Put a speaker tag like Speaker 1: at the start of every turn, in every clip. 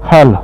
Speaker 1: Hello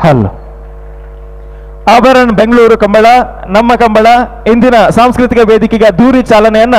Speaker 1: hello. ಆಭರಣ ಬೆಂಗಳೂರು ಕಂಬಳ, ನಮ್ಮ ಕಂಬಳ ಇಂದಿನ ಸಾಂಸ್ಕೃತಿಕ ವೇದಿಕೆಗೆ ಅದ್ದೂರಿ ಚಾಲನೆಯನ್ನ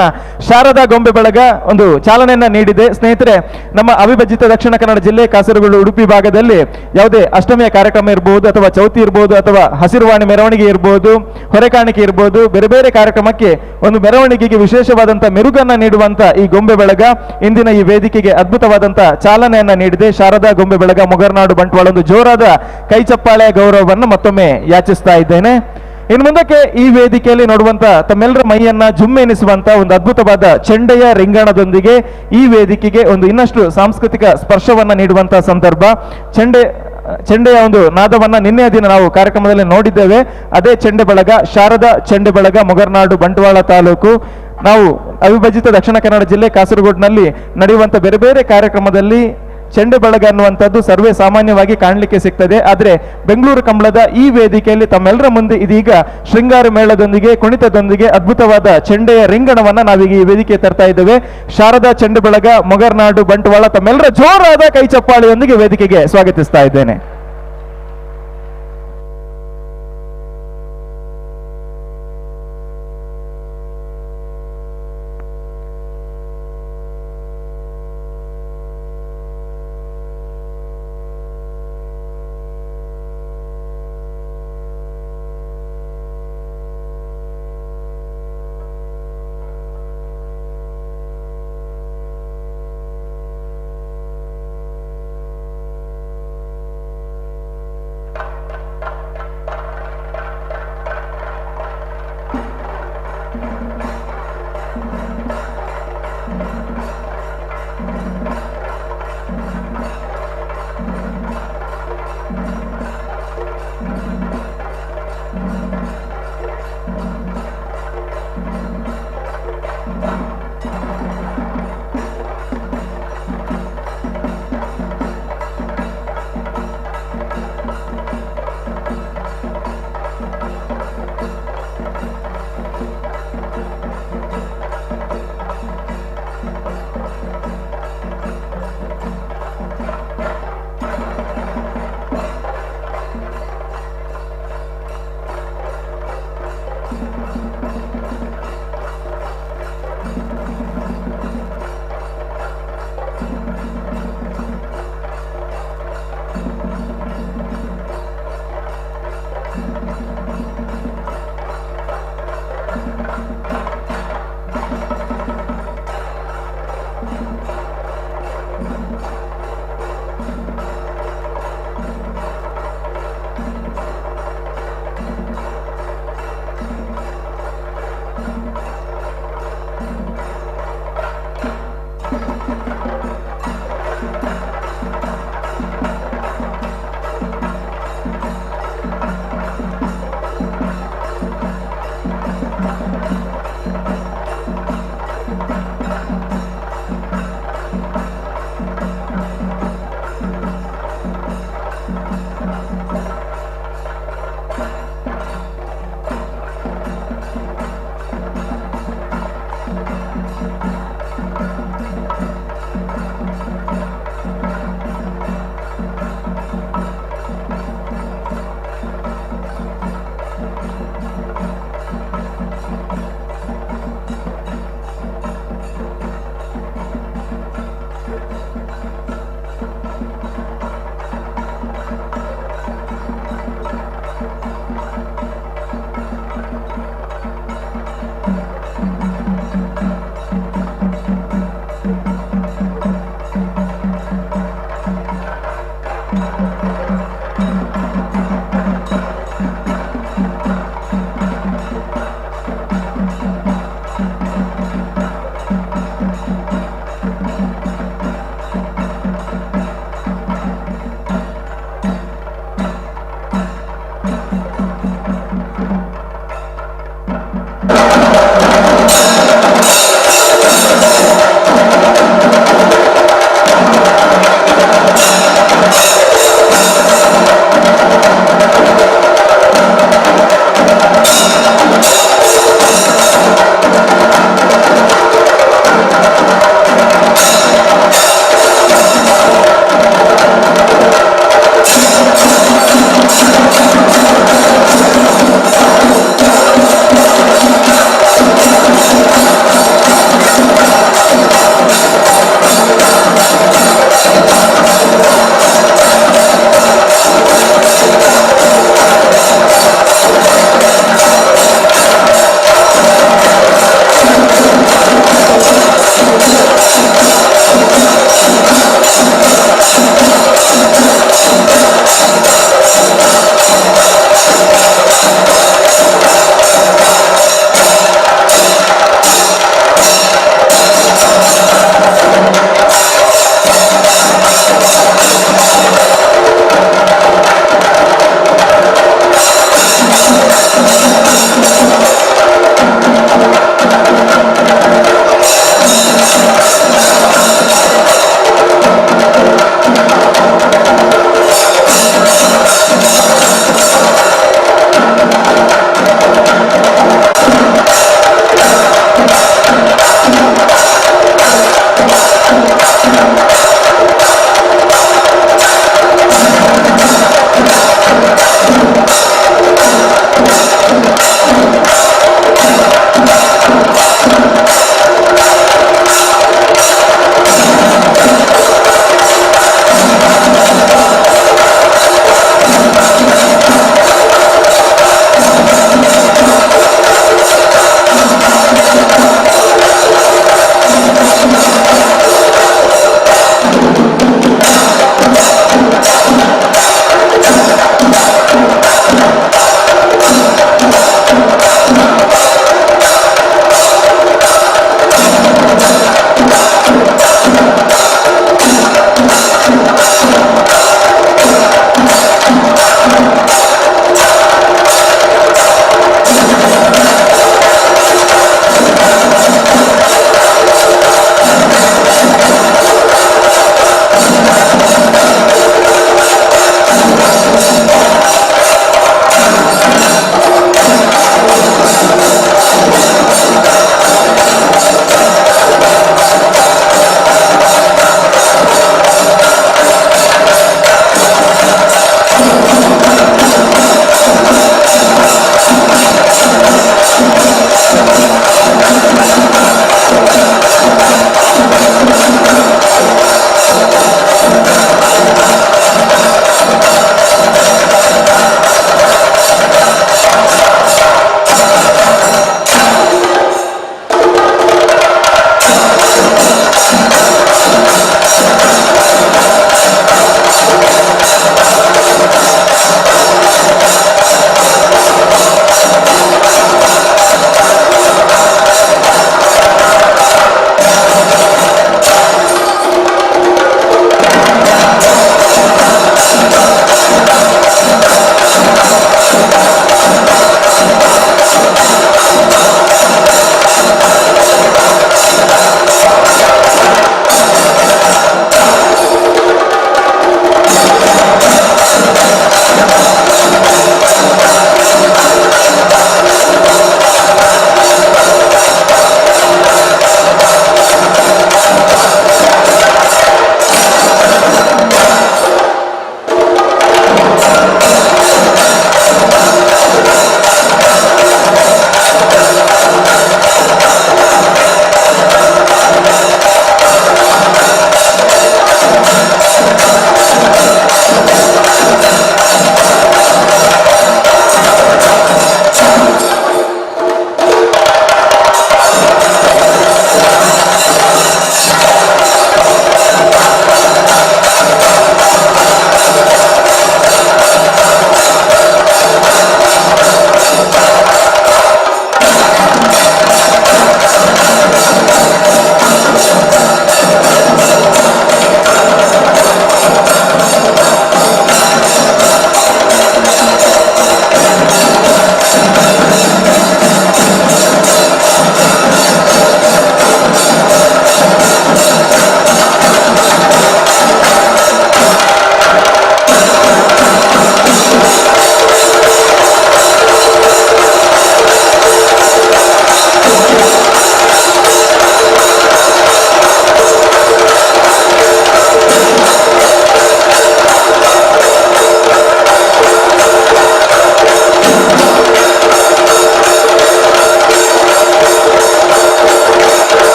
Speaker 1: ಶಾರದಾ ಗೊಂಬೆ ಬಳಗ ಒಂದು ಚಾಲನೆಯನ್ನ ನೀಡಿದೆ. ಸ್ನೇಹಿತರೆ, ನಮ್ಮ ಅವಿಭಜಿತ ದಕ್ಷಿಣ ಕನ್ನಡ ಜಿಲ್ಲೆ ಕಾಸರಗೋಡು ಉಡುಪಿ ಭಾಗದಲ್ಲಿ ಯಾವುದೇ ಅಷ್ಟಮಿಯ ಕಾರ್ಯಕ್ರಮ ಇರಬಹುದು, ಅಥವಾ ಚೌತಿ ಇರಬಹುದು, ಅಥವಾ ಹಸಿರುವಾಣಿ ಮೆರವಣಿಗೆ ಇರಬಹುದು, ಹೊರೆಕಾಣಿಕೆ ಇರಬಹುದು, ಬೇರೆ ಬೇರೆ ಕಾರ್ಯಕ್ರಮಕ್ಕೆ ಒಂದು ಮೆರವಣಿಗೆಗೆ ವಿಶೇಷವಾದಂತಹ ಮೆರುಗನ್ನ ನೀಡುವಂತ ಈ ಗೊಂಬೆ ಬಳಗ ಇಂದಿನ ಈ ವೇದಿಕೆಗೆ ಅದ್ಭುತವಾದಂತಹ ಚಾಲನೆಯನ್ನ ನೀಡಿದೆ. ಶಾರದಾ ಗೊಂಬೆ ಬಳಗ ಮೊಗರ್ನಾಡು ಬಂಟ್ವಾಳ ಒಂದು ಜೋರಾದ ಕೈಚಪ್ಪಾಳೆಯ ಗೌರವವನ್ನು ಮತ್ತೊಮ್ಮೆ ಯಾಚಿಸ್ತಾ ಇದ್ದೇನೆ. ಇನ್ನು ಮುಂದಕ್ಕೆ ಈ ವೇದಿಕೆಯಲ್ಲಿ ನೋಡುವಂತ ತಮ್ಮೆಲ್ಲರ ಮೈಯನ್ನ ಜುಮ್ಮೆನಿಸುವಂತ ಒಂದು ಅದ್ಭುತವಾದ ಚೆಂಡೆಯ ರಿಂಗಣದೊಂದಿಗೆ ಈ ವೇದಿಕೆಗೆ ಒಂದು ಇನ್ನಷ್ಟು ಸಾಂಸ್ಕೃತಿಕ ಸ್ಪರ್ಶವನ್ನ ನೀಡುವಂತ ಸಂದರ್ಭ. ಚೆಂಡೆಯ ಒಂದು ನಾದವನ್ನ ನಿನ್ನೆಯ ದಿನ ನಾವು ಕಾರ್ಯಕ್ರಮದಲ್ಲಿ ನೋಡಿದ್ದೇವೆ. ಅದೇ ಚೆಂಡೆ ಬಳಗ, ಶಾರದಾ ಚೆಂಡೆ ಬಳಗ, ಮೊಗರ್ನಾಡು ಬಂಟ್ವಾಳ ತಾಲೂಕು. ನಾವು ಅವಿಭಜಿತ ದಕ್ಷಿಣ ಕನ್ನಡ ಜಿಲ್ಲೆ ಕಾಸರಗೋಡಿನಲ್ಲಿ ನಡೆಯುವಂತ ಬೇರೆ ಬೇರೆ ಕಾರ್ಯಕ್ರಮದಲ್ಲಿ ಚೆಂಡೆ ಬಳಗ ಅನ್ನುವಂಥದ್ದು ಸರ್ವೇ ಸಾಮಾನ್ಯವಾಗಿ ಕಾಣಲಿಕ್ಕೆ ಸಿಗ್ತದೆ. ಆದರೆ ಬೆಂಗಳೂರು ಕಂಬಳದ ಈ ವೇದಿಕೆಯಲ್ಲಿ ತಮ್ಮೆಲ್ಲರ ಮುಂದೆ ಇದೀಗ ಶೃಂಗಾರ ಮೇಳದೊಂದಿಗೆ, ಕುಣಿತದೊಂದಿಗೆ ಅದ್ಭುತವಾದ ಚೆಂಡೆಯ ರಿಂಗಣವನ್ನ ನಾವೀಗ ಈ ವೇದಿಕೆ ತರ್ತಾ ಇದ್ದೇವೆ. ಶಾರದಾ ಚೆಂಡೆ ಬಳಗ ಮೊಗರ್ನಾಡು ಬಂಟ್ವಾಳ ತಮ್ಮೆಲ್ಲರ ಜೋರಾದ ಕೈ ಚಪ್ಪಾಳೆಯೊಂದಿಗೆ ವೇದಿಕೆಗೆ ಸ್ವಾಗತಿಸ್ತಾ ಇದ್ದೇನೆ.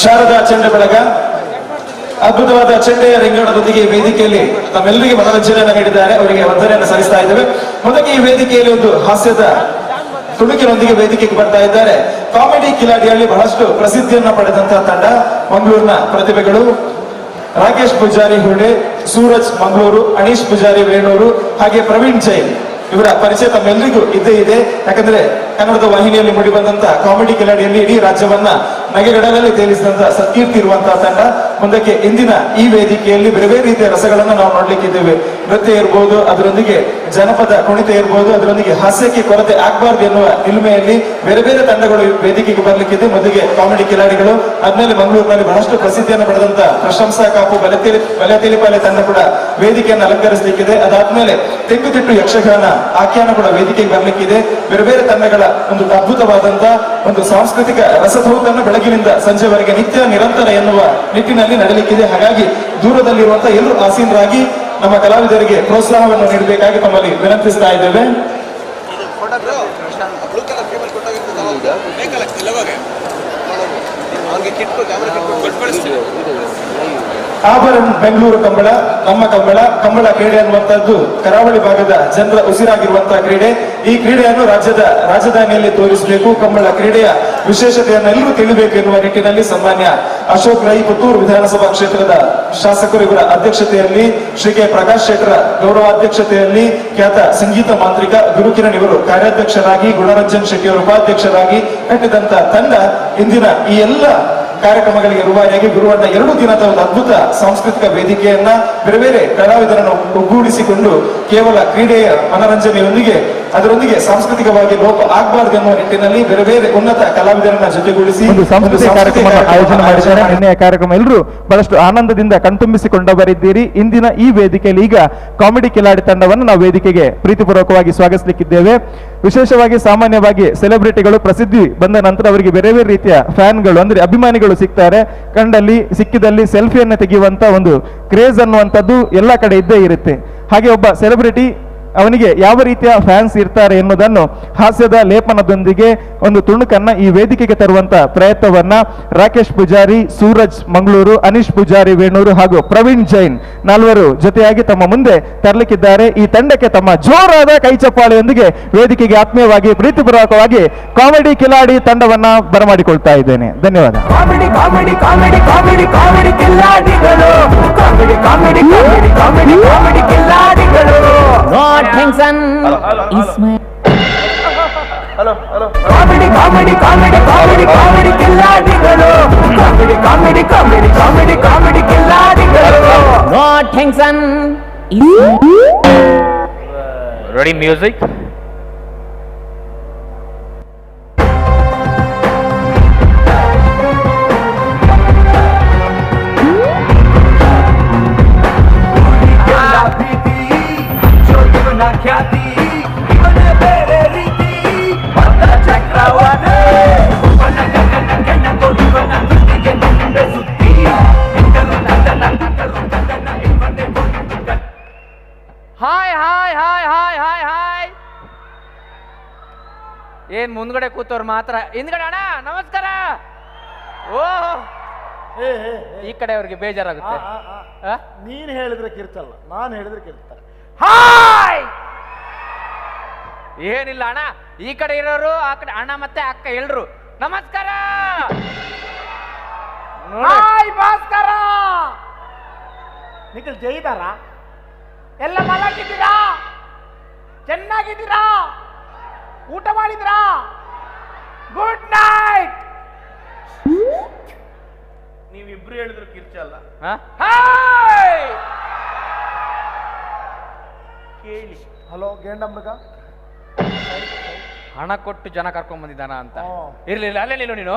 Speaker 2: Sharada ಚೆಂಡೆ ಬಳಗ ಅದ್ಭುತವಾದ ಚೆಂಡೆಯ ರಿಂಗಣದೊಂದಿಗೆ ವೇದಿಕೆಯಲ್ಲಿ ತಮ್ಮೆಲ್ಲರಿಗೆ ಮನರಂಜನೆಯನ್ನು ನೀಡಿದ್ದಾರೆ. ಅವರಿಗೆ ವಂದನೆಯನ್ನು ಸಲ್ಲಿಸ್ತಾ ಇದ್ದೇವೆ. ಮೊದಲಿಗೆ ಈ ವೇದಿಕೆಯಲ್ಲಿ ಒಂದು ಹಾಸ್ಯದ ತುಣುಕಿನೊಂದಿಗೆ ವೇದಿಕೆಗೆ ಬರ್ತಾ ಇದ್ದಾರೆ. ಕಾಮಿಡಿ ಕಿಲಾಡಿಯಲ್ಲಿ ಬಹಳಷ್ಟು ಪ್ರಸಿದ್ಧಿಯನ್ನ ಪಡೆದಂತಹ ತಂಡ, ಮಂಗಳೂರಿನ ಪ್ರತಿಭೆಗಳು ರಾಕೇಶ್ ಪೂಜಾರಿ ಹುಡೆ, ಸೂರಜ್ ಮಂಗಳೂರು, ಅನೀಶ್ ಪೂಜಾರಿ ವೇಣೂರು, ಹಾಗೆ ಪ್ರವೀಣ್ ಜೈನ್. ಇವರ ಪರಿಚಯ ತಮ್ಮೆಲ್ಲರಿಗೂ ಇದ್ದೇ ಇದೆ. ಯಾಕಂದ್ರೆ ಕನ್ನಡದ ವಾಹಿನಿಯಲ್ಲಿ ಮೂಡಿಬಂದಂತ ಕಾಮಿಡಿ ಕಿಲಾಡಿಯಲ್ಲಿ ಇಡೀ ರಾಜ್ಯವನ್ನ ನಗೆಗಡಲಲ್ಲಿ ತೇಲಿಸಿದಂತ ಸತ್ಕೀರ್ತಿ ಇರುವಂತಹ ತಂಡ. ಮುಂದಕ್ಕೆ ಇಂದಿನ ಈ ವೇದಿಕೆಯಲ್ಲಿ ಬೇರೆ ಬೇರೆ ರೀತಿಯ ರಸಗಳನ್ನು ನಾವು ನೋಡ್ಲಿಕ್ಕಿದ್ದೇವೆ. ನೃತ್ಯ ಇರ್ಬೋದು, ಅದರೊಂದಿಗೆ ಜನಪದ ಕುಣಿತ ಇರ್ಬೋದು, ಅದರೊಂದಿಗೆ ಹಾಸ್ಯಕ್ಕೆ ಕೊರತೆ ಆಗ್ಬಾರ್ದು ಎನ್ನುವ ನಿಲುಮೆಯಲ್ಲಿ ಬೇರೆ ಬೇರೆ ತಂಡಗಳು ವೇದಿಕೆಗೆ ಬರ್ಲಿಕ್ಕಿದೆ. ಮೊದಲಿಗೆ ಕಾಮಿಡಿ ಕಿಲಾಡಿಗಳು, ಆದ್ಮೇಲೆ ಮಂಗಳೂರಿನಲ್ಲಿ ಬಹಳಷ್ಟು ಪ್ರಸಿದ್ಧಿಯನ್ನು ಪಡೆದಂತ ಪ್ರಶಂಸಾ ಕಾಪು ಬಲತೇಲಿಪಾಲೆ ತಂಡ ಕೂಡ ವೇದಿಕೆಯನ್ನು ಅಲಂಕರಿಸಲಿಕ್ಕಿದೆ. ಅದಾದ್ಮೇಲೆ ತೆಂಕುತಿಟ್ಟು ಯಕ್ಷಗಾನ ಆಖ್ಯಾನ ಕೂಡ ವೇದಿಕೆಗೆ ಬರ್ಲಿಕ್ಕಿದೆ. ಬೇರೆ ಬೇರೆ ತಂಡಗಳ ಒಂದು ಅದ್ಭುತವಾದಂತ ಒಂದು ಸಾಂಸ್ಕೃತಿಕ ರಸಧೌತನ್ನು ಬೆಳಗಿನಿಂದ ಸಂಜೆವರೆಗೆ ನಿತ್ಯ ನಿರಂತರ ಎನ್ನುವ ನಿಟ್ಟಿನಲ್ಲಿ ನಡೀಲಿಕ್ಕಿದೆ. ಹಾಗಾಗಿ ದೂರದಲ್ಲಿರುವಂತಹ ಎಲ್ಲರೂ ಆಸೀನರಾಗಿ ನಮ್ಮ ಕಲಾವಿದರಿಗೆ ಪ್ರೋತ್ಸಾಹವನ್ನು ನೀಡಬೇಕಾಗಿ ತಮ್ಮಲ್ಲಿ ವಿನಂತಿಸ್ತಾ ಇದ್ದೇವೆ. ಆಭರಣ ಬೆಂಗಳೂರು ಕಂಬಳ, ನಮ್ಮ ಕಂಬಳ, ಕಂಬಳ ಕ್ರೀಡೆ ಅನ್ನುವಂಥದ್ದು ಕರಾವಳಿ ಭಾಗದ ಜನರ ಉಸಿರಾಗಿರುವಂತಹ ಕ್ರೀಡೆ. ಈ ಕ್ರೀಡೆಯನ್ನು ರಾಜ್ಯದ ರಾಜಧಾನಿಯಲ್ಲಿ ತೋರಿಸಬೇಕು, ಕಂಬಳ ಕ್ರೀಡೆಯ ವಿಶೇಷತೆಯನ್ನು ಎಲ್ಲರೂ ತಿಳಿಬೇಕು ಎನ್ನುವ ನಿಟ್ಟಿನಲ್ಲಿ ಸನ್ಮಾನ್ಯ ಅಶೋಕ್ ರೈ ಪುತ್ತೂರು ವಿಧಾನಸಭಾ ಕ್ಷೇತ್ರದ ಶಾಸಕರು ಇವರ ಅಧ್ಯಕ್ಷತೆಯಲ್ಲಿ, ಶ್ರೀ ಕೆ ಪ್ರಕಾಶ್ ಶೆಟ್ಟರ ಗೌರವಾಧ್ಯಕ್ಷತೆಯಲ್ಲಿ, ಖ್ಯಾತ ಸಂಗೀತ ಮಾಂತ್ರಿಕ ಗುರುಕಿರಣ್ ಇವರು ಕಾರ್ಯಾಧ್ಯಕ್ಷರಾಗಿ, ಗುಣರಂಜನ್ ಶೆಟ್ಟಿ ಅವರು ಉಪಾಧ್ಯಕ್ಷರಾಗಿ ಕಟ್ಟಿದಂತ ತಂಡ ಇಂದಿನ ಈ ಎಲ್ಲ ಕಾರ್ಯಕ್ರಮಗಳಿಗೆ ರೂವಾರಿಯಾಗಿ ಗುರುವಣ್ಣ 2 ದಿನದ ಒಂದು ಅದ್ಭುತ ಸಾಂಸ್ಕೃತಿಕ ವೇದಿಕೆಯನ್ನ ಬೇರೆ ಬೇರೆ ಕಲಾವಿದರನ್ನು ಒಗ್ಗೂಡಿಸಿಕೊಂಡು ಕೇವಲ ಕ್ರೀಡೆಯ ಮನರಂಜನೆಯೊಂದಿಗೆ ಅದರೊಂದಿಗೆ ಸಾಂಸ್ಕೃತಿಕವಾಗಿ ಲೋಪ ಆಗಬಾರದು ಎನ್ನುವ ನಿಟ್ಟಿನಲ್ಲಿ ಬೇರೆ ಬೇರೆ ಉನ್ನತ ಕಲಾವಿದರನ್ನ ಜೊತೆಗೂಡಿಸಿ
Speaker 1: ಒಂದು ಸಾಂಸ್ಕೃತಿಕ ಕಾರ್ಯಕ್ರಮ ಆಯೋಜನೆ ಮಾಡಿದ್ದಾರೆ. ನಿನ್ನೆಯ ಕಾರ್ಯಕ್ರಮ ಎಲ್ಲರೂ ಬಹಳಷ್ಟು ಆನಂದದಿಂದ ಕಣ್ತುಂಬಿಸಿಕೊಂಡವರಿದ್ದೀರಿ. ಇಂದಿನ ಈ ವೇದಿಕೆಯಲ್ಲಿ ಈಗ ಕಾಮಿಡಿ ಕಿಲಾಡಿ ತಂಡವನ್ನು ನಾವು ವೇದಿಕೆಗೆ ಪ್ರೀತಿಪೂರ್ವಕವಾಗಿ ಸ್ವಾಗತಿಸಲಿಕ್ಕಿದ್ದೇವೆ. ವಿಶೇಷವಾಗಿ ಸಾಮಾನ್ಯವಾಗಿ ಸೆಲೆಬ್ರಿಟಿಗಳು ಪ್ರಸಿದ್ಧಿ ಬಂದ ನಂತರ ಅವರಿಗೆ ಬೇರೆ ಬೇರೆ ರೀತಿಯ ಫ್ಯಾನ್ಗಳು ಅಂದ್ರೆ ಅಭಿಮಾನಿಗಳು ಸಿಗ್ತಾರೆ. ಕಂಡಲ್ಲಿ ಸಿಕ್ಕಿದಲ್ಲಿ ಸೆಲ್ಫಿಯನ್ನು ತೆಗೆಯುವಂತ ಒಂದು ಕ್ರೇಜ್ ಅನ್ನುವಂಥದ್ದು ಎಲ್ಲ ಕಡೆ ಇದ್ದೇ ಇರುತ್ತೆ. ಹಾಗೆ ಒಬ್ಬ ಸೆಲೆಬ್ರಿಟಿ ಅವನಿಗೆ ಯಾವ ರೀತಿಯ ಫ್ಯಾನ್ಸ್ ಇರ್ತಾರೆ ಎನ್ನುವುದನ್ನು ಹಾಸ್ಯದ ಲೇಪನದೊಂದಿಗೆ ಒಂದು ತುಣುಕನ್ನ ಈ ವೇದಿಕೆಗೆ ತರುವಂತ ಪ್ರಯತ್ನವನ್ನ ರಾಕೇಶ್ ಪೂಜಾರಿ, ಸೂರಜ್ ಮಂಗಳೂರು, ಅನೀಶ್ ಪೂಜಾರಿ ವೇಣೂರು ಹಾಗೂ ಪ್ರವೀಣ್ ಜೈನ್ ನಾಲ್ವರು ಜೊತೆಯಾಗಿ ತಮ್ಮ ಮುಂದೆ ತರಲಿಕ್ಕಿದ್ದಾರೆ. ಈ ತಂಡಕ್ಕೆ ತಮ್ಮ ಜೋರಾದ ಕೈಚಪ್ಪಾಳೆಯೊಂದಿಗೆ ವೇದಿಕೆಗೆ ಆತ್ಮೀಯವಾಗಿ ಪ್ರೀತಿಪೂರ್ವಕವಾಗಿ ಕಾಮಿಡಿ ಕಿಲಾಡಿ ತಂಡವನ್ನ ಬರಮಾಡಿಕೊಳ್ತಾ ಇದ್ದೇನೆ. ಧನ್ಯವಾದ.
Speaker 3: Comedy comedy comedy comedy comedy Khiladigalu, comedy comedy comedy comedy comedy Khiladigalu.
Speaker 4: No tension is my
Speaker 3: comedy comedy comedy comedy comedy Khiladigalu, comedy comedy comedy comedy comedy Khiladigalu.
Speaker 4: No tension is
Speaker 5: Ready music? Hi hi hi hi hi hi. ಏನ್ ಮುಂದ್ಗಡೆ ಕೂತವ್ರು ಮಾತ್ರ, ಹಿಂದ್ಗಡೆ ಅಣ್ಣ ನಮಸ್ಕಾರ. Oh, ಈ ಕಡೆ ಅವ್ರಿಗೆ ಬೇಜಾರಾಗುತ್ತೆ.
Speaker 6: ನೀನ್ ಹೇಳಿದ್ರೆ ಕಿರ್ಚಲ್ಲ, ನಾನು ಹೇಳಿದ್ರೆ ಕಿರ್ತಾರೆ.
Speaker 5: ಹಾಯ್. ಏನಿಲ್ಲ ಅಣ್ಣ, ಈ ಕಡೆ ಇರೋರು ಆ ಕಡೆ ಅಣ್ಣ ಮತ್ತೆ ಅಕ್ಕ ಎಲ್ರು ನಮಸ್ಕಾರ.
Speaker 3: ಹಾಯ್ ಭಾಸ್ಕರ, ನಿಖಿಲ್ ಜೈದಾರ, ಎಲ್ಲ ಮಲಗಿದ್ದೀರಾ? ಚೆನ್ನಾಗಿದ್ದೀರಾ? ಊಟ ಮಾಡಿದ್ರಾ? Good night.
Speaker 6: ನೀವಿಬ್ರು ಹೇಳಿದ್ರು ಕಿರ್ಚಲ್ಲ.
Speaker 5: ಹಾಯ್.
Speaker 6: ಕೇಳಿ. ಹಲೋ ಗೇಂಡಮ್ಮಗ,
Speaker 5: ಹಣ ಕೊಟ್ಟು ಜನ ಕರ್ಕೊಂಡ್ ಬಂದಿದ್ದಾನ ಅಂತ ಇರ್ಲಿಲ್ಲ, ಅಲ್ಲೇ ನಿಲ್ಲು ನೀನು.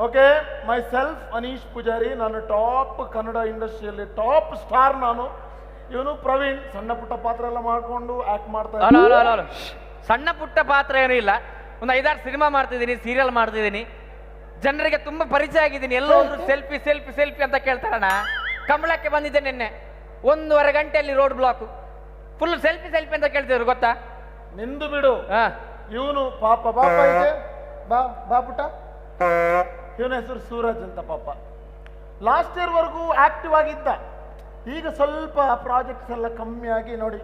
Speaker 6: Okay, myself Anish Poojary. ನಾನು ಟಾಪ್ ಕನ್ನಡ ಇಂಡಸ್ಟ್ರಿಯಲ್ಲಿ ಟಾಪ್ ಸ್ಟಾರ್ ನಾನು. ಇವನು ಪ್ರವೀಣ್, ಸಣ್ಣ ಪುಟ್ಟ ಪಾತ್ರ ಎಲ್ಲ ಮಾಡ್ಕೊಂಡು ಆಕ್ಟ್ ಮಾಡ್ತಾ
Speaker 5: ಇದ್ದಾನೆ. ಸಣ್ಣ ಪುಟ್ಟ ಪಾತ್ರ ಏನೂ ಇಲ್ಲ, ಒಂದು 5-6 ಸಿನಿಮಾ ಮಾಡ್ತಿದ್ದೀನಿ, ಸೀರಿಯಲ್ ಮಾಡ್ತಿದ್ದೀನಿ, ಜನರಿಗೆ ತುಂಬಾ ಪರಿಚಯ ಆಗಿದ್ದೀನಿ. ಎಲ್ಲೋದ್ರು selfie selfie selfie ಅಂತ ಕೇಳ್ತಾರಣ್ಣ. ಕಮಲಕ್ಕೆ ಬಂದಿದ್ದೆ ನಿನ್ನೆ 1.5 ಗಂಟೆಯಲ್ಲಿ road block, full selfie selfie ಅಂತ ಕೇಳ್ತಿದ್ರು ಗೊತ್ತಾ?
Speaker 6: ನಿಂದು ಬಿಡು, ಇವನು ಪಾಪ ಪಾಪ ಇದೆ, ಬಾ ಬಾ ಪುಟ್ಟ. ಇವನ ಹೆಸರು ಸೂರಜ್ ಅಂತ ಪಾಪ. Last ಇಯರ್ವರೆಗೂ active ಆಗಿದ್ದ, ಈಗ ಸ್ವಲ್ಪ ಪ್ರಾಜೆಕ್ಟ್ಸ್ ಎಲ್ಲ ಕಮ್ಮಿ ಆಗಿ ನೋಡಿ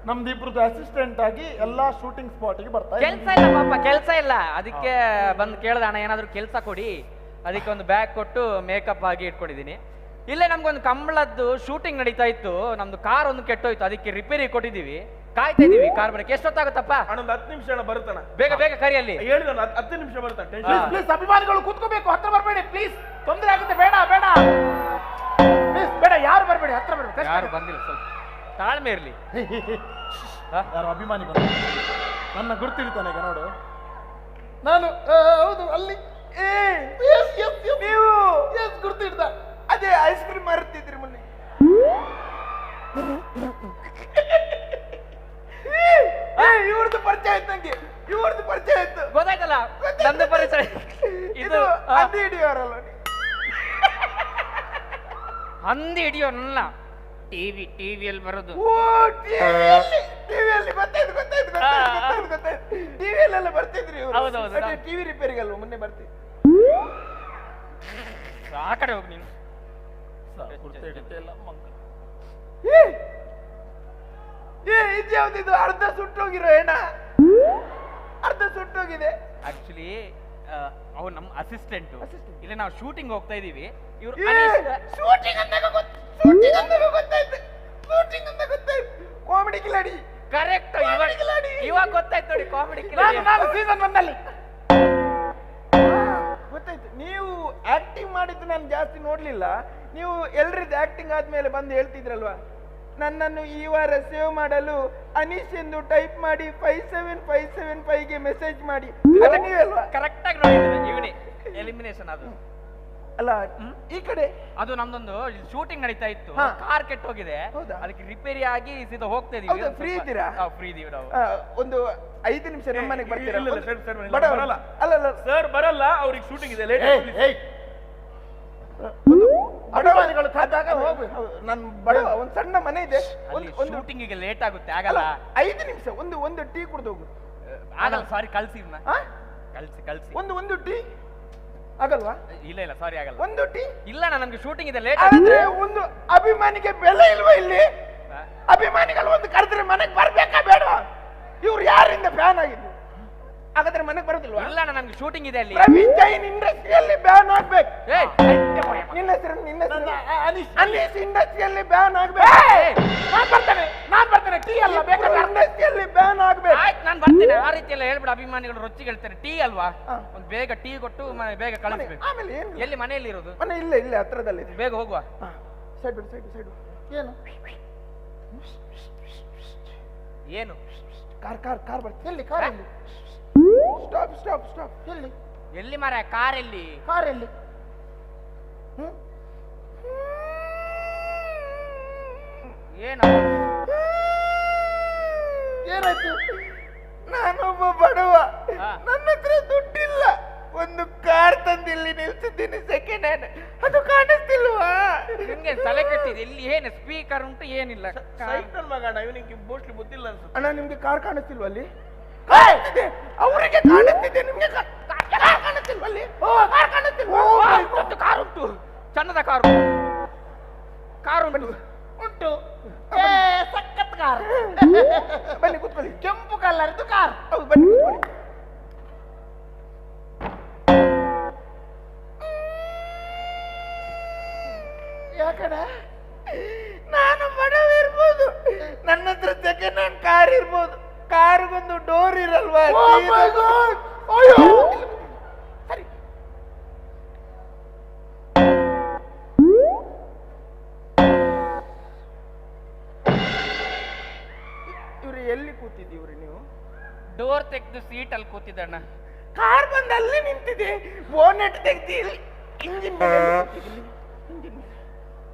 Speaker 6: ನಮ್ದು ಇಬ್ರದ್ದು ಅಸಿಸ್ಟೆಂಟ್ ಆಗಿ ಎಲ್ಲಾ ಶೂಟಿಂಗ್ ಸ್ಪಾಟ್ಗೆ ಬರ್ತಾ
Speaker 5: ಕೆಲಸ ಇಲ್ಲ ಪಾಪ, ಕೆಲಸ ಇಲ್ಲ. ಅದಕ್ಕೆ ಬಂದು ಕೇಳ್ದ, ಅಣ್ಣ ಏನಾದರೂ ಕೆಲಸ ಕೊಡಿ. ಅದಕ್ಕೆ ಒಂದು ಬ್ಯಾಗ್ ಕೊಟ್ಟು ಮೇಕಪ್ ಆಗಿ ಇಟ್ಕೊಂಡಿದ್ದೀನಿ. ಇಲ್ಲೇ ನಮ್ಗೊಂದು ಕಂಬಳದ್ದು ಶೂಟಿಂಗ್ ನಡೀತಾ ಇತ್ತು, ನಮ್ದು ಕಾರ್ ಒಂದು ಕೆಟ್ಟೋಯ್ತು, ಅದಕ್ಕೆ ರಿಪೇರಿ ಕೊಟ್ಟಿದ್ದೀವಿ, ಕಾಯ್ತಾ ಇದೀವಿ ಕಾರ್ ಬರಕ್ಕೆ. ಎಷ್ಟೊತ್ತಾಗುತ್ತಪ್ಪ?
Speaker 7: ಒಂದು 10 ನಿಮಿಷ ಬರುತ್ತಾನ,
Speaker 5: ಬೇಗ ಬೇಗ ಕರಿಯಲ್ಲಿ
Speaker 7: ಹೇಳಿದ 10 ನಿಮಿಷ ಬರ್ತಾನೆ.
Speaker 6: ಪ್ಲೀಸ್ ಪ್ಲೀಸ್ ಅಭಿಮಾನಿಗಳು ಕೂತ್ಕೋಬೇಕು, ಹತ್ರ ಬರಬೇಡಿ ಪ್ಲೀಸ್, ತೊಂದರೆ ಆಗುತ್ತೆ. ಬೇಡ ಬೇಡ ಪ್ಲೀಸ್ ಬೇಡ, ಯಾರು ಬರಬೇಡಿ, ಹತ್ರ ಬರಬೇಡಿ.
Speaker 5: ಯಾರು ಬಂದಿಲ್ಲ, ಸ್ವಲ್ಪ ತಾಳ್ಮೆ ಇರಲಿ.
Speaker 6: ಯಾರು ಅಭಿಮಾನಿ ಬಂದ ನನ್ನ ಗುರ್ತಿರ್ತಾನೆ ಈಗ ನೋಡು. ನಾನು ಹೌದು ಅಲ್ಲಿ
Speaker 3: ನೀವು
Speaker 6: ಗುರ್ತಿಡ್ದ,
Speaker 3: ಅದೇ ಐಸ್ ಕ್ರೀಮ್ ಮಾರುತ್ತಿದ್ರಿ ಮೊನ್ನೆ. ಇವ್ರದ್ದು ಪರಿಚಯ ಆಯ್ತು ನಂಗೆ, ಇವ್ರದ್ದು ಪರಿಚಯ ಆಯ್ತು.
Speaker 5: ಗೊತ್ತಾಯ್ತಲ್ಲ ನಂದು ಪರಿಚಯ.
Speaker 3: ಇದು ಹಂದಿ ಹಿಡಿಯೋರಲ್ಲ,
Speaker 5: ಹಂದಿ ಹಿಡಿಯೋನಲ್ಲ, ಟಿವಿ ಟಿವಿಯಲ್ಲಿ ಬರೋದು.
Speaker 3: ಓ ಟಿವಿಯಲ್ಲಿ ಗೊತ್ತಾಯ್ತು ಗೊತ್ತಾಯ್ತು ಗೊತ್ತಾಯ್ತು ಗೊತ್ತಾಯ್ತು, ಟಿವಿಯಲ್ಲೆಲ್ಲ ಬರ್ತಿದ್ರಿ ಇವ್ರು.
Speaker 5: ಹೌದೌದು,
Speaker 3: ಟಿವಿ ರಿಪೇರಿಗೆ ಅಲ್ವಾ ಮೊನ್ನೆ ಬರ್ತಿದ್ರು.
Speaker 5: ಆ ಕಡೆ ಹೋಗಿ ನೀನು.
Speaker 3: ಇದ್ಯಾವ್ದಿದು ಅರ್ಧ ಸುಟ್ಟೋಗಿರೋ ಏನ, ಅರ್ಧ ಸುಟ್ಟೋಗಿದೆ.
Speaker 5: ಆಕ್ಚುಲಿ ಅವ್ರು ನಮ್ಮ ಅಸಿಸ್ಟೆಂಟ್. ಇಲ್ಲಿ ನಾವು ಶೂಟಿಂಗ್ ಹೋಗ್ತಾ ಇದೀವಿ. ಇವರು
Speaker 3: ಶೂಟಿಂಗ್ ಅಂದಾಗ ಶೂಟಿಂಗ್ ಅಂದಾಗ ಗೊತ್ತಾಯ್ತು, ಶೂಟಿಂಗ್ ಅಂತ ಗೊತ್ತಾಯ್ತು. ಕಾಮಿಡಿ ಕಿಲಾಡಿ
Speaker 5: ಕರೆಕ್ಟ್, ಇವಾಗ ಗೊತ್ತಾಯ್ತು ನೋಡಿ ಕಾಮಿಡಿ ಕಿಲಾಡಿ.
Speaker 6: ನಾನು ಸೀಸನ್ 1 ಅಲ್ಲಿ
Speaker 3: ಗೊತ್ತಾಯ್ತು. ನೀವು ಆಕ್ಟಿಂಗ್ ಮಾಡಿದ್ದು ನಾನು ಜಾಸ್ತಿ ನೋಡ್ಲಿಲ್ಲ. ನೀವು ಎಲ್ರಿದ್ದು ಆಕ್ಟಿಂಗ್ ಆದ್ಮೇಲೆ ಬಂದು ಹೇಳ್ತಿದ್ರಲ್ವಾ, ನನ್ನನ್ನು ಈ ವಾರ ಸೇವ್ ಮಾಡಲು ಅನೀಶ್ ಎಂದು ಟೈಪ್ ಮಾಡಿ 57575 ಗೆ ಮೆಸೇಜ್ ಮಾಡಿ. ಅದು ನೀವಲ್ವಾ?
Speaker 5: ಕರೆಕ್ಟ್ ಆಗಿ ನೋಡಿದ್ರೆ ಇವನೇ ಎಲಿಮಿನೇಷನ್ ಅದು
Speaker 3: ಅಲ್ಲ. ಈ ಕಡೆ
Speaker 5: ಅದು ನಮ್ದೊಂದು ಶೂಟಿಂಗ್ ನಡೀತಾ ಇತ್ತು, ಕಾರ್ ಕೆಟ್ಟ ಹೋಗಿದೆ, ಅದಕ್ಕೆ ರಿಪೇರಿ ಆಗಿ ಸೀದಾ ಹೋಗ್ತಾ ಇದೀವಿ.
Speaker 3: ಫ್ರೀ ಇದ್ದೀರಾ?
Speaker 5: ಫ್ರೀ ಇದೀವಿ ನಾವು.
Speaker 3: ಒಂದು 5 ನಿಮಿಷ ನಮ್ಮ ಮನೆಗೆ ಬರ್ತೀರಾ?
Speaker 7: ಬರಲ್ಲ ಅಲ್ಲ ಸರ್, ಬರಲ್ಲ, ಅವ್ರಿಗೆ ಶೂಟಿಂಗ್ ಇದೆ ಲೇಟ್.
Speaker 6: ಅಭಿಮಾನಿಗಳು ಕಾದಾಗ ಹೋಗ್ಬೇಕು.
Speaker 3: ನನ್ನ ಬಡವ ಒಂದು ಸಣ್ಣ ಮನೆ ಇದೆ,
Speaker 5: ಒಂದು ಶೂಟಿಂಗ್ ಲೇಟ್ ಆಗುತ್ತೆ, ಆಗಲ್ಲ.
Speaker 3: 5 ನಿಮಿಷ ಒಂದು ಒಂದು ಟೀ ಕುಡಿದು ಹೋಗು.
Speaker 5: ಆಗಲ್ಲ ಸಾರಿ, ಕಳ್ಸಿ ಕಳ್ಸಿ ಕಳ್ಸಿ.
Speaker 3: ಒಂದು ಒಂದು ಟೀ ಆಗಲ್ವಾ?
Speaker 5: ಇಲ್ಲ ಇಲ್ಲ ಸಾರಿ ಆಗಲ್ಲ.
Speaker 3: ಒಂದು ಟೀ
Speaker 5: ಇಲ್ಲ, ನಮ್ಗೆ ಶೂಟಿಂಗ್ ಇದೆ ಲೇಟ್
Speaker 3: ಆದ್ರೆ. ಒಂದು ಅಭಿಮಾನಿಗೆ ಬೆಲೆ ಇಲ್ವಾ ಇಲ್ಲಿ? ಅಭಿಮಾನಿಗಳು ಒಂದು ಕರೆದ್ರೆ ಮನೆಗೆ ಬರ್ಬೇಕಾ ಬೇಡ? ಇವ್ರು ಯಾರಿಂದ ಫ್ಯಾನ್ ಆಗಿದ್ದು? ಹಾಗಾದ್ರೆ ಮನೆಗೆ ಬರೋದಿಲ್ವಾ?
Speaker 5: ಇಲ್ಲ ನಮ್ಗೆ ಶೂಟಿಂಗ್ ಇದೆ ಅಲ್ಲಿ.
Speaker 3: ಪ್ರವೀಣ್ ಜೈನ್ ಇಂಡಸ್ಟ್ರಿಯಲ್ಲಿ ಬ್ಯಾನ್ ಆಗ್ಬೇಕು. ನಿನ್ನ ಹೆಸರು? ನಿನ್ನ ಹೆಸರು ಅನೀಶ್. ಇಂಡಸ್ಟ್ರಿಯಲ್ಲಿ ಬ್ಯಾನ್ ಆಗ್ಬೇಕು.
Speaker 6: ನಾನ್ ಬರ್ತೇನೆ, ನಾನ್ ಬರ್ತೇನೆ. ಟೀ ಅಲ್ಲ ಬೇಕಾದ್ರೆ
Speaker 3: ಇಂಡಸ್ಟ್ರಿಯಲ್ಲಿ ಬ್ಯಾನ್ ಆಗ್ಬೇಕು.
Speaker 5: ಆಯ್ತು ನಾನು ಬರ್ತೇನೆ. ಆ ರೀತಿ ಎಲ್ಲ ಹೇಳ್ಬಿಡ, ಅಭಿಮಾನಿಗಳು ರೊಚ್ಚಿಗೆ ಹೇಳ್ತಾರೆ. ಟೀ ಅಲ್ವಾ, ಒಂದು ಬೇಗ ಟೀ ಕೊಟ್ಟು ಬೇಗ ಕಳಿಸ್ಬೇಕು.
Speaker 3: ಆಮೇಲೆ ಏನು?
Speaker 5: ಎಲ್ಲಿ ಮನೆಯಲ್ಲಿ ಇರೋದು?
Speaker 3: ಮನೆ ಇಲ್ಲೇ ಇಲ್ಲೇ ಹತ್ರದಲ್ಲಿ.
Speaker 5: ಬೇಗ ಹೋಗುವ.
Speaker 3: ಸೈಡ್ ಬಿಡು, ಸೈಡ್ ಸೈಡ್.
Speaker 6: ಏನು
Speaker 5: ಏನು?
Speaker 3: Car car car ಬರ್ತದೆ.
Speaker 6: ಎಲ್ಲಿ ಕಾರ್? ಎಲ್ಲಿ?
Speaker 3: Stop stop stop.
Speaker 6: ಎಲ್ಲಿ
Speaker 5: ಎಲ್ಲಿ ಮಾರ ಕಾರ್ ಎಲ್ಲಿ?
Speaker 6: ಕಾರ್ ಎಲ್ಲಿ?
Speaker 5: ಏನು
Speaker 3: ಏನಾಯ್ತು? ನಾನೊಬ್ಬ ಬಡವ, ನನ್ನ ಹತ್ರ ದುಡ್ಡಿಲ್ಲ. ಒಂದು ಕಾರ್ ತಂದು ಇಲ್ಲಿ ನಿಲ್ಸಿದ್ದೀನಿ ಸೆಕೆಂಡ್ ಹ್ಯಾಂಡ್, ಅದು ಕಾಣಿಸ್ತಿಲ್ವಾ?
Speaker 5: ನಿಮ್ಗೆ ತಲೆ ಕೆಟ್ಟಿದೆ. ಇಲ್ಲಿ ಏನು ಸ್ಪೀಕರ್ ಉಂಟು ಏನಿಲ್ಲ.
Speaker 7: ಸೈಕಲ್ ಮಗಣ ಇವನಿಗೆ ಮೋಸ್ಟ್ಲಿ ಬುದ್ಧಿಲ್ಲ ಅನ್ಸುತ್ತೆ.
Speaker 3: ಅಣ್ಣ ನಿಮ್ಗೆ ಕಾರ್ ಕಾಣಿಸ್ತಿಲ್ವಾ ಅಲ್ಲಿ? ಕಾಣಿಸ್ತಿದೆ ಅವರಿಗೆ, ಕಾಣಿಸ್ತಿದೆ ನಿಮ್ಗೆ. ಕಾಣಿಸ್ತಿಲ್ವಾ ಅಲ್ಲಿ? ಕಾರ್ ಕಾಣಿಸ್ತಿಲ್ವಾ?
Speaker 5: ಕಾರ್ ಉಂಟು, ಚನ್ನದ ಕಾರು. ಕಾರ್ ಉಂಟು
Speaker 6: ಉಂಟು, ಸಖತ್ ಕಾರ್.
Speaker 3: ಬನ್ನಿ ಕೂತ್ಕೊಳ್ಳಿ.
Speaker 6: ಕೆಂಪು ಕಲರ್ದು ಕಾರ್.
Speaker 3: ಹೌದು ಬನ್ನಿ ಕೂತ್ಕೊಳ್ಳಿ. ಯಾಕಣ ನಾನು ಬಡವ ಇರ್ಬೋದು, ನನ್ನ ಹತ್ರ second hand car ಇರ್ಬೋದು, ಕಾರಿಗೊಂದು ಡೋರ್ ಇರಲ್ವಾ? ಸರಿ ಇವ್ರು ಎಲ್ಲಿ ಕೂತಿದ್ದೀವ್ರಿ ನೀವು?
Speaker 5: ಡೋರ್ ತೆಗೆದು ಸೀಟ್ ಅಲ್ಲಿ ಕೂತಿದ್ದಣ್ಣ.
Speaker 3: ಕಾರ್ ಬಂದು ಅಲ್ಲಿ ನಿಂತಿದೆ, ಬೋನೆಟ್ ತೆಗ್ದು ಇಲ್ಲಿ ಇಂಜಿನ್ ಇಂಜಿನ್.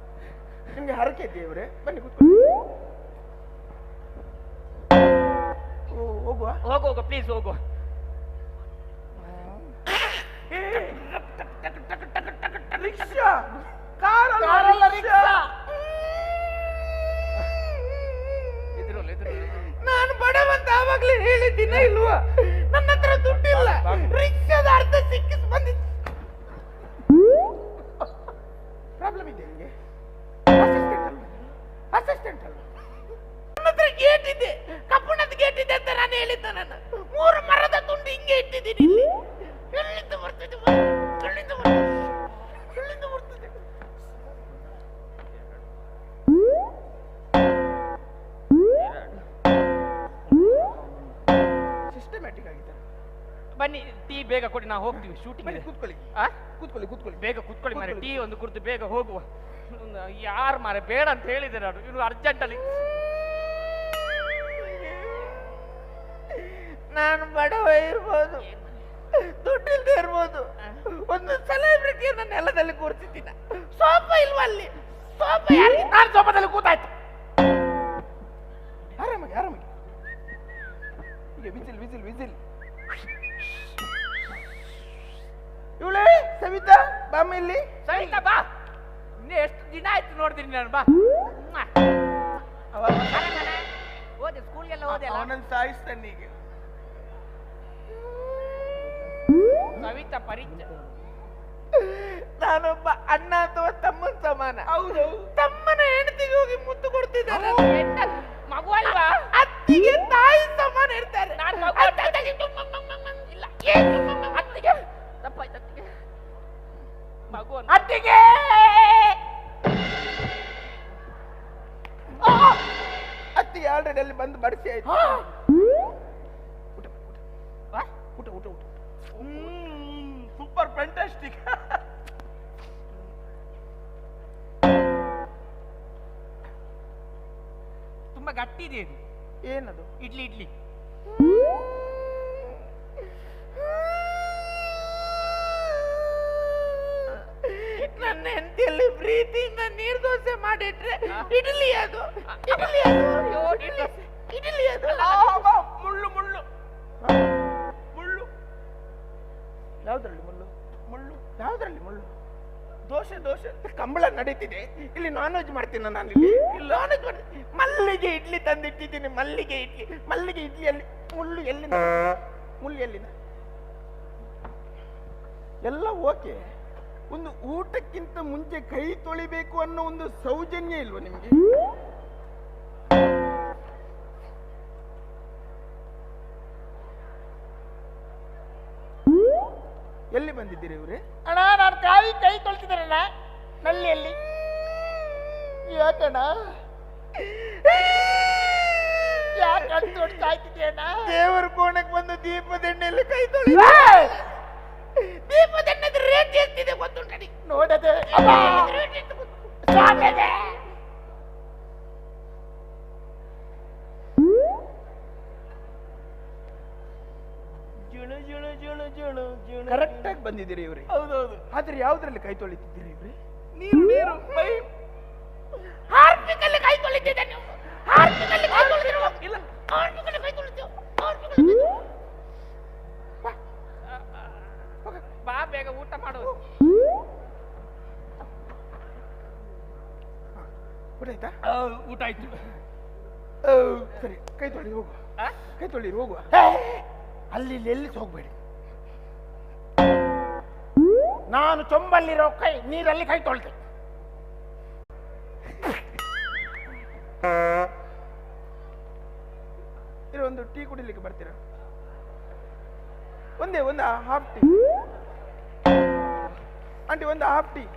Speaker 3: ನಿಮ್ಗೆ ಹರಕೆ ಇದೆಯಾ ಇವ್ರೆ? ಬನ್ನಿ ಕೂತ್ಕೊಳ್ಳಿ. ಹೋಗುವ?
Speaker 5: ಹೋಗು ಹೋಗು ಪ್ಲೀಸ್ ಹೋಗು.
Speaker 3: ರಿಕ್ಷಾ ಕಾರ್
Speaker 6: ಕಾರಲ್ಲ ರಿಕ್ಷಾ.
Speaker 3: ನಾನು ಬಡವಂತ ಆವಾಗ್ಲೇ ಹೇಳಿದ್ದೀನ ಇಲ್ವಾ? ನನ್ನ ಹತ್ರ ದುಡ್ಡಿಲ್ಲ, ರಿಕ್ಷಾದ ಅರ್ಧ ಸಿಕ್ಕಿಸ್ ಬಂದಿತ್ತು. ಪ್ರಾಬ್ಲಮ್ Assistant ಅಲ್ಲ. ನನ್ನ ಹತ್ರ ಗೇಟ್ ಇದೆ, ಕಬ್ಬಣದ ಗೇಟ್ ಇದೆ ಅಂತ ನಾನು ಹೇಳಿದ್ದ. ನಾನು 3 ಮರದ ತುಂಡು ಹಿಂಗೆ ಇಟ್ಟಿದ್ದೀನಿ ಇಲ್ಲಿ. ಎಲ್ಲಿಂದ ಬರ್ತದೆ? ಎಲ್ಲಿಂದ ಬರ್ತದೆ? ಎಲ್ಲಿಂದ ಬರ್ತದೆ? ಸಿಸ್ಟಮ್ಯಾಟಿಕ್ ಆಗಿದೆ.
Speaker 5: ಬನ್ನಿ, ಟೀ ಬೇಗ ಕೊಡಿ, ನಾವು ಹೋಗ್ತೀವಿ ಶೂಟಿಂಗ್.
Speaker 3: ಕೂತ್ಕೊಳ್ಳಿ ಕೂತ್ಕೊಳ್ಳಿ ಕೂತ್ಕೊಳ್ಳಿ,
Speaker 5: ಬೇಗ ಕೂತ್ಕೊಳ್ಳಿ ಮಾರೆ. ಟೀ ಒಂದು ಕುಡಿದು ಬೇಗ ಹೋಗುವ. ಯಾರು ಮಾರೆ ಬೇಡ ಅಂತ ಹೇಳಿದೆ ನಾನು, ಇನ್ನು ಅರ್ಜೆಂಟ್ ಅಲ್ಲಿ.
Speaker 3: ನಾನು ಬಡವ ಇರ್ಬೋದು, ದುಡ್ಡಿಲ್ದೆ ಇರ್ಬೋದು, ಒಂದು ಸೆಲೆಬ್ರಿಟಿಯನ್ನ ನೆಲದಲ್ಲಿ ಕೂರ್ಸಿದ್ದೀನಿ. ಸೋಫಾ ಇಲ್ವಾ ಅಲ್ಲಿ? ಸೋಫಾ ಯಾರಿಗೆ? ನಾನು ಸೋಫಾದಲ್ಲಿ ಕೂತಾಯ್ತು. ಆರಾಮಾಗಿ ಆರಾಮಾಗಿ. ಈಗ whistle whistle whistle. ಇವಳೇ ಸವಿತಾ, ಬಾಮ್ಮ ಇಲ್ಲಿ.
Speaker 5: ಸವಿತಾ ಬಾ, ಇನ್ನೂ ಎಷ್ಟು ದಿನ ಆಯ್ತು ನೋಡ್ತೀನಿ ನಾನು. ಬಾ. ಹೋದೆ ಸ್ಕೂಲ್ಗೆಲ್ಲ ಹೋದೆ,
Speaker 3: ಅವನನ್ನು ಸಾಯಿಸ್ತಾನೆ ಈಗ.
Speaker 5: ಸವಿತಾ ಪರಿಚಯ.
Speaker 3: ನಾನೊಬ್ಬ ಅಣ್ಣ ಅಥವಾ ತಮ್ಮನ ಸಮಾನ. ಹೌದು, ತಮ್ಮನ ಹೆಂಡತಿಗೆ ಹೋಗಿ ಮುತ್ತು ಕೊಡ್ತಿದ್ದಾನೆ.
Speaker 5: ಮಗು ಅಲ್ವಾ?
Speaker 3: ಅತ್ತಿಗೆ ತಾಯಿ ಸಮಾನ ಇರ್ತಾರೆ.
Speaker 5: ಇಲ್ಲ, ಅತ್ತಿಗೆ ತಪ್ಪಾಯ್ತು. ಅತ್ತಿಗೆ ಮಗು,
Speaker 3: ಅತ್ತಿಗೆ ಅತ್ತಿಗೆ ಆಲ್ರೆಡಿ ಅಲ್ಲಿ ಬಂದು ಬಡಿಸಿ ಆಯ್ತು. ಊಟ ಊಟ ಊಟ ಊಟ. Super fantastic.
Speaker 5: ತುಂಬಾ ಗಟ್ಟಿ ಇದೆ ಇದು.
Speaker 3: ಏನದು?
Speaker 5: ಇಡ್ಲಿ ಇಡ್ಲಿ.
Speaker 3: ನನ್ನ ಹೆಂಡತಿಯಲ್ಲಿ ಪ್ರೀತಿಯಿಂದ ನೀರು ದೋಸೆ ಮಾಡಿಟ್ರೆ ಇಡ್ಲಿ ಅದು, ಇಡ್ಲಿ ಅದು, ಇಡ್ಲಿ ಅದು. ಮುಳ್ಳು ಮುಳ್ಳು ಮುಳ್ಳು. ಯಾವ್ದ್ರಲ್ಲಿ ಮುಳ್ಳು? ಮುಳ್ಳು ಯಾವ್ದ್ರಲ್ಲಿ ಮುಳ್ಳು? ದೋಸೆ ದೋಸೆ. ಕಂಬಳ ನಡೀತಿದೆ ಇಲ್ಲಿ. ನಾನ್ ವೆಜ್ ಮಾಡ್ತೀನಿ ನಾನು ಇಲ್ಲಿ. ನಾನ್ ವೆಜ್ ಮಾಡ್ತೀನಿ. ಮಲ್ಲಿಗೆ ಇಡ್ಲಿ ತಂದಿಟ್ಟಿದ್ದೀನಿ. ಮಲ್ಲಿಗೆ ಇಡ್ಲಿ. ಮಲ್ಲಿಗೆ ಇಡ್ಲಿಯಲ್ಲಿ ಮುಳ್ಳು ಎಲ್ಲಿನ? ಮುಳ್ಳು ಎಲ್ಲಿನ? ಎಲ್ಲ ಓಕೆ. ಒಂದು ಊಟಕ್ಕಿಂತ ಮುಂಚೆ ಕೈ ತೊಳಿಬೇಕು ಅನ್ನೋ ಒಂದು ಸೌಜನ್ಯ ಇಲ್ವಾ ನಿಮ್ಗೆ? ಎಲ್ಲಿ ಬಂದಿದ್ದೀರಿ ಇವ್ರೆ?
Speaker 6: ಅಣ್ಣ, ನಾನು ಕಾಯಿ ಕೈ ತೊಳ್ತಿದ್ದೀರಣ್ಣ ನಲ್ಲಿಯಲ್ಲಿ. ಯಾಕಣ್ಣ ಯಾಕೆ ಅಷ್ಟು ದೊಡ್ಡ ಸಾಯ್ತಿದ್ಯಣ್ಣ?
Speaker 3: ದೇವರ ಕೋಣಕ್ಕೆ ಬಂದು ದೀಪದೆಣ್ಣೆಯಲ್ಲಿ ಕೈ ತೊಳಿ. ದೀಪದೆಣ್ಣೆದ ರೇಟ್ ಎಷ್ಟಿದೆ ಗೊತ್ತುಂಟ?
Speaker 6: ನೋಡದೆ
Speaker 3: ಕರೆಕ್ಟ್ ಆಗಿ ಬಂದಿದ್ದೀರಿ ಇವ್ರಿ.
Speaker 7: ಹೌದೌದು.
Speaker 3: ಆದ್ರೆ ಯಾವ್ದ್ರಲ್ಲಿ ಕೈ ತೊಳಿತಿದ್ದೀರಿ ಇವ್ರಿ?
Speaker 7: ನೀರು ನೀರು ಪೈ.
Speaker 3: ಹಾರ್ಪಿಕಲ್ಲಿ ಕೈ ತೊಳಿತಿದ್ದೆ ನೀವು. ಹಾರ್ಪಿಕಲ್ಲಿ ಕೈ ತೊಳಿತಿರುವ
Speaker 7: ಇಲ್ಲ,
Speaker 3: ಹಾರ್ಪಿಕಲ್ಲಿ ಕೈ ತೊಳಿತೀವಿ. ಹಾರ್ಪಿಕಲ್ಲಿ
Speaker 5: ಬಾ, ಬೇಗ ಊಟ ಮಾಡು.
Speaker 3: ಊಟ ಆಯ್ತಾ?
Speaker 5: ಊಟ ಆಯ್ತು.
Speaker 3: ಸರಿ, ಕೈ ತೊಳಿ ಹೋಗುವ. ಕೈ ತೊಳಿ ಹೋಗುವ. ಅಲ್ಲಿ ಎಲ್ಲಿ ಹೋಗ್ಬೇಡಿ.
Speaker 6: ನಾನು ಚೊಂಬಲ್ಲಿರೋ ಕೈ ನೀರಲ್ಲಿ ಕೈ ತೊಳ್ತೆ.
Speaker 3: ಒಂದು ಟೀ ಕುಡಿಲಿಕ್ಕೆ ಬರ್ತೀರಾ? ಒಂದೇ ಒಂದು half tea aunty, ಒಂದು half tea.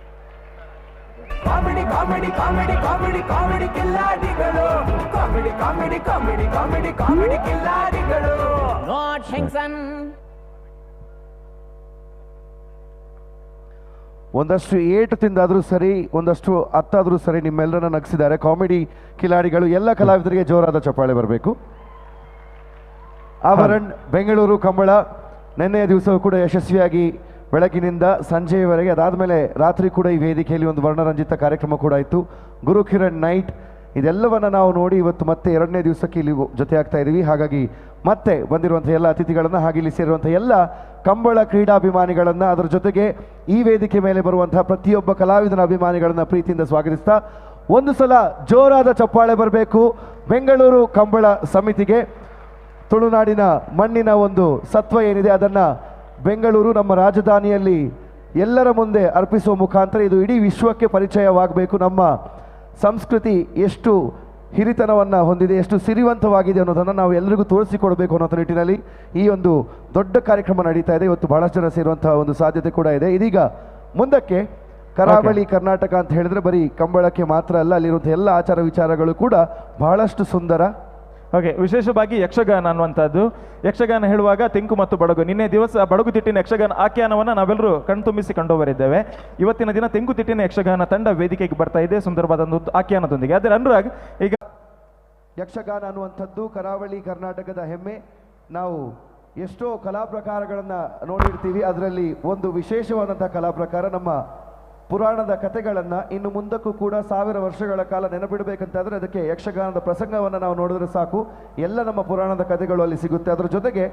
Speaker 8: Comedy comedy comedy comedy comedy ಕಿಲ್ಲಾಡಿಗಳು. Comedy comedy comedy comedy comedy ಕಿಲ್ಲಾಡಿಗಳು.
Speaker 4: No tension.
Speaker 9: ಒಂದಷ್ಟು ಏಟು ತಿಂದಾದರೂ ಸರಿ, ಒಂದಷ್ಟು ಅತ್ತಾದರೂ ಸರಿ ನಿಮ್ಮೆಲ್ಲರನ್ನ ನಗಿಸಿದ್ದಾರೆ ಕಾಮಿಡಿ ಕಿಲಾಡಿಗಳು. ಎಲ್ಲ ಕಲಾವಿದರಿಗೆ ಜೋರಾದ ಚಪ್ಪಾಳೆ ಬರಬೇಕು. ಆಭರಣ್ ಬೆಂಗಳೂರು ಕಂಬಳ ನಿನ್ನೆಯ ದಿವಸವೂ ಕೂಡ ಯಶಸ್ವಿಯಾಗಿ ಬೆಳಗಿನಿಂದ ಸಂಜೆಯವರೆಗೆ, ಅದಾದಮೇಲೆ ರಾತ್ರಿ ಕೂಡ ಈ ವೇದಿಕೆಯಲ್ಲಿ ಒಂದು ವರ್ಣರಂಜಿತ ಕಾರ್ಯಕ್ರಮ ಕೂಡ ಇತ್ತು. ಗುರುಕಿರಣ್ ನೈಟ್ ಇದೆಲ್ಲವನ್ನು ನಾವು ನೋಡಿ ಇವತ್ತು ಮತ್ತೆ ಎರಡನೇ ದಿವಸಕ್ಕೆ ಇಲ್ಲಿ ಜೊತೆಯಾಗ್ತಾ ಇದ್ದೀವಿ. ಹಾಗಾಗಿ ಮತ್ತೆ ಬಂದಿರುವಂಥ ಎಲ್ಲ ಅತಿಥಿಗಳನ್ನು, ಹಾಗೆ ಇಲ್ಲಿ ಸೇರುವಂಥ ಎಲ್ಲ ಕಂಬಳ ಕ್ರೀಡಾಭಿಮಾನಿಗಳನ್ನು, ಅದರ ಜೊತೆಗೆ ಈ ವೇದಿಕೆ ಮೇಲೆ ಬರುವಂತಹ ಪ್ರತಿಯೊಬ್ಬ ಕಲಾವಿದನ ಅಭಿಮಾನಿಗಳನ್ನು ಪ್ರೀತಿಯಿಂದ ಸ್ವಾಗತಿಸ್ತಾ ಒಂದು ಸಲ ಜೋರಾದ ಚಪ್ಪಾಳೆ ಬರಬೇಕು ಬೆಂಗಳೂರು ಕಂಬಳ ಸಮಿತಿಗೆ. ತುಳುನಾಡಿನ ಮಣ್ಣಿನ ಒಂದು ಸತ್ವ ಏನಿದೆ ಅದನ್ನು ಬೆಂಗಳೂರು ನಮ್ಮ ರಾಜಧಾನಿಯಲ್ಲಿ ಎಲ್ಲರ ಮುಂದೆ ಅರ್ಪಿಸುವ ಮುಖಾಂತರ ಇದು ಇಡೀ ವಿಶ್ವಕ್ಕೆ ಪರಿಚಯವಾಗಬೇಕು. ನಮ್ಮ ಸಂಸ್ಕೃತಿ ಎಷ್ಟು ಹಿರಿತನವನ್ನು ಹೊಂದಿದೆ, ಎಷ್ಟು ಸಿರಿವಂತವಾಗಿದೆ ಅನ್ನೋದನ್ನು ನಾವು ಎಲ್ಲರಿಗೂ ತೋರಿಸಿಕೊಡಬೇಕು ಅನ್ನೋ ನಿಟ್ಟಿನಲ್ಲಿ ಈ ಒಂದು ದೊಡ್ಡ ಕಾರ್ಯಕ್ರಮ ನಡೀತಾ ಇದೆ. ಇವತ್ತು ಬಹಳಷ್ಟು ಜನ ಸೇರುವಂತಹ ಒಂದು ಸಾಧ್ಯತೆ ಕೂಡ ಇದೆ. ಇದೀಗ ಮುಂದಕ್ಕೆ ಕರಾವಳಿ ಕರ್ನಾಟಕ ಅಂತ ಹೇಳಿದ್ರೆ ಬರೀ ಕಂಬಳಕ್ಕೆ ಮಾತ್ರ ಅಲ್ಲ, ಅಲ್ಲಿರುವಂಥ ಎಲ್ಲ ಆಚಾರ ವಿಚಾರಗಳು ಕೂಡ ಬಹಳಷ್ಟು ಸುಂದರ.
Speaker 1: ಓಕೆ, ವಿಶೇಷವಾಗಿ ಯಕ್ಷಗಾನ ಅನ್ನುವಂಥದ್ದು. ಯಕ್ಷಗಾನ ಹೇಳುವಾಗ ತೆಂಕು ಮತ್ತು ಬಡಗು. ನಿನ್ನೆ ದಿವಸ ಬಡಗುತಿಟ್ಟಿನ ಯಕ್ಷಗಾನ ಆಖ್ಯಾನವನ್ನು ನಾವೆಲ್ಲರೂ ಕಣ್ತುಂಬಿಸಿ ಕಂಡುಬರಿದ್ದೇವೆ. ಇವತ್ತಿನ ದಿನ ತೆಂಕುತಿಟ್ಟಿನ ಯಕ್ಷಗಾನ ತಂಡ ವೇದಿಕೆಗೆ ಬರ್ತಾ ಇದೆ ಸುಂದರವಾದ ಒಂದು ಆಖ್ಯಾನದೊಂದಿಗೆ. ಆದರೆ ಅನುರಾಗ್, ಈಗ
Speaker 9: ಯಕ್ಷಗಾನ ಅನ್ನುವಂಥದ್ದು ಕರಾವಳಿ ಕರ್ನಾಟಕದ ಹೆಮ್ಮೆ. ನಾವು ಎಷ್ಟೋ ಕಲಾ ಪ್ರಕಾರಗಳನ್ನು ನೋಡಿರ್ತೀವಿ, ಅದರಲ್ಲಿ ಒಂದು ವಿಶೇಷವಾದಂಥ ಕಲಾ ಪ್ರಕಾರ ನಮ್ಮ ಪುರಾಣದ ಕಥೆಗಳನ್ನು ಇನ್ನು ಮುಂದಕ್ಕೂ ಕೂಡ 1000 ವರ್ಷಗಳ ಕಾಲ ನೆನಪಿಡಬೇಕಂತಾದರೆ ಅದಕ್ಕೆ ಯಕ್ಷಗಾನದ ಪ್ರಸಂಗವನ್ನು ನಾವು ನೋಡಿದ್ರೆ ಸಾಕು, ಎಲ್ಲ ನಮ್ಮ ಪುರಾಣದ ಕಥೆಗಳು ಅಲ್ಲಿ ಸಿಗುತ್ತೆ. ಅದರ ಜೊತೆಗೆ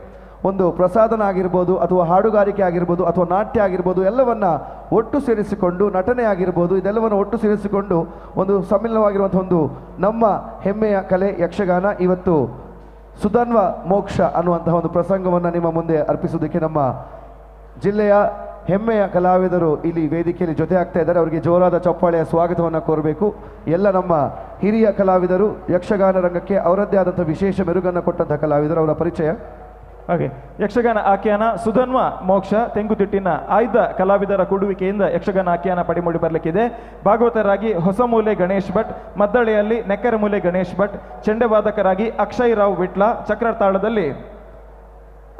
Speaker 9: ಒಂದು ಪ್ರಸಾದನ ಆಗಿರ್ಬೋದು, ಅಥವಾ ಹಾಡುಗಾರಿಕೆ ಆಗಿರ್ಬೋದು, ಅಥವಾ ನಾಟ್ಯ ಆಗಿರ್ಬೋದು, ಎಲ್ಲವನ್ನ ಒಟ್ಟು ಸೇರಿಸಿಕೊಂಡು, ನಟನೆ ಆಗಿರ್ಬೋದು, ಇದೆಲ್ಲವನ್ನು ಒಟ್ಟು ಸೇರಿಸಿಕೊಂಡು ಒಂದು ಸಮ್ಮಿಲನವಾಗಿರುವಂಥ ಒಂದು ನಮ್ಮ ಹೆಮ್ಮೆಯ ಕಲೆ ಯಕ್ಷಗಾನ. ಇವತ್ತು ಸುಧನ್ವ ಮೋಕ್ಷ ಅನ್ನುವಂತಹ ಒಂದು ಪ್ರಸಂಗವನ್ನು ನಿಮ್ಮ ಮುಂದೆ ಅರ್ಪಿಸೋದಕ್ಕೆ ನಮ್ಮ ಜಿಲ್ಲೆಯ ಹೆಮ್ಮೆಯ ಕಲಾವಿದರು ಇಲ್ಲಿ ವೇದಿಕೆಯಲ್ಲಿ ಜೊತೆ ಆಗ್ತಾ ಇದ್ದಾರೆ. ಅವರಿಗೆ ಜೋರಾದ ಚಪ್ಪಾಳೆಯ ಸ್ವಾಗತವನ್ನು ಕೋರಬೇಕು. ಎಲ್ಲ ನಮ್ಮ ಹಿರಿಯ ಕಲಾವಿದರು, ಯಕ್ಷಗಾನ ರಂಗಕ್ಕೆ ಅವರದ್ದೇ ಆದಂಥ ವಿಶೇಷ ಮೆರುಗನ್ನು ಕೊಟ್ಟಂಥ ಕಲಾವಿದರು, ಅವರ ಪರಿಚಯ.
Speaker 1: ಓಕೆ, ಯಕ್ಷಗಾನ ಆಖ್ಯಾನ ಸುಧನ್ವ ಮೋಕ್ಷ ತೆಂಕುತಿಟ್ಟಿನ ಆಯ್ದ ಕಲಾವಿದರ ಕೂಡುವಿಕೆಯಿಂದ ಯಕ್ಷಗಾನ ಆಖ್ಯಾನ ಪಡಿಮೂಡಿ ಬರಲಿಕ್ಕಿದೆ. ಭಾಗವತರಾಗಿ ಹೊಸಮೂಲೆ ಗಣೇಶ್ ಭಟ್, ಮದ್ದಳೆಯಲ್ಲಿ ನೆಕ್ಕರಮೂಲೆ ಗಣೇಶ್ ಭಟ್, ಚೆಂಡೆವಾದಕರಾಗಿ ಅಕ್ಷಯ್ ರಾವ್ ವಿಟ್ಲ, ಚಕ್ರತಾಳದಲ್ಲಿ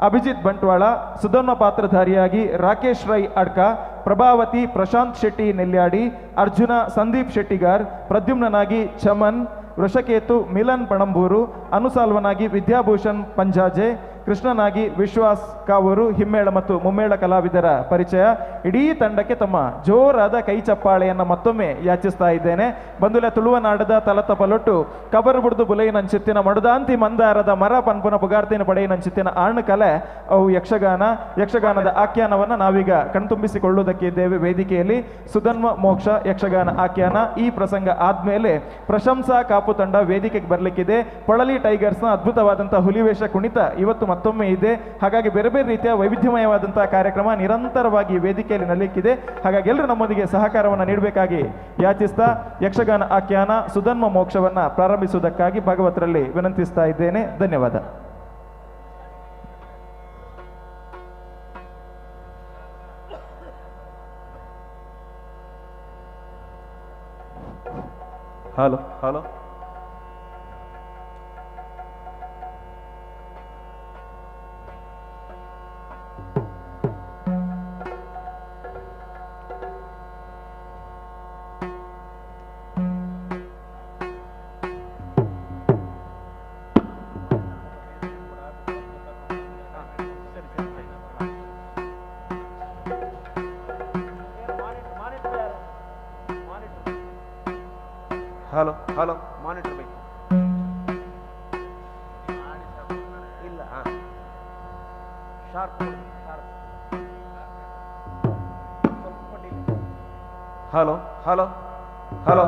Speaker 1: ಅಭಿಜಿತ್ ಬಂಟ್ವಾಳ, ಸುಧನ್ವ ಪಾತ್ರಧಾರಿಯಾಗಿ ರಾಕೇಶ್ ರೈ ಅಡ್ಕ, ಪ್ರಭಾವತಿ ಪ್ರಶಾಂತ್ ಶೆಟ್ಟಿ ನೆಲ್ಯಾಡಿ, ಅರ್ಜುನ ಸಂದೀಪ್ ಶೆಟ್ಟಿಗಾರ್, ಪ್ರದ್ಯುಮ್ನಾಗಿ ಚಮನ್, ವೃಷಕೇತು ಮಿಲನ್ ಪಣಂಬೂರು, ಅನುಸಾಲ್ವನಾಗಿ ವಿದ್ಯಾಭೂಷಣ್ ಪಂಜಾಜೆ, ಕೃಷ್ಣನಾಗಿ ವಿಶ್ವಾಸ್ ಕಾವೂರು. ಹಿಮ್ಮೇಳ ಮತ್ತು ಮುಮ್ಮೇಳ ಕಲಾವಿದರ ಪರಿಚಯ. ಇಡೀ ತಂಡಕ್ಕೆ ತಮ್ಮ ಜೋರಾದ ಕೈ ಚಪ್ಪಾಳೆಯನ್ನು ಮತ್ತೊಮ್ಮೆ ಯಾಚಿಸ್ತಾ ಇದ್ದೇನೆ. ಬಂದುಲೆ ತುಳುವನಾಡದ ತಲತಪಲೊಟ್ಟು ಕಬರು ಬುಡ್ದು ಬುಲೈನಂಚಿತ್ತಿನ ಮಡುದಾಂತಿ ಮಂದಾರದ ಮರ ಪನ್ಪುನ ಪುಗಾರ್ತಿನ ಪಡೆಯಿನಂಚಿತ್ತಿನ ಆಣ್ ಕಲೆ ಅವು ಯಕ್ಷಗಾನ. ಯಕ್ಷಗಾನದ ಆಖ್ಯಾನವನ್ನು ನಾವೀಗ ಕಣ್ತುಂಬಿಸಿಕೊಳ್ಳುವುದಕ್ಕೆ ಇದ್ದೇವೆ ವೇದಿಕೆಯಲ್ಲಿ. ಸುಧನ್ವ ಮೋಕ್ಷ ಯಕ್ಷಗಾನ ಆಖ್ಯಾನ ಈ ಪ್ರಸಂಗ ಆದ್ಮೇಲೆ ಪ್ರಶಂಸಾ ಕಾಪು ತಂಡ ವೇದಿಕೆಗೆ ಬರಲಿಕ್ಕಿದೆ. ಪೊಳಲಿ ಟೈಗರ್ಸ್ನ ಅದ್ಭುತವಾದಂತಹ ಹುಲಿವೇಷ ಕುಣಿತ ಇವತ್ತು ಮತ್ತೊಮ್ಮೆ ಇದೆ. ಹಾಗಾಗಿ ಬೇರೆ ಬೇರೆ ರೀತಿಯ ವೈವಿಧ್ಯಮಯವಾದಂತಹ ಕಾರ್ಯಕ್ರಮ ನಿರಂತರವಾಗಿ ವೇದಿಕೆಯಲ್ಲಿ ನಡೆಯಲಿಕ್ಕಿದೆ. ಹಾಗಾಗಿ ಎಲ್ಲರೂ ನಮ್ಮೊಂದಿಗೆ ಸಹಕಾರವನ್ನು ನೀಡಬೇಕಾಗಿ ಯಾಚಿಸ್ತಾ ಯಕ್ಷಗಾನ ಆಖ್ಯಾನ ಸುಧನ್ವ ಮೋಕ್ಷವನ್ನ ಪ್ರಾರಂಭಿಸುವುದಕ್ಕಾಗಿ ಭಾಗವತರಲ್ಲಿ ವಿನಂತಿಸ್ತಾ ಇದ್ದೇನೆ. ಧನ್ಯವಾದ.
Speaker 7: Hello hello hello hello monitor ಬೇಕು ಇಲ್ಲ? ಹಾಂ, ಶಾರ್ಪ್ ಶಾರ್ಪ್ ಸ್ವಲ್ಪ delay. Hello hello hello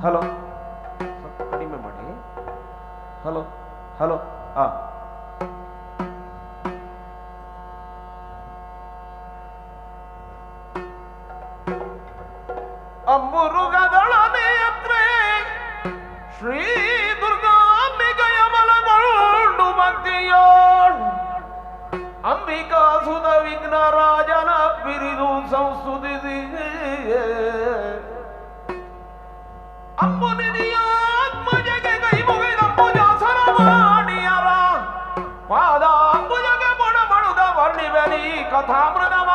Speaker 7: hello ಸ್ವಲ್ಪ ಕಡಿಮೆ ಮಾಡಿ. ಹಲೋ ಹಲೋ ಹಾಂ. ಅಂಬುರುಗದಳ ನೇತ್ರೆ ಶ್ರೀ ದುರ್ಗಾಂಬಿಕೆಯ ಬಲಗೊಂಡು ಭಕ್ತಿಯೋಳ್ ಅಂಬಿಕಾಸುತ ವಿಘ್ನರಾಜನ ಬಿರಿದು ಸಂಸ್ತುತಿಸಿ ಅಂಬುನಿಧಿಯಾತ್ಮಜಗೆ ಕೈ ಮುಗಿದಂಬುಜಾಸನ ಮಾಡಿಯರ ಪಾದ ಅಂಬುಜಗೆ ಮೊಣಮಡುದ ವರ್ಣಿಬಲಿ ಕಥಾಮೃತವ.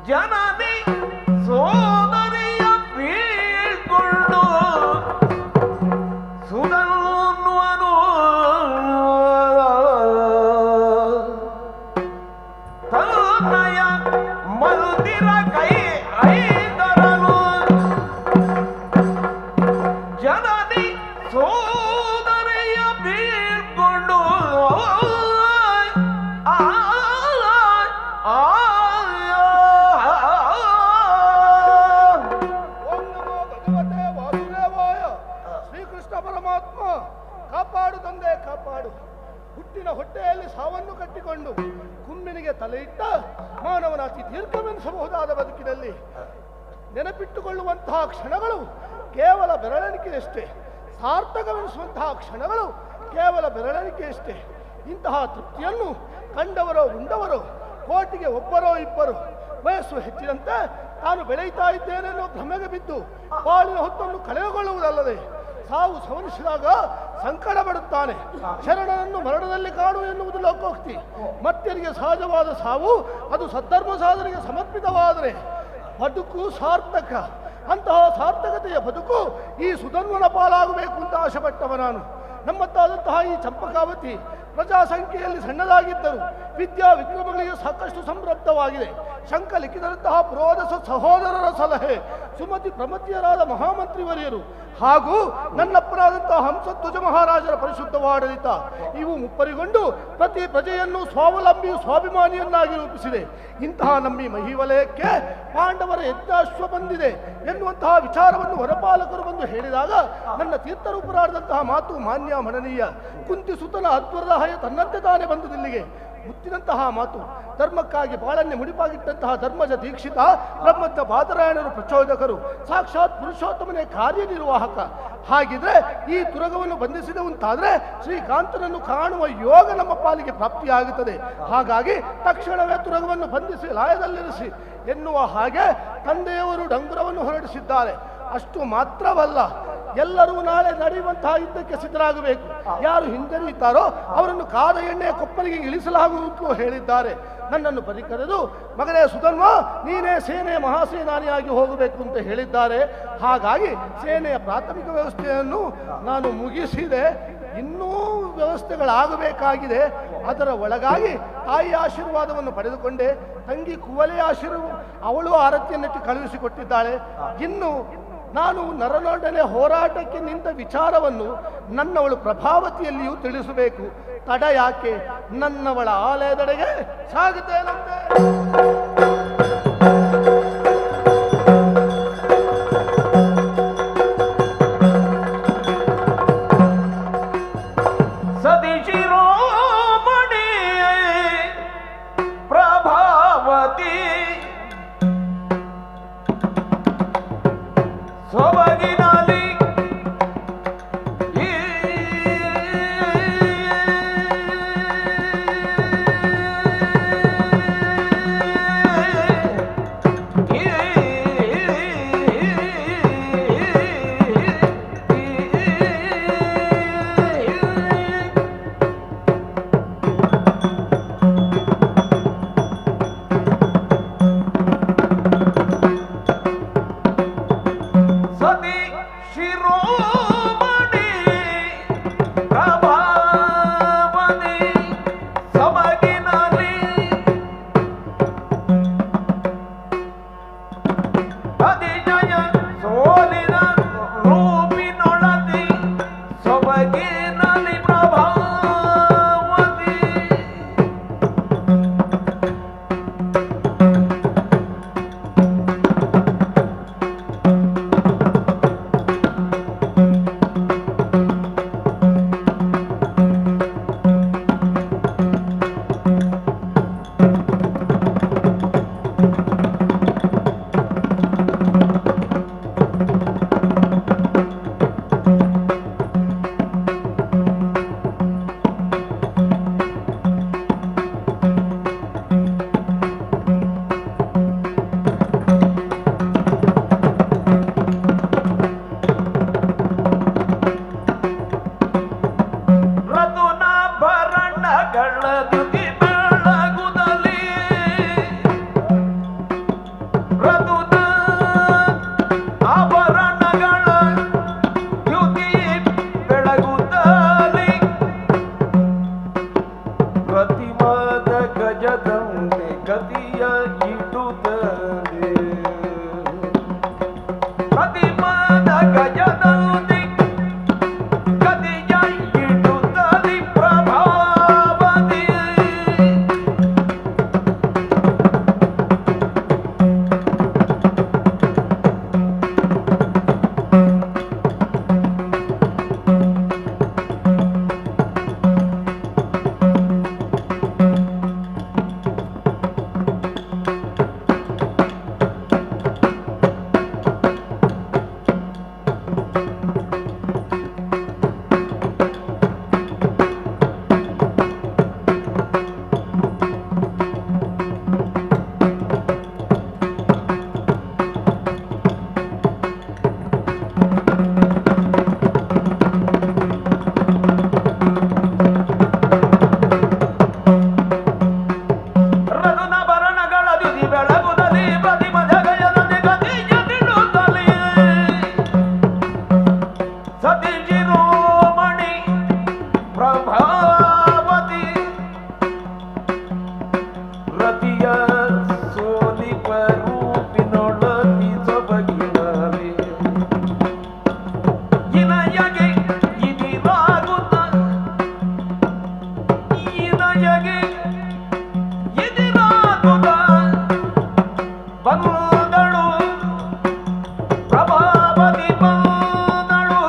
Speaker 3: ಜನನಿ ಸೋದರಿಯ ಬೀಳ್ಕೊಂಡು ಸುಧನ್ವನು ತನ್ನಯ ಮಂದಿರ ಕೈ ಐದರನು ಜನನಿ ಸೋದರಿಯ ಬೀಳ್ಕೊಂಡು ಆ ಆ
Speaker 6: ಓಂ ನಮೋ ಭಗವತೆ ವಾಸುದೇವಾಯ. ಶ್ರೀಕೃಷ್ಣ ಪರಮಾತ್ಮ ಕಾಪಾಡು ತಂದೆ, ಕಾಪಾಡು. ಹುಟ್ಟಿನ ಹೊಟ್ಟೆಯಲ್ಲಿ ಸಾವನ್ನು ಕಟ್ಟಿಕೊಂಡು ಕುಮ್ಮಿನಿಗೆ ತಲೆಯಿಟ್ಟ ಮಾನವನ ಅತಿ ದೀರ್ಘವೆನಿಸಬಹುದಾದ ಬದುಕಿನಲ್ಲಿ ನೆನಪಿಟ್ಟುಕೊಳ್ಳುವಂತಹ ಕ್ಷಣಗಳು ಕೇವಲ ಬೆರಳೆಣಿಕೆಯಷ್ಟೇ, ಸಾರ್ಥಕವೆನಿಸುವಂತಹ ಕ್ಷಣಗಳು ಕೇವಲ ಬೆರಳೆಣಿಕೆಯಷ್ಟೇ. ಇಂತಹ ತೃಪ್ತಿಯನ್ನು ಕಂಡವರೋ ಉಂಡವರೋ ಕೋಟಿಗೆ ಒಬ್ಬರೋ ಇಬ್ಬರು. ವಯಸ್ಸು ಹೆಚ್ಚಿದಂತೆ ತಾನು ಬೆಳೆಯುತ್ತಾ ಇದ್ದೇನೆನ್ನೋ ಭ್ರಮೆಗೆ ಬಿದ್ದು ಬಾಳಿನ ಹೊತ್ತನ್ನು ಕಳೆದುಕೊಳ್ಳುವುದಲ್ಲದೆ ಸಾವು ಸವನಿಸಿದಾಗ ಸಂಕಟ ಪಡುತ್ತಾನೆ. ಶರಣನನ್ನು ಮರಣದಲ್ಲಿ ಕಾಣು ಎನ್ನುವುದು ಲೋಕೋಕ್ತಿ. ಮರ್ತ್ಯರಿಗೆ ಸಹಜವಾದ ಸಾವು ಅದು ಸದ್ಧರ್ಮ ಸಾಧನೆಗೆ ಸಮರ್ಪಿತವಾದರೆ ಬದುಕು ಸಾರ್ಥಕ. ಅಂತಹ ಸಾರ್ಥಕತೆಯ ಬದುಕು ಈ ಸುಧನ್ವನ ಪಾಲಾಗಬೇಕು ಅಂತ ಆಶೆಪಟ್ಟವ ನಾನು. ನಮ್ಮತ್ತಾದಂತಹ ಈ ಚಂಪಕಾವತಿ ಪ್ರಜಾಸಂಖ್ಯೆಯಲ್ಲಿ ಸಣ್ಣದಾಗಿದ್ದರು ವಿದ್ಯಾ ವಿಕ್ರಮಗಳಿಗೆ ಸಾಕಷ್ಟು ಸಮೃದ್ಧವಾಗಿದೆ. ಶಂಕ ಲಿಖಿತರಂತಹ ಪುರೋಧಸ ಸಹೋದರರ ಸಲಹೆ, ಸುಮತಿ ಪ್ರಮತಿಯರಾದ ಮಹಾಮಂತ್ರಿವರ್ಯರು ಹಾಗೂ ನನ್ನಪ್ಪನಾದಂತಹ ಹಂಸಧ್ವಜ ಮಹಾರಾಜರ ಪರಿಶುದ್ಧವಾಡಳಿತ ಇವು ಮುಪ್ಪರಿಗೊಂಡು ಪ್ರತಿ ಪ್ರಜೆಯನ್ನು ಸ್ವಾವಲಂಬಿ ಸ್ವಾಭಿಮಾನಿಯನ್ನಾಗಿ ರೂಪಿಸಿದೆ. ಇಂತಹ ನಮ್ಮ ಮಹಿವಲಯಕ್ಕೆ ಪಾಂಡವರ ಯಜ್ಞಾಶ್ವ ಬಂದಿದೆ ಎನ್ನುವಂತಹ ವಿಚಾರವನ್ನು ವನಪಾಲಕರು ಬಂದು ಹೇಳಿದಾಗ ನನ್ನ ತೀರ್ಥರೂಪರಾದಂತಹ ಮಾತು ಮಾನ್ಯ ಮನನೀಯ. ಕುಂತಿ ಸುತನ ಅಧ್ವರದ ಹಯ ತನ್ನಂತೆ ತಾನೇ ಬಂದು ದಿಲ್ಲಿಗೆ ಮುತ್ತಿನಂತಹ ಮಾತು. ಧರ್ಮಕ್ಕಾಗಿ ಬಾಳನ್ನೇ ಮುಡಿಪಾಗಿಟ್ಟಂತಹ ಧರ್ಮಜ ದೀಕ್ಷಿತ ಬ್ರಹ್ಮಜ್ಞ ಬಾದರಾಯಣರು ಪ್ರಚೋದಕರು, ಸಾಕ್ಷಾತ್ ಪುರುಷೋತ್ತಮನೇ ಕಾರ್ಯನಿರ್ವಾಹಕ. ಹಾಗಿದ್ರೆ ಈ ತುರಗವನ್ನು ಬಂಧಿಸಿದವಂತಾದರೆ ಶ್ರೀಕಾಂತನನ್ನು ಕಾಣುವ ಯೋಗ ನಮ್ಮ ಪಾಲಿಗೆ ಪ್ರಾಪ್ತಿಯಾಗುತ್ತದೆ. ಹಾಗಾಗಿ ತಕ್ಷಣವೇ ತುರಗವನ್ನು ಬಂಧಿಸಿ ಲಾಯದಲ್ಲಿರಿಸಿ ಎನ್ನುವ ಹಾಗೆ ತಂದೆಯವರು ಡಂಗುರವನ್ನು ಹೊರಡಿಸಿದ್ದಾರೆ. ಅಷ್ಟು ಮಾತ್ರವಲ್ಲ, ಎಲ್ಲರೂ ನಾಳೆ ನಡೆಯುವಂತಹ ಯುದ್ಧಕ್ಕೆ ಸಿದ್ಧರಾಗಬೇಕು. ಯಾರು ಹಿಂಜರಿಯುತ್ತಾರೋ ಅವರನ್ನು ಕಾದ ಎಣ್ಣೆಯ ಕೊಪ್ಪರಿಗೆ ಇಳಿಸಲಾಗುವುದು ಹೇಳಿದ್ದಾರೆ. ನನ್ನನ್ನು ಬರಿಕರೆದು ಮಗನೇ ಸುಧನ್ವ, ನೀನೇ ಸೇನೆಯ ಮಹಾಸೇನಾನಿಯಾಗಿ ಹೋಗಬೇಕು ಅಂತ ಹೇಳಿದ್ದಾರೆ. ಹಾಗಾಗಿ ಸೇನೆಯ ಪ್ರಾಥಮಿಕ ವ್ಯವಸ್ಥೆಯನ್ನು ನಾನು ಮುಗಿಸಿದೆ. ಇನ್ನೂ ವ್ಯವಸ್ಥೆಗಳಾಗಬೇಕಾಗಿದೆ. ಅದರ ಒಳಗಾಗಿ ತಾಯಿಯ ಆಶೀರ್ವಾದವನ್ನು ಪಡೆದುಕೊಂಡೆ. ತಂಗಿ ಕುವಲೆಯ ಆಶೀರ್ವಾದ ಅವಳು ಆರತಿಯನ್ನಿಟ್ಟು ಕಳುಹಿಸಿಕೊಟ್ಟಿದ್ದಾಳೆ. ಇನ್ನು ನಾನು ನರನೊಡನೆ ಹೋರಾಟಕ್ಕೆ ನಿಂತ ವಿಚಾರವನ್ನು ನನ್ನವಳು ಪ್ರಭಾವತಿಯಲ್ಲಿಯೂ ತಿಳಿಸಬೇಕು. ತಡ ಯಾಕೆ, ನನ್ನವಳ ಆಲಯದೆಡೆಗೆ ಸಾಗುತ್ತೇನಂತೆ.
Speaker 3: ಸತಿ ಶಿರೋಮಣಿ ಪ್ರಭಾವತಿ ಸೊಬಗಿನಲ್ಲಿ ಈ
Speaker 8: ಇಡುತ್ತಲೇ ಪ್ರತಿಮಾದ ಗಜದಂತೆ ಗತಿಯ ಇಡುತ್ತಲಿ ಪ್ರಭಾವತಿ. ರಘುನ ಭರಣಗಳ ದ್ಯುತಿ ಬೆಳಗುತ್ತಲಿ ಪ್ರತಿಮ ಜಗಯದಂತೆ ಗತಿಯ ತಿಳುತ್ತಲಿ ಸತಿ ಶಿರೋಮಣಿ ಪ್ರಭಾವತಿ ರತಿಯ ಸೋಲಿಪ ರೂಪಿನೊಳತಿ ಸೊಬಗಿನಲಿ ಇನಯಗೆ ಇದಿರಾಗುತ್ತ ಇನಯಗೆ ಎದಿರಾಗುತ್ತ ಬಂದಳು ಪ್ರಭಾವತಿ ಬಂದಳು.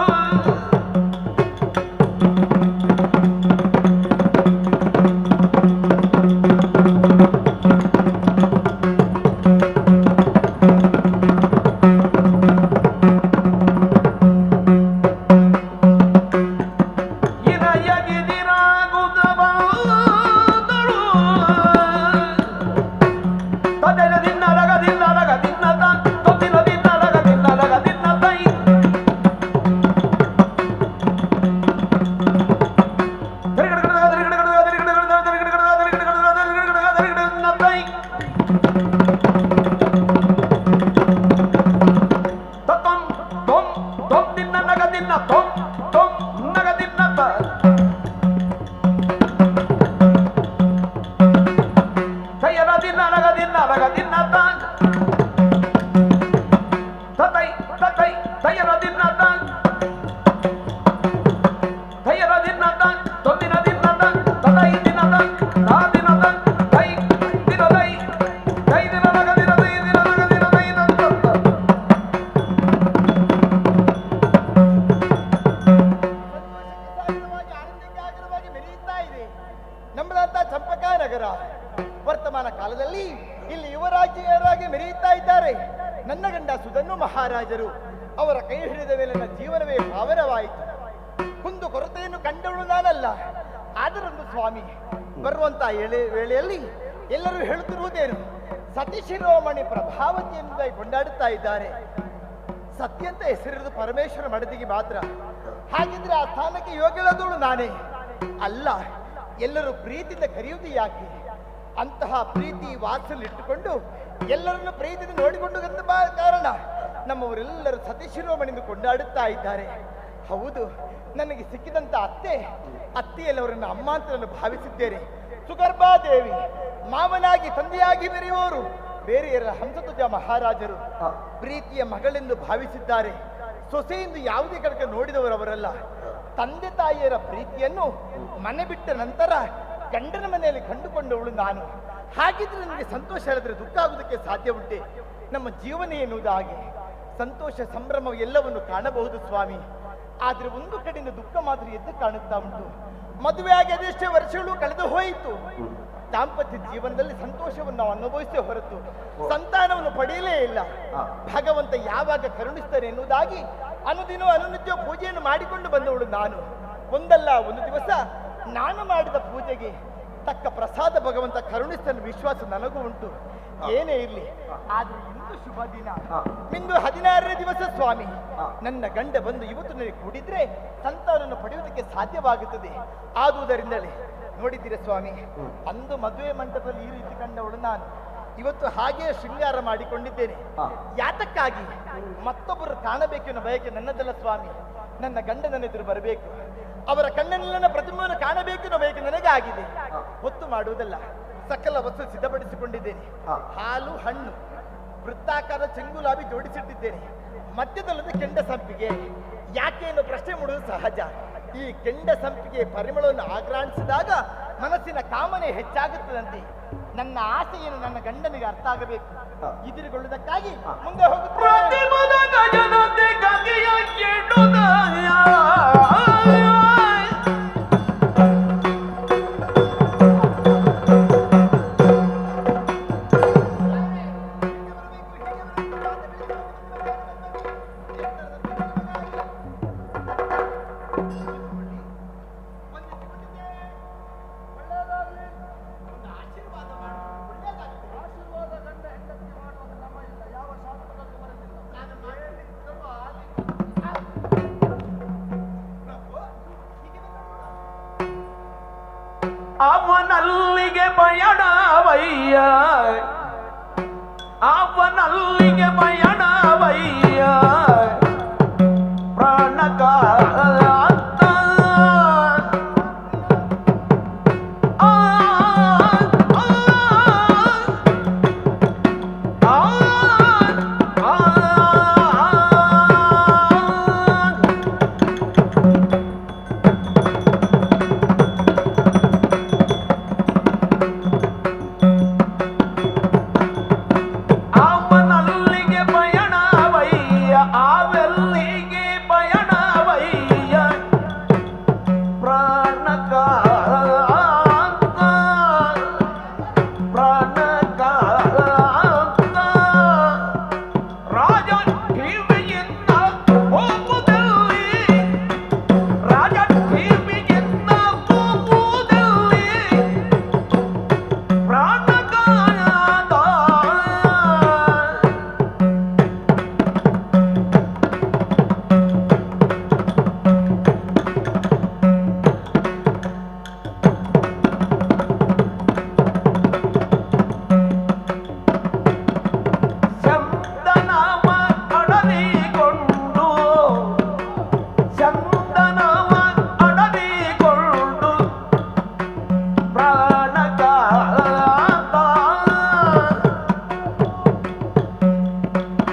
Speaker 8: ಇನಯಗಿದಿರಾಗುತ್ತ ಬಂದಳು. ತದೆನ ದಿನ್ನ ರಗ ದಿನ್ನ ರಗ ದಿನ್ನ ತ ತೊತ್ತಿನ ದಿನ್ನ ರಗ ದಿನ್ನ ರಗ ದಿನ್ನ ತೈ. ತತ್ತಂ ತೊಂ ತೊಂ ದಿನ್ನ ನಗ ದಿನ್ನ ತೊಂ ತೊಂ ನಗ ದಿನ್ನ ತ. ತಯ್ಯರ ದಿನ್ನ ನಗ ದಿನ್ನ ರಗ ದಿನ್ನ ತ. ತತೈ ತತೈ ತಯ್ಯರ ದಿನ್ನ ತ. ತಯ್ಯರ ದಿನ್ನ ತ ತೊಂದಿನ ದಿನ್ನ ತ ತತೈ ದಿನ ತ ತಾ ದಿನ ತ ತೈ ದಿನ ತೈ ತೈ ದಿನ ನಗ ದಿನ ತೈ ದಿನ ನಗ ದಿನ ತೈ ತ ತ.
Speaker 6: ಸಂತೋಷಕ್ಕೆ ಆನಂದಕ್ಕೆ ಆಗರವಾಗಿ ಮೆರೆಯುತ್ತಾ ಇದೆ ನಮ್ಮದಂತ ಚಂಪಕ ನಗರ. ವರ್ತಮಾನ ಕಾಲದಲ್ಲಿ ಇಲ್ಲಿ ಯುವರಾಜಿಯರಾಗಿ ಮೆರೆಯುತ್ತಾ ಇದ್ದಾರೆ ನನ್ನ ಗಂಡ ಸುಧನ್ನು ಮಹಾರಾಜರು. ಅವರ ಕೈ ಹಿಡಿದ ಮೇಲೆ ನನ್ನ ಜೀವನವೇ ಪಾವನವಾಯಿತು. ಕುಂದು ಕೊರತೆಯನ್ನು ಕಂಡವಳು ನಾನಲ್ಲ. ಆದರೊಂದು ಸ್ವಾಮಿ, ಬರುವಂತ ವೇಳೆಯಲ್ಲಿ ಎಲ್ಲರೂ ಹೇಳುತ್ತಿರುವುದೇನು, ಸತಿ ಶಿರೋಮಣಿ ಪ್ರಭಾವತಿ ಎಂಬುದಾಗಿ ಕೊಂಡಾಡುತ್ತಾ ಇದ್ದಾರೆ. ಸತ್ಯಂತ ಹೆಸರಿರುವುದು ಪರಮೇಶ್ವರ ಮಡದಿಗೆ ಮಾತ್ರ. ಹಾಗಿದ್ರೆ ಆ ಸ್ಥಾನಕ್ಕೆ ಯೋಗ್ಯಳಾದವಳು ನಾನೇ ಅಲ್ಲ. ಎಲ್ಲರೂ ಪ್ರೀತಿಯಿಂದ ಕರೆಯುವುದು ಯಾಕೆ? ಅಂತಹ ಪ್ರೀತಿ ವಾತ್ಸಲ್ಯ ಇಟ್ಟುಕೊಂಡು ಎಲ್ಲರನ್ನು ಪ್ರೀತಿಯಿಂದ ನೋಡಿಕೊಂಡು ಕಾರಣ ನಮ್ಮವರೆಲ್ಲರೂ ಸತಿ ಶಿರೋಮಣಿಂದು ಕೊಂಡಾಡುತ್ತಾ ಇದ್ದಾರೆ. ಹೌದು, ನನಗೆ ಸಿಕ್ಕಿದಂಥ ಅತ್ತೆ, ಅತ್ತೆಯಲ್ಲವರನ್ನು ಅಮ್ಮ ಅಂತ ನಾನು ಭಾವಿಸಿದ್ದೇನೆ. ಸುಗರ್ಭಾದೇವಿ ಮಾವನಾಗಿ ತಂದೆಯಾಗಿ ಬೆರೆಯುವವರು ಬೇರೆಯರ ಹಂಸಧ್ವಜ ಮಹಾರಾಜರು ಪ್ರೀತಿಯ ಮಗಳೆಂದು ಭಾವಿಸಿದ್ದಾರೆ. ಸೊಸೆಯೆಂದು ಯಾವುದೇ ಕಡೆಗೆ ನೋಡಿದವರವರಲ್ಲ. ತಂದೆ ತಾಯಿಯರ ಪ್ರೀತಿಯನ್ನು ಮನೆ ಬಿಟ್ಟ ನಂತರ ಗಂಡನ ಮನೆಯಲ್ಲಿ ಕಂಡುಕೊಂಡವಳು ನಾನು. ಹಾಗಿದ್ರೆ ನನಗೆ ಸಂತೋಷ ಇಲ್ಲದ್ರೆ ದುಃಖ ಆಗುವುದಕ್ಕೆ ಸಾಧ್ಯ ಉಂಟೆ? ನಮ್ಮ ಜೀವನ ಎನ್ನುವುದು ಹಾಗೆ. ಸಂತೋಷ ಸಂಭ್ರಮ ಎಲ್ಲವನ್ನು ಕಾಣಬಹುದು ಸ್ವಾಮಿ, ಆದರೆ ಒಂದು ಕಡೆಯಿಂದ ದುಃಖ ಮಾತ್ರ ಎದ್ದು ಕಾಣುತ್ತಾ ಉಂಟು. ಮದುವೆಯಾಗಿ ಅದೆಷ್ಟೇ ವರ್ಷಗಳು ಕಳೆದು ಹೋಯಿತು, ದಾಂಪತ್ಯ ಜೀವನದಲ್ಲಿ ಸಂತೋಷವನ್ನು ನಾವು ಅನುಭವಿಸೇ ಹೊರತು ಸಂತಾನವನ್ನು ಪಡೆಯಲೇ ಇಲ್ಲ. ಭಗವಂತ ಯಾವಾಗ ಕರುಣಿಸ್ತಾನೆ ಎನ್ನುವುದಾಗಿ ಅನುದಿನ ಅನುನಿತ್ಯ ಪೂಜೆಯನ್ನು ಮಾಡಿಕೊಂಡು ಬಂದವಳು ನಾನು. ಒಂದಲ್ಲ ಒಂದು ದಿವಸ ನಾನು ಮಾಡಿದ ಪೂಜೆಗೆ ತಕ್ಕ ಪ್ರಸಾದ ಭಗವಂತ ಕರುಣಿಸ್ತಾನೆ ವಿಶ್ವಾಸ ನನಗೂ ಉಂಟು. ಏನೇ ಇರಲಿ, ಆದ್ರೆ ಇಂದು ಶುಭ ದಿನ, ಇಂದು 16ನೇ ದಿವಸ ಸ್ವಾಮಿ. ನನ್ನ ಗಂಡ ಬಂದು ಇವತ್ತು ನನಗೆ ಕೂಡಿದ್ರೆ ಸಂತಾನವನ್ನು ಪಡೆಯುವುದಕ್ಕೆ ಸಾಧ್ಯವಾಗುತ್ತದೆ. ಆದುದರಿಂದಲೇ ನೋಡಿದ್ದೀರ ಸ್ವಾಮಿ, ಅಂದು ಮದುವೆ ಮಂಟಪದಲ್ಲಿ ಈ ರೀತಿ ಕಂಡವಳು ನಾನು. ಇವತ್ತು ಹಾಗೆ ಶೃಂಗಾರ ಮಾಡಿಕೊಂಡಿದ್ದೇನೆ. ಯಾತಕ್ಕಾಗಿ? ಮತ್ತೊಬ್ಬರು ಕಾಣಬೇಕೆನ್ನೋ ಬಯಕೆ ನನ್ನದಲ್ಲ ಸ್ವಾಮಿ. ನನ್ನ ಗಂಡನ ಎದುರು ಬರಬೇಕು, ಅವರ ಕಣ್ಣಲ್ಲಿ ನನ್ನ ಪ್ರತಿಮೆಯನ್ನು ಕಾಣಬೇಕೆನ್ನೋ ಬಯಕೆ ನನಗೆ ಆಗಿದೆ. ಹೊತ್ತು ಮಾಡುವುದಲ್ಲ,
Speaker 3: ಸಕಲ ವಸ್ತು ಸಿದ್ಧಪಡಿಸಿಕೊಂಡಿದ್ದೇನೆ. ಹಾಲು, ಹಣ್ಣು, ವೃತ್ತಾಕಾರ ಚೆಂಗುಲಾಬಿ ಜೋಡಿಸಿಟ್ಟಿದ್ದೇನೆ. ಮಧ್ಯದಲ್ಲೊಂದು ಕೆಂಡ ಸಂಪಿಗೆ. ಯಾಕೆ ಎನ್ನುವ ಪ್ರಶ್ನೆ ಮೂಡುವುದು ಸಹಜ. ಈ ಕೆಂಡ ಸಂಪಿಗೆ ಪರಿಮಳವನ್ನು ಆಗ್ರಾಣಿಸಿದಾಗ ಮನಸ್ಸಿನ ಕಾಮನೆ ಹೆಚ್ಚಾಗುತ್ತದಂತೆ. ನನ್ನ ಆಸೆಯನ್ನು ನನ್ನ ಗಂಡನಿಗೆ ಅರ್ಥ ಆಗಬೇಕು. ಎದುರುಗೊಳ್ಳುವುದಕ್ಕಾಗಿ ಮುಂದೆ ಹೋಗುತ್ತೇನೆ.
Speaker 8: ಅವನಲ್ಲಿಗೆ ಪಯಣವಯ್ಯ, ಅವನಲ್ಲಿಗೆ ಪಯಣವಯ್ಯ, ಪ್ರಾಣಕಾಂತ. ಆ ಆ ಆ ಆ ಅವನಲ್ಲಿಗೆ ಪಯಣವಯ್ಯ, ಅವೆಲ್ಲಿಗೆ ಪಯಣವಯ್ಯ, ಪ್ರಾಣಕಾಂತ, ಪ್ರಾಣಕಾಂತ. ರಾಜ ಠೀವಿಯಿಂದ ಹೋಗುವುದಲ್ಲಿ, ರಾಜ ಠೀವಿಯಿಂದ ಹೋಗುವುದಲ್ಲಿ, ಪ್ರಾಣಕಾಂತ. ಚಂದನವ ಅಡವಿಕೊಂಡು, ಚಂದನವ ಅಡವಿಕೊಂಡು, ಪ್ರಾಣಕಾಂತ.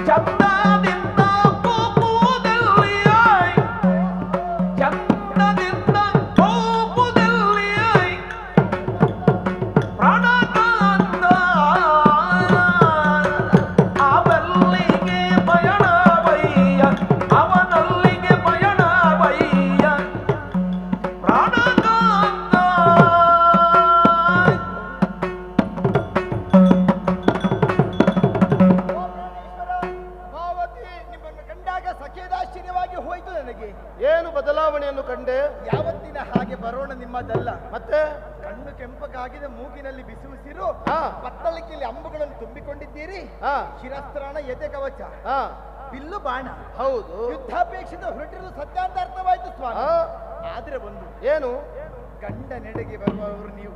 Speaker 8: ಚಂದದಿಂದ ಕೋಪುವುದಲ್ಲಿ, ಚಂದದಿಂದ ಕೋಪುವುದಲ್ಲಿ, ಪ್ರಾಣಕಾಂತ. ಅವಲ್ಲಿಗೆ ಪಯಣವಯ್ಯ, ಅವನಲ್ಲಿಗೆ ಪಯಣವಯ್ಯ, ಪ್ರಾಣಕಾಂತ.
Speaker 3: ನಿಮ್ಮನ್ನು ಕಂಡಾಗ ಸಖೇದಾಶ್ಚರ್ಯವಾಗಿ ಹೋಯಿತು ನನಗೆ.
Speaker 6: ಏನು ಬದಲಾವಣೆಯನ್ನು ಕಂಡೆ?
Speaker 3: ಯಾವತ್ತಿನ ಹಾಗೆ ಬರೋಣ ನಿಮ್ಮದಲ್ಲ.
Speaker 6: ಮತ್ತೆ
Speaker 3: ಕಣ್ಣು ಕೆಂಪಗಾಗಿದೆ, ಮೂಗಿನಲ್ಲಿ ಬಿಸಿ ಉಸಿರು, ಬತ್ತಳಿಕೆಯಲ್ಲಿ ಅಂಬುಗಳನ್ನು ತುಂಬಿಕೊಂಡಿದ್ದೀರಿ, ಶಿರಸ್ತ್ರಾಣ, ಎದೆ ಕವಚ, ಬಿಲ್ಲು ಬಾಣ.
Speaker 6: ಹೌದು,
Speaker 3: ಯುದ್ಧಾಪೇಕ್ಷಿತ ಹೊರಟಿರುವುದು ಸತ್ಯ ಅಂತ ಅರ್ಥವಾಯ್ತು ಸ್ವಾಮಿ. ಆದ್ರೆ ಒಂದು
Speaker 6: ಏನು,
Speaker 3: ಗಂಡನೆಡೆಗೆ ಬರುವವರು ನೀವು,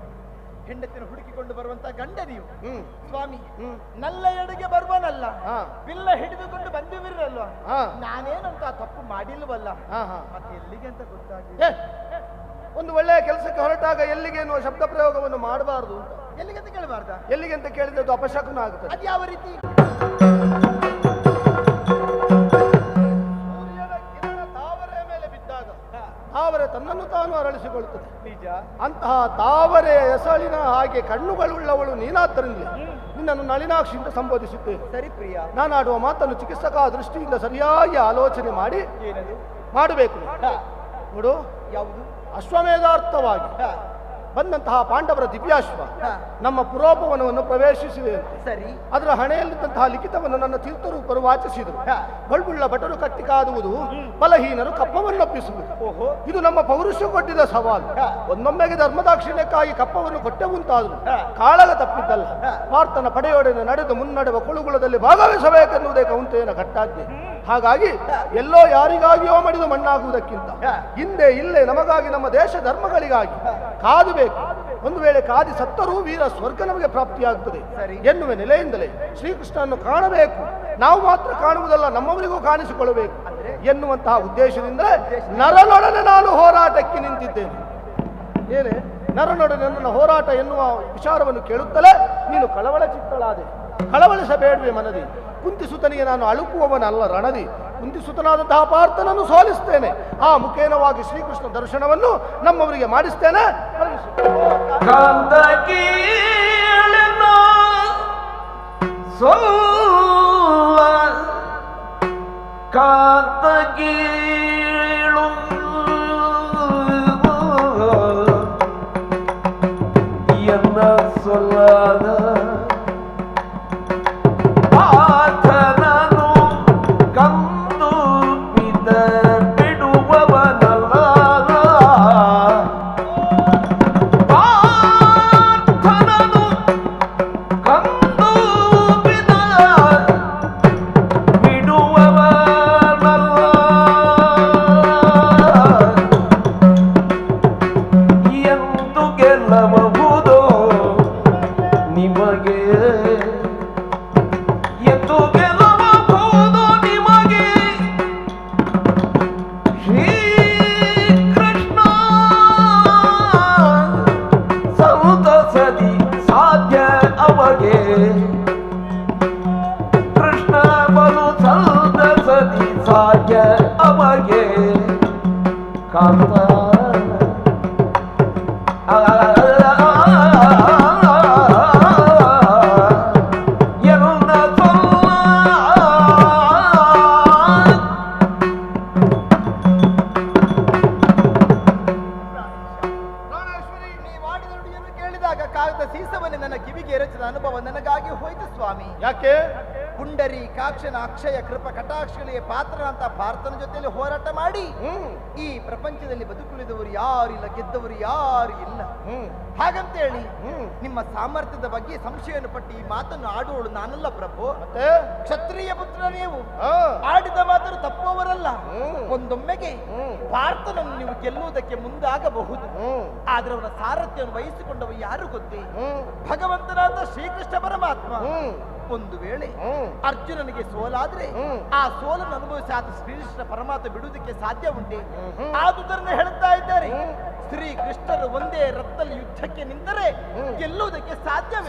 Speaker 3: ಹೆಂಡತಿನ ಹುಡುಕಿಕೊಂಡು ಬರುವಂತ ಗಂಡ ನೀವು ಸ್ವಾಮಿ. ನಲ್ಲ ಎಡೆಗೆ ಬರುವನಲ್ಲ, ಬಿಲ್ಲ ಹಿಡಿದುಕೊಂಡು ಬಂದಿವಿರಲ್ವ, ನಾನೇನಂತ ತಪ್ಪು ಮಾಡಿಲ್ವಲ್ಲ, ಮತ್ತೆ ಎಲ್ಲಿಗೆ ಅಂತ ಗೊತ್ತಾಗಿಲ್ಲ.
Speaker 6: ಒಂದು ಒಳ್ಳೆಯ ಕೆಲಸಕ್ಕೆ ಹೊರಟಾಗ ಎಲ್ಲಿಗೆ ಎನ್ನುವ ಶಬ್ದ ಪ್ರಯೋಗವನ್ನು ಮಾಡಬಾರದು ಅಂತ.
Speaker 3: ಎಲ್ಲಿಗೆ ಅಂತ ಕೇಳಬಾರ್ದ?
Speaker 6: ಎಲ್ಲಿಗೆ ಅಂತ ಕೇಳಿದ್ರೆ ಅದು ಅಪಶಕುನ ಆಗುತ್ತದೆ.
Speaker 3: ಅದು ಯಾವ ರೀತಿ?
Speaker 6: ಸೂರ್ಯನ ಕಿರಣ ತಾವರೆ ಮೇಲೆ ಬಿದ್ದಾಗ ತಾವರೆ ತನ್ನನ್ನು ತಾನು ಅರಳಿಸಿಕೊಳ್ಳುತ್ತದೆ.
Speaker 3: ನಿಜ.
Speaker 6: ಅಂತಹ ತಾವರೆಯ ಎಸಳಿನ ಹಾಗೆ ಕಣ್ಣುಗಳುಳ್ಳವಳು ನೀನಾದ್ದರಿಂದಲೇ ನಿನ್ನನ್ನು ನಳಿನಾಕ್ಷಿಯಿಂದ ಸಂಬೋಧಿಸುತ್ತೇನೆ.
Speaker 3: ಸರಿ ಪ್ರಿಯ.
Speaker 6: ನಾನಾಡುವ ಮಾತನ್ನು ಚಿಕಿತ್ಸಕ ದೃಷ್ಟಿಯಿಂದ ಸರಿಯಾಗಿ ಆಲೋಚನೆ ಮಾಡಿ ಮಾಡಬೇಕು. ನೋಡು,
Speaker 3: ಯಾವುದು?
Speaker 6: ಅಶ್ವಮೇಧಾರ್ಥವಾಗಿ ಬಂದಂತಹ ಪಾಂಡವರ ದಿವ್ಯಾಶ್ವ ನಮ್ಮ ಪುರೋಪವನವನ್ನು ಪ್ರವೇಶಿಸಿದೆ.
Speaker 3: ಸರಿ.
Speaker 6: ಅದರ ಹಣೆಯಲ್ಲಿದ್ದಂತಹ ಲಿಖಿತವನ್ನು ನನ್ನ ತೀರ್ಥರೂಪರು ವಾಚಿಸಿದರು. ಬಳ್ಬುಳ್ಳ ಭಟರು ಕಟ್ಟಿ ಕಾದುವುದು, ಬಲಹೀನರು ಕಪ್ಪವನ್ನೊಪ್ಪಿಸುವುದು. ಇದು ನಮ್ಮ ಪೌರುಷ ಕೊಟ್ಟಿದ್ದ ಸವಾಲು. ಒಂದೊಮ್ಮೆಗೆ ಧರ್ಮದಾಕ್ಷಿಣ್ಯಕ್ಕಾಗಿ ಕಪ್ಪವನ್ನು ಕೊಟ್ಟೆವುಂತಾದರು ಕಾಳಗ ತಪ್ಪಿದ್ದಲ್ಲ. ಪಾರ್ಥನ ಪಡೆಯೊಡನೆ ನಡೆದು ಮುನ್ನಡೆವ ಕೊಳುಗುಳದಲ್ಲಿ ಭಾಗವಹಿಸಬೇಕೆನ್ನುವುದೇ ಕೌಂತೆಯನ ಕಟ್ಟಾಜ್ಞೆ. ಹಾಗಾಗಿ ಎಲ್ಲೋ ಯಾರಿಗಾಗಿಯೋ ಮಡಿದು ಮಣ್ಣಾಗುವುದಕ್ಕಿಂತ ಹಿಂದೆ ಇಲ್ಲೇ ನಮಗಾಗಿ, ನಮ್ಮ ದೇಶ ಧರ್ಮಗಳಿಗಾಗಿ ಕಾದಬೇಕು. ಒಂದು ವೇಳೆ ಕಾದಿ ಸತ್ತರೂ ವೀರ ಸ್ವರ್ಗ ನಮಗೆ ಪ್ರಾಪ್ತಿಯಾಗುತ್ತದೆ ಎನ್ನುವ ನೆಲೆಯಿಂದಲೇ ಶ್ರೀಕೃಷ್ಣನನ್ನು ಕಾಣಬೇಕು. ನಾವು ಮಾತ್ರ ಕಾಣುವುದಲ್ಲ, ನಮ್ಮವರಿಗೂ ಕಾಣಿಸಿಕೊಳ್ಳಬೇಕು ಎನ್ನುವಂತಹ ಉದ್ದೇಶದಿಂದಲೇ ನರನೊಡನೆ ನಾನು ಹೋರಾಟಕ್ಕೆ ನಿಂತಿದ್ದೇನೆ. ಏನೇ ನರನೊಡನೆ ನನ್ನ ಹೋರಾಟ ಎನ್ನುವ ವಿಚಾರವನ್ನು ಕೇಳುತ್ತಲೇ ನೀನು ಕಳವಳ ಚಿತ್ತಳಾದೆ. ಕಳವಳಿಸಬೇಡವೆ ಮನದಿ. ಕುಂತಿಸುತನಿಗೆ ನಾನು ಅಳುಕುವವನಲ್ಲ ರಣದಿ. ಕುಂತಿಸುತನಾದಂತಹ ಪಾರ್ಥನನ್ನು ಸೋಲಿಸ್ತೇನೆ. ಆ ಮುಖೇನವಾಗಿ ಶ್ರೀಕೃಷ್ಣ ದರ್ಶನವನ್ನು ನಮ್ಮವರಿಗೆ ಮಾಡಿಸ್ತೇನೆ.
Speaker 8: ಸೊಲ್ಲಾದ ಪಾರ್ಥನನು ಕಂದು ಪಿತ ಬಿಡುವವನಲ್ಲ. ಪಾರ್ಥನನು ಕಂದು ಪಿತ ಬಿಡುವವನಲ್ಲ. ಎಂದು ಗೆಲ್ಲಬಹುದೋ ನಿಮಗೆ, ಎಂದು ಗೆಲ್ಲಬಹುದು ನಿಮಗೆ ಶ್ರೀಕೃಷ್ಣ ಸಂತಸದಿ ಸಾಧ್ಯ ಅವಗೆ. ಕೃಷ್ಣ ಬಲು ಸಂತಸದಿ ಸಾಧ್ಯ ಅವಗೆ. ಕಾಂತ
Speaker 6: ಯಾಕೆ
Speaker 3: ಪುಂಡರಿ ಕಾಕ್ಷನ ಅಕ್ಷಯ ಕೃಪ ಕಟಾಕ್ಷಗಳಿಗೆ ಪಾತ್ರನಂತ ಪಾರ್ಥನ ಜೊತೆಯಲ್ಲಿ ಹೋರಾಟ ಮಾಡಿ ಈ ಪ್ರಪಂಚದಲ್ಲಿ ಬದುಕುಳಿದವರು ಯಾರು ಇಲ್ಲ, ಗೆದ್ದವರು ಯಾರು ಇಲ್ಲ. ಹಾಗಂತೇಳಿ ನಿಮ್ಮ ಸಾಮರ್ಥ್ಯದ ಬಗ್ಗೆ ಸಂಶಯವನ್ನು ಪಟ್ಟು ಈ ಮಾತನ್ನು ಆಡುವಳು ನಾನಲ್ಲ ಪ್ರಭು. ಕ್ಷತ್ರಿಯ ಪುತ್ರ ನೀವು, ಆಡಿದ ಮಾತನ್ನು ತಪ್ಪುವವರಲ್ಲ. ಒಂದೊಮ್ಮೆಗೆ ಪಾರ್ಥನನ್ನು ನೀವು ಗೆಲ್ಲುವುದಕ್ಕೆ ಮುಂದಾಗಬಹುದು, ಆದ್ರೆ ಅವನ ಸಾರಥ್ಯವನ್ನು ವಹಿಸಿಕೊಂಡವ ಯಾರು ಗೊತ್ತೇ? ಭಗವಂತನಾದ ಶ್ರೀಕೃಷ್ಣ ಪರಮಾತ್ಮ. ಒಂದು ವೇಳೆ ಅರ್ಜುನನಿಗೆ ಸೋಲಾದ್ರೆ ಆ ಸೋಲನ್ನು ಅನುಭವಿಸಿ ಆತ ಶ್ರೀಕೃಷ್ಣ ಪರಮಾತ್ಮ ಬಿಡುವುದಕ್ಕೆ ಸಾಧ್ಯ ಉಂಟೆ? ಆದುದರಿಂದ ಹೇಳುತ್ತಾ ಇದ್ದಾರೆ, ಶ್ರೀ ಕೃಷ್ಣರು ಒಂದೇ ರಥದಲ್ಲಿ ಯುದ್ಧಕ್ಕೆ ನಿಂತರೆ ಗೆಲ್ಲುವುದಕ್ಕೆ ಸಾಧ್ಯವೇ?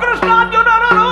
Speaker 8: ಕೃಷ್ಣಾರ್ಜುನರನು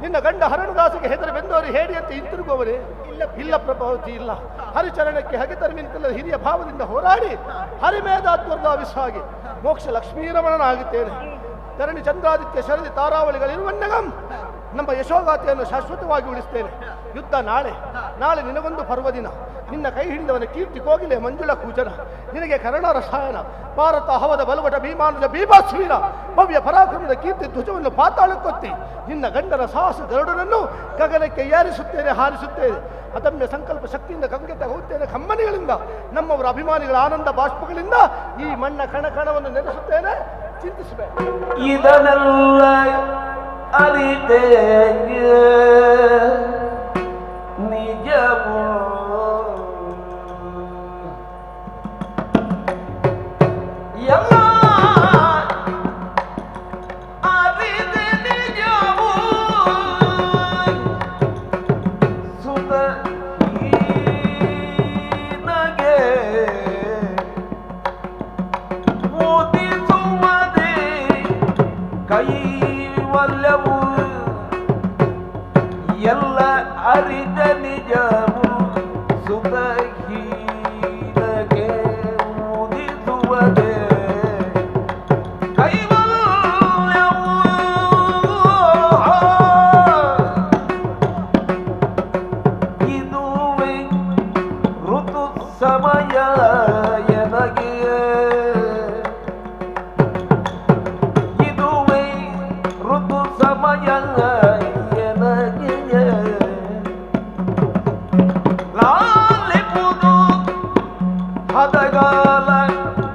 Speaker 6: ನಿನ್ನ ಗಂಡ ಹರಣದಾಸಿಗೆ ಹೆದರಿ ಬೆಂದವರು ಹೇಡಿಯಂತೆ ಹಿಂತಿರುಗುವವರೇ? ಇಲ್ಲ ಪ್ರಭಾವತಿ, ಇಲ್ಲ. ಹರಿಚರಣಕ್ಕೆ ಹಗೆತರವಿಂತಲ್ಲ ಹಿರಿಯ ಭಾವದಿಂದ ಹೋರಾಡಿ ಹರಿಮೇಧಾತ್ವರ್ಧಾವಿಸ್ಸಾಗಿ ಮೋಕ್ಷ ಲಕ್ಷ್ಮೀರಮಣನಾಗುತ್ತೇನೆ. ಧರಣಿ ಚಂದ್ರಾದಿತ್ಯ ಶರದಿ ತಾರಾವಳಿಗಳಿರುವನ್ನಗಂ ನಮ್ಮ ಯಶೋಗಾಥೆಯನ್ನು ಶಾಶ್ವತವಾಗಿ ಉಳಿಸ್ತೇನೆ. ಯುದ್ಧ ನಾಳೆ, ನಾಳೆ ನಿನಗೊಂದು ಪರ್ವದಿನ. ನಿನ್ನ ಕೈ ಹಿಡಿದವನ ಕೀರ್ತಿ ಕೋಗಿಲೆ ಮಂಜುಳ ಕೂಜನ, ನಿನಗೆ ಕರ್ಣ ರಸಾಯನ, ಭಾರತ ಹವದ ಬಲವಟ ಭೀಮಾನುಜ ಭೀಮಾಸುವೀರ ಭವ್ಯ ಪರಾಕ್ರಮದ ಕೀರ್ತಿ ಧ್ವಜವನ್ನು ಪಾತಾಳಕ್ಕೊತ್ತಿ ನಿನ್ನ ಗಂಡನ ಸಾಹಸ ಗರುಡನನ್ನು ಗಗನಕ್ಕೆ ಏರಿಸುತ್ತೇನೆ, ಹಾರಿಸುತ್ತೇನೆ. ಅದಮ್ಯ ಸಂಕಲ್ಪ ಶಕ್ತಿಯಿಂದ ಕಂಗೆತ ಹೋಗುತ್ತೇನೆ. ಕಮ್ಮನಿಗಳಿಂದ ನಮ್ಮವರ ಅಭಿಮಾನಿಗಳ ಆನಂದ ಬಾಷ್ಪಗಳಿಂದ ಈ ಮಣ್ಣ ಕಣ ಕಣವನ್ನು ನೆನೆಸುತ್ತೇನೆ. ಚಿಂತಿಸಬೇಡ.
Speaker 8: ಇದನ್ನೆಲ್ಲ ಅರಿತೆ ನಿಜವೋ ಎಲ್ಲ ಅರಿತೆ ನಿಜವೋ ಸುತ ಹೀನಗೆ ಮೋದಿಸುವುದೇ ಕೈವಲ್ಯವು ಎಲ್ಲ ಅರಿತ ನಿಜವು ಸುತ ಹೀನಗೆ ಮೋದಿಸುವುದೇ ಕೈವಲ್ಯವು. ಇದುವೇ ಋತು ಸಮಯ ಎನಗೆ, ಇದುವೇ ಋತು ಸಮಯ ಎನಗೆ. ಹದಗಾಲ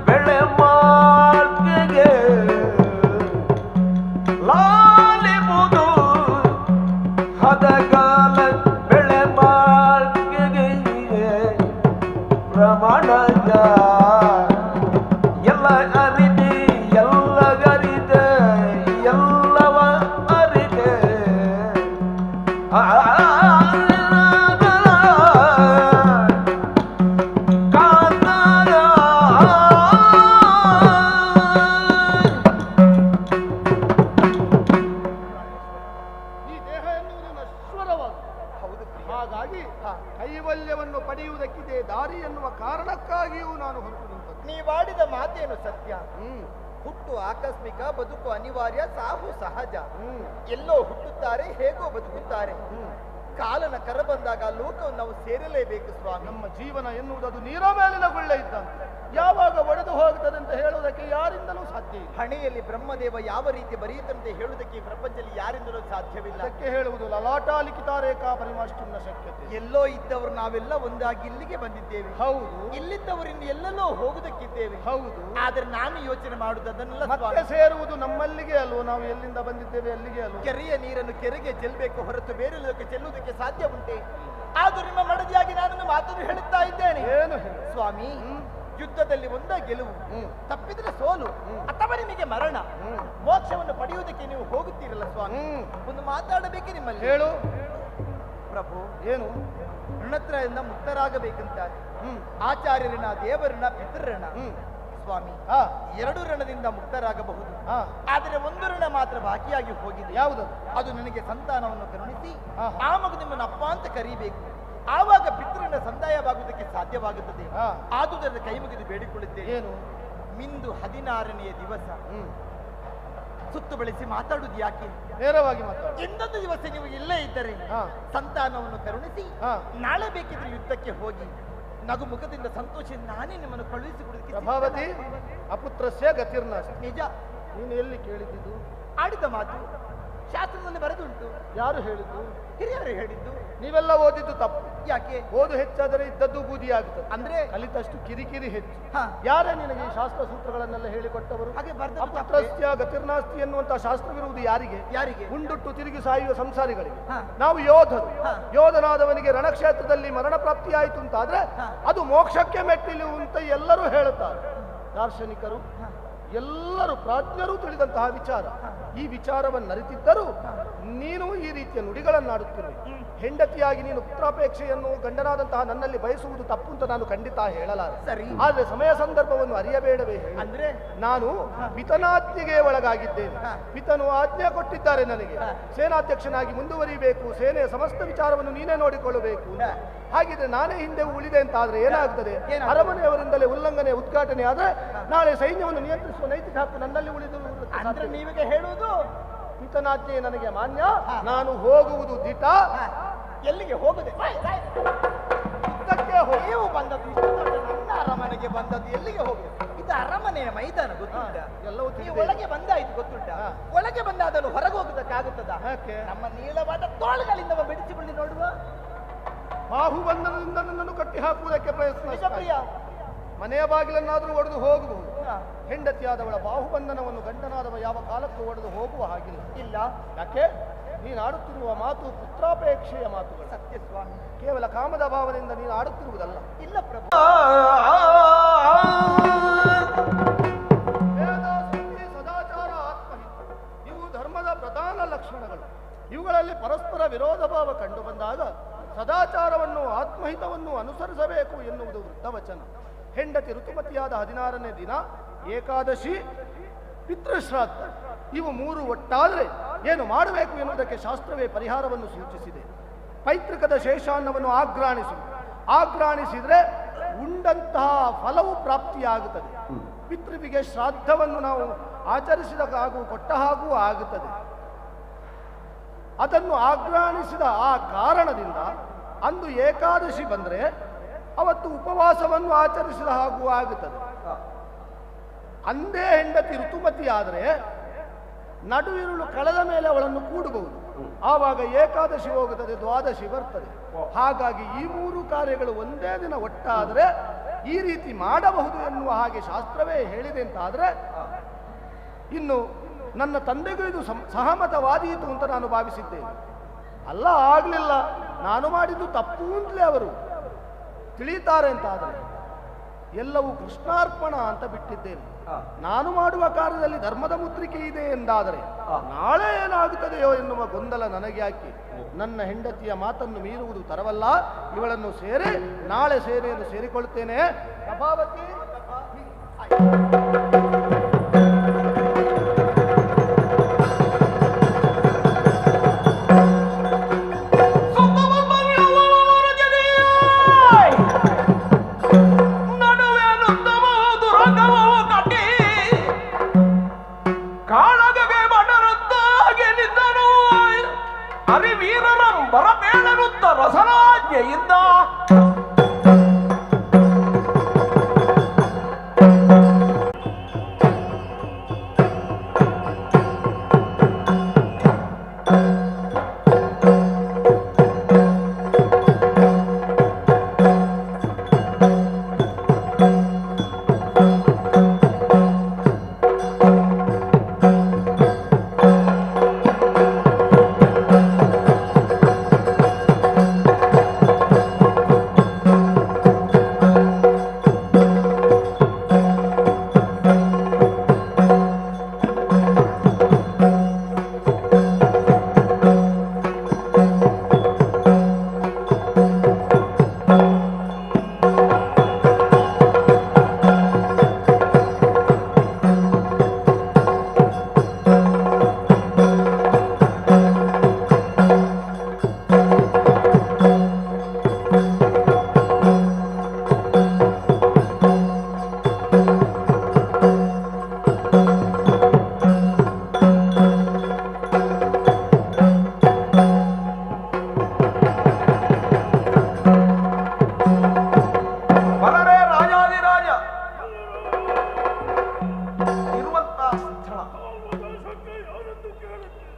Speaker 8: ಬೆಳೆ ಮಾರ್ಗೆ ಲಾಲಿಬುದು ಹದಗಾಲ ಬೆಳೆ ಮಾರ್ಗೆ ಪ್ರಮಾಣ ಎಲ್ಲ ಅರಿತೆ ಎಲ್ಲ ಗರಿತೆ ಎಲ್ಲವ ಅರಿತೆ
Speaker 6: ಈ ದೇಹ ಎನ್ನುವುದು ನಶ್ವರವಾದ. ಹೌದು, ಹಾಗಾಗಿ ಕೈವಲ್ಯವನ್ನು ಪಡೆಯುವುದಕ್ಕಿದೆ ದಾರಿ ಎನ್ನುವ ಕಾರಣಕ್ಕಾಗಿಯೂ ನಾನು ಹೊರಟು ನಿಂತದ್ದು.
Speaker 3: ನೀವಾಡಿದ ಮಾತೇನು ಸತ್ಯ. ಹುಟ್ಟು ಆಕಸ್ಮಿಕ, ಬದುಕು ಅನಿವಾರ್ಯ, ಸಾವು ಸಹಜ. ಎಲ್ಲೋ ಹುಟ್ಟುತ್ತಾರೆ, ಹೇಗೋ ಬದುಕುತ್ತಾರೆ. ಕಾಲನ ಕರ ಬಂದಾಗ ಲೋಕವನ್ನು ನಾವು ಸೇರಲೇಬೇಕು ಸ್ವಾಮಿ.
Speaker 6: ನಮ್ಮ ಜೀವನ ಎನ್ನುವುದು ಅದು ನೀರ ಮೇಲಿನ ಗುಳ್ಳೆ ಇದ್ದಂತೆ, ಯಾವಾಗ ಒಡೆದು ಹೋಗುತ್ತದೆ ಅಂತ ಹೇಳುವುದಕ್ಕೆ ಯಾರಿಂದಲೂ ಸಾಧ್ಯ ಇಲ್ಲ.
Speaker 3: ಹಣೆಯಲ್ಲಿ ಬ್ರಹ್ಮದೇವ ಯಾವ ರೀತಿ ಬರೆಯುತ್ತಂತೆ ಹೇಳುವುದಕ್ಕೆ ಈ ಪ್ರಪಂಚದಲ್ಲಿ ಯಾರಿಂದಲೂ ಸಾಧ್ಯವಿಲ್ಲ.
Speaker 6: ಅದಕ್ಕೆ ಹೇಳುವುದು ಲಲಾಟ ಲಿಖಿತ ರೇಖಾ ಪರಿಮಾಷ್ಟುಂ ನ ಶಕ್ಯತೆ.
Speaker 3: ಎಲ್ಲೋ ಇದ್ದವರು ನಾವೆಲ್ಲ ಒಂದಾಗಿ ಇಲ್ಲಿಗೆ ಬಂದಿದ್ದೇವೆ.
Speaker 6: ಹೌದು.
Speaker 3: ಇಲ್ಲಿದ್ದವರು ಇನ್ನು ಎಲ್ಲೆಲ್ಲೋ ಹೋಗುವುದಕ್ಕಿದ್ದೇವೆ.
Speaker 6: ಹೌದು.
Speaker 3: ಆದ್ರೆ ನಾನು ಯೋಚನೆ ಮಾಡುವುದು ಅದನ್ನೆಲ್ಲ
Speaker 6: ಮತ್ತೆ
Speaker 3: ಸ್ವಾಮಿ.
Speaker 6: ಸೇರುವುದು ನಮ್ಮಲ್ಲಿಗೆ ಅಲ್ವೋ, ನಾವು ಎಲ್ಲಿಂದ ಬಂದಿದ್ದೇವೆ ಅಲ್ಲಿಗೆ ಅಲ್ವೋ.
Speaker 3: ಕೆರೆಯ ನೀರನ್ನು ಕೆರೆಗೆ ಚೆಲ್ಲಬೇಕು ಹೊರತು ಬೇರೆ ಲೋಕಕ್ಕೆ ಚೆಲ್ಲುವುದಕ್ಕೆ ಸಾಧ್ಯ ಉಂಟೆ? ಆದರೂ ನಿಮ್ಮ ಮಡದಿಯಾಗಿ ನಾನೊಂದು ಮಾತನ್ನು ಹೇಳುತ್ತಾ ಇದ್ದೇನೆ.
Speaker 6: ಏನು ಹೇಳು?
Speaker 3: ಸ್ವಾಮಿ, ಯುದ್ಧದಲ್ಲಿ ಒಂದ ಗೆಲುವು, ತಪ್ಪಿದ್ರೆ ಸೋಲು ಅಥವಾ ನಿಮಗೆ ಮರಣ. ಮೋಕ್ಷವನ್ನು ಪಡೆಯುವುದಕ್ಕೆ ನೀವು ಹೋಗುತ್ತೀರಲ್ಲ ಸ್ವಾಮಿ, ಒಂದು ಮಾತಾಡಬೇಕೆ ನಿಮ್ಮಲ್ಲಿ.
Speaker 6: ಹೇಳು
Speaker 3: ಪ್ರಭು.
Speaker 6: ಏನು?
Speaker 3: ಋಣತ್ರಯಿಂದ ಮುಕ್ತರಾಗಬೇಕಂತಾರೆ. ಆಚಾರ್ಯರಣ, ದೇವರಣ, ಪಿತೃಋಣ. ಸ್ವಾಮಿ, ಎರಡು ಋಣದಿಂದ ಮುಕ್ತರಾಗಬಹುದು, ಆದರೆ ಒಂದು ಋಣ ಮಾತ್ರ ಬಾಕಿಯಾಗಿ ಹೋಗಿದೆ.
Speaker 6: ಯಾವುದು?
Speaker 3: ಅದು ನನಗೆ ಸಂತಾನವನ್ನು ಕರುಣಿಸಿ ಆ ಮಗು ನಿಮ್ಮನ್ನು ಅಪ್ಪ ಅಂತ ಕರೀಬೇಕು. ಆವಾಗ ಪಿತೃಋಣ ಸಂದಾಯವಾಗುವುದಕ್ಕೆ ಸಾಧ್ಯವಾಗುತ್ತದೆ. ಆದುದರಿಂದ ಕೈ ಮುಗಿದು ಬೇಡಿಕೊಳ್ಳುತ್ತೇನೆ.
Speaker 6: ಏನು?
Speaker 3: ಮಿಂದು 16ನೇ ದಿವಸ ಸುತ್ತು ಬಳಸಿ ಮಾತಾಡುವುದು ಯಾಕೆ?
Speaker 6: ನೇರವಾಗಿ ಮಾತಾಡು.
Speaker 3: ಇನ್ನೊಂದು ದಿವಸ ನೀವು ಇಲ್ಲೇ ಇದ್ದರೆ ಸಂತಾನವನ್ನು ಕರುಣಿಸಿ ನಾಳೆ ಬೇಕಿದ್ರೆ ಯುದ್ಧಕ್ಕೆ ಹೋಗಿ ನಗು ಮುಖದಿಂದ ಸಂತೋಷ ನಾನೇ ನಿಮ್ಮನ್ನು ಕಳುಹಿಸಿಕೊಡುವುದಕ್ಕೆ
Speaker 6: ಪ್ರಭಾವತಿ, ಅಪುತ್ರಸ್ಯ ಗತಿರ್ನಾಸ್ತಿ.
Speaker 3: ನಿಜ.
Speaker 6: ನೀನು ಎಲ್ಲಿ ಕೇಳಿದ್ದು?
Speaker 3: ಆಡಿದ ಮಾತು ಶಾಸ್ತ್ರದಲ್ಲಿ ಬರೆದುಂಟು.
Speaker 6: ಯಾರು ಹೇಳಿದ್ದು?
Speaker 3: ಹಿರಿಯರು ಹೇಳಿದ್ದು.
Speaker 6: ನೀವೆಲ್ಲ ಓದಿದ್ದು ತಪ್ಪು.
Speaker 3: ಯಾಕೆ?
Speaker 6: ಓದು ಹೆಚ್ಚಾದರೆ ಇದ್ದದ್ದು ಬೂದಿ ಆಗುತ್ತದೆ.
Speaker 3: ಅಂದ್ರೆ
Speaker 6: ಕಲಿತಷ್ಟು ಕಿರಿಕಿರಿ ಹೆಚ್ಚು. ಯಾರೇ ನಿನಗೆ ಈ ಶಾಸ್ತ್ರ ಸೂತ್ರಗಳನ್ನೆಲ್ಲ ಹೇಳಿಕೊಟ್ಟವರು?
Speaker 3: ಹಾಗೆ
Speaker 6: ಅಪುತ್ರಸ್ಯ ಗತಿರ್ನಾಸ್ತಿ ಎನ್ನುವಂತಹ ಶಾಸ್ತ್ರವಿರುವುದು ಯಾರಿಗೆ?
Speaker 3: ಯಾರಿಗೆ?
Speaker 6: ಉಂಡುಟ್ಟು ತಿರುಗಿ ಸಾಯುವ ಸಂಸಾರಿಗಳಿಗೆ. ನಾವು ಯೋಧರು. ಯೋಧನಾದವನಿಗೆ ರಣಕ್ಷೇತ್ರದಲ್ಲಿ ಮರಣ ಪ್ರಾಪ್ತಿಯಾಯಿತು ಅಂತಾದ್ರೆ ಅದು ಮೋಕ್ಷಕ್ಕೆ ಮೆಟ್ಟಿಲು ಅಂತ ಎಲ್ಲರೂ ಹೇಳುತ್ತಾರೆ. ದಾರ್ಶನಿಕರು ಎಲ್ಲರೂ ಪ್ರಾಜ್ಞರು ತಿಳಿದಂತಹ ವಿಚಾರ. ಈ ವಿಚಾರವನ್ನು ಅರಿತಿದ್ದರೂ ನೀನು ಈ ರೀತಿಯ ನುಡಿಗಳನ್ನಾಡುತ್ತಿರುವೆ. ಹೆಂಡತಿಯಾಗಿ ನೀನು ಪುತ್ರಾಪೇಕ್ಷೆಯನ್ನು ಗಂಡನಾದಂತಹ ನನ್ನಲ್ಲಿ ಬಯಸುವುದು ತಪ್ಪು ಅಂತ ನಾನು ಖಂಡಿತ ಹೇಳಲಾರೆ.
Speaker 3: ಸರಿ.
Speaker 6: ಆದರೆ ಸಮಯ ಸಂದರ್ಭವನ್ನು ಅರಿಯಬೇಡವೇ ಹೇಳಿ.
Speaker 3: ಅಂದ್ರೆ
Speaker 6: ನಾನು ಪಿತನಾಜ್ಞೆಗೆ ಒಳಗಾಗಿದ್ದೇನೆ. ಪಿತನು ಆಜ್ಞೆ ಕೊಟ್ಟಿದ್ದಾರೆ ನನಗೆ, ಸೇನಾಧ್ಯಕ್ಷನಾಗಿ ಮುಂದುವರಿಬೇಕು, ಸೇನೆಯ ಸಮಸ್ತ ವಿಚಾರವನ್ನು ನೀನೇ ನೋಡಿಕೊಳ್ಳಬೇಕು. ಹಾಗಿದ್ರೆ ನಾನೇ ಹಿಂದೆ ಉಳಿದೆ ಅಂತ ಆದ್ರೆ ಏನಾಗ್ತದೆ? ಅರಮನೆಯವರಿಂದಲೇ ಉಲ್ಲಂಘನೆ ಉದ್ಘಾಟನೆ ಆದ್ರೆ ನಾಳೆ ಸೈನ್ಯವನ್ನು ನಿಯಂತ್ರಿಸುವ ನೈತಿಕ ಹಕ್ಕು ನನ್ನಲ್ಲಿ ಉಳಿದು.
Speaker 3: ಅಂದ್ರೆ ನೀವೀಗ ಹೇಳುವುದು
Speaker 6: ಪಿತನಾಜ್ಞೆ ನನಗೆ ಮಾನ್ಯ, ನಾನು ಹೋಗುವುದು ದಿಟ.
Speaker 3: ಎಲ್ಲಿಗೆ ಹೋಗುದೆ? ನೀವು ಬಂದದ್ದು ಇಷ್ಟು ದೊಡ್ಡ ನನ್ನ ಅರಮನೆಗೆ ಬಂದದ್ದು, ಎಲ್ಲಿಗೆ ಹೋಗುದು? ಇದು ಅರಮನೆಯ ಮೈದಾನ ಗೊತ್ತುಂಟ?
Speaker 6: ಎಲ್ಲವೂ
Speaker 3: ನೀವು ಒಳಗೆ ಬಂದಾಯ್ತು ಗೊತ್ತುಂಟ? ಒಳಗೆ ಬಂದಾದನು ಹೊರಗೆ ಹೋಗುದಕ್ಕಾಗುತ್ತದ? ನಮ್ಮ ನೀಳವಾದ ತೋಳುಗಳಿಂದ ಬಿಡಿಸಿಕೊಳ್ಳಿ ನೋಡುವ.
Speaker 6: ಬಾಹುಬಂಧನದಿಂದ ನನ್ನನ್ನು ಕಟ್ಟಿ ಹಾಕುವುದಕ್ಕೆ ಪ್ರಯತ್ನ. ಮನೆಯ ಬಾಗಿಲನ್ನಾದರೂ ಒಡೆದು ಹೋಗಬಹುದು. ಹೆಂಡತಿಯಾದವಳ ಬಾಹುಬಂಧನವನ್ನು ಗಂಡನಾದವ ಯಾವ ಕಾಲಕ್ಕೂ ಒಡೆದು ಹೋಗುವ ಹಾಗಿಲ್ಲ.
Speaker 3: ಇಲ್ಲ.
Speaker 6: ಯಾಕೆ? ನೀನು ಆಡುತ್ತಿರುವ ಮಾತು ಪುತ್ರಾಪೇಕ್ಷೆಯ ಮಾತುಗಳು.
Speaker 3: ಸತ್ಯ ಸ್ವಾಮಿ.
Speaker 6: ಕೇವಲ ಕಾಮದ ಭಾವನೆಯಿಂದ ನೀನು ಆಡುತ್ತಿರುವುದಲ್ಲ.
Speaker 3: ಇಲ್ಲ ಪ್ರಭು.
Speaker 6: ವೇದ, ಸ್ಮೃತಿ, ಸದಾಚಾರ, ಆತ್ಮಹಿತ ಇವು ಧರ್ಮದ ಪ್ರಧಾನ ಲಕ್ಷಣಗಳು. ಇವುಗಳಲ್ಲಿ ಪರಸ್ಪರ ವಿರೋಧ ಭಾವ ಕಂಡು ಬಂದಾಗ ಸದಾಚಾರವನ್ನು ಆತ್ಮಹಿತವನ್ನು ಅನುಸರಿಸಬೇಕು ಎನ್ನುವುದು ವೃದ್ಧವಚನ. ಹೆಂಡತಿ ಋತುಮತಿಯಾದ 16ನೇ ದಿನ ಏಕಾದಶಿ, ಪಿತೃಶ್ರಾದ್ದ ಇವು ಮೂರು ಒಟ್ಟಾದರೆ ಏನು ಮಾಡಬೇಕು ಎನ್ನುವುದಕ್ಕೆ ಶಾಸ್ತ್ರವೇ ಪರಿಹಾರವನ್ನು ಸೂಚಿಸಿದೆ. ಪೈತೃಕದ ಶೇಷಾನ್ನವನ್ನು ಆಘ್ರಾಣಿಸುವುದು. ಆಘ್ರಾಣಿಸಿದರೆ ಉಂಡಂತಹ ಫಲವು ಪ್ರಾಪ್ತಿಯಾಗುತ್ತದೆ. ಪಿತೃವಿಗೆ ಶ್ರಾದ್ದವನ್ನು ನಾವು ಆಚರಿಸಿದ ಹಾಗೂ ಕೊಟ್ಟ ಹಾಗೂ ಆಗುತ್ತದೆ. ಅದನ್ನು ಆಘ್ರಾಣಿಸಿದ ಆ ಕಾರಣದಿಂದ ಅಂದು ಏಕಾದಶಿ ಬಂದರೆ ಅವತ್ತು ಉಪವಾಸವನ್ನು ಆಚರಿಸಿದ ಹಾಗೂ ಆಗುತ್ತದೆ. ಅಂದೇ ಹೆಂಡತಿ ಋತುಮತಿಯಾದರೆ ನಡುವಿರುಳು ಕಳೆದ ಮೇಲೆ ಅವಳನ್ನು ಕೂಡಬಹುದು. ಆವಾಗ ಏಕಾದಶಿ ಹೋಗುತ್ತದೆ, ದ್ವಾದಶಿ ಬರ್ತದೆ. ಹಾಗಾಗಿ ಈ ಮೂರು ಕಾರ್ಯಗಳು ಒಂದೇ ದಿನ ಒಟ್ಟಾದರೆ ಈ ರೀತಿ ಮಾಡಬಹುದು ಎನ್ನುವ ಹಾಗೆ ಶಾಸ್ತ್ರವೇ ಹೇಳಿದೆ ಅಂತಾದರೆ ಇನ್ನು ನನ್ನ ತಂದೆಗೂ ಇದು ಸಹಮತವಾದೀತು ಅಂತ ನಾನು ಭಾವಿಸಿದ್ದೇನೆ. ಅಲ್ಲ, ಆಗಲಿಲ್ಲ, ನಾನು ಮಾಡಿದ್ದು ತಪ್ಪು ಅಂತಲೇ ಅವರು ತಿಳಿತಾರೆ ಅಂತಾದರೆ ಎಲ್ಲವೂ ಕೃಷ್ಣಾರ್ಪಣ ಅಂತ ಬಿಟ್ಟಿದ್ದೇನೆ. ನಾನು ಮಾಡುವ ಕಾರ್ಯದಲ್ಲಿ ಧರ್ಮದ ಮುದ್ರಿಕೆ ಇದೆ ಎಂದಾದರೆ ನಾಳೆ ಏನಾಗುತ್ತದೆಯೋ ಎನ್ನುವ ಗೊಂದಲ ನನಗೆ ಯಾಕೆ? ನನ್ನ ಹೆಂಡತಿಯ ಮಾತನ್ನು ಮೀರುವುದು ತರವಲ್ಲ. ಇವಳನ್ನು ಸೇರಿ ನಾಳೆ ಸೇನೆಯನ್ನು ಸೇರಿಕೊಳ್ತೇನೆ. ಪ್ರಭಾವತಿ,
Speaker 8: ರಸನಾಜ್ಞೆಯಿಂದ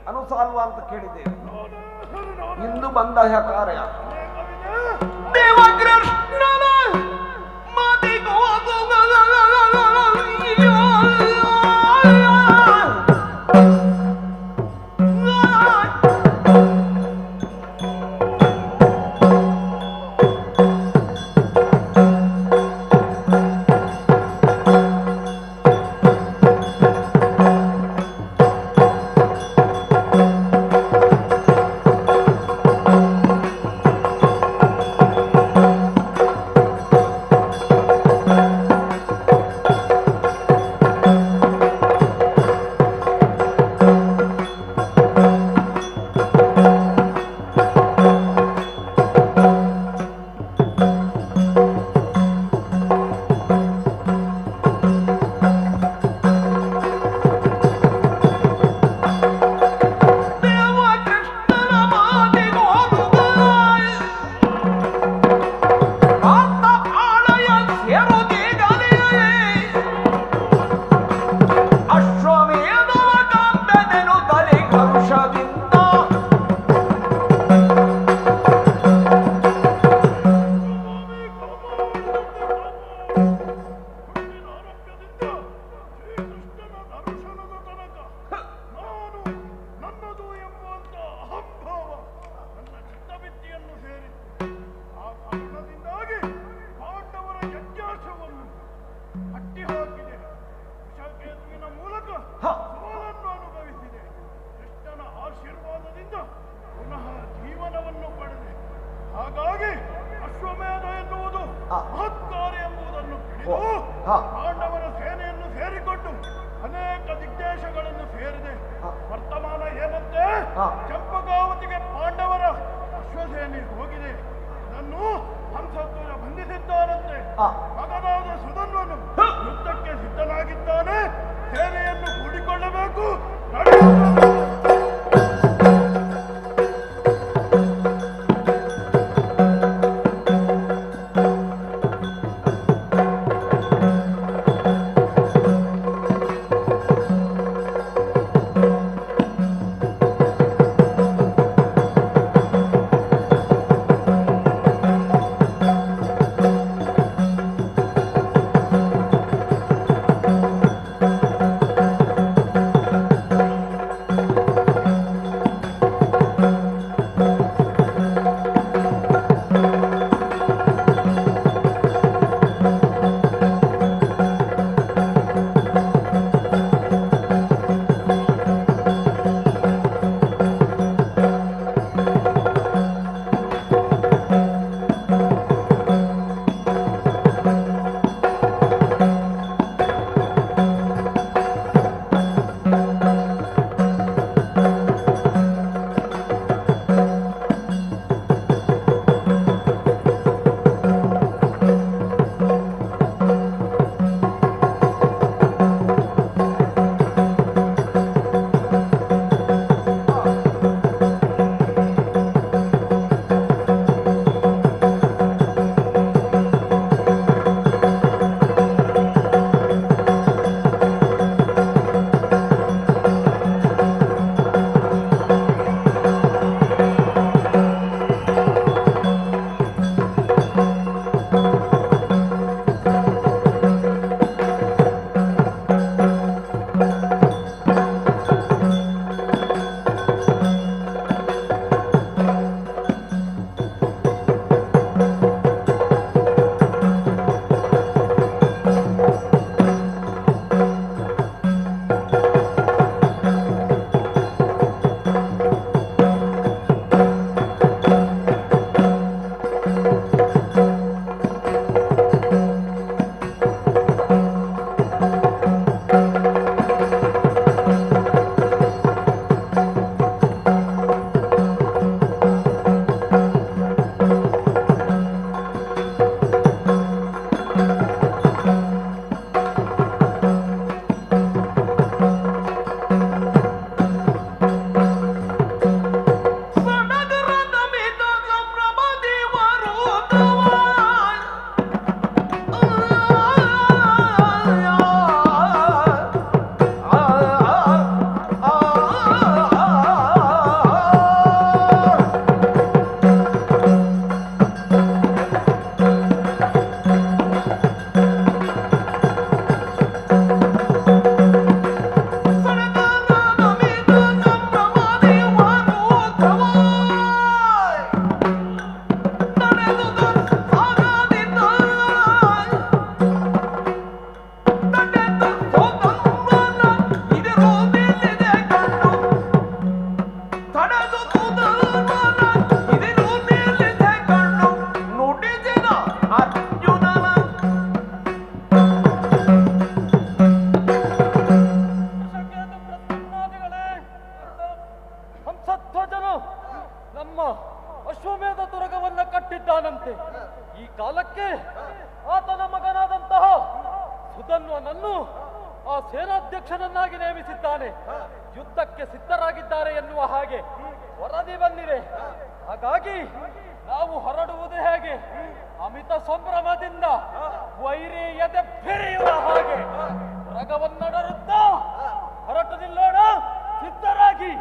Speaker 8: ಅನುಸಾಲ್ವ ಅಂತ ಕೇಳಿದ್ದೇವೆ. ಇಂದು ಬಂದ ಕಾರ್ಯ ದೇವಕೃಷ್ಣನ ಮಾತಿಗೂ
Speaker 7: ಪಾಂಡವರ ಸೇನೆಯನ್ನು ಸೇರಿಕೊಂಡು ಅನೇಕ ದಿಗ್ದೇಶಗಳನ್ನು ಸೇರಿದೆ. ವರ್ತಮಾನ ಏನಂತೆ, ಚಂಪಕಾವತಿಗೆ ಪಾಂಡವರ ಅಶ್ವಸೇನೆ ಹೋಗಿದೆ. ಅದನ್ನು ಹಂಸಧ್ವಜ ಬಂಧಿಸಿದ್ದಾನಂತೆ. ಮಗನಾದ ಸುಧನ್ವನು ಯುದ್ಧಕ್ಕೆ ಸಿದ್ಧನಾಗಿದ್ದಾನೆ. ಸೇನೆಯನ್ನು ಕೂಡಿಕೊಳ್ಳಬೇಕು.
Speaker 10: ಸುಧನ್ವನನ್ನು ಆ ಸೇನಾಧ್ಯಕ್ಷನನ್ನಾಗಿ ನೇಮಿಸಿದ್ದಾನೆ. ಯುದ್ಧಕ್ಕೆ ಸಿದ್ಧರಾಗಿದ್ದಾರೆ ಎನ್ನುವ ಹಾಗೆ ವರದಿ ಬಂದಿದೆ. ಹಾಗಾಗಿ ನಾವು ಹೊರಡುವುದು ಹೇಗೆ? ಅಮಿತ ಸಂಭ್ರಮದಿಂದ ವೈರಿ ಎದೆ ಬಿರಿಯುವ ಹಾಗೆ ರಗವನ್ನಡರುತ್ತಾ ಹೊರಟು ನಿಲ್ಲೋಣ, ಸಿದ್ಧರಾಗಿ.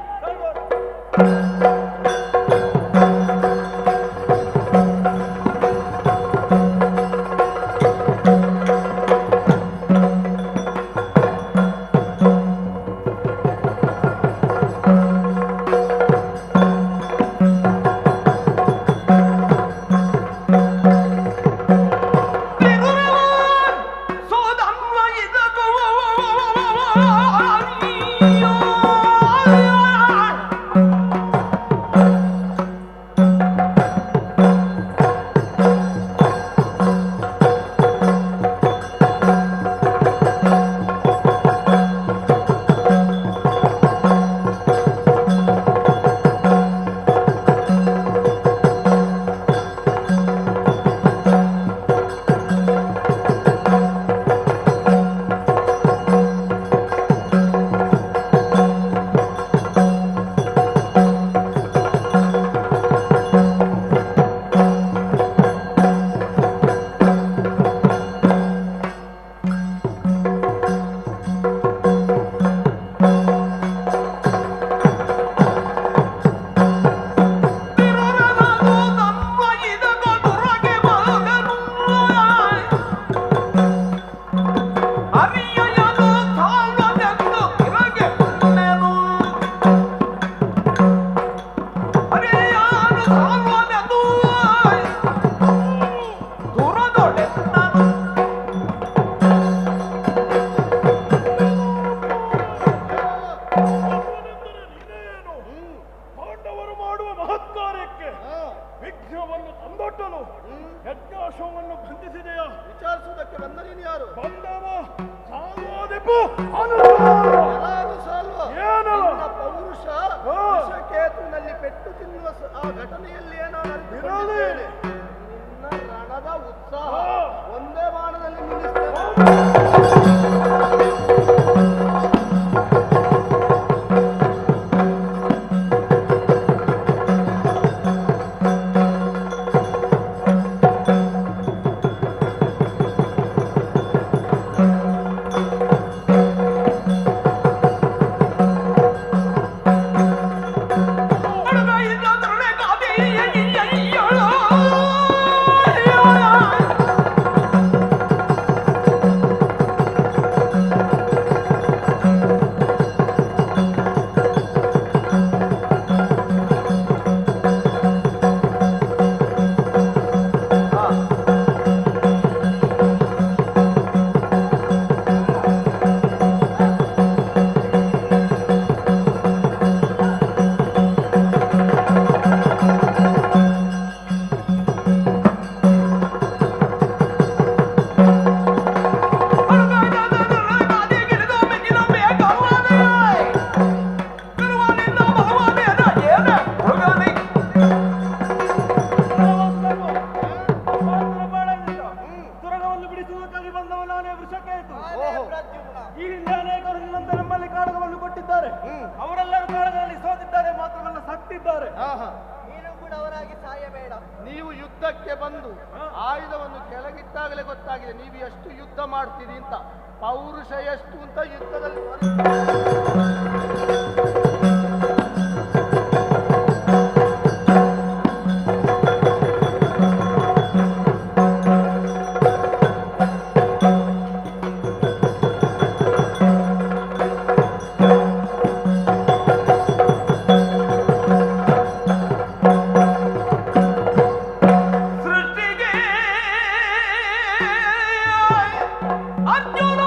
Speaker 8: ಅರ್ಜುನ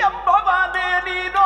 Speaker 8: ಎಂಬವನೇ ನೀನು.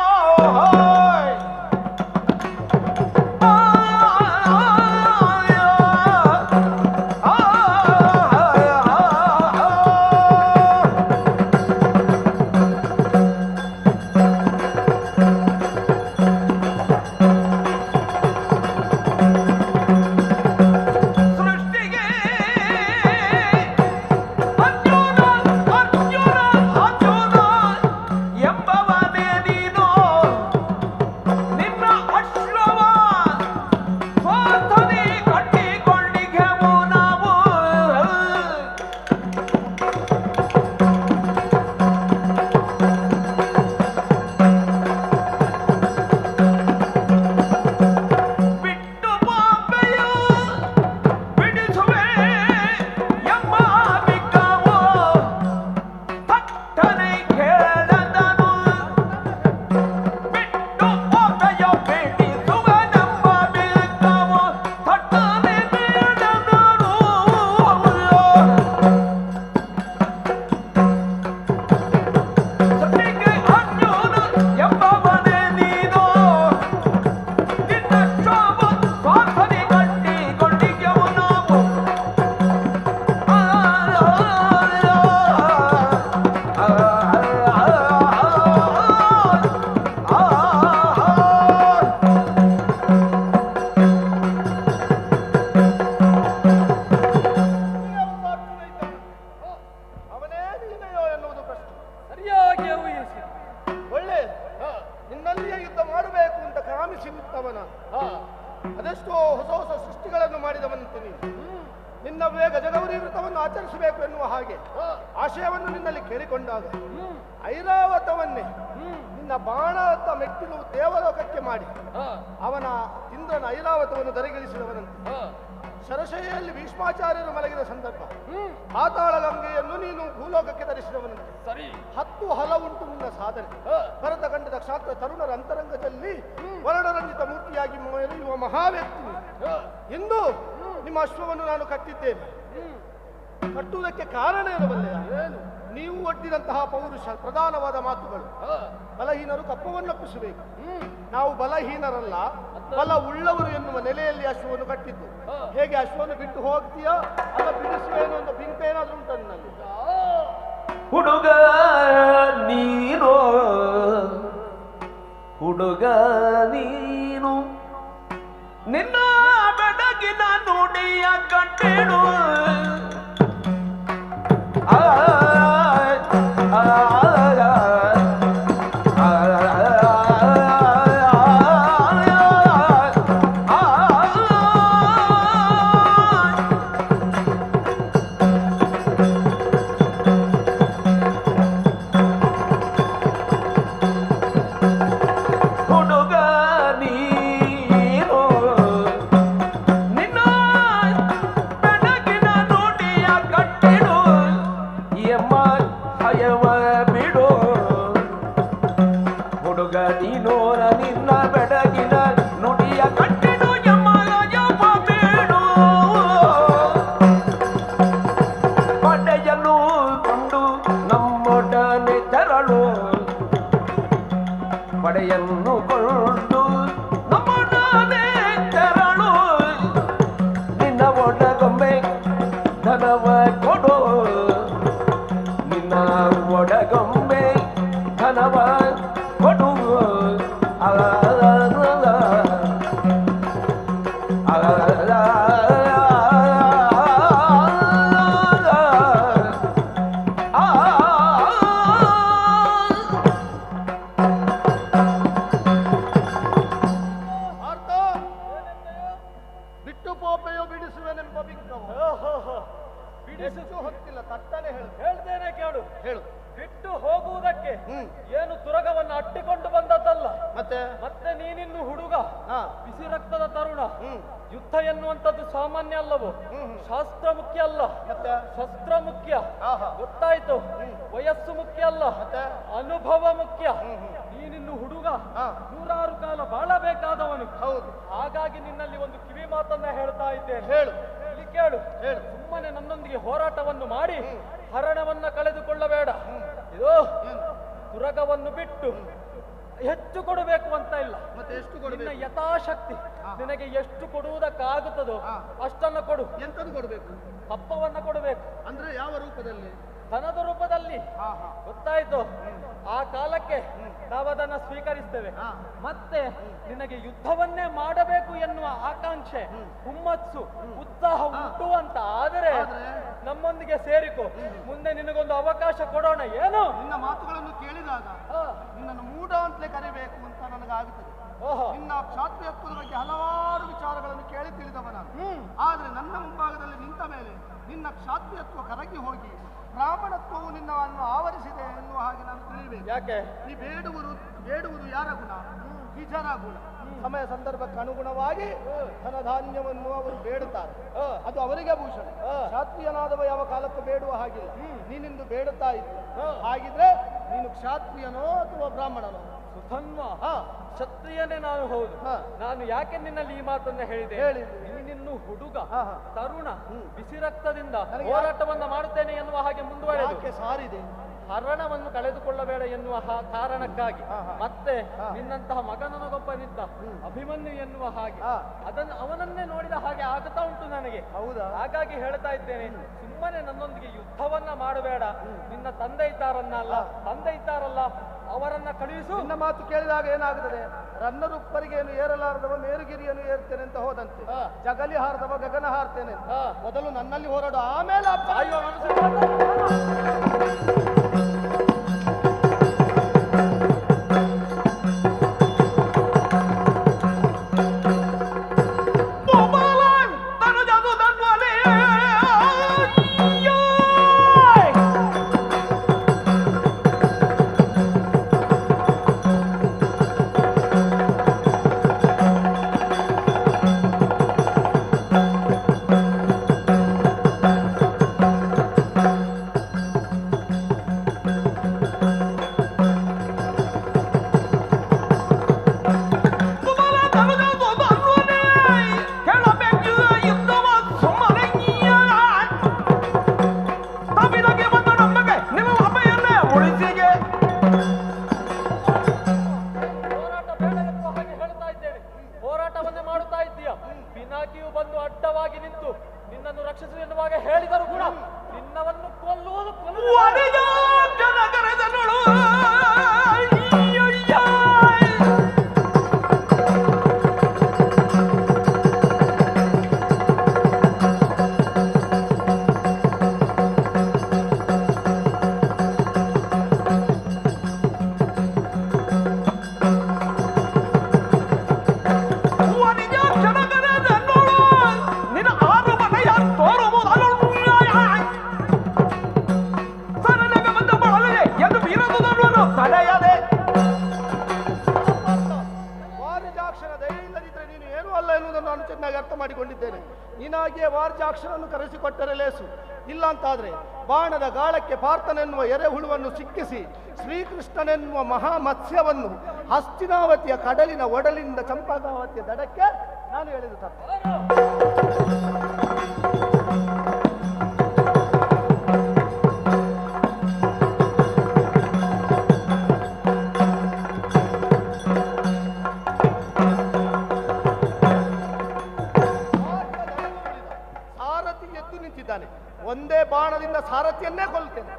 Speaker 6: ಎಷ್ಟೆಷ್ಟೋ ಹೊಸ ಹೊಸ ಸೃಷ್ಟಿಗಳನ್ನು ಮಾಡಿದವನಂತೆ ನೀನು. ನಿನ್ನವೇ ಗಜಗೌರಿ ವ್ರತವನ್ನು ಆಚರಿಸಬೇಕು ಎನ್ನುವ ಹಾಗೆ ಆಶಯವನ್ನು ನಿನ್ನಲ್ಲಿ ಕೇಳಿಕೊಂಡಾಗ ಐರಾವತವನ್ನೇ ನಿನ್ನ ಬಾಣದ ಮೆಟ್ಟಿಲು ದೇವಲೋಕಕ್ಕೆ ಮಾಡಿ ಅವನ ಇಂದ್ರನ ಐರಾವತವನ್ನು ದರಿಗಿಳಿಸಿದವನಂತೆ. ಶರಶೈಯಲ್ಲಿ ಭೀಷ್ಮಾಚಾರ್ಯರು ಮಲಗಿದ ಸಂದರ್ಭ ಪಾತಾಳ ಗಂಗೆಯನ್ನು ನೀನು ಭೂಲೋಕಕ್ಕೆ ತರಿಸಿದವನಂತೆ. 10 ಹಲ ಉಂಟು ನಿನ್ನ ಸಾಧನೆ. ಭರತ ಖಂಡದ ಕ್ಷಾತ್ರ ತರುಣರ ಅಂತರಂಗದಲ್ಲಿ ವರ್ಣರಂಜಿತ ಮೂರ್ತಿಯಾಗಿ ಮೆರೆಯುವ ಮಹಾವ್ಯಕ್ತಿ ಇಂದು ನಿಮ್ಮ ಅಶ್ವವನ್ನು ನಾನು ಕಟ್ಟಿದ್ದೇನೆ. ಕಟ್ಟುವುದಕ್ಕೆ ಕಾರಣ ಇರಬಲ್ಲೆಯ? ನೀವು ಒಡ್ಡಿದಂತಹ ಪೌರುಷ ಪ್ರಧಾನವಾದ ಮಾತುಗಳು. ಬಲಹೀನರು ಕಪ್ಪವನ್ನೊಪ್ಪಿಸಬೇಕು. ನಾವು ಬಲಹೀನರಲ್ಲ, ಬಲ ಉಳ್ಳವರು ಎನ್ನುವ ನೆಲೆಯಲ್ಲಿ ಅಶ್ವವನ್ನು ಕಟ್ಟಿದ್ದು. ಹೇಗೆ ಅಶ್ವವನ್ನು ಬಿಟ್ಟು ಹೋಗ್ತೀಯೋ ಅಲ್ಲ ಬಿಡಿಸುವೇನೋ ಅಂತ ಬಿಂಕ ಏನಾದ್ರೂ ಉಂಟು ನನ್ನಲ್ಲಿ?
Speaker 8: ಹುಡುಗ ನೀನು, ಹುಡುಗ ನೀನು, ನಿನ್ನ ಬೆಡಗಿನ ನುಡಿಯ ಕಟ್ಟಿಡು. ಆ ಆ ಹುಡುಗ ನೀನು, ನಿನ್ನ ಬೆಡಗಿನ ನುಡಿಯ ಕಟ್ಟಿಡು, ಎಮ್ಮ ಭಯವ ಬಿಡು. ಹುಡುಗ ನೀನು, ನಿನ್ನ ಬೆಡಗಿನ ನುಡಿಯ ಕಟ್ಟಿಡು, ಎಮ್ಮ ಭಯವ ಬಿಡು. ಪಡೆಯಲು ಕೊಂಡು ನಮ್ಮೊಡನೆ ತೆರಳು, ಪಡೆಯನ್ನು ಕೊಂಡು ನಮ್ಮೊಡನೆ ತೆರಳು. ನಿನ್ನ ಒಡಗೊಮ್ಮೆ ಧನವ ಕೊಡು, ನಿನ್ನ ಒಡಗೊಮ್ಮೆ ಧನವ ಕೊಡು. ಆ
Speaker 6: ಬಿಟ್ಟು ಪೋಪೆಯೋ ಬಿಡಿಸುವೆನೆಂಬ ಬಿಂಕವು ಬಿಡಿಸು ಹೊತ್ತಿಲ್ಲ, ತಟ್ಟನೆ ಹೇಳು.
Speaker 10: ಹೇಳ್ತೇನೆ ಕೇಳು.
Speaker 6: ಹೇಳು.
Speaker 10: ಬಿಟ್ಟು ಹೋಗುವುದಕ್ಕೆ ಏನು ತುರಗವನ್ನು ಅಟ್ಟಿಕೊಂಡು ಬಂದದ್ದಲ್ಲ.
Speaker 6: ಮತ್ತೆ
Speaker 10: ಮತ್ತೆ ನೀನಿನ್ನು ಹುಡುಗ, ಬಿಸಿ ರಕ್ತದ ತರುಣ. ಯುದ್ಧ ಎನ್ನುವಂಥದ್ದು ಸಾಮಾನ್ಯ ಅಲ್ಲವು. ಶಾಸ್ತ್ರ ಮುಖ್ಯ ಅಲ್ಲ, ಶಸ್ತ್ರ ಮುಖ್ಯ. ಗೊತ್ತಾಯ್ತು? ವಯಸ್ಸು ಮುಖ್ಯ ಅಲ್ಲ, ಅನುಭವ ಮುಖ್ಯ. ನೀನಿನ್ನು ಹುಡುಗ, ನೂರಾರು ಕಾಲ ಬಾಳಬೇಕಾದವನು.
Speaker 6: ಹೌದು.
Speaker 10: ಹಾಗಾಗಿ ನಿನ್ನಲ್ಲಿ ಒಂದು ಕಿವಿ ಮಾತನ್ನ ಹೇಳ್ತಾ ಇದ್ದೇನೆ.
Speaker 6: ಹೇಳು.
Speaker 10: ಇಲ್ಲಿ ಕೇಳು. ಹೇಳು. ಸುಮ್ಮನೆ ನನ್ನೊಂದಿಗೆ ಹೋರಾಟವನ್ನು ಮಾಡಿ ಹರಣವನ್ನ ಕಳೆದುಕೊಳ್ಳಬೇಡ. ಇದು ತುರಗವನ್ನು ಬಿಟ್ಟು ಹೆಚ್ಚು ಕೊಡಬೇಕು ಅಂತ ಇಲ್ಲ.
Speaker 6: ಮತ್ತೆ ಎಷ್ಟು ಕೊಡಬೇಕು?
Speaker 10: ನಿನ್ನ ಯಥಾಶಕ್ತಿ ನಿನಗೆ ಎಷ್ಟು ಕೊಡುವುದಕ್ಕಾಗುತ್ತದೋ ಅಷ್ಟನ್ನು ಕೊಡು.
Speaker 6: ಎಂತದ್ದು ಕೊಡಬೇಕು?
Speaker 10: ಹಪ್ಪವನ್ನ ಕೊಡಬೇಕು.
Speaker 6: ಅಂದ್ರೆ ಯಾವ ರೂಪದಲ್ಲಿ?
Speaker 10: ಧನದ ರೂಪದಲ್ಲಿ. ಗೊತ್ತಾಯ್ತು? ಆ ಕಾಲಕ್ಕೆ ನಾವದನ್ನ ಸ್ವೀಕರಿಸ್ತೇವೆ. ಮತ್ತೆ ನಿನಗೆ ಯುದ್ಧವನ್ನೇ ಮಾಡಬೇಕು ಎನ್ನುವ ಆಕಾಂಕ್ಷೆ, ಹುಮ್ಮಸ್ಸು, ಉತ್ಸಾಹ ಉಂಟು ಅಂತ ಆದರೆ ನಮ್ಮೊಂದಿಗೆ ಸೇರಿಕೊ. ಮುಂದೆ ನಿನಗೊಂದು ಅವಕಾಶ ಕೊಡೋಣ. ಏನು?
Speaker 6: ನಿನ್ನ ಮಾತುಗಳನ್ನು ಕೇಳಿದಾಗ ನಿನ್ನನ್ನು ಮೂಢ ಅಂತಲೇ ಕರಿಬೇಕು ಅಂತ ನನಗಾಗುತ್ತದೆ. ನಿನ್ನ ಕ್ಷಾತ್ರಿಯತ್ವದ ಬಗ್ಗೆ ಹಲವಾರು ವಿಚಾರಗಳನ್ನು ಕೇಳಿ ತಿಳಿದವ ನಾನು. ಆದ್ರೆ ನನ್ನ ಮುಂಭಾಗದಲ್ಲಿ ನಿಂತ ಮೇಲೆ ನಿನ್ನ ಕ್ಷಾತ್ರಿಯತ್ವ ಕರಗಿ ಹೋಗಿ ಬ್ರಾಹ್ಮಣತ್ವವು ನಿನ್ನವನ್ನು ಆವರಿಸಿದೆ ಎನ್ನುವ ಹಾಗೆ ನಾನು ತಿಳಿಯಬೇಕು.
Speaker 10: ಯಾಕೆ?
Speaker 6: ನೀ ಬೇಡುವುದು ಯಾರ ಗುಣ? ದ್ವಿಜರ ಗುಣ. ಸಮಯ ಸಂದರ್ಭಕ್ಕೆ ಅನುಗುಣವಾಗಿ ಧನಧಾನ್ಯವನ್ನು ಅವರು ಬೇಡುತ್ತಾರೆ, ಅದು ಅವರಿಗೆ ಭೂಷಣ. ಕ್ಷಾತ್ರಿಯನಾದವ ಯಾವ ಕಾಲಕ್ಕೂ ಬೇಡುವ ಹಾಗಿಲ್ಲ. ನೀನಿಂದು ಬೇಡುತ್ತಾ ಇದ್ದೆ, ಹಾಗಿದ್ರೆ ನೀನು ಕ್ಷಾತ್ರಿಯನೋ ಅಥವಾ ಬ್ರಾಹ್ಮಣನೋ?
Speaker 10: ಸುಧನ್ವ, ಕ್ಷತ್ರಿಯನೇ ನಾನು. ಹೌದು. ನಾನು ಯಾಕೆ ನಿನ್ನಲ್ಲಿ ಈ ಮಾತನ್ನ ಹೇಳಿದೆ?
Speaker 6: ಹೇಳಿ.
Speaker 10: ನೀನಿನ್ನು ಹುಡುಗ, ತರುಣ, ಬಿಸಿ ರಕ್ತದಿಂದ ಹೋರಾಟವನ್ನ ಮಾಡುತ್ತೇನೆ ಎನ್ನುವ ಹಾಗೆ ಮುಂದುವರೆದು
Speaker 6: ಸಾರಿದೆ.
Speaker 10: ಹರಣವನ್ನು ಕಳೆದುಕೊಳ್ಳಬೇಡ ಎನ್ನುವ ಕಾರಣಕ್ಕಾಗಿ. ಮತ್ತೆ ನಿನ್ನಂತಹ ಮಗನೊಬ್ಬನಿದ್ದ ಅಭಿಮನ್ಯು ಎನ್ನುವ ಹಾಗೆ, ಅದನ್ನು ಅವನನ್ನೇ ನೋಡಿದ ಹಾಗೆ ಆಗುತ್ತಾ ಉಂಟು ನನಗೆ.
Speaker 6: ಹೌದಾ?
Speaker 10: ಹಾಗಾಗಿ ಹೇಳ್ತಾ ಇದ್ದೇನೆ, ಸುಮ್ಮನೆ ನನ್ನೊಂದಿಗೆ ಯುದ್ಧವನ್ನ ಮಾಡಬೇಡ. ನಿನ್ನ ತಂದೆ ಇದ್ದಾರನ್ನ ಅಲ್ಲ, ತಂದೆ ಇದ್ದಾರಲ್ಲ, ಅವರನ್ನ ಕಳುಹಿಸು.
Speaker 6: ನಿನ್ನ ಮಾತು ಕೇಳಿದಾಗ ಏನಾಗುತ್ತದೆ? ರನ್ನರುಪ್ಪರಿಗೆಯನ್ನು ಏರಲಾರದವ ಮೇರುಗಿರಿಯನ್ನು ಏರ್ತೇನೆ ಅಂತ ಹೋದಂತೆ, ಜಗಲಿ ಹಾರದವ ಗಗನ ಹಾರ್ತೇನೆ. ಮೊದಲು ನನ್ನಲ್ಲಿ ಹೋರಾಡು, ಆಮೇಲೆ
Speaker 10: ಅಯ್ಯೋ.
Speaker 8: ತಡೆಯದೆ.
Speaker 6: ವಾರಿಜಾಕ್ಷನ ದಯ ಇಲ್ಲದಿದ್ದರೆ ನೀನು ಏನೂ ಅಲ್ಲ ಎನ್ನುವುದನ್ನು ನಾನು ಚೆನ್ನಾಗಿ ಅರ್ಥ ಮಾಡಿಕೊಂಡಿದ್ದೇನೆ. ನೀನಾಗಿಯೇ ವಾರಿಜಾಕ್ಷನನ್ನು ಕರೆಸಿಕೊಟ್ಟರೆ ಲೇಸು, ಇಲ್ಲ ಅಂತಾದರೆ ಬಾಣದ ಗಾಳಕ್ಕೆ ಪಾರ್ಥನೆನ್ನುವ ಎರೆಹುಳುವನ್ನು ಸಿಕ್ಕಿಸಿ ಶ್ರೀಕೃಷ್ಣನೆನ್ನುವ ಮಹಾಮತ್ಸ್ಯವನ್ನು ಹಸ್ತಿನಾವತಿಯ ಕಡಲಿನ ಒಡಲಿನಿಂದ ಚಂಪಾಕಾವತಿಯ ದಡಕ್ಕೆ ನಾನು ಎಳೆದು ತರ್ತೇನೆ. ಸಾರಥಿ ಎದ್ದು ನಿಂತಿದ್ದಾನೆ, ಒಂದೇ ಬಾಣದಿಂದ ಸಾರಥಿಯನ್ನೇ ಕೊಲ್ಲುತ್ತೇನೆ.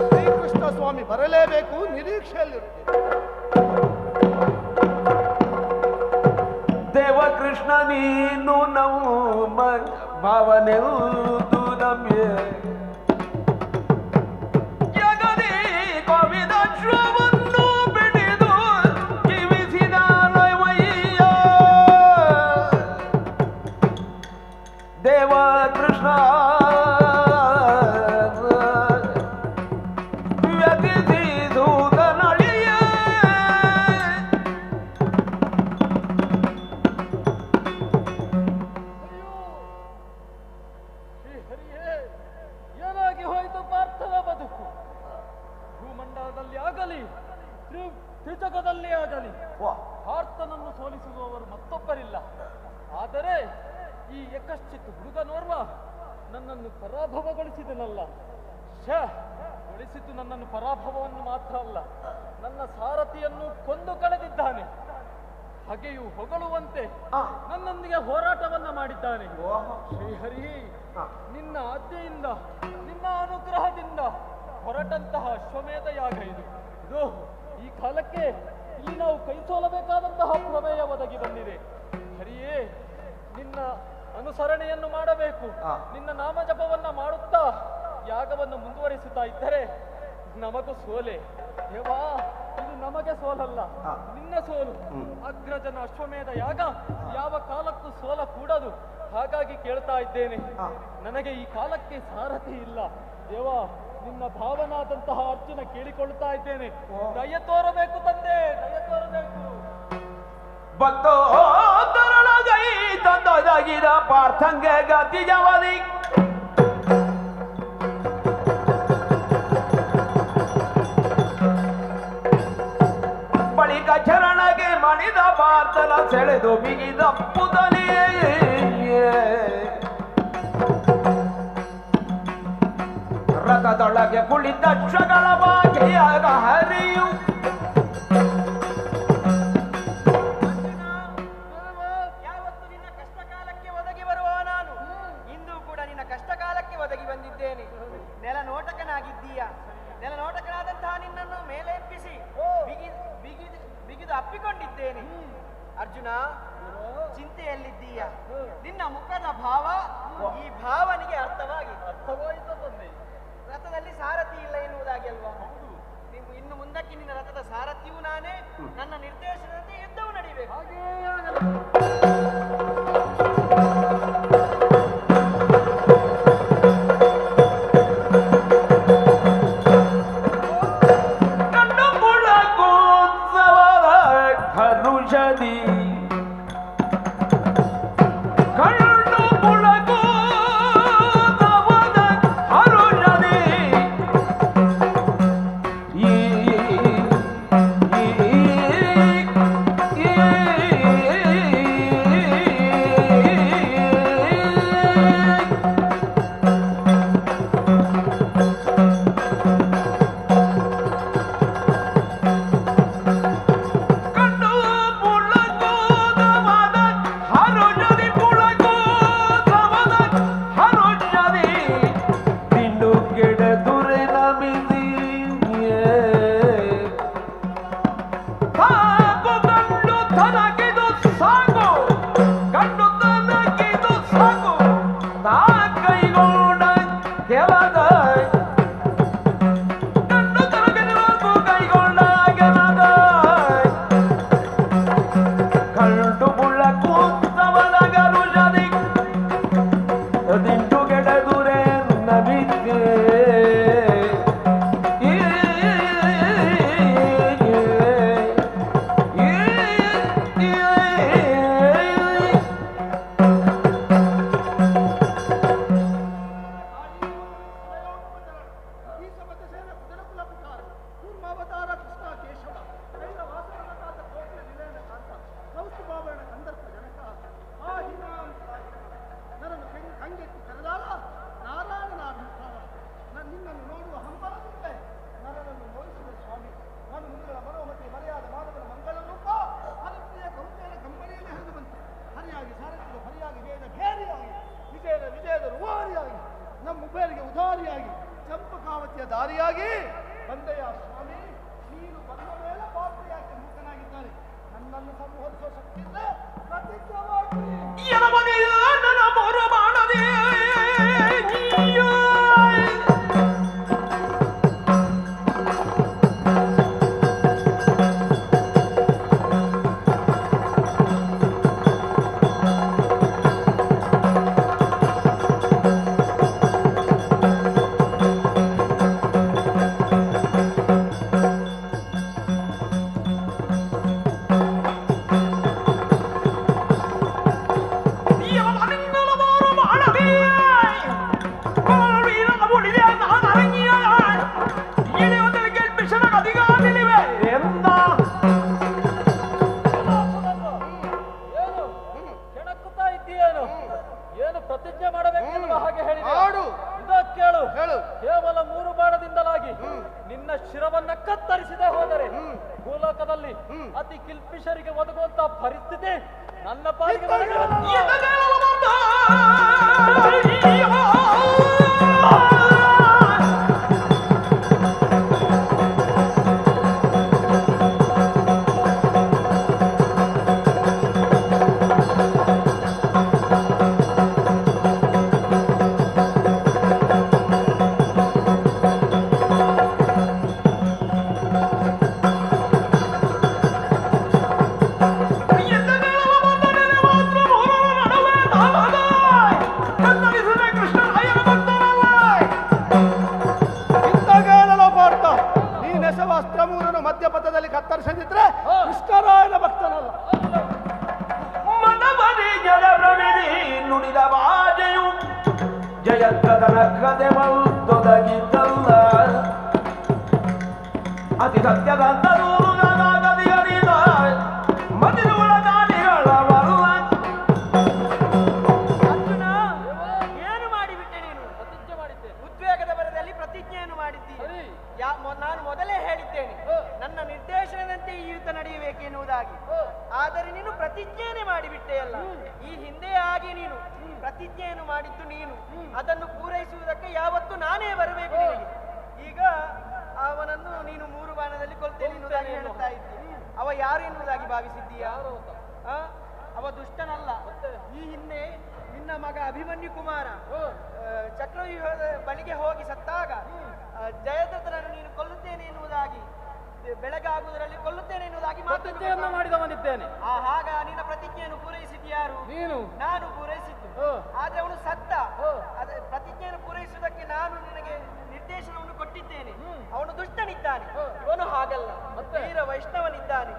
Speaker 6: ಶ್ರೀಕೃಷ್ಣ ಸ್ವಾಮಿ ಬರಲೇಬೇಕು, ನಿರೀಕ್ಷೆಯಲ್ಲಿರುತ್ತೇನೆ.
Speaker 8: ದೇವಕೃಷ್ಣ ನೀನು ನಮ್ಮ ಭಾವನೆಂದು ನಮ್ಯೆ ಜಗದಿ ಕವಿದಶ್ವವನ್ನು ಬಿಡಿದು ಜೀವಿಸಿದ ನವಯ್ಯ. ದೇವ ಕೃಷ್ಣ ವ್ಯತಿಸಿದುದನಳಿಯ.
Speaker 10: ಶ್ರೀ ಹರಿಯೇ, ಏನಾಗಿ ಹೋಯಿತು ಪಾರ್ಥನ ಬದುಕು? ಭೂಮಂಡಲದಲ್ಲಿ ಆಗಲಿ, ತ್ರಿಜಗದಲ್ಲಿ ಆಗಲಿ ಪಾರ್ಥನನ್ನು ಸೋಲಿಸುವವರು ಮತ್ತೊಬ್ಬರಿಲ್ಲ. ಆದರೆ ಈ ಯಕಶ್ಚಿತ್ ಹುಡುಗನೋರ್ವ ನನ್ನನ್ನು ಪರಾಭವಗೊಳಿಸಿದನಲ್ಲ. ಶ ಗೊಳಿಸಿದ್ದು ನನ್ನನ್ನು ಪರಾಭವವನ್ನು ಮಾತ್ರ ಅಲ್ಲ, ನನ್ನ ಸಾರಥಿಯನ್ನು ಕೊಂದು ಕಳೆದಿದ್ದಾನೆ. ಹಗೆಯು ಹೊಗಳುವಂತೆ ನನ್ನೊಂದಿಗೆ ಹೋರಾಟವನ್ನ ಮಾಡಿದ್ದಾನೆ. ಶ್ರೀಹರಿ, ನಿನ್ನ ಆಜ್ಞೆಯಿಂದ, ನಿನ್ನ ಅನುಗ್ರಹದಿಂದ ಹೊರಟಂತಹ ಅಶ್ವಮೇಧ ಯಾಗ ಇದು. ಇದು ಈ ಕಾಲಕ್ಕೆ ಇಲ್ಲಿ ನಾವು ಕೈ ಸೋಲಬೇಕಾದಂತಹ ಪ್ರಮೇಯ ಒದಗಿ ಬಂದಿದೆ. ಹರಿಯೇ, ನಿನ್ನ ಅನುಸರಣೆಯನ್ನು ಮಾಡಬೇಕು. ನಿನ್ನ ನಾಮಜಪವನ್ನ ಮಾಡುತ್ತಾ ಯಾಗವನ್ನು ಮುಂದುವರಿಸುತ್ತಾ ಇದ್ದರೆ ನಮಗೂ ಸೋಲೆ. ದೇವಾ, ಇದು ನಮಗೆ ಸೋಲಲ್ಲ, ನಿನ್ನ ಸೋಲು. ಅಗ್ರಜನ ಅಶ್ವಮೇಧ ಯಾಗ ಯಾವ ಕಾಲಕ್ಕೂ ಸೋಲ ಕೂಡದು. ಹಾಗಾಗಿ ಕೇಳ್ತಾ ಇದ್ದೇನೆ, ನನಗೆ ಈ ಕಾಲಕ್ಕೆ ಸಾರಥಿ ಇಲ್ಲ. ದೇವಾ, ನಿನ್ನ ಭಾವನಾದಂತಹ ಅರ್ಜುನ ಕೇಳಿಕೊಳ್ಳುತ್ತಾ ಇದ್ದೇನೆ, ದಯ ತೋರಬೇಕು ತಂದೆ, ದಯ ತೋರಬೇಕು.
Speaker 8: ಭಕ್ತೋತ್ತರಳಗೈ ತಂದೊದಗಿದ ಪಾರ್ಥಂಗೆ ಗತಿಜವದಿ ಬಳಿಕ ಚರಣಗೆ ಮಣಿದ ಪಾರ್ಥನ ಸೆಳೆದು ಬಿಗಿದ ಪುತಲಿಯೇ. ರಥದೊಳಗೆ ಕುಳಿತ ಕ್ಷಗಳ ಬಾಗಿಯಾಗ ಹರಿಯು.
Speaker 3: ಯಾವತ್ತು ನಿನ್ನ ಕಷ್ಟ ಕಾಲಕ್ಕೆ ಒದಗಿ ಬರುವ ನಾನು ಇಂದು ಕೂಡ ನಿನ್ನ ಕಷ್ಟ ಕಾಲಕ್ಕೆ ಒದಗಿ ಬಂದಿದ್ದೇನೆ. ನೆಲನೋಟಕನಾಗಿದ್ದೀಯ, ನೆಲನೋಟಕನಾದಂತಹ ನಿನ್ನನ್ನು ಮೇಲೆಬ್ಬಿಸಿ ಬಿಗಿದು ಅಪ್ಪಿಕೊಂಡಿದ್ದೇನೆ. ಅರ್ಜುನ, ಚಿಂತೆಯಲ್ಲಿದ್ದೀಯ. ನಿನ್ನ ಮುಖದ ಭಾವ ಈ ಭಾವನಿಗೆ ಅರ್ಥವಾಗಿ
Speaker 10: ಅರ್ಥವಾಯಿತು ತಂದೆ.
Speaker 3: ರಥದಲ್ಲಿ ಸಾರಥಿ ಇಲ್ಲ ಎನ್ನುವುದಾಗಿ ಅಲ್ವಾ? ನೀವು ಇನ್ನು ಮುಂದಕ್ಕೆ ನಿನ್ನ ರಥದ ಸಾರಥಿಯೂ ನಾನೇ, ನನ್ನ ನಿರ್ದೇಶನದಂತೆ ಯುದ್ಧವು ನಡೀಬೇಕು.
Speaker 8: ಕಣ್ಣು ಪುಳಕೋತ್ಸವದ ಹರುಷದಿ, ಕಣ್ಣು ಪುಳಕೋತ್ಸವದ ಹರುಷದಿ ಈ ಈ ಕಣ್ಣು ಪುಳಕೋದವದ ಹರುಷದಿ, ಪುಳಕೋದವದ ಹರುಷದಿ ದಿಂಡು ಕೆಡದುರೆ ನಮಿಸಿ. ಸಾಕು ಗಂಡು ತನಗಿದು ಸಾಕು, ಗಂಡು ತನಗಿದು ಸಾಕು, ತಾ ಕೈಗೊಂಡ ಕೆಲದ ಗಂಡು ತನಗಿದು ಕೈಗೊಂಡ ಕೆಲದ ಕಂಡು ಪುಳಕೂತ್ತವನ ಗರುಷದಿ ದಿಂಡು ಗೆಡದುರೆ ನಮಿಗೆ.
Speaker 6: ಚಂಪಕಾವತಿಯ ದಾರಿಯಾಗಿ ಬಂದೆಯ ಸ್ವಾಮಿ. ನೀನು ಬಂದ ಮೇಲೆ ಪಾತ್ರ ಯಾಕೆ ಮೂಕನಾಗಿದ್ದಾನೆ? ನನ್ನನ್ನು ಸಂಹರಿಸುವ ಶಕ್ತಿ ಇದ್ರೆ ಪ್ರತಿಜ್ಞೆ ಮಾಡಿ.
Speaker 10: ಏನು ಪ್ರತಿಜ್ಞೆ ಮಾಡಬೇಕೆನ್ನುವ ಹಾಗೆ ಹೇಳಿದೆ. ಇದೋ ಕೇಳು, ಕೇವಲ 3 ಬಾಣದಿಂದಲಾಗಿ ನಿನ್ನ ಶಿರವನ್ನ ಕತ್ತರಿಸದೆ ಹೋದರೆ ಭೂಲೋಕದಲ್ಲಿ ಅತಿ ಕಿಲ್ಪಿಷರಿಗೆ ಒದಗುವಂತ ಪರಿಸ್ಥಿತಿ ನನ್ನ ಪಾಲಿಗೆ
Speaker 6: ಮಧ್ಯಪಥದಲ್ಲಿ ಕತ್ತರಿಸದಿದ್ರೆ ಕೃಷ್ಣರಾಯನ ಭಕ್ತನಲ್ಲ.
Speaker 8: ಮನಮನಿ ಜಲಭ್ರಮಿರಿ ನುಡಿದ ಬಾಜೆಯು ಜಯದ್ರಥನ ಕದೆ ಬಂದೊದಗಿದ್ದಲ್ಲ. ಅತಿ ಸತ್ಯದ
Speaker 3: ಅರ್ಜುನ, ಏನು ಮಾಡಿಬಿಟ್ಟೆ ನೀನು?
Speaker 10: ಪ್ರತಿಜ್ಞೆ ಮಾಡಿದ್ದೆ.
Speaker 3: ಉದ್ವೇಗದ ಬರದಲ್ಲಿ ಪ್ರತಿಜ್ಞೆಯನ್ನು ಮಾಡಿದ್ದೀಯ. ನಾನು ಮೊದಲೇ ಹೇಳಿದ್ದೇನೆ, ನನ್ನ ನಿರ್ದೇಶನದಂತೆ ಈ ಯುದ್ಧ ನಡೆಯಬೇಕೆನ್ನುವುದಾಗಿ. ಆದರೆ ನೀನು ಪ್ರತಿಜ್ಞೆಯನ್ನೇ ಮಾಡಿಬಿಟ್ಟೆಯಲ್ಲ. ಈ ಹಿಂದೆ ಆಗಿ ನೀನು ಪ್ರತಿಜ್ಞೆಯನ್ನು ಮಾಡಿದ್ದು ನೀನು, ಅದನ್ನು ಪೂರೈಸುವುದಕ್ಕೆ ಯಾವತ್ತೂ ನಾನೇ ಬರಬೇಕು ನಿನಗೆ. ಈಗ ಅವನನ್ನು ನೀನು 3 ಬಾಣದಲ್ಲಿ ಕೊಲ್ತೇನೆ ಎನ್ನುವುದಾಗಿ ಹೇಳುತ್ತಾ ಇದ್ದೀಯ. ಅವ ಯಾರು ಎನ್ನುವುದಾಗಿ ಭಾವಿಸಿದ್ದೀಯಾ? ಅವ ದುಷ್ಟನಲ್ಲ. ಈ ಹಿಂದೆ ನಿನ್ನ ಮಗ ಅಭಿಮನ್ಯು ಕುಮಾರ ಚಕ್ರವ್ಯೂಹದ ಬಳಿಗೆ ಹೋಗಿ ಸತ್ತಾಗ ಜಯದ್ರಥನನ್ನು ನೀನು ಕೊಲ್ಲುತ್ತೇನೆ ಎನ್ನುವುದಾಗಿ, ಬೆಳಗಾಗುವುದರಲ್ಲಿ ಕೊಲ್ಲುತ್ತೇನೆ ಎನ್ನುವುದಾಗಿ
Speaker 10: ಪ್ರತಿಜ್ಞೆಯನ್ನು ಮಾಡಿದವನಿದ್ದೇನೆ.
Speaker 3: ಆಗ ನಿನ್ನ ಪ್ರತಿಜ್ಞೆಯನ್ನು ಪೂರೈಸಿದ್ಯಾರು?
Speaker 10: ನೀನು.
Speaker 3: ನಾನು ಪೂರೈಸಿದ್ದು. ಆದ್ರೆ ಅವನು ಸತ್ತ. ಪ್ರತಿಜ್ಞೆಯನ್ನು ಪೂರೈಸುವುದಕ್ಕೆ ನಾನು ನಿನಗೆ ನಿರ್ದೇಶನವನ್ನು ಕೊಟ್ಟಿದ್ದೇನೆ. ಅವನು ದುಷ್ಟನಿದ್ದಾನೆ, ಇವನು ಹಾಗಲ್ಲ. ವೀರ ವೈಷ್ಣವನಿದ್ದಾನೆ,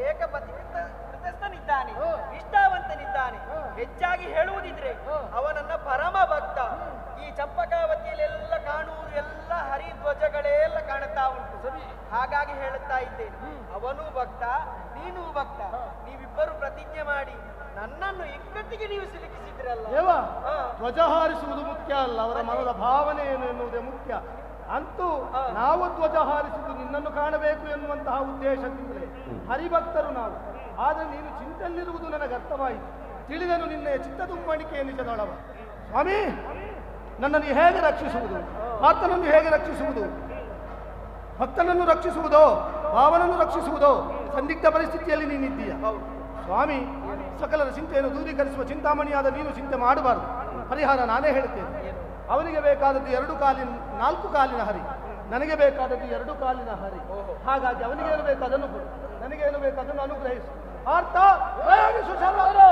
Speaker 3: ಏಕಪತಿವ್ರತಸ್ಥನಿದ್ದಾನೆ, ನಿಷ್ಠಾವಂತನಿದ್ದಾನೆ. ಹೆಚ್ಚಾಗಿ ಹೇಳುವುದಿದ್ರೆ ಅವನನ್ನ ಪರಮ ಭಕ್ತ. ಈ ಚಂಪಕಾವತಿಯಲ್ಲೆಲ್ಲ ಕಾಣುವುದು ಎಲ್ಲ ಹರಿಧ್ವಜಗಳೇ ಎಲ್ಲ ಕಾಣುತ್ತಾ ಉಂಟು. ಹಾಗಾಗಿ ಹೇಳುತ್ತಾ ಇದ್ದೇನೆ, ಅವನೂ ಭಕ್ತ, ನೀನೂ ಭಕ್ತ. ನೀವಿಬ್ಬರು ಪ್ರತಿಜ್ಞೆ ಮಾಡಿ ನನ್ನನ್ನು ಇಕ್ಕಟ್ಟಿಗೆ ನೀವು ಸಿಲುಕಿಸಿದ್ರಲ್ಲ.
Speaker 6: ಧ್ವಜ ಹಾರಿಸುವುದು ಮುಖ್ಯ ಅಲ್ಲ, ಅವರ ಮನದ ಭಾವನೆ ಏನು ಎನ್ನುವುದೇ ಮುಖ್ಯ. ಅಂತೂ ನಾವು ಧ್ವಜ ಹಾರಿಸುವುದು ನಿನ್ನನ್ನು ಕಾಣಬೇಕು ಎನ್ನುವಂತಹ ಉದ್ದೇಶದಿಂದಲೇ. ಹರಿಭಕ್ತರು ನಾವು. ಆದರೆ ನೀನು ಚಿಂತೆಯಲ್ಲಿರುವುದು ನನಗೆ ಅರ್ಥವಾಯಿತು. ತಿಳಿದನು ನಿನ್ನೆ ಚಿತ್ತದುಮ್ಮಣಿಕೆಯ ನಿಜದೊಳವ. ಸ್ವಾಮಿ, ನನ್ನನ್ನು ಹೇಗೆ ರಕ್ಷಿಸುವುದು? ಆತನನ್ನು ಹೇಗೆ ರಕ್ಷಿಸುವುದು? ಭಕ್ತನನ್ನು ರಕ್ಷಿಸುವುದೋ, ಭಾವನನ್ನು ರಕ್ಷಿಸುವುದೋ? ಸಂದಿಗ್ಧ ಪರಿಸ್ಥಿತಿಯಲ್ಲಿ ನೀನಿದ್ದೀಯ ಸ್ವಾಮಿ. ಸಕಲರ ಚಿಂತೆಯನ್ನು ದೂರೀಕರಿಸುವ ಚಿಂತಾಮಣಿಯಾದ ನೀನು ಚಿಂತೆ ಮಾಡಬಾರದು. ಪರಿಹಾರ ನಾನೇ ಹೇಳುತ್ತೇನೆ. ಅವನಿಗೆ ಬೇಕಾದದ್ದು 2 ಕಾಲಿನ 4 ಕಾಲಿನ ಹರಿ, ನನಗೆ ಬೇಕಾದದ್ದು 2 ಕಾಲಿನ ಹರಿ. ಹಾಗಾಗಿ ಅವನಿಗೇನು ಬೇಕು ಅದನ್ನು ಕೊಡು, ನನಗೇನು ಬೇಕು ಅದನ್ನು ಅನುಗ್ರಹಿಸು. ಅರ್ಥ ಪ್ರಯೋಗಿಸು ಶರ್ವರು.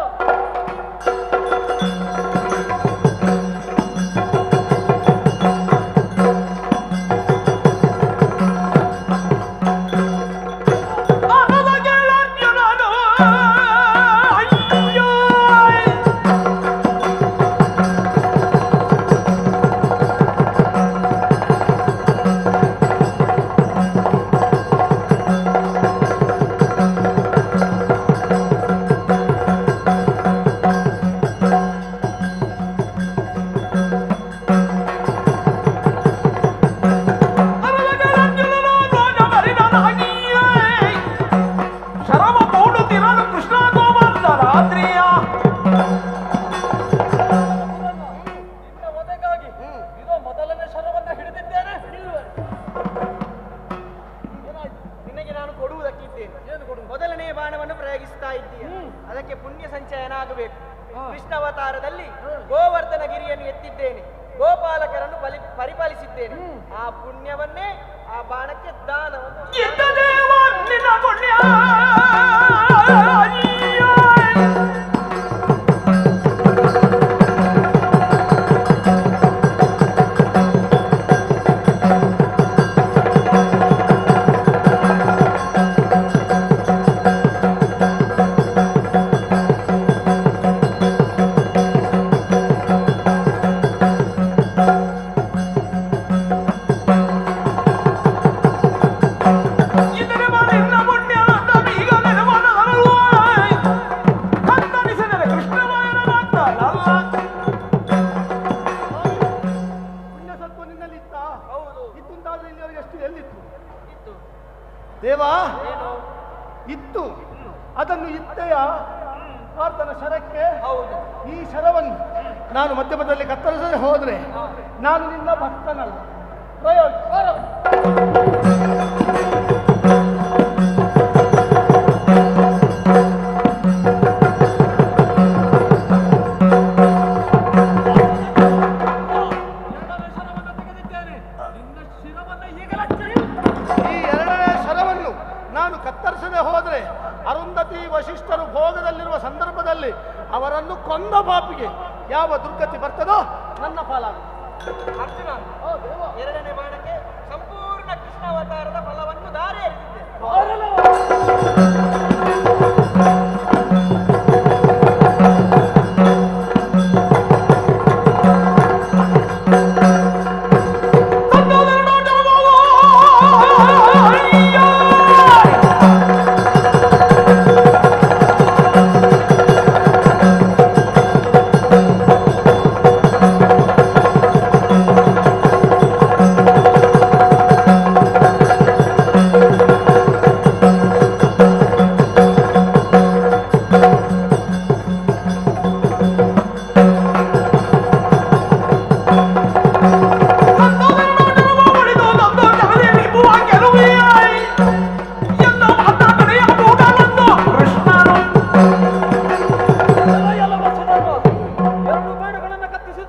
Speaker 3: ಎರೆದಿದ್ದೇನೆ. ಆ ಪುಣ್ಯವನ್ನೇ ಆ ಬಾಣಕ್ಕೆ ದಾನವನ್ನು.
Speaker 6: ದೇವಾ ಇತ್ತು, ಅದನ್ನು ಇತ್ತೆಯ ಆತನ ಶರಕ್ಕೆ. ಈ ಶರವನ್ನು ನಾನು ಮಧ್ಯಮದಲ್ಲಿ ಕತ್ತರಿಸದೆ ಹೋದರೆ ನಾನು ನಿನ್ನ ಭಕ್ತನಲ್ಲ. ಪ್ರಯೋಗ. ಈ ಎರಡನೇ ಶರವನ್ನು ನಾನು ಕತ್ತರಿಸದೆ ಹೋದರೆ ಅರುಂಧತಿ ವಶಿಷ್ಠರು ಭೋಗದಲ್ಲಿರುವ ಸಂದರ್ಭದಲ್ಲಿ ಅವರನ್ನು ಕೊಂದ ಪಾಪಿಗೆ ಯಾವ ದುರ್ಗತಿ ಬರ್ತದೋ ನನ್ನ ಪಾಲಾಗುತ್ತೆ.
Speaker 3: ಅರ್ಜುನ, ಎರಡನೇ ಬಾಣಕ್ಕೆ ಸಂಪೂರ್ಣ ಕೃಷ್ಣಾವತಾರದ ಫಲವನ್ನು ದಾರಿ ಎರೆದಿದ್ದೇನೆ.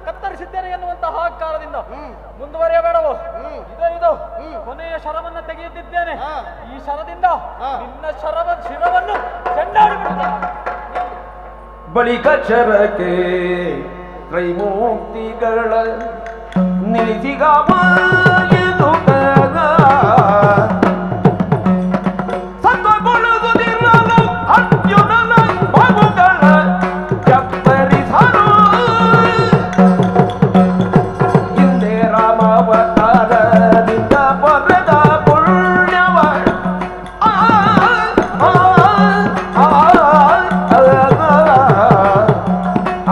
Speaker 10: ಕತ್ತರಿಸಿದ್ದೇನೆ ಎನ್ನುವಂತಹ ಕಾರಣದಿಂದ ಮುಂದುವರಿಯಬೇಡವೋ? ಇದೋ ಇದು ಕೊನೆಯ ಶರವನ್ನು ತೆಗೆಯುತ್ತಿದ್ದೇನೆ. ಈ ಶರದಿಂದ ನಿನ್ನ ಶಿರವನ್ನು ಚೆಂಡಾಡಿ ಬಿಡುತ್ತೇನೆ.
Speaker 8: ಬಳಿಕ ಶರಕ್ಕೆ ತ್ರೈಮೂರ್ತಿಗಳ ನಿಲ್ಲಿಸಿಗಾಮಾಯಿತು ಸತ್ವಗೊಳ್ಳುವುದಿರಲು ಅರ್ಜುನನ ಬಾಹುಗಳ ಚಪ್ಪರಿಸಲು. ಹಿಂದೆ ರಾಮಾವತಾರದಿಂದ ಪೊರೆದ ಪುಣ್ಯವ ಆ ಆ ಆ ಆ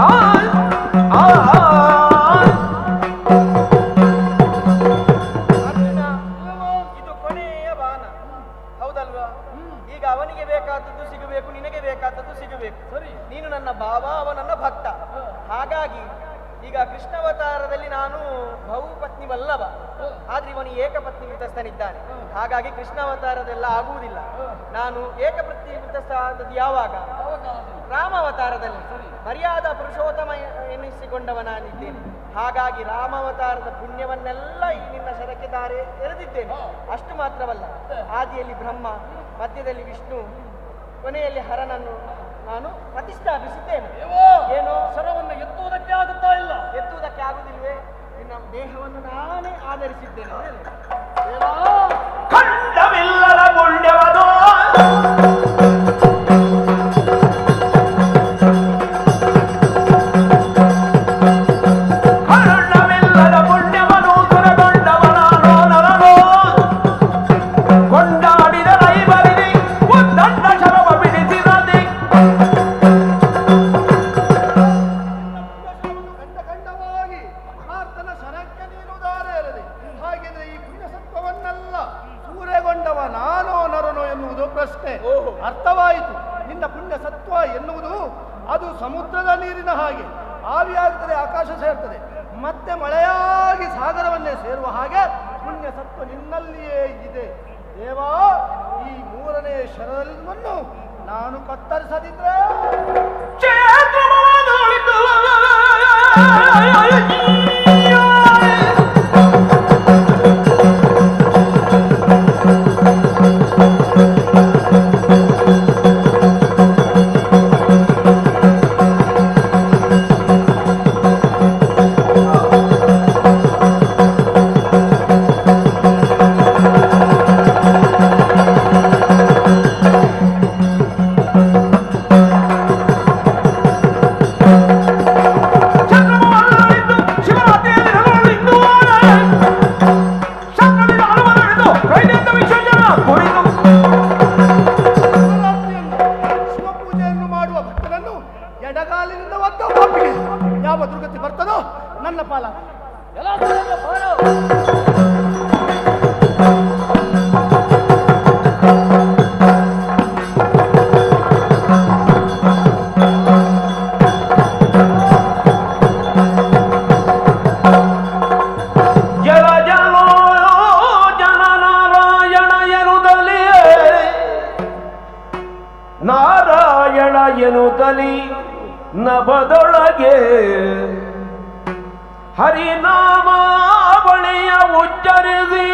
Speaker 8: ಆ.
Speaker 3: ಇದು ಕೊನೆಯ ಬಾಣ, ಹೌದಲ್ವಾ? ಈಗ ಅವನಿಗೆ ಬೇಕಾದದ್ದು ಸಿಗಬೇಕು, ನಿನಗೆ ಬೇಕಾದದ್ದು ಸಿಗಬೇಕು. ಸರಿ, ನೀನು ನನ್ನ ಭಾವ, ಅವ ನನ್ನ ಭಕ್ತ. ಹಾಗಾಗಿ ಈಗ ಕೃಷ್ಣಾವತಾರದಲ್ಲಿ ನಾನು ಬಹುಪತ್ನಿ ವಲ್ಲಭ, ಆದ್ರೆ ಇವನು ಏಕಪತ್ನಿ ವೃತಸ್ಥನಿದ್ದಾನೆ. ಹಾಗಾಗಿ ಕೃಷ್ಣಾವತಾರದೆಲ್ಲ ಆಗುವುದಿಲ್ಲ. ನಾನು ಏಕಪತ್ನಿ ವೃತಸ್ಥ ಆದದ್ದು ಯಾವಾಗ? ರಾಮಾವತಾರದಲ್ಲಿ. ಮರ್ಯಾದಾ ಪುರುಷೋತ್ತಮ ಎನಿಸಿಕೊಂಡವನಾಗಿದ್ದೇನೆ. ಹಾಗಾಗಿ ರಾಮಾವತಾರದ ಪುಣ್ಯವನ್ನೆಲ್ಲ ಈ ನಿನ್ನ ಶರಕ್ಕೆ ಧಾರೆ ಎರೆದಿದ್ದೇನೆ. ಅಷ್ಟು ಮಾತ್ರವಲ್ಲ, ಆದಿಯಲ್ಲಿ ಬ್ರಹ್ಮ, ಮಧ್ಯದಲ್ಲಿ ವಿಷ್ಣು, ಕೊನೆಯಲ್ಲಿ ಹರನನ್ನು ನಾನು ಪ್ರತಿಷ್ಠಾಪಿಸಿದ್ದೇನೆ. ಏನು
Speaker 10: ಶರವನ್ನು ಎತ್ತುವುದಕ್ಕೆ ಆಗುತ್ತಾ ಇಲ್ಲ?
Speaker 3: ಎತ್ತುವುದಕ್ಕೆ ಆಗುವುದಿಲ್ವೇ? ನಿನ್ನ ದೇಹವನ್ನು ನಾನೇ ಆಧರಿಸಿದ್ದೇನೆ.
Speaker 8: ಖಂಡವಿಲ್ಲದ ಪುಣ್ಯವದು ಖಂಡವಿಲ್ಲದ ಪುಣ್ಯವನು ಸುರಗೊಂಡವನಾನೋ ನರನೋ ಕೊಂಡಾಡಿದ ರೈಬರಿದಿ ಉದ್ದಂಡ ಶರವ ಬಿಡಿಸಿರದಿ.
Speaker 6: ಖಂಡ ಖಂಡವಾಗಿ ಆರ್ತನ ಶರಕ್ಕೆ ನೀನು ದಾರೆ ಎರೆದೆ. ಹಾಗಿದ್ರೆ ಈ ಪುಣ್ಯಸತ್ವವನ್ನೆಲ್ಲ ಸೂರೆಗೊಂಡವ ನಾನೋ ನರನೋ ಎನ್ನುವುದು ಪ್ರಶ್ನೆ. ಅರ್ಥವಾಯಿತು. ನಿನ್ನ ಪುಣ್ಯ ಸತ್ವ ಎನ್ನುವುದು ಅದು ಸಮುದ್ರದ ನೀರಿನ ಹಾಗೆ ಆವಿಯಾಗುತ್ತದೆ, ಆಕಾಶ ಸೇರ್ತದೆ, ಮತ್ತೆ ಮಳೆಯಾಗಿ ಸಾಗರವನ್ನೇ ಸೇರುವ ಹಾಗೆ ಪುಣ್ಯ ಸತ್ವ ನಿನ್ನಲ್ಲಿಯೇ ಇದೆ. ದೇವಾ, ಈ ಮೂರನೇ ಶರವನ್ನು ನಾನು ಕತ್ತರಿಸದಿದ್ರೆ
Speaker 8: ಕ್ಷೇತ್ರವಾದೊಳಿತು. ಎನ್ನುವುದಲಿ ನಭದೊಳಗೆ ಹರಿನಾಮಾವಳಿಯ ಉಚ್ಚರಿಸಿ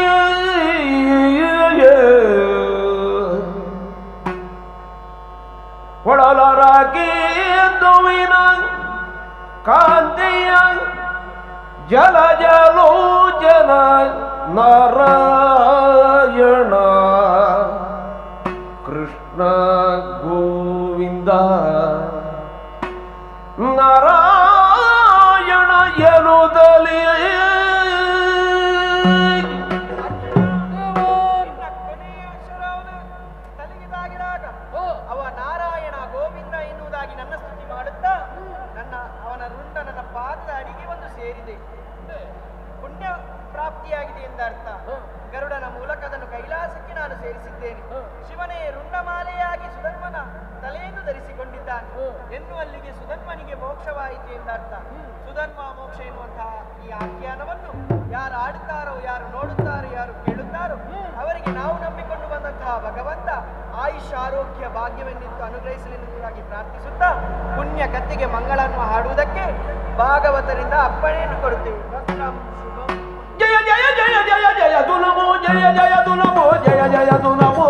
Speaker 8: ಒಳಲರಾಗಿದ್ದುವಿನ ಕಾಂತಿಯ ಜಲ ಜಲೋಜನ ನಾರಾಯಣ ಕೃಷ್ಣ ಗೋವಿಂದ ನಾರಾಯಣ ಎನ್ನುವುದಲಿ.
Speaker 3: ಅವ ನಾರಾಯಣ ಗೋವಿಂದ ಎನ್ನುವುದಾಗಿ ನನ್ನ ಸ್ತುತಿ ಮಾಡುತ್ತಾ ನನ್ನ ಅವನ ರುಂಡ ನನ್ನ ಪಾದದ ಅಡಿಗೆ ಒಂದು ಸೇರಿದೆ, ಪುಣ್ಯ ಪ್ರಾಪ್ತಿಯಾಗಿದೆ ಎಂದರ್ಥ. ಗರುಡನ ಮೂಲಕ ಅದನ್ನು ಕೈಲಾಸಕ್ಕೆ ನಾನು ಸೇರಿಸಿದ್ದೇನೆ. ಶಿವನೇ ರುಂಡಮಾಲೆಯಾಗಿ ಸುಧನ್ವನ ತಲೆಯನ್ನು ಧರಿಸಿಕೊಂಡಿದ್ದಾನೆ ಎನ್ನುವಲ್ಲಿಗೆ ಸುಧನ್ವನಿಗೆ ಮೋಕ್ಷವಾಯಿತು ಎಂದರ್ಥ. ಸುಧನ್ವ ಮೋಕ್ಷ ಎನ್ನುವಂತಹ ಈ ಆಖ್ಯಾನವನ್ನು ಯಾರು ಆಡುತ್ತಾರೋ, ಯಾರು ನೋಡುತ್ತಾರೋ, ಯಾರು ಕೇಳುತ್ತಾರೋ ಅವರಿಗೆ ನಾವು ನಂಬಿಕೊಂಡು ಬಂದಂತಹ ಭಗವಂತ ಆಯುಷ್ ಆರೋಗ್ಯ ಭಾಗ್ಯವನ್ನಿತ್ತು ಅನುಗ್ರಹಿಸಲೆಂಬುದಾಗಿ ಪ್ರಾರ್ಥಿಸುತ್ತಾ ಪುಣ್ಯ ಕತ್ತಿಗೆ ಮಂಗಳನ್ನು ಹಾಡುವುದಕ್ಕೆ ಭಾಗವತರಿಂದ ಅಪ್ಪಣೆಯನ್ನು ಕೊಡುತ್ತೇವೆ.
Speaker 8: ಜಯ ಜಯ ಜಯ ಜಯ ಜಯ ದುನಮೋ ಜಯ ಜಯ ದುನಮೋ ಜಯ ಜಯ ದುನಮೋ.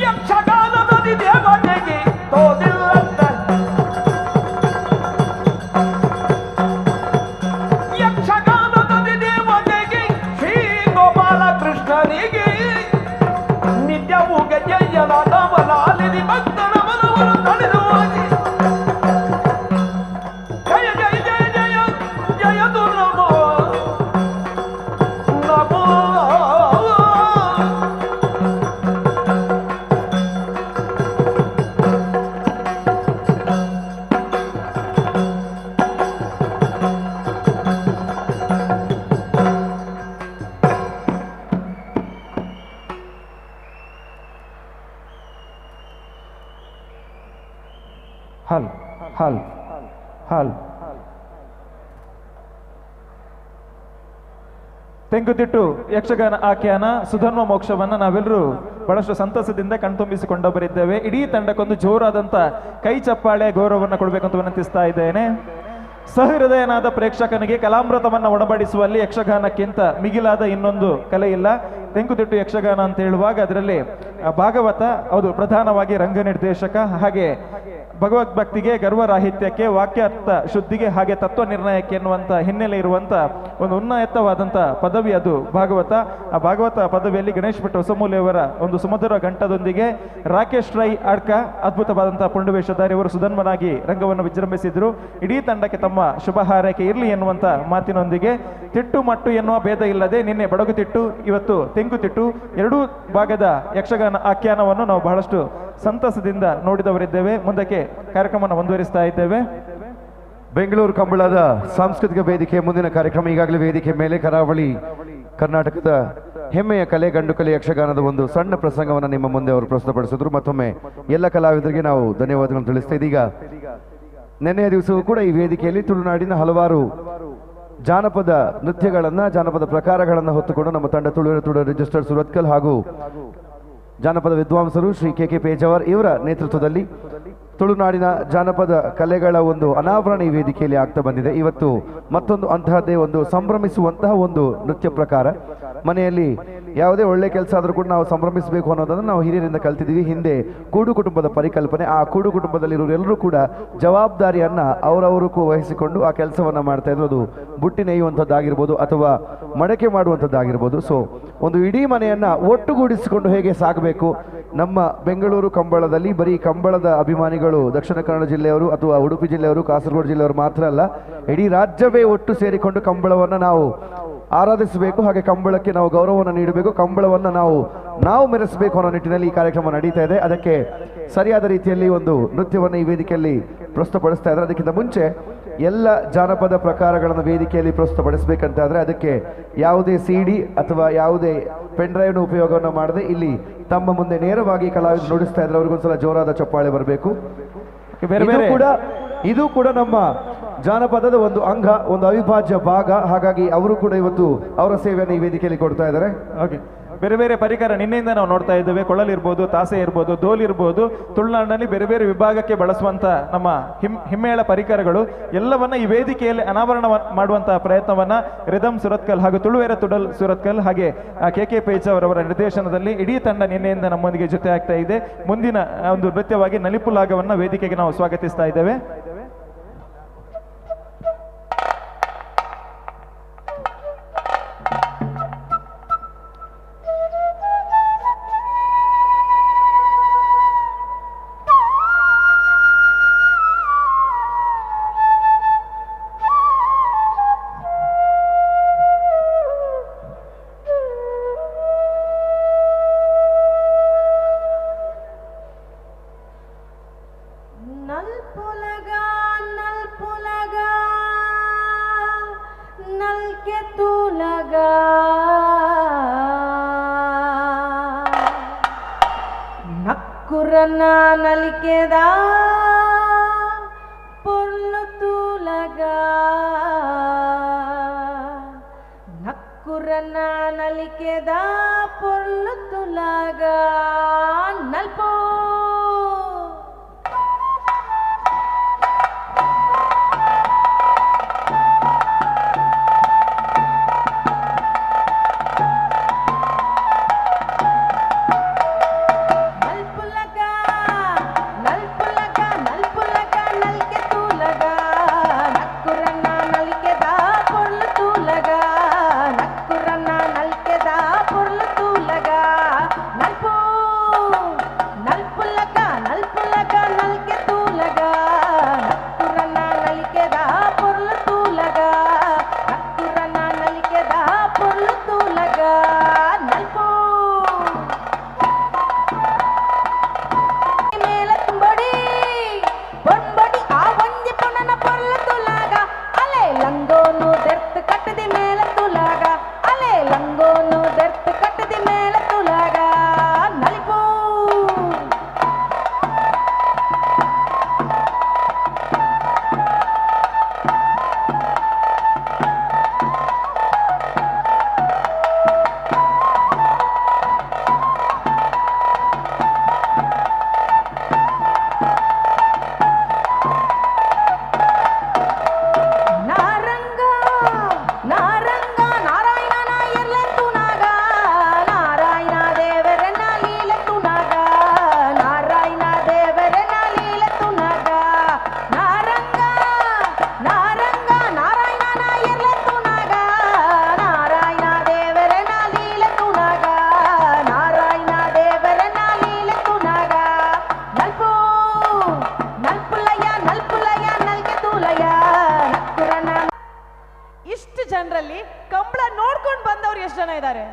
Speaker 8: ಯಕ್ಷಗಾನದಲ್ಲಿ ದೇವತೆಗೆ ತೋದಿಲ್ಲಂತ ಯಕ್ಷಗಾನದಲ್ಲಿ ದೇವತೆಗೆ ಶ್ರೀ ಗೋಪಾಲ ಕೃಷ್ಣನಿಗೆ ನಿತ್ಯವೂ ಗಜಯ್ಯನಾದವಲಾಲಿದಿ ಭಕ್ತನ ಮನವನ್ನು ತಳೆದು ಹೋಗಿ ಜಯ ಜಯ ಜಯ ಜಯ ಜಯ ದುರ್ನಮೋ ನಮೋ.
Speaker 1: ಹಲ್ ಹಲ್ ಹಲ್. ತೆಂಕುತಿಟ್ಟು ಯಕ್ಷಗಾನ ಆಖ್ಯಾನ ಸುಧನ್ವ ಮೋಕ್ಷವನ್ನ ನಾವೆಲ್ಲರೂ ಬಹಳಷ್ಟು ಸಂತಸದಿಂದ ಕಣ್ತುಂಬಿಸಿಕೊಂಡವರಿದ್ದೇವೆ. ಇಡೀ ತಂಡಕ್ಕೊಂದು ಜೋರಾದಂತ ಕೈ ಚಪ್ಪಾಳೆ ಗೌರವವನ್ನು ಕೊಡಬೇಕಂತ ವಿನಂತಿಸ್ತಾ ಇದ್ದೇನೆ. ಸಹೃದಯನಾದ ಪ್ರೇಕ್ಷಕನಿಗೆ ಕಲಾಮೃತವನ್ನು ಒಡಂಬಡಿಸುವಲ್ಲಿ ಯಕ್ಷಗಾನಕ್ಕಿಂತ ಮಿಗಿಲಾದ ಇನ್ನೊಂದು ಕಲೆ ಇಲ್ಲ. ತೆಂಕುತಿಟ್ಟು ಯಕ್ಷಗಾನ ಅಂತ ಹೇಳುವಾಗ ಅದರಲ್ಲಿ ಭಾಗವತ ಹೌದು ಪ್ರಧಾನವಾಗಿ ರಂಗ ನಿರ್ದೇಶಕ, ಹಾಗೆ ಭಗವದ್ಭಕ್ತಿಗೆ, ಗರ್ವರಾಹಿತ್ಯಕ್ಕೆ, ವಾಕ್ಯಾರ್ಥ ಶುದ್ಧಿಗೆ, ಹಾಗೆ ತತ್ವ ನಿರ್ಣಯಕ್ಕೆ ಎನ್ನುವಂಥ ಹಿನ್ನೆಲೆ ಇರುವಂಥ ಒಂದು ಉನ್ನತವಾದಂಥ ಪದವಿ ಅದು ಭಾಗವತ. ಆ ಭಾಗವತ ಪದವಿಯಲ್ಲಿ ಗಣೇಶ್ ಭಟ್ ಹೊಸಮೂಲೆಯವರ ಒಂದು ಸುಮಧುರ ಘಂಟದೊಂದಿಗೆ ರಾಕೇಶ್ ರೈ ಅಡ್ಕ ಅದ್ಭುತವಾದಂಥ ಪುಂಡವೇಷಧಾರಿ ಇವರು ಸುಧನ್ವನಾಗಿ ರಂಗವನ್ನು ವಿಜೃಂಭಿಸಿದರು. ಇಡೀ ತಂಡಕ್ಕೆ ತಮ್ಮ ಶುಭ ಹಾರೈಕೆ ಇರಲಿ ಎನ್ನುವಂಥ ಮಾತಿನೊಂದಿಗೆ ತಿಟ್ಟು ಮಟ್ಟು ಎನ್ನುವ ಭೇದ ಇಲ್ಲದೆ ನಿನ್ನೆ ಬಡಗುತಿಟ್ಟು, ಇವತ್ತು ತೆಂಕುತಿಟ್ಟು ಎರಡೂ ಭಾಗದ ಯಕ್ಷಗಾನ ಆಖ್ಯಾನವನ್ನು ನಾವು ಬಹಳಷ್ಟು ಸಂತಸದಿಂದ ನೋಡಿದವರಿದ್ದೇವೆ. ಮುಂದಕ್ಕೆ ಕಾರ್ಯಕ್ರಮವನ್ನು ಮುಂದುವರಿಸ್ತಾ ಇದ್ದೇವೆ.
Speaker 9: ಬೆಂಗಳೂರು ಕಂಬಳದ ಸಾಂಸ್ಕೃತಿಕ ವೇದಿಕೆ ಮುಂದಿನ ಕಾರ್ಯಕ್ರಮ ಈಗಾಗಲೇ ವೇದಿಕೆ ಮೇಲೆ ಕರಾವಳಿ ಕರ್ನಾಟಕದ ಹೆಮ್ಮೆಯ ಕಲೆ ಗಂಡು ಕಲೆ ಯಕ್ಷಗಾನದ ಒಂದು ಸಣ್ಣ ಪ್ರಸಂಗವನ್ನು ನಿಮ್ಮ ಮುಂದೆ ಅವರು ಪ್ರಸ್ತುತಪಡಿಸಿದ್ರು. ಮತ್ತೊಮ್ಮೆ ಎಲ್ಲ ಕಲಾವಿದರಿಗೆ ನಾವು ಧನ್ಯವಾದಗಳನ್ನು ತಿಳಿಸ್ತಾ ಇದೀಗ ನಿನ್ನೆಯ ದಿವಸವೂ ಕೂಡ ಈ ವೇದಿಕೆಯಲ್ಲಿ ತುಳುನಾಡಿನ ಹಲವಾರು ಜಾನಪದ ನೃತ್ಯಗಳನ್ನು, ಜಾನಪದ ಪ್ರಕಾರಗಳನ್ನು ಹೊತ್ತುಕೊಂಡು ನಮ್ಮ ತಂಡ ತುಳುವೆರ ತುಳು ರಿಜಿಸ್ಟರ್ಡ್ ಸುರತ್ಕಲ್ ಹಾಗೂ ಜಾನಪದ ವಿದ್ವಾಂಸರು ಶ್ರೀ ಕೆ ಕೆ ಪೇಜಾವರ್ ಇವರ ನೇತೃತ್ವದಲ್ಲಿ ತುಳುನಾಡಿನ ಜಾನಪದ ಕಲೆಗಳ ಒಂದು ಅನಾವರಣ ಈ ವೇದಿಕೆಯಲ್ಲಿ ಆಗ್ತಾ ಬಂದಿದೆ. ಇವತ್ತು ಮತ್ತೊಂದು ಅಂತಹದ್ದೇ ಒಂದು ಸಂಭ್ರಮಿಸುವಂತಹ ಒಂದು ನೃತ್ಯ ಪ್ರಕಾರ. ಮನೆಯಲ್ಲಿ ಯಾವುದೇ ಒಳ್ಳೆ ಕೆಲಸ ಆದರೂ ಕೂಡ ನಾವು ಸಂಭ್ರಮಿಸಬೇಕು ಅನ್ನೋದನ್ನು ನಾವು ಹಿರಿಯರಿಂದ ಕಲ್ತಿದ್ದೀವಿ. ಹಿಂದೆ ಕೂಡು ಕುಟುಂಬದ ಪರಿಕಲ್ಪನೆ, ಆ ಕೂಡು ಕುಟುಂಬದಲ್ಲಿರೋರೆಲ್ಲರೂ ಕೂಡ ಜವಾಬ್ದಾರಿಯನ್ನು ಅವರವರು ವಹಿಸಿಕೊಂಡು ಆ ಕೆಲಸವನ್ನು ಮಾಡ್ತಾಯಿದ್ರು. ಅದು ಬುಟ್ಟಿ ನೇಯುವಂಥದ್ದಾಗಿರ್ಬೋದು ಅಥವಾ ಮಡಕೆ ಮಾಡುವಂಥದ್ದಾಗಿರ್ಬೋದು. ಸೊ ಒಂದು ಇಡೀ ಮನೆಯನ್ನು ಒಟ್ಟುಗೂಡಿಸಿಕೊಂಡು ಹೇಗೆ ಸಾಗಬೇಕು. ನಮ್ಮ ಬೆಂಗಳೂರು ಕಂಬಳದಲ್ಲಿ ಬರೀ ಕಂಬಳದ ಅಭಿಮಾನಿಗಳು ದಕ್ಷಿಣ ಕನ್ನಡ ಜಿಲ್ಲೆಯವರು ಅಥವಾ ಉಡುಪಿ ಜಿಲ್ಲೆಯವರು, ಕಾಸರಗೋಡು ಜಿಲ್ಲೆಯವರು ಮಾತ್ರ ಅಲ್ಲ, ಇಡೀ ರಾಜ್ಯವೇ ಒಟ್ಟು ಸೇರಿಕೊಂಡು ಕಂಬಳವನ್ನು ನಾವು ಆರಾಧಿಸಬೇಕು. ಹಾಗೆ ಕಂಬಳಕ್ಕೆ ನಾವು ಗೌರವವನ್ನು ನೀಡಬೇಕು, ಕಂಬಳವನ್ನು ನಾವು ಮೆರೆಸಬೇಕು ಅನ್ನೋ ನಿಟ್ಟಿನಲ್ಲಿ ಈ ಕಾರ್ಯಕ್ರಮ ನಡೀತಾ ಇದೆ. ಅದಕ್ಕೆ ಸರಿಯಾದ ರೀತಿಯಲ್ಲಿ ಒಂದು ನೃತ್ಯವನ್ನು ಈ ವೇದಿಕೆಯಲ್ಲಿ ಪ್ರಸ್ತುತಪಡಿಸ್ತಾ ಇದ್ದಾರೆ. ಅದಕ್ಕಿಂತ ಮುಂಚೆ ಎಲ್ಲ ಜಾನಪದ ಪ್ರಕಾರಗಳನ್ನು ವೇದಿಕೆಯಲ್ಲಿ ಪ್ರಸ್ತುತಪಡಿಸಬೇಕಂತಾದರೆ ಅದಕ್ಕೆ ಯಾವುದೇ CD ಅಥವಾ ಯಾವುದೇ ಪೆನ್ ಡ್ರೈವ್ನ ಉಪಯೋಗವನ್ನು ಮಾಡದೆ ಇಲ್ಲಿ ತಮ್ಮ ಮುಂದೆ ನೇರವಾಗಿ ಕಲಾವಿದರು ನುಡಿಸ್ತಾ ಇದ್ರೆ ಅವ್ರಿಗೊಂದ್ಸಲ ಜೋರಾದ ಚಪ್ಪಾಳೆ ಬರಬೇಕು. ಇದು ಕೂಡ ನಮ್ಮ ಜಾನಪದದ ಒಂದು ಅಂಗ, ಒಂದು ಅವಿಭಾಜ್ಯ ಭಾಗ. ಹಾಗಾಗಿ ಅವರು ಕೂಡ ಇವತ್ತು ಅವರ ಸೇವೆಯನ್ನು ಈ ವೇದಿಕೆಯಲ್ಲಿ ಕೊಡ್ತಾ ಇದ್ದಾರೆ.
Speaker 1: ಓಕೆ, ಬೇರೆ ಬೇರೆ ಪರಿಕರ ನಿನ್ನೆಯಿಂದ ನಾವು ನೋಡ್ತಾ ಇದ್ದೇವೆ. ಕೊಳಲಿರ್ಬೋದು, ತಾಸೆ ಇರ್ಬೋದು, ದೋಲ್ ಇರ್ಬೋದು, ತುಳುನಾಡಿನಲ್ಲಿ ಬೇರೆ ಬೇರೆ ವಿಭಾಗಕ್ಕೆ ಬಳಸುವಂತ ನಮ್ಮ ಹಿಮ್ಮೇಳ ಪರಿಕರಗಳು ಎಲ್ಲವನ್ನ ಈ ವೇದಿಕೆಯಲ್ಲಿ ಅನಾವರಣ ಮಾಡುವಂತಹ ಪ್ರಯತ್ನವನ್ನ ರಿದಮ್ ಸುರತ್ಕಲ್ ಹಾಗೂ ತುಳುವೇರ ತುಡಲ್ ಸುರತ್ಕಲ್ ಹಾಗೆ ಕೆ ಕೆ ಪೇಜ್ ಅವರವರ ನಿರ್ದೇಶನದಲ್ಲಿ ಇಡೀ ತಂಡ ನಿನ್ನೆಯಿಂದ ನಮ್ಮೊಂದಿಗೆ ಜೊತೆ ಆಗ್ತಾ ಇದೆ. ಮುಂದಿನ ಒಂದು ನೃತ್ಯವಾಗಿ ನಲಿಪುಲಾಗವನ್ನ ವೇದಿಕೆಗೆ ನಾವು ಸ್ವಾಗತಿಸ್ತಾ ಇದ್ದೇವೆ.
Speaker 11: ನಲಿಕೆದ ಪೊರ್ಲು ತೂಲಗ ನಕ್ಕುರನ ನಲಿಕೆದ ಪೊರ್ಲು ತುಲಗ ನಲ್ಪೋ
Speaker 12: ಜನರಲ್ಲಿ ಕಂಬಳ ನೋಡ್ಕೊಂಡು ಬಂದವರು ಎಷ್ಟು ಜನ ಇದ್ದಾರೆ?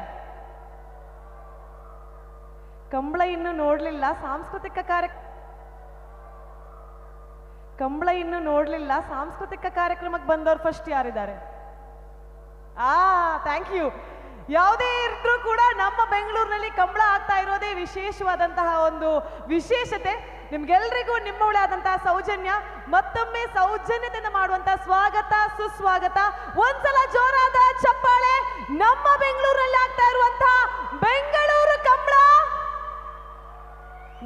Speaker 12: ಕಂಬಳ ಇನ್ನು ನೋಡ್ಲಿಲ್ಲ, ಸಾಂಸ್ಕೃತಿಕ ಕಾರ್ಯ ಕಂಬಳ ಇನ್ನು ನೋಡ್ಲಿಲ್ಲ, ಸಾಂಸ್ಕೃತಿಕ ಕಾರ್ಯಕ್ರಮಕ್ಕೆ ಬಂದವರು ಫಸ್ಟ್ ಯಾರಿದ್ದಾರೆ? Thank you. ಯಾವುದೇ ಇದ್ರೂ ಕೂಡ ನಮ್ಮ ಬೆಂಗಳೂರಿನಲ್ಲಿ ಕಂಬಳ ಆಗ್ತಾ ಇರೋದೇ ವಿಶೇಷವಾದಂತಹ ಒಂದು ವಿಶೇಷತೆ. ನಿಮ್ಗೆಲ್ರಿಗೂ ನಿಮ್ಮವಳೇ ಆದಂತಹ ಸೌಜನ್ಯ, ಮತ್ತೊಮ್ಮೆ ಸೌಜನ್ಯತೆಯನ್ನು ಮಾಡುವಂತಹ ಸ್ವಾಗತ ಸುಸ್ವಾಗತ. ಒಂದ್ಸಲ ಜೋರಾದ ಚಪ್ಪಾಳೆ ನಮ್ಮ ಬೆಂಗಳೂರಲ್ಲಿ ಆಗ್ತಾ ಇರುವಂತಹ ಬೆಂಗಳೂರು ಕಂಬಳ.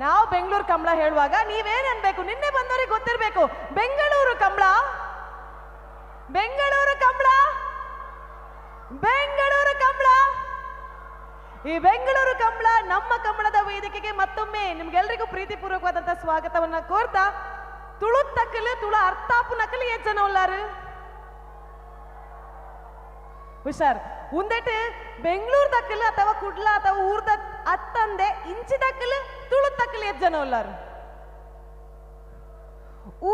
Speaker 12: ನಾವು ಬೆಂಗಳೂರು ಕಂಬಳ ಹೇಳುವಾಗ ನೀವೇನ್ ಅನ್ಬೇಕು? ನಿನ್ನೆ ಬಂದವರಿಗೆ ಗೊತ್ತಿರ್ಬೇಕು, ಬೆಂಗಳೂರು ಕಂಬಳ, ಬೆಂಗಳೂರು ಕಂಬಳ, ಬೆಂಗಳೂರು ಕಂಬಳ. ಈ ಬೆಂಗಳೂರು ಕಂಬಳ ನಮ್ಮ ಕಂಬಳದ ವೇದಿಕೆಗೆ ಮತ್ತೊಮ್ಮೆ ನಿಮ್ಗೆಲ್ರಿಗೂ ಪ್ರೀತಿಪೂರ್ವಕವಾದಂತಹ ಸ್ವಾಗತವನ್ನ ಕೋರ್ತಾ, ತುಳು ತಕ್ಕಲು ತುಳು ಅರ್ಥಾಪು ನಕಲು ಏತ್ ಜನ ಉಲ್ಲಾರು ಹುಷಾರ್. ಉಂದೆಟ್ ಬೆಂಗಳೂರು ತಕ್ಕಲು ಅಥವಾ ಕುಡ್ಲ ಅಥವಾ ಊರ್ದ ಅತ್ತಂದೆ ಇಂಚಿ ತಕ್ಕಲು ತುಳು ತಕ್ಕಲು ಏತ್ ಜನ ಉಲ್ಲಾರು?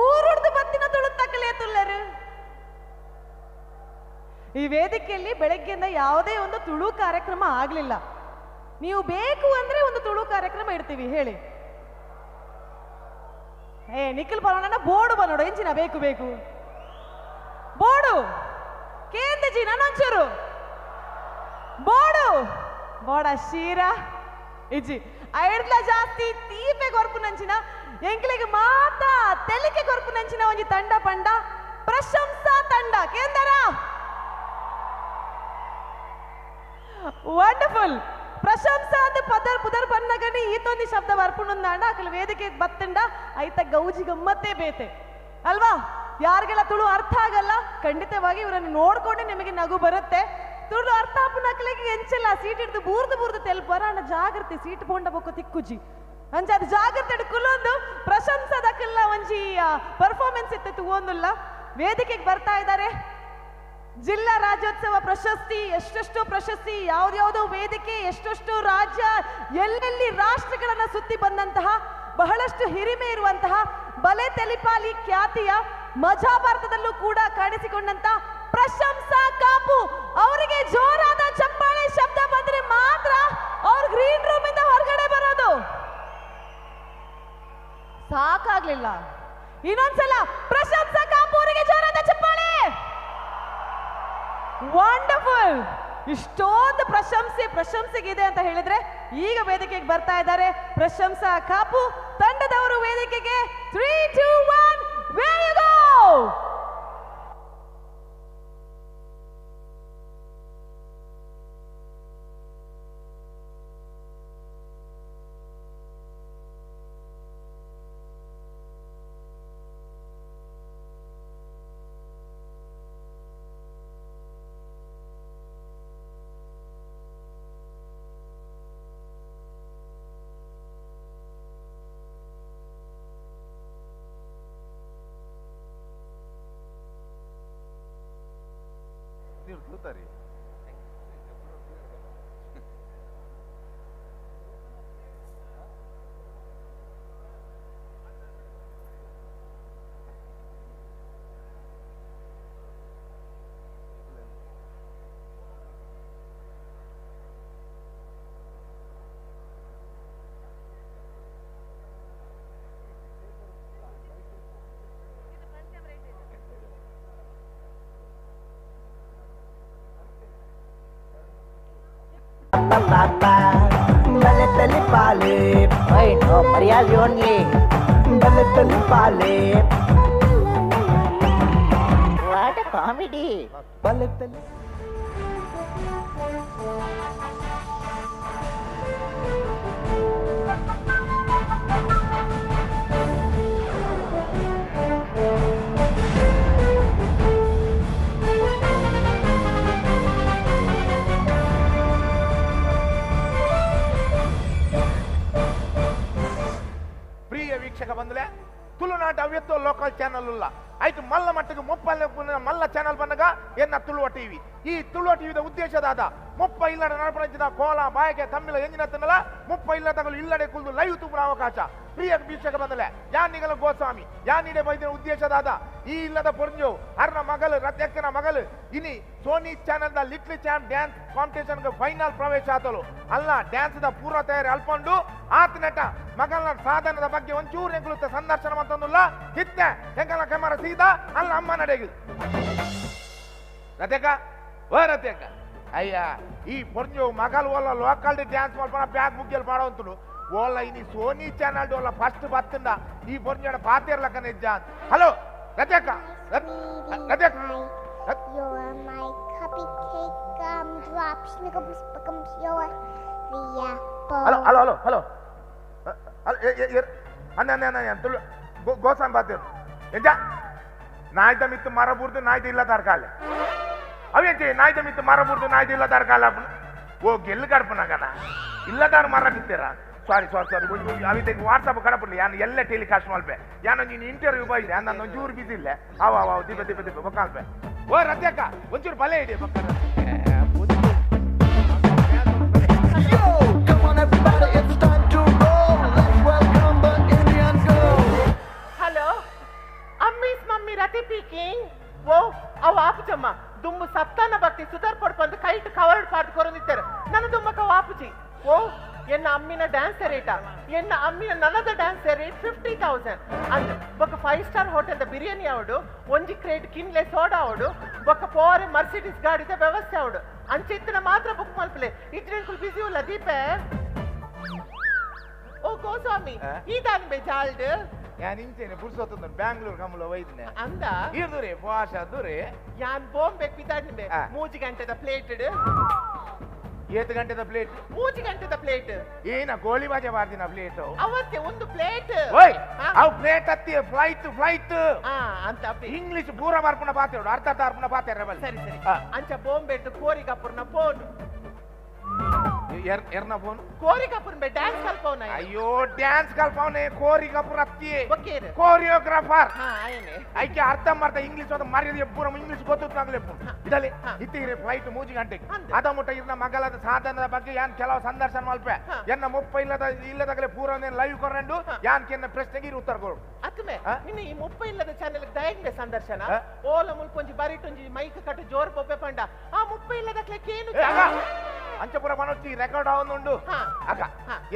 Speaker 12: ಊರುಡ್ದು ಬತ್ತಿನ ತುಳು ತಕ್ಕಲು ಏತುಲ್ಲಾರು? ಈ ವೇದಿಕೆಯಲ್ಲಿ ಬೆಳಗ್ಗೆಯಿಂದ ಯಾವುದೇ ಒಂದು ತುಳು ಕಾರ್ಯಕ್ರಮ ಆಗಲಿಲ್ಲ. ನೀವು ಬೇಕು ಅಂದ್ರೆ ಒಂದು ತುಳು ಕಾರ್ಯಕ್ರಮ ಇಡ್ತೀವಿ, ಹೇಳಿ. ಏ ನಿಖಿಲ್ ಬರೋಣ, ಬೋರ್ಡು ಬನ್ನೋಡು ಎಂಚಿನ ಬೇಕು ಬೇಕು ಬೋರ್ಡು ಕೇಂದ್ರಜಿ ನಾನೊಂಚೂರು ಬೋರ್ಡು ಬೋಡ ಶೀರಾ ಇಜ್ಜಿ ಐಡ್ಲ ಜಾಸ್ತಿ ತೀಪೆ ಕೊರ್ಪು ನಂಚಿನ ಎಂಕ್ಲೆಗ್ ಮಾತಾ ತೆಲಿಕೆ ಕೊರ್ಪು ನಂಚಿನ ಒಂಜಿ ತಂಡ ಪಂಡ ಪ್ರಶಂಸಾ ತಂಡ ಕೇಂದ್ರ. ವಂಡರ್ಫುಲ್. ಪ್ರಶಂಸಾ ಅಂದ್ ಪದರ್ ಪುದರ್ ಬನ್ನಗನಿ ಈತೊಂದು ಶಬ್ದ ಬರ್ಪುಂಡಾಂಡ ಅಕಲ್ ವೇದಿಕೆ ಬತ್ತಂಡ ಐತ ಗೌಜಿ ಗಮ್ಮತ್ತೇ ಬೇತೆ ಅಲ್ವಾ? ಯಾರಿಗೆಲ್ಲ ತುಳು ಅರ್ಥ ಆಗಲ್ಲ ಖಂಡಿತವಾಗಿ ಇವರನ್ನು ನೋಡ್ಕೊಂಡೆ ನಿಮಗೆ ನಗು ಬರುತ್ತೆ. ತುಳು ಅರ್ಥ ಆಪುನಕ್ಲೆಗೆ ಎಂಚಲ್ಲ ಸೀಟ್ ಹಿಡಿದು ಬೂರ್ದು ಬೂರ್ದು ತೆಲ್ಪರ ಅಣ್ಣ ಜಾಗೃತಿ ಸೀಟ್ ಪೋಂಡ ಬೊಕ್ಕ ತಿಕ್ಕುಜಿ ಅಂಚ ಅದು ಜಾಗೃತಿ ಕುಲೊಂದು ಪ್ರಶಂಸದಕ್ಕೆಲ್ಲ ಒಂಜಿ ಪರ್ಫಾರ್ಮೆನ್ಸ್ ಇತ್ತು ತೂವೊಂದುಲ್ಲ. ವೇದಿಕೆಗೆ ಬರ್ತಾ ಇದ್ದಾರೆ. ಜಿಲ್ಲಾ ರಾಜ್ಯೋತ್ಸವ ಪ್ರಶಸ್ತಿ, ಎಷ್ಟೆಷ್ಟು ಪ್ರಶಸ್ತಿ, ಯಾವ್ದ್ಯಾವ್ದೋ ವೇದಿಕೆ, ಎಷ್ಟೆಷ್ಟು ರಾಜ್ಯ, ಎಲ್ಲೆಲ್ಲಿ ರಾಷ್ಟ್ರಗಳನ್ನ ಸುತ್ತಿ ಬಂದಂತಹ ಬಹಳಷ್ಟು ಹಿರಿಮೆ ಇರುವಂತಹ ಬಲೆ ತೆಲಿಪಾಲಿ ಖ್ಯಾತಿಯ ಮಜಾ ಭಾರತದಲ್ಲೂ ಕೂಡ ಕಾಣಿಸಿಕೊಂಡಂತ ಪ್ರಶಂಸಾ ಕಾಪು ಅವರಿಗೆ ಜೋರಾದ ಚಪ್ಪಾಳೆ ಶಬ್ದ ಬಂದ್ರೆ ಮಾತ್ರ ಅವ್ರು ಗ್ರೀನ್ ರೂಮ್ ಇಂದ ಹೊರಗಡೆ ಬರೋದು. ಸಾಕಾಗ್ಲಿಲ್ಲ, ಇನ್ನೊಂದ್ಸಲ ಪ್ರಶಂಸಾ ಕಾಪು ಅವರಿಗೆ ಜೋರಾದ ಚಪ್ಪಾಳೆ. ವಂಡರ್ಫುಲ್. ಇಷ್ಟೊಂದು ಪ್ರಶಂಸೆ ಪ್ರಶಂಸೆಗಿದೆ ಅಂತ ಹೇಳಿದ್ರೆ ಈಗ ವೇದಿಕೆಗೆ ಬರ್ತಾ ಇದ್ದಾರೆ ಪ್ರಶಂಸಾ ಕಾಪು ತಂಡದವರು ವೇದಿಕೆಗೆ. 3 2 1 where you go.
Speaker 13: What a comedy.
Speaker 3: ವೀಕ್ಷಕ ಬಂದಲೆ ತುಳುನಾಟ ಅವ್ಯತ್ತೋ ಲೋಕಲ್ ಚಾನಲ್ ಉಲ್ಲ ಆಯ್ತು ಮಲ್ಲ ಮಟ್ಟಿಗೆ ಮುಪ್ಪಲ್ಲ ಮಲ್ಲ ಚಾನಲ್ ಬಂದಾಗ ಎನ್ನ ತುಳುವ ಟಿವಿ. ಈ ತುಳುವ ಟಿವಿದ ಉದ್ದೇಶದಾದ ಮುಪ್ಪ ಇಲ್ಲಡ ನಡಪಣಚಿನ ಕೋಲ ಬಾಯಕೆ ತಮ್ಮಿಲ ಎಂಜಿನ ತಿನ್ನಲ ಮುಪ್ಪ ಇಲ್ಲ ತಗಲು ಇಲ್ಲಡೆ ಕುಲ್ದು ಲೈವ್ ತುಪ್ಪನ ಅವಕಾಶ. ಪ್ರಿಯ ವೀಕ್ಷಕ ಬಂದಲೆ ಯಾನಿಗಲ ಗೋಸ್ವಾಮಿ ಯಾನಿಡೆ ಬೈದಿನ ಉದ್ದೇಶದಾದ ಈ ಇಲ್ಲದ ಪೊರ್ಂಜೋ ಅರ್ನ ಮಗಲು ರತ್ಯಕ್ಕನ ಮಗಲು ಇನಿ Sony channel the little champ dance competition final ಪ್ರವೇಶ ಆತಲು ಅಲ್ಲ ಡ್ಯಾನ್ಸ್ the ಪೂರ್ವ ತಯಾರಿ ಅಲ್ಪಂಡು ಆತನಟ ಮಗಲ್ನ ಸಾಧನದ ಬಗ್ಗೆ ಒಂಚೂರು ಎಂಕುಲುತ್ತ ಸಂದರ್ಶನ ಅಂತಂದುಲ್ಲ ಹಿತ್ತೆ ಎಂಕಲ ಕ್ಯಾಮರಾ ಸೀದಾ ಅಲ್ಲ ಅಮ್ಮ ನಡೆಗೆ ರತ್ಯಕ್ಕ ಓ ರತ್ಯಕ್ಕ ಅಯ್ಯ ಈ ಪೊರ್ಂಜೋ ಮಗಲ್ ಓಲ ಲೋಕಲ್ ಡ್ಯಾನ್ಸ್ ಮಲ್ಪನ ಬ್ಯಾಗ್ ಮುಗ್ಗಿಯಲ್ಲಿ ಪಾಡೋಂತುಡು ಓಲ ಇನಿ ಸೋನಿ ಚಾನಲ್ ಓಲ ಫಸ್ಟ್ ಬತ್ತಂದ ಈ ಪೊರ್ಂಜೋಡ ಪಾತೇರ್ಲಕ್ಕ ನಿಜ. Hello ರತ್ಯಕ್ಕ ರತ್ಯಕ್ಕ.
Speaker 14: You're my cupcake gumdrop, snickums, pickums, you're the apple.
Speaker 3: Hello hello hello hello ಅಣ್ಣ ಅಣ್ಣ ಅಣ್ಣ ತುಳು ಗೋಸ್ವಾಮಿ ಬಾತೇರು ಎಂಜ ನಾಯ್ದ ಮಿತ್ತು ಮರ ಬೂರ್ದು ನಾಯ್ದ ಇಲ್ಲ ತರಕಾಲೆ ಅವೇಂಚೆ ನಾಯ್ದ ಮಿತ್ತು ಮರ ಬೂರ್ದು ನಾಯ್ದ ಇಲ್ಲ ತರಕಾಲ ಓ ಗೆಲ್ಲು ಕಡ್ಪನಾಗಣ ಇಲ್ಲದಾರು ಮರ ಕಿತ್ತೀರಾ? ಸಾರಿ ಸಾರಿ ಸಾರಿ ಅವಿತೆಗೆ ವಾಟ್ಸಪ್ ಕಡಪಡ್ಲಿ ಯಾನು ಎಲ್ಲ ಟೆಲಿಕಾಸ್ಟ್ ಮಲ್ಪೆ ಯಾನು ನೀನು ಇಂಟರ್ವ್ಯೂ ಬೈದೆ ನಾನು ಒಂಚೂರು ಬಿಸಿ ಇಲ್ಲ ಅವ ಅವ ದಿಬ್ಬ ದಿಬ್ಬ ದಿಬ್ಬ ಬೊಕ್ಕಾಲ್ಪೆ. ಓ ರತ್ಯಕ್ಕ ಒಂಚೂರು ಬಲೆ ಇಡಿ ಬೊಕ್ಕ.
Speaker 15: Hello ಅಮ್ಮೀಸ್ mummy ರತಿ ಪೀಕಿಂಗ್. ಓ ಅವ ಆಪುಜಮ್ಮ ದುಮ್ಮು ಸತ್ತಾನ ಭಕ್ತಿ ಸುಧಾರ್ ಪಡ್ಕೊಂಡು ಕೈಟ್ ಕವರ್ಡ್ ಪಾರ್ಟ್ ಕೊರೊಂದಿತ್ತಾರೆ ನನ್ನ ದುಮ್ಮಕ್ಕ ಆಪುಜಿ. ಓ ಎನ್ನ ಅಮ್ಮಿನ ಡ್ಯಾನ್ಸ್ ರೇಟ ಎನ್ನ ಅಮ್ಮಿನ ನನದ ಡ್ಯಾನ್ಸ್ ರೇಟ್ 50,000 ಅಂದ್ ಬೊಕ್ಕ 5 ಸ್ಟಾರ್ ಹೋಟೆಲ್ದ ಬಿರಿಯಾನಿ ಅವಡು ಒಂಜಿ ಕ್ರೇಟ್ ಕಿನ್ಲೆ ಸೋಡಾ ಅವಡು ಬೊಕ್ಕ ಪೋರೆ ಮರ್ಸಿಡಿಸ್ ಗಾಡಿದ ವ್ಯವಸ್ಥೆ ಅವಡು ಅಂಚಿತ್ತಿನ ಮಾತ್ರ ಬುಕ್ ಮಲ್ಪಲೆ ಇದ್ರೆಂಕುಲ್ ಬಿಸಿ ಉಲ್ಲ ದೀಪೆ. ಓ ಗೋಸ್ವಾಮಿ ಈ ದಾನ್ ಬೆ ಜಾಲ್ಡ್
Speaker 3: ಯಾನ್ ಇಂಚೇನೆ ಪುರ್ಸೊತ್ತುಂದು ಬ್ಯಾಂಗ್ಳೂರ್ ಕಮಲ ವೈದ್ನೆ
Speaker 15: ಅಂದ
Speaker 3: ಇರ್ದುರೆ ಪೋಷ ದುರೆ
Speaker 15: ಯಾನ್ ಬಾಂಬೆ ಪಿದಾಡ್ನಿ ಬೆ 3 ಗಂಟೆದ ಪ್ಲೇಟ್.
Speaker 16: ಏತ್ ಗಂಟೆದ ಪ್ಲೇಟ್?
Speaker 15: 3 ಗಂಟೆದ ಪ್ಲೇಟ್.
Speaker 16: ಏನ ಗೋಳಿ ಬಾಜೆ ಬಾರ್ದಿನ ಪ್ಲೇಟ್?
Speaker 15: ಅವತ್ತೆ ಒಂದು ಪ್ಲೇಟ್.
Speaker 16: ಓಯ್, ಅವು ಪ್ಲೇಟ್ ಅತ್ತಿ ಫ್ಲೈಟ್ ಫ್ಲೈಟ್
Speaker 15: ಅಂತ
Speaker 16: ಇಂಗ್ಲಿಷ್ ಪೂರ ಬರ್ಪುನ ಪಾತೆರು, ಅರ್ಧ ಅರ್ಧ ಅರ್ಪುನ ಪಾತೆರ.
Speaker 15: ಸರಿ ಸರಿ. ಅಂಚ ಬಾಂಬೆ ಕೋರಿ ಕಪೂರ್ನ ಫೋನ್.
Speaker 16: ಎರ್ನ ಫೋನ್?
Speaker 15: ಕೋರಿ ಕಪೂರ್ ಬೆ ಡ್ಯಾನ್ಸ್ ಕಲ್ಪವನ.
Speaker 16: ಅಯ್ಯೋ, ಡ್ಯಾನ್ಸ್ ಕಲ್ಪವನೆ ಕೋರಿ ಕಪೂರ್ ಅತ್ತಿ ಕೋರಿಯೋಗ್ರಾಫರ್. ಐಕೆ ಅರ್ಥ ಮಾಡ್ತಾ ಇಂಗ್ಲಿಷ್ ಅದು ಮರ್ಯಾದೆ ಪೂರ ಇಂಗ್ಲಿಷ್ ಗೊತ್ತಾಗ್ಲೇ ಇದಲ್ಲಿ ಇತ್ತಿಗೆ ಫ್ಲೈಟ್ 3 ಗಂಟೆಗೆ ಅದ ಮುಟ್ಟ ಇರ್ನ ಮಗಲದ ಸಾಧನದ ಬಗ್ಗೆ ಯಾನ್ ಕೆಲವು ಸಂದರ್ಶನ ಮಲ್ಪೆ ಎನ್ನ ಮುಪ್ಪ ಇಲ್ಲದ ಇಲ್ಲದಾಗಲೇ ಪೂರ ಲೈವ್ ಕೊರಂಡು ಯಾನ್ ಕೆನ್ನ ಪ್ರಶ್ನೆಗೆ ಉತ್ತರ ಕೊಡು.
Speaker 15: ಅತ್ತಮೆ ನಿನ್ನ ಈ ಮುಪ್ಪ ಇಲ್ಲದ ಚಾನೆಲ್ ದಯಂಗೆ ಸಂದರ್ಶನ ಓಲ ಮುಲ್ಪೊಂಜಿ ಬರಿಟೊಂಜಿ ಮೈಕ್ ಕಟ್ಟು ಜೋರ್ ಬೊಬ್ಬೆ ಪಂಡ ಆ ಮುಪ್ಪ ಇಲ್ಲದ ಏನು
Speaker 16: ಅಂಚಪುರ ಮನೋಜ್ ರೆಕಾರ್ಡ್ ಆವೊಂದುಂಡು. ಅಗ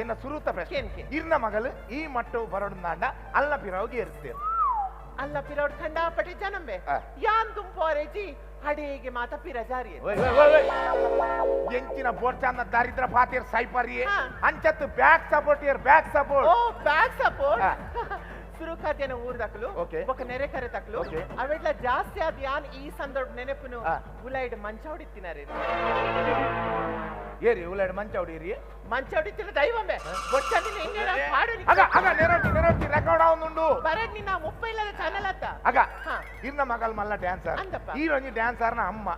Speaker 16: ಎನ್ನ ಸುರುತ ಪ್ರಶ್ನೆ, ಇರ್ನ ಮಗಲು ಈ ಮಟ್ಟವು ಬರೋಡಾಂಡ ಅಲ್ಲ ಪಿರವ್ಗೆ ಇರ್ತೇವೆ.
Speaker 15: ಅಲ್ಲ ಪಿರವ್ಡು ಖಂಡಾಪಟ್ಟಿ ಜನಂಬೆ ಯಾನ್ ದುಂಪೋರೇಜಿ ಅಡೇಗೆ ಮಾತ ಪಿರಜಾರಿ
Speaker 16: ಎಂಚಿನ ಬೋರ್ಚಾನ ದಾರಿದ್ರ ಪಾತಿರ್ ಸೈಪರಿ ಅಂಚತ್ತು ಬ್ಯಾಕ್ ಸಪೋರ್ಟ್ ಇರ್ ಬ್ಯಾಕ್ ಸಪೋರ್ಟ್.
Speaker 15: ಓ ಬ್ಯಾಕ್ ಸಪೋರ್ಟ್. ಸುರುಕಾದ್ಯನ ಊರು ದಕ್ಲು ಬೊಕ ನೆರೆ ಕರೆ ತಕ್ಲು ಅವೆಡ್ಲ ಜಾಸ್ತಿ ಆದ ಯಾನ್ ಈ ಸಂದರ್ಭ ನೆನಪುನು ಉಲೈಡ್ ಮಂಚೌಡಿತ್ತಿನಾರೆ.
Speaker 16: ಏರಿ ಉಲೈಡ್ ಮಂಚೌಡಿರಿ
Speaker 15: ಮಂಚೌಡಿತ್ತಿನ ದೈವಮೆ ಬೊಚ್ಚಂದಿನ ಇನ್ನೇನ ಪಾಡು.
Speaker 16: ಅಗ ಅಗ ನೆರಟಿ ನೆರಟಿ ರೆಕಾರ್ಡ್ ಆವೊಂದುಂಡು.
Speaker 15: ಬರಡ್ ನಿನ್ನ ಮುಪ್ಪ ಇಲ್ಲದ ಚಾನೆಲ್ ಅತ್ತ.
Speaker 16: ಅಗ ಇರ್ನ ಮಗಲ್ ಮಲ್ಲ ಡ್ಯಾನ್ಸರ್ ಈ ರಂಜಿ ಡ್ಯಾನ್ಸರ್ನ ಅಮ್ಮ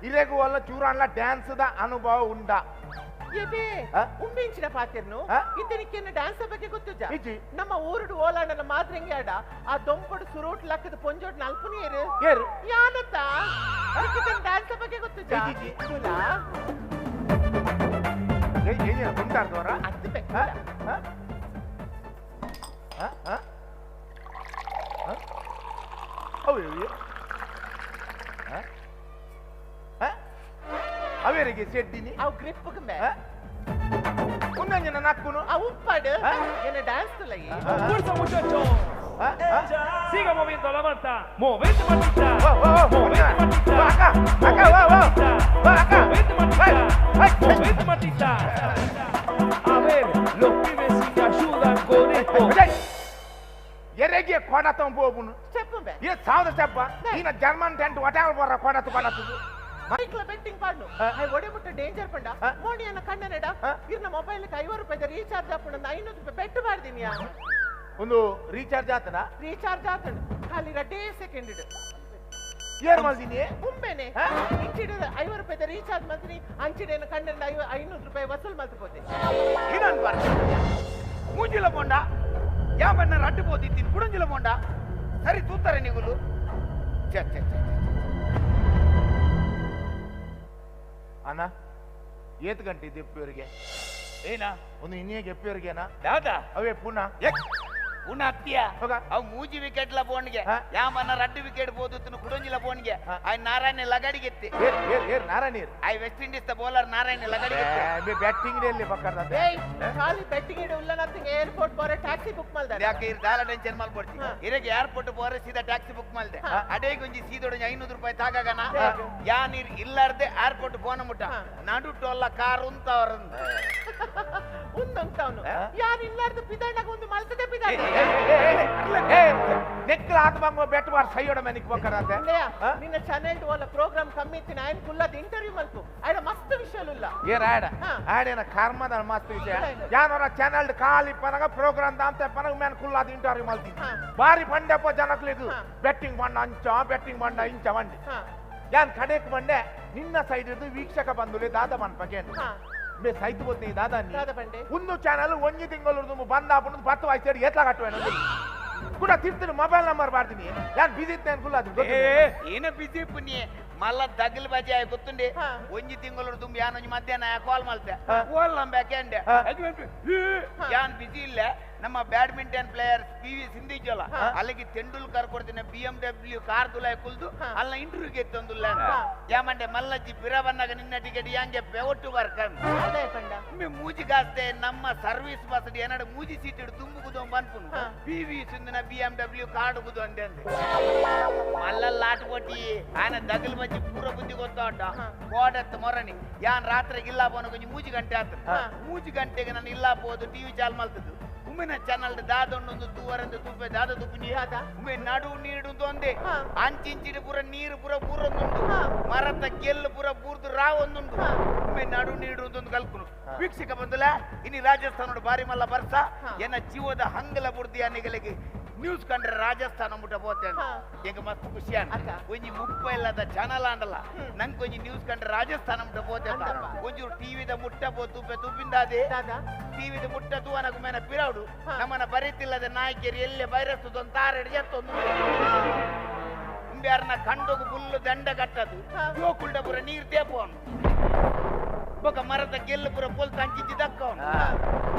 Speaker 16: ಇರೆಗೂ ಅಲ್ಲ ಚೂರಾನ್ಲ ಡ್ಯಾನ್ಸ್ the ಅನುಭವ ಉಂಡ.
Speaker 15: ಉಮ್ಮಿಂಚಿನ ಪಾತಿರ್ನು ಇತ್ತನಿಕ್ಕೆನ್ನ ಡ್ಯಾನ್ಸ್ ಬಗ್ಗೆ ಗೊತ್ತುಜ. ನಮ್ಮ ಊರುಡು ಓಲಾಂಡನ ಮಾದ್ರಂಗಿ ಆಡ ಆ ದೊಂಪಡು ಸುರೂಟ್ ಲಕ್ಕದ ಪೊಂಜೋಡ್ ನಲ್ಪುನಿಯರು ಯಾನತ್ತ ಡ್ಯಾನ್ಸ್ ಬಗ್ಗೆ ಗೊತ್ತುಜ.
Speaker 16: ಅವೇರಿಗೆ ಸೆಡ್ಡಿನಿ
Speaker 15: ಅವು ಗ್ರಿಪ್ ಮೇ
Speaker 16: ಉನ್ನಂಜನ ನಕ್ಕುನು
Speaker 15: ಆ ಉಪ್ಪಾಡು ಏನ dance ತುಲಗಿ.
Speaker 7: Fuerza muchachos. Siga moviendo la manta. Movete mantita. Movete mantita. Movete mantita. Movete mantita. A ver, los pibes si me ayudan con esto.
Speaker 16: ಎರೆಗೆ ಕೊಡತಂ ಬೋಬುನು
Speaker 15: ಸ್ಟೆಪ್ ಬೆ
Speaker 16: ಈ ಸಾವಿರ ಸ್ಟೆಪ್ ಈನ ಜರ್ಮನ್ ಟೆಂಟ್ ಒಟಾಲ್ ಬೋರ ಕೊಡತು ಕೊಡತು
Speaker 15: ಮೈಕ್ಲ ಬೆಟ್ಟಿಂಗ್ ಪಾಡ್ನು I ಒಡೆಬಿಟ್ಟು ಡೇಂಜರ್ ಪಂಡ ಮೋಣಿಯನ್ನ ಕಣ್ಣನೆಡ ಇರ್ನ ಮೊಬೈಲ್ 50 ರೂಪಾಯಿ ರೀಚಾರ್ಜ್ ಹಾಕೊಂಡು 500 ರೂಪಾಯಿ ಬೆಟ್ಟು ಮಾಡ್ದಿನಿಯ.
Speaker 16: ಒಂದು ರೀಚಾರ್ಜ್ ಆತನ
Speaker 15: ರೀಚಾರ್ಜ್ ಆತನ ಖಾಲಿ ರಡ್ಡೇ ಸೆಕೆಂಡ್ ಇಡು
Speaker 16: ಏನ್ ಮಾಡ್ತೀನಿ
Speaker 15: ಉಂಬೆನೆ ಇಂಚಿಡ 50 ರೂಪಾಯಿ ರೀಚಾರ್ಜ್ ಮಾಡ್ತೀನಿ ಅಂಚಿಡೇನ ಕಣ್ಣೆಂಡ 500 ರೂಪಾಯಿ ವಸೂಲ್ ಮಾಡ್ಕೋತೆ.
Speaker 3: ಇನ್ನೊಂದು ಬಾರ್ ಮೂಜಿಲ ಬೋಂಡ ಯಾ ಬಣ್ಣ ರಡ್ಡು ಬೋದಿತ್ತೀನಿ ಕುಡಂಜಿಲ ಬೋಂಡ ಸರಿ ತೂತಾರೆ ನೀಗುಲು. ಛೆ ಛೆ ಛೆ.
Speaker 16: ಅಣ್ಣ ಏತ್ ಗಂಟೆ ಇದೆ ಎಪ್ಪಿಯವರಿಗೆ?
Speaker 3: ಏನಾ
Speaker 16: ಒಂದು ಇನ್ನೇಗೆ ಎಪ್ಪಿಯವರಿಗೆನಾ?
Speaker 3: ಯಾವ್ದಾ
Speaker 16: ಅವೇ ಪುನಃ
Speaker 3: ಪುನಃ ಅತ್ತಿಯ ಅವು ಮೂಜಿ ವಿಕೆಟ್ ಲ ಬೋನ್ಗೆ ಯಾಮನ್ನ ರಡ್ಡು ವಿಕೆಟ್ ಬೋದುತ್ತನು ಕುಡಂಜಿಲ ಬೋನ್ಗೆ I Narayana ಲಗಡಿಗೆತ್ತಿ.
Speaker 16: Narayana
Speaker 3: I West Indies the bowler Narayana ಲಗಡಿಗೆತ್ತಿ.
Speaker 16: ಬ್ಯಾಟಿಂಗ್ ಎಲ್ಲಿ ಪಕ್ಕದ
Speaker 15: ಏಯ್ ಖಾಲಿ ಬ್ಯಾಟಿಂಗ್ ಇಡು ಉಲ್ಲ ನಥಿಂಗ್ ಏರ್ಪೋರ್ಟ್ ಬೋರೆ ಟ್ಯಾಕ್ಸಿ ಬುಕ್ ಮಾಡ್ದೆ.
Speaker 3: ಯಾಕೆ ಇರ್ ದಾಲ ಟೆನ್ಷನ್ ಮಾಡ್ಕೊಡ್ತಿ ಇರಗೆ ಏರ್ಪೋರ್ಟ್ ಬೋರೆ ಸೀದಾ ಟ್ಯಾಕ್ಸಿ ಬುಕ್ ಮಾಡ್ದೆ ಅಡೇ ಗುಂಜಿ ಸೀದೊಡಂಜಿ 500 ರೂಪಾಯಿ ತಾಗಗನ ಯಾ ನೀರ್ ಇಲ್ಲಾರ್ದೆ ಏರ್ಪೋರ್ಟ್ ಬೋನ ಮುಟ್ಟ ನಡು ಟೋಲ್ಲ ಕಾರ್ ಉಂತವರಂದು
Speaker 15: ಉಂದಂತವನು ಯಾರು ಇಲ್ಲಾರ್ದೆ ಪಿದಾಂಡಾಗ ಒಂದು ಮಲ್ತದೆ ಪಿದಾಂಡ.
Speaker 16: ನೆಕ್ಕಲ ಆತ ಬಂಗ ಬೆಟ್ ಬಾರ್ ಸೈಯೋಡ ಮೆನಿಕ್ ಬಕ್ಕರಂತೆ.
Speaker 15: ನಿನ್ನ ಚಾನೆಲ್ ಓಲ ಪ್ರೋಗ್ರಾಮ್ ಕಮ್ಮಿ ಇತ್ತು ನಾನು ಕುಲ್ಲದ ಇಂಟರ್ವ್ಯೂ ಮಲ್ತು ಆಡ ಮಸ್ತ್ ವಿಷಯ ಇಲ್ಲ.
Speaker 16: ಏ ಆಡ ಆಡೇನ ಕರ್ಮದ ಮಸ್ತ್ ವಿಷಯ ಯಾನೋರ ಚಾನೆಲ್ ಖಾಲಿ ಪನಗ ಪ್ರೋಗ್ರಾಮ್ ದಾಂತ ಪನಗ ಮ್ಯಾನ್ ಕುಲ್ಲದ ಇಂಟರ್ವ್ಯೂ ಮಲ್ತಿ ಬಾರಿ ಬಂಡೆಪ್ಪ ಜನಕ್ಲಿಗು ಬೆಟ್ಟಿಂಗ್ ಬಂಡ ಅಂಚ ಬೆಟ್ಟಿಂಗ್ ಬಂಡ ಇಂಚ ಬಂಡಿ ಯಾನ್ ಕಡೆಕ್ ಬಂಡೆ ನಿನ್ನ ಸೈಡ್ ಇದ್ದು ವೀಕ್ಷಕ ಬಂದುಲೆ ದಾದ ಮನ್ಪಕ್ಕೆ ಮೇ ಸೈತ್ ಬೋತ್ನಿ ದಾದಾ ಒಂದು ಚಾನೆಲ್ ಒಂಜಿ ತಿಂಗಳು ಬಂದ ಹಾಕೊಂಡು 10 ವಯಸ್ಸು ಏತ್ಲ ಕಟ್ಟುವೇನು ಕೂಡ ತಿರ್ತೀನಿ ಮೊಬೈಲ್ ನಂಬರ್ ಮಾಡ್ತೀನಿ ಯಾನ್ ಬಿಸಿ ಇತ್ತೇನು ಕುಲ್ಲ
Speaker 3: ಏನ ಬಿಸಿ ಪುಣ್ಯ ಮಲ್ಲ ದಗಲ್ ಬಾಜಿ ಆಯ್ ಗೊತ್ತುಂಡೆ ಒಂಜಿ ತಿಂಗಳು ತುಂಬ ಯಾನ್ ಒಂಜಿ ಮಧ್ಯಾಹ್ನ ಕಾಲ್ ಮಾಡ್ತೆ ಓಲ್ ನಂಬಾಕೆ ಯಾನ್ ಬಿಸಿ ಇಲ್ಲ. ನಮ್ಮ badminton player P V Sindhu ಜೋಲ ಅಲ್ಲಿಗೆ ತೆಂಡೂಲ್ಕರ್ ಕೊಡ್ತೀನಿ BMW car ದುಲಾಯ್ ಕುಲ್ದು ಅಲ್ಲ ಇಂಟರ್ವ್ಯೂಗೆ ಎತ್ತೊಂದುಲ್ಲ ಯಾಮಂಡೆ ಮಲ್ಲಜ್ಜಿ ಪಿರವನ್ನಾಗ ನಿನ್ನ ಟಿಕೆಟ್ ಯಾಂಗೆ ಒಟ್ಟು ಬರ್ಕಂದ್ ಮೂಜಿ ಕಾಸ್ತೆ ನಮ್ಮ ಸರ್ವಿಸ್ ಬಸ್ ಏನಾಡು ಮೂಜಿ ಸೀಟ್ ಇಡು ತುಂಬು ಕುದೋ ಬನ್ಪುನು ಪಿ ವಿ ಸಿಂಧುನ BMW car ಕುದು ಅಂದೆ ಅಂದೆ ಮಲ್ಲಲ್ಲ ಆಟ ಕೊಟ್ಟಿ ಆನ ದಗಲ್ ಬಜ್ಜಿ ಪೂರ ಬುದ್ಧಿ ಗೊತ್ತಾಟ ಕೋಡತ್ತು ಮೊರನಿ ಯಾನ್ ರಾತ್ರಿಗೆ ಇಲ್ಲ ಬೋನ ಕೊಂಚ ಮೂಜಿ ಗಂಟೆ ಆತ ಮೂಜಿ ಗಂಟೆಗೆ ನಾನು ಇಲ್ಲ ಬೋದು ಟಿವಿ ಚಾಲ್ ಮಾಡ್ತದ್ದು ಉಮ್ಮೆನ ಚಾನಲ್ ದಾದೊಂದು ತೂವರಂದು ತೂಪೆ ದಾದ ತುಪ್ಪಿ ಉಮ್ಮೆ ನಡು ನೀರು ಒಂದೇ ಅಂಚಿಂಚಿನ ಪೂರ ನೀರು ಪೂರ ಬೂರೊಂದುಂಡು ಮರತ ಗೆಲ್ಲು ಪೂರ ಬೂರ್ದು ರಾವೊಂದುಂಡು ಉಮ್ಮೆ ನಡು ನೀರು ಒಂದೊಂದು ಕಲ್ಕುನು ವೀಕ್ಷಕ ಬಂದುಲ ಇನಿ ರಾಜಸ್ಥಾನೋಡು ಬಾರಿ ಮಲ್ಲ ಬರ್ಸ ಎನ್ನ ಜೀವದ ಹಂಗಲ ಬುರ್ದಿ ಅನಿಗಲಿಗೆ ನ್ಯೂಸ್ ಕಂಡ್ರೆ ರಾಜಸ್ಥಾನ ಮುಟ್ಟ ಪೋತೆ ಎಂಗ ಮಸ್ತ್ ಖುಷಿ ಅನ್ನ ಒಂಜಿ ಮುಪ್ಪ ಇಲ್ಲದ ಚಾನಲ್ ಆಂಡಲ್ಲ ನಂಗೆ ಒಂಜಿ ನ್ಯೂಸ್ ಕಂಡ್ರೆ ರಾಜಸ್ಥಾನ ಮುಟ್ಟ ಪೋತೆ ಒಂಜೂರು ಟಿವಿದ ಮುಟ್ಟ ಪೋ ತುಪ್ಪೆ ತುಪ್ಪಿಂದಾದೆ ಟಿವಿದ ಮುಟ್ಟ ತೂವನಗು ಮೇನ ಪಿರೌಡು ನಮ್ಮನ ಬರೀತಿಲ್ಲದ ನಾಯಕಿಯರು ಎಲ್ಲೇ ವೈರಸ್ ತಾರೆಡ್ ಜತ್ತೊಂದು ಉಂಬ್ಯಾರನ ಕಂಡೋಗು ಬುಲ್ಲು ದಂಡ ಕಟ್ಟದು ಜೋಕುಲ್ಡ ಪೂರ ನೀರು ತೇಪೋನು ಬೊಕ ಮರದ ಗೆಲ್ಲು ಪೂರ ಪೊಲ್ತು ಅಂಚಿಂಚಿ ದಕ್ಕವನು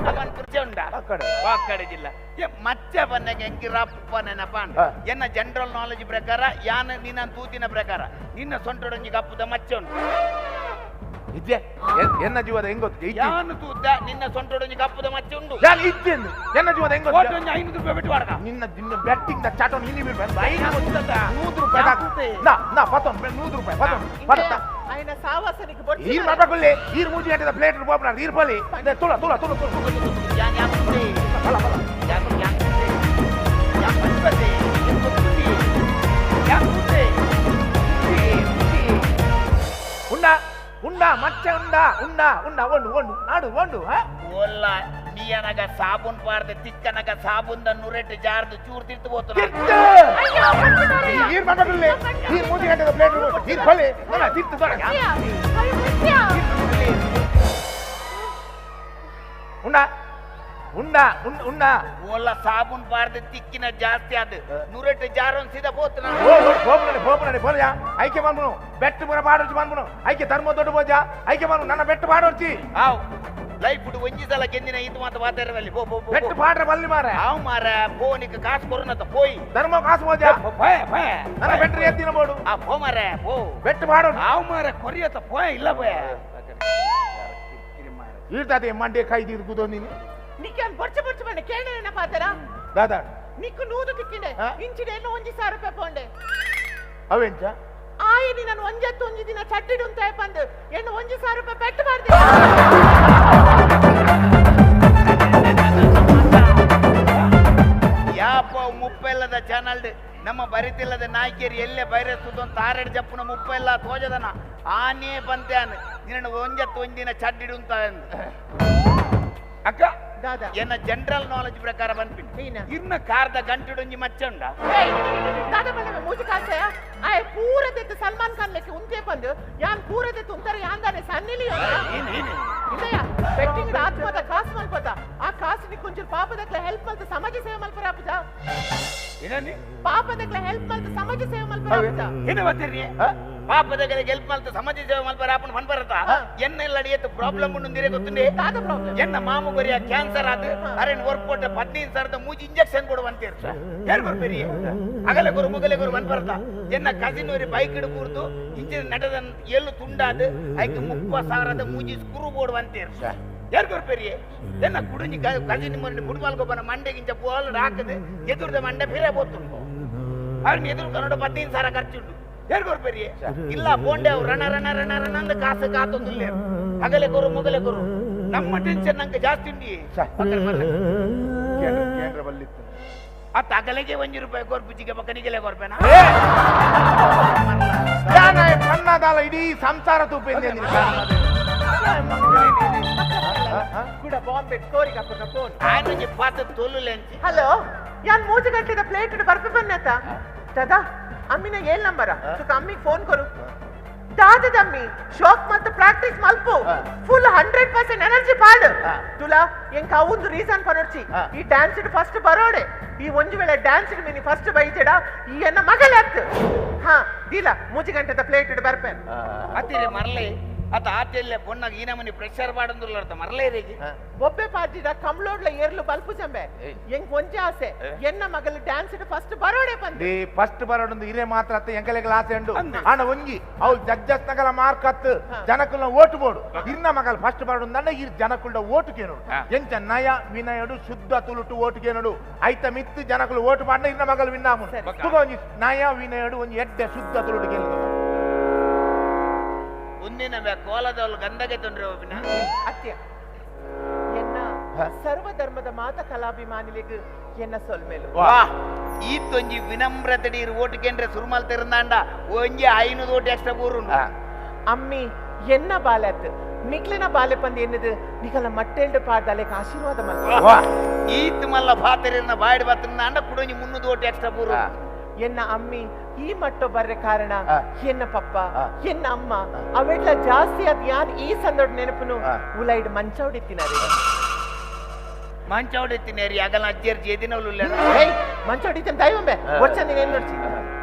Speaker 3: ಅವನ್ ಕುರ್ಚೆ ಉಂಡ ವಾಕಡೆಜಿಲ್ಲ ಮಚ್ಚ ಬಂದಾಗ ಎಂಕಿ ರಪ್ಪ ನೆನಪಾಂಡ ಎನ್ನ ಜನರಲ್ ನಾಲೆಜ್ ಪ್ರಕಾರ ಯಾನ ನಿನ್ನ ತೂತಿನ ಪ್ರಕಾರ ನಿನ್ನ ಸೊಂಟೊಡಂಜಿ ಕಪ್ಪುದ ಮಚ್ಚೆ ಉಂಟು
Speaker 16: ಇದ್ದೆ ಎನ್ನ ಜೀವದ ಹೆಂಗ್
Speaker 3: ಯಾನು ತೂತ ನಿನ್ನ ಸೊಂಟೊಡಂಜಿ ಕಪ್ಪುದ ಮಚ್ಚೆ ಉಂಡು
Speaker 16: ಯಾನ್ ಇದ್ದೆ ಎನ್ನ ಜೀವದ ಹೆಂಗ್
Speaker 3: ಒಂಜಿ 500 ರೂಪಾಯಿ ಬಿಟ್ಟು ವಾಡಕ
Speaker 16: ನಿನ್ನ ನಿನ್ನ ಬೆಟ್ಟಿಂಗ್ the ಚಾಟೋನ್ ಇಲ್ಲಿ ಬಿಡ್ಬೇಕು 100 ರೂಪಾಯಿ ನಾ ನಾ ಪತ್ತೊಂದು 100 ರೂಪಾಯಿ ಪತ್ತೊಂದು ಪತ್ತ
Speaker 15: ఆయన సావాసనికి బొచ్చు
Speaker 16: ಈರ್ ಮಾಡ್ಬೇಕಲ್ಲಿ ಈರ್ ಮೂಜಿ ಗಂಟೆದ ಪ್ಲೇಟ್ ಬೋಪ್ನ ಈರ್ ಬಲಿ ತುಳ ತುಳ ತುಳ ತುಳ
Speaker 3: ಯಾನ್ ಯಾನ್
Speaker 16: ಬಲ ಬಲ
Speaker 3: ಯಾನ್ ಯಾನ್ ಯಾನ್ ಪಂಚಪತಿ ಯಾನ್ ಕುತೆ
Speaker 16: ಉಂಡ ಉಂಡ ಮಚ್ಚೆ ಉಂಡ ಉಂಡ ಉಂಡ ಒಂದು ಒಂದು ನಾಡು ಒಂದು
Speaker 3: ಓಲ್ಲ ನೀಯನಗ ಸಾಬೂನ್ ಪಾರ್ದ ತಿಕ್ಕನಗ ಸಾಬೂನ್ the ನುರೆಟ್ ಜಾರ್ದು ಚೂರ್ ತಿರ್ತು ಪೋತು
Speaker 16: ಈರ್ ಮಾಡ್ಬೇಕಲ್ಲಿ ಈರ್ ಮೂಜಿ ಗಂಟೆದ ಪ್ಲೇಟ್ ಈರ್ ಬಲಿ ನನ್ನ ತಿರ್ತು ದೊಡ ಉಂಡ ಉಂಡ ಉಂಡ
Speaker 3: ಓಲ್ಲ ಸಾಬೂನ್ ಪಾರ್ದ ತಿಕ್ಕಿನ ಜಾಸ್ತಿ ಅದು ನುರೆಟ್ ಜಾರೋನ್ ಸೀದಾ ಪೋತು
Speaker 16: ಹೋಗ್ನಡೆ ಹೋಗ್ನಡೆ ಬೋಲಯಾ ಐಕೆ ಬಂದ್ನು ಬೆಟ್ಟು ಪೂರ ಪಾಡೊರ್ಚಿ ಬಂದ್ನು ಐಕೆ ಧರ್ಮ ದೊಡ್ಡ ಬೋಜ ಐಕೆ ಬಂದು ನನ್ನ ಬೆಟ್ಟು ಪಾಡೊರ್ಚಿ
Speaker 3: ಆವ್ ಲೈಫ್ ಒಂಜಿ ಸಲ ಗೆಂದಿನ ಇದು ಮಾತ ಮಾತಾಡವಲ್ಲಿ ಪೋ ಪೋ
Speaker 16: ಬೆಟ್ಟು ಪಾಡ್ರೆ ಬಲ್ಲಿ ಮಾರ
Speaker 3: ಆವ್ ಮಾರ ಫೋನಿಗೆ ಕಾಸು ಕೊರನತ ಪೋಯ್
Speaker 16: ಧರ್ಮ ಕಾಸು ಬೋಜ
Speaker 3: ಪೋಯ್ ಪೋಯ್
Speaker 16: ನನ್ನ ಬೆಟ್ರಿ ಎತ್ತಿನ ಬೋಡು
Speaker 3: ಆ ಪೋ ಮಾರ ಪೋ
Speaker 16: ಬೆಟ್ಟು ಪಾಡೋ
Speaker 3: ಆವ್ ಮಾರ ಕೊರಿಯತ ಪೋಯ್ ಇಲ್ಲ ಪೋಯ್
Speaker 16: ಈಡ್ತಾದೆ ಮಂಡೆ ಕೈ ದಿರ್ ಗುದೋ ನೀನು
Speaker 15: ನಿಕ್ಯಾನ್ ಬೊರ್ಚ ಬೊರ್ಚ ಬಂಡೆ ಕೇಳೇನ ಪಾತರ
Speaker 16: ದಾದಾ
Speaker 15: ನಿಕ್ಕು ನೂದು ತಿಕ್ಕಿಂಡೆ ಇಂಚಿಡೆ ಎನ್ನು ಒಂಜಿ ಸಾವಿರ ರೂಪಾಯಿ ಪೋಂಡೆ
Speaker 16: ಅವೆಂಚ
Speaker 15: ಆಯನಿ ನಾನು ಒಂಜತ್ತು ಒಂಜಿ ದಿನ ಚಡ್ಡಿಡು ಅಂತ ಬಂದು ಎನ್ನು ಒಂಜಿ ಸಾವಿರ ರೂಪಾಯಿ ಪೆಟ್ಟು ಮಾಡ್ದೆ
Speaker 3: ಯಾಪ ಮುಪ್ಪೆಲ್ಲದ ಚಾನಲ್ ನಮ್ಮ ಬರಿತಿಲ್ಲದ ನಾಯ್ಕೇರಿ ಎಲ್ಲೇ ಬೈರಸ್ತದ ತಾರೆಡ್ ಜಪ್ಪುನ ಮುಪ್ಪೆಲ್ಲ ತೋಜದನ ಆನೇ ಬಂತೆ ನಿನ್ನ ಒಂಜತ್ತು ಒಂದಿನ ಚಡ್ಡಿಡು ಅಂತ ಅಕ್ಕ
Speaker 15: ದಾದಾ
Speaker 3: ಎನ್ನ ಜನರಲ್ ನಾಲೆಜ್ ಪ್ರಕಾರ ಬಂದ್ಬಿಟ್ಟು ಇನ್ನ ಕಾರ್ದ ಗಂಟುಡೊಂಜಿ ಮಚ್ಚ ಉಂಡ
Speaker 15: ದಾದಾ ಬಣ್ಣ ಮೂಜಿ ಕಾಸೆಯ ಆಯ್ ಪೂರ ದೆತ್ತು ಸಲ್ಮಾನ್ ಖಾನ್ ಲೆಕ್ಕ ಉಂತೆ ಬಂದು ಯಾನ್ ಪೂರ ದೆತ್ತು ಉಂತರ ಯಾಂದಾನೆ ಸನ್ನಿಲಿ ಇಲ್ಲಯ್ಯ ಬೆಟ್ಟಿಂಗ್ ಆತ್ಮದ ಕಾಸು ಮಲ್ಪದ ಆ ಕಾಸು ನಿಕ್ಕೊಂಚೂರು ಪಾಪದಕ್ಲೆ ಹೆಲ್ಪ್ ಮಲ್ತ ಸಮಾಜ ಸೇವೆ ಮಲ್ಪರ ಅಪ್ಪಜ ಪಾಪದಕ್ಲೆ ಹೆಲ್ಪ್ ಮಲ್ತ ಸಮಾಜ ಸೇವೆ ಮಲ್ಪರ ಅಪ್ಪಜ
Speaker 3: ಏನು ಬರ್ತೀರಿ ಪಾಪದಕ್ಕೆ ಹೆಲ್ಪ್ ಮಲ್ತ ಸಮಾಜ ಸೇವೆ ಮಲ್ಪರ ಅಪ್ಪನ ಫನ್ ಬರತ್ತ ಎನ್ನ ಇಲ್ಲ ಅಡಿಯತ್ತು ಪ್ರಾಬ್ಲಮ್ ಉಂಡಿರೇ ಗೊತ್ತುಂಡೆ ಎನ್ನ ಮಾಮು ಬರಿಯ ಕ್ಯಾನ್ಸರ್ ಆದ ಅರೇನ್ ವರ್ಕ್ ಕೊಟ್ಟ 15,000 ಮೂಜಿ ಇಂಜೆಕ್ಷನ್ ಕೊಡುವಂತೀರ್ ಹೇಳ್ ಬರ್ಬೇರಿ ಅಗಲೆ ಗುರು ಮುಗಲೆ ಗುರು ಬನ್ ಬರ್ತಾ ಎನ್ನ ಕಸಿನ್ ಅವ್ರಿ ಬೈಕ್ ಹಿಡು ಕೂರ್ದು ಇಂಚಿನ ನಡೆದ ಎಲ್ಲು ತುಂಡಾದ ಐಕೆ 30,000 ಮೂಜಿ ಸ್ಕ್ರೂ ಬೋಡುವಂತೀರ್ ಯಾರು ಬರ್ಬೇರಿ ಎನ್ನ ಕುಡುಂಜಿ ಕಸಿನ್ ಮೊನ್ನೆ ಫುಟ್ಬಾಲ್ ಗೊಬ್ಬನ ಮಂಡೆಗಿಂಚ ಬೋಲ್ ಹಾಕದು ಎದುರ್ದ ಮಂಡೆ ಫಿರೇ ಬೋತುಂಡು ಅವ್ರನ್ನ ಎದುರು ಕನ್ನಡ 15,000 ಖರ್ಚುಂಡು ಯಾರು ಬರ್ಬೇರಿ ಇಲ್ಲ ಬೋಂಡೆ ಅವ್ರು ರಣ ರಣ ರಣ ರಣ ಅಂದ ಕಾಸು ಕಾತೊಂದಿಲ್ಲ ಅಗಲೆ ಗುರು ಮೊಗಲೆ ಗುರು ನಮ್ಮ ಟೆನ್ಷನ್ ನಂಗೆ ಜಾಸ್ತಿ ಉಂಡಿ ಅತ್ತ ಅಗಲೆಗೆ 1 ರೂಪಾಯಿ ಕೊರ್ಪುಜಿಗೆ ಬಕ್ಕನಿಗೆಲೆ ಕೊರ್ಪೇನಾ
Speaker 16: ಪಣ್ಣದಾಲ ಇಡೀ ಸಂಸಾರ ತೂಪೆ
Speaker 15: ಕೂಡ ಬಾಂಬೆ ಸ್ಕೋರಿಗೆ ಹಾಕೋಣ ಫೋನ್
Speaker 3: ಆಯ್ತು ಪಾತ ತೊಲ್ಲುಲೆಂಚಿ
Speaker 15: ಹಲೋ ಯಾನ್ ಮೂಜು ಗಂಟೆದ ಪ್ಲೇಟ್ ಬರ್ಪೆ ಬನ್ನತ ದಾದಾ ಅಮ್ಮಿನ ಏಳ್ ನಂಬರ ಸುಖ ಅಮ್ಮಿಗೆ ಫೋನ್ ಕೊರು ದಾದದಮ್ಮಿ ಶೋಕ್ ಮತ್ತು ಪ್ರಾಕ್ಟೀಸ್ ಮಲ್ಪು ಫುಲ್ 100% ಎನರ್ಜಿ ಪಾಡು ತುಲಾ ಎಂಕ ಒಂದು ರೀಸನ್ ಪನೊರ್ಚಿ ಈ ಡ್ಯಾನ್ಸ್ ಫಸ್ಟ್ ಬರೋಡೆ ಈ ಒಂಜು ವೇಳೆ ಡ್ಯಾನ್ಸ್ ಮಿನಿ ಫಸ್ಟ್ ಬೈಜಡ ಈ ಎನ್ನ ಮಗಳಾತ್ ಹಾ ದೀಲ ಮೂಜು ಗಂಟೆದ ಪ್ಲೇಟ್ ಇಡು ಬರ್ಪೇನ್
Speaker 3: ಅತ್ತಿರಿ ಮರಲೆ ಅತ ಆತೆಲ್ಲ ಬೊಣ್ಣಗ ಈ ನಮನಿ ಪ್ರೆಷರ್ ಬಾಡಂದುಲ್ಲ ಮರಲೇ ರೇಗಿ
Speaker 15: ಬೊಬ್ಬೆ ಪಾರ್ಟಿದ ಕಮ್ಲೋಡ್ಲ ಏರ್ಲು ಬಲ್ಪು ಜಂಬೆ ಎಂಕ್ ಒಂಜೆ ಆಸೆ ಎನ್ನ ಮಗಲು ಡ್ಯಾನ್ಸ್ ಫಸ್ಟ್ ಬರೋಡೆ ಬಂದೆ
Speaker 16: ಫಸ್ಟ್ ಬರೋಡೊಂದು ಇರೇ ಮಾತ್ರ ಅತ್ತ ಎಂಕಲೆಗಳ ಆಸೆ ಉಂಡು ಆಣ ಒಂಜಿ ಅವ್ಳು ಜಡ್ಜಸ್ ನಗಲ ಮಾರ್ಕ್ ಅತ್ತು ಜನಕುಲ್ನ ಓಟು ಬೋಡು ಇರ್ನ ಮಗಲ್ ಫಸ್ಟ್ ಬರೋಡು ಇರ್ ಜನಕುಲ್ಡ ಓಟು ಕೇನೋಡು ಎಂಚ ನಯ ವಿನಯಡು ಶುದ್ಧ ತುಳುಟು ಓಟು ಕೇನೋಡು ಐತ ಮಿತ್ತು ಜನಕುಲು ಓಟು ಮಾಡ ಇರ್ನ ಮಗಲು ವಿನ್ನಾಮು ಒಂಜಿ ನಯ ವಿನಯಡು ಒಂಜಿ ಎಡ್ಡೆ ಶುದ್ಧ ತುಳುಟು ಕೇನೋಡು
Speaker 3: ಒಂದಿನ ಕೋಲದವಳು ಗಂಧಗೆ ತೊಂದ್ರೆ ಒಬ್ಬಿನ
Speaker 15: ಅತ್ಯ ಎನ್ನ ಸರ್ವ ಧರ್ಮದ ಮಾತ ಕಲಾಭಿಮಾನಿಲಿಗೆ ಎನ್ನ ಸೊಲ್ಮೆಲು.
Speaker 3: ಈತೊಂಜಿ ವಿನಮ್ರತಡಿ ಓಟು ಕೇಂದ್ರ ಸುರುಮಲ್ ತೆರಂದಾಂಡ ಒಂಜಿ 500 ಓಟು ಎಕ್ಸ್ಟ್ರಾ ಬೂರು.
Speaker 15: ಅಮ್ಮಿ ಎನ್ನ ಬಾಲತ್ ನಿಕ್ಲಿನ ಬಾಲೆ ಪಂದ್ ಎನ್ನದು ನಿಕಲ ಮಟ್ಟೆಲ್ಡು ಪಾಡ್ದಲೆಕ್ ಆಶೀರ್ವಾದ ಮಲ್ಪ.
Speaker 3: ಈತ್ ಮಲ್ಲ ಪಾತೆರಿನ ಬಾಯ್ಡ್ ಬತ್ತಂದಾಂಡ ಕುಡೊಂಜಿ 300 ಓಟು ಎಕ್ಸ್ಟ್ರಾ ಬೂರು.
Speaker 15: ಎನ್ನ ಅಮ್ಮಿ ಈ ಮಟ್ಟೋ ಬರ್ರೆ ಕಾರಣ ಎನ್ನ ಪಪ್ಪ ಎನ್ನ ಅಮ್ಮ ಅವೆಡ್ಲ ಜಾಸ್ತಿ ಅದ್ ಯಾನ್ ಈ ಸಂದೋಡ್ ನೆನಪುನು ಉಲೈಡ್ ಮಂಚೌಡಿತ್ತಿನಾರೆ.
Speaker 3: ಮಂಚೌಡಿತ್ತಿನೇರಿ ಅಗಲ ಅಜ್ಜೇರ್ ಜೇದಿನವಲು
Speaker 15: ಮಂಚೌಡಿತ್ತಿನ ದೈವಂಬೆ ವರ್ಷ ನೀನೇನ್ ನೋಡ್ಸಿ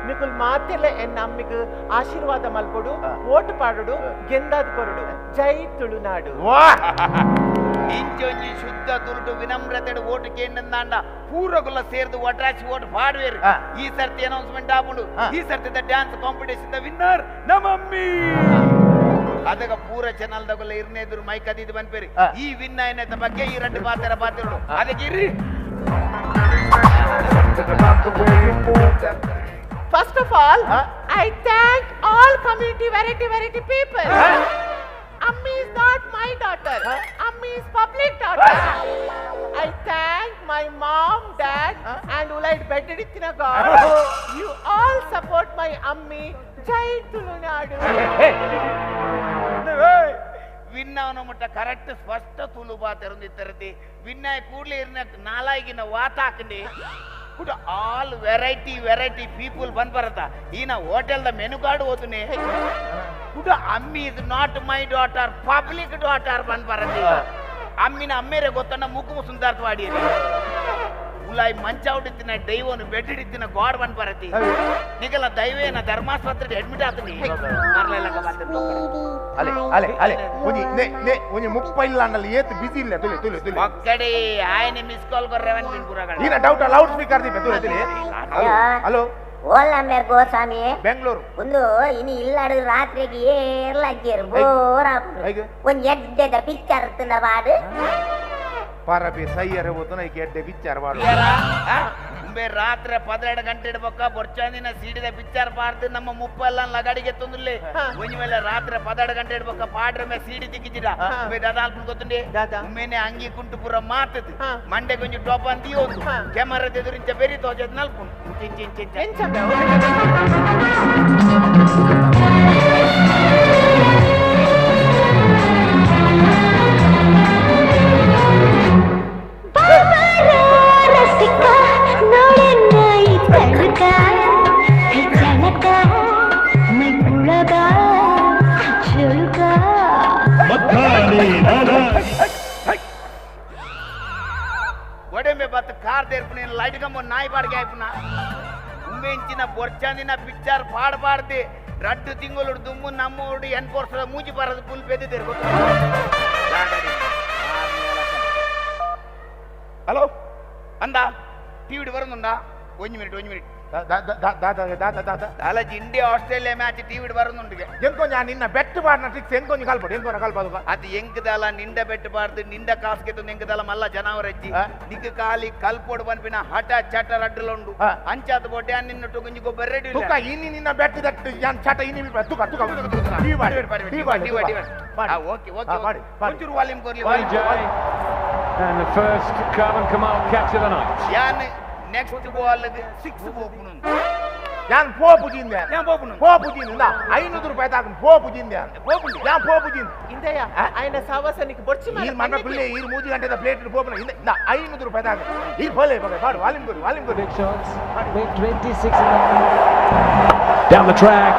Speaker 15: ನಿಕುಲ್ ಮಾತೆಲ್ಲ ಎನ್ನ ಅಮ್ಮಿಗೆ ಆಶೀರ್ವಾದ ಮಲ್ಪೊಡು, ಓಟು ಪಾಡುಡು, ಗೆಂದಾದ್ ಕೊರಡು. ಜೈ ತುಳುನಾಡು.
Speaker 3: ಇಂಚೊಂಜಿ ಶುದ್ಧ ತುರುಟು ವಿನಮ್ರತೆ ಓಟು ಕೇಂದ್ರಂದಾಂಡ ಪೂರಗುಲ ಸೇರ್ದು ಒಟ್ರಾಸಿ ಓಟು ಪಾಡುವೇರು. ಈ ಸರ್ತಿ ಅನೌನ್ಸ್ಮೆಂಟ್ ಆಪುಂಡು, ಈ ಸರ್ತಿದ ಡ್ಯಾನ್ಸ್ ಕಾಂಪಿಟೇಷನ್ the winner ನಮ್ಮಮ್ಮಿ. ಅದಗ ಪೂರ ಚಾನಲ್ ದಗುಲ ಇರ್ನೇದ್ರು ಮೈಕ್ ಅದಿದ್ದು ಬನ್ಪೇರಿ ಈ ವಿನ್ ಆಯ್ನತ ಬಗ್ಗೆ ಈ ಎರಡು ಪಾತ್ರ ಪಾತ್ರಗಳು ಅದಕ್ಕೆ ಇರ್ರಿ.
Speaker 15: First of all, I thank all community variety people. Ammi is not my daughter. Ammi is public daughter. I thank my mom, dad, and Ulaid Beddedittina God. You all support my Ammi. Jai Tulunadu.
Speaker 3: ವಿನ್ನವನ ಮುಟ್ಟ correct ಸ್ಪಷ್ಟ ತುಳು ಬಾತೆರೊಂದಿತ್ತರತಿ ವಿನ್ನಾಯ ಕೂಡ್ಲೆ ಇರ್ನ ನಾಲಾಯಿಗಿನ ವಾತ ಹಾಕಂಡಿ ಕುಟ all variety variety people ಬಂದ್ ಬರತ್ತ. ಈನ ಹೋಟೆಲ್ದ ಮೆನು ಕಾರ್ಡ್ ಓದುನೆ ಕುಟ Ammi is not my daughter public daughter ಬಂದ್ ಬರತ್ತೆ. ಅಮ್ಮಿನ ಅಮ್ಮೇರೆ ಗೊತ್ತಣ್ಣ ಮುಕ್ಕು ಸುಂದರವಾಡಿ ಉಲಾಯ್ ಮಂಚ ಹೊಡಿತಿನ ದೈವನು ಬೆಡ್ ಹಿಡಿತಿನ ಗಾಡ್ ಬಂದ್ ಬರತಿ ನಿಗಲ ದೈವೇನ ಧರ್ಮಾಸ್ಪತ್ರೆ ಅಡ್ಮಿಟ್ ಆತನಿ.
Speaker 16: ಅಲೆ ಅಲೆ ಅಲೆ ಒಂಜಿ ನೆ ನೆ ಒಂಜಿ ಮುಪ್ಪ ಇಲ್ಲ ಅಂಡಲ್ಲಿ ಏತ್ ಬಿಸಿ ಇಲ್ಲ ತುಲೆ ತುಲೆ ತುಲೆ
Speaker 3: ಒಕ್ಕಡೆ ಆಯನೆ ಮಿಸ್ ಕಾಲ್ ಕೊರ್ರೆವನ್ ಬಿನ್ ಪುರಗಳ
Speaker 16: ಈನ ಡೌಟ್ ಲೌಡ್ ಸ್ಪೀಕರ್ ದಿಪೆ ತುಲೆ ತುಲೆ. ಹಲೋ
Speaker 13: ಓಲಂಬೆ ಗೋಸ್ವಾಮಿ
Speaker 16: ಬೆಂಗಳೂರು
Speaker 13: ಒಂದು ಇನಿ ಇಲ್ಲಾಡು ರಾತ್ರಿಗೆ ಏರ್ಲ ಅಜ್ಜೇರು ಬೋರ್ ಆಪುಂಡು ಒಂಜಿ ಎಡ್ಡೆದ ಪಿಕ್ಚರ್ ತಿಂದ ಬಾಡು
Speaker 16: ಪರಬಿ ಸೈಯರೆ ಓದುನ ಈ ಎಡ್ಡೆ ಪಿಕ್ಚರ್ ಬಾಡು
Speaker 3: ಉಂಬೆ ರಾತ್ರಿ 12 ಗಂಟೆ ಇಡಬೇಕ ಬೊರ್ಚಾಂದಿನ ಸೀಡಿದ ಪಿಕ್ಚರ್ ಪಾಡ್ದು ನಮ್ಮ ಮುಪ್ಪಲ್ಲ ಲಗಾಡಿಗೆ ತೊಂದುಲ್ಲೆ ಒಂಜಿ ಮೇಲೆ ರಾತ್ರಿ 12 ಗಂಟೆ ಇಡಬೇಕ ಪಾಡ್ರ ಮೇ ಸೀಡಿ ತಿಕ್ಕಿಜಿಡ ಉಂಬೆ ದಾದಾ ಅಲ್ಪುನ್ ಗೊತ್ತುಂಡೆ ಉಮ್ಮೇನೆ ಅಂಗಿ ಕುಂಟು ಪೂರ ಮಾತದು ಮಂಡೆ ಕೊಂಜಿ ಟೋಪ್ ಅಂತ ಓದು ಕ್ಯಾಮರಾ ಎದುರಿಂಚ ಬೆರಿ ತೋಜದ್ ನಲ್ಪುನ್ ಚಿನ್ ಚಿನ್ ಚಿನ್ ಒಡೆಂಬೆ ಬತ್ತ ಕಾರ್ ದೇರ್ಪುನ ಲೈಟ್ ಕಂಬ ನಾಯಿ ಬಾಡಿಗೆ ಆಯ್ಪುನ ಉಮ್ಮೆಂಚಿನ ಬೊರ್ಚಾಂದಿನ ಪಿಕ್ಚರ್ ಪಾಡಬಾರ್ದೆ ರಡ್ಡು ತಿಂಗಳು ದುಮ್ಮು ನಮ್ಮೋಡು ಎನ್ಫೋರ್ಸ್ ಮೂಜಿ ಬಾರದು ಫುಲ್ ಪೆದ್ದಿದ್ದೇರು ಗೊತ್ತು. ಹಲೋ ಅಂದ ಟಿವಿ ಬರೋದುಂಡ ಒಂಜಿ ಮಿನಿಟ್ ಒಂಜಿ ಮಿನಿಟ್ ಅಲಜಿ ಇಂಡಿಯಾ ಆಸ್ಟ್ರೇಲಿಯಾ ಮ್ಯಾಚ್ ಟಿವಿ ಬರೋದುಂಡು
Speaker 16: ಎಂಕೊಂಜ ನಿನ್ನ ಬೆಟ್ಟು ಬಾರ್ನ ಟ್ರಿಕ್ಸ್ ಎಂಕೊಂಜ ಕಲ್ಪಡು ಎಂಕೊನ ಕಲ್ಪದು
Speaker 3: ಅದು ಎಂಕದಲ್ಲ ನಿಂಡ ಬೆಟ್ಟು ಬಾರ್ದು ನಿಂಡ ಕಾಸ್ಗೆ ತಂದು ಎಂಕದಲ್ಲ ಮಲ್ಲ ಜನಾವರಜ್ಜಿ ನಿಕ್ಕ ಖಾಲಿ ಕಲ್ಪೋಡು ಬನ್ಪಿನ ಹಠ ಚಟ ರಡ್ಡಲುಂಡು ಅಂಚಾತ ಬೋಟೆ ನಿನ್ನ ಟುಗುಂಜಿ ಗೊಬ್ಬರ ರೆಡಿ
Speaker 16: ತುಕ ಇನಿ ನಿನ್ನ ಬೆಟ್ಟು that ಯಾನ್ ಚಟ ಇನಿ ತುಕ ತುಕ ಟಿವಿ ಬಾಡಿ ಟಿವಿ ಬಾಡಿ
Speaker 3: ಓಕೆ ಓಕೆ ಒಂಚೂರು volume ಕೊರ್ಲಿ.
Speaker 7: And the first Carmen Kamal catch of the night.
Speaker 3: ಯಾನ್ ನೆಕ್ಸ್ಟ್ ಬಾಲ್ 6 ಪೋಪುನು
Speaker 16: ಯಾನ್ ಪೋಪುಜಿಂದೆ
Speaker 3: ಯಾನ್ ಪೋಪುನು
Speaker 16: ಪೋಪುಜಿಂದ 500 ರೂಪಾಯಿ ತಾಕು ಪೋಪುಜಿಂದೆ
Speaker 3: ಪೋಪುಂಡಿ
Speaker 16: ಯಾನ್ ಪೋಪುಜಿಂದ
Speaker 15: ಇಂದಯ್ಯ ಆಯನ ಸಾವಸನಿಗೆ ಬೊರ್ಚಿ
Speaker 16: ಈ ಮನ ಪಿಳ್ಳೆ ಈ 3 ಗಂಟೆದ ಪ್ಲೇಟ್ ಪೋಪುನ ಇಂದ 500 ರೂಪಾಯಿ ತಾಕು ಈ ಪೋಲೆ ಬಗೆ ಪಾಡು ವಾಲ್ಯೂಮ್ ಕೊಡಿ ವಾಲ್ಯೂಮ್ ಕೊಡಿ.
Speaker 10: Big shots. Big 26 down the track.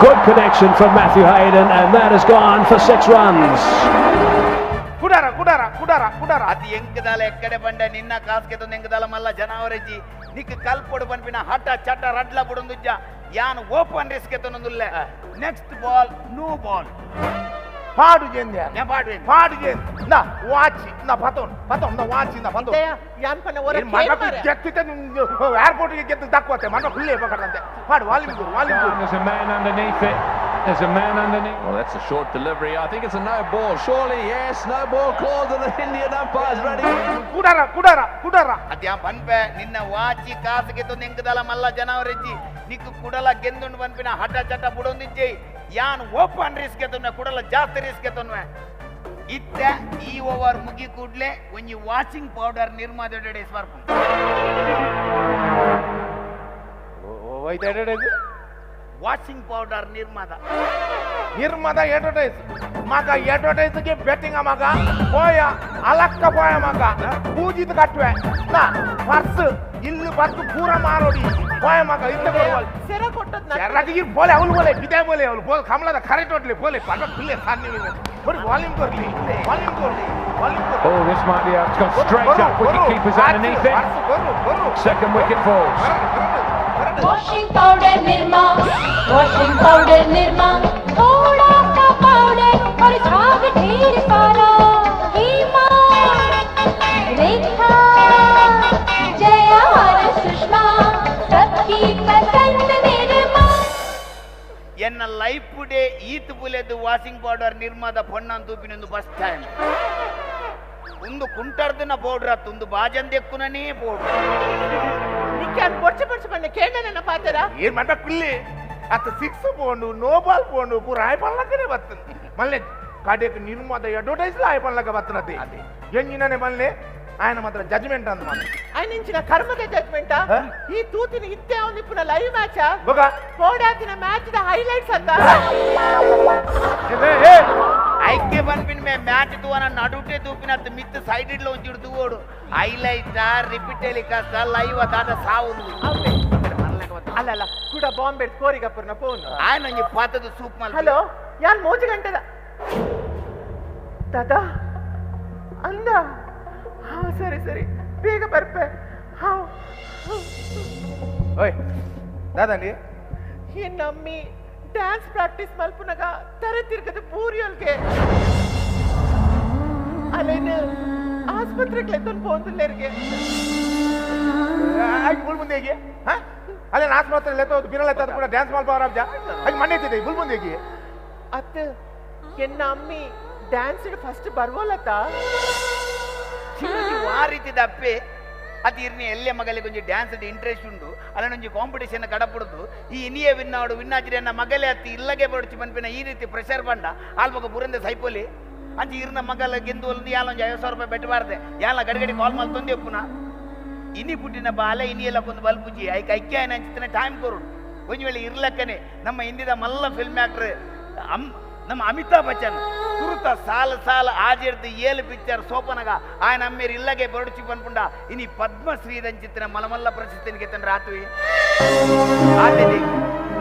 Speaker 10: Good connection from Matthew Hayden and that has gone for 6 runs.
Speaker 16: ಕುಡಾರ ಕುಡಾರ ಕುಡಾರ ಕುಡಾರ
Speaker 3: ಅದು ಎಂಕದಾಲ ಎಕ್ಕಡೆ ಬಂಡ ನಿನ್ನ ಕಾಸ್ಗೆ ತಂದು ಎಂಕದಾಲ ಮಲ್ಲ ಜನಾವರಜ್ಜಿ ನಿಕ್ ಕಲ್ಪೊಡು ಬನ್ಪಿನ ಹಠ ಚಟ ರಡ್ಲ ಬುಡೊಂದುಜ್ಜ ಯಾನ್ ಓಪನ್ ರಿಸ್ಕ್ ಎತ್ತೊಂದುಲ್ಲೆ ನೆಕ್ಸ್ಟ್ ಬಾಲ್ ನೋ ಬಾಲ್
Speaker 16: ಪಾಡು ಜೇಂದೆ
Speaker 3: ഞാൻ ಪಾಡು
Speaker 16: ಪಾಡು ಜೇಂದೆ ನಾ ವಾಚ್ ನಾ ಪತೋನ್ ಪತೋನ್ ನಾ ವಾಚ್ ನಾ ಪತೋನ್
Speaker 15: ಯಾನ್ ಪನ್ನ ಒರ
Speaker 16: ಮನ ಗೆತ್ತಿತ ಏರ್ಪೋರ್ಟ್ ಗೆ ಗೆದ್ದು ದಕ್ವತೆ ಮನ ಹುಲ್ಲೆ ಬಕರಂತೆ ಪಾಡು volume Guru volume Guru.
Speaker 7: There's a man underneath it. There's a man underneath.
Speaker 8: Well, that's a short delivery. I think it's a no ball. Surely, yes, no ball called, and the Indian umpire's ready.
Speaker 16: ಕುಡಾರ ಕುಡಾರ ಕುಡಾರ
Speaker 3: ಅದ್ಯಾ ಬನ್ಪೆ ನಿನ್ನ ವಾಚಿ ಕಾಸಿಗೆ ತಂದು ಎಂಕದಲ ಮಲ್ಲ ಜನಾವರಜ್ಜಿ ನಿಕ್ಕು ಕುಡಲ ಗೆಂದುಂಡು ಬನ್ಪಿನ ಹಠ ಚಟ ಬುಡೊಂದಿಜ್ಜೆ ಯಾನ್ open risk ಎತ್ತೊನ್ವೆ ಕುಡಲ ಜಾಸ್ತಿ risk ಎತ್ತೊನ್ವೆ ಇತ್ತ ಈ over ಮುಗಿ ಕೂಡ್ಲೆ ಒಂಜಿ ವಾಷಿಂಗ್ ಪೌಡರ್ ನಿರ್ಮಾದ ಅಡ್ವರ್ಟೈಸ್ ಬರ್ಪುಂಡು. ವಾಷಿಂಗ್ ಪೌಡರ್ ನಿರ್ಮಾದ
Speaker 16: ನಿರ್ಮಾದ ಅಡ್ವರ್ಟೈಸ್ ಮಗ ಅಡ್ವರ್ಟೈಸ್ ಗೆ ಬೆಟ್ಟಿಂಗ್ ಮಗ ಪೋಯ ಅಲಕ್ಕ ಪೋಯ ಮಗ ಪೂಜಿತ ಕಟ್ಟುವೆ ನಾ ಪರ್ಸ್ ಇಲ್ಲಿ ಪರ್ಸ್ ಪೂರ ಮಾರೋಡಿ ಪೋಯ ಮಗ ಇಂತ
Speaker 15: ಸೆರ ಕೊಟ್ಟದ್
Speaker 16: ಸೆರಗೆ ಬೋಲೆ ಅವಳು ಬೋಲೆ ಬಿದೆ ಬೋಲೆ ಅವಳು ಬೋಲ್ ಕಮಲದ ಕರೆಕ್ಟ್ ಹೊಟ್ಲಿ ಬೋಲೆ ಪರ್ವ ಪಿಲ್ಲೆ ಸಾನ್ನಿ ஒரு வால்யூம் ಕೊರ್ಲಿ ವಾಲ್ಯೂಮ್ ಕೊರ್ಲಿ volume
Speaker 17: Oh, this might be out. It's gone straight up. Wicket keeper's underneath it. Second wicket falls.
Speaker 18: Washing powder Nirma, washing powder Nirma, थोड़ा सा पाउडर और झाग ढेर सारा। हेमा, रेखा, जया और सुषमा, सबकी पसंद निर्मा।
Speaker 3: ಎನ್ನ ಲೈಫ್ ಡೇ ಈತ್ ಬುಲೆದು ವಾಷಿಂಗ್ ಪೌಡರ್ ನಿರ್ಮಾದ ಪೊಣ್ಣನ್ ತೂಪಿನೊಂದು ಫಸ್ಟ್ ಟೈಮ್. ಒಂದು ಕುಂಟರ್ದಿನ ಪೌಡರ್ ಅತ್ತು ಒಂದು ಬಾಜಂದೆಕ್ಕುನೇ ಪೌಡರ್.
Speaker 15: ನಿಕ್ಕೆ ಅದು ಬೊಚ್ಚ ಬೊಚ್ಚ ಬಣ್ಣ ಕೇಂದ್ರ ಪಾತ್ರ
Speaker 16: ಏನ್ ಮಂಡ ಪಿಲ್ಲಿ ಅತ್ತ ಸಿಕ್ಸ್ ಪೋಂಡು ನೋ ಬಾಲ್ ಪೋಂಡು ಪೂರ ಆಯ್ಪಲ್ಲಕ್ಕನೆ ಬರ್ತದೆ ಮಲ್ಲೆ ಕಾಟೇಕ್ ನಿರ್ಮಾದ ಅಡ್ವರ್ಟೈಸ್ ಆಯ್ಪಲ್ಲಕ್ಕ ಬರ್ತನತೆ ಎಂಜಿನೇ ಮಲ್ಲೆ ఆయన ಮಾತ್ರ ಜಜ್ಮೆಂಟ್ ಅಂತ ಮಾತ್ರ
Speaker 15: ఆయన ಕರ್ಮದ ಜಜ್ಮೆಂಟ್. ಈ ತೂತಿನ ಇತ್ತೆ ಅವನಿಪ್ಪುನ ಲೈವ್ ಮ್ಯಾಚ್ ಕೋಡಾತಿನ match the highlights ಅಂತ
Speaker 3: ಐಕೆ ಬಂದ್ಬಿನ ಮೇ ಮ್ಯಾಚ್ ತೂವನ ನಡುಟೆ ತೂಪಿನ ಮಿತ್ ಸೈಡ್ ಇಡ್ಲ ಒಂಚಿಡು ತೂವೋಡು highlight repeat telecast live ದಾದ ಸಾವು.
Speaker 15: ಅಲ್ಲ ಅಲ್ಲ ಕೂಡ ಬಾಂಬೆ ಕೋರಿಗಪ್ಪರ್ನ ಫೋನ್
Speaker 3: ఆయన ಒಂಜಿ ಪಾತದ ಸೂಪ್ ಮಲ್.
Speaker 15: ಹಲೋ ಯಾನ್ ಮೋಜು ಗಂಟೆದ ದಾದಾ ಅಂದ. ಹಾ ಸರಿ ಸರಿ ಬೇಗ ಬರ್ಪೆ. ಹಾ
Speaker 16: ಓಯ್ ದಾದಂಡಿ
Speaker 15: ನಮ್ಮಿ ಡ್ಯಾನ್ಸ್ ಪ್ರಾಕ್ಟೀಸ್ ಮಲ್ಪುನಗ ತರೆ ತಿರ್ಗದ ಬೂರಿಯೊಲ್ಗೆ ಅಲ್ಲೇನು ಆಸ್ಪತ್ರೆಗೆ ಲೆತ್ತೊಂದು ಪೋಂದುಲ್ಲೇರಿಗೆ
Speaker 16: ಬುಲ್ ಮುಂದೆ ಹೇಗೆ ಅಲ್ಲೇನು ಆಸ್ಪತ್ರೆ ಲೆತ್ತೋದು ಬಿರಲ್ ಎತ್ತೋದು ಕೂಡ ಡ್ಯಾನ್ಸ್ ಮಲ್ಪ ಅವರಾಬ್ಜ ಹಾಗೆ ಮಂಡೆ ಬುಲ್ ಮುಂದೆ ಹೇಗೆ
Speaker 15: ಅತ್ತ ಎನ್ನ ಅಮ್ಮಿ ಡ್ಯಾನ್ಸ್ ಫಸ್ಟ್ ಬರ್ಬೋಲತ್ತ
Speaker 3: ಆ ರೀತಿ ದಪ್ಪೆ ಅದು ಇರ್ನಿ ಎಲ್ಲೆ ಮಗಲಿಗೆ ಒಂಜಿ ಡ್ಯಾನ್ಸ್ ಇಂಟ್ರೆಸ್ಟ್ ಉಂಡು ಅಲ್ಲೊಂಜಿ ಕಾಂಪಿಟೇಷನ್ ಕಡಪುಡುದು ಈ ಇನಿಯೇ ವಿನ್ನಾಡು ವಿನ್ನಾಜಿರಿ ಮಗಲೇ ಅತ್ತಿ ಇಲ್ಲಗೆ ಬಡಿಚಿ ಪನ್ಪಿನ ಈ ರೀತಿ ಪ್ರೆಷರ್ ಬಂಡ ಆಲ್ಬೊಕ ಬುರಂದೆ ಸೈಪೋಲಿ ಅಂಚಿ ಇರ್ನ ಮಗಲ ಗೆಂದು ಒಲ್ದು ಯಾಲ ಒಂಜಿ 50,000 ರೂಪಾಯಿ ಬೆಟ್ಟಬಾರ್ದೆ ಯಾಲ ಗಡಿಗಡಿ ಕಾಲ್ ಮಲ್ತೊಂದು ಎಪ್ಪುನ ಇನಿ ಪುಟ್ಟಿನ ಬಾಲೆ ಇನಿಯೆಲ್ಲ ಒಂದು ಬಲ್ಪುಜಿ ಐಕ್ ಐಕ್ಯ ಅಂಚಿನ ಟೈಮ್ ಕೊರುಡು ಒಂಜಿ ವೇಳೆ ಇರ್ಲಕ್ಕನೆ ನಮ್ಮ ಹಿಂದಿದ ಮಲ್ಲ ಫಿಲ್ಮ್ ಆಕ್ಟರ್ ನಮ್ಮ ಅಮಿತಾಬ್ ಬಚ್ಚನ್ ತುರುತ ಸಾಲ ಸಾಲ ಆಜಿರ್ದು ಏಳು ಪಿಕ್ಚರ್ ಸೋಪನಗ ఆయన ಅಮ್ಮೇರು ಇಲ್ಲಗೆ ಬರಡುಚಿ ಪನ್ಪುಂಡ ಇನಿ ಪದ್ಮಶ್ರೀ ದಂಚಿತ್ತಿನ ಮಲಮಲ್ಲ ಪ್ರಶಸ್ತಿನಿಗೆ ತನ್ನ ರಾತ್ರಿ ಆತೇನೆ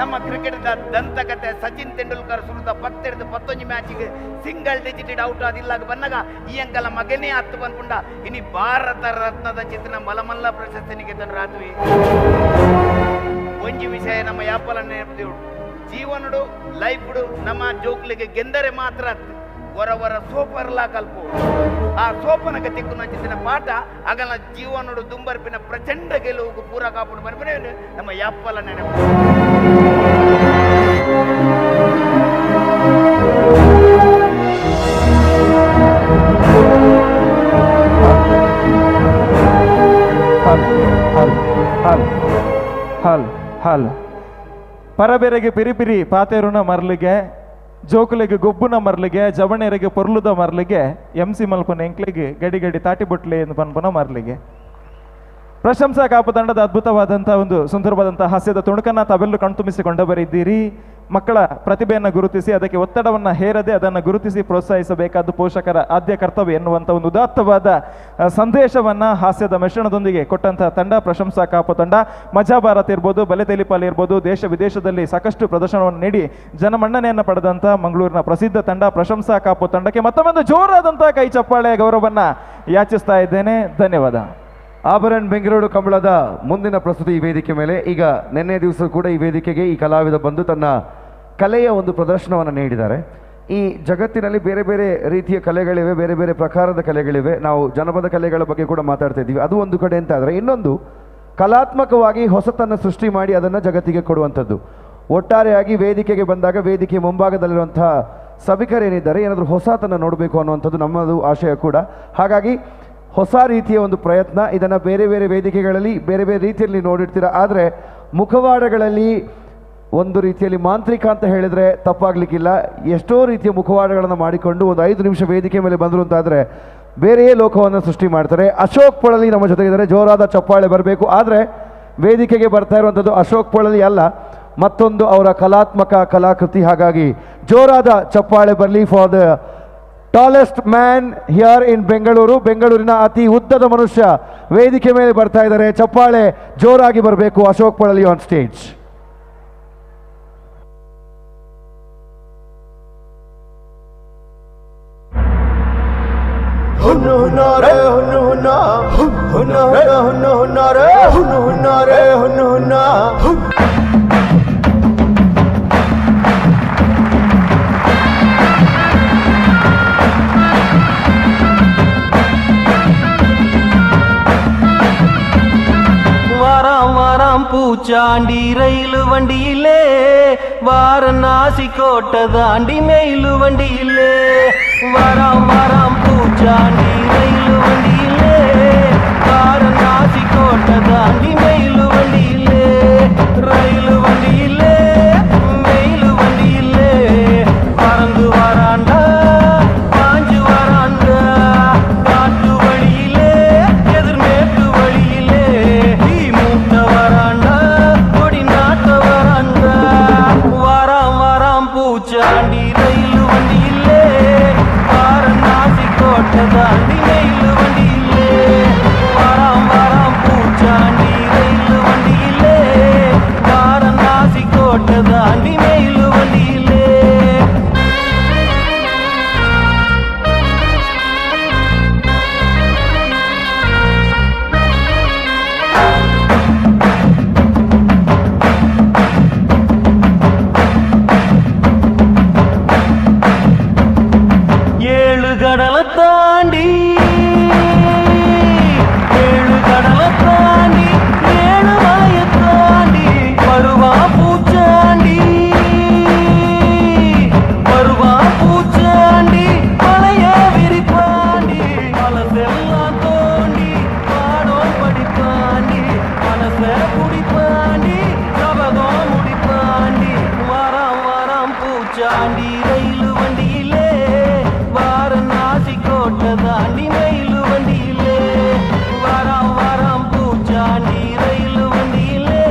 Speaker 3: ನಮ್ಮ ಕ್ರಿಕೆಟ್ ದಂತಕತೆ ಸಚಿನ್ ತೆಂಡೂಲ್ಕರ್ ಸುರುತ 10 ಮ್ಯಾಚಿಗೆ single digited out ಆದಿಲ್ಲಾಗ ಬನ್ನಗ ಈ ಅಂಕಲ ಮಗನೇ ಹತ್ತು ಪನ್ಪುಂಡ ಇನಿ ಭಾರತ ರತ್ನದ ಚಿತ್ತಿನ ಮಲಮಲ್ಲ ಪ್ರಶಸ್ತಿನಿಗೆ ತನ್ನ ರಾತ್ರಿ. ಒಂಜಿ ವಿಷಯ ನಮ್ಮ ಯಾಪಲ ನೆನಪು ಜೀವನಡು ಲೈಫ್ಡು ನಮ್ಮ ಜೋಕ್ಲಿಗೆ ಗೆಂದರೆ ಮಾತ್ರ ಹೊರ ಸೋಪರ್ಲಾ ಕಲ್ಪು ಆ ಸೋಪನ ಗತಿಕ್ಕು ನಂಚಿನ ಪಾಠ ಆಗಲ ಜೀವನಡು ದುಂಬರ್ಪಿನ ಪ್ರಚಂಡ ಗೆಲುವು ಪೂರ ಕಾಪುಡು ಬರ್ಪಿನ ನಮ್ಮ ಯಾಪಲ ನೆನಪು.
Speaker 1: ಹಲ್ ಹಲ್ ಹಲ್ ಹಲ್ ಹಲ್ ಪರಬೆರೆಗೆ ಪಿರಿ ಪಿರಿ ಪಾತೇರುನ ಮರ್ಲಿಗೆ ಜೋಕುಲೆಗೆ ಗೊಬ್ಬುನ ಮರ್ಲಿಗೆ ಜವಣೆರೆಗೆ ಪೊರ್ಲುದ ಮರ್ಲಿಗೆ ಎಂ ಸಿ ಮಲ್ಪನ ಎಂಕ್ಲಿಗೆ ಗಡಿ ಗಡಿ ತಾಟಿ ಬೊಟ್ಲೆ ಎಂದು ಪನ್ಪನ ಮರ್ಲಿಗೆ. ಪ್ರಶಂಸಾ ಕಾಪು ತಂಡದ ಅದ್ಭುತವಾದಂಥ ಒಂದು ಸುಂದರವಾದಂಥ ಹಾಸ್ಯದ ತುಣುಕನ್ನು ತಾವೆಲ್ಲರೂ ಕಣ್ತುಂಬಿಸಿಕೊಂಡು ಬರಿದ್ದೀರಿ. ಮಕ್ಕಳ ಪ್ರತಿಭೆಯನ್ನು ಗುರುತಿಸಿ ಅದಕ್ಕೆ ಒತ್ತಡವನ್ನು ಹೇರದೆ ಅದನ್ನು ಗುರುತಿಸಿ ಪ್ರೋತ್ಸಾಹಿಸಬೇಕಾದ ಪೋಷಕರ ಆದ್ಯ ಕರ್ತವ್ಯ ಎನ್ನುವಂಥ ಒಂದು ಉದಾತ್ತವಾದ ಸಂದೇಶವನ್ನು ಹಾಸ್ಯದ ಮಿಶ್ರಣದೊಂದಿಗೆ ಕೊಟ್ಟಂತಹ ತಂಡ ಪ್ರಶಂಸಾ ಕಾಪು ತಂಡ. ಮಜಾ ಭಾರತ್ ಇರ್ಬೋದು, ಬಲೆ ತೆಲಿಪಾಲ್ ಇರ್ಬೋದು, ದೇಶ ವಿದೇಶದಲ್ಲಿ ಸಾಕಷ್ಟು ಪ್ರದರ್ಶನವನ್ನು ನೀಡಿ ಜನಮನ್ನಣೆಯನ್ನು ಪಡೆದಂಥ ಮಂಗಳೂರಿನ ಪ್ರಸಿದ್ಧ ತಂಡ ಪ್ರಶಂಸಾ ಕಾಪು ತಂಡಕ್ಕೆ ಮತ್ತೊಂದು ಜೋರಾದಂಥ ಕೈ ಚಪ್ಪಾಳೆ ಗೌರವವನ್ನು ಯಾಚಿಸ್ತಾ ಇದ್ದೇನೆ. ಧನ್ಯವಾದ.
Speaker 9: ಆಭರಣ್ ಬೆಂಗಳೂರು ಕಂಬಳದ ಮುಂದಿನ ಪ್ರಸ್ತುತಿ ಈ ವೇದಿಕೆ ಮೇಲೆ. ಈಗ ನಿನ್ನೆ ದಿವಸ ಕೂಡ ಈ ವೇದಿಕೆಗೆ ಈ ಕಲಾವಿದ ಬಂದು ತನ್ನ ಕಲೆಯ ಒಂದು ಪ್ರದರ್ಶನವನ್ನು ನೀಡಿದ್ದಾರೆ. ಈ ಜಗತ್ತಿನಲ್ಲಿ ಬೇರೆ ಬೇರೆ ರೀತಿಯ ಕಲೆಗಳಿವೆ, ಬೇರೆ ಬೇರೆ ಪ್ರಕಾರದ ಕಲೆಗಳಿವೆ. ನಾವು ಜನಪದ ಕಲೆಗಳ ಬಗ್ಗೆ ಕೂಡ ಮಾತಾಡ್ತಾ ಇದ್ದೀವಿ, ಅದು ಒಂದು ಕಡೆ ಅಂತ ಆದರೆ ಇನ್ನೊಂದು ಕಲಾತ್ಮಕವಾಗಿ ಹೊಸತನ್ನು ಸೃಷ್ಟಿ ಮಾಡಿ ಅದನ್ನು ಜಗತ್ತಿಗೆ ಕೊಡುವಂಥದ್ದು. ಒಟ್ಟಾರೆಯಾಗಿ ವೇದಿಕೆಗೆ ಬಂದಾಗ ವೇದಿಕೆ ಮುಂಭಾಗದಲ್ಲಿರುವಂಥ ಸಭಿಕರೇನಿದ್ದಾರೆ ಏನಾದರೂ ಹೊಸತನ್ನು ನೋಡಬೇಕು ಅನ್ನುವಂಥದ್ದು ನಮ್ಮದು ಆಶಯ ಕೂಡ. ಹಾಗಾಗಿ ಹೊಸ ರೀತಿಯ ಒಂದು ಪ್ರಯತ್ನ, ಇದನ್ನು ಬೇರೆ ಬೇರೆ ವೇದಿಕೆಗಳಲ್ಲಿ ಬೇರೆ ಬೇರೆ ರೀತಿಯಲ್ಲಿ ನೋಡಿರ್ತೀರ. ಆದರೆ ಮುಖವಾಡಗಳಲ್ಲಿ ಒಂದು ರೀತಿಯಲ್ಲಿ ಮಾಂತ್ರಿಕ ಅಂತ ಹೇಳಿದರೆ ತಪ್ಪಾಗಲಿಕ್ಕಿಲ್ಲ. ಎಷ್ಟೋ ರೀತಿಯ ಮುಖವಾಡಗಳನ್ನು ಮಾಡಿಕೊಂಡು ಒಂದು 5 ನಿಮಿಷ ವೇದಿಕೆ ಮೇಲೆ ಬಂದರು ಅಂತಾದರೆ ಬೇರೆಯೇ ಲೋಕವನ್ನು ಸೃಷ್ಟಿ ಮಾಡ್ತಾರೆ. ಅಶೋಕ್ ಪೊಳಲಿ ನಮ್ಮ ಜೊತೆಗಿದ್ದಾರೆ. ಜೋರಾದ ಚಪ್ಪಾಳೆ ಬರಬೇಕು. ಆದರೆ ವೇದಿಕೆಗೆ ಬರ್ತಾ ಇರುವಂಥದ್ದು ಅಶೋಕ್ ಪೊಳಲಿ ಅಲ್ಲ, ಮತ್ತೊಂದು ಅವರ ಕಲಾತ್ಮಕ ಕಲಾಕೃತಿ. ಹಾಗಾಗಿ ಜೋರಾದ ಚಪ್ಪಾಳೆ ಬರಲಿ for the tallest man here in Bengaluru. ಬೆಂಗಳೂರಿನ ಅತಿ ಉದ್ದದ ಮನುಷ್ಯ ವೇದಿಕೆ ಮೇಲೆ ಬರ್ತಾ ಇದ್ದಾರೆ. ಚಪ್ಪಾಳೆ ಜೋರಾಗಿ ಬರಬೇಕು. ಅಶೋಕ್ ಪೊಳಲಿ ಆನ್ ಸ್ಟೇಜ್.
Speaker 19: ಹುನ್ನು ಹುನ್ನಾರೆ ಹುನ್ನು ಹುನ್ನ ಹುನ್ನ ಹುನ್ನ ಹುನ್ನು ಹುನ್ನಾರೆ ಹುನ್ನು ಹುನ್ನಾರೆ ಹುನ್ನು ಹುನ್ನ.
Speaker 10: வாராம் வாராம் பூச்சாண்டி ரயிலு வண்டியிலே, வாரணாசி கோட்டை தாண்டி மெயிலு வண்டியிலே. வாராம் வாராம் பூச்சாண்டி ரயிலு வண்டியிலே, வாரணாசி கோட்டை தாண்டி மெயிலு வண்டியிலே. ரயிலு வண்டியிலே மெயிலு வண்டியிலே, பறந்து வாராண்டா பாஞ்சு வாராண்டா. காட்டு வழியிலே எதிர்மேட்டு வழியிலே, தீ மூட்ட வராண்டா கொடி நாட்ட வராண்டா. வாராம் வாராம் பூச்சாண்டி ரயிலு வண்டியிலே, வாரணாசி கோட்டை தாண்டி மெயிலு வண்டியிலே. வாராம் வாராம் பூச்சாண்டி ரயிலு வண்டியிலே, வாரணாசி கோட்டை தாண்டி மெயிலு வண்டியிலே. ஏழு கடலை தாண்டி, ஏழு கடலை தாண்டி, ஏழு மலையை தாண்டி வருவா பூச்சாண்டி, வருவா பூச்சாண்டி. மலைய விரிப்பாண்டி, மனசெல்லாம் தோண்டி பாடம் படிப்பாண்டி, மனச குடிப்பாண்டி சபகம் முடிப்பாண்டி. வாராம் வாராம் பூச்சாண்டி ரயிலு வண்டியிலே, வாரணாசி கோட்டை தாண்டி மெயிலு வண்டியிலே. வாராம் வாராம் பூச்சாண்டி ரயிலு வண்டியிலே,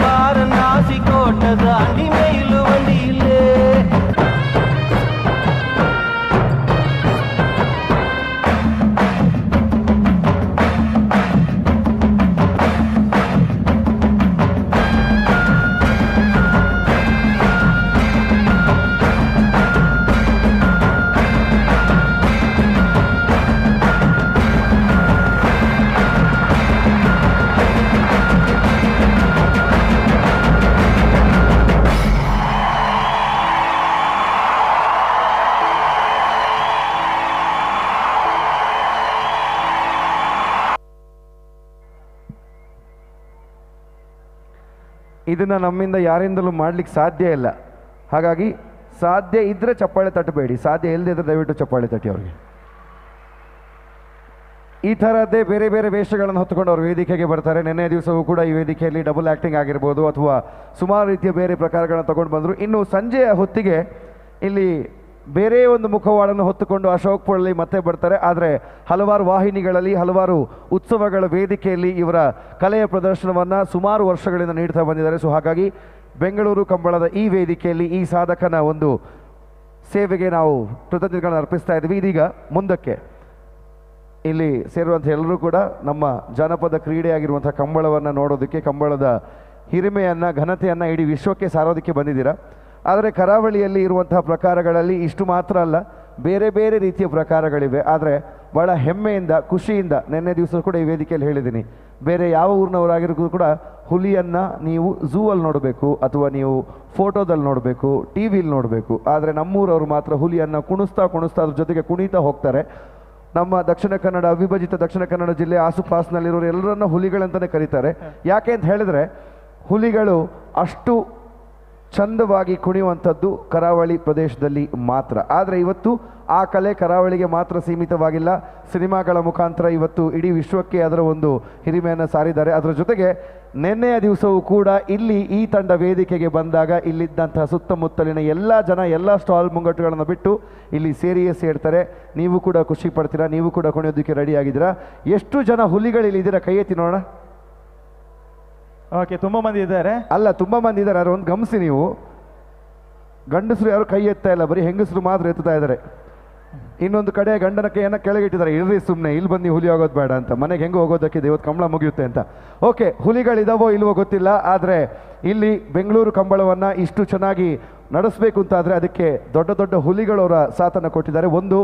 Speaker 10: வாரணாசி கோட்டை தாண்டி மெயிலு வண்டியிலே.
Speaker 9: ಇದನ್ನು ನಮ್ಮಿಂದ ಯಾರಿಂದಲೂ ಮಾಡಲಿಕ್ಕೆ ಸಾಧ್ಯ ಇಲ್ಲ. ಹಾಗಾಗಿ ಸಾಧ್ಯ ಇದ್ದರೆ ಚಪ್ಪಾಳೆ ತಟ್ಟಬೇಡಿ, ಸಾಧ್ಯ ಇಲ್ಲದಿದ್ದರೆ ದಯವಿಟ್ಟು ಚಪ್ಪಾಳೆ ತಟ್ಟಿ ಅವ್ರಿಗೆ. ಈ ಥರದ್ದೇ ಬೇರೆ ಬೇರೆ ವೇಷಗಳನ್ನು ಹೊತ್ತುಕೊಂಡು ಅವರು ವೇದಿಕೆಗೆ ಬರ್ತಾರೆ. ನಿನ್ನೆ ದಿವಸವೂ ಕೂಡ ಈ ವೇದಿಕೆಯಲ್ಲಿ ಡಬಲ್ ಆ್ಯಕ್ಟಿಂಗ್ ಆಗಿರ್ಬೋದು ಅಥವಾ ಸುಮಾರು ರೀತಿಯ ಬೇರೆ ಪ್ರಕಾರಗಳನ್ನು ತಗೊಂಡು ಬಂದರು. ಇನ್ನು ಸಂಜೆಯ ಹೊತ್ತಿಗೆ ಇಲ್ಲಿ ಬೇರೆ ಒಂದು ಮುಖವಾಡನ್ನು ಹೊತ್ತುಕೊಂಡು ಅಶೋಕ್ ಪೊಳಲಿ ಮತ್ತೆ ಬರ್ತಾರೆ. ಆದರೆ ಹಲವಾರು ವಾಹಿನಿಗಳಲ್ಲಿ, ಹಲವಾರು ಉತ್ಸವಗಳ ವೇದಿಕೆಯಲ್ಲಿ ಇವರ ಕಲೆಯ ಪ್ರದರ್ಶನವನ್ನು ಸುಮಾರು ವರ್ಷಗಳಿಂದ ನೀಡ್ತಾ ಬಂದಿದ್ದಾರೆ. ಸೊ ಹಾಗಾಗಿ ಬೆಂಗಳೂರು ಕಂಬಳದ ಈ ವೇದಿಕೆಯಲ್ಲಿ ಈ ಸಾಧಕನ ಒಂದು ಸೇವೆಗೆ ನಾವು ಕೃತಜ್ಞತೆಗಳನ್ನು ಅರ್ಪಿಸ್ತಾ ಇದ್ದೀವಿ. ಇದೀಗ ಮುಂದಕ್ಕೆ ಇಲ್ಲಿ ಸೇರುವಂಥ ಎಲ್ಲರೂ ಕೂಡ ನಮ್ಮ ಜಾನಪದ ಕ್ರೀಡೆಯಾಗಿರುವಂಥ ಕಂಬಳವನ್ನು ನೋಡೋದಕ್ಕೆ, ಕಂಬಳದ ಹಿರಿಮೆಯನ್ನು, ಘನತೆಯನ್ನು ಇಡೀ ವಿಶ್ವಕ್ಕೆ ಸಾರೋದಕ್ಕೆ ಬಂದಿದ್ದೀರಾ. ಆದರೆ ಕರಾವಳಿಯಲ್ಲಿ ಇರುವಂತಹ ಪ್ರಕಾರಗಳಲ್ಲಿ ಇಷ್ಟು ಮಾತ್ರ ಅಲ್ಲ, ಬೇರೆ ಬೇರೆ ರೀತಿಯ ಪ್ರಕಾರಗಳಿವೆ. ಆದರೆ ಭಾಳ ಹೆಮ್ಮೆಯಿಂದ, ಖುಷಿಯಿಂದ ನಿನ್ನೆ ದಿವಸ ಕೂಡ ಈ ವೇದಿಕೆಯಲ್ಲಿ ಹೇಳಿದ್ದೀನಿ, ಬೇರೆ ಯಾವ ಊರಿನವರಾಗಿರೋ ಕೂಡ ಹುಲಿಯನ್ನು ನೀವು ಝೂ ಅಲ್ಲಿ ನೋಡಬೇಕು ಅಥವಾ ನೀವು ಫೋಟೋದಲ್ಲಿ ನೋಡಬೇಕು, ಟಿ ವಿಲಿ ನೋಡಬೇಕು. ಆದರೆ ನಮ್ಮೂರವರು ಮಾತ್ರ ಹುಲಿಯನ್ನು ಕುಣಿಸ್ತಾ ಕುಣಿಸ್ತಾ ಅದ್ರ ಜೊತೆಗೆ ಕುಣಿತಾ ಹೋಗ್ತಾರೆ. ನಮ್ಮ ದಕ್ಷಿಣ ಕನ್ನಡ, ಅವಿಭಜಿತ ದಕ್ಷಿಣ ಕನ್ನಡ ಜಿಲ್ಲೆ ಆಸುಪಾಸಿನಲ್ಲಿರೋರು ಎಲ್ಲರನ್ನ ಹುಲಿಗಳಂತಲೇ ಕರೀತಾರೆ. ಯಾಕೆ ಅಂತ ಹೇಳಿದ್ರೆ ಹುಲಿಗಳು ಅಷ್ಟು ಚಂದವಾಗಿ ಕುಣಿಯುವಂಥದ್ದು ಕರಾವಳಿ ಪ್ರದೇಶದಲ್ಲಿ ಮಾತ್ರ. ಆದರೆ ಇವತ್ತು ಆ ಕಲೆ ಕರಾವಳಿಗೆ ಮಾತ್ರ ಸೀಮಿತವಾಗಿಲ್ಲ. ಸಿನಿಮಾಗಳ ಮುಖಾಂತರ ಇವತ್ತು ಇಡೀ ವಿಶ್ವಕ್ಕೆ ಅದರ ಒಂದು ಹಿರಿಮೆಯನ್ನು ಸಾರಿದ್ದಾರೆ. ಅದರ ಜೊತೆಗೆ ನಿನ್ನೆಯ ದಿವಸವೂ ಕೂಡ ಇಲ್ಲಿ ಈ ತಂಡ ವೇದಿಕೆಗೆ ಬಂದಾಗ ಇಲ್ಲಿದ್ದಂತಹ ಸುತ್ತಮುತ್ತಲಿನ ಎಲ್ಲ ಜನ ಎಲ್ಲ ಸ್ಟಾಲ್ ಮುಂಗಟ್ಟುಗಳನ್ನು ಬಿಟ್ಟು ಇಲ್ಲಿ ಸೇರಿಯೇ ಸೇರ್ತಾರೆ. ನೀವು ಕೂಡ ಖುಷಿ ಪಡ್ತೀರಾ, ನೀವು ಕೂಡ ಕುಣಿಯೋದಕ್ಕೆ ರೆಡಿ ಆಗಿದ್ದೀರಾ. ಎಷ್ಟು ಜನ ಹುಲಿಗಳು ಇದ್ದೀರಾ ಕೈ ಎತ್ತಿ ನೋಡೋಣ.
Speaker 1: ಓಕೆ, ತುಂಬ ಮಂದಿ ಇದ್ದಾರೆ.
Speaker 9: ಅಲ್ಲ, ತುಂಬ ಮಂದಿ ಇದ್ದಾರೆ. ಆದರೆ ಒಂದು ಗಮನಿಸಿ, ನೀವು ಗಂಡಸರು ಯಾರು ಕೈ ಎತ್ತಾ ಇಲ್ಲ, ಬರೀ ಹೆಂಗಸರು ಮಾತ್ರ ಎತ್ತುತ್ತಾ ಇದ್ದಾರೆ. ಇನ್ನೊಂದು ಕಡೆ ಗಂಡನ ಕೈಯನ್ನು ಕೆಳಗಿಟ್ಟಿದ್ದಾರೆ, ಇರ್ರಿ ಸುಮ್ಮನೆ, ಇಲ್ಲಿ ಬಂದು ಹುಲಿ ಹೋಗೋದು ಬೇಡ ಅಂತ, ಮನೆಗೆ ಹೆಂಗೆ ಹೋಗೋದಕ್ಕಿದೆ, ಇವತ್ತು ಕಂಬಳ ಮುಗಿಯುತ್ತೆ ಅಂತ. ಓಕೆ, ಹುಲಿಗಳಿದಾವೋ ಇಲ್ವೋ ಗೊತ್ತಿಲ್ಲ, ಆದರೆ ಇಲ್ಲಿ ಬೆಂಗಳೂರು ಕಂಬಳವನ್ನು ಇಷ್ಟು ಚೆನ್ನಾಗಿ ನಡೆಸಬೇಕು ಅಂತಾದರೆ ಅದಕ್ಕೆ ದೊಡ್ಡ ದೊಡ್ಡ ಹುಲಿಗಳವರ ಸಾಥನ್ನು ಕೊಟ್ಟಿದ್ದಾರೆ. ಒಂದು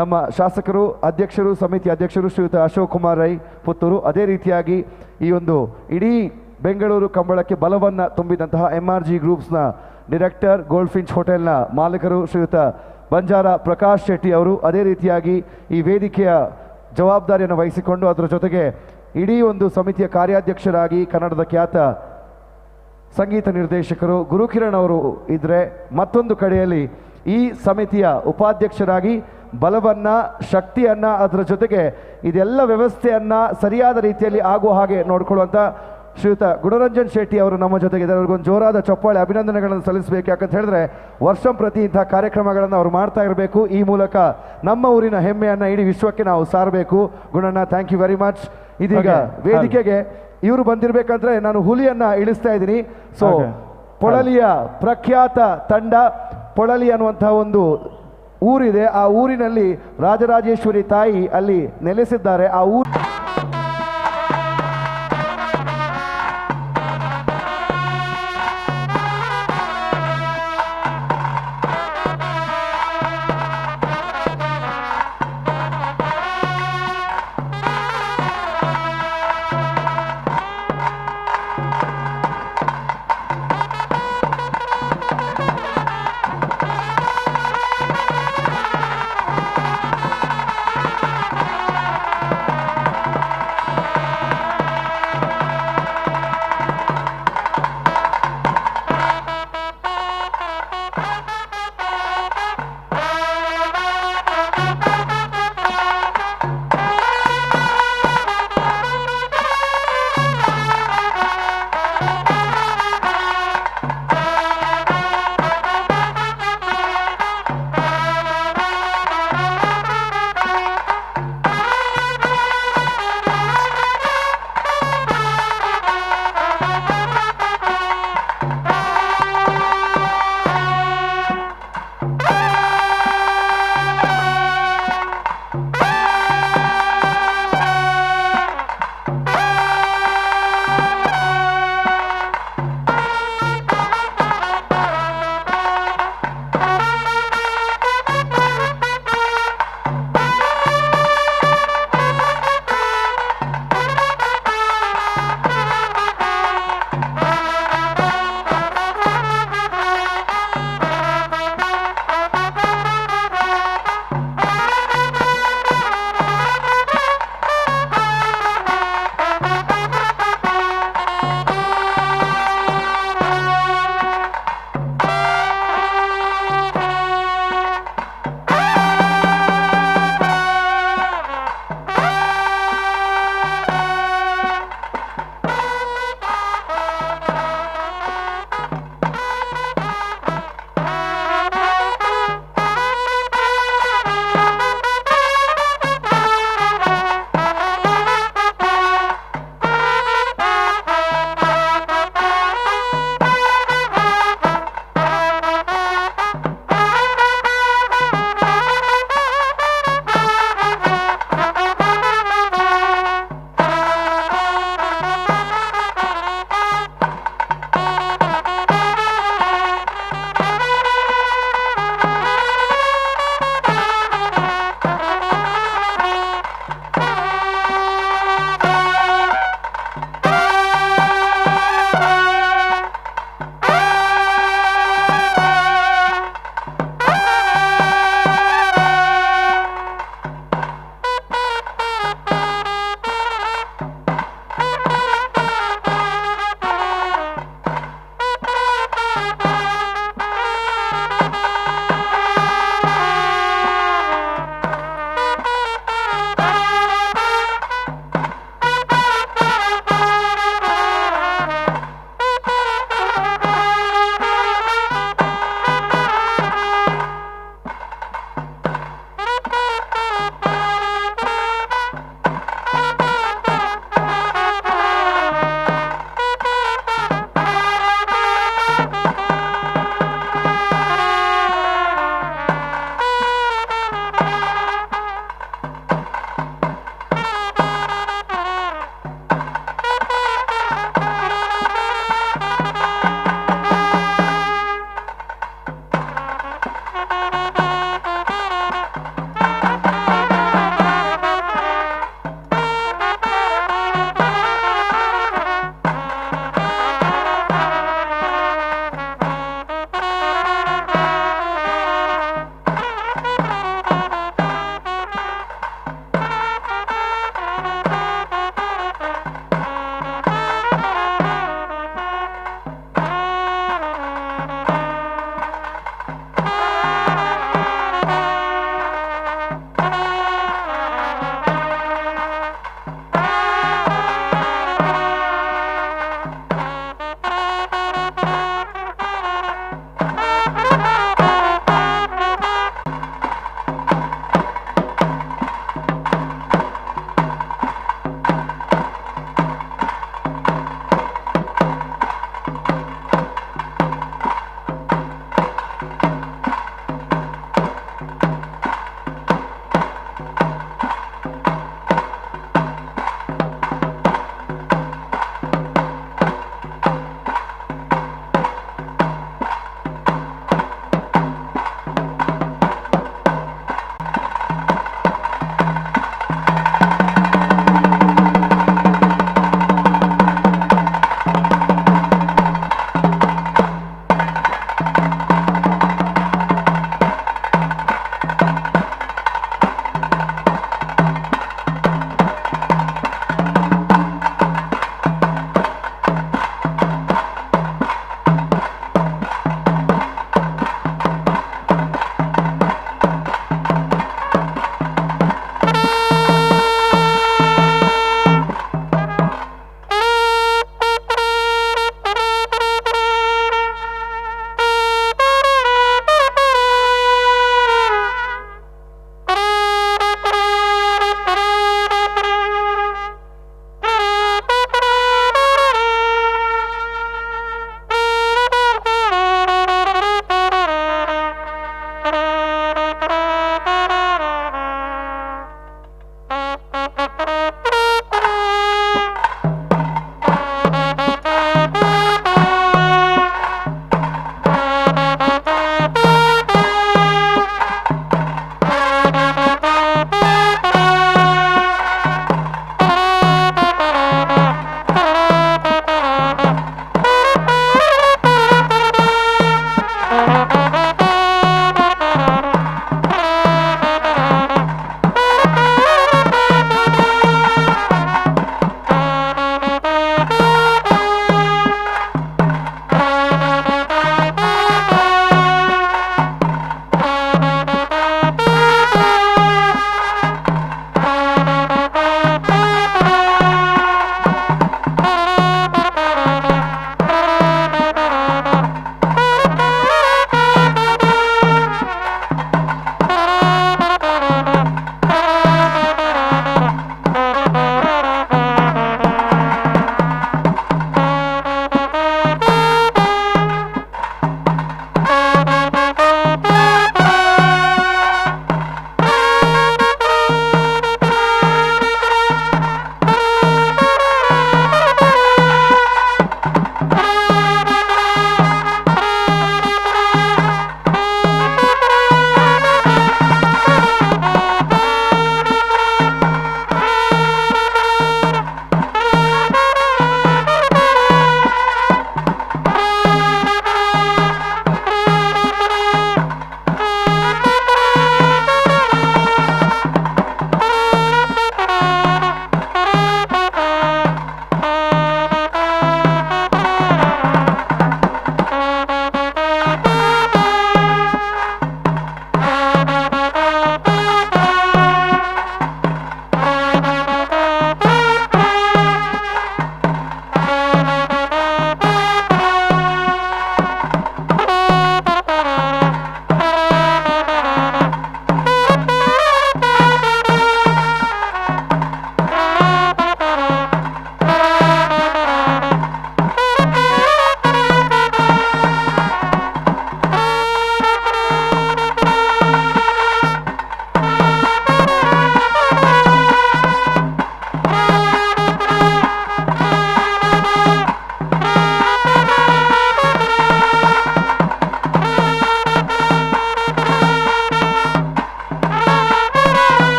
Speaker 9: ನಮ್ಮ ಶಾಸಕರು, ಅಧ್ಯಕ್ಷರು, ಸಮಿತಿ ಅಧ್ಯಕ್ಷರು ಶ್ರೀಯುತ ಅಶೋಕ್ ಕುಮಾರ್ ರೈ ಪುತ್ತೂರು, ಅದೇ ರೀತಿಯಾಗಿ ಈ ಒಂದು ಇಡೀ ಬೆಂಗಳೂರು ಕಂಬಳಕ್ಕೆ ಬಲವನ್ನು ತುಂಬಿದಂತಹ MRG ಗ್ರೂಪ್ಸ್ನ ಡೈರೆಕ್ಟರ್, ಗೋಲ್ಡ್ ಫಿಂಚ್ ಹೋಟೆಲ್ನ ಮಾಲೀಕರು ಶ್ರೀಯುತ ಬಂಜಾರ ಪ್ರಕಾಶ್ ಶೆಟ್ಟಿ ಅವರು, ಅದೇ ರೀತಿಯಾಗಿ ಈ ವೇದಿಕೆಯ ಜವಾಬ್ದಾರಿಯನ್ನು ವಹಿಸಿಕೊಂಡು ಅದರ ಜೊತೆಗೆ ಇಡೀ ಒಂದು ಸಮಿತಿಯ ಕಾರ್ಯಾಧ್ಯಕ್ಷರಾಗಿ ಕನ್ನಡದ ಖ್ಯಾತ ಸಂಗೀತ ನಿರ್ದೇಶಕರು ಗುರುಕಿರಣ್ ಅವರು ಇದ್ದರೆ, ಮತ್ತೊಂದು ಕಡೆಯಲ್ಲಿ ಈ ಸಮಿತಿಯ ಉಪಾಧ್ಯಕ್ಷರಾಗಿ ಬಲವನ್ನು, ಶಕ್ತಿಯನ್ನು, ಅದರ ಜೊತೆಗೆ ಇದೆಲ್ಲ ವ್ಯವಸ್ಥೆಯನ್ನು ಸರಿಯಾದ ರೀತಿಯಲ್ಲಿ ಆಗುವ ಹಾಗೆ ನೋಡಿಕೊಳ್ಳುವಂಥ ಶ್ರೀಯುತ ಗುಣರಂಜನ್ ಶೆಟ್ಟಿ ಅವರು ನಮ್ಮ ಜೊತೆಗಿದ್ದಾರೆ. ಅವ್ರಿಗೊಂದು ಜೋರಾದ ಚಪ್ಪಾಳೆ ಅಭಿನಂದನೆಗಳನ್ನು ಸಲ್ಲಿಸಬೇಕು. ಯಾಕಂತ ಹೇಳಿದ್ರೆ ವರ್ಷಂ ಪ್ರತಿ ಇಂಥ ಕಾರ್ಯಕ್ರಮಗಳನ್ನು ಅವ್ರು ಮಾಡ್ತಾ ಇರಬೇಕು. ಈ ಮೂಲಕ ನಮ್ಮ ಊರಿನ ಹೆಮ್ಮೆಯನ್ನು ಇಡೀ ವಿಶ್ವಕ್ಕೆ ನಾವು ಸಾರಬೇಕು. Gunanna, thank you very much. ಇದೀಗ ವೇದಿಕೆಗೆ ಇವರು ಬಂದಿರಬೇಕಂದ್ರೆ ನಾನು ಹುಲಿಯನ್ನು ಇಳಿಸ್ತಾ ಇದ್ದೀನಿ. ಸೊ ಪೊಳಲಿಯ ಪ್ರಖ್ಯಾತ ತಂಡ, ಪೊಳಲಿ ಅನ್ನುವಂಥ ಒಂದು ಊರಿದೆ, ಆ ಊರಿನಲ್ಲಿ ರಾಜರಾಜೇಶ್ವರಿ ತಾಯಿ ಅಲ್ಲಿ ನೆಲೆಸಿದ್ದಾರೆ. ಆ ಊರು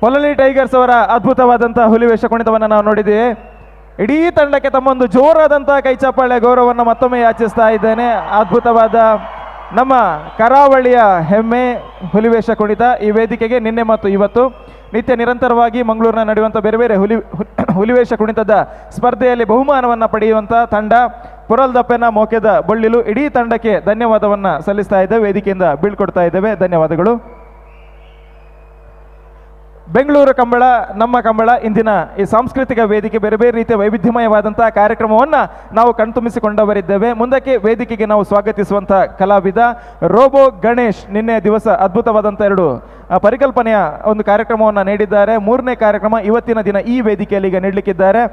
Speaker 1: ಪೊಲಲಿ ಟೈಗರ್ಸ್ ಅವರ ಅದ್ಭುತವಾದಂತಹ ಹುಲಿವೇಷ ಕುಣಿತವನ್ನು ನಾವು ನೋಡಿದ್ದೇವೆ. ಇಡೀ ತಂಡಕ್ಕೆ ತಮ್ಮೊಂದು ಜೋರಾದಂತಹ ಕೈಚಪ್ಪಾಳೆ ಗೌರವವನ್ನು ಮತ್ತೊಮ್ಮೆ ಯಾಚಿಸ್ತಾ ಇದ್ದೇನೆ. ಅದ್ಭುತವಾದ ನಮ್ಮ ಕರಾವಳಿಯ ಹೆಮ್ಮೆ ಹುಲಿವೇಷ ಕುಣಿತ ಈ ವೇದಿಕೆಗೆ ನಿನ್ನೆ ಮತ್ತು ಇವತ್ತು ನಿತ್ಯ ನಿರಂತರವಾಗಿ ಮಂಗಳೂರಿನ ನಡೆಯುವಂಥ ಬೇರೆ ಬೇರೆ ಹುಲಿವೇಷ ಕುಣಿತದ ಸ್ಪರ್ಧೆಯಲ್ಲಿ ಬಹುಮಾನವನ್ನು ಪಡೆಯುವಂಥ ತಂಡ ಪುರಲ್ದಪ್ಪೆನ ಮೋಕೆದ ಬಳ್ಳಿಲು ಇಡೀ ತಂಡಕ್ಕೆ ಧನ್ಯವಾದವನ್ನು ಸಲ್ಲಿಸ್ತಾ ಇದ್ದೇವೆ, ವೇದಿಕೆಯಿಂದ ಬೀಳ್ಕೊಡ್ತಾ ಇದ್ದೇವೆ. ಧನ್ಯವಾದಗಳು. ಬೆಂಗಳೂರು ಕಂಬಳ ನಮ್ಮ ಕಂಬಳ ಇಂದಿನ ಈ ಸಾಂಸ್ಕೃತಿಕ ವೇದಿಕೆ ಬೇರೆ ಬೇರೆ ರೀತಿಯ ವೈವಿಧ್ಯಮಯವಾದಂತಹ ಕಾರ್ಯಕ್ರಮವನ್ನು ನಾವು ಕಣ್ತುಂಬಿಸಿಕೊಂಡವರಿದ್ದೇವೆ. ಮುಂದಕ್ಕೆ ವೇದಿಕೆಗೆ ನಾವು ಸ್ವಾಗತಿಸುವಂಥ ಕಲಾವಿದ ರೋಬೋ ಗಣೇಶ್ ನಿನ್ನೆ ದಿವಸ ಅದ್ಭುತವಾದಂಥ ಎರಡು ಪರಿಕಲ್ಪನೆಯ ಒಂದು ಕಾರ್ಯಕ್ರಮವನ್ನು ನೀಡಿದ್ದಾರೆ. ಮೂರನೇ ಕಾರ್ಯಕ್ರಮ ಇವತ್ತಿನ ದಿನ ಈ ವೇದಿಕೆಯಲ್ಲಿ ಈಗ ನೀಡಲಿಕ್ಕಿದ್ದಾರೆ.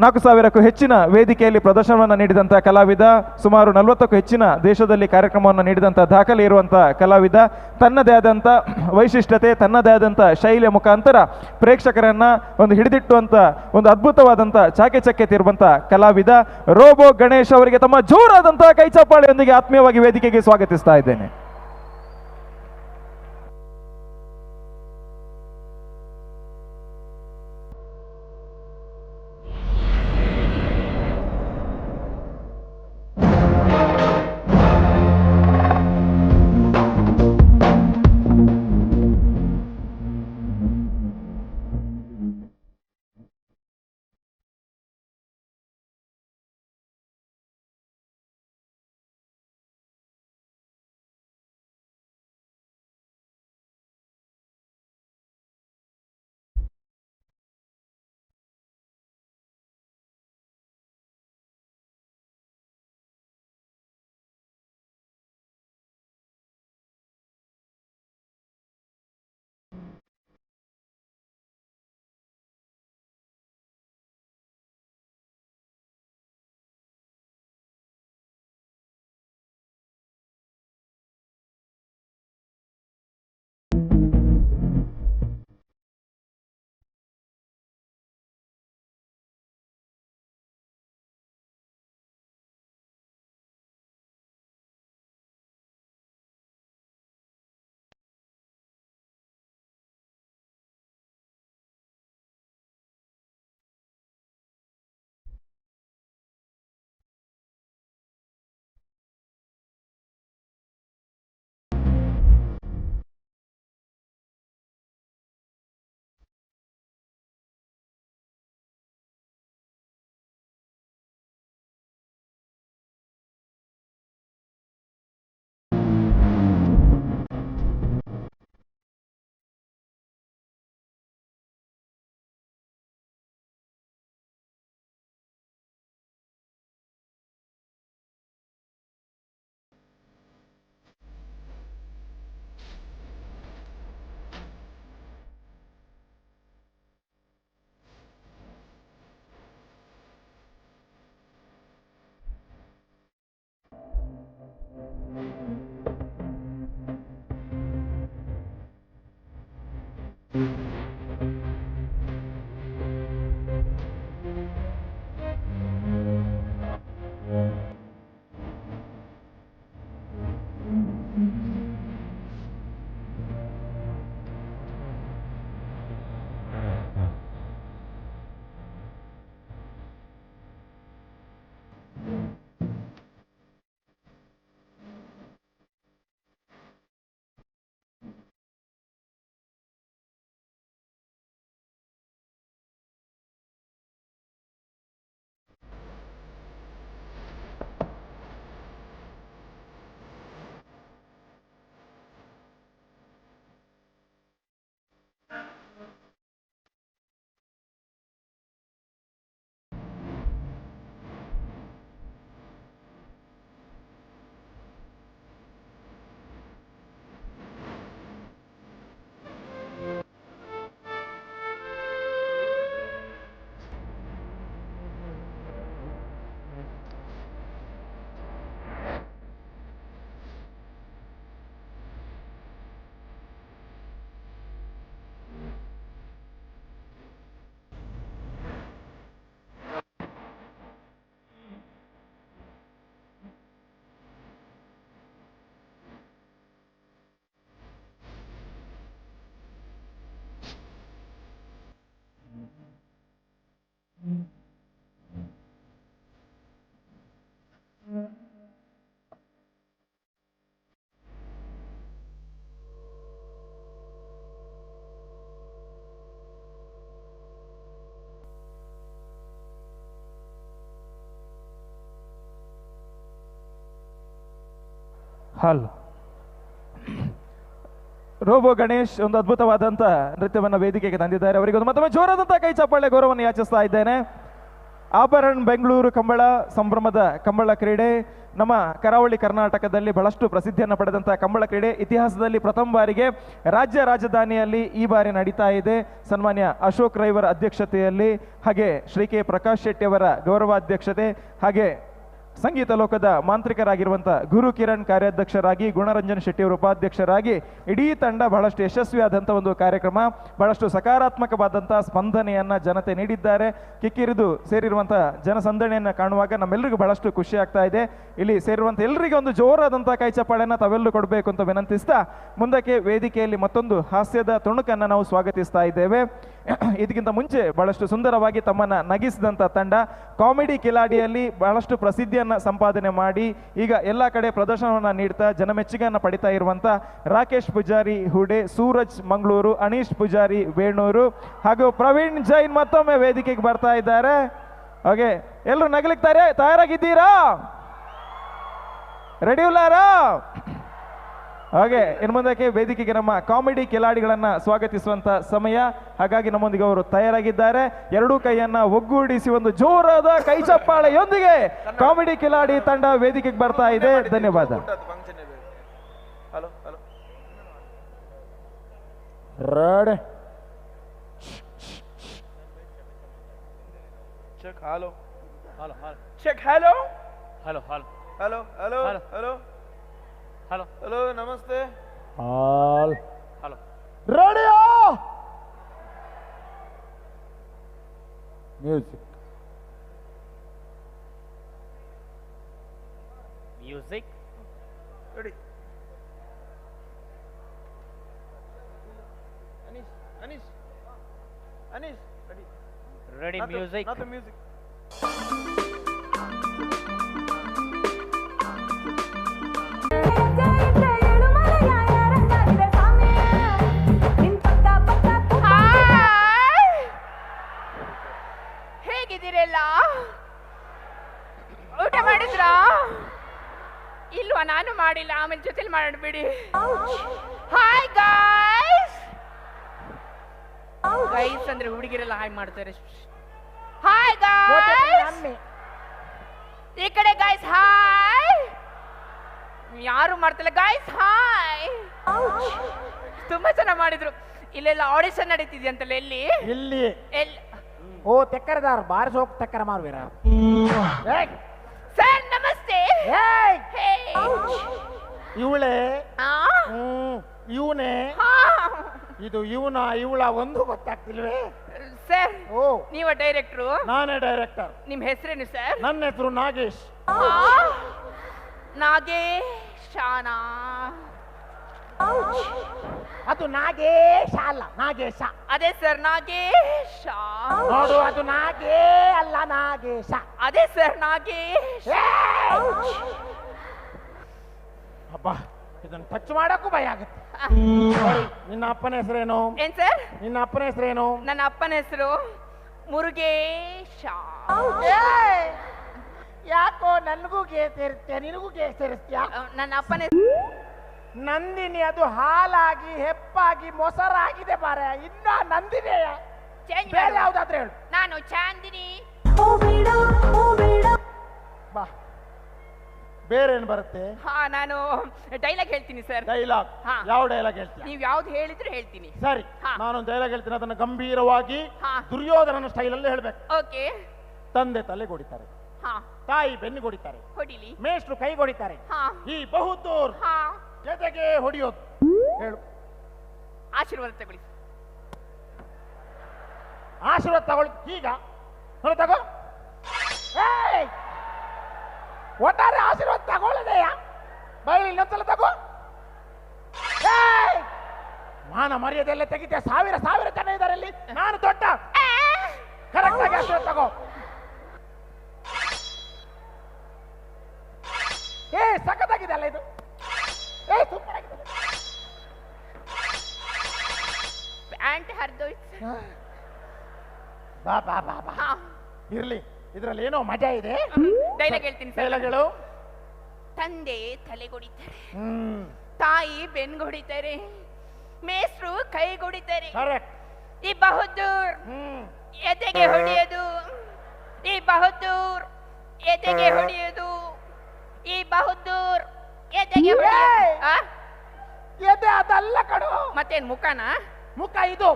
Speaker 1: 4000ಕ್ಕೂ ಹೆಚ್ಚಿನ ವೇದಿಕೆಯಲ್ಲಿ ಪ್ರದರ್ಶನವನ್ನು ನೀಡಿದಂಥ ಕಲಾವಿದ, ಸುಮಾರು 40ಕ್ಕೂ ಹೆಚ್ಚಿನ ದೇಶದಲ್ಲಿ ಕಾರ್ಯಕ್ರಮವನ್ನು ನೀಡಿದಂಥ ದಾಖಲೆ ಇರುವಂಥ ಕಲಾವಿದ, ತನ್ನದೇ ಆದಂಥ ವೈಶಿಷ್ಟ್ಯತೆ, ತನ್ನದೇ ಆದಂಥ ಶೈಲಿಯ ಮುಖಾಂತರ ಪ್ರೇಕ್ಷಕರನ್ನು ಒಂದು ಹಿಡಿದಿಟ್ಟುವಂಥ ಒಂದು ಅದ್ಭುತವಾದಂಥ ಚಾಕೆಚಕ್ಯತೆ ಇರುವಂಥ ಕಲಾವಿದ ರೋಬೋ ಗಣೇಶ್ ಅವರಿಗೆ ತಮ್ಮ ಜೋರಾದಂಥ ಕೈಚಪ್ಪಾಳೆಯೊಂದಿಗೆ ಆತ್ಮೀಯವಾಗಿ ವೇದಿಕೆಗೆ ಸ್ವಾಗತಿಸ್ತಾ ಇದ್ದೇನೆ. Hello robo Ganesh ಒಂದು ಅದ್ಭುತವಾದಂಥ ನೃತ್ಯವನ್ನು ವೇದಿಕೆಗೆ ತಂದಿದ್ದಾರೆ. ಅವರಿಗೆ ಒಂದು ಮತ್ತೊಮ್ಮೆ ಜೋರಾದಂಥ ಕೈ ಚಪ್ಪಾಳೆ ಗೌರವವನ್ನು ಯಾಚಿಸ್ತಾ ಇದ್ದೇನೆ. ಆಭರಣ್ ಬೆಂಗಳೂರು ಕಂಬಳ ಸಂಭ್ರಮದ ಕಂಬಳ ಕ್ರೀಡೆ ನಮ್ಮ ಕರಾವಳಿ ಕರ್ನಾಟಕದಲ್ಲಿ ಬಹಳಷ್ಟು ಪ್ರಸಿದ್ಧಿಯನ್ನು ಪಡೆದಂಥ ಕಂಬಳ ಕ್ರೀಡೆ ಇತಿಹಾಸದಲ್ಲಿ ಪ್ರಥಮ ಬಾರಿಗೆ ರಾಜ್ಯ ರಾಜಧಾನಿಯಲ್ಲಿ ಈ ಬಾರಿ ನಡೀತಾ ಇದೆ. ಸನ್ಮಾನ್ಯ ಅಶೋಕ್ ರೈವರ ಅಧ್ಯಕ್ಷತೆಯಲ್ಲಿ, ಹಾಗೆ ಶ್ರೀ ಕೆ ಪ್ರಕಾಶ್ ಶೆಟ್ಟಿಯವರ ಗೌರವಾಧ್ಯಕ್ಷತೆ, ಹಾಗೆ ಸಂಗೀತ ಲೋಕದ ಮಾಂತ್ರಿಕರಾಗಿರುವಂಥ ಗುರು ಕಿರಣ್ ಕಾರ್ಯಾಧ್ಯಕ್ಷರಾಗಿ, ಗುಣರಂಜನ್ ಶೆಟ್ಟಿಯವರು ಉಪಾಧ್ಯಕ್ಷರಾಗಿ ಇಡೀ ತಂಡ ಬಹಳಷ್ಟು ಯಶಸ್ವಿಯಾದಂಥ ಒಂದು ಕಾರ್ಯಕ್ರಮ, ಬಹಳಷ್ಟು ಸಕಾರಾತ್ಮಕವಾದಂಥ ಸ್ಪಂದನೆಯನ್ನು ಜನತೆ ನೀಡಿದ್ದಾರೆ. ಕಿಕ್ಕಿರಿದು ಸೇರಿರುವಂಥ ಜನಸಂದಣಿಯನ್ನು ಕಾಣುವಾಗ ನಮ್ಮೆಲ್ಲರಿಗೂ ಬಹಳಷ್ಟು ಖುಷಿ ಆಗ್ತಾ ಇದೆ. ಇಲ್ಲಿ ಸೇರಿರುವಂಥ ಎಲ್ಲರಿಗೂ ಒಂದು ಜೋರಾದಂಥ ಕೈ ಚಪ್ಪಾಳೆಯನ್ನು ತಾವೆಲ್ಲರೂ ಕೊಡಬೇಕು ಅಂತ ವಿನಂತಿಸ್ತಾ ಮುಂದಕ್ಕೆ ವೇದಿಕೆಯಲ್ಲಿ ಮತ್ತೊಂದು ಹಾಸ್ಯದ ತುಣುಕನ್ನು ನಾವು ಸ್ವಾಗತಿಸ್ತಾ ಇದ್ದೇವೆ. ಇದಕ್ಕಿಂತ ಮುಂಚೆ ಬಹಳಷ್ಟು ಸುಂದರವಾಗಿ ತಮ್ಮನ್ನು ನಗಿಸಿದಂಥ ತಂಡ ಕಾಮಿಡಿ ಕಿಲಾಡಿಯಲ್ಲಿ ಬಹಳಷ್ಟು ಪ್ರಸಿದ್ಧಿಯನ್ನು ಸಂಪಾದನೆ ಮಾಡಿ ಈಗ ಎಲ್ಲ ಕಡೆ ಪ್ರದರ್ಶನವನ್ನು ನೀಡ್ತಾ ಜನಮೆಚ್ಚುಗೆಯನ್ನು ಪಡಿತಾ ಇರುವಂಥ ರಾಕೇಶ್ ಪೂಜಾರಿ ಹುಡೆ, ಸೂರಜ್ ಮಂಗಳೂರು, ಅನೀಶ್ ಪೂಜಾರಿ ವೇಣೂರು ಹಾಗೂ ಪ್ರವೀಣ್ ಜೈನ್ ಮತ್ತೊಮ್ಮೆ ವೇದಿಕೆಗೆ ಬರ್ತಾ ಇದ್ದಾರೆ. ಓಕೆ, ಎಲ್ಲರೂ ನಗಲಿಕ್ತಾರೆ ತಯಾರಾಗಿದ್ದೀರಾ? ರೆಡಿ ಉಲ್ಲಾರಾ? ಹಾಗೆ ಇನ್ನು ಮುಂದಕ್ಕೆ ವೇದಿಕೆಗೆ ನಮ್ಮ ಕಾಮಿಡಿ ಕಿಲಾಡಿಗಳನ್ನ ಸ್ವಾಗತಿಸುವಂತ ಸಮಯ. ಹಾಗಾಗಿ ನಮ್ಮೊಂದಿಗೆ ಅವರು ತಯಾರಾಗಿದ್ದಾರೆ. ಎರಡೂ ಕೈಯನ್ನ ಒಗ್ಗೂಡಿಸಿ ಒಂದು ಜೋರಾದ ಕೈ ಚಪ್ಪಾಳೆಯೊಂದಿಗೆ ಕಾಮಿಡಿ ಕಿಲಾಡಿ ತಂಡ ವೇದಿಕೆಗೆ ಬರ್ತಾ ಇದೆ. ಧನ್ಯವಾದ.
Speaker 16: Ready
Speaker 3: check hello hello check hello
Speaker 5: hello hello
Speaker 3: hello hello hello
Speaker 5: hello
Speaker 3: hello namaste
Speaker 16: all
Speaker 5: hello
Speaker 16: ready music
Speaker 5: music
Speaker 3: ready Anish Anish Anish ready
Speaker 5: ready music
Speaker 3: not music
Speaker 20: ಹೇಗಿದ್ದೀರಲ್ಲ? ಊಟ ಮಾಡಿದ್ರಾ? ಇಲ್ವಾ? ನಾನು ಮಾಡಿಲ್ಲ, ಆಮೇಲೆ ಜೊತೆಲಿ ಮಾಡ್ಬಿಡಿ. Hi guys. Guys ಅಂದ್ರೆ ಹುಡುಗಿರೆಲ್ಲ ಹಾಯ್ ಮಾಡ್ತಾರೆ. ಹಾಯ್ ಗಾಯ್ಸ್, ಈ ಕಡೆ ಗಾಯ್ಸ್ ಹಾಯ್. ಯಾರು ಮಾಡ್ತಿಲ್ಲ ಗಾಯ್ಸ್ ಹಾಯ್. ತುಂಬಾ ಚೆನ್ನಾಗಿ ಮಾಡಿದ್ರು. ಇಲ್ಲೆಲ್ಲ ಆಡಿಷನ್ ನಡೀತಿದ್ಯಂತಲ್ಲ, ಎಲ್ಲಿ?
Speaker 16: ಇಲ್ಲಿ.
Speaker 20: ಎಲ್ಲಿ?
Speaker 16: ಓ ತೆಕ್ಕರದಾರ ಬಾರಿಸ್ ಹೋಗಿ ತೆಕ್ಕರ ಮಾರುವಿರ.
Speaker 20: ಸರ್ ನಮಸ್ತೆ.
Speaker 16: ಇವಳೆ ಇವನೇ ಇದು ಇವನ ಇವಳ ಒಂದು ಗೊತ್ತಾಗ್ತಿಲ್ವೇ
Speaker 20: ಸರ್? ಓ ನೀವ ಡೈರೆಕ್ಟ್ರು?
Speaker 16: ನಾನೇ ಡೈರೆಕ್ಟರ್.
Speaker 20: ನಿಮ್ ಹೆಸರೇನು ಸರ್?
Speaker 16: ನನ್ನ ಹೆಸರು ನಾಗೇಶ್.
Speaker 20: ನಾಗೇಶಾನಾ?
Speaker 16: ಅದು ನಾಗೇಶ ಅಲ್ಲ, ನಾಗೇಶ.
Speaker 20: ಅದೇ ಸರ್ ನಾಗೇಶ.
Speaker 16: ನೋಡು, ಅದು ನಾಗೇ ಅಲ್ಲ, ನಾಗೇಶ.
Speaker 20: ಅದೇ ಸರ್ ನಾಗೇಶ.
Speaker 16: ಅಬ್ಬಾ, ಇದನ್ನ ಟಚ್ ಮಾಡಕ್ಕೂ ಭಯ ಆಗುತ್ತೆ. ನಿನ್ನ ಅಪ್ಪನ ಹೆಸರೇನು?
Speaker 20: ಏನ್ ಸರ್?
Speaker 16: ನಿನ್ನ ಅಪ್ಪನ ಹೆಸರೇನು?
Speaker 20: ನನ್ನ ಅಪ್ಪನ ಹೆಸರು ಮುರುಗೇಶ.
Speaker 16: ಯಾಕೋ ನನಗೂ ಗೇ ಸೇರಿಸ್ತೀಯ, ನಿನಗೂ ಗೇ ಸೇರಿಸ್ತೀಯ?
Speaker 20: ನನ್ನ ಅಪ್ಪನ
Speaker 16: ನಂದಿನಿ. ಅದು ಹಾಲಾಗಿ ಹೆಪ್ಪಾಗಿ ಮೊಸರಾಗಿದೆ ಬಾರೆ. ಇನ್ನ ನಂದಿನಿ ಬೇರೆ ಯಾವ್ದಾದ್ರೆ ಹೇಳು.
Speaker 20: ನಾನು ಚಾಂದಿನಿ.
Speaker 16: ಬಾ, ಬೇರೆ ಏನ್ ಬರುತ್ತೆ?
Speaker 20: ಹಾ, ನಾನು ಡೈಲಾಗ್ ಹೇಳ್ತೀನಿ ಸರ್.
Speaker 16: ಡೈಲಾಗ್? ಯಾವ ಡೈಲಾಗ್ ಹೇಳ್ತೀನಿ?
Speaker 20: ನೀವು ಯಾವ್ದು ಹೇಳಿದ್ರು ಹೇಳ್ತೀನಿ.
Speaker 16: ಸರಿ, ನಾನೊಂದು ಡೈಲಾಗ್ ಹೇಳ್ತೀನಿ, ಅದನ್ನ ಗಂಭೀರವಾಗಿ ದುರ್ಯೋಧನನ ಸ್ಟೈಲ್ ಅಲ್ಲಿ ಹೇಳ್ಬೇಕು.
Speaker 20: ಓಕೆ.
Speaker 16: ತಂದೆ ತಲೆ ಹೊಡಿತಾರೆ, ತಾಯಿ ಬೆನ್ನಿಗೆ ಹೊಡಿತಾರೆ,
Speaker 20: ಹೊಡಿಲಿ,
Speaker 16: ಮೇಷ್ಟ್ರು ಕೈಗೆ ಹೊಡಿತಾರೆ, ಈ ಬಹುದೂರ್ ಜೊತೆಗೆ ಹೊಡಿಯೋದು. ಹೇಳು.
Speaker 20: ಆಶೀರ್ವಾದ ತಗೊಳ್ಳಿ.
Speaker 16: ಆಶೀರ್ವಾದ ತಗೊಳ್ಳಿ ಈಗ ನೋಡು, ತಗೋ. ಒಟ್ಟಾರೆ ಆಶೀರ್ವಾದ ತಗೊಳ್ಳದೆಯಾ? ಬೈಲಿ ಇನ್ನೊಂದ್ಸಲ ತಗೋ. ಮಾನ ಮರ್ಯಾದೆಲ್ಲ ತೆಗಿತೆ. ಸಾವಿರ ಸಾವಿರ ಜನ ಇದ್ದಾರೆ ಇಲ್ಲಿ, ನಾನು ದೊಡ್ಡ. ಕರೆಕ್ಟ್ ಆಗಿ ಆಶೀರ್ವಾದ ತಗೋ. ಏ ಸಖತ್ತಾಗಿದೆ ಅಲ್ಲ ಇದು? ಏ ಸೂಪರ್ ಆಗಿದೆ.
Speaker 20: ಪ್ಯಾಂಟ್ ಹರಿದೋಯ್ತು.
Speaker 16: ಬಾ ಬಾ ಬಾ ಬಾ, ಇರ್ಲಿ, ಇದ್ರಲ್ಲಿ ಏನೋ ಮಜಾ ಇದೆ.
Speaker 20: ಡೈಲಾಗ್ ಹೇಳ್ತೀನಿ ಸರ್.
Speaker 16: ಡೈಲಾಗ್ ಹೇಳು.
Speaker 20: ತಂದೆ ತಲೆಗೊಡಿತಾರೆ, ತಾಯಿ ಬೆನ್ಗೊಡಿತಾರೆ, ಮೇಸ್ರು ಕೈಗೊಡಿತಾರೆ, ಈ ಬಹದ್ದೂರ್ ಎದೆಗೆ ಹೊಡೆಯೋದು, ಈ ಬಹದ್ದೂರ್ ಎದೆಗೆ ಹೊಡೆಯೋದು, ಈ ಬಹದ್ದೂರ್ ಎದೆಗೆ ಹೊಡೆಯೋದು.
Speaker 15: ಎದೆ ಅದಲ್ಲ ಕಣೋ.
Speaker 20: ಮತ್ತೇನ್ ಮುಖನಾ?
Speaker 15: ಮುಖ ಇದು,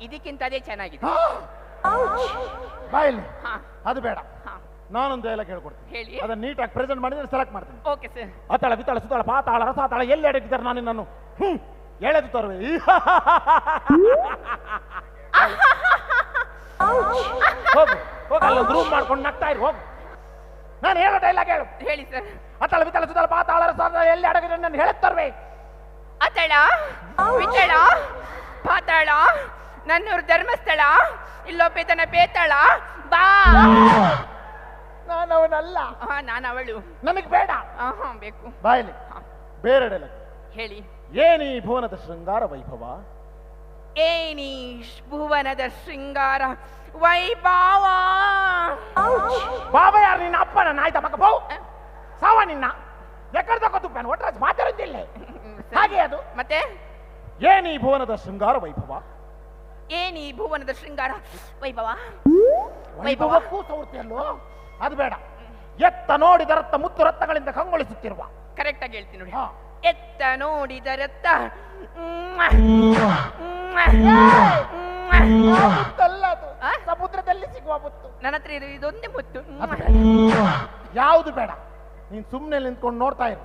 Speaker 20: ಇದಕ್ಕಿಂತ ಅದೇ ಚೆನ್ನಾಗಿದೆ.
Speaker 16: ಬಾಯಲ್ಲಿ ಅದು ಬೇಡ, ನಾನೊಂದು ಡೈಲಾಗ್ ಹೇಳ್ಕೊಡ್ತೀನಿ,
Speaker 20: ಹೇಳಿ.
Speaker 16: ಅದನ್ನ ನೀಟಾಗಿ ಪ್ರೆಸೆಂಟ್ ಮಾಡಿದ್ರೆ ಸೆಲೆಕ್ಟ್ ಮಾಡ್ತೀನಿ.
Speaker 20: Okay sir.
Speaker 16: ಅತಳ ವಿತಳ ಸುತಳ ಪಾತಾಳ ರಸಾತಾಳ ಎಲ್ಲಿ ಅಡಗಿದ್ದಾರೆ ನಾನು ನಿನ್ನನ್ನು ಎಳೆದು ತರುವೆ. ಹೋಗು ಹೋಗು, ಅಲ್ಲೊಂದು ರೂಮ್ ಮಾಡ್ಕೊಂಡು ನಗ್ತಾ ಇರು, ಹೋಗು. ನಾನು ಹೇಳೋ ಡೈಲಾಗ್ ಹೇಳು.
Speaker 20: ಹೇಳಿ ಸರ್.
Speaker 16: ಅತಳ ವಿತಳ ಸುತಳ ಪಾತಾಳ ರಸಾತಾಳ ಎಲ್ಲಿ ಅಡಗಿದ್ದಾರೆ ನಾನು ಹೇಳುತ್ತ ತರುವೆ.
Speaker 20: ಅತಳ ವಿತಳ ಪಾತಾಳ ನನ್ನೂರು ಧರ್ಮಸ್ಥಳ ಇಲ್ಲೊಬ್ಬ ಬೇತಾಳ ಬಾ.
Speaker 15: ನಾನು ಅವನಲ್ಲ.
Speaker 20: ನಾನು ಅವಳು.
Speaker 15: ನನಗೆ ಬೇಡ.
Speaker 20: ಬೇಕು.
Speaker 16: ಬಾಯಲ್ಲಿ ಬೇರೆ ಡೈಲಾಗ್
Speaker 20: ಹೇಳಿ.
Speaker 16: ಏನೀ ಭುವನದ ಶೃಂಗಾರ ವೈಭವ,
Speaker 20: ಏನೀ ಭುವನದ ಶೃಂಗಾರ ವೈಭವ.
Speaker 15: ಬಾಬಾ ಯಾರು ನಿನ್ನ ಅಪ್ಪನ ನಾಯ್ತ ಮಗ ಬೌ ಸಾವ ನಿನ್ನ ಎಕ್ಕಡ ತಗೋತುಪ್ಪಾನು ಒಟ್ಟರಾಜ್ ಮಾತಾಡುತ್ತಿಲ್ಲ ಹಾಗೆ ಅದು.
Speaker 20: ಮತ್ತೆ
Speaker 16: ಏನೀ ಭುವನದ ಶೃಂಗಾರ ವೈಭವ,
Speaker 20: ಏನೀ ಭುವನದ ಶೃಂಗಾರ ವೈಭವ.
Speaker 16: ವೈಭವಕ್ಕೂ ಸೌರ್ತಿಯಲ್ಲೋ ಅದು ಬೇಡ. ಎತ್ತ ನೋಡಿದರತ್ತ ಮುತ್ತು ರತ್ನಗಳಿಂದ ಕಂಗೊಳಿಸುತ್ತಿರುವ.
Speaker 20: ಕರೆಕ್ಟ್ ಆಗಿ ಹೇಳ್ತೀನಿ ನೋಡಿ. ಎತ್ತ ನೋಡಿದರತ್ತ
Speaker 15: ಸಮುದ್ರದಲ್ಲಿ ಸಿಗುವ ಮುತ್ತು.
Speaker 20: ನನ್ನ ಹತ್ರ ಇದೊಂದೇ ಮುತ್ತು.
Speaker 16: ಯಾವುದು ಬೇಡ, ನೀನ್ ಸುಮ್ಮನೆ ನಿಂತ್ಕೊಂಡು ನೋಡ್ತಾ ಇರು.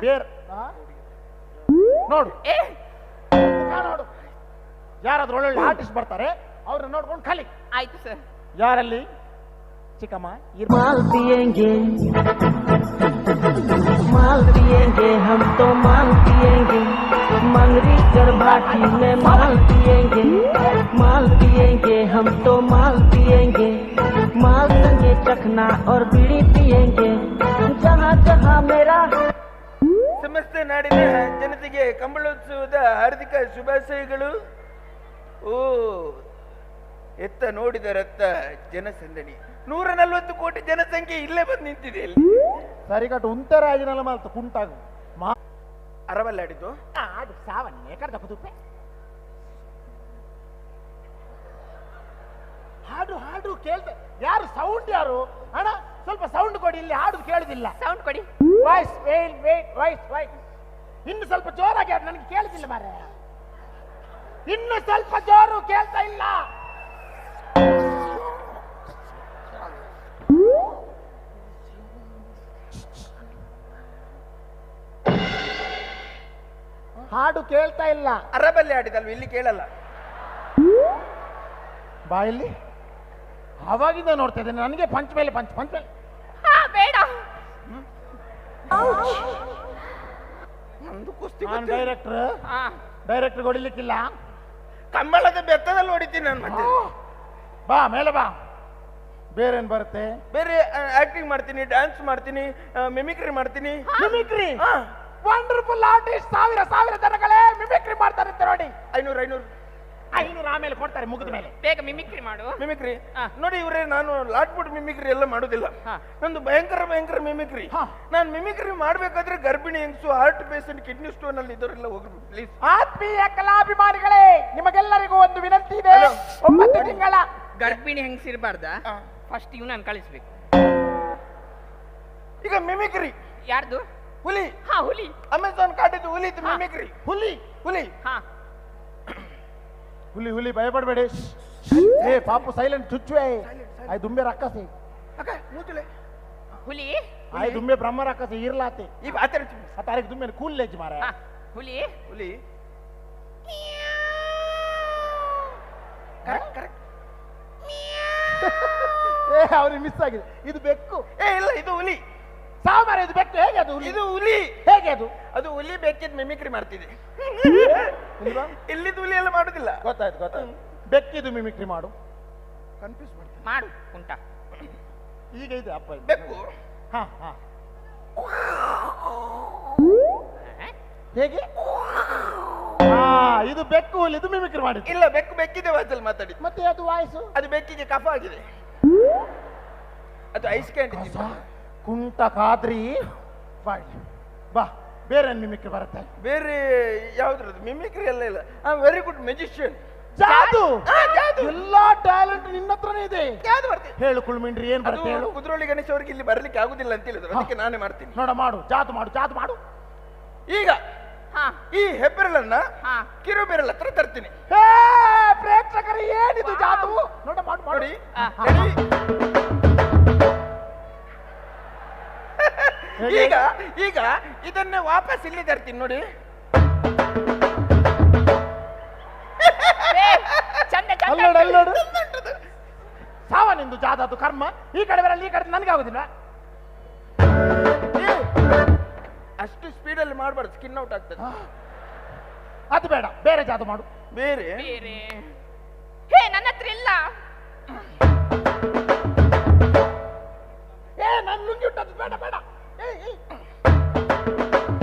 Speaker 16: ಬೇರೆ ನೋಡು ನೋಡು, ಯಾರಾದ್ರೂ ಒಳ್ಳೊಳ್ಳೆ ಆರ್ಟಿಸ್ಟ್ ಬರ್ತಾರೆ, ಅವ್ರನ್ನ ನೋಡ್ಕೊಂಡು ಕಲಿ.
Speaker 20: ಆಯ್ತು ಸರ್.
Speaker 16: ಯಾರಲ್ಲಿ ಚಿಕ್ಕಮ್ಮ?
Speaker 4: माल पिएंगे, माल पिएंगे, हम तो माल पिएंगे, मंगरी चरभाटी में माल पिएंगे, माल पिएंगे, हम तो माल पिएंगे, माल संगे चखना और बीड़ी पिएंगे, जहाँ जहाँ मेरा.
Speaker 3: ಸಮಸ್ತ ನಾಡಿನ ಜನತೆಗೆ ಕಂಬಳೋತ್ಸವದ ಹಾರ್ದಿಕ ಶುಭಾಶಯಗಳು. ಓ ಎತ್ತ ನೋಡಿದರತ್ತ ಜನಸಂದಣಿ, 140 ಕೋಟಿ ಜನಸಂಖ್ಯೆ ಇಲ್ಲೇ ಬಂದು ನಿಂತಿದೆ. ಇಲ್ಲಿ
Speaker 16: ಸರಿಗಟ್ಟು ಉಂತರಾಜಿನಲ್ಲ ಮಾತು ಕುಂಟಾಗು
Speaker 3: ಅರವಲ್ಲಾಡಿದ್ದು
Speaker 15: ಆಡು ಸಾವನ್ನೇ ಕರ್ದ ಕುದುಪೆ. ಹಾಡು ಹಾಡು ಕೇಳ್ತೆ ಯಾರು? ಸೌಂಡ್ ಯಾರು ಅಣ್ಣ? ಸ್ವಲ್ಪ ಸೌಂಡ್ ಕೊಡಿ, ಇಲ್ಲಿ ಹಾಡು ಕೇಳುದಿಲ್ಲ.
Speaker 20: ಸೌಂಡ್ ಕೊಡಿ.
Speaker 15: Voice wait wait voice voice. ಇನ್ನು ಸ್ವಲ್ಪ ಜೋರಾಗಿ ಹಾಡು, ನನಗೆ ಕೇಳುದಿಲ್ಲ ಮಾರ್ರೆ. ಇನ್ನು ಸ್ವಲ್ಪ ಜೋರು, ಕೇಳ್ತಾ ಇಲ್ಲ. ಹಾಡು ಕೇಳ್ತಾ ಇಲ್ಲ.
Speaker 3: ಅರಬಲ್ಲಿ ಹಾಡಿದಲ್ವ, ಇಲ್ಲಿ ಕೇಳಲ್ಲ.
Speaker 16: ಬಾಯಲ್ಲಿ ಆವಾಗಿಂದ ನೋಡ್ತಾ ಇದ್ದೇನೆ, ನನಗೆ ಪಂಚ್ ಮೇಲೆ ಪಂಚ್ ಪಂಚ್ ಮೇಲೆ.
Speaker 20: ಬೇಡ.
Speaker 16: ಡೈರೆಕ್ಟರ್ ಡೈರೆಕ್ಟರ್ ಹೊಡಿಲಿಕ್ಕಿಲ್ಲ,
Speaker 3: ಕಂಬಳದ ಬೆತ್ತದಲ್ಲಿ ಹೊಡಿತೀನಿ ನಾನು. ಮತ್ತೆ
Speaker 16: ಬಾ ಮೇಲೆ ಬಾ. ಬೇರೇನ್ ಬರುತ್ತೆ?
Speaker 3: ಬೇರೆ ಆಕ್ಟಿಂಗ್ ಮಾಡ್ತೀನಿ, ಡ್ಯಾನ್ಸ್ ಮಾಡ್ತೀನಿ, ಮಿಮಿಕ್ರಿ ಮಾಡ್ತೀನಿ.
Speaker 15: Mimicry? Wonderful artist. ಸಾವಿರ ಸಾವಿರ ಜನಗಳೇ ಮಿಮಿಕ್ರಿ ಮಾಡ್ತಾರೆ ನೋಡಿ.
Speaker 3: 500 500
Speaker 15: 500 ಆಮೇಲೆ ಕೊಡ್ತಾರೆ ಮುಗಿದ ಮೇಲೆ.
Speaker 20: ಬೇಗ ಮಿಮಿಕ್ರಿ ಮಾಡು.
Speaker 3: ಮಿಮಿಕ್ರಿ ನೋಡಿ ಇವರೇ, ನಾನು ಲಾಟ್ಬಿಟ್ ಮಿಮಿಕ್ರಿ ಎಲ್ಲ ಮಾಡುದಿಲ್ಲ, ನಂದು ಭಯಂಕರ ಭಯಂಕರ ಮಿಮಿಕ್ರಿ. ನಾನು ಮಿಮಿಕ್ರಿ ಮಾಡ್ಬೇಕಾದ್ರೆ ಗರ್ಭಿಣಿ ಹೆಂಗಸು, heart patient, kidney stone ಅಲ್ಲಿ ಇದ್ದವರೆಲ್ಲ ಹೋಗ್ಬೇಕು ಪ್ಲೀಸ್.
Speaker 15: ಆತ್ಮೀಯ ಕಲಾಭಿಮಾನಿಗಳೇ, ನಿಮಗೆಲ್ಲರಿಗೂ ಒಂದು ವಿನಂತಿ ಇದೆ. 9 ತಿಂಗಳ
Speaker 20: ಗರ್ಭಿಣಿ ಹೆಂಗಸಿರ್ಬಾರ್ದ, ಫಸ್ಟ್ ಇವ್ ನಾನು ಕಳಿಸ್ಬೇಕು.
Speaker 3: ಈಗ ಮಿಮಿಕ್ರಿ
Speaker 20: ಯಾರ್ದು?
Speaker 3: ಹುಲಿ.
Speaker 20: ಹಾ ಹುಲಿ,
Speaker 3: ಅಮೆಝಾನ್ ಕಾಡಿದ್ದು ಹುಲಿ ಮಿಮಿಕ್ರಿ.
Speaker 16: ಹುಲಿ
Speaker 3: ಹುಲಿ.
Speaker 20: ಹಾ
Speaker 16: ಹುಲಿ ಹುಲಿ, ಭಯಪಡಬೇಡಿ. ಏ ಪಾಪು ಸೈಲೆಂಟ್ ಚುಚ್ಚುವೆ. ಆಯ್ ದುಂಬೆ ರಕ್ಕಸಿ
Speaker 20: ಹುಲಿ.
Speaker 16: ಆಯ್ ದುಂಬೆ ಬ್ರಹ್ಮ ರಕ್ಕಸಿ ಇರ್ಲಾತಿ.
Speaker 3: ಈ ಆತರ
Speaker 16: ತಾರೀಖ್ ದುಂಬೆ ಕೂಲ್ ಲೇಜ್ ಮಾರ.
Speaker 20: ಹುಲಿ
Speaker 3: ಹುಲಿ ಕರೆಕ್ಟ್ ಕರೆಕ್ಟ್.
Speaker 16: ಏ ಅವ್ರಿಗೆ ಮಿಸ್ ಆಗಿದೆ. ಇದು ಬೆಕ್ಕು.
Speaker 3: ಏ ಇಲ್ಲ, ಇದು ಹುಲಿ.
Speaker 15: ಸಾಮಾನ್ಯ ಇದು ಬೆಕ್ಕು. ಹೇಗೆ ಅದು?
Speaker 3: ಇದು ಹುಲಿ.
Speaker 15: ಹೇಗೆ ಅದು?
Speaker 3: ಅದು ಹುಲಿ ಬೆಕ್ಕಿದ್ ಮಿಮಿಕ್ರಿ ಮಾಡ್ತಿದೆ. ಇಲ್ಲಿದ್ದು ಹುಲಿ ಎಲ್ಲ ಮಾಡುದಿಲ್ಲ.
Speaker 16: ಗೊತ್ತಾಯ್ತು ಗೊತ್ತಾಯ್ತು. ಬೆಕ್ಕಿದು ಮಿಮಿಕ್ರಿ ಮಾಡು.
Speaker 3: ಕನ್ಫ್ಯೂಸ್ ಮಾಡ್ತೀನಿ.
Speaker 20: ಮಾಡು ಉಂಟಾ
Speaker 16: ಈಗ ಇದೆ ಅಪ್ಪ
Speaker 3: ಬೆಕ್ಕು.
Speaker 16: ಹಾ ಹಾ ಹೇಗೆ? ಇದು ಬೆಕ್ಕು ಹುಲಿ, ಇದು ಮಿಮಿಕ್ರಿ ಮಾಡಿದ್ದು.
Speaker 3: ಇಲ್ಲ, ಬೆಕ್ಕು ಬೆಕ್ಕಿದೆ ವಾಯ್ಸಲ್ಲಿ ಮಾತಾಡಿ.
Speaker 15: ಮತ್ತೆ ಅದು ವಾಯ್ಸು?
Speaker 3: ಅದು ಬೆಕ್ಕಿಗೆ ಕಫ ಆಗಿದೆ, ಅದು ಐಸ್ ಕ್ಯಾಂಡಿ.
Speaker 16: ಕುಂಟ ಕಾದ್ರಿ
Speaker 6: ಬಾಯ್ ಬಾ. ಬೇರೆ ಮಿಮಿಕ್ರಿ ಬರುತ್ತೆ?
Speaker 3: ಬೇರೆ ಯಾವ್ದ್ರದ್ದು ಮಿಮಿಕ್ರಿ ಎಲ್ಲ ಇಲ್ಲ. I am very good magician.
Speaker 6: ಜಾದು?
Speaker 3: ಜಾದು.
Speaker 6: ಎಲ್ಲಾ ಟ್ಯಾಲೆಂಟ್ ನಿನ್ನ ಹತ್ರನೇ ಇದೆ.
Speaker 3: ಜಾದು ಬರ್ತೀನಿ.
Speaker 6: ಹೇಳು ಕುಳ್ಮಿಂಡ್ರಿ, ಏನ್ ಬರುತ್ತೆ ಹೇಳು.
Speaker 3: ಕುದ್ರೋಳಿ ಗಣೇಶ್ ಅವ್ರಿಗೆ ಇಲ್ಲಿ ಬರ್ಲಿಕ್ಕೆ ಆಗುದಿಲ್ಲ ಅಂತ ಹೇಳಿದ್ರು, ಅದಕ್ಕೆ ನಾನೇ ಮಾಡ್ತೀನಿ.
Speaker 6: ನೋಡ, ಮಾಡು ಜಾದು ಮಾಡು ಜಾದು ಮಾಡು.
Speaker 3: ಈಗ ಈ ಹೆಬ್ಬೆರಳನ್ನ ಕಿರು ಬೆರಳ ಹತ್ರ ತರ್ತೀನಿ.
Speaker 6: ಪ್ರೇಕ್ಷಕರು ಏನಿದು ಜಾದು ನೋಡ, ಮಾಡು
Speaker 3: ನೋಡಿ. ಈಗ ಈಗ ಇದನ್ನೇ ವಾಪಸ್ ಇಲ್ಲಿ ತರ್ತೀನಿ ನೋಡಿ.
Speaker 6: ಸಾವ ನಿಂದು ಜಾದದು ಕರ್ಮ. ಈ ಕಡೆ ಬರಲ್ಲ, ಈ ಕಡೆ ನನಗೆ ಆಗುದಿಲ್ಲ.
Speaker 3: ಅಷ್ಟು ಸ್ಪೀಡ್ ಅಲ್ಲಿ ಮಾಡಬಾರ್ದು, ಸ್ಕಿನ್ ಔಟ್ ಆಗ್ತದೆ.
Speaker 6: ಅದು ಬೇಡ, ಬೇರೆ ಜಾದು ಮಾಡು.
Speaker 3: ಬೇರೆ
Speaker 20: ಬೇರೆ ಹೇ ನನ್ನ ಹತ್ರ ಇಲ್ಲ.
Speaker 6: ಏ ನನ್ನ ಲುಂಗಿ ಉಂಟು, ಅದು ಬೇಡ ಬೇಡ.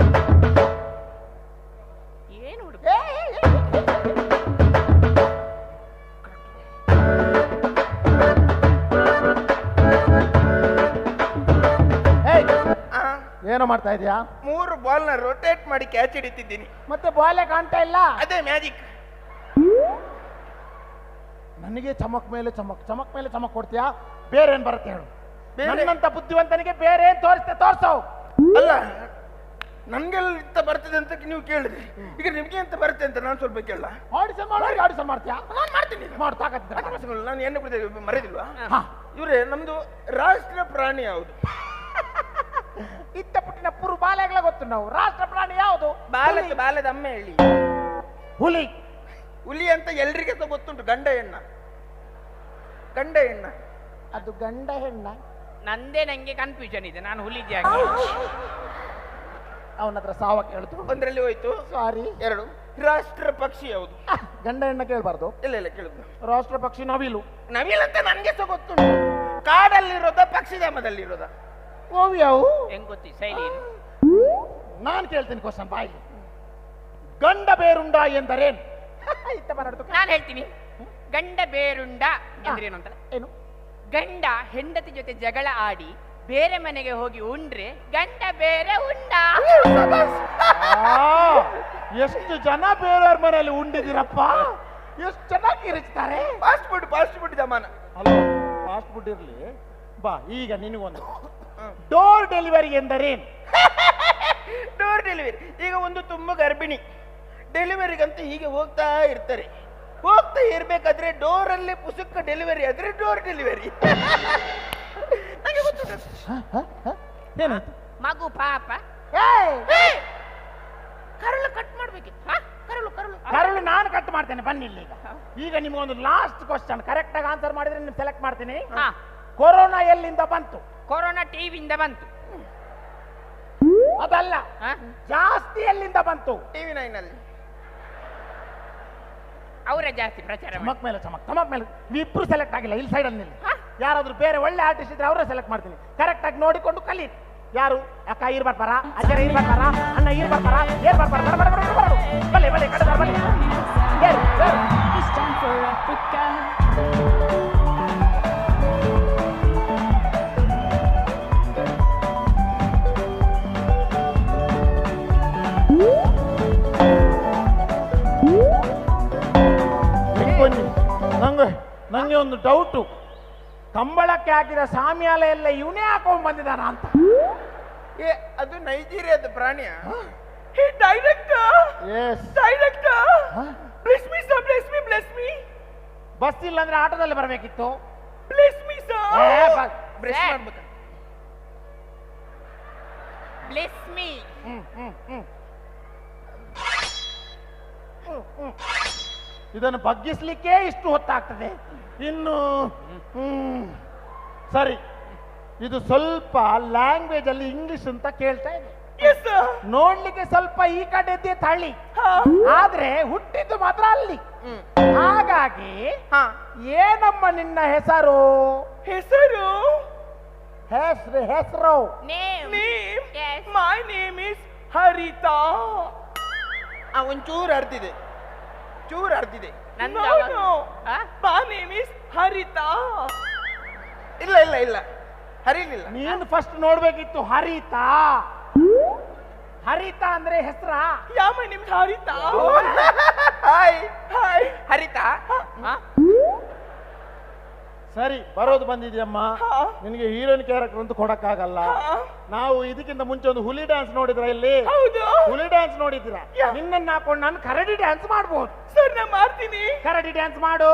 Speaker 20: ಏನು ಹುಡುಗ?
Speaker 6: ಏನೋ ಮಾಡ್ತಾ ಇದೀಯಾ?
Speaker 3: 3 ಬಾಲ್ ನ ರೊಟೇಟ್ ಮಾಡಿ ಕ್ಯಾಚ್ ಹಿಡಿತಿದ್ದೀನಿ.
Speaker 6: ಮತ್ತೆ ಬಾಲೇ ಕಾಣ್ತಾ ಇಲ್ಲ.
Speaker 3: ಅದೇ ಮ್ಯಾಜಿಕ್.
Speaker 6: ನನಗೆ ಚಮಕ್ ಮೇಲೆ ಚಮಕ್, ಚಮಕ್ ಮೇಲೆ ಚಮಕ್ ಕೊಡ್ತೀಯಾ? ಬೇರೆ ಏನ್ ಬರುತ್ತೆ ಹೇಳು. ನನ್ನಂತ ಬುದ್ಧಿವಂತನಿಗೆ ಬೇರೆ ಏನ್ ತೋರಿಸ್ತೆ ತೋರ್ಸೋ.
Speaker 3: ಅಲ್ಲ, ನನ್ಗೆಲ್ಲ ಬರ್ತದೆ ಅಂತ ನೀವು ಕೇಳಿದ್ರಿ, ಈಗ ನಿಮ್ಗೆ ಎಂತ ಬರುತ್ತೆ ಅಂತ ನಾನು ಸ್ವಲ್ಪ ಕೇಳಲ್ಲ.
Speaker 6: ಆಡಿಷನ್ ಮಾಡಿ ಆಡಿಷನ್ ಮಾಡ್ತೀಯಾ?
Speaker 3: ನಾನು ಮಾಡ್ತೀನಿ.
Speaker 6: ಮಾಡ್ತಾಕತ್ತಿದ್ದೆ
Speaker 3: ನಾನು. ಎಣ್ಣೆ ಕುಡಿದ ಮರೆದಿಲ್ವಾ? ಇವ್ರೆ ನಮ್ದು ರಾಷ್ಟ್ರ ಪ್ರಾಣಿ ಯಾವುದು?
Speaker 6: ಇತ್ತ ಪುಟ್ಟಿನ ಪುರು ಬಾಲೆಗಳ ಗೊತ್ತು ನಾವು. ರಾಷ್ಟ್ರ ಪ್ರಾಣಿ ಯಾವುದು?
Speaker 3: ಬಾಲದ ಬಾಲದ ಅಮ್ಮ ಹೇಳಿ.
Speaker 6: ಹುಲಿ.
Speaker 3: ಹುಲಿ ಅಂತ ಎಲ್ರಿಗೆ ಸಹ ಗೊತ್ತುಂಟು. ಗಂಡ ಹೆಣ್ಣ, ಗಂಡ ಹೆಣ್ಣ,
Speaker 6: ಅದು ಗಂಡ ಹೆಣ್ಣ.
Speaker 20: ನಂದೇ ನಂಗೆ ಕನ್ಫ್ಯೂಷನ್ ಇದೆ, ನಾನು ಹುಲಿ ಜಾಗ.
Speaker 6: ಅವನ ಹತ್ರ ಸಾವ ಕೇಳಿದ್ರು.
Speaker 3: ಒಂದರಲ್ಲಿ ಹೋಯ್ತು,
Speaker 6: ಸಾರಿ.
Speaker 3: 2. ರಾಷ್ಟ್ರ ಪಕ್ಷಿ ಯಾವುದು?
Speaker 6: ಗಂಡ ಹೆಣ್ಣ ಕೇಳಬಾರ್ದು.
Speaker 3: ಇಲ್ಲ ಇಲ್ಲ ಕೇಳುದು.
Speaker 6: ರಾಷ್ಟ್ರ ಪಕ್ಷಿ ನವಿಲು.
Speaker 3: ನವಿಲು ಅಂತ ನನ್ಗೆ ಸಹ ಗೊತ್ತುಂಟು. ಕಾಡಲ್ಲಿರೋದ ಪಕ್ಷಿಧಾಮದಲ್ಲಿರೋದ?
Speaker 6: ಓವ್ಯಾವು
Speaker 20: ಹೆಂಗ್ ಗೊತ್ತಿ ಶೈಲಿ?
Speaker 6: ನಾನು ಕೇಳ್ತೀನಿ ಕ್ವಶನ್ ಬಾಯಿ. ಗಂಡ ಬೇರುಂಡ ಎಂದರೇನು?
Speaker 20: ನಾನು ಹೇಳ್ತೀನಿ. ಗಂಡ ಬೇರುಂಡ ಎಂದ್ರೇನು ಅಂತಲ್ಲ,
Speaker 6: ಏನು?
Speaker 20: ಗಂಡ ಹೆಂಡತಿ ಜೊತೆ ಜಗಳ ಆಡಿ ಬೇರೆ ಮನೆಗೆ ಹೋಗಿ ಉಂಡ್ರೆ ಗಂಡ ಬೇರೆ ಉಂಡ.
Speaker 6: ಎಷ್ಟು ಜನ ಬೇರೆಯವ್ರ ಮನೆಯಲ್ಲಿ ಉಂಡಿದಿರಪ್ಪ, ಎಷ್ಟು ಚೆನ್ನಾಗಿ ಕಿರಿಚ್ತಾರೆ.
Speaker 3: Fast food, fast food ಜಮಾನ.
Speaker 6: Hello, fast food ಇರ್ಲಿ. ಬಾ, ಈಗ ನಿನಗೊಂದು ಡೋರ್ ಡೆಲಿವರಿ ಎಂದರೇನು?
Speaker 3: ಡೋರ್ ಡೆಲಿವರಿ, ಈಗ ಒಂದು ತುಂಬ ಗರ್ಭಿಣಿ ಡೆಲಿವರಿಗಂತ ಹೀಗೆ ಹೋಗ್ತಾ ಇರ್ತಾರೆ. ಹೋಗ್ತಾ ಇರ್ಬೇಕಾದ್ರೆ ಡೋರಲ್ಲಿ ಪುಸುಕ್ಕ ಡೆಲಿವರಿ ಆದ್ರೆ ಡೋರ್ ಡೆಲಿವರಿ. ನಂಗೆ ಗೊತ್ತುಂಟು.
Speaker 6: ಏನಾಯ್ತು?
Speaker 20: ಮಗು ಪಾಪ.
Speaker 3: ಕರಳು ಕಟ್ ಮಾಡ್ಬೇಕಿತ್ತು. ಕರಳು ಕರಳು
Speaker 6: ಕರಳು ನಾನು ಕಟ್ ಮಾಡ್ತೇನೆ, ಬನ್ನಿ ಇಲ್ಲಿ. ಈಗ ಈಗ ನಿಮ್ಗೊಂದು last question, correct ಆಗಿ ಆನ್ಸರ್ ಮಾಡಿದ್ರೆ ನಿಮ್ಗೆ ಸೆಲೆಕ್ಟ್ ಮಾಡ್ತೀನಿ. ಕೊರೋನಾ ಎಲ್ಲಿಂದ ಬಂತು?
Speaker 20: ಕೊರೋನಾ ಟಿವಿಯಿಂದ ಬಂತು.
Speaker 6: ಅದಲ್ಲ, ಜಾಸ್ತಿ ಎಲ್ಲಿಂದ ಬಂತು?
Speaker 3: ಟಿವಿ 9 ಅಲ್ಲಿ.
Speaker 20: ಅವರೇ ಜಾಸ್ತಿ ಪ್ರಚಾರ.
Speaker 6: ಚಮಕ್ ಮೇಲೆ ಚಮಕ್, ಚಮಕ್ ಮೇಲೆ. ಇಬ್ರು ಸೆಲೆಕ್ಟ್ ಆಗಿಲ್ಲ. ಇಲ್ಲಿ ಸೈಡ್ ಅಲ್ಲಿ ಯಾರಾದ್ರೂ ಬೇರೆ ಒಳ್ಳೆ ಆರ್ಟಿಸ್ಟ್ ಇದ್ರೆ ಅವರೇ ಸೆಲೆಕ್ಟ್ ಮಾಡ್ತೀನಿ. ಕರೆಕ್ಟ್ ಆಗಿ ನೋಡಿಕೊಂಡು ಕಲೀರಿ. ಯಾರು? ಅಕ್ಕ ಇರ್ ಬರ್ತಾರ, ಅಜ್ಜರ ಇರ್ ಬರ್ತಾರ, ಅಣ್ಣ ಇರ್ ಬರ್ತಾರ, ಏರ್ ಬರ್ತಾರ? ಬರ ಬರ ಬರ ಬಲೆ ಬಲೆ ಕಡೆ ಬಲೆ. ನಂಗೆ ನಂಗೆ ಒಂದು ಡೌಟು, ಕಂಬಳಕ್ಕೆ ಹಾಕಿದ ಸಾಮ್ಯಾಲ ಎಲ್ಲ ಇವನೇ ಹಾಕೊಂಡ್ ಬಂದಿದ್ದಾನ ಅಂತ.
Speaker 3: ಏ ಅದು ನೈಜೀರಿಯಾದ ಪ್ರಾಣಿಯ? Hey director,
Speaker 6: yes
Speaker 3: director, bless me sir, bless me, bless me.
Speaker 6: Bus ಇಲ್ಲ ಅಂದ್ರೆ ಆಟೋದಲ್ಲಿ ಬರಬೇಕಿತ್ತು.
Speaker 3: Bless me sir. Brush ಮಾಡ್ಬೇಕು.
Speaker 20: Bless me.
Speaker 6: ಇದನ್ನು ಬಗ್ಗಿಸ್ಲಿಕ್ಕೆ ಇಷ್ಟು ಹೊತ್ತಾಗ್ತದೆ ಇನ್ನು. ಸರಿ, ಇದು ಸ್ವಲ್ಪ ಲ್ಯಾಂಗ್ವೇಜ್ ಅಲ್ಲಿ ಇಂಗ್ಲಿಷ್ ಅಂತ ಕೇಳ್ತಾ ಇದೆ. ನೋಡ್ಲಿಕ್ಕೆ ಸ್ವಲ್ಪ ಈ ಕಡೆದ್ದೇ ತಳಿ, ಆದ್ರೆ ಹುಟ್ಟಿದ್ದು ಮಾತ್ರ ಅಲ್ಲಿ. ಹಾಗಾಗಿ ಏನಮ್ಮ ನಿನ್ನ ಹೆಸರು?
Speaker 3: ಹೆಸರು
Speaker 6: ಹೆಸರು ಹೆಸರು
Speaker 3: my name is Haritha. ಒಂಚೂರು ಅರ್ಧಿದೆ, ಚೂರು ಅರ್ಧಿದೆ. My name is Haritha. ಇಲ್ಲ ಇಲ್ಲ ಇಲ್ಲ, ಹರಿಲಿಲ್ಲ.
Speaker 6: ನೀನು ಫಸ್ಟ್ ನೋಡ್ಬೇಕಿತ್ತು ಹರಿತಾ.
Speaker 16: ಹರಿತಾ ಅಂದ್ರೆ ಹೆಸರಾ?
Speaker 3: ಯಾ, my name Haritha. Hi hi Haritha.
Speaker 16: ಸರಿ, ಬರೋದು ಬಂದಿದ್ಯಮ್ಮ, ನಿನಗೆ ಹೀರೋಯಿನ್ ಕ್ಯಾರೆಕ್ಟರ್ ಅಂತೂ ಕೊಡಕ್ಕಾಗಲ್ಲ. ನಾವು ಇದಕ್ಕಿಂತ ಮುಂಚೆ ಒಂದು ಹುಲಿ ಡ್ಯಾನ್ಸ್ ನೋಡಿದ್ರ ಇಲ್ಲಿ? ಹುಲಿ ಡ್ಯಾನ್ಸ್ ನೋಡಿದ್ದೀರಾ? ನಿನ್ನನ್ನು ಹಾಕೊಂಡು ನಾನು ಕರಡಿ ಡ್ಯಾನ್ಸ್ ಮಾಡ್ಬೋದು.
Speaker 3: ಸರ್, ನಾ ಮಾಡ್ತೀನಿ.
Speaker 16: ಕರಡಿ ಡ್ಯಾನ್ಸ್ ಮಾಡು.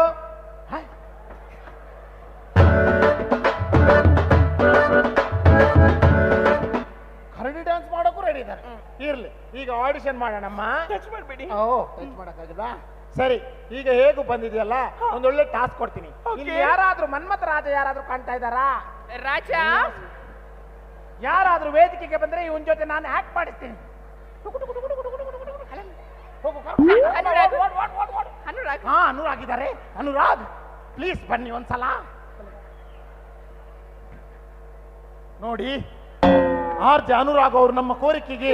Speaker 16: ಕರಡಿ ಡ್ಯಾನ್ಸ್ ಮಾಡೋಕ್ಕೂ ರೆಡಿ ಇದ್ದಾರೆ. ಇರ್ಲಿ, ಈಗ ಆಡಿಷನ್ ಮಾಡೋಣಮ್ಮ.
Speaker 3: ಟಚ್ ಮಾಡಬೇಡಿ.
Speaker 16: ಓ, ಟಚ್ ಮಾಡೋಕ್ಕಾಗಲ್ಲ. ಸರಿ, ಈಗ ಹೇಗೂ ಬಂದಿದೆಯಲ್ಲ, ಒಂದೊಳ್ಳೆ ಟಾಸ್ಕ್ ಕೊಡ್ತೀನಿ. ಇಲ್ಲಿ ಯಾರಾದ್ರೂ ಮನ್ಮಥ ರಾಜ ಯಾರಾದ್ರೂ ಕಾಣ್ತಾ ಇದ್ದಾರಾ?
Speaker 20: ರಾಜ
Speaker 16: ಯಾರಾದ್ರೂ ವೇದಿಕೆಗೆ ಬಂದ್ರೆ ಇವನ್ ಜೊತೆ ನಾನು ಆಕ್ಟ್ ಮಾಡಿಸ್ತೀನಿ. ಹಾ, ಅನುರಾಗ್ ಇದ್ದಾರೆ. ಅನುರಾಗ್ ಪ್ಲೀಸ್ ಬನ್ನಿ ಒಂದ್ಸಲ. ನೋಡಿ, ಆರ್ ಜೆ ಅನುರಾಗ್ ಅವರು ನಮ್ಮ ಕೋರಿಕೆಗೆ.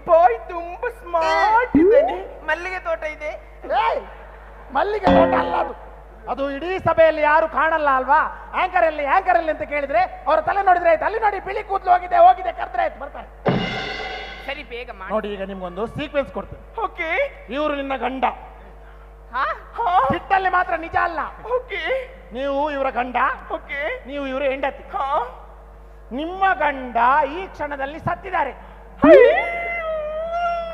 Speaker 3: ಬಾಯ್ ತುಂಬಾ ಸ್ಮಾರ್ಟ್ ಇದ್ದಾನೆ. ಮಲ್ಲಿಗೆ ತೋಟ ಇದೆ.
Speaker 16: ಮಲ್ಲಿಗೆ ತೋಟ ಅಲ್ಲ ಅದು. ಅದು ಇಡೀ ಸಭೆಯಲ್ಲಿ ಯಾರು ಕಾಣಲ್ಲ ಅಲ್ವಾ? ಆಂಕರ್ ಅಲ್ಲಿ ಆಂಕರ್ ಅಲ್ಲಿ ಅಂತ ಕೇಳಿದ್ರೆ ಅವರ ತಲೆ ನೋಡಿದ್ರೆ ಆಯ್ತು, ಅಲ್ಲಿ ನೋಡಿ ಬಿಳಿ ಕೂದಲು ಹೋಗಿದೆ ಹೋಗಿದೆ, ಕರೆದ್ರೆ ಆಯ್ತು ಬರ್ತಾರೆ.
Speaker 20: ಸರಿ, ಬೇಗ ಮಾಡಿ.
Speaker 16: ನೋಡಿ, ಈಗ ನಿಮ್ಗೊಂದು ಸೀಕ್ವೆನ್ಸ್ ಕೊಡ್ತೀನಿ.
Speaker 3: ಓಕೆ.
Speaker 16: ಇವರು ನಿನ್ನ ಗಂಡ. ಹಿಟ್ಟಲ್ಲಿ ಮಾತ್ರ ನಿಜ ಅಲ್ಲ.
Speaker 3: ಓಕೆ.
Speaker 16: ನೀವು ಇವರ ಗಂಡ.
Speaker 3: ಓಕೆ.
Speaker 16: ನೀವು ಇವರ ಹೆಂಡತಿ. ನಿಮ್ಮ ಗಂಡ ಈ ಕ್ಷಣದಲ್ಲಿ ಸತ್ತಿದ್ದಾರೆ.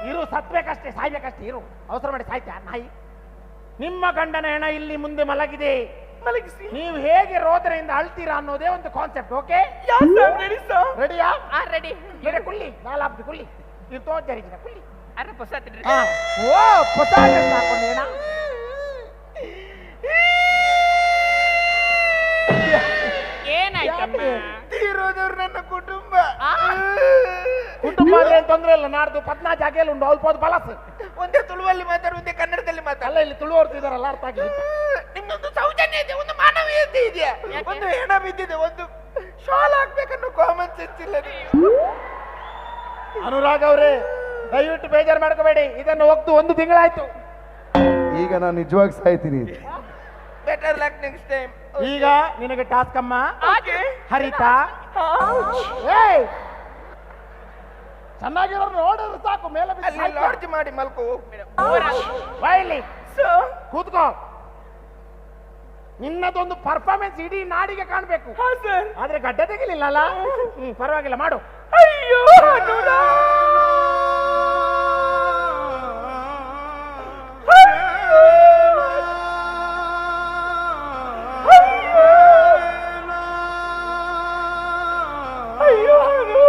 Speaker 16: ಇರು, ಸತ್ಬೇಕಷ್ಟೇ, ಸಾಯ್ಬೇಕಷ್ಟೇ, ಇರು, ಅವಸರ ಮಾಡಿ ಸಾಯ್ತಾ ನಾಯಿ. ನಿಮ್ಮ ಗಂಡನ ಹೆಣ ಇಲ್ಲಿ ಮುಂದೆ ಮಲಗಿದೆ.
Speaker 3: ಮಲಗಿಸಿ.
Speaker 16: ನೀವು ಹೇಗೆ ರೋದನೆಯಿಂದ ಅಳ್ತೀರಾ ಅನ್ನೋದೇ ಒಂದು ಕಾನ್ಸೆಪ್ಟ್. ಓಕೆ, ರೆಡಿಯಾ?
Speaker 20: ರೆಡಿ.
Speaker 16: ಕುಲ್ಲಿ ನಾಲಾಬ್ದು ಕುಲ್ಲಿ ಇದು ತೋಜರಿಜಿನ ಕುಲ್ಲಿ.
Speaker 20: ಅರೆ ಹೊಸ
Speaker 16: ಓ, ಹೊಸ ಹಾಕೊಂಡೇನ?
Speaker 20: ಏನಾಯ್ತಮ್ಮ?
Speaker 3: ತೀರೋದವ್ರು ನನ್ನ ಕುಟುಂಬ.
Speaker 16: ಕುಟುಂಬ ಅಂದ್ರೆ ಏನ್ ತೊಂದ್ರೆ ಇಲ್ಲ. ನಾಡ್ದು ಪದ್ನಾ ಜಾಗೆಯಲ್ಲಿ ಉಂಟು, ಅಲ್ಪ ಬಲಸ್.
Speaker 3: ಒಂದೇ ತುಳುವಲ್ಲಿ ಮಾತಾಡು, ಒಂದೇ ಕನ್ನಡದಲ್ಲಿ ಮಾತಾಡ.
Speaker 16: ಅಲ್ಲ, ಇಲ್ಲಿ ತುಳುವರ್ತಿದಾರಲ್ಲ, ಅರ್ಥ ಆಗಿಲ್ಲ.
Speaker 3: ನಿಮ್ಮೊಂದು ಸೌಜನ್ಯ ಇದೆ, ಒಂದು ಮಾನವೀಯತೆ ಇದೆಯಾ? ಒಂದು ಹೆಣ ಬಿದ್ದಿದೆ, ಒಂದು ಶಾಲ್ ಹಾಕ್ಬೇಕನ್ನೋ ಕಾಮನ್ ಸೆನ್ಸ್ ಇಲ್ಲ.
Speaker 16: ಅನುರಾಗ್ ಅವರೇ, ದಯವಿಟ್ಟು ಬೇಜಾರು ಮಾಡ್ಕೋಬೇಡಿ. ಇದನ್ನು ಒಗ್ದು ಒಂದು ತಿಂಗಳಾಯ್ತು.
Speaker 9: ಈಗ ನಾನು ನಿಜವಾಗಿ ಸಾಯ್ತೀನಿ.
Speaker 3: Better luck next time.
Speaker 16: ಈಗ ನಿನಗೆ ಟಾಸ್ಕ್ ಅಮ್ಮ. ಹರಿತಾ, ಏಯ್ ಚೆನ್ನಾಗಿರೋ ನೋಡಿದ್ರೆ ಸಾಕು, ಮೇಲೆ
Speaker 3: ಲಾಡ್ಜ್ ಮಾಡಿ ಮಲ್ಕೋ.
Speaker 16: ಬಾಯ್ಲಿ ಕೂತ್ಕೋ. ನಿನ್ನದೊಂದು ಪರ್ಫಾರ್ಮೆನ್ಸ್ ಇಡೀ ನಾಡಿಗೆ ಕಾಣ್ಬೇಕು. ಆದ್ರೆ ಗಡ್ಡೆ ತೆಗಿಲಿಲ್ಲ ಅಲ್ಲ? ಪರವಾಗಿಲ್ಲ, ಮಾಡು.
Speaker 3: ಅಯ್ಯೋ, ಅಯ್ಯೋ,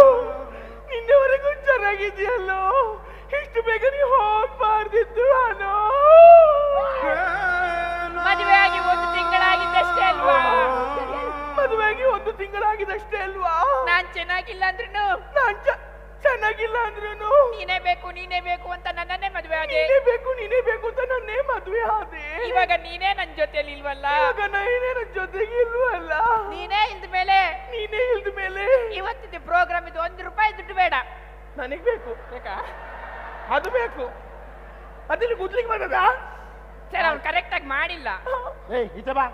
Speaker 3: ನಿನ್ನೆವರೆಗೂ ಚೆನ್ನಾಗಿದೆಯಲ್ಲೋ, ಇಷ್ಟು ಬೇಗ ನೀವು ಹೋಗ್ಬಾರ್ದಿತ್ತು. ಅನೋ,
Speaker 20: ಮದುವೆಯಾಗಿ ಒಂದು ತಿಂಗಳಾಗಿದ್ದಷ್ಟೇ ಅಲ್ವಾ?
Speaker 3: ಮದುವೆಯಾಗಿ ಒಂದು ತಿಂಗಳಾಗಿದ್ದಷ್ಟೇ ಅಲ್ವಾ?
Speaker 20: ನಾನ್ ಚೆನ್ನಾಗಿಲ್ಲ ಅಂದ್ರೂ,
Speaker 3: ನಾನ್ ಚೆನ್ನಾಗಿಲ್ಲ ಅಂದ್ರೂ
Speaker 20: ನೀನೇ ಬೇಕು ನೀನೇ ಬೇಕು ಅಂತ ನನ್ನನ್ನೇ ಮದುವೆ ಆದೆ.
Speaker 3: ನೀನೇ ಬೇಕು ನೀನೇ ಬೇಕು ಅಂತ ನನ್ನೇ ಮದುವೆ ಆದೆ.
Speaker 20: ಇವಾಗ ನೀನೇ ನನ್ ಜೊತೆಲಿ ಇಲ್ವಲ್ಲ?
Speaker 3: ಇವಾಗ ನೀನೇ ನನ್ ಜೊತೆಗೆ ಇಲ್ವಲ್ಲ?
Speaker 20: ನೀನೇ ಇಲ್ದ ಮೇಲೆ,
Speaker 3: ನೀನೇ ಇಲ್ದ ಮೇಲೆ
Speaker 20: ಇವತ್ತಿದ್ದು ಪ್ರೋಗ್ರಾಮ್ ಇದು ₹1 ದುಡ್ಡು ಬೇಡ
Speaker 3: ನನಗ್ ಬೇಕು.
Speaker 20: ಬೇಕಾ?
Speaker 3: ಅದು ಬೇಕು. ಅದಿಲ್ಲಿ ಗುದ್ಲಿಕ್ಕೆ ಬರ್ತದಾ?
Speaker 20: ಸರ್, ಅವ್ನು ಕರೆಕ್ಟ್ ಆಗಿ ಮಾಡಿಲ್ಲ.
Speaker 16: ಏಯ್ ಈಚೆ ಬಾ,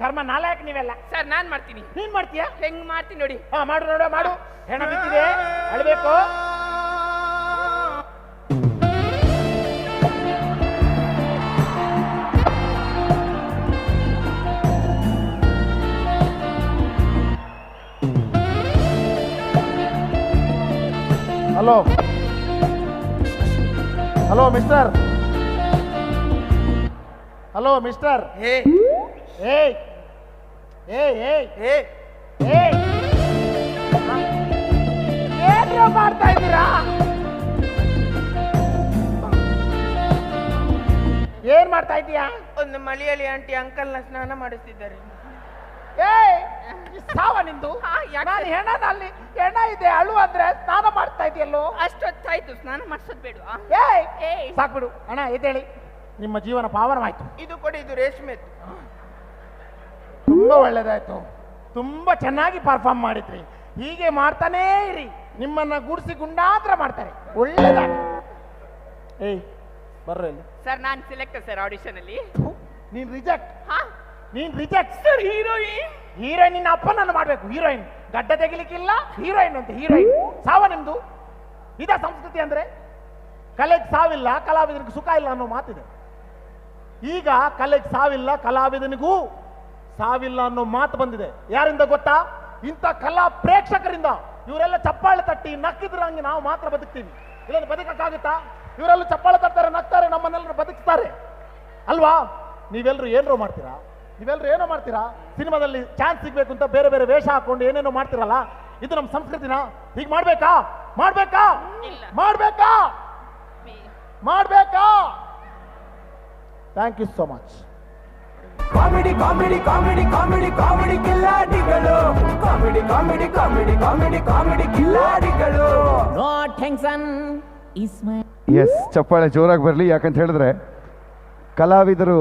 Speaker 16: ಕರ್ಮ ನಾಲ್ಕು ನೀವೆಲ್ಲ.
Speaker 20: ಸರ್, ನಾನ್ ಮಾಡ್ತೀನಿ.
Speaker 16: ನೀನ್ ಮಾಡ್ತೀಯಾ?
Speaker 20: ಹೆಂಗ್ ಮಾಡ್ತೀನಿ ನೋಡಿ.
Speaker 16: ಹಾ, ಮಾಡು ನೋಡು, ಮಾಡು. ಹೆಣ ಬಿದ್ದಿದೆ, ಅಳ್ಬೇಕು. Hello hello mister, hello mister.
Speaker 3: ಏಯ್
Speaker 16: ಏಯ್ ಏಯ್ ಏಯ್ ಏಯ್, ಏನ್ರೋ ಮಾಡ್ತಾ ಇದ್ದೀರಾ? ಏನ್ ಮಾಡ್ತಾ ಇದ್ದೀಯಾ?
Speaker 3: ಒಂದು ಮಲಯಾಳಿ ಆಂಟಿ ಅಂಕಲ್ನ ಸ್ನಾನ ಮಾಡಿಸ್ತಿದ್ದಾರೆ.
Speaker 16: ಏಯ್, ಸಾವ ನಿಂದು. ನಾನು ಹೆಣನ ಅಲ್ಲಿ ಹೆಣ ಇದೆ ಅಳು ಅಂದ್ರೆ ಸ್ನಾನ ಮಾಡ್ತಾ ಇದೆಯಲ್ಲೋ?
Speaker 20: ಅಷ್ಟೊತ್ತಾಯ್ತು, ಸ್ನಾನ ಮಾಡಿಸೋದ್ ಬೇಡವಾ?
Speaker 16: ಏಯ್ ಸಾಕ್ಬಿಡು ಅಣ್ಣ, ಎದ್ದೇಳಿ. ನಿಮ್ಮ ಜೀವನ ಪಾವನವಾಯ್ತು.
Speaker 3: ಇದು ಕೊಡಿ, ಇದು ರೇಷ್ಮೆ.
Speaker 16: ತುಂಬಾ ಒಳ್ಳೇದಾಯ್ತು, ತುಂಬಾ ಚೆನ್ನಾಗಿ ಪರ್ಫಾರ್ಮ್ ಮಾಡಿದ್ರಿ. ಹೀಗೆ ಮಾಡ್ತಾನೇ ಇರಿ, ನಿಮ್ಮನ್ನ ಗುಡಿಸಿ ಗುಂಡಾತ್ರ ಮಾಡ್ತಾರೆ. ಒಳ್ಳೇದಾಗ್ಲಿ. ಏಯ್ ಬರ್ರ ಇಲ್ಲಿ.
Speaker 20: ಸರ್, ನಾನು select sir audition ಅಲ್ಲಿ.
Speaker 16: ನೀನ್ ರಿಜೆಕ್ಟ್. ನೀನ್ reject.
Speaker 3: Sir, heroine.
Speaker 16: Heroine ನಿನ್ನ ಅಪ್ಪನನ್ನು ಮಾಡ್ಬೇಕು. ಹೀರೋಯಿನ್ ಗಡ್ಡ ತೆಗಿಲಿಕ್ಕಿಲ್ಲ, ಹೀರೋಯಿನ್ ಅಂತ ಹೀರೋಯಿನ್. ಸಾವ ನಿಮ್ದು. ಇದೇ ಸಂಸ್ಕೃತಿ ಅಂದ್ರೆ ಕಲೆಗೆ ಸಾವಿಲ್ಲ, ಕಲಾವಿದನಿಗೆ ಸುಖ ಇಲ್ಲ ಅನ್ನೋ ಮಾತಿದೆ. ಈಗ ಕಲೆಗೆ ಸಾವಿಲ್ಲ, ಕಲಾವಿದನಿಗೂ ಸಾವಿಲ್ಲ ಅನ್ನೋ ಮಾತು ಬಂದಿದೆ. ಯಾರಿಂದ ಗೊತ್ತಾ? ಇಂಥ ಕಲಾ ಪ್ರೇಕ್ಷಕರಿಂದ. ಇವರೆಲ್ಲ ಚಪ್ಪಾಳೆ ತಟ್ಟಿ ನಕ್ಕಿದ್ರಂಗೆ ನಾವು ಮಾತ್ರ ಬದುಕ್ತೀವಿ, ಇಲ್ಲಾಂದ್ರೆ ಬದುಕಕ್ಕಾಗುತ್ತಾ? ಇವರೆಲ್ಲ ಚಪ್ಪಾಳೆ ತಟ್ತಾರೆ, ನಗ್ತಾರೆ, ನಮ್ಮನ್ನೆಲ್ಲರೂ ಬದುಕಿಸ್ತಾರೆ ಅಲ್ವಾ? ನೀವೆಲ್ಲರೂ ಏನರೋ ಮಾಡ್ತೀರಾ, ನೀವೆಲ್ಲರೂ ಏನೋ ಮಾಡ್ತೀರಾ, ಸಿನಿಮಾದಲ್ಲಿ ಚಾನ್ಸ್ ಸಿಗ್ಬೇಕು ಅಂತ ಬೇರೆ ಬೇರೆ ವೇಷ ಹಾಕೊಂಡು ಏನೇನೋ ಮಾಡ್ತೀರಲ್ಲ, ಇದು ನಮ್ಮ ಸಂಸ್ಕೃತಿನ? ಹೀಗೆ ಮಾಡ್ಬೇಕಾ? ಮಾಡ್ಬೇಕಾ? ಮಾಡ್ಬೇಕಾ? ಮಾಡ್ಬೇಕಾ? Thank you so much.
Speaker 19: Comedy comedy comedy comedy comedy ಕಿಲ್ಲಾಡಿಗಳು, comedy comedy comedy comedy comedy ಕಿಲ್ಲಾಡಿಗಳು.
Speaker 4: No tension is my.
Speaker 9: Yes, ಚಪ್ಪಾಳೆ ಜೋರಾಗಿ ಬರಲಿ. ಯಾಕಂತ ಹೇಳಿದ್ರೆ ಕಲಾವಿದರು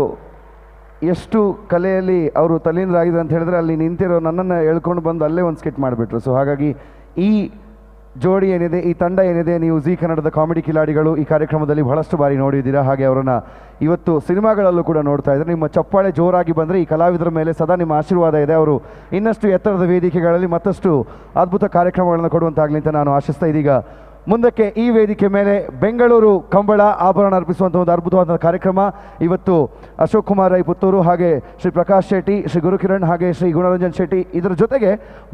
Speaker 9: ಎಷ್ಟು ಕಲೆಯಲ್ಲಿ ಅವರು ತಲ್ಲೀನರಾಗಿದ್ದಾರೆ ಅಂತ ಹೇಳಿದ್ರೆ ಅಲ್ಲಿ ನಿಂತಿರೋ ನನ್ನನ್ನು ಎಳ್ಕೊಂಡು ಬಂದು ಅಲ್ಲೇ ಒಂದು ಸ್ಕಿಟ್ ಮಾಡಿಬಿಟ್ರು. ಸೊ ಹಾಗಾಗಿ ಈ ಜೋಡಿ ಏನಿದೆ, ಈ ತಂಡ ಏನಿದೆ, ನೀವು ಜೀ ಕನ್ನಡದ ಕಾಮಿಡಿ ಕಿಲಾಡಿಗಳು ಈ ಕಾರ್ಯಕ್ರಮದಲ್ಲಿ ಬಹಳಷ್ಟು ಬಾರಿ ನೋಡಿದ್ದೀರಾ. ಹಾಗೆ ಅವರನ್ನು ಇವತ್ತು ಸಿನಿಮಾಗಳಲ್ಲೂ ಕೂಡ ನೋಡ್ತಾ ಇದ್ದಾರೆ. ನಿಮ್ಮ ಚಪ್ಪಾಳೆ ಜೋರಾಗಿ ಬಂದರೆ ಈ ಕಲಾವಿದರ ಮೇಲೆ ಸದಾ ನಿಮ್ಮ ಆಶೀರ್ವಾದ ಇದೆ. ಅವರು ಇನ್ನಷ್ಟು ಎತ್ತರದ ವೇದಿಕೆಗಳಲ್ಲಿ ಮತ್ತಷ್ಟು ಅದ್ಭುತ ಕಾರ್ಯಕ್ರಮಗಳನ್ನು ಕೊಡುವಂತಾಗಲಿ ಅಂತ ನಾನು ಆಶಿಸ್ತಾ, ಇದೀಗ ಮುಂದಕ್ಕೆ ಈ ವೇದಿಕೆ ಮೇಲೆ ಬೆಂಗಳೂರು ಕಂಬಳ ಆಭರಣ ಅರ್ಪಿಸುವಂಥ ಒಂದು ಅದ್ಭುತವಾದ ಕಾರ್ಯಕ್ರಮ ಇವತ್ತು ಅಶೋಕ್ ಕುಮಾರ್ ರೈ ಪುತ್ತೂರು, ಹಾಗೆ ಶ್ರೀ ಪ್ರಕಾಶ್ ಶೆಟ್ಟಿ, ಶ್ರೀ ಗುರುಕಿರಣ್, ಹಾಗೆ ಶ್ರೀ ಗುಣರಂಜನ್ ಶೆಟ್ಟಿ, ಇದರ ಜೊತೆಗೆ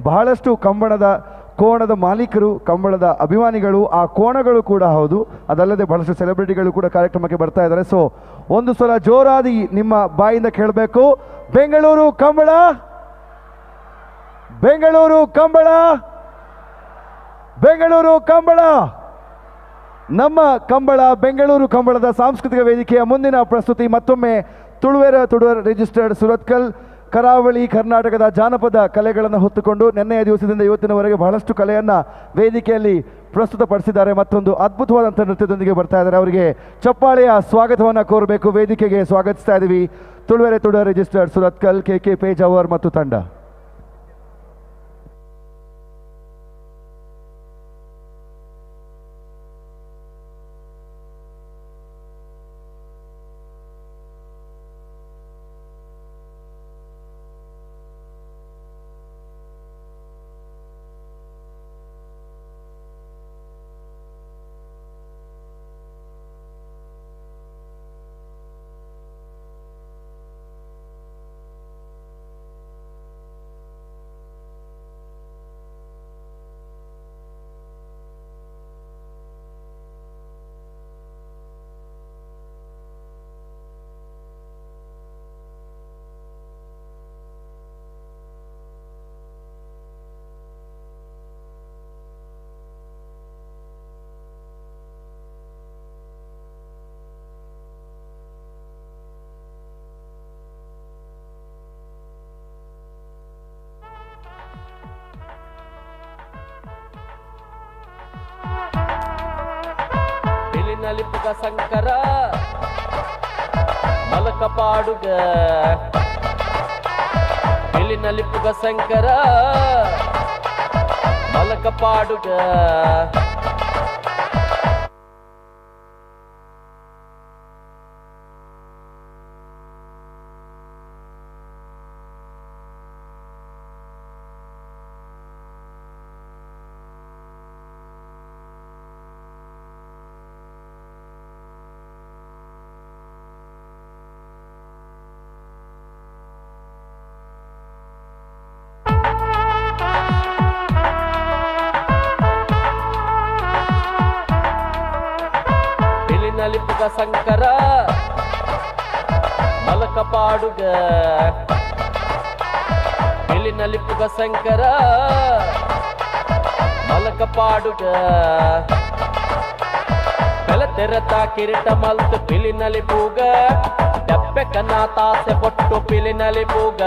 Speaker 9: ಬಹಳಷ್ಟು ಕಂಬಳದ ಕೋಣದ ಮಾಲೀಕರು, ಕಂಬಳದ ಅಭಿಮಾನಿಗಳು, ಆ ಕೋಣಗಳು ಕೂಡ ಹೌದು. ಅದಲ್ಲದೆ ಬಹಳಷ್ಟು ಸೆಲೆಬ್ರಿಟಿಗಳು ಕೂಡ ಕಾರ್ಯಕ್ರಮಕ್ಕೆ ಬರ್ತಾ ಇದ್ದಾರೆ. ಸೊ ಒಂದು ಸಲ ಜೋರಾದಿ ನಿಮ್ಮ ಬಾಯಿಂದ ಕೇಳಬೇಕು, ಬೆಂಗಳೂರು ಕಂಬಳ, ಬೆಂಗಳೂರು ಕಂಬಳ, ಬೆಂಗಳೂರು ಕಂಬಳ. ನಮ್ಮ ಕಂಬಳ ಬೆಂಗಳೂರು ಕಂಬಳದ ಸಾಂಸ್ಕೃತಿಕ ವೇದಿಕೆಯ ಮುಂದಿನ ಪ್ರಸ್ತುತಿ ಮತ್ತೊಮ್ಮೆ ತುಳುವೆರ ತುಡುವರ್ ರಿಜಿಸ್ಟರ್ಡ್ ಸುರತ್ಕಲ್ ಕರಾವಳಿ ಕರ್ನಾಟಕದ ಜಾನಪದ ಕಲೆಗಳನ್ನು ಹೊತ್ತುಕೊಂಡು ನಿನ್ನೆಯ ದಿವಸದಿಂದ ಇವತ್ತಿನವರೆಗೆ ಬಹಳಷ್ಟು ಕಲೆಯನ್ನು ವೇದಿಕೆಯಲ್ಲಿ ಪ್ರಸ್ತುತಪಡಿಸಿದ್ದಾರೆ. ಮತ್ತೊಂದು ಅದ್ಭುತವಾದಂಥ ನೃತ್ಯದೊಂದಿಗೆ ಬರ್ತಾ ಇದ್ದಾರೆ. ಅವರಿಗೆ ಚಪ್ಪಾಳೆಯ ಸ್ವಾಗತವನ್ನು ಕೋರಬೇಕು. ವೇದಿಕೆಗೆ ಸ್ವಾಗತಿಸ್ತಾ ಇದ್ದೀವಿ ತುಳುವೆರೆ ತುಡುವರ್ registered Surathkal K K Pejawar ಮತ್ತು ತಂಡ.
Speaker 10: ನಲಿಪುಗ ಸಂಕರ ಮಲಕ ಪಾಡುಗ, ಬಿಳಿ ನಲಿಪುಗ ಸಂಕರ ಮಲಕ ಪಾಡುಗ. ನಲಿಪುಗ ಸಂಕರ ಮಲಕ ಪಾಡುಗ, ಬಿಳಿ ನಲಿಪುಗ ಸಂಕರ ಮಲಕ ಪಾಡುಗ. ಬೆಲತೆರತ ಕಿರೀಟ ಮಲ್ತು ಬಿಳಿ ನಲಿಪುಗ, ಡಬ್ಬೆ ಕನ ತಾಸೆ ಪೊಟ್ಟು ಪಿಲಿ ನಲಿಪುಗ.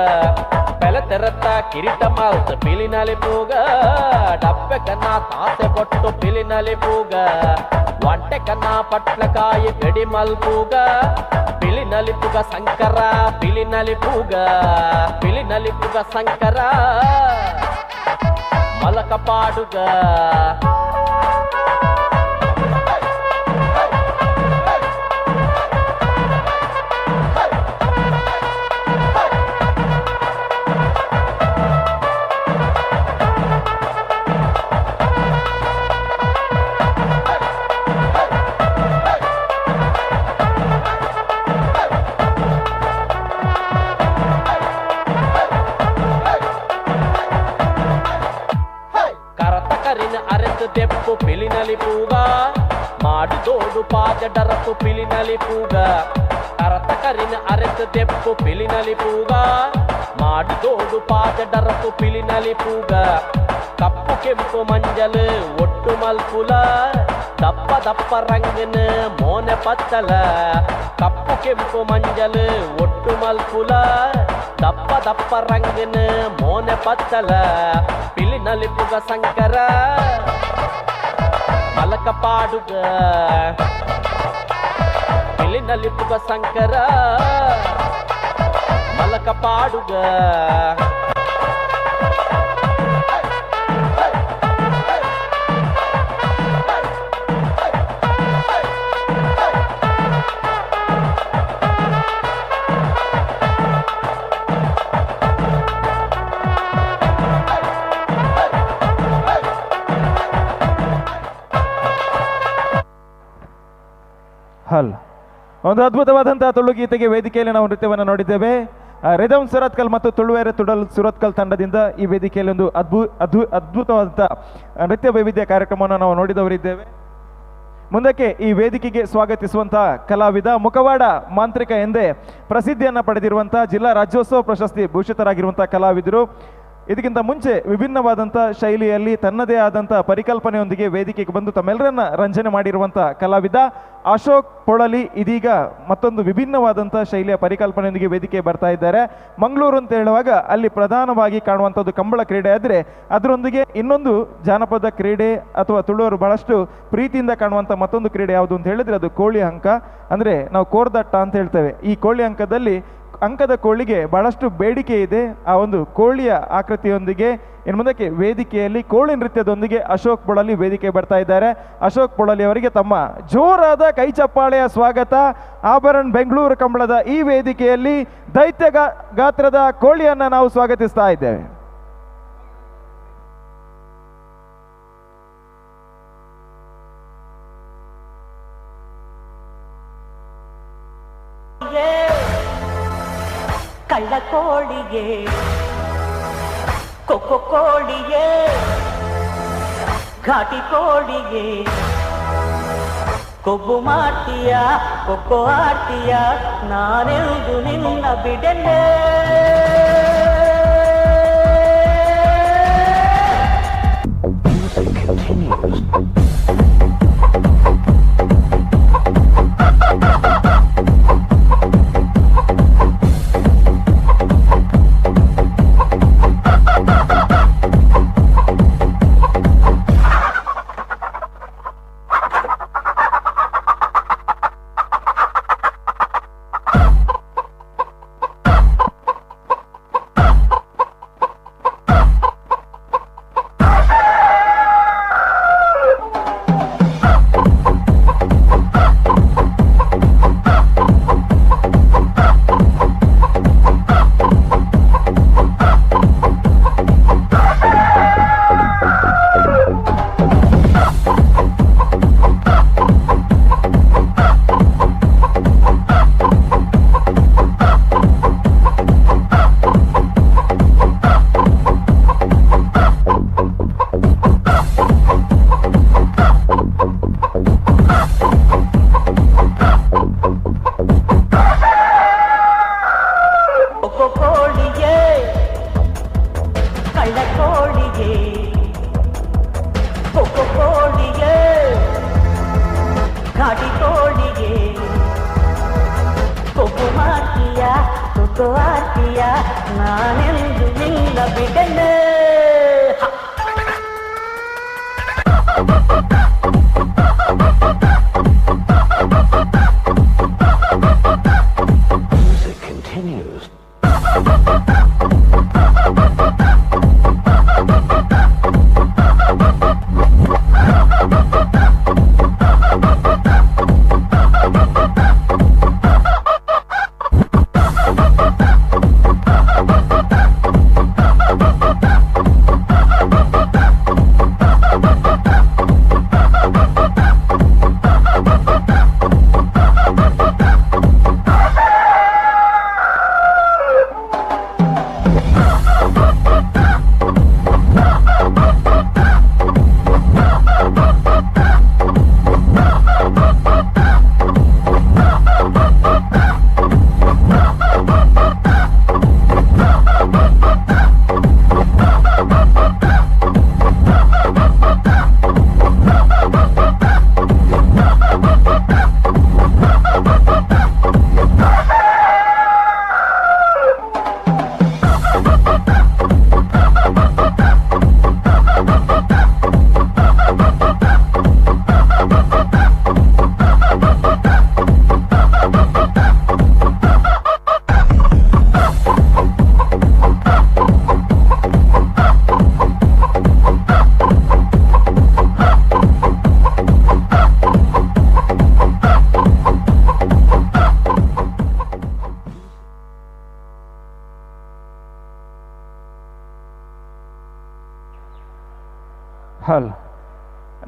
Speaker 10: ಬೆಲತೆರತ ಕಿರೀಟ ಮಲ್ತು ಬಿಳಿ ನಲಿಪುಗ, ಡಬ್ಬೆ ಕನ ತಾಸೆ ಪೊಟ್ಟು ಪಿಲಿ ನಲಿಪುಗ. వంటె కన్నా పట్లకాయ గడి మల్పుగా, పిలి నలిపుగ సంకర, పిలి నలిపుగా, పిలి నలిపుగ సంకర మలక పాడుగా. ಮಾಡು ತೋಡು ಪಾದ ಡರಪು ಪಿಲಿನಲಿ ಪೂಗ ಅರತ ಕರಿನ ಅರೆತ ದೆಪ್ಪು ಪಿಲಿನಲಿ ಪೂಗ ಮಾಡು ತೋಡು ಪಾದ ಡರಪು ಪಿಲಿನಲಿ ಪೂಗ ಕಪ್ಪು ಕೆಂಪು ಮಂಜಲ್ ಒಟ್ಟು ಮಲ್ಪುಲ ದಪ್ಪ ದಪ್ಪ ರಂಗನ ಮೋನೆ ಪತ್ತಲ ಕಪ್ಪು ಕೆಂಪು ಮಂಜಲ್ ಒಟ್ಟು ಮಲ್ಪುಲ ದಪ್ಪ ದಪ್ಪ ರಂಗನ ಮೋನೆ ಪತ್ತಲ ಪಿಲಿನಲಿ ಪುಗ ಸಂಕರ ಮಲಕ ಪಾಡುಗ ಪಿಲಿನಲಿ ಪುಗ ಸಂಕರ ಮಲಕ ಪಾಡುಗ
Speaker 1: ಹಲ್ ಒಂದು ಅದ್ಭುತವಾದಂತಹ ತುಳು ಗೀತೆಗೆ ವೇದಿಕೆಯಲ್ಲಿ ನಾವು ನೃತ್ಯವನ್ನು ನೋಡಿದ್ದೇವೆ. ರಿದಮ್ ಸುರತ್ಕಲ್ ಮತ್ತು ತುಳುವೆರೆ ತುಡಲ್ ಸುರತ್ಕಲ್ ತಂಡದಿಂದ ಈ ವೇದಿಕೆಯಲ್ಲಿ ಒಂದು ಅದ್ಭುತವಾದಂತಹ ನೃತ್ಯ ವೈವಿಧ್ಯ ಕಾರ್ಯಕ್ರಮವನ್ನು ನಾವು ನೋಡಿದವರಿದ್ದೇವೆ. ಮುಂದಕ್ಕೆ ಈ ವೇದಿಕೆಗೆ ಸ್ವಾಗತಿಸುವಂತಹ ಕಲಾವಿದ ಮುಖವಾಡ ಮಾಂತ್ರಿಕ ಎಂದೇ ಪ್ರಸಿದ್ಧಿಯನ್ನು ಪಡೆದಿರುವಂತಹ ಜಿಲ್ಲಾ ರಾಜ್ಯೋತ್ಸವ ಪ್ರಶಸ್ತಿ ಭೂಷಿತರಾಗಿರುವಂತಹ ಕಲಾವಿದರು. ಇದಕ್ಕಿಂತ ಮುಂಚೆ ವಿಭಿನ್ನವಾದಂಥ ಶೈಲಿಯಲ್ಲಿ ತನ್ನದೇ ಆದಂಥ ಪರಿಕಲ್ಪನೆಯೊಂದಿಗೆ ವೇದಿಕೆಗೆ ಬಂದು ತಮ್ಮೆಲ್ಲರನ್ನ ರಂಜನೆ ಮಾಡಿರುವಂಥ ಕಲಾವಿದ ಅಶೋಕ್ ಪೊಳಲಿ ಇದೀಗ ಮತ್ತೊಂದು ವಿಭಿನ್ನವಾದಂಥ ಶೈಲಿಯ ಪರಿಕಲ್ಪನೆಯೊಂದಿಗೆ ವೇದಿಕೆ ಬರ್ತಾ ಇದ್ದಾರೆ. ಮಂಗಳೂರು ಅಂತ ಹೇಳುವಾಗ ಅಲ್ಲಿ ಪ್ರಧಾನವಾಗಿ ಕಾಣುವಂಥದ್ದು ಕಂಬಳ ಕ್ರೀಡೆ ಆದರೆ ಅದರೊಂದಿಗೆ ಇನ್ನೊಂದು ಜಾನಪದ ಕ್ರೀಡೆ ಅಥವಾ ತುಳುವರು ಬಹಳಷ್ಟು ಪ್ರೀತಿಯಿಂದ ಕಾಣುವಂಥ ಮತ್ತೊಂದು ಕ್ರೀಡೆ ಯಾವುದು ಅಂತ ಹೇಳಿದರೆ ಅದು ಕೋಳಿ ಅಂಕ. ಅಂದರೆ ನಾವು ಕೋರ್ದಟ್ಟ ಅಂತ ಹೇಳ್ತೇವೆ. ಈ ಕೋಳಿ ಅಂಕದಲ್ಲಿ ಅಂಕದ ಕೋಳಿಗೆ ಬಹಳಷ್ಟು ಬೇಡಿಕೆ ಇದೆ. ಆ ಒಂದು ಕೋಳಿಯ ಆಕೃತಿಯೊಂದಿಗೆ ಇನ್ನು ಮುಂದಕ್ಕೆ ವೇದಿಕೆಯಲ್ಲಿ ಕೋಳಿ ನೃತ್ಯದೊಂದಿಗೆ ಅಶೋಕ್ ಪೊಳಲಿ ವೇದಿಕೆ ಬರ್ತಾ ಇದ್ದಾರೆ. ಅಶೋಕ್ ಪೊಳಲಿ ಅವರಿಗೆ ತಮ್ಮ ಜೋರಾದ ಕೈ ಚಪ್ಪಾಳೆಯ ಸ್ವಾಗತ. ಆಭರಣ್ ಬೆಂಗಳೂರು ಕಂಬಳದ ಈ ವೇದಿಕೆಯಲ್ಲಿ ದೈತ್ಯ ಗಾತ್ರದ ಕೋಳಿಯನ್ನು ನಾವು ಸ್ವಾಗತಿಸ್ತಾ ಇದ್ದೇವೆ.
Speaker 4: ಕಳ್ಳ ಕೋಳಿಯೇ ಕೊಕ್ಕೋ ಕೋಳಿಯೇ ಘಾಟಿ ಕೋಳಿಯೇ ಕೊಬ್ಬು ಮಾಡ್ತೀಯ ಕೊಕ್ಕೋ ಆಡ್ತೀಯ ನಾನೆಂದು ನಿನ್ನ ಬಿಡಲೇ. ನಾನೆಂದು ನಿನ್ನ ಬಿಡಲೇ.
Speaker 17: Music continues.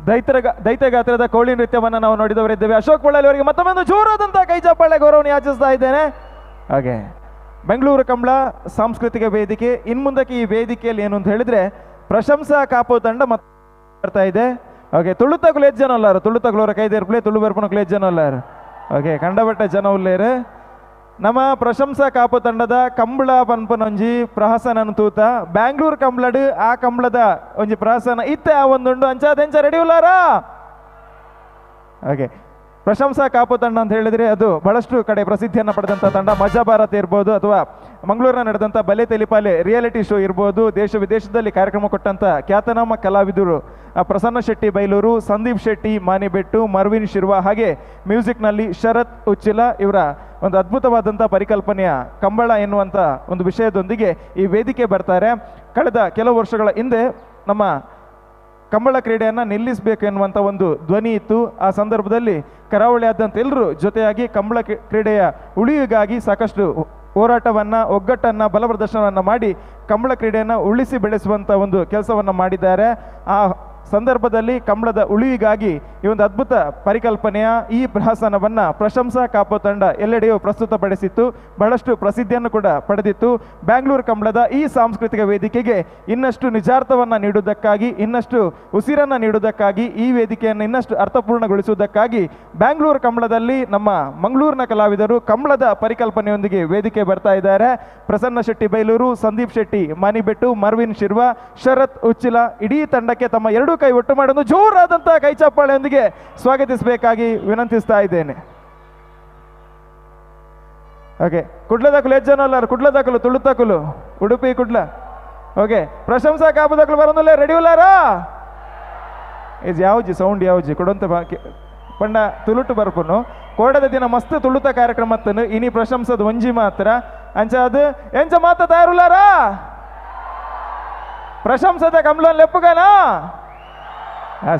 Speaker 1: ದೈತ್ಯ ಗಾತ್ರದ ಕೋಳಿ ನೃತ್ಯವನ್ನು ನಾವು ನೋಡಿದವರಿದ್ದೇವೆ. ಅಶೋಕ್ ಬಳ್ಳಾರಿ ಅವರಿಗೆ ಮತ್ತೊಮ್ಮೆ ಒಂದು ಜೋರಾದಂತಹ ಕೈ ಚಪ್ಪಾಳೆ ಗೌರವವನ್ನು ಯಾಚಿಸ್ತಾ ಇದ್ದೇನೆ. ಹಾಗೆ ಬೆಂಗಳೂರು ಕಂಬಳ ಸಾಂಸ್ಕೃತಿಕ ವೇದಿಕೆ ಇನ್ಮುಂದಕ್ಕೆ ಈ ವೇದಿಕೆಯಲ್ಲಿ ಏನು ಅಂತ ಹೇಳಿದ್ರೆ ಪ್ರಶಂಸಾ ಕಾಪು ತಂಡ ಮತ್ತೆ ಬರ್ತಾ ಇದೆ. ಓಕೆ, ತುಳುತಗುಲು ಹೆಚ್ಚು ಜನ ಅಲ್ಲಾರು, ತುಳುತಗುಲವರ ಕೈದೇರ್ಪಲೆ ತುಳು ಬರ್ಪಣಕುಲು ಹೆಚ್ಚು ಜನ ಅಲ್ಲಾರು. ಓಕೆ, ಕಂಡಬಟ್ಟ ಜನ ಉಲ್ಲೇರು. ನಮ್ಮ ಪ್ರಶಂಸಾ ಕಾಪು ತಂಡದ ಕಂಬಳ ಪನ್ಪನೊಂಜಿ ಪ್ರಹಸನ ತೂತ ಬ್ಯಾಂಗ್ಳೂರ್ ಕಂಬಳಡು ಆ ಕಂಬಳದ ಒಂಜಿ ಪ್ರಹಸನ ಇತ್ತೆ ಆ ಒಂದುಂಡು ಅಂಚಾದೆಂಚ ರೆಡಿ ಉಲ್ಲಾರಾ. ಓಕೆ, ಪ್ರಶಂಸಾ ಕಾಪು ತಂಡ ಅಂತ ಹೇಳಿದರೆ ಅದು ಬಹಳಷ್ಟು ಕಡೆ ಪ್ರಸಿದ್ಧಿಯನ್ನು ಪಡೆದಂಥ ತಂಡ. ಮಜಾ ಭಾರತ್ ಇರ್ಬೋದು ಅಥವಾ ಮಂಗಳೂರಿನ ನಡೆದಂಥ ಬಲೆ ತೆಲಿಪಾಲೆ ರಿಯಾಲಿಟಿ ಶೋ ಇರ್ಬೋದು, ದೇಶ ವಿದೇಶದಲ್ಲಿ ಕಾರ್ಯಕ್ರಮ ಕೊಟ್ಟಂಥ ಖ್ಯಾತನಾಮ ಕಲಾವಿದರು ಪ್ರಸನ್ನ ಶೆಟ್ಟಿ ಬೈಲೂರು, ಸಂದೀಪ್ ಶೆಟ್ಟಿ ಮಾನಿಬೆಟ್ಟು, ಮರ್ವಿನ್ ಶಿರ್ವಾ, ಹಾಗೆ ಮ್ಯೂಸಿಕ್ನಲ್ಲಿ ಶರತ್ ಉಚ್ಚಿಲ ಇವರ ಒಂದು ಅದ್ಭುತವಾದಂಥ ಪರಿಕಲ್ಪನೆಯ ಕಂಬಳ ಎನ್ನುವಂಥ ಒಂದು ವಿಷಯದೊಂದಿಗೆ ಈ ವೇದಿಕೆ ಬರ್ತಾರೆ. ಕಳೆದ ಕೆಲವು ವರ್ಷಗಳ ಹಿಂದೆ ನಮ್ಮ ಕಂಬಳ ಕ್ರೀಡೆಯನ್ನು ನಿಲ್ಲಿಸಬೇಕು ಎನ್ನುವಂಥ ಒಂದು ಧ್ವನಿ ಇತ್ತು. ಆ ಸಂದರ್ಭದಲ್ಲಿ ಕರಾವಳಿಯಾದ್ಯಂತ ಎಲ್ಲರೂ ಜೊತೆಯಾಗಿ ಕಂಬಳ ಕ್ರೀಡೆಯ ಉಳಿವಿಗಾಗಿ ಸಾಕಷ್ಟು ಹೋರಾಟವನ್ನು, ಒಗ್ಗಟ್ಟನ್ನು, ಬಲ ಪ್ರದರ್ಶನವನ್ನು ಮಾಡಿ ಕಂಬಳ ಕ್ರೀಡೆಯನ್ನು ಉಳಿಸಿ ಬೆಳೆಸುವಂಥ ಒಂದು ಕೆಲಸವನ್ನು ಮಾಡಿದ್ದಾರೆ. ಆ ಸಂದರ್ಭದಲ್ಲಿ ಕಂಬಳದ ಉಳಿವಿಗಾಗಿ ಈ ಒಂದು ಅದ್ಭುತ ಪರಿಕಲ್ಪನೆಯ ಈ ಪ್ರಹಸನವನ್ನು ಪ್ರಶಂಸಾ ಕಾಪು ತಂಡ ಎಲ್ಲೆಡೆಯೂ ಪ್ರಸ್ತುತಪಡಿಸಿತ್ತು, ಬಹಳಷ್ಟು ಪ್ರಸಿದ್ಧಿಯನ್ನು ಕೂಡ ಪಡೆದಿತ್ತು. ಬ್ಯಾಂಗ್ಳೂರು ಕಂಬಳದ ಈ ಸಾಂಸ್ಕೃತಿಕ ವೇದಿಕೆಗೆ ಇನ್ನಷ್ಟು ನಿಜಾರ್ಥವನ್ನು ನೀಡುವುದಕ್ಕಾಗಿ, ಇನ್ನಷ್ಟು ಉಸಿರನ್ನು ನೀಡುವುದಕ್ಕಾಗಿ, ಈ ವೇದಿಕೆಯನ್ನು ಇನ್ನಷ್ಟು ಅರ್ಥಪೂರ್ಣಗೊಳಿಸುವುದಕ್ಕಾಗಿ ಬ್ಯಾಂಗ್ಳೂರು ಕಂಬಳದಲ್ಲಿ ನಮ್ಮ ಮಂಗಳೂರಿನ ಕಲಾವಿದರು ಕಂಬಳದ ಪರಿಕಲ್ಪನೆಯೊಂದಿಗೆ ವೇದಿಕೆ ಬರ್ತಾ ಇದ್ದಾರೆ. ಪ್ರಸನ್ನ ಶೆಟ್ಟಿ ಬೈಲೂರು, ಸಂದೀಪ್ ಶೆಟ್ಟಿ ಮಾನಿಬೆಟ್ಟು, ಮರ್ವಿನ್ ಶಿರ್ವಾ, ಶರತ್ ಉಚ್ಚಿಲ ಇಡೀ ತಂಡಕ್ಕೆ ತಮ್ಮ ಎರಡೂ ಕೈ ಒಟ್ಟು ಮಾಡಲು ಜೋರಾದಂತಹ ಕೈ ಚಪ್ಪಾಳೆಯೊಂದಿಗೆ ಸ್ವಾಗತಿಸಬೇಕಾಗಿ ವಿನಂತಿಸ್ತಾ ಇದ್ದೇನೆ. ಓಕೆ, ಕುಡ್ಲದಕುಲು ಹೆಚ್ಚು ಜನ ಅಲ್ಲಾರು, ಕುಡ್ಲದಕುಲು, ತುಳುತಕುಲು, ಉಡುಪಿ ಕುಡ್ಲ. ಓಕೆ, ಪ್ರಶಂಸಾ ಕಾಪುದಕುಲು ಬರೋದಿಲ್ಲ, ರೆಡಿ ಉಲ್ಲಾರಾ? ಇದು ಯಾವ್ಜಿ ಸೌಂಡ್ ಯಾವ್ಜಿ ಕೊಡಂತ ಪಂಡ ತುಳುಟು ಬರ್ಪುನು ಕೋಡದ ದಿನ ಮಸ್ತ್ ತುಳುತ ಕಾರ್ಯಕ್ರಮ ಇನಿ ಪ್ರಶಂಸದ ಒಂಜಿ ಮಾತ್ರ ಅಂಚ ಅದು ಎಂಚ ಮಾತ ತಯಾರುಲ್ಲಾರಾ? ಪ್ರಶಂಸದ ಕಮಲನ್ ಲೆಪ್ಪುಗನಾ?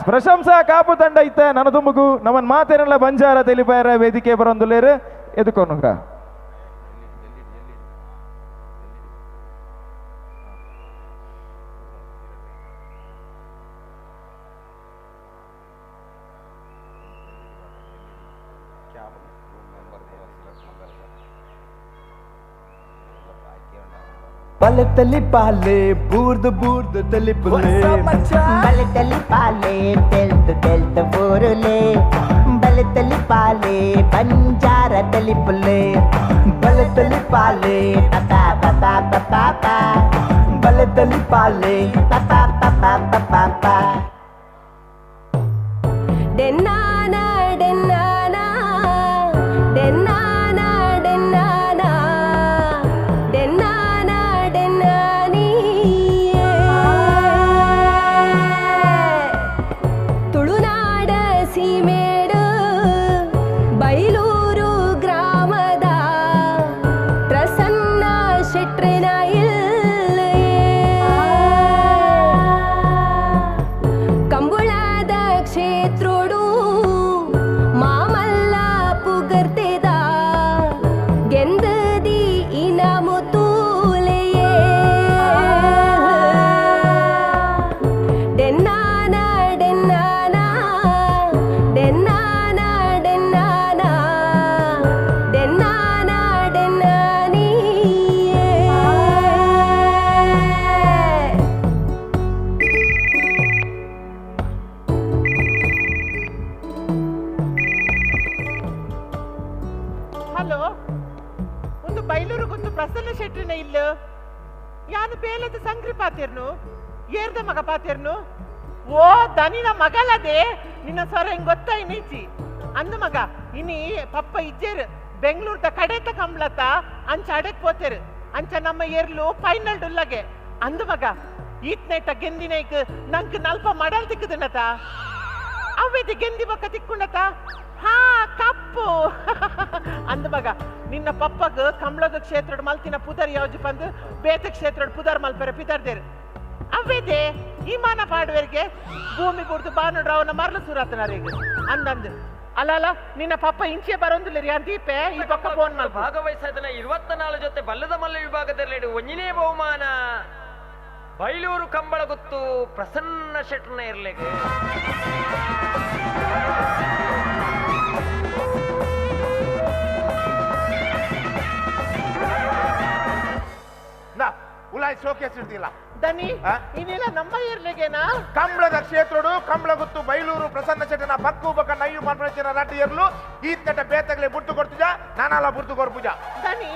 Speaker 1: ಪ್ರಶಂಸಾ ಕಾಪು ತಂಡ ಇತ್ತ ನನ್ನ ತುಮುಗು ನಮ್ಮನ್ ಮಾತೇನೆಲ್ಲ ಬಂಜಾರ ತೆಲಿಪಾಯರ ವೇದಿಕೆ ಬರೊಂದುಲೇರು ಎದುಕೊನುಗ.
Speaker 19: ಬಲೆ ತಲಿ ಪಾಲೆ ಬೂರ್ದು ಬೂರ್ದು ತಲಿಪುಲೆ,
Speaker 21: ಬಲೆ ತಲಿ ಪಾಲೆ ತೆಲ್ತು ತೆಲ್ತು ಬೂರುಲೆ, ಬಲೆ ತಲಿ ಪಾಲೆ ಬಂಜಾರ ತಲಿಪುಲೆ,
Speaker 19: ಬಲೆ ತಲಿ ಪಾಲೆ
Speaker 21: ಪಾ ಪಾ ಪಾ ಪಾ ಪಾ,
Speaker 19: ಬಲೆ ತಲಿ ಪಾಲೆ
Speaker 21: ಪಾ ಪಾ ಪಾ ಪಾ ಪಾ.
Speaker 22: ಡೆನ್ನಾನ ಡೆನ್ನಾನ ಡೆನ್ನಾನ ಡೆನ್ನಾನ ಡೆನ್ನಾನ ಡೆನ್ನಾನಿಯೇ, ತುಳುನಾಡ ಸೀಮೇಡು ಬೈಲೂರು ಗ್ರಾಮದ ಪ್ರಸನ್ನ ಶೆಟ್ರಿನ ಇಲ್ಲಯೇ, ಕಂಬುಳದ ಕ್ಷೇತ್ರೋಡು ಮಾಮಲ್ಲ ಪುಗರ್ತೆದ ಗೆಂದದಿ ಇನಾಮು ತೂಲೆಯೇ, ಡೆನ್ನಾನ ಡೆನ್ನಾನ ಡೆನ್ನಾನ ಡೆನ್ನಾನ ಡೆನ್ನಾನ ಡೆನ್ನಾನಿಯೇ.
Speaker 15: ಹಲೋ, ಒಂದು ಬೈಲೂರು ಗೊತ್ತು ಪ್ರಸನ್ನ ಶೆಟ್ಟಿನ ಇಲ್ಲ ಯಾನು ಬೇಲದ ಸಂಕ್ರಿ ಪಾತಿರ್ನು ಏರ್ದ ಮಗ ಪಾತಿರ್ನು. ಓ ದನಿನ ಮಗಲದೆ ನಿನ್ನ ಸ್ವರ ಹೆಂಗ್ ಗೊತ್ತಾ ಇನ್ನೀಚಿ ಅಂದ ಮಗ ಇನಿ ಪಪ್ಪ ಇಜ್ಜೇರು ಬೆಂಗಳೂರ್ದ ಕಡೆತ ಕಂಬ್ಲತ ಅಂಚ ಅಡಕ್ ಪೋತೇರು ಅಂಚ ನಮ್ಮ ಏರ್ಲು ಫೈನಲ್ ಡುಲ್ಲಗೆ ಅಂದ ಮಗ ಈತ್ನೈತ ಗೆಂದಿನೈಕ್ ನಂಕ್ ನಲ್ಪ ಮಡಲ್ ತಿಕ್ಕದನತ ಅವ್ವೇದಿ ಗೆಂದಿ ಬೊಕ್ಕ ತಿಕ್ಕುಂಡತ ಹಾ ಕಪ್ಪು ಅಂದ ಮಗ ನಿನ್ನ ಪಪ್ಪಗ್ ಕಂಬ್ಳಗ ಕ್ಷೇತ್ರದ ಮಲ್ತಿನ ಪುದರ್ ಯಾವ್ಜಿ ಬಂದು ಬೇತ ಕ್ಷೇತ್ರದ ಪುದರ್ ಮಲ್ಪರೆ ಪಿತರ್ದೇರು ಅವ್ವೇದೆ ಈಮಾನ ಪಾಡುವರಿಗೆ ಭೂಮಿ ಬುಡ್ದು ಬಾನುಡ್ರ ಅವನ ಮರಳು ಸುರಾತನರಿಗೆ ಅಂದಂದು ಅಲ್ಲ ಅಲ್ಲ ನಿನ್ನ ಪಪ್ಪ ಇಂಚೆ ಬರೋಂದಿಲ್ಲ ರೀ ದೀಪೆ ಈ ಪಕ್ಕ ಫೋನ್ ಮಲ್ಪ
Speaker 5: ಭಾಗವಹಿಸಿದ 24 ಜೊತೆ ಬಲ್ಲದ ಮಲ್ಲ ವಿಭಾಗದಲ್ಲಿ ಒಂದನೇ ಬಹುಮಾನ. ಬೈಲೂರು ಕಂಬಳ ಗೊತ್ತು ಪ್ರಸನ್ನ ಶೆಟ್ರನ ಇರ್ಲಿಕ್ಕೆ.
Speaker 16: ಉಲಾಯ್ ಶೋಕೇಸ್ ಇಡ್ದಿಲ್ಲ
Speaker 15: ದನಿ, ಇನ್ನೆಲ್ಲ ನಮ್ಮ ಇರ್ಲಿಗೆನಾ?
Speaker 16: ಕಂಬಳದ ಕ್ಷೇತ್ರಡು ಕಂಬಳ ಗೊತ್ತು ಬೈಲೂರು ಪ್ರಸನ್ನ ಶೆಟ್ಟನ ಪಕ್ಕು ಬಕ್ಕ ನಯ್ಯು ಪನ್ಪಂಚಿನ ರಡ್ಡಿ ಎರ್ಲು ಈತ್ನಟ ಬೇತಗ್ಲೆ ಬುಡ್ತು ಕೊಡ್ತಿಜ ನಾನಲ್ಲ ಬುಡ್ತು ಕೊರ್ಪುಜ.
Speaker 15: ದನಿ,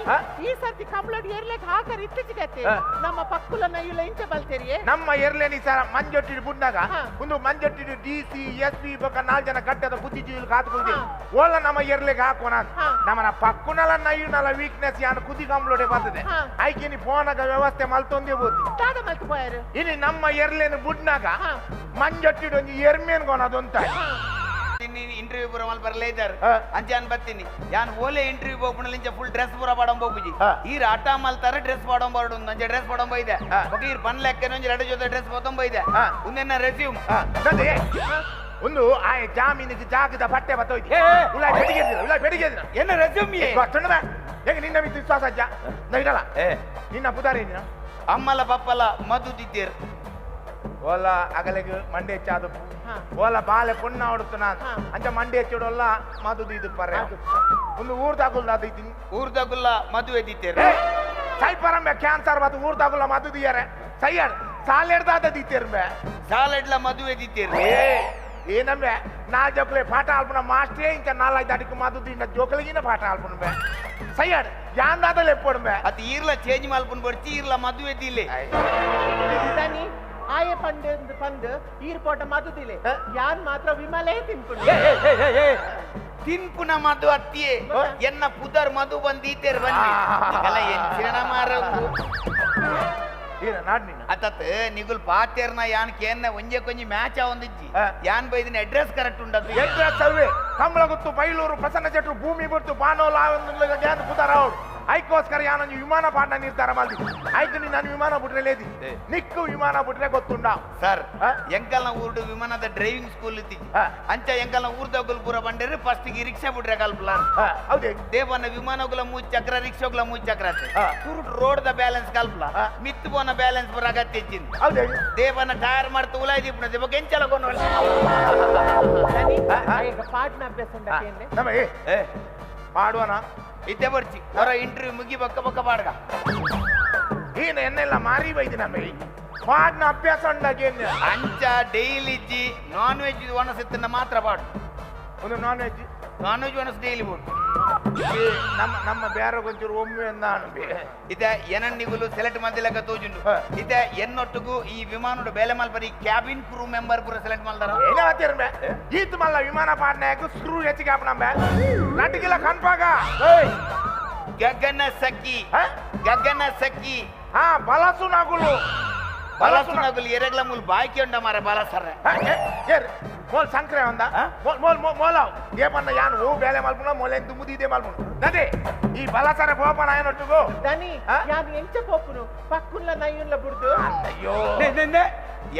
Speaker 15: ಈ ಸರ್ತಿ ಕಂಬಳದ ಎರ್ಲೆಗ್ ಹಾಕರ್ ಇತ್ತೀಚೆಗತ್ತೆ ನಮ್ಮ ಪಕ್ಕುಲ ನಯ್ಯುಲ ಇಂಚ ಬಲ್ತೇರಿಯೇ.
Speaker 16: ನಮ್ಮ ಎರ್ಲೇನಿ ಸರ ಮಂಜೊಟ್ಟಿಡು ಬುಡ್ನಾಗ ಒಂದು ಮಂಜೊಟ್ಟಿಡು ಡಿ ಸಿ ಎಸ್ ಪಿ ಬಕ್ಕ 4 ಜನ ಗಟ್ಟದ ಬುದ್ಧಿಜೀವಿಲು ಕಾತ್ಕೊಳ್ತಿ ಓಲ ನಮ್ಮ ಎರ್ಲೆಗ್ ಹಾಕೋಣ. ನಮ್ಮನ ಪಕ್ಕುನಲ ನಯ್ಯುನಲ ವೀಕ್ನೆಸ್ ಯಾನು ಕುದಿ ಕಂಬಳೋಡೆ ಬರ್ತದೆ. ಐಕಿನಿ ಫೋನಾಗ ವ್ಯವಸ್ಥೆ ಮಲ್ತೊಂದೇ ಬೋತಿ. ಇನಿ ನಮ್ಮ ಎರ್ಲೇನು ಬುಡ್ನಾಗ ಮಂಜೊಟ್ಟಿಡು ಒಂಜಿ ಎರ್ಮೇನ್ ಕೊನದೊಂತ
Speaker 3: ಇಂಟರ್ವ್ಯೂ ಪೂರ ಮಲ್ಪ ಬರಲೇ ಇದ್ದಾರೆ ಅಂಚೆ ಬರ್ತೀನಿ ಯಾನ್ ಓಲೆ ಇಂಟರ್ವ್ಯೂ ಹೋಗ್ಬಿಡಲಿಂಚ ಫುಲ್ ಡ್ರೆಸ್ ಪೂರ ಪಾಡೊಂಬ ಹೋಗುಜಿ. ಈರ್ ಆಟ ಮಲ್ತಾರೆ ಡ್ರೆಸ್ ಪಾಡೊಂಬ ಅಂಚೆ ಡ್ರೆಸ್ ಪಾಡೊಂಬ ಇದೆ. ಈರ್ ಪನ್ ಲೆಕ್ಕ ಒಂಜಿ ಎರಡು ಜೊತೆ ಡ್ರೆಸ್ ಪೊತ್ತೊಂಬ ಇದೆ. ಒಂದೆನ್ನ ರೆಸ್ಯೂಮ್
Speaker 16: ಒಂದು ಆ ಜಾಮೀನಿಗೆ ಜಾಗದ ಬಟ್ಟೆ ಬತ್ತೋಯ್ತು. ಉಲಾಯ್ ಬೆಡಿಗೆ ಉಲಾಯ್ ಬೆಡಿಗೆ
Speaker 3: ಎನ್ನ ರೆಸ್ಯೂಮ್
Speaker 16: ಹೇಗೆ ನಿನ್ನ ಮಿತ್ತು ವಿಶ್ವಾಸ ಅಜ್ಜ ಇಡಲ್ಲ ನಿನ್ನ ಪುದಾರಿ ನಿನ್ನ
Speaker 3: ಅಮ್ಮಲ ಪಪ್ಪಲ ಮಧು ದಿದ್ದೇರು
Speaker 16: ಓಲ ಅಗಲೆಗ್ ಮಂಡೆ ಹೆಚ್ಚಾದಪ್ಪು ಓಲ ಬಾಲೆ ಪೊಣ್ಣ ಹೊಡುತ್ತು ನಾನು ಅಂಚ ಮಂಡೆ ಹೆಚ್ಚಿಡೋಲ್ಲ ಮಧು ದಿದ್ದು ಪರ್ರೆ ಒಂದು ಊರ್ದಾಗುಲ್ಲ ಅದು ಇದ್ದೀನಿ
Speaker 3: ಊರ್ದಾಗುಲ್ಲ ಮದುವೆ ದಿದ್ದೇರು
Speaker 16: ಸೈಪರಂಬೆ ಕ್ಯಾನ್ಸರ್ ಬಾತು ಊರ್ದಾಗುಲ್ಲ ಮಧು ದಿಯ್ಯಾರೆ ಸೈಯರ್ ಸಾಲೆಡ್ದಾದ ದಿತ್ತೇರ್ಬೆ
Speaker 3: ಸಾಲೆಡ್ಲ ಮದುವೆ ದಿತ್ತೇರು
Speaker 16: ಏನಂಬೆ ನಾ ಜೋಕ್ಲೆ ಪಾಠ ಆಲ್ಪುನ ಮಾಸ್ಟ್ರೇ ಇಂಚ ನಾಲ್ಕು ಅಡಿக்கு ಮಧು ದಿನ ಜೋಕ್ಲಿಗಿನ ಪಾಠ ಆಲ್ಪುನ ಬೆ ಸೈಯರ್ ಯಾಂದಾದಲೆ ಎಪ್ಪಡುಂಬೆ
Speaker 3: ಅದು ಈರ್ಲ ಚೇಂಜ್ ಮಲ್ಪುನ ಬರ್ಚಿ ಈರ್ಲ ಮದುವೆ ದಿಲೆ
Speaker 15: ದನಿ ಆಯೆ ಪಂಡು ಪಂದು ಈರ್ ಪೋಟ ಮದುದಿಲೆ ಯಾನ್ ಮಾತ್ರ ವಿಮಲೇ ತಿನ್ಪುಣ
Speaker 3: ತಿನ್ಪುನ ಮಧು ಅತ್ತಿಯೇ ಎನ್ನ ಪುದರ್ ಮಧು ಬಂದೀತೇರ್ ಬನ್ನಿ ಎಂಚಿನ ಮಾರಂಗು ಅತ್ತತ್ ನಿಗುಲ್ ಪಾತೇರ್ನ ಯಾನ್ ಕೇನ್ನ ಒಂಜೆ ಕೊಂಜಿ ಮ್ಯಾಚ್ ಆವೊಂದಿಜ್ಜಿ ಯಾನ್ ಬೈದಿನ ಅಡ್ರೆಸ್ ಕರೆಕ್ಟ್ ಉಂಡದು
Speaker 16: ಅಡ್ರೆಸ್ ಅಲ್ವೇ ಕಂಬಳ ಗೊತ್ತು ಬೈಲೂರು ಪ್ರಸನ್ನ ಶೆಟ್ರು ಭೂಮಿ ಬಿಡ್ತು ಬಾನೋಲ ಯಾನ್ ಪುದರ್ ಅವ್ರು ಐಕೋಸ್ಕರ ಯಾನೊಂಜಿ ವಿಮಾನ ಪಾಡ್ನ ನಿರ್ಧಾರ ಮಲ್ದಿ ಐಕ್ ನಾನು ವಿಮಾನ ಬಿಟ್ರೆ ಲೇದಿ ನಿಕ್ಕು ವಿಮಾನ ಬಿಟ್ರೆ ಗೊತ್ತುಂಡ
Speaker 3: ಸರ್ ಎಂಕಲ್ನ ಊರುಡು ವಿಮಾನದ ಡ್ರೈವಿಂಗ್ ಸ್ಕೂಲ್ ಇತ್ತಿಜ್ಜಿ ಅಂಚ ಎಂಕಲ್ನ ಊರ್ದಗುಲ್ ಪೂರ ಬಂಡೇರಿ ಫಸ್ಟ್ ಗೆ ರಿಕ್ಷಾ ಬಿಟ್ರೆ ಕಲ್ಪಲ
Speaker 16: ಹೌದೇ
Speaker 3: ದೇವನ ವಿಮಾನಗುಲ 3 ಚಕ್ರ ರಿಕ್ಷಾಗುಲ 3 ಚಕ್ರ ತುರುಟ್ ರೋಡ್ the balance ಕಲ್ಪಲ ಮಿತ್ತು ಬೋನ ಬ್ಯಾಲೆನ್ಸ್ ಪೂರ ಅಗತ್ಯ ಇಚ್ಚಿಂದ
Speaker 16: ಹೌದೇ
Speaker 3: ದೇವನ ಟೈರ್ ಮಾಡ್ತು ಉಲಾಯ್ ದೀಪುನ ದೇವಕ್ಕೆ ಎಂಚಲ ಕೊನೋಲ್
Speaker 15: ಪಾಡ್ನ ಅಭ್ಯಾಸ ಉಂಡ
Speaker 16: ನಮ್ಮ ಪಾಡುವನ
Speaker 3: ಇದ್ದೆ ಬರ್ಚಿ ಹೊರ ಇಂಟರ್ವ್ಯೂ ಮುಗಿ ಬಕ್ಕ ಬಕ್ಕ ಪಾಡ್ಗ
Speaker 16: ಏನ ಎನ್ನೆಲ್ಲ ಮಾರಿ ಬೈದಿ ನಮ್ಮ ಪಾಡ್ನ ಅಭ್ಯಾಸ ಉಂಡಾಗ
Speaker 3: ಅಂಚ ಡೈಲಿ ಇಜ್ಜಿ ನಾನ್ ವೆಜ್ ಒಣಸಿತ್ತನ್ನ ಮಾತ್ರ ಪಾಡು
Speaker 16: ಒಂದು ನಾನ್ ವೆಜ್
Speaker 3: ನಾನ್ ವೆಜ್ ಒಣಸ್ ಡೈಲಿ ಬೋಡು
Speaker 16: ನಮ್ಮ ನಮ್ಮ ಬೇರೆ ಕೊಂಚೂರು ಒಮ್ಮೆ ನಾನು
Speaker 3: ಇದ ಎನನ್ನಿಗುಲು ಸೆಲೆಕ್ಟ್ ಮಲ್ದಿಲಕ ತೋಜುಂಡು ಇದ ಎನ್ನೊಟ್ಟಿಗೂ ಈ ವಿಮಾನದ ಬೇಲೆ ಮಲ್ಪರಿ ಕ್ಯಾಬಿನ್ ಕ್ರೂ ಮೆಂಬರ್ ಪೂರ ಸೆಲೆಕ್ಟ್ ಮಲ್ದಾರ
Speaker 16: ಏನಾತಿರ್ಬೆ ಈತ್ ಮಲ್ಲ ವಿಮಾನ ಪಾಡ್ನಾಗ ಸ್ಕ್ರೂ ಹೆಚ್ಚಿಗೆ ಹಾಪನಂಬೆ ನಟಿಗಿಲ್ಲ ಕನ್ಪಾಗ
Speaker 3: ಗಗನ ಸಖಿ ಗಗನ ಸಖಿ
Speaker 16: ಹಾ ಬಲಸು ನಗುಲು
Speaker 3: ಬಲಸು ನಗುಲು ಎರೆಗ್ಲ ಮೂಲ ಬಾಯ್ಕೆ ಉಂಡ ಮಾರ ಬಲಸರ
Speaker 16: ಮೋಲ್ ಸಂಕ್ರೆ ಒಂದ ಮೋಲ್ ಮೋಲ್ ಮೋಲಾವ್ ಏಪನ್ನ ಯಾನ್ ಓ ಬೇಲೆ ಮಲ್ಪುನ ಮೋಲೆನ್ ದುಮ್ಮುದಿದೆ ಮಲ್ಪುನ ನದೇ ಈ ಬಲಸರ ಪೋಪನ ಏನೊಟ್ಟುಗು
Speaker 15: ದನಿ ಯಾನ್ ಎಂಚ ಪೋಪುನು ಪಕ್ಕುಲ್ಲ ನಯ್ಯುಲ್ಲ ಬುಡ್ದು
Speaker 16: ಅಯ್ಯೋ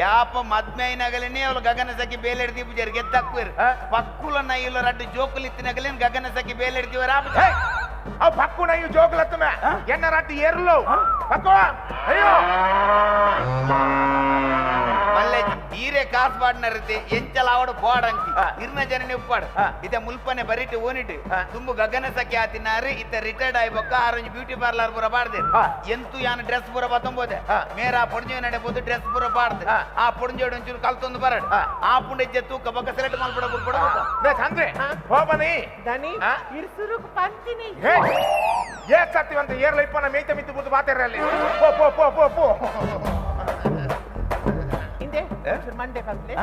Speaker 3: ಯಾಪ ಮದ್ಮೈನಗಲೇನೆ ಅವಳು ಗಗನ ಸಖಿ ಬೇಲೆಡ್ದಿ ಪೂಜಾರಿ ಗೆದ್ದಾಕ್ವೇರು ಪಕ್ಕುಲ ನಯ್ಯುಲ್ಲ ರಡ್ಡು ಜೋಕುಲು ಇತ್ತಿನಗಲೇನು ಗಗನ ಸಖಿ ಬೇಲೆಡ್ದಿವರ
Speaker 16: ಅವ್ ಪಕ್ಕು ನಯ್ಯು ಜೋಕುಲತ್ತುಮೆ ಎನ್ನ ರಡ್ಡು ಏರ್ಲು ಪಕ್ಕುವ ಅಯ್ಯೋ
Speaker 3: ಮಲ್ಲೆ ಈರೆ ಕಾಸು ಪಾಡ್ನರತೆ ಎಂಚಲ ಆವಡು ಪೋಡಂಚಿ ಇರ್ನ ಜನನೆ ಉಪ್ಪಾಡು ಇತ ಮುಲ್ಪನೆ ಬರಿಟ್ಟು ಓನಿಟ್ಟು ತುಂಬು ಗಗನ ಸಖಿ ಆತಿನಾರು ಇತ್ತ ರಿಟೈರ್ಡ್ ಆಯ್ಬೊಕ್ಕ ಆರೊಂಜಿ ಬ್ಯೂಟಿ ಪಾರ್ಲರ್ ಪೂರ ಪಾಡ್ದೆ ಎಂತು ಯಾನ್ ಡ್ರೆಸ್ ಪೂರ ಬತ್ತೊಂಬೋದೆ ಮೇರ ಆ ಪೊಡ್ಜೆ ನಡೆ ಡ್ರೆಸ್ ಪೂರ ಪಾಡ್ದೆ ಆ ಪೊಡ್ಜೋಡು ಒಂಚೂರು ಕಲ್ತೊಂದು ಬರಡು ಆ ಪುಂಡೆಜ್ಜೆ ತೂಕ ಬೊಕ್ಕ ಸೆಲೆಕ್ಟ್ ಮಲ್ಪಡ ಬುಡ್ಪಡ
Speaker 16: ಸಂದ್ರೆ ಹೋಬನಿ
Speaker 15: ದನಿ ಇರ್ಸುರುಕ್ ಪಂತಿನಿ
Speaker 16: ಏ ಸತ್ತಿವಂತ ಏರ್ಲ ಇಪ್ಪನ ಮೇಯ್ತ ಮಿತ್ತು ಬುದ್ದು ಬಾತೆರಲ್ಲಿ ಪೋ ಪೋ ಪೋ ಪೋ ಪೋ
Speaker 15: ಹಿಂದೆ ಮಂಡೆ ಕಲ್ಲೆ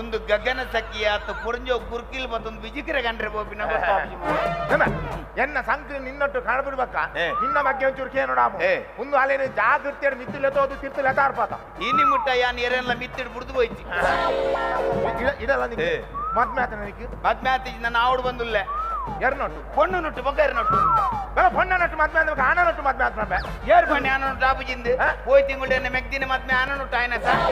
Speaker 3: ಒಂದು ಗಗನ ಸಖಿ ಆತ ಪುರಂಜೋ ಕುರ್ಕಿಲ್ ಬತ್ತೊಂದು ವಿಜಿಕ್ರೆ ಗಂಡ್ರೆ ಬೋಪಿನ
Speaker 16: ಎನ್ನ ಸಂಕ ನಿನ್ನೊಟ್ಟು ಕಾಣಬಿಡ್ಬೇಕ ನಿನ್ನ ಬಗ್ಗೆ ಒಂಚೂರು ಕೇನೋಡಾಮ ಒಂದು ಅಲ್ಲೇನು ಜಾಗೃತಿ ಮಿತ್ತಿಲೆತೋದು ತಿರ್ತಲೆತಾರ್ಪಾತ
Speaker 3: ಇನಿ ಮುಟ್ಟ ಯಾನ್ ಎರೆಲ್ಲ ಮಿತ್ತಿಡ್ ಬುಡ್ದು ಹೋಯ್ತಿ
Speaker 16: ಇಡಲ್ಲ ನಿಕ್ಕೆ ಮದ್ಮೆ ಆತ ನನಗೆ
Speaker 3: ಮದ್ಮೆ ಆತ ನನ್ನ ಆವಡು ಬಂದುಲ್ಲೆ
Speaker 16: ಎರನೊಟ್ಟು
Speaker 3: ಪೊಣ್ಣು ನೊಟ್ಟು ಬೊಕ್ಕ ಎರನೊಟ್ಟು
Speaker 16: ಪೊಣ್ಣ ನೊಟ್ಟು ಮದ್ಮೆ ಆದ ಆನ ನೊಟ್ಟು ಮದ್ಮೆ ಆತ
Speaker 3: ಏರ್ ಬನ್ನಿ ಆನ ನೊಟ್ಟು ಆಪುಜಿಂದು ಪೋಯ್ ತಿಂಗಳು ಎನ್ನ ಮೆಗ್ದಿನ ಮದ್ಮೆ ಆನ ನೊಟ್ಟು ಆಯ್ನ ಸರ್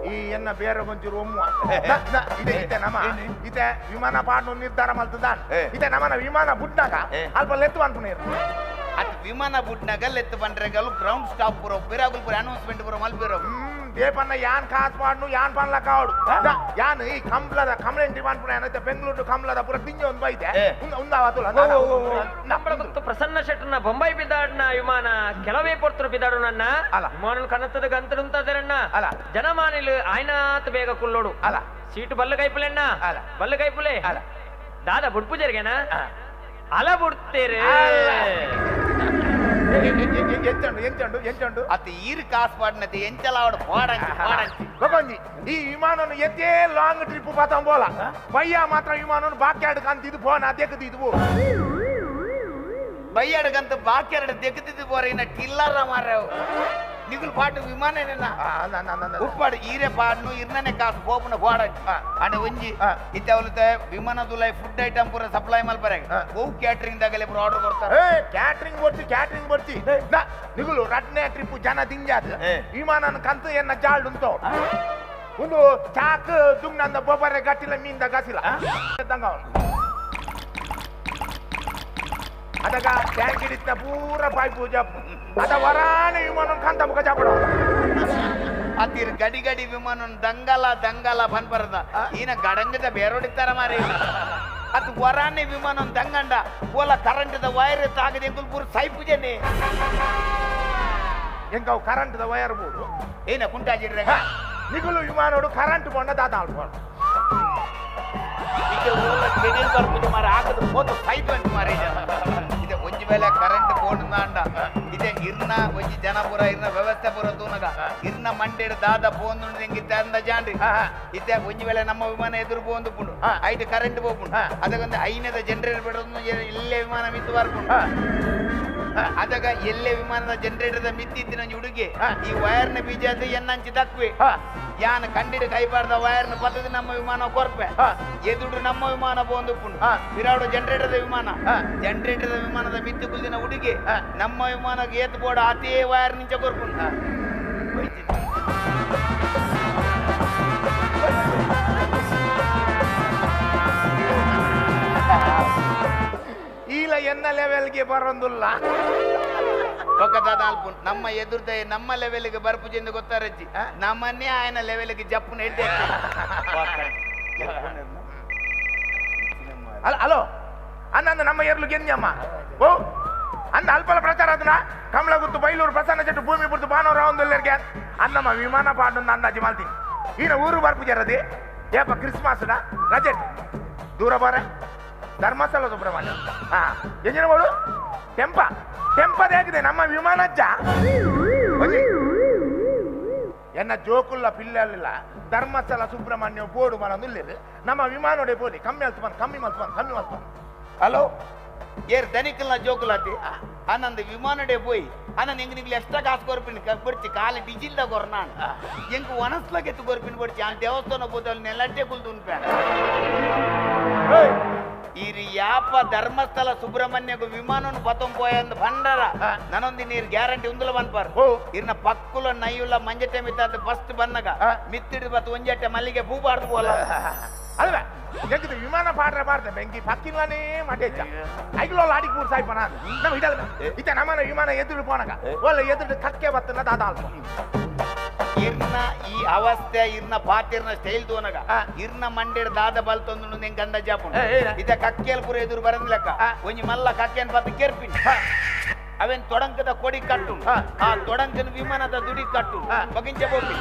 Speaker 16: ಈ ಎನ್ನ ಬೇರೆ ಒಂಚೂರು ಒಮ್ಮುವ ಇದೆ ಇತ್ತೆ ನಮ್ಮ ಇತ್ತೆ ವಿಮಾನ ಪಾಡ್ನು ನಿರ್ಧಾರ ಮಲ್ತದಾನ್ ಇತ್ತೆ ನಮ್ಮನ ವಿಮಾನ ಬುಡ್ನಾಗ ಅಲ್ಪ ಲೆತ್ತು ಅನ್ಪುನೇರು
Speaker 3: ಅತ್ ವಿಮಾನ ಬುಡ್ನಾಗ ಲೆತ್ತು ಬಂಡ್ರೆಗಲು ಗ್ರೌಂಡ್ ಸ್ಟಾಪ್ ಪೂರ ಬೇರಾಗುಲ್ ಪೂರ ಅನೌನ್ಸ್ಮೆಂಟ್ ಪೂರ ಮಲ್ಪಿರೋ
Speaker 16: ದೇಪನ್ನ ಯಾನ್ ಕಾಸ್ ಮಾಡ್ನು ಯಾನ್ ಪನ್ಲಕ ಆವಡು ಯಾನ್ ಈ ಕಂಬ್ಲದ ಕಂಪ್ಲೇಂಟ್ ಪನ್ಪುನ ಏನೈತೆ ಬೆಂಗಳೂರು ಕಂಬ್ಲದ ಪೂರ ತಿಂಜ ಒಂದು ಬೈತೆ ಉಂದಾವತುಲ
Speaker 5: ಕಂಬಳ ಗೊತ್ತು ಪ್ರಸನ್ನ ಶೆಟ್ಟರ್ನ ಬೊಂಬೈ ಬಿದ್ದಾಡ್ನ ವಿಮಾನ ಕೆಲವೇ ಪೊರ್ತರು ಬಿದ್ದಾಡು ನನ್ನ ವಿಮಾನ ಕನತದ ಗಂತರುಂತದರಣ್ಣ ಅಲ್ಲ ಜನಮಾನಿಲು ಆಯ್ನಾತ್ ಬೇಗ ಕುಲ್ಲೋಡು ಅಲ್ಲ ಸೀಟು ಬಲ್ಲ ಕೈಪುಲೆಣ್ಣ ಬಲ್ಲ ಕೈಪುಲೆ ಅಲ್ಲ ದಾದಾ ಬುಡ್ಪು ಜರಿಗೆನಾ ಅಲ ಬುಡ್ತೇರೆ
Speaker 16: ಎಂಚಂಡು ಎಂಚಂಡು ಎಂಚಂಡು
Speaker 3: ಅತಿ ಈರ್ ಕಾಸ್ ಪಾಡ್ನತಿ ಎಂಚಲ ಆವಡು ಪಾಡಂಚಿ ಪಾಡಂಚಿ
Speaker 16: ಗೊಗೊಂಜಿ ಈ ವಿಮಾನನು ಎತ್ತೇ ಲಾಂಗ್ ಟ್ರಿಪ್ ಪಾತಂಬೋಲ ಬಯ್ಯ ಮಾತ್ರ ವಿಮಾನನು ಬಾಕ್ಯಾರ್ಡ್ ಕಂತಿದ್ದು ಫೋನ್ ಅದಕ್ಕೆ ಪೋ
Speaker 3: ಬಯ್ಯಾಡ್ಗಂತ ಬಾಕ್ಯಾರ್ಡ್ ದೆಕ್ಕದಿದ್ದು ಬೋರ ಇನ್ನ ಟಿಲ್ಲರ ಮಾರ್ಯಾವು ನಿಗುಲ್ ಪಾಟು ವಿಮಾನ ಉಪ್ಪಾಡು ಈರೆ ಪಾಡ್ನು ಇರ್ನನೆ ಕಾಸು ಪೋಪುನ ಪಾಡಂಚಿ ಅಂಡ ಒಂಜಿ ಇತ್ತೆ ಅವಲುತ್ತೆ ವಿಮಾನದುಲೈ ಫುಡ್ ಐಟಮ್ ಪೂರ ಸಪ್ಲೈ ಮಲ್ಪರೆ ಓ ಕ್ಯಾಟ್ರಿಂಗ್ ದಾಗಲೆ ಪೂರ ಆರ್ಡರ್ ಕೊಡ್ತಾರೆ
Speaker 16: ಕ್ಯಾಟ್ರಿಂಗ್ ಬರ್ತಿ ಕ್ಯಾಟ್ರಿಂಗ್ ಬರ್ತಿ ನಿಗುಲು ರಡ್ನೇ ಟ್ರಿಪ್ ಜನ ದಿಂಜಾದ ವಿಮಾನನ ಕಂತು ಎನ್ನ ಜಾಲ್ಡ್ ಉಂಟು ಒಂದು ಚಾಕ್ ದುಂಗ್ನಂದ ಬೊಬ್ಬರೆ ಗಟ್ಟಿಲ ಮೀನ್ದ ಗಸಿಲ ಅದಗ ಟ್ಯಾಂಕ್ ಹಿಡಿತ ಪೂರ ಪೈಪು ಜಪ್ಪು ಅದ ವರಾನೆ ವಿಮಾನ ಕಂತ ಮುಖ ಜಾಪಡ
Speaker 3: ಅತಿರ್ ಗಡಿ ಗಡಿ ವಿಮಾನ ದಂಗಲ ದಂಗಲ ಬನ್ಬರದ ಈನ ಗಡಂಗದ ಬೇರೋಡಿತ್ತಾರ ಮಾರಿ ಅದು ವರಾನೆ ವಿಮಾನ ದಂಗಂಡ ಓಲ ಕರೆಂಟ್ದ ವೈರ್ ತಾಗದೆ ಎಂಕುಲ್ ಪೂರ ಸೈಪು ಜನೆ
Speaker 16: ಎಂಕವು ಕರೆಂಟ್ದ ವೈರ್ ಬೋಡು
Speaker 3: ಏನ ಕುಂಟಾಜಿಡ್ರೆ
Speaker 16: ನಿಗುಲು ವಿಮಾನೋಡು ಕರೆಂಟ್ ಬೋಂಡ ದಾದ ಆಳ್ಬೋದು
Speaker 3: ಈಗ ಓಲ ಕೆಡಿಲ್ ಬರ್ಪುಜ ಮಾರ ಆಗದು ಪೋತು ಸೈತು ಅಂತ ಮಾರಿ ಇದೆ ಒಂಜಿ ವೇಳೆ ಕರೆಂಟ್ ಬೋಂಡ ಇದೆ ಇರ್ನ ಒಂಜಿ ಜನಪುರ ಇರ್ನ ವ್ಯವಸ್ಥೆ ಪೂರ ತೂನಗ ಇರ್ನ ಮಂಡೇಡು ದಾದ ಪೋಂದು ಎಂಗಿತ್ತೆ ಅಂದ ಜಾನ್ರಿ ಇತ್ತೆ ಒಂಜಿ ವೇಳೆ ನಮ್ಮ ವಿಮಾನ ಎದುರು ಪೋಂದು ಪುಂಡು ಐಟ್ ಕರೆಂಟ್ ಪೋಪುಂಡು ಅದಕ್ಕೊಂದು ಐನದ ಜನರೇಟರ್ ಬಿಡೋದು ಇಲ್ಲೇ ವಿಮಾನ ಮಿತ್ತು ಬರ್ಪುಂಡು ಅದಗ ಎಲ್ಲೇ ವಿಮಾನದ ಜನರೇಟರ್ ಮಿತ್ತಿದ್ದಿನ ಹುಡುಗಿ ಈ ವೈರ್ನ ಬೀಜ ಅದು ಎನ್ನಂಚಿ ತಕ್ವೆ ಯಾನ್ ಕಂಡಿಡು ಕೈಬಾರ್ದ ವೈರ್ನ ಪತ್ತದ ನಮ್ಮ ವಿಮಾನ ಕೊರ್ಪೆ ಎದುಡು ನಮ್ಮ ವಿಮಾನ ಪೋಂದು ಪುಂಡು ಬಿರಾಡು ಜನರೇಟರ್ದ ವಿಮಾನ ಜನರೇಟರ್ದ ವಿಮಾನದ ಮಿತ್ತು ಕುಲ್ದಿನ ಹುಡುಗಿ ನಮ್ಮ ವಿಮಾನ ಏತ್ ಬೋರ್ಡ್ ಅದೇ ವೈರ್ ನಿಂಚ ಕೊರ್ಪುಂಡು
Speaker 16: ಈಲ ಎನ್ನ ಲೆವೆಲ್ಗೆ ಬರೋದಿಲ್ಲ
Speaker 3: ನಮ್ಮ ಎದುರ್ದ ನಮ್ಮ ಲೆವೆಲ್ಗೆ ಬರ್ಪುಜೆಂದು ಗೊತ್ತಾರಜ್ಜಿ ನಮ್ಮನ್ನೇ ಆಯನ ಲೆವೆಲ್ಗೆ ಜಪ್ಪುನ ಹೇಳ್ತೇವೆ.
Speaker 16: ಹಲೋ ಅನ್ನಂದು ನಮ್ಮ ಎರ್ಲು ಗೆಂಜಮ್ಮ ಓ ಅಂದ ಅಲ್ಪಲ ಪ್ರಚಾರ ಅದನ್ನ ಕಮಲ ಗುತ್ತು ಬೈಲೂರು ಪ್ರಸನ್ನ ಚೆಟ್ಟು ಭೂಮಿ ಬುರ್ತು ಭಾನುವಾರ ಒಂದೆಲ್ಲರಿಗೆ ಅನ್ನಮ್ಮ ವಿಮಾನ ಪಾಡು ಅಂದಾಜಿ ಮಾಡ್ತೀನಿ ಈನ ಊರು ಬರ್ಪುಜರದಿ ಏಪ ಕ್ರಿಸ್ಮಸ್ ರಜೆ ದೂರ ಬಾರ ಧರ್ಮಸ್ಥಳ ಸುಬ್ರಹ್ಮಣ್ಯ ಹಾ ಎಂಜಿನಗಳು ಟೆಂಪ ಟೆಂಪದೇಗಿದೆ ನಮ್ಮ ವಿಮಾನಜ್ಜ ಎನ್ನ ಜೋಕುಲ್ಲ ಪಿಲ್ಲಲ್ಲಿಲ್ಲ ಧರ್ಮಸ್ಥಳ ಸುಬ್ರಹ್ಮಣ್ಯ ಬೋರ್ಡು ಮನೊಂದು ನಮ್ಮ ವಿಮಾನೋಡೆ ಬೋಲಿ ಕಮ್ಮಿ ಅಲ್ತು ಕಮ್ಮಿ ಮಲ್ತು ಕಮ್ಮಿ ಮಲ್ತು.
Speaker 3: ಹಲೋ ಏರ್ ದನಿಕಲ್ನ ಜೋಕುಲಾತಿ ಆನಂದ್ ವಿಮಾನಡೆ ಪೋಯ್ ಆನಂದ್ ಎಂಗ್ ನಿಗ್ಲಿ ಎಕ್ಸ್ಟ್ರಾ ಕಾಸು ಕೊರ್ಪಿನ ಬಡ್ಚಿ ಕಾಲ ಡಿಜಿಲ್ದ ಕೊರ್ನಾನ್ ಎಂಕ್ ಒನಸ್ಲಾಗ ಎತ್ತು ಕೊರ್ಪಿನ ಬಡ್ಚಿ ಆ ದೇವಸ್ಥಾನ ಬೋದಲ್ಲಿ ನೆಲಟ್ಟೆ ಕುಲ್ದು ಉನ್ಪೆ ಈರಿ ಯಾಪ ಧರ್ಮಸ್ಥಳ ಸುಬ್ರಹ್ಮಣ್ಯಗೂ ವಿಮಾನನು ಪತ್ತೊಂಪೋಯ ಅಂದ್ ಭಂಡಾರ ನಾನೊಂದು ನೀರು ಗ್ಯಾರಂಟಿ ಉಂದುಲ ಬನ್ಪಾರ್ ಇರ್ನ ಪಕ್ಕುಲ ನೈಯುಲ ಮಂಜಟೆ ಮಿತ್ತ ಫಸ್ಟ್ ಬನ್ನಗ ಮಿತ್ತಿಡು ಬತ್ತು ಒಂಜಟ್ಟೆ ಮಲ್ಲಿಗೆ ಭೂ ಬಾರ್ದು ಬೋಲ
Speaker 16: ಅಲ್ವೇ ಎಂಕಿದ ವಿಮಾನ ಪಾಡ್ರೆ ಪಾಡ್ದೆ ಬೆಂಕಿ ಪಕ್ಕಿಲ್ಲನೇ ಮಟೇಚ ಐಗ್ಲೋ ಲಾಡಿಗೆ ಮೂರು ಸಾಯ್ಪನ ನಮ್ಮ ಹಿಡಲ್ ಇತ್ತ ನಮ್ಮನ ವಿಮಾನ ಎದುರು ಪೋನಗ ಒಲ್ಲ ಎದುರು ಕಕ್ಕೆ ಬತ್ತನ ದಾದ ಅಲ್ಪ
Speaker 3: ಇರ್ನ ಈ ಅವಸ್ಥೆ ಇರ್ನ ಪಾತಿರ್ನ ಸ್ಟೈಲ್ ತೋನಗ ಇರ್ನ ಮಂಡೇಡ್ ದಾದ ಬಲ್ ತೊಂದು ನಿಂಗೆ ಅಂದಾಜ್ ಜಾಪುಂಡು ಇದ ಕಕ್ಕೆಲ್ ಪೂರ ಎದುರು ಬರಂದ್ಲಕ್ಕ ಒಂಜಿ ಮಲ್ಲ ಕಕ್ಕೆನ್ ಪತ್ತು ಕೆರ್ಪಿನ್ ಅವೇನ್ ತೊಡಂಕದ ಕೊಡಿ ಕಟ್ಟು ಆ ತೊಡಂಕನ ವಿಮಾನದ ದುಡಿ ಕಟ್ಟು ಬಗಿಂಚ ಬೋಪಿ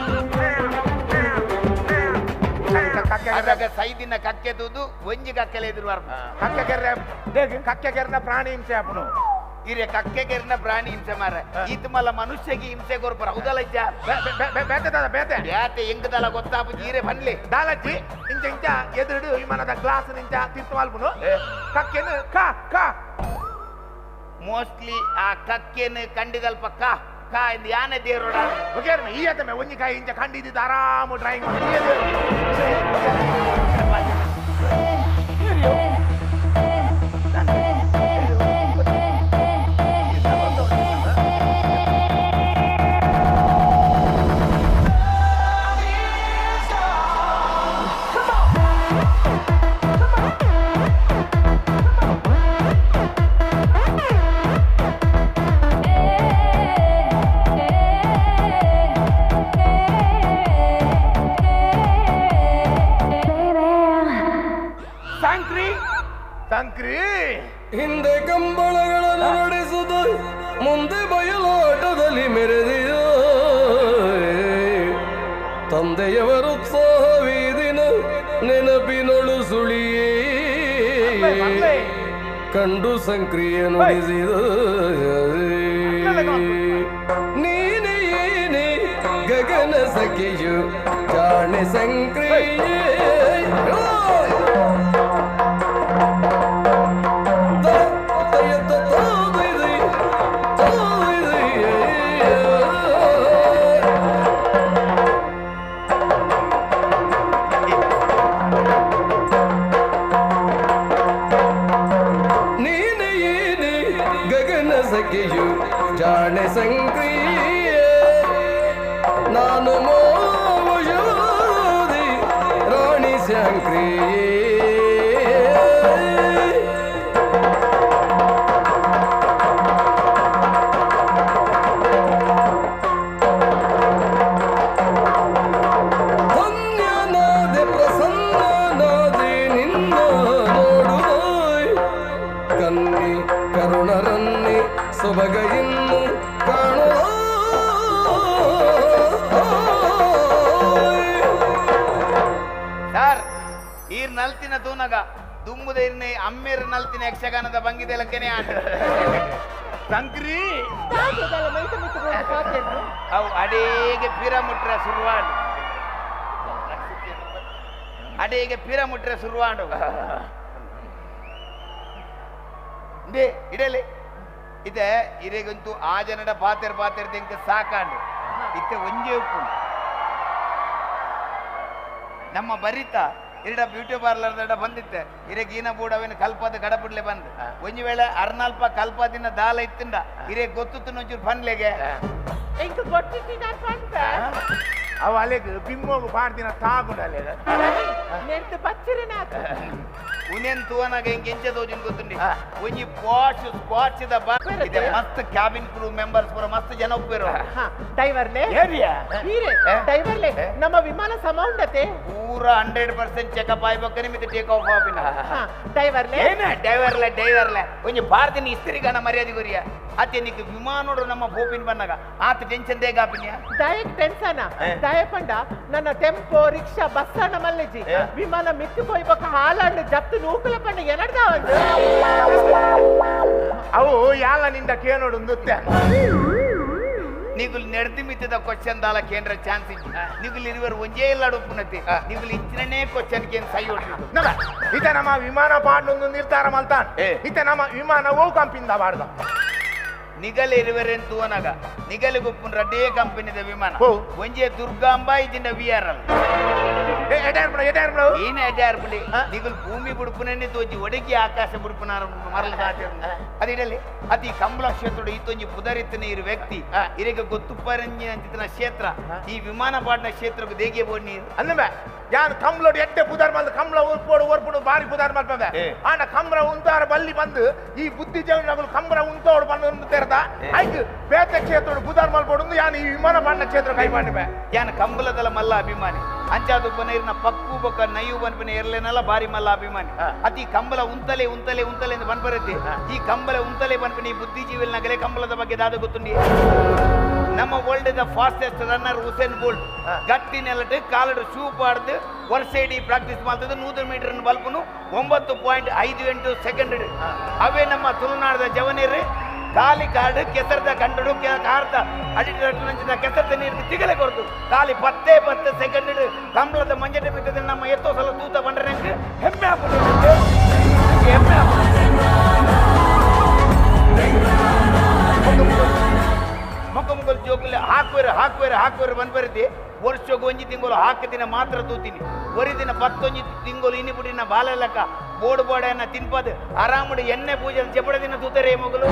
Speaker 3: ಅದಾಗ ಸೈದಿನ ಕಕ್ಕೆ ತೂದು ಒಂಜಿ ಕಕ್ಕೆಲೆ ಎದುರು ಬರ್ಪ
Speaker 16: ಕಕ್ಕೆ ಕೆರ್ರೆ ಕಕ್ಕೆ ಕೆರ್ನ ಪ್ರಾಣಿ ಹಿಂಸೆ ಆಪುನು
Speaker 3: ಇರೆ ಕಕ್ಕೆ ಕೆರ್ನ ಪ್ರಾಣಿ ಹಿಂಸೆ ಮಾರ ಈತ ಮಲ್ಲ ಮನುಷ್ಯಗೆ ಹಿಂಸೆ ಕೊರ್ಪರ ಹೌದಲ್ಲ
Speaker 16: ಬೇತೆ ದಾದ ಬೇತೆ
Speaker 3: ಬೇತೆ ಹೆಂಗದಲ್ಲ ಗೊತ್ತಾಪು ಈರೆ ಬನ್ಲಿ
Speaker 16: ದಾಲಜ್ಜಿ ಇಂಚ ಇಂಚ ಎದುರುಡು ವಿಮಾನದ ಗ್ಲಾಸ್ ನಿಂಚ ತಿರ್ತು ಮಲ್ಪುನು ಕಕ್ಕೆನು ಕಾ ಕಾ
Speaker 3: ಮೋಸ್ಟ್ಲಿ ಆ ಕಕ್ಕೆನು ಕಂಡಿದಲ್ಪ ಕಾ ಕಾ ಇಂದ ಯಾನೆ ದೇರೋಡ
Speaker 16: ಓಕೆ ಈ ಆತಮೆ ಒಂಜಿ ಕಾಯಿ ಇಂಚ ಕಂಡಿದ್ದು ಆರಾಮ ಡ್ರಾಯಿಂಗ್ ಮಾಡಿ
Speaker 2: ಕ್ಷಣದಲ್ಲಿ ಮೆರೆದಿಯೋ ತಂದೆಯವರುತ್ಸಾಹವೀ ದಿನ ನೆನಪಿನೊಳು ಸುಳಿಯೇ ಕಂಡು ಸಂಕ್ರಿಯೆ ನುಡಿಸಿದ ನೀನೇ ಏನೇ ಗಗನ ಸಖಿಯು ಜಾಣೆ ಸಂಕ್ರಿಯೆ. ನೀನೆ ಏನೇ ಗಗನ ಸಖಿಯು ಜಾಣೆ ಸಂಕ್ರಿಯೆ ನಾನು ಮೋದಿ ರಾಣಿ ಸಂಕ್ರಿಯೆ. ಧನ್ಯನಾದೆ ಪ್ರಸನ್ನನಾದೆ ನಿನ್ನ ನೋಡುವಾಯ್ ಕನ್ನಿ ಕರುಣರನ್ನಿ ಸೊಬಗ ಇನ್ನು ಕಾಣುವ.
Speaker 3: ಸರ್ ಈರ್ ನಲ್ತಿನ ತೂನಗ ದುಂಬುದ ಇರ್ನೆ ಅಮ್ಮೇರ್ ನಲ್ತಿನ ಯಕ್ಷಗಾನದ ಬಂಗಿದೆಲಕ್ಕನೆ ಆಟ
Speaker 16: ಸಂಕ್ರಿ
Speaker 3: ಅವು ಅಡೇಗೆ ಪಿರ ಮುಟ್ರ ಸುರುವಾಂಡು ಅಡೇಗೆ ಪಿರ ಮುಟ್ರ ಸುರುವಾಂಡು ಇಂದೇ ಇಡಲಿ ಇದೆ ಇರೆಗಂತೂ ಆ ಜನಡ ಪಾತೆರ್ ಪಾತೆರ್ ತೆಂಕ ಸಾಕಾಂಡು ಇತ್ತೆ ಒಂಜೇ ಉಪ್ಪು ನಮ್ಮ ಬರಿತ ಇರಡ ಬ್ಯೂಟಿ ಪಾರ್ಲರ್ ದಡ ಬಂದಿತ್ತೆ ಇರೆಗೀನ ಬೂಡವೇನು ಕಲ್ಪದ ಕಡಪುಡ್ಲೆ ಬಂದು ಒಂಜಿ ವೇಳೆ ಅರ್ನಲ್ಪ ಕಲ್ಪದಿನ ದಾಲ ಇತ್ತಿಂಡ ಇರೆ ಗೊತ್ತು ಒಂಚೂರು ಪನ್ಲೆಗೆ
Speaker 15: ಎಂಕ್ ಗೊತ್ತಿತ್ತಿ ನಾನ್ ಪನ್ಪೆ
Speaker 16: ಅವ ಅಲೆಗ್ ಬಿಮ್ಮೋಗು ಪಾಡ್ದಿನ ತಾಗುಂಡು ಅಲೆಗ್
Speaker 15: ನೆಂತು ಬಚ್ಚಿರಿನಾಥ
Speaker 3: ಉನೇನ್ ತೂವನಾಗ ಎಂಕ್ ಎಂಚ ತೋಜಿನ ಗೊತ್ತುಂಡಿ ಒಂಜಿ ಪಾಶ್ ಸ್ಕಾಚ್ ದ ಬಾ ಇದೆ ಮಸ್ತ್ ಕ್ಯಾಬಿನ್ ಕ್ರೂ ಮೆಂಬರ್ಸ್ ಪೂರ ಮಸ್ತ್ ಜನ ಉಪ್ಪೇರು.
Speaker 15: ಡೈವರ್ಲೆ
Speaker 3: ಏರಿಯಾ?
Speaker 15: ಹೀರೆ ಡೈವರ್ಲೆ ನಮ್ಮ ವಿಮಾನ ಸಮ ಉಂಡತೆ
Speaker 3: ಪೂರ 100% ಚೆಕಪ್ ಆಯ್ಬಕ್ಕ ನಿಮಿತ್ತ ಟೇಕ್ ಆಫ್ ಆಪಿನ.
Speaker 15: ಡೈವರ್ಲೆ
Speaker 3: ಏನ ಡೈವರ್ಲೆ ಡೈವರ್ಲೆ ಒಂಜಿ ಭಾರತಿನ ಇಸ್ತ್ರಿಗಣ ಮರ್ಯಾದೆ ಗುರಿಯ ಅತ್ತೆ ನಿಕ್ ವಿಮಾನೋಡು ನಮ್ಮ ಭೂಪಿನ ಬಂದಾಗ ಆತ ಟೆನ್ಷನ್ ದೇಗ ಆಪಿನಿಯ
Speaker 15: ದಾಯಕ್ ಟೆನ್ಷನ್ ದಾಯ ಪಂಡ ನನ್ನ ಟೆಂಪೋ ರಿಕ್ಷಾ ಬಸ್ ಅಣ್ಣ ಮಲ್ಲೆಜಿ ವಿಮಾನ ಮಿತ್ತು ಪೋಯ್ಬಕ್ಕ ಹಾಲಂಡು ಜತ್ತು ನೂಕುಲ ಪಂಡ ಎನಡ್ದ ಒಂದು
Speaker 16: ಅವು ಯಾಲ ನಿಂದ ಕೇನೋಡು ನುತ್ತೆ
Speaker 3: ನೀಗುಲ್ ನೆಡ್ತಿ ಮಿತ್ತಿದ ಕ್ವಶನ್ ದಾಲ ಕೇಂದ್ರ ಚಾನ್ಸ್ ಇಜ್ಜಿ ನೀಗುಲ್ ಇರುವರು ಒಂಜೇ ಇಲ್ಲ ಉಪ್ಪುನತಿ ನೀಗುಲ್ ಇಂಚಿನೇ ಕ್ವಶನ್ ಕೇನ್ ಸೈ ಹೊಡ್ದು
Speaker 16: ಇತ ನಮ್ಮ ವಿಮಾನ ಪಾಡ್ನೊಂದು ನಿರ್ಧಾರ ಮಲ್ತಾನ್ ಇತ ನಮ್ಮ ವಿಮಾನ ಓ ಕಂಪಿಂದ ಪಾಡ್ದ
Speaker 3: ನಿಗಲ್ ಇರುವರೆನ್ ತೂವನಾಗ ನಿಗಲಿ ಗುಪ್ಪುನ್ ರಡ್ಡೇ ಕಂಪನಿದ ವಿಮಾನ ಒಂಜೇ ದುರ್ಗಾಂಬ ಇಜಿಂಡ we are L ಏನ ಎಡ್ಯಾರ್ಪುಂಡಿ ನಿಗುಲ್ ಭೂಮಿ ಬುಡುಪುನನ್ನೇ ತೋಜಿ ಒಡಗಿ ಆಕಾಶ ಬುಡುಪುನಾರ ಮರಲು ಸಾಧ್ಯ ಅದು ಇಡಲಿ ಅತಿ ಕಂಬಳ ಕ್ಷೇತ್ರದ ಈತೊಂಜಿ ಪುದರಿತ್ತನ ಇರು ವ್ಯಕ್ತಿ ಇರೆಗೆ ಗೊತ್ತುಪ್ಪರಂಜಿ ಅಂತಿನ ಕ್ಷೇತ್ರ ಈ ವಿಮಾನ ಪಾಡ್ನ ಕ್ಷೇತ್ರಕ್ಕೆ ದೇಗೆ ಬೋಡ್ ನೀರು
Speaker 16: ಅಂದಮೆ ಯಾನ್ ಕಂಬ್ಲೋಡು ಎಟ್ಟೆ ಪುದಾರ್ ಮಲ್ದ ಕಂಬ್ಲ ಉರ್ಪೋಡು ಓರ್ಪೋಡು ಬಾರಿ ಪುದಾರ್ ಮಲ್ಪವೆ ಆನ ಕಂಬ್ರ ಉಂತಾರ ಬಲ್ಲಿ ಬಂದು ಈ ಬುದ್ಧಿ ಜೀವನಗಳು ಕಂಬ್ರ ಉಂತೋಡು ಬಂದು ತೆರೆದ ಐಕ್ ಬೇತೆ ಕ್ಷೇತ್ರೋಡು ಪುದಾರ್ ಮಲ್ಪೋಡು ಯಾನ್ ಈ ವಿಮಾನ ಪಾಡ್ನ ಕ್ಷೇತ್ರ ಕೈ ಮಾಡಿವೆ
Speaker 3: ಯಾನ್ ಕಂಬಲದಲ್ಲ ಮಲ್ಲ ಅಭಿಮಾನಿ ಅಂಚಾದು ಪನ ಪಕ್ಕು ಬೊಕ್ಕ ನಯ್ಯು ಬನ್ಪಿನ ಎರ್ಲೆನಲ್ಲ ಬಾರಿ ಮಲ್ಲ ಅಭಿಮಾನಿ ಅತಿ ಕಂಬಲ ಉಂತಲೆ ಉಂತಲೆ ಉಂತಲೆ ಎಂದು ಬನ್ಪರತ್ತೆ ಈ ಕಂಬಲ ಉಂತಲೆ ಬನ್ಪಿನ ಈ ಬುದ್ಧಿಜೀವಿ ನಗಲೆ ಕಂಬಲದ ಬಗ್ಗೆ ದಾದ ಗೊತ್ತುಂಡಿ ನಮ್ಮ world the fastest runner Usain Bolt ಗಟ್ಟಿ ನೆಲಟ್ ಕಾಲಡು ಶೂ ಪಾಡ್ದು ವರ್ಷ ಇಡೀ ಪ್ರಾಕ್ಟೀಸ್ ಮಾಡ್ತದೆ 100 ಮೀಟರ್ ಬಲ್ಪನು 9.58 ಸೆಕೆಂಡ್ ಅವೇ ನಮ್ಮ ತುಳುನಾಡದ ಜವನೀರು ಖಾಲಿ ಕಾಡು ಕೆಸರದ ಕಂಡಡು ಕಾರ್ದ ಅಡಿಟ ಕೆಸರದ ನೀರು ತಿಗಲೆ ಕೊಡ್ತು ಖಾಲಿ 10 ಸೆಕೆಂಡ್ ಕಂಬಳದ ಮಂಜಟೆ ಬಿದ್ದದೆ ನಮ್ಮ ಎತ್ತೋ ಸಲ ತೂತ ಬಂದ್ರೆ ನಂಗೆ ಹೆಮ್ಮೆ ಆಪುಂಡು ಹೆಮ್ಮೆ ಆಪುಂಡು. ಮೊಕ್ಕ ಮುಗಲ್ ಜೋಕುಲೆ ಹಾಕುವೆರು ಹಾಕುವೆರು ಹಾಕುವೆರು ಬಂದ್ಬರ್ತಿ ವರ್ಷಕ್ಕೆ ಒಂಜಿ ತಿಂಗಳು ಹಾಕದಿನ ಮಾತ್ರ ತೂತೀನಿ ಒರಿ ದಿನ 10 ತಿಂಗಳು ಇನಿ ಬುಡಿನ ಬಾಲಲಕ ಬೋಡು ಬೋಡನ್ನ ತಿನ್ಪದು ಆರಾಮಡು ಎಣ್ಣೆ ಪೂಜೆ ಜಬಡ ದಿನ ತೂತಾರೆ ಮಗಳು.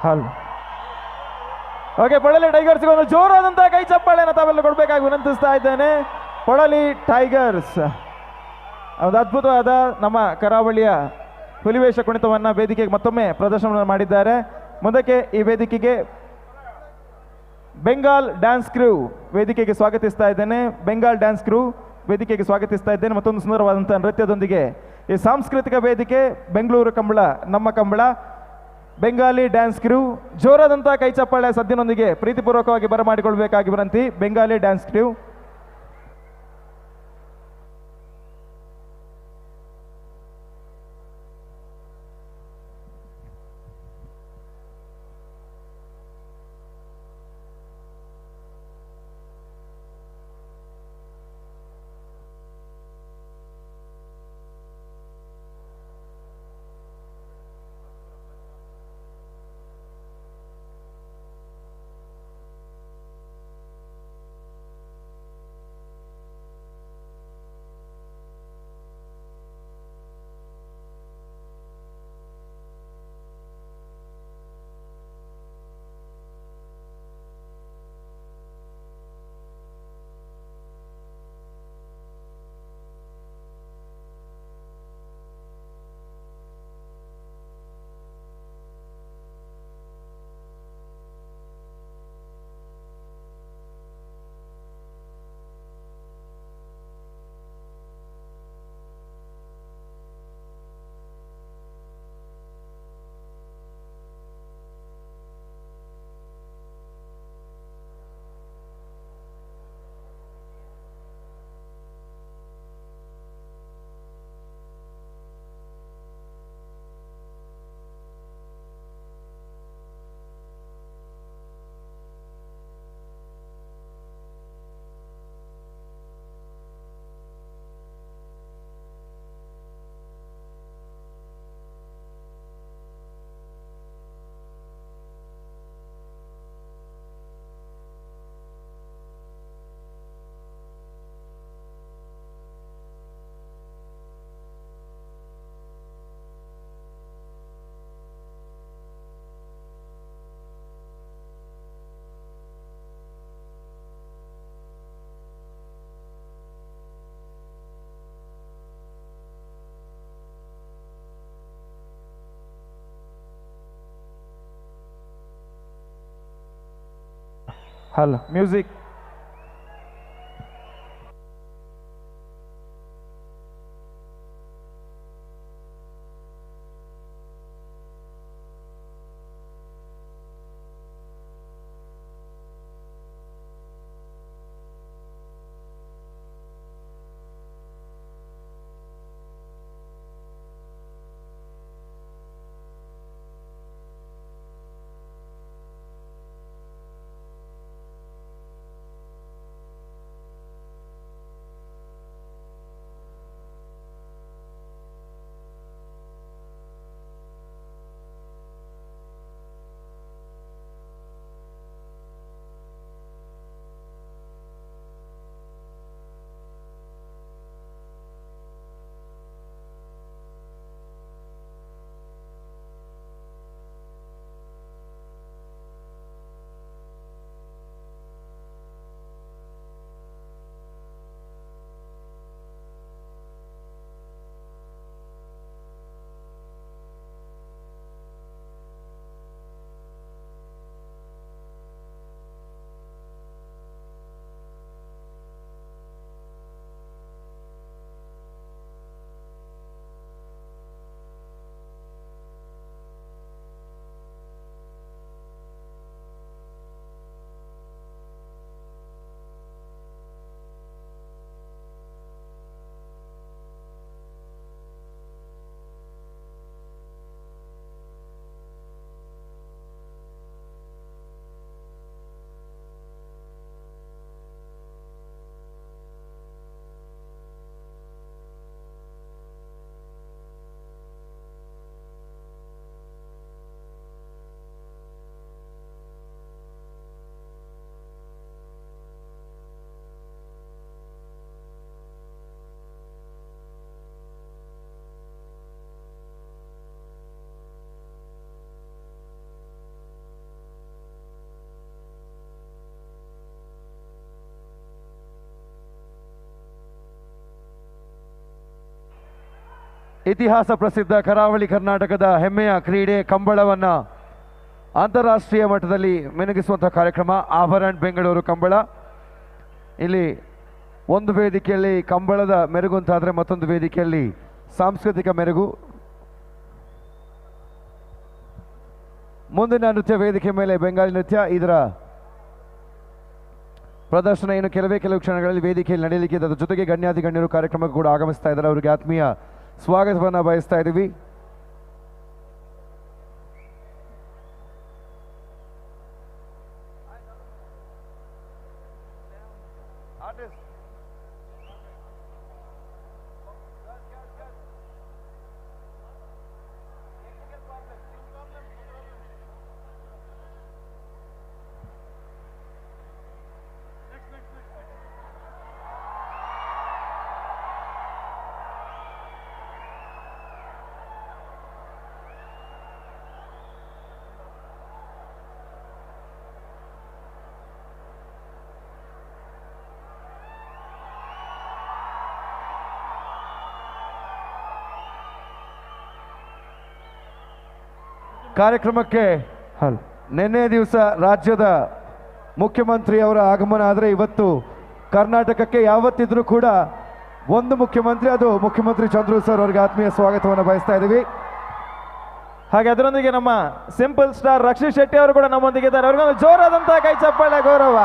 Speaker 1: Hello okay, Polali tigers ಒಂದು ಜೋರಾದಂತಹ ಕೈ ಚಪ್ಪಾಳೆಯನ್ನು ತಾವೆಲ್ಲ ಕೊಡಬೇಕಾಗಿ ವಿನಂತಿಸ್ತಾ ಇದ್ದೇನೆ. ಪೊಳಲಿ ಟೈಗರ್ಸ್ ಒಂದು ಅದ್ಭುತವಾದ ನಮ್ಮ ಕರಾವಳಿಯ ಹುಲಿವೇಷ ಕುಣಿತವನ್ನು ವೇದಿಕೆಗೆ ಮತ್ತೊಮ್ಮೆ ಪ್ರದರ್ಶನವನ್ನು ಮಾಡಿದ್ದಾರೆ. ಮುಂದಕ್ಕೆ ಈ ವೇದಿಕೆಗೆ ಬೆಂಗಾಲ್ ಡ್ಯಾನ್ಸ್ ಕ್ರೂ ವೇದಿಕೆಗೆ ಸ್ವಾಗತಿಸ್ತಾ ಇದ್ದೇನೆ. ಬೆಂಗಾಲ್ ಡ್ಯಾನ್ಸ್ ಕ್ರೂ ವೇದಿಕೆಗೆ ಸ್ವಾಗತಿಸ್ತಾ ಇದ್ದೇನೆ. ಮತ್ತೊಂದು ಸುಂದರವಾದಂಥ ನೃತ್ಯದೊಂದಿಗೆ ಈ ಸಾಂಸ್ಕೃತಿಕ ವೇದಿಕೆ ಬೆಂಗಳೂರು ಕಂಬಳ ನಮ್ಮ ಕಂಬಳ ಬೆಂಗಾಲಿ ಡ್ಯಾನ್ಸ್ ಕ್ರೂ ಜೋರಾದಂಥ ಕೈ ಚಪ್ಪಾಳೆ ಸದ್ದಿನೊಂದಿಗೆ ಪ್ರೀತಿಪೂರ್ವಕವಾಗಿ ಬರಮಾಡಿಕೊಳ್ಬೇಕಾಗಿ ವಿನಂತಿ. Bengali dance crew. Hello music.
Speaker 9: ಇತಿಹಾಸ ಪ್ರಸಿದ್ಧ ಕರಾವಳಿ ಕರ್ನಾಟಕದ ಹೆಮ್ಮೆಯ ಕ್ರೀಡೆ ಕಂಬಳವನ್ನು ಅಂತಾರಾಷ್ಟ್ರೀಯ ಮಟ್ಟದಲ್ಲಿ ಮಿನುಗಿಸುವಂಥ ಕಾರ್ಯಕ್ರಮ ಆಭರಣ ಬೆಂಗಳೂರು ಕಂಬಳ. ಇಲ್ಲಿ ಒಂದು ವೇದಿಕೆಯಲ್ಲಿ ಕಂಬಳದ ಮೆರುಗು ಅಂತಾದರೆ ಮತ್ತೊಂದು ವೇದಿಕೆಯಲ್ಲಿ ಸಾಂಸ್ಕೃತಿಕ ಮೆರುಗು. ಮುಂದಿನ ನೃತ್ಯ ವೇದಿಕೆ ಮೇಲೆ ಬೆಂಗಾಲಿ ನೃತ್ಯ, ಇದರ ಪ್ರದರ್ಶನ ಇನ್ನು ಕೆಲವೇ ಕೆಲವು ಕ್ಷಣಗಳಲ್ಲಿ ವೇದಿಕೆಯಲ್ಲಿ ನಡೆಯಲಿಕ್ಕೆ ಇದೆ. ಅದರ ಜೊತೆಗೆ ಗಣ್ಯಾತಿ ಗಣ್ಯರು ಕಾರ್ಯಕ್ರಮಕ್ಕೆ ಕೂಡ ಆಗಮಿಸ್ತಾ ಇದ್ದಾರೆ. ಅವರಿಗೆ ಆತ್ಮೀಯ ಸ್ವಾಗತವನ್ನು ಬಯಸ್ತಾ ಇದ್ದೀವಿ. ಕಾರ್ಯಕ್ರಮಕ್ಕೆ ನಿನ್ನೆ ದಿವಸ ರಾಜ್ಯದ ಮುಖ್ಯಮಂತ್ರಿಯವರ ಆಗಮನ ಆದರೆ ಇವತ್ತು ಕರ್ನಾಟಕಕ್ಕೆ ಯಾವತ್ತಿದ್ರೂ ಕೂಡ ಒಂದು ಮುಖ್ಯಮಂತ್ರಿ, ಅದು ಮುಖ್ಯಮಂತ್ರಿ ಚಂದ್ರು ಸರ್ ಅವರಿಗೆ ಆತ್ಮೀಯ ಸ್ವಾಗತವನ್ನು ಬಯಸ್ತಾ ಇದ್ದೀವಿ.
Speaker 1: ಹಾಗೆ ಅದರೊಂದಿಗೆ ನಮ್ಮ ಸಿಂಪಲ್ ಸ್ಟಾರ್ ರಕ್ಷಿತ್ ಶೆಟ್ಟಿ ಅವರು ಕೂಡ ನಮ್ಮೊಂದಿಗೆ ಇದ್ದಾರೆ. ಅವ್ರಿಗೊಂದು ಜೋರಾದಂತಹ ಕೈ ಚಪ್ಪಾಳೆ ಗೌರವ.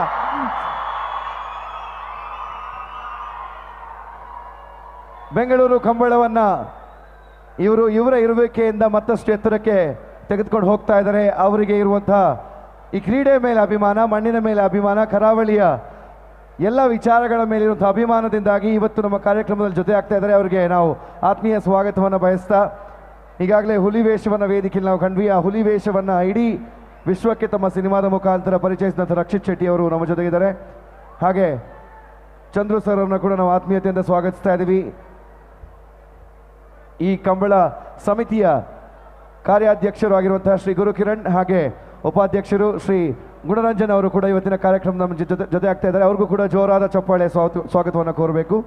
Speaker 9: ಬೆಂಗಳೂರು ಕಂಬಳವನ್ನ ಇವರು ಇವರ ಇರುವಿಕೆಯಿಂದ ಮತ್ತಷ್ಟು ಎತ್ತರಕ್ಕೆ ತೆಗೆದುಕೊಂಡು ಹೋಗ್ತಾ ಇದ್ದಾರೆ. ಅವರಿಗೆ ಇರುವಂತಹ ಈ ಕ್ರೀಡೆ ಮೇಲೆ ಅಭಿಮಾನ, ಮಣ್ಣಿನ ಮೇಲೆ ಅಭಿಮಾನ, ಕರಾವಳಿಯ ಎಲ್ಲ ವಿಚಾರಗಳ ಮೇಲಿರುವಂಥ ಅಭಿಮಾನದಿಂದಾಗಿ ಇವತ್ತು ನಮ್ಮ ಕಾರ್ಯಕ್ರಮದಲ್ಲಿ ಜೊತೆ ಆಗ್ತಾ ಇದ್ದಾರೆ. ಅವರಿಗೆ ನಾವು ಆತ್ಮೀಯ ಸ್ವಾಗತವನ್ನು ಬಯಸ್ತಾ, ಈಗಾಗಲೇ ಹುಲಿ ವೇಷವನ್ನು ವೇದಿಕೆಯಲ್ಲಿ ನಾವು ಕಂಡ್ವಿ. ಆ ಹುಲಿ ವೇಷವನ್ನು ಇಡೀ ವಿಶ್ವಕ್ಕೆ ತಮ್ಮ ಸಿನಿಮಾದ ಮುಖಾಂತರ ಪರಿಚಯಿಸಿದಂಥ ರಕ್ಷಿತ್ ಶೆಟ್ಟಿ ಅವರು ನಮ್ಮ ಜೊತೆಗಿದ್ದಾರೆ. ಹಾಗೆ ಚಂದ್ರು ಸರ್ ಅವರನ್ನು ಕೂಡ ನಾವು ಆತ್ಮೀಯತೆಯಿಂದ ಸ್ವಾಗತಿಸ್ತಾ ಇದ್ದೀವಿ. ಈ ಕಂಬಳ ಸಮಿತಿಯ ಕಾರ್ಯಾಧ್ಯಕ್ಷರು ಆಗಿರುವಂತಹ ಶ್ರೀ ಗುರುಕಿರಣ್ ಹಾಗೆ ಉಪಾಧ್ಯಕ್ಷರು ಶ್ರೀ ಗುಣರಂಜನ್ ಅವರು ಕೂಡ ಇವತ್ತಿನ ಕಾರ್ಯಕ್ರಮ ನಮ್ಮ ಜೊತೆ ಆಗ್ತಾ ಇದ್ದಾರೆ. ಅವ್ರಿಗೂ ಕೂಡ ಜೋರಾದ ಚಪ್ಪಾಳೆ ಸ್ವಾಗತವನ್ನು ಕೋರಬೇಕು.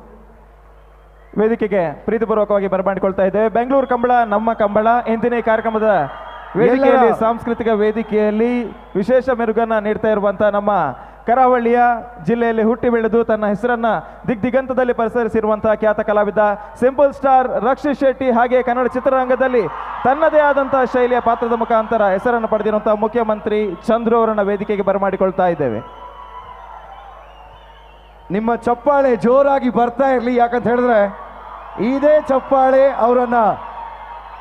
Speaker 1: ವೇದಿಕೆಗೆ ಪ್ರೀತಿಪೂರ್ವಕವಾಗಿ ಬರಮಾಡಿಕೊಳ್ತಾ ಇದ್ದೇವೆ. ಬೆಂಗಳೂರು ಕಂಬಳ ನಮ್ಮ ಕಂಬಳ ಇಂದಿನ ಈ ಕಾರ್ಯಕ್ರಮದ ವೇದಿಕೆಯಲ್ಲಿ, ಸಾಂಸ್ಕೃತಿಕ ವೇದಿಕೆಯಲ್ಲಿ ವಿಶೇಷ ಮೆರುಗನ್ನ ನೀಡ್ತಾ ಇರುವಂತಹ ನಮ್ಮ ಕರಾವಳಿಯ ಜಿಲ್ಲೆಯಲ್ಲಿ ಹುಟ್ಟಿ ಬೆಳೆದು ತನ್ನ ಹೆಸರನ್ನ ದಿಗ್ದಿಗಂತದಲ್ಲಿ ಪಸರಿಸಿರುವಂತಹ ಖ್ಯಾತ ಕಲಾವಿದ ಸಿಂಪಲ್ ಸ್ಟಾರ್ ರಕ್ಷಿತ್ ಶೆಟ್ಟಿ, ಹಾಗೆ ಕನ್ನಡ ಚಿತ್ರರಂಗದಲ್ಲಿ ತನ್ನದೇ ಆದಂತಹ ಶೈಲಿಯ ಪಾತ್ರದ ಮುಖಾಂತರ ಹೆಸರನ್ನು ಪಡೆದಿರುವಂತಹ ಮುಖ್ಯಮಂತ್ರಿ ಚಂದ್ರು ಅವರನ್ನ ವೇದಿಕೆಗೆ ಬರಮಾಡಿಕೊಳ್ತಾ ಇದ್ದೇವೆ.
Speaker 9: ನಿಮ್ಮ ಚಪ್ಪಾಳೆ ಜೋರಾಗಿ ಬರ್ತಾ ಇರಲಿ, ಯಾಕಂತ ಹೇಳಿದ್ರೆ ಇದೇ ಚಪ್ಪಾಳೆ ಅವರನ್ನ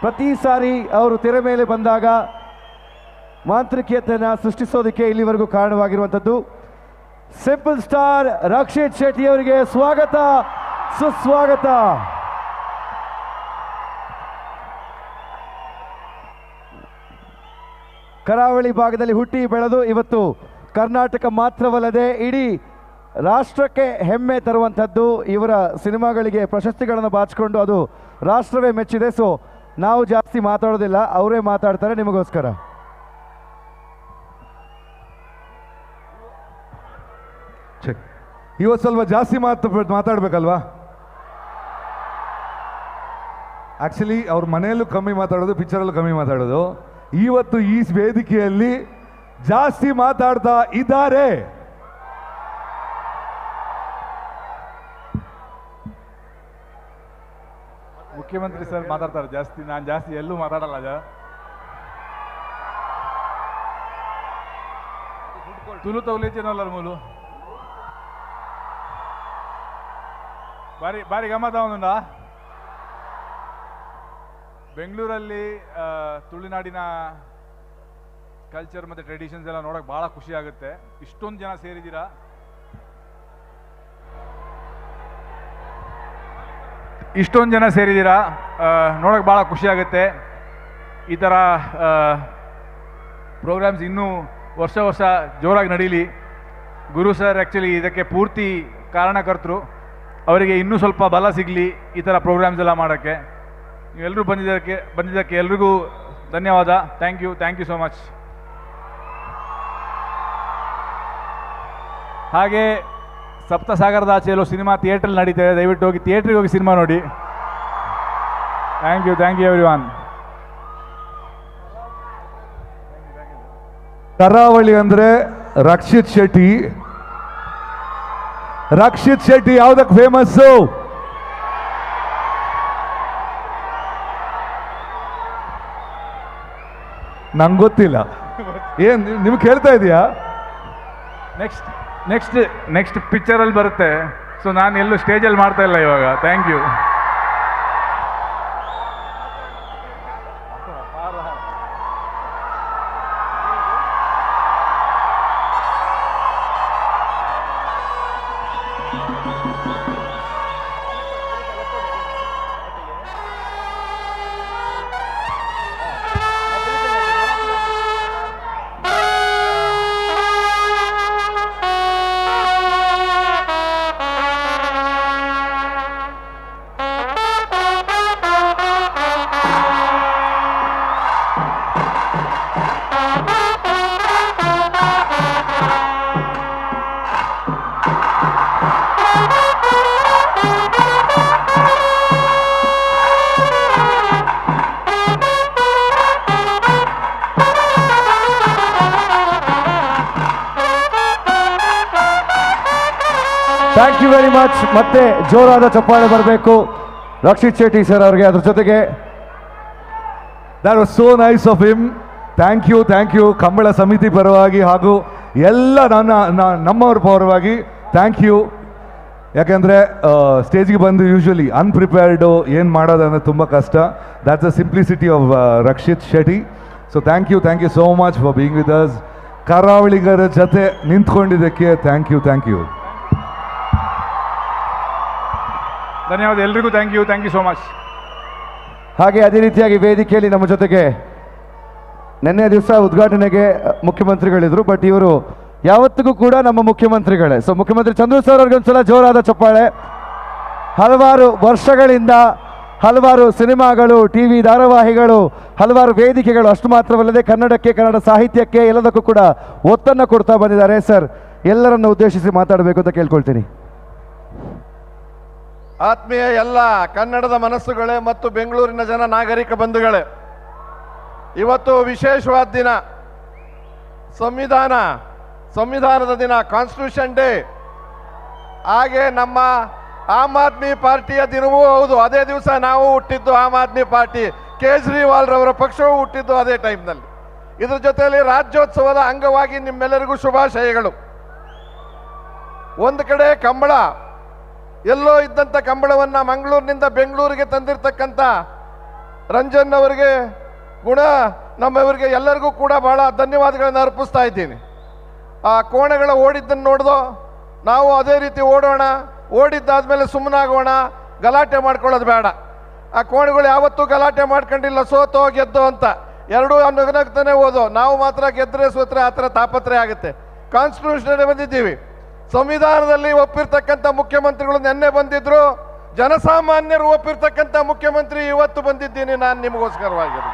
Speaker 9: ಪ್ರತಿ ಸಾರಿ ಅವರು ತೆರೆ ಮೇಲೆ ಬಂದಾಗ ಮಾಂತ್ರಿಕತೆಯನ್ನು ಸೃಷ್ಟಿಸೋದಕ್ಕೆ ಇಲ್ಲಿವರೆಗೂ ಕಾರಣವಾಗಿರುವಂಥದ್ದು. ಸಿಂಪಲ್ ಸ್ಟಾರ್ ರಕ್ಷಿತ್ ಶೆಟ್ಟಿ ಅವರಿಗೆ ಸ್ವಾಗತ ಸುಸ್ವಾಗತ. ಕರಾವಳಿ ಭಾಗದಲ್ಲಿ ಹುಟ್ಟಿ ಬೆಳೆದು ಇವತ್ತು ಕರ್ನಾಟಕ ಮಾತ್ರವಲ್ಲದೆ ಇಡೀ ರಾಷ್ಟ್ರಕ್ಕೆ ಹೆಮ್ಮೆ ತರುವಂಥದ್ದು ಇವರ ಸಿನಿಮಾಗಳಿಗೆ ಪ್ರಶಸ್ತಿಗಳನ್ನು ಬಾಚಿಕೊಂಡು ಅದು ರಾಷ್ಟ್ರವೇ ಮೆಚ್ಚಿದೆ. ಸೊ ನಾವು ಜಾಸ್ತಿ ಮಾತಾಡೋದಿಲ್ಲ, ಅವರೇ ಮಾತಾಡ್ತಾರೆ ನಿಮಗೋಸ್ಕರ.
Speaker 11: ಇವತ್ತು ಸ್ವಲ್ಪ ಜಾಸ್ತಿ ಮಾತಾಡಬೇಕಲ್ವಾ? ಆ್ಯಕ್ಚುಲಿ ಅವ್ರ ಮನೆಯಲ್ಲೂ ಕಮ್ಮಿ ಮಾತಾಡೋದು, ಪಿಕ್ಚರಲ್ಲೂ ಕಮ್ಮಿ ಮಾತಾಡೋದು. ಇವತ್ತು ಈ ವೇದಿಕೆಯಲ್ಲಿ ಜಾಸ್ತಿ ಮಾತಾಡ್ತಾ ಇದ್ದಾರೆ.
Speaker 12: ಮುಖ್ಯಮಂತ್ರಿ ಸರ್ ಮಾತಾಡ್ತಾರೆ ಜಾಸ್ತಿ, ನಾನು ಜಾಸ್ತಿ ಎಲ್ಲೂ ಮಾತಾಡಲ್ಲ. ತುಲು ತೌಲೇಚೇನಲ್ಲ ಮೂಲು ಬಾರಿ ಬಾರಿ ಗಮ್ಮತ್ತ ಒಂದುಂಡ. ಬೆಂಗಳೂರಲ್ಲಿ ತುಳುನಾಡಿನ ಕಲ್ಚರ್ ಮತ್ತು ಟ್ರೆಡಿಷನ್ಸ್ ಎಲ್ಲ ನೋಡೋಕೆ ಭಾಳ ಖುಷಿ ಆಗುತ್ತೆ. ಇಷ್ಟೊಂದು ಜನ ಸೇರಿದ್ದೀರಾ. ಇಷ್ಟೊಂದು ಜನ ಸೇರಿದ್ದೀರಾ, ನೋಡೋಕೆ ಭಾಳ ಖುಷಿ ಆಗುತ್ತೆ. ಈ ಥರ ಪ್ರೋಗ್ರಾಮ್ಸ್ ಇನ್ನೂ ವರ್ಷ ವರ್ಷ ಜೋರಾಗಿ ನಡೀಲಿ. ಗುರು ಸರ್ ಆ್ಯಕ್ಚುಲಿ ಇದಕ್ಕೆ ಪೂರ್ತಿ ಕಾರಣಕರ್ತರು. ಅವರಿಗೆ ಇನ್ನೂ ಸ್ವಲ್ಪ ಬಲ ಸಿಗಲಿ ಈ ಥರ ಪ್ರೋಗ್ರಾಮ್ಸ್ ಎಲ್ಲ ಮಾಡೋಕ್ಕೆ. ನೀವೆಲ್ಲರೂ ಬಂದಿದ್ದಕ್ಕೆ ಎಲ್ರಿಗೂ ಧನ್ಯವಾದ. Thank you, thank you so much. ಹಾಗೆ ಸಪ್ತಸಾಗರದ ಆಚೆಯಲ್ಲೂ ಸಿನಿಮಾ ಥಿಯೇಟ್ರಲ್ಲಿ ನಡೀತಾ ಇದೆ, ದಯವಿಟ್ಟು ಹೋಗಿ ಥಿಯೇಟ್ರಿಗೆ ಹೋಗಿ ಸಿನಿಮಾ ನೋಡಿ. Thank you, thank you everyone.
Speaker 11: ಕರಾವಳಿ ಅಂದ್ರೆ ರಕ್ಷಿತ್ ಶೆಟ್ಟಿ. ರಕ್ಷಿತ್ ಶೆಟ್ಟಿ ಯಾವ್ದಕ್ಕೆ ಫೇಮಸ್ಸು? ನಂಗೆ ಗೊತ್ತಿಲ್ಲ. ಏನ್ ನಿಮ್ಗೆ ಕೇಳ್ತಾ ಇದೆಯಾ?
Speaker 12: Next next next ಪಿಕ್ಚರಲ್ಲಿ ಬರುತ್ತೆ. ಸೊ ನಾನು ಎಲ್ಲೂ ಸ್ಟೇಜಲ್ಲಿ ಮಾಡ್ತಾ ಇಲ್ಲ ಇವಾಗ. Thank you.
Speaker 9: Thank you very much. ಮತ್ತೆ ಜೋರಾದ ಚಪ್ಪಾಳೆ ಬರಬೇಕು ರಕ್ಷಿತ್ ಶೆಟ್ಟಿ ಸರ್ ಅವರಿಗೆ. ಅದ್ರ ಜೊತೆಗೆ
Speaker 11: that was so nice of him. Thank you, thank you. Kambala ಸಮಿತಿ ಪರವಾಗಿ ಹಾಗೂ ಎಲ್ಲ ನನ್ನ ನಮ್ಮವ್ರ ಪರವಾಗಿ thank you. ಯಾಕೆಂದರೆ ಸ್ಟೇಜ್ಗೆ ಬಂದು ಯೂಶ್ವಲಿ ಅನ್ಪ್ರಿಪೇರ್ಡು ಏನು ಮಾಡೋದಂದರೆ ತುಂಬ ಕಷ್ಟ. That's the simplicity of Rakshit Shetty. So thank you, thank you so much for being with us. ಕರಾವಳಿಗರ ಜೊತೆ ನಿಂತ್ಕೊಂಡಿದ್ದಕ್ಕೆ thank you, thank you.
Speaker 12: ಧನ್ಯವಾದ ಎಲ್ರಿಗೂ. Thank you, thank you so much.
Speaker 9: ಹಾಗೆ ಅದೇ ರೀತಿಯಾಗಿ ವೇದಿಕೆಯಲ್ಲಿ ನಮ್ಮ ಜೊತೆಗೆ ನಿನ್ನೆ ದಿವಸ ಉದ್ಘಾಟನೆಗೆ ಮುಖ್ಯಮಂತ್ರಿಗಳಿದ್ರು, ಬಟ್ ಇವರು ಯಾವತ್ತಿಗೂ ಕೂಡ ನಮ್ಮ ಮುಖ್ಯಮಂತ್ರಿಗಳೇ. ಸೊ ಮುಖ್ಯಮಂತ್ರಿ ಚಂದ್ರು ಸರ್ ಅವ್ರಿಗೆ ಒಂದ್ಸಲ ಜೋರಾದ ಚಪ್ಪಾಳೆ. ಹಲವಾರು ವರ್ಷಗಳಿಂದ ಹಲವಾರು ಸಿನಿಮಾಗಳು, ಟಿ ವಿ ಧಾರಾವಾಹಿಗಳು, ಹಲವಾರು ವೇದಿಕೆಗಳು, ಅಷ್ಟು ಮಾತ್ರವಲ್ಲದೆ ಕನ್ನಡಕ್ಕೆ, ಕನ್ನಡ ಸಾಹಿತ್ಯಕ್ಕೆ ಎಲ್ಲದಕ್ಕೂ ಕೂಡ ಒತ್ತನ್ನು ಕೊಡ್ತಾ ಬಂದಿದ್ದಾರೆ. ಸರ್, ಎಲ್ಲರನ್ನು ಉದ್ದೇಶಿಸಿ ಮಾತಾಡಬೇಕು ಅಂತ ಕೇಳ್ಕೊಳ್ತೀನಿ.
Speaker 13: ಆತ್ಮೀಯ ಎಲ್ಲ ಕನ್ನಡದ ಮನಸ್ಸುಗಳೇ ಮತ್ತು ಬೆಂಗಳೂರಿನ ಜನ ನಾಗರಿಕ ಬಂಧುಗಳೇ, ಇವತ್ತು ವಿಶೇಷವಾದ ದಿನ, ಸಂವಿಧಾನದ ದಿನ, ಕಾನ್ಸ್ಟಿಟ್ಯೂಷನ್ ಡೇ. ಹಾಗೆ ನಮ್ಮ ಆಮ್ ಆದ್ಮಿ ಪಾರ್ಟಿಯ ದಿನವೂ ಹೌದು. ಅದೇ ದಿವಸ ನಾವು ಹುಟ್ಟಿದ್ದು ಆಮ್ ಆದ್ಮಿ ಪಾರ್ಟಿ, ಕೇಜ್ರಿವಾಲ್ ರವರ ಪಕ್ಷವೂ ಹುಟ್ಟಿದ್ದು ಅದೇ ಟೈಮ್ನಲ್ಲಿ. ಇದ್ರ ಜೊತೆಯಲ್ಲಿ ರಾಜ್ಯೋತ್ಸವದ ಅಂಗವಾಗಿ ನಿಮ್ಮೆಲ್ಲರಿಗೂ ಶುಭಾಶಯಗಳು. ಒಂದು ಕಡೆ ಕಂಬಳ, ಎಲ್ಲೋ ಇದ್ದಂಥ ಕಂಬಳವನ್ನು ಮಂಗಳೂರಿನಿಂದ ಬೆಂಗಳೂರಿಗೆ ತಂದಿರತಕ್ಕಂಥ ರಂಜನ್ ಅವರಿಗೆ, ಗುಣ ನಮ್ಮವರಿಗೆ ಎಲ್ಲರಿಗೂ ಕೂಡ ಬಹಳ ಧನ್ಯವಾದಗಳನ್ನು ಅರ್ಪಿಸ್ತಾ ಇದ್ದೀನಿ. ಆ ಕೋಣೆಗಳ ಓಡಿದ್ದನ್ನು ನೋಡ್ದೋ ನಾವು ಅದೇ ರೀತಿ ಓಡೋಣ, ಓಡಿದ್ದಾದಮೇಲೆ ಸುಮ್ಮನಾಗೋಣ, ಗಲಾಟೆ ಮಾಡ್ಕೊಳ್ಳೋದು ಬೇಡ. ಆ ಕೋಣೆಗಳು ಯಾವತ್ತೂ ಗಲಾಟೆ ಮಾಡ್ಕೊಂಡಿಲ್ಲ, ಸೋತೋ ಗೆದ್ದೋ ಅಂತ, ಎರಡೂ ನಗನಗ್ತಾನೆ ಓದೋ. ನಾವು ಮಾತ್ರ ಗೆದ್ದರೆ ಸೋತ್ರೆ ಆ ಥರ ತಾಪತ್ರೆ ಆಗುತ್ತೆ. ಕಾನ್ಸ್ಟಿಟ್ಯೂಷನ್ ಬಂದಿದ್ದೀವಿ, ಸಂವಿಧಾನದಲ್ಲಿ ಒಪ್ಪಿರ್ತಕ್ಕಂಥ ಮುಖ್ಯಮಂತ್ರಿಗಳು ನಿನ್ನೆ ಬಂದಿದ್ರು, ಜನಸಾಮಾನ್ಯರು ಒಪ್ಪಿರ್ತಕ್ಕಂಥ ಮುಖ್ಯಮಂತ್ರಿ ಇವತ್ತು ಬಂದಿದ್ದೀನಿ ನಾನು ನಿಮಗೋಸ್ಕರವಾಗಿರೋದು.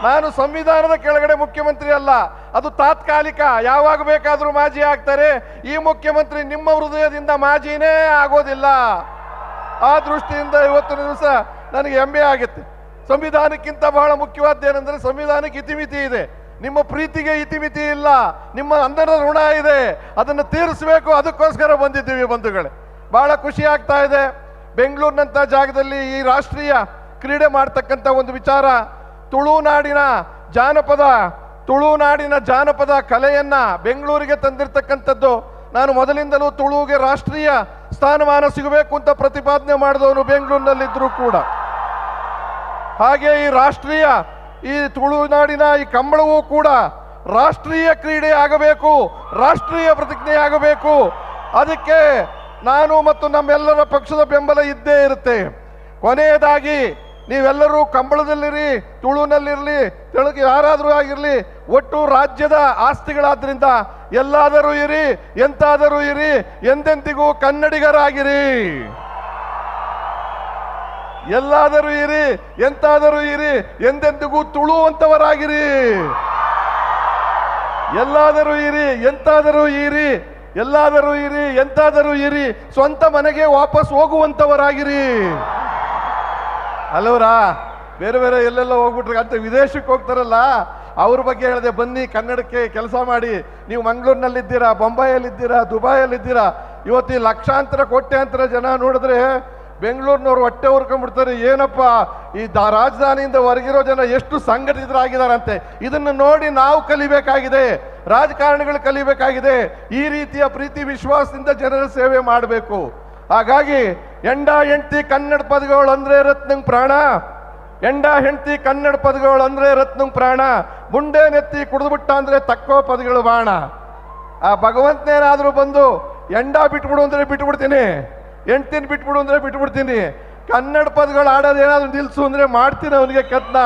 Speaker 13: ನಾನು ಸಂವಿಧಾನದ ಕೆಳಗಡೆ ಮುಖ್ಯಮಂತ್ರಿ ಅಲ್ಲ, ಅದು ತಾತ್ಕಾಲಿಕ, ಯಾವಾಗ ಬೇಕಾದರೂ ಮಾಜಿ ಆಗ್ತಾರೆ. ಈ ಮುಖ್ಯಮಂತ್ರಿ ನಿಮ್ಮ ಹೃದಯದಿಂದ ಮಾಜಿನೇ ಆಗೋದಿಲ್ಲ. ಆ ದೃಷ್ಟಿಯಿಂದ ಇವತ್ತಿನ ದಿವಸ ನನಗೆ ಹೆಮ್ಮೆ ಆಗುತ್ತೆ. ಸಂವಿಧಾನಕ್ಕಿಂತ ಬಹಳ ಮುಖ್ಯವಾದ್ದೇನೆಂದರೆ ಸಂವಿಧಾನಕ್ಕೆ ಇತಿಮಿತಿ ಇದೆ, ನಿಮ್ಮ ಪ್ರೀತಿಗೆ ಇತಿಮಿತಿ ಇಲ್ಲ, ನಿಮ್ಮ ಅಂದರದ ಋಣ ಇದೆ, ಅದನ್ನು ತೀರಿಸಬೇಕು. ಅದಕ್ಕೋಸ್ಕರ ಬಂದಿದ್ದೀವಿ ಬಂಧುಗಳೇ. ಬಹಳ ಖುಷಿ ಆಗ್ತಾ ಇದೆ. ಬೆಂಗಳೂರಿನಂಥ ಜಾಗದಲ್ಲಿ ಈ ರಾಷ್ಟ್ರೀಯ ಕ್ರೀಡೆ ಮಾಡ್ತಕ್ಕಂಥ ಒಂದು ವಿಚಾರ, ತುಳುನಾಡಿನ ಜಾನಪದ ಕಲೆಯನ್ನು ಬೆಂಗಳೂರಿಗೆ ತಂದಿರತಕ್ಕಂಥದ್ದು. ನಾನು ಮೊದಲಿಂದಲೂ ತುಳುವಿಗೆ ರಾಷ್ಟ್ರೀಯ ಸ್ಥಾನಮಾನ ಸಿಗಬೇಕು ಅಂತ ಪ್ರತಿಪಾದನೆ ಮಾಡಿದವನು ಬೆಂಗಳೂರಿನಲ್ಲಿದ್ದರೂ ಕೂಡ. ಹಾಗೆ ಈ ರಾಷ್ಟ್ರೀಯ ಈ ತುಳುನಾಡಿನ ಈ ಕಂಬಳವೂ ಕೂಡ ರಾಷ್ಟ್ರೀಯ ಕ್ರೀಡೆ ಆಗಬೇಕು, ರಾಷ್ಟ್ರೀಯ ಪ್ರತಿಜ್ಞೆ ಆಗಬೇಕು. ಅದಕ್ಕೆ ನಾನು ಮತ್ತು ನಮ್ಮೆಲ್ಲರ ಪಕ್ಷದ ಬೆಂಬಲ ಇದ್ದೇ ಇರುತ್ತೆ. ಕೊನೆಯದಾಗಿ ನೀವೆಲ್ಲರೂ ಕಂಬಳದಲ್ಲಿರಿ, ತುಳುನಲ್ಲಿರಲಿ, ತೆಲುಗು ಯಾರಾದರೂ ಆಗಿರಲಿ, ಒಟ್ಟು ರಾಜ್ಯದ ಆಸ್ತಿಗಳಾದ್ರಿಂದ ಎಲ್ಲಾದರೂ ಇರಿ, ಎಂತಾದರೂ ಇರಿ, ಎಂದೆಂದಿಗೂ ಕನ್ನಡಿಗರಾಗಿರಿ. ಎಲ್ಲಾದರೂ ಇರಿ, ಎಂತಾದರೂ ಇರಿ, ಎಂದೆಂದಿಗೂ ತುಳುವಂತವರಾಗಿರಿ. ಎಲ್ಲಾದರೂ ಇರಿ, ಎಂತಾದರೂ ಇರಿ, ಎಲ್ಲಾದರೂ ಇರಿ, ಎಂತಾದರೂ ಇರಿ, ಸ್ವಂತ ಮನೆಗೆ ವಾಪಸ್ ಹೋಗುವಂತವರಾಗಿರಿ. ಅಲ್ಲವರಾ ಬೇರೆ ಬೇರೆ ಎಲ್ಲೆಲ್ಲ ಹೋಗ್ಬಿಟ್ರೆ ಅಂತ ವಿದೇಶಕ್ಕೆ ಹೋಗ್ತಾರಲ್ಲ, ಅವ್ರ ಬಗ್ಗೆ ಹೇಳಿದೆ, ಬನ್ನಿ ಕನ್ನಡಕ್ಕೆ ಕೆಲಸ ಮಾಡಿ. ನೀವು ಮಂಗಳೂರಿನಲ್ಲಿದ್ದೀರಾ, ಬೊಂಬಾಯಲ್ಲಿದ್ದೀರಾ, ದುಬಾಯಲ್ಲಿದ್ದೀರಾ. ಇವತ್ತು ಈ ಲಕ್ಷಾಂತರ ಕೋಟ್ಯಾಂತರ ಜನ ನೋಡಿದ್ರೆ ಬೆಂಗಳೂರಿನವ್ರು ಹೊಟ್ಟೆ ಹುರ್ಕೊಂಡ್ಬಿಡ್ತಾರೆ, ಏನಪ್ಪ ಈ ರಾಜಧಾನಿಯಿಂದ ಹೊರಗಿರೋ ಜನ ಎಷ್ಟು ಸಂಘಟಿತರಾಗಿದ್ದಾರಂತೆ. ಇದನ್ನು ನೋಡಿ ನಾವು ಕಲಿಬೇಕಾಗಿದೆ, ರಾಜಕಾರಣಿಗಳು ಕಲಿಬೇಕಾಗಿದೆ. ಈ ರೀತಿಯ ಪ್ರೀತಿ ವಿಶ್ವಾಸದಿಂದ ಜನರ ಸೇವೆ ಮಾಡಬೇಕು. ಹಾಗಾಗಿ ಎಂಡ ಹೆಂಡ್ತಿ ಕನ್ನಡ ಪದಗಳು ಅಂದ್ರೆ ರತ್ನಂಗ್ ಪ್ರಾಣ, ಎಂಡ ಹೆಂಡ್ತಿ ಕನ್ನಡ ಪದಗಳು ಅಂದ್ರೆ ರತ್ನಂಗ್ ಪ್ರಾಣ, ಮುಂಡೆ ನೆತ್ತಿ ಕುಡಿದ್ಬಿಟ್ಟ ಅಂದ್ರೆ ತಕ್ಕೋ ಪದಗಳು ಬಾಣ. ಆ ಭಗವಂತನೇನಾದ್ರೂ ಬಂದು ಎಂಡ ಬಿಟ್ಬಿಡು ಅಂದ್ರೆ ಬಿಟ್ಬಿಡ್ತೀನಿ, ಹೆಂಡ್ತಿನ ಬಿಟ್ಬಿಡು ಅಂದ್ರೆ ಬಿಟ್ಬಿಡ್ತೀನಿ, ಕನ್ನಡ ಪದಗಳು ಆಡೋದೇನಾದ್ರೂ ನಿಲ್ಸು ಅಂದ್ರೆ ಮಾಡ್ತೀನಿ ಅವನಿಗೆ ಕತ್ನ.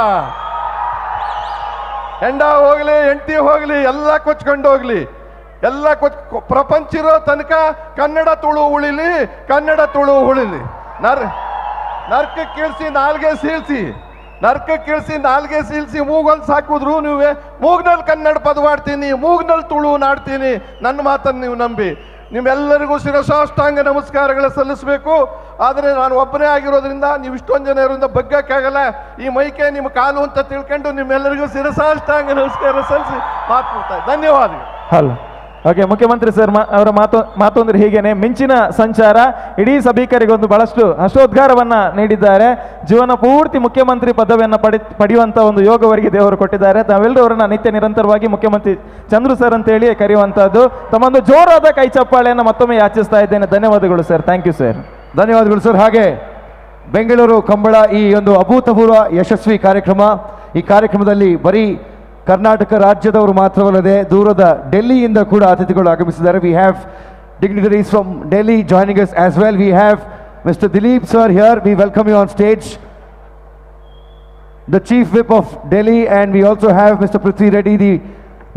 Speaker 13: ಹೆಂಡ ಹೋಗ್ಲಿ, ಹೆಂಡ್ತಿ ಹೋಗ್ಲಿ, ಎಲ್ಲ ಕೊಚ್ಕೊಂಡು ಹೋಗ್ಲಿ, ಎಲ್ಲ ಪ್ರಪಂಚ ಇರೋ ತನಕ ಕನ್ನಡ ತುಳು ಉಳಿಲಿ, ಕನ್ನಡ ತುಳು ಉಳಿಲಿ. ನರ್ಕಕ್ಕೆ ಇಳಿಸಿ ನಾಲ್ಗೆ ಸೀಳ್ಸಿ, ನರ್ಕಕ್ಕೆ ಇಳಿಸಿ ನಾಲ್ಗೆ ಸೀಳ್ಸಿ ಮೂಗಲ್ಲಿ ಸಾಕಿದ್ರು ನೀವೇ ಮೂಗ್ನಲ್ಲಿ ಕನ್ನಡ ಪದವಾಡ್ತೀನಿ, ಮೂಗ್ನಲ್ಲಿ ತುಳು ನಾಡ್ತೀನಿ, ನನ್ನ ಮಾತನ್ನು ನೀವು ನಂಬಿ. ನಿಮ್ಮೆಲ್ಲರಿಗೂ ಶಿರಸಾಷ್ಟಾಂಗ ನಮಸ್ಕಾರಗಳ ಸಲ್ಲಿಸಬೇಕು. ಆದರೆ ನಾನು ಒಬ್ಬನೇ ಆಗಿರೋದ್ರಿಂದ, ನೀವು ಇಷ್ಟೊಂದು ಜನ ಇರೋದ್ರಿಂದ ಬಗ್ಗಕ್ಕಾಗಲ್ಲ. ಈ ಮೈಕೆ ನಿಮ್ಮ ಕಾಲು ಅಂತ ತಿಳ್ಕೊಂಡು ನಿಮ್ಮೆಲ್ಲರಿಗೂ ಶಿರಸಾಷ್ಟಾಂಗ ನಮಸ್ಕಾರ ಸಲ್ಲಿಸಿ ಮಾತು. ಧನ್ಯವಾದಗಳು.
Speaker 1: ಹಲೋ, ಓಕೆ, ಮುಖ್ಯಮಂತ್ರಿ ಸರ್ ಅವರ ಮಾತು ಅಂದ್ರೆ ಹೀಗೇನೆ ಮಿಂಚಿನ ಸಂಚಾರ ಇಡೀ ಸಭಿಕರಿಗೆ ಒಂದು ಬಹಳಷ್ಟು ಹರ್ಷೋದ್ಗಾರವನ್ನ ನೀಡಿದ್ದಾರೆ. ಜೀವನ ಪೂರ್ತಿ ಮುಖ್ಯಮಂತ್ರಿ ಪದವಿಯನ್ನು ಪಡೆಯುವಂತ ಒಂದು ಯೋಗವರಿಗೆ ದೇವರು ಕೊಟ್ಟಿದ್ದಾರೆ. ತಾವೆಲ್ಲರೂ ಅವರನ್ನ ನಿತ್ಯ ನಿರಂತರವಾಗಿ ಮುಖ್ಯಮಂತ್ರಿ ಚಂದ್ರು ಸರ್ ಅಂತೇಳಿ ಕರೆಯುವಂತಹದ್ದು. ತಮ್ಮೊಂದು ಜೋರಾದ ಕೈ ಚಪ್ಪಾಳೆಯನ್ನು ಮತ್ತೊಮ್ಮೆ ಯಾಚಿಸ್ತಾ ಇದ್ದೇನೆ. ಧನ್ಯವಾದಗಳು sir. Thank you sir.
Speaker 9: ಧನ್ಯವಾದಗಳು ಸರ್. ಹಾಗೆ ಬೆಂಗಳೂರು ಕಂಬಳ ಈ ಒಂದು ಅಭೂತಪೂರ್ವ ಯಶಸ್ವಿ ಕಾರ್ಯಕ್ರಮ, ಈ ಕಾರ್ಯಕ್ರಮದಲ್ಲಿ ಬರೀ ಕರ್ನಾಟಕ ರಾಜ್ಯದವರು ಮಾತ್ರವಲ್ಲದೆ ದೂರದ ಡೆಲ್ಲಿಯಿಂದ ಕೂಡ ಅತಿಥಿಗಳು ಆಗಮಿಸಿದ್ದಾರೆ. We have dignitaries from Delhi joining us as well. We have mister Dilip sir here. We welcome you on stage, the chief whip of Delhi, and we also have mister Prithvi Reddy, the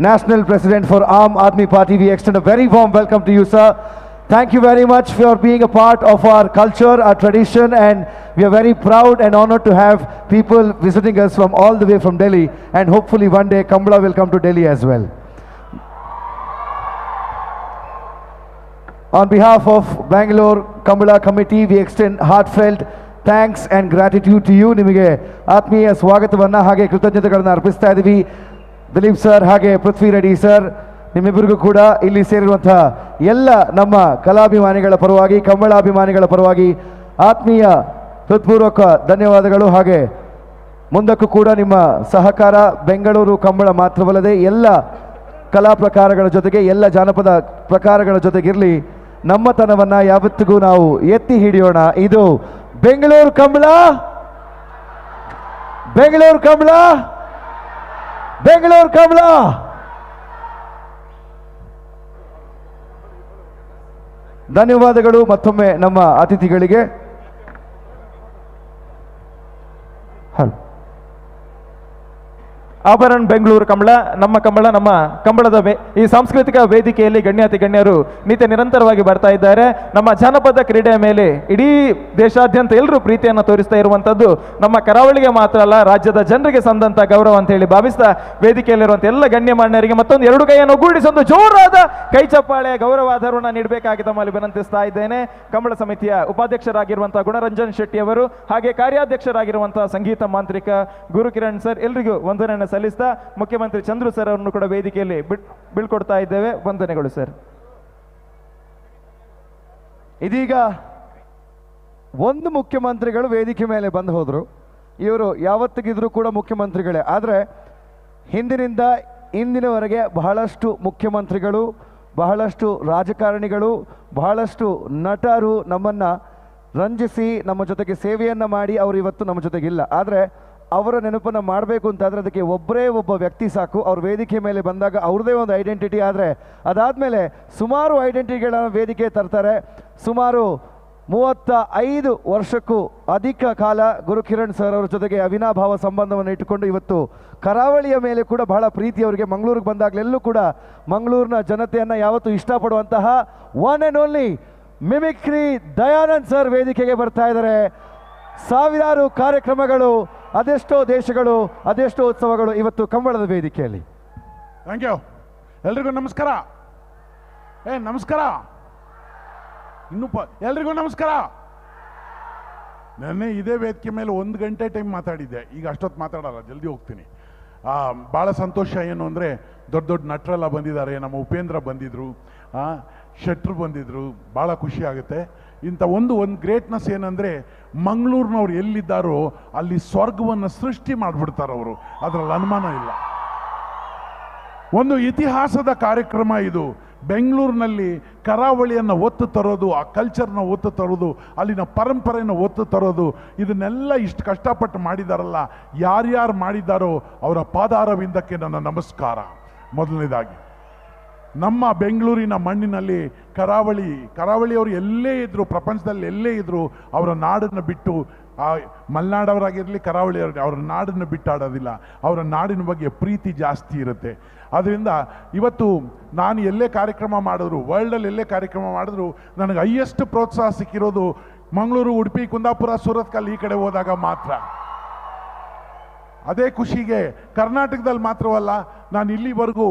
Speaker 9: national president for Aam Aadmi Party. We extend a very warm welcome to you sir. Thank you very much for being a part of our culture, our tradition, and we are very proud and honored to have people visiting us from all the way from Delhi, and hopefully one day Kambala will come to Delhi as well. On behalf of Bangalore Kambala Committee, we extend heartfelt thanks and gratitude to you. ನಿಮಗೆ ಆತ್ಮೀಯ ಸ್ವಾಗತವನ್ನು ಹಾಗೆ ಕೃತಜ್ಞತೆಗಳನ್ನು ಅರ್ಪಿಸ್ತಾ ಇದ್ದೀವಿ Dilip sir ಹಾಗೆ ಪೃಥ್ವಿ Reddy sir. ನಿಮ್ಮಿಬ್ಬರಿಗೂ ಕೂಡ ಇಲ್ಲಿ ಸೇರಿರುವಂತಹ ಎಲ್ಲ ನಮ್ಮ ಕಲಾಭಿಮಾನಿಗಳ ಪರವಾಗಿ, ಕಂಬಳಾಭಿಮಾನಿಗಳ ಪರವಾಗಿ ಆತ್ಮೀಯ ಹೃತ್ಪೂರ್ವಕ ಧನ್ಯವಾದಗಳು. ಹಾಗೆ ಮುಂದಕ್ಕೂ ಕೂಡ ನಿಮ್ಮ ಸಹಕಾರ ಬೆಂಗಳೂರು ಕಂಬಳ ಮಾತ್ರವಲ್ಲದೆ ಎಲ್ಲ ಕಲಾ ಪ್ರಕಾರಗಳ ಜೊತೆಗೆ, ಎಲ್ಲ ಜಾನಪದ ಪ್ರಕಾರಗಳ ಜೊತೆಗಿರಲಿ. ನಮ್ಮತನವನ್ನು ಯಾವತ್ತಿಗೂ ನಾವು ಎತ್ತಿ ಹಿಡಿಯೋಣ. ಇದು ಬೆಂಗಳೂರು ಕಂಬಳ, ಬೆಂಗಳೂರು ಕಂಬಳ, ಬೆಂಗಳೂರು ಕಂಬಳ. ಧನ್ಯವಾದಗಳು ಮತ್ತೊಮ್ಮೆ ನಮ್ಮ ಅತಿಥಿಗಳಿಗೆ.
Speaker 1: ಹಲೋ, ಆಭರಣ ಬೆಂಗಳೂರು ಕಂಬಳ, ನಮ್ಮ ಕಂಬಳ, ನಮ್ಮ ಕಂಬಳದ ಈ ಸಾಂಸ್ಕೃತಿಕ ವೇದಿಕೆಯಲ್ಲಿ ಗಣ್ಯಾತಿ ಗಣ್ಯರು ನಿತ್ಯ ನಿರಂತರವಾಗಿ ಬರ್ತಾ ಇದ್ದಾರೆ. ನಮ್ಮ ಜಾನಪದ ಕ್ರೀಡೆಯ ಮೇಲೆ ಇಡೀ ದೇಶಾದ್ಯಂತ ಎಲ್ಲರೂ ಪ್ರೀತಿಯನ್ನು ತೋರಿಸ್ತಾ ಇರುವಂಥದ್ದು ನಮ್ಮ ಕರಾವಳಿಗೆ ಮಾತ್ರ ಅಲ್ಲ, ರಾಜ್ಯದ ಜನರಿಗೆ ಸಂದಂತ ಗೌರವ ಅಂತ ಹೇಳಿ ಭಾವಿಸ್ತಾ ವೇದಿಕೆಯಲ್ಲಿರುವಂಥ ಎಲ್ಲ ಗಣ್ಯಮಾನ್ಯರಿಗೆ ಮತ್ತೊಂದು ಎರಡು ಕೈಯನ್ನು ಒಗ್ಗೂಡಿಸಿ ಒಂದು ಜೋರಾದ ಕೈ ಚಪ್ಪಾಳೆ ಗೌರವಾಧಾರವನ್ನು ನೀಡಬೇಕಾಗಿ ತಮ್ಮಲ್ಲಿ ವಿನಂತಿಸ್ತಾ ಇದ್ದೇನೆ. ಕಂಬಳ ಸಮಿತಿಯ ಉಪಾಧ್ಯಕ್ಷರಾಗಿರುವಂತಹ ಗುಣರಂಜನ್ ಶೆಟ್ಟಿ ಅವರು ಹಾಗೆ ಕಾರ್ಯಾಧ್ಯಕ್ಷರಾಗಿರುವಂತಹ ಸಂಗೀತ ಮಾಂತ್ರಿಕ ಗುರುಕಿರಣ್ ಸರ್ ಎಲ್ರಿಗೂ ವಂದನೆಯನ್ನು ಸಲ್ಲಿಸ್ತಾ ಮುಖ್ಯಮಂತ್ರಿ ಚಂದ್ರು ಸರ್ ಅವರನ್ನು ಕೂಡ ವೇದಿಕೆಯಲ್ಲಿ ಬೀಳ್ಕೊಡ್ತಾ ಇದ್ದೇವೆ. ವಂದನೆಗಳು ಸರ್.
Speaker 9: ಇದೀಗ ಒಂದು ಮುಖ್ಯಮಂತ್ರಿಗಳು ವೇದಿಕೆ ಮೇಲೆ ಬಂದು ಹೋದರು. ಇವರು ಯಾವತ್ತಿಗಿದ್ರೂ ಕೂಡ ಮುಖ್ಯಮಂತ್ರಿಗಳೇ. ಆದರೆ ಹಿಂದಿನಿಂದ ಇಂದಿನವರೆಗೆ ಬಹಳಷ್ಟು ಮುಖ್ಯಮಂತ್ರಿಗಳು, ಬಹಳಷ್ಟು ರಾಜಕಾರಣಿಗಳು, ಬಹಳಷ್ಟು ನಟರು ನಮ್ಮನ್ನು ರಂಜಿಸಿ ನಮ್ಮ ಜೊತೆಗೆ ಸೇವೆಯನ್ನು ಮಾಡಿ ಅವರು ಇವತ್ತು ನಮ್ಮ ಜೊತೆಗಿಲ್ಲ. ಆದರೆ ಅವರ ನೆನಪನ್ನು ಮಾಡಬೇಕು ಅಂತಾದರೆ ಅದಕ್ಕೆ ಒಬ್ಬರೇ ಒಬ್ಬ ವ್ಯಕ್ತಿ ಸಾಕು. ಅವ್ರ ವೇದಿಕೆ ಮೇಲೆ ಬಂದಾಗ ಅವ್ರದ್ದೇ ಒಂದು ಐಡೆಂಟಿಟಿ. ಆದರೆ ಅದಾದಮೇಲೆ ಸುಮಾರು ಐಡೆಂಟಿಟಿಗಳನ್ನು ವೇದಿಕೆ ತರ್ತಾರೆ. ಸುಮಾರು 35 ವರ್ಷಕ್ಕೂ ಅಧಿಕ ಕಾಲ ಗುರುಕಿರಣ್ ಸರ್ ಅವರ ಜೊತೆಗೆ ಅವಿನಾಭಾವ ಸಂಬಂಧವನ್ನು ಇಟ್ಟುಕೊಂಡು ಇವತ್ತು ಕರಾವಳಿಯ ಮೇಲೆ ಕೂಡ ಬಹಳ ಪ್ರೀತಿ ಅವರಿಗೆ. ಮಂಗಳೂರಿಗೆ ಬಂದಾಗಲೆಲ್ಲೂ ಕೂಡ ಮಂಗಳೂರಿನ ಜನತೆಯನ್ನು ಯಾವತ್ತೂ ಇಷ್ಟಪಡುವಂತಹ one and only mimicry Dayanand sir ವೇದಿಕೆಗೆ ಬರ್ತಾ ಇದ್ದಾರೆ. ಸಾವಿರಾರು ಕಾರ್ಯಕ್ರಮಗಳು, ಅದೆಷ್ಟೋ ದೇಶಗಳು, ಅದೆಷ್ಟೋ ಉತ್ಸವಗಳು ಇವತ್ತು ಕಂಬಳದ ವೇದಿಕೆಯಲ್ಲಿ.
Speaker 16: Thank you. ಎಲ್ರಿಗೂ ನಮಸ್ಕಾರ. ನಮಸ್ಕಾರ. ಇನ್ನೂ ಎಲ್ರಿಗೂ ನಮಸ್ಕಾರ.
Speaker 7: ನೆನ್ನೆ ಇದೇ ವೇದಿಕೆ ಮೇಲೆ 1 ಗಂಟೆ ಟೈಮ್ ಮಾತಾಡಿದ್ದೆ, ಈಗ ಅಷ್ಟೊತ್ತು ಮಾತಾಡಲ್ಲ, ಜಲ್ದಿ ಹೋಗ್ತೀನಿ. ಭಾಳ ಸಂತೋಷ ಏನು ಅಂದರೆ ದೊಡ್ಡ ದೊಡ್ಡ ನಟರೆಲ್ಲ ಬಂದಿದ್ದಾರೆ, ನಮ್ಮ ಉಪೇಂದ್ರ ಬಂದಿದ್ದರು, ಶೆಟ್ರು ಬಂದಿದ್ದರು, ಭಾಳ ಖುಷಿ ಆಗುತ್ತೆ. ಇಂಥ ಒಂದು ಒಂದು ಗ್ರೇಟ್ನೆಸ್ ಏನಂದರೆ ಮಂಗಳೂರಿನವ್ರು ಎಲ್ಲಿದ್ದಾರೋ ಅಲ್ಲಿ ಸ್ವರ್ಗವನ್ನು ಸೃಷ್ಟಿ ಮಾಡಿಬಿಡ್ತಾರೆ ಅವರು, ಅದರಲ್ಲಿ ಅನುಮಾನ ಇಲ್ಲ. ಒಂದು ಇತಿಹಾಸದ ಕಾರ್ಯಕ್ರಮ ಇದು. ಬೆಂಗಳೂರಿನಲ್ಲಿ ಕರಾವಳಿಯನ್ನು ಒತ್ತು ತರೋದು, ಆ ಕಲ್ಚರ್ನ ಒತ್ತು ತರೋದು, ಅಲ್ಲಿನ ಪರಂಪರೆಯನ್ನು ಒತ್ತು ತರೋದು, ಇದನ್ನೆಲ್ಲ ಇಷ್ಟು ಕಷ್ಟಪಟ್ಟು ಮಾಡಿದಾರಲ್ಲ, ಯಾರ್ಯಾರು ಮಾಡಿದ್ದಾರೋ ಅವರ ಪಾದಾರವಿಂದಕ್ಕೆ ನನ್ನ ನಮಸ್ಕಾರ. ಮೊದಲನೇದಾಗಿ ನಮ್ಮ ಬೆಂಗಳೂರಿನ ಮಣ್ಣಿನಲ್ಲಿ ಕರಾವಳಿಯವರು ಎಲ್ಲೇ ಇದ್ದರು, ಪ್ರಪಂಚದಲ್ಲಿ ಎಲ್ಲೇ ಇದ್ದರು, ಅವರ ನಾಡನ್ನು ಬಿಟ್ಟು, ಆ ಮಲೆನಾಡವರಾಗಿರಲಿ ಕರಾವಳಿಯವರು, ಅವರ ನಾಡನ್ನು ಬಿಟ್ಟಾಡೋದಿಲ್ಲ, ಅವರ ನಾಡಿನ ಬಗ್ಗೆ ಪ್ರೀತಿ ಜಾಸ್ತಿ ಇರುತ್ತೆ. ಆದ್ದರಿಂದ ಇವತ್ತು ನಾನು ಎಲ್ಲೇ ಕಾರ್ಯಕ್ರಮ ಮಾಡಿದ್ರು, ವರ್ಲ್ಡಲ್ಲಿ ಎಲ್ಲೇ ಕಾರ್ಯಕ್ರಮ ಮಾಡಿದ್ರು, ನನಗೆ ಹೈಯೆಸ್ಟ್ ಪ್ರೋತ್ಸಾಹ ಸಿಕ್ಕಿರೋದು ಮಂಗಳೂರು, ಉಡುಪಿ, ಕುಂದಾಪುರ, ಸೂರತ್ಕಲ್ ಈ ಕಡೆ ಹೋದಾಗ ಮಾತ್ರ. ಅದೇ ಖುಷಿಗೆ ಕರ್ನಾಟಕದಲ್ಲಿ ಮಾತ್ರವಲ್ಲ, ನಾನು ಇಲ್ಲಿವರೆಗೂ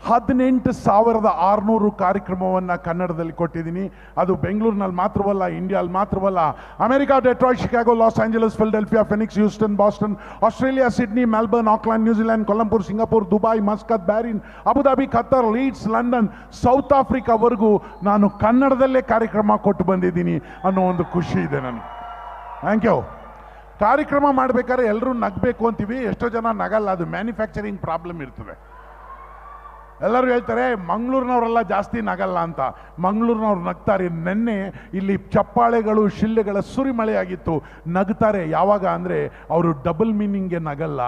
Speaker 7: 18,600 ಕಾರ್ಯಕ್ರಮವನ್ನು ಕನ್ನಡದಲ್ಲಿ ಕೊಟ್ಟಿದ್ದೀನಿ. ಅದು ಬೆಂಗಳೂರಿನಲ್ಲಿ ಮಾತ್ರವಲ್ಲ, ಇಂಡಿಯಾಲ್ಲಿ ಮಾತ್ರವಲ್ಲ, America, Detroit, Chicago, Los Angeles, Philadelphia, Phoenix, Houston, Boston, Australia, Sydney, Melbourne, Auckland, New Zealand, Kuala Lumpur, Singapore, Dubai, Muscat, Bahrain, Abu Dhabi, Qatar, Leeds, London, South ಆಫ್ರಿಕಾವರೆಗೂ ನಾನು ಕನ್ನಡದಲ್ಲೇ ಕಾರ್ಯಕ್ರಮ ಕೊಟ್ಟು ಬಂದಿದ್ದೀನಿ ಅನ್ನೋ ಒಂದು ಖುಷಿ ಇದೆ ನನಗೆ. Thank you. ಕಾರ್ಯಕ್ರಮ ಮಾಡಬೇಕಾದ್ರೆ ಎಲ್ಲರೂ ನಗಬೇಕು ಅಂತೀವಿ, ಎಷ್ಟೋ ಜನ ನಗಲ್ಲ, ಅದು ಮ್ಯಾನುಫ್ಯಾಕ್ಚರಿಂಗ್ ಪ್ರಾಬ್ಲಮ್ ಇರ್ತದೆ. ಎಲ್ಲರೂ ಹೇಳ್ತಾರೆ ಮಂಗಳೂರಿನವರೆಲ್ಲ ಜಾಸ್ತಿ ನಗಲ್ಲ ಅಂತ, ಮಂಗಳೂರಿನವ್ರು ನಗ್ತಾರೆ. ನಿನ್ನೆ ಇಲ್ಲಿ ಚಪ್ಪಾಳೆಗಳು ಶಿಲ್ಲೆಗಳ ಸುರಿಮಳೆಯಾಗಿತ್ತು. ನಗ್ತಾರೆ ಯಾವಾಗ ಅಂದರೆ ಅವರು ಡಬಲ್ ಮೀನಿಂಗ್ಗೆ ನಗಲ್ಲ,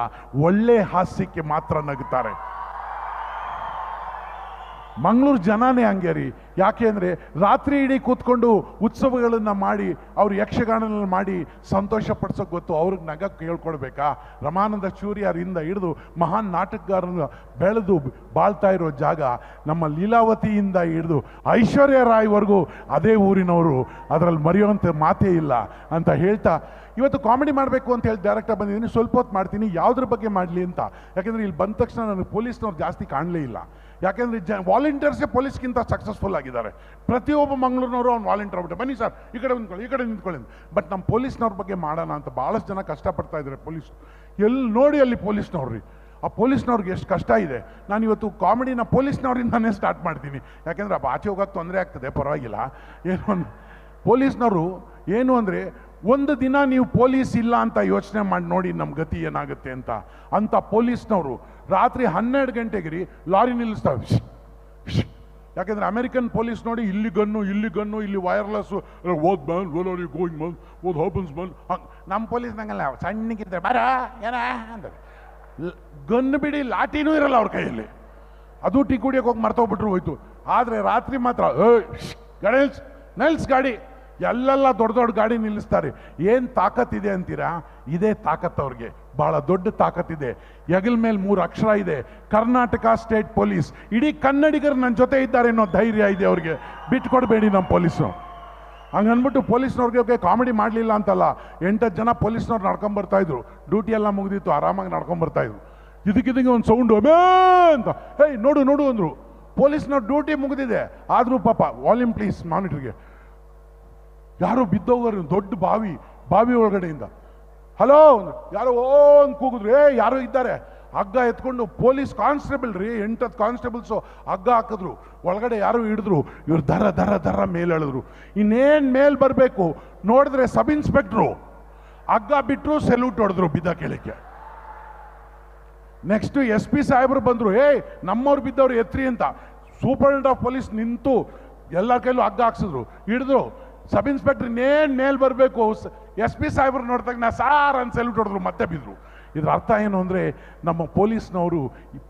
Speaker 7: ಒಳ್ಳೆ ಹಾಸ್ಯಕ್ಕೆ ಮಾತ್ರ ನಗ್ತಾರೆ. ಮಂಗಳೂರು ಜನನೇ ಹಂಗೆ ರೀ. ಯಾಕೆ ಅಂದರೆ ರಾತ್ರಿ ಇಡೀ ಕೂತ್ಕೊಂಡು ಉತ್ಸವಗಳನ್ನು ಮಾಡಿ, ಅವ್ರು ಯಕ್ಷಗಾನ ಮಾಡಿ ಸಂತೋಷ ಪಡಿಸೋಕೆ ಗೊತ್ತು. ಅವ್ರಿಗೆ ನಗಕ್ಕೆ ಹೇಳ್ಕೊಡ್ಬೇಕಾ? ರಮಾನಂದ ಚೂರಿಯಾರಿಂದ ಹಿಡಿದು ಮಹಾನ್ ನಾಟಕಗಾರನ ಬೆಳೆದು ಬಾಳ್ತಾ ಇರೋ ಜಾಗ ನಮ್ಮ ಲೀಲಾವತಿಯಿಂದ ಹಿಡಿದು ಐಶ್ವರ್ಯ ರಾಯ್ವರೆಗೂ ಅದೇ ಊರಿನವರು, ಅದರಲ್ಲಿ ಮರೆಯುವಂಥ ಮಾತೇ ಇಲ್ಲ ಅಂತ ಹೇಳ್ತಾ ಇವತ್ತು ಕಾಮಿಡಿ ಮಾಡಬೇಕು ಅಂತ ಹೇಳಿ ಡೈರೆಕ್ಟಾಗಿ ಬಂದಿದ್ದೀನಿ. ಸ್ವಲ್ಪ ಹೊತ್ತು ಮಾಡ್ತೀನಿ, ಯಾವುದ್ರ ಬಗ್ಗೆ ಮಾಡಲಿ ಅಂತ. ಯಾಕೆಂದರೆ ಇಲ್ಲಿ ಬಂದ ತಕ್ಷಣ ನನಗೆ ಪೊಲೀಸ್ನವ್ರು ಜಾಸ್ತಿ ಕಾಣಲೇ ಇಲ್ಲ. ಯಾಕೆಂದರೆ ವಾಲಂಟಿಯರ್ಸೇ ಪೊಲೀಸ್ಗಿಂತ ಸಕ್ಸಸ್ಫುಲ್ ಆಗಿದ್ದಾರೆ. ಪ್ರತಿಯೊಬ್ಬ ಮಂಗಳೂರಿನವರು ಅವ್ನು ವಾಲಂಟಿಯರ್ ಆಗ್ಬಿಟ್ಟೆ, ಬನ್ನಿ ಸರ್ ಈ ಕಡೆ ನಿಂತ್ಕೊಳ್ಳಿ, ಈ ಕಡೆ ನಿಂತ್ಕೊಳ್ಳಿ. ಬಟ್ ನಮ್ಮ ಪೊಲೀಸ್ನವ್ರ ಬಗ್ಗೆ ಮಾಡೋಣ ಅಂತ ಭಾಳಷ್ಟು ಜನ ಕಷ್ಟಪಡ್ತಾ ಇದ್ದಾರೆ. ಪೊಲೀಸ್ ಎಲ್ಲಿ ನೋಡಿ ಅಲ್ಲಿ ಪೊಲೀಸ್ನವ್ರಿ, ಆ ಪೊಲೀಸ್ನವ್ರಿಗೆ ಎಷ್ಟು ಕಷ್ಟ ಇದೆ. ನಾನು ಇವತ್ತು ಕಾಮಿಡಿನ ಪೊಲೀಸ್ನವ್ರಿಂದಾನೇ ಸ್ಟಾರ್ಟ್ ಮಾಡ್ತೀನಿ. ಯಾಕೆಂದರೆ ಆ ಆಚೆ ಹೋಗೋಕ್ಕೆ ತೊಂದರೆ ಆಗ್ತದೆ, ಪರವಾಗಿಲ್ಲ. ಏನು ಪೊಲೀಸ್ನವರು ಏನು ಅಂದರೆ, ಒಂದು ದಿನ ನೀವು ಪೊಲೀಸ್ ಇಲ್ಲ ಅಂತ ಯೋಚನೆ ಮಾಡಿ ನೋಡಿ ನಮ್ಮ ಗತಿ ಏನಾಗುತ್ತೆ ಅಂತ. ಅಂಥ ಪೊಲೀಸ್ನವರು ರಾತ್ರಿ 12 ಗಂಟೆಗೆ ರೀ ಲಾರಿ ನಿಲ್ಲಿಸ್ತಾವೆ. ಯಾಕೆಂದರೆ ಅಮೆರಿಕನ್ ಪೊಲೀಸ್ ನೋಡಿ ಇಲ್ಲಿ ಗನ್ನು, ಇಲ್ಲಿ ಗನ್ನು, ಇಲ್ಲಿ wireless, what man, where are you going man, what happens man. ನಮ್ಮ ಪೊಲೀಸ್ ನಂಗಲ್ಲ, ಸಣ್ಣಗಿದ್ದಾರೆ ಬಾರ ಏನ ಅಂದರೆ ಗನ್ ಬಿಡಿ ಲಾಠಿನೂ ಇರಲ್ಲ ಅವ್ರ ಕೈಯಲ್ಲಿ. ಅದು ಟೀ ಕುಡಿಯೋಕೆ ಹೋಗಿ ಮರ್ತೋಗ್ಬಿಟ್ರು ಹೋಯ್ತು. ಆದರೆ ರಾತ್ರಿ ಮಾತ್ರ ಗಾಡಿ ನಿಲ್ಸ್ ಗಾಡಿ, ಎಲ್ಲೆಲ್ಲ ದೊಡ್ಡ ದೊಡ್ಡ ಗಾಡಿ ನಿಲ್ಲಿಸ್ತಾರೆ. ಏನು ತಾಕತ್ತಿದೆ ಅಂತೀರಾ? ಇದೇ ತಾಕತ್ತು ಅವ್ರಿಗೆ, ಭಾಳ ದೊಡ್ಡ ತಾಕತ್ತಿದೆ. ಹೆಗಲ ಮೇಲೆ 3 ಅಕ್ಷರ ಇದೆ, ಕರ್ನಾಟಕ ಸ್ಟೇಟ್ ಪೊಲೀಸ್. ಇಡೀ ಕನ್ನಡಿಗರು ನನ್ನ ಜೊತೆ ಇದ್ದಾರೆ ಅನ್ನೋ ಧೈರ್ಯ ಇದೆ ಅವ್ರಿಗೆ. ಬಿಟ್ಕೊಡ್ಬೇಡಿ ನಮ್ಮ ಪೊಲೀಸು. ಹಂಗನ್ಬಿಟ್ಟು ಪೊಲೀಸ್ನವ್ರಿಗೆ ಕಾಮಿಡಿ ಮಾಡಲಿಲ್ಲ ಅಂತಲ್ಲ, 8 ಜನ ಪೊಲೀಸ್ನವ್ರು ನಡ್ಕೊಂಬರ್ತಾಯಿದ್ರು. ಡ್ಯೂಟಿ ಎಲ್ಲ ಮುಗಿದಿತ್ತು, ಆರಾಮಾಗಿ ನಡ್ಕೊಂಬರ್ತಾಯಿದ್ರು. ಇದಕ್ಕಿದಂಗೆ ಒಂದು ಸೌಂಡು ಅಮೇ ಅಂತ, ಹೇಯ್ ನೋಡು ನೋಡು ಅಂದರು. ಪೊಲೀಸ್ನವ್ರ ಡ್ಯೂಟಿ ಮುಗಿದಿದೆ, ಆದರೂ ಪಾಪ ವಾಲ್ಯೂಮ್ ಪ್ಲೀಸ್ ಮಾನಿಟ್ರಿಗೆ. ಯಾರೋ ಬಿದ್ದೋಗೋರು, ದೊಡ್ಡ ಬಾವಿ, ಬಾವಿ ಒಳಗಡೆಯಿಂದ ಹಲೋ ಯಾರೋ ಓ ಅಂತ ಕೂಗಿದ್ರು. ಏ ಯಾರೋ ಇದ್ದಾರೆ. ಹಗ್ಗ ಎತ್ಕೊಂಡು ಪೊಲೀಸ್ ಕಾನ್ಸ್ಟೇಬಲ್ ರೀ, 8 ಕಾನ್ಸ್ಟೇಬಲ್ಸು ಹಗ್ಗ ಹಾಕಿದ್ರು. ಒಳಗಡೆ ಯಾರೋ ಹಿಡಿದ್ರು. ಇವ್ರು ದರ ದರ ದರ ಮೇಲೆ ಎಳೆದ್ರು. ಇನ್ನೇನು ಮೇಲೆ ಬರಬೇಕು ನೋಡಿದ್ರೆ ಸಬ್ ಇನ್ಸ್ಪೆಕ್ಟ್ರು ಹಗ್ಗ ಬಿಟ್ಟರು, ಸೆಲ್ಯೂಟ್ ಹೊಡೆದ್ರು ಬಿದ್ದ ಕೇಳಕ್ಕೆ. Next S P ಸಾಹೇಬರು ಬಂದರು, ಏಯ್ ನಮ್ಮವ್ರು ಬಿದ್ದವ್ರು ಎತ್ರಿ ಅಂತ. Superintendent of police ನಿಂತು ಎಲ್ಲ ಕೈಲೂ ಹಗ್ಗ ಹಾಕ್ಸಿದ್ರು, ಹಿಡಿದ್ರು. ಸಬ್ ಇನ್ಸ್ಪೆಕ್ಟರ್ ಇನ್ನೇನು ಮೇಲೆ ಬರಬೇಕು, ಎಸ್ ಪಿ ಸಾಹೇಬರು ನೋಡಿದಾಗ ನಾ ಸಾರ್ ಅಂತ ಸೆಲ್ಯೂಟ್ ಹೊಡೆದ್ರು, ಮತ್ತೆ ಬಿದ್ದರು. ಇದರ ಅರ್ಥ ಏನು ಅಂದರೆ, ನಮ್ಮ ಪೊಲೀಸ್ನವರು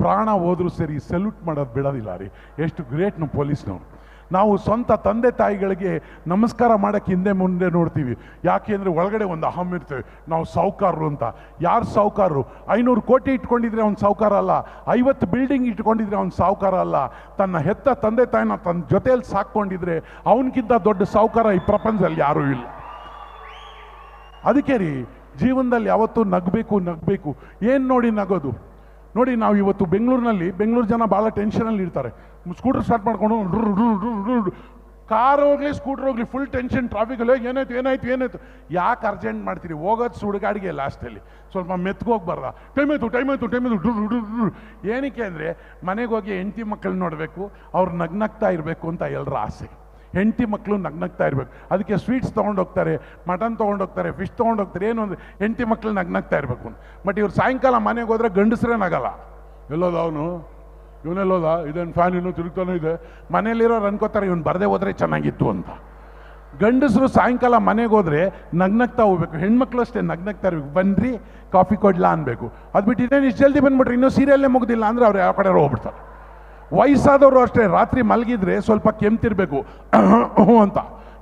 Speaker 7: ಪ್ರಾಣ ಹೋದರೂ ಸರಿ ಸೆಲ್ಯೂಟ್ ಮಾಡೋದು ಬಿಡೋದಿಲ್ಲ ರೀ. ಎಷ್ಟು ಗ್ರೇಟ್ ನಮ್ಮ ಪೊಲೀಸ್ನವರು. ನಾವು ಸ್ವಂತ ತಂದೆ ತಾಯಿಗಳಿಗೆ ನಮಸ್ಕಾರ ಮಾಡೋಕ್ಕೆ ಹಿಂದೆ ಮುಂದೆ ನೋಡ್ತೀವಿ. ಯಾಕೆ ಅಂದರೆ ಒಳಗಡೆ ಒಂದು ಅಹಂ ಇರ್ತೇವೆ, ನಾವು ಸಾಹುಕಾರರು ಅಂತ. ಯಾರು ಸಾಹುಕಾರರು? 500 ಕೋಟಿ ಇಟ್ಕೊಂಡಿದ್ರೆ ಅವ್ನು ಸಾಹುಕಾರ ಅಲ್ಲ, 50 ಬಿಲ್ಡಿಂಗ್ ಇಟ್ಕೊಂಡಿದ್ರೆ ಅವ್ನು ಸಾಹುಕಾರ ಅಲ್ಲ. ತನ್ನ ಹೆತ್ತ ತಂದೆ ತಾಯಿನ ತನ್ನ ಜೊತೆಯಲ್ಲಿ ಸಾಕ್ಕೊಂಡಿದ್ರೆ ಅವನಕ್ಕಿಂತ ದೊಡ್ಡ ಸಾಹುಕಾರ ಈ ಪ್ರಪಂಚದಲ್ಲಿ ಯಾರೂ ಇಲ್ಲ. ಅದಕ್ಕೆ ರೀ ಜೀವನದಲ್ಲಿ ಯಾವತ್ತೂ ನಗಬೇಕು, ನಗಬೇಕು. ಏನು ನೋಡಿ ನಗೋದು? ನೋಡಿ, ನಾವು ಇವತ್ತು ಬೆಂಗಳೂರಿನಲ್ಲಿ, ಬೆಂಗಳೂರು ಜನ ಭಾಳ ಟೆನ್ಷನಲ್ಲಿ ಇರ್ತಾರೆ. ಸ್ಕೂಟರ್ ಸ್ಟಾರ್ಟ್ ಮಾಡಿಕೊಂಡು Car ಹೋಗಲಿ ಸ್ಕೂಟ್ರ್ ಹೋಗಲಿ ಫುಲ್ ಟೆನ್ಷನ್ ಟ್ರಾಫಿಕಲ್ಲಿ, ಏನಾಯ್ತು ಏನಾಯ್ತು ಏನಾಯ್ತು. ಯಾಕೆ ಅರ್ಜೆಂಟ್ ಮಾಡ್ತೀರಿ? ಹೋಗೋದು ಸುಡುಗಾಡಿಗೆ ಲಾಸ್ಟಲ್ಲಿ, ಸ್ವಲ್ಪ ಮೆತ್ಕೋಗ್ಬಾರ್ದ? ಟೈಮ್ ಆಯಿತು ಟೈಮ್ ಆಯಿತು ಟೈಮ್ ಆಯಿತು do do do. ಏನಕ್ಕೆ ಅಂದರೆ ಮನೆಗೆ ಹೋಗಿ ಹೆಂಡತಿ ಮಕ್ಕಳು ನೋಡಬೇಕು, ಅವ್ರು ನಗ್ನಗ್ತಾ ಇರಬೇಕು ಅಂತ ಎಲ್ಲರ ಆಸೆ. ಹೆಂಡತಿ ಮಕ್ಕಳು ನಗ್ನಗ್ತಾ ಇರಬೇಕು, ಅದಕ್ಕೆ ಸ್ವೀಟ್ಸ್ ತೊಗೊಂಡೋಗ್ತಾರೆ, ಮಟನ್ ತೊಗೊಂಡೋಗ್ತಾರೆ, ಫಿಶ್ ತೊಗೊಂಡೋಗ್ತಾರೆ. ಏನು ಅಂದರೆ ಹೆಂಡತಿ ಮಕ್ಕಳು ನಗ್ನಗ್ತಾ ಇರಬೇಕು ಅಂತ. ಬಟ್ ಇವ್ರು ಸಾಯಂಕಾಲ ಮನೆಗೆ ಹೋದರೆ ಗಂಡಸ್ರೇ ನಗಲ್ಲ. ಎಲ್ಲೋದ ಅವನು, ಇವನೆಲ್ಲೋದ, ಇದೇನು ಫ್ಯಾನ್ ಇನ್ನೂ ತಿರುಗ್ತಾನೆ ಇದೆ. ಮನೇಲಿರೋರು ಅನ್ಕೋತಾರೆ ಇವನು ಬರದೇ ಹೋದರೆ ಚೆನ್ನಾಗಿತ್ತು ಅಂತ. ಗಂಡಸರು ಸಾಯಂಕಾಲ ಮನೆಗೆ ಹೋದರೆ ನಗ್ನಗ್ತಾ ಹೋಗ್ಬೇಕು, ಹೆಣ್ಮಕ್ಳು ಅಷ್ಟೇ ನಗ್ನಗ್ತಾ ಇರಬೇಕು. ಬನ್ನಿರಿ ಕಾಫಿ ಕೊಡ್ಲಾ ಅನ್ಬೇಕು. ಅದು ಬಿಟ್ಟು ಇದೇನು ಇಷ್ಟು ಜಲ್ದಿ ಬಂದ್ಬಿಟ್ರಿ, ಇನ್ನೂ ಸೀರಿಯಲ್ಲೇ ಮುಗ್ದಿಲ್ಲ ಅಂದರೆ ಅವ್ರು ಯಾವ ಕಡೆ ಹೋಗ್ಬಿಡ್ತಾರೆ. ವಯಸ್ಸಾದವರು ಅಷ್ಟೇ, ರಾತ್ರಿ ಮಲಗಿದ್ರೆ ಸ್ವಲ್ಪ ಕೆಮ್ತಿರ್ಬೇಕು ಅಂತ,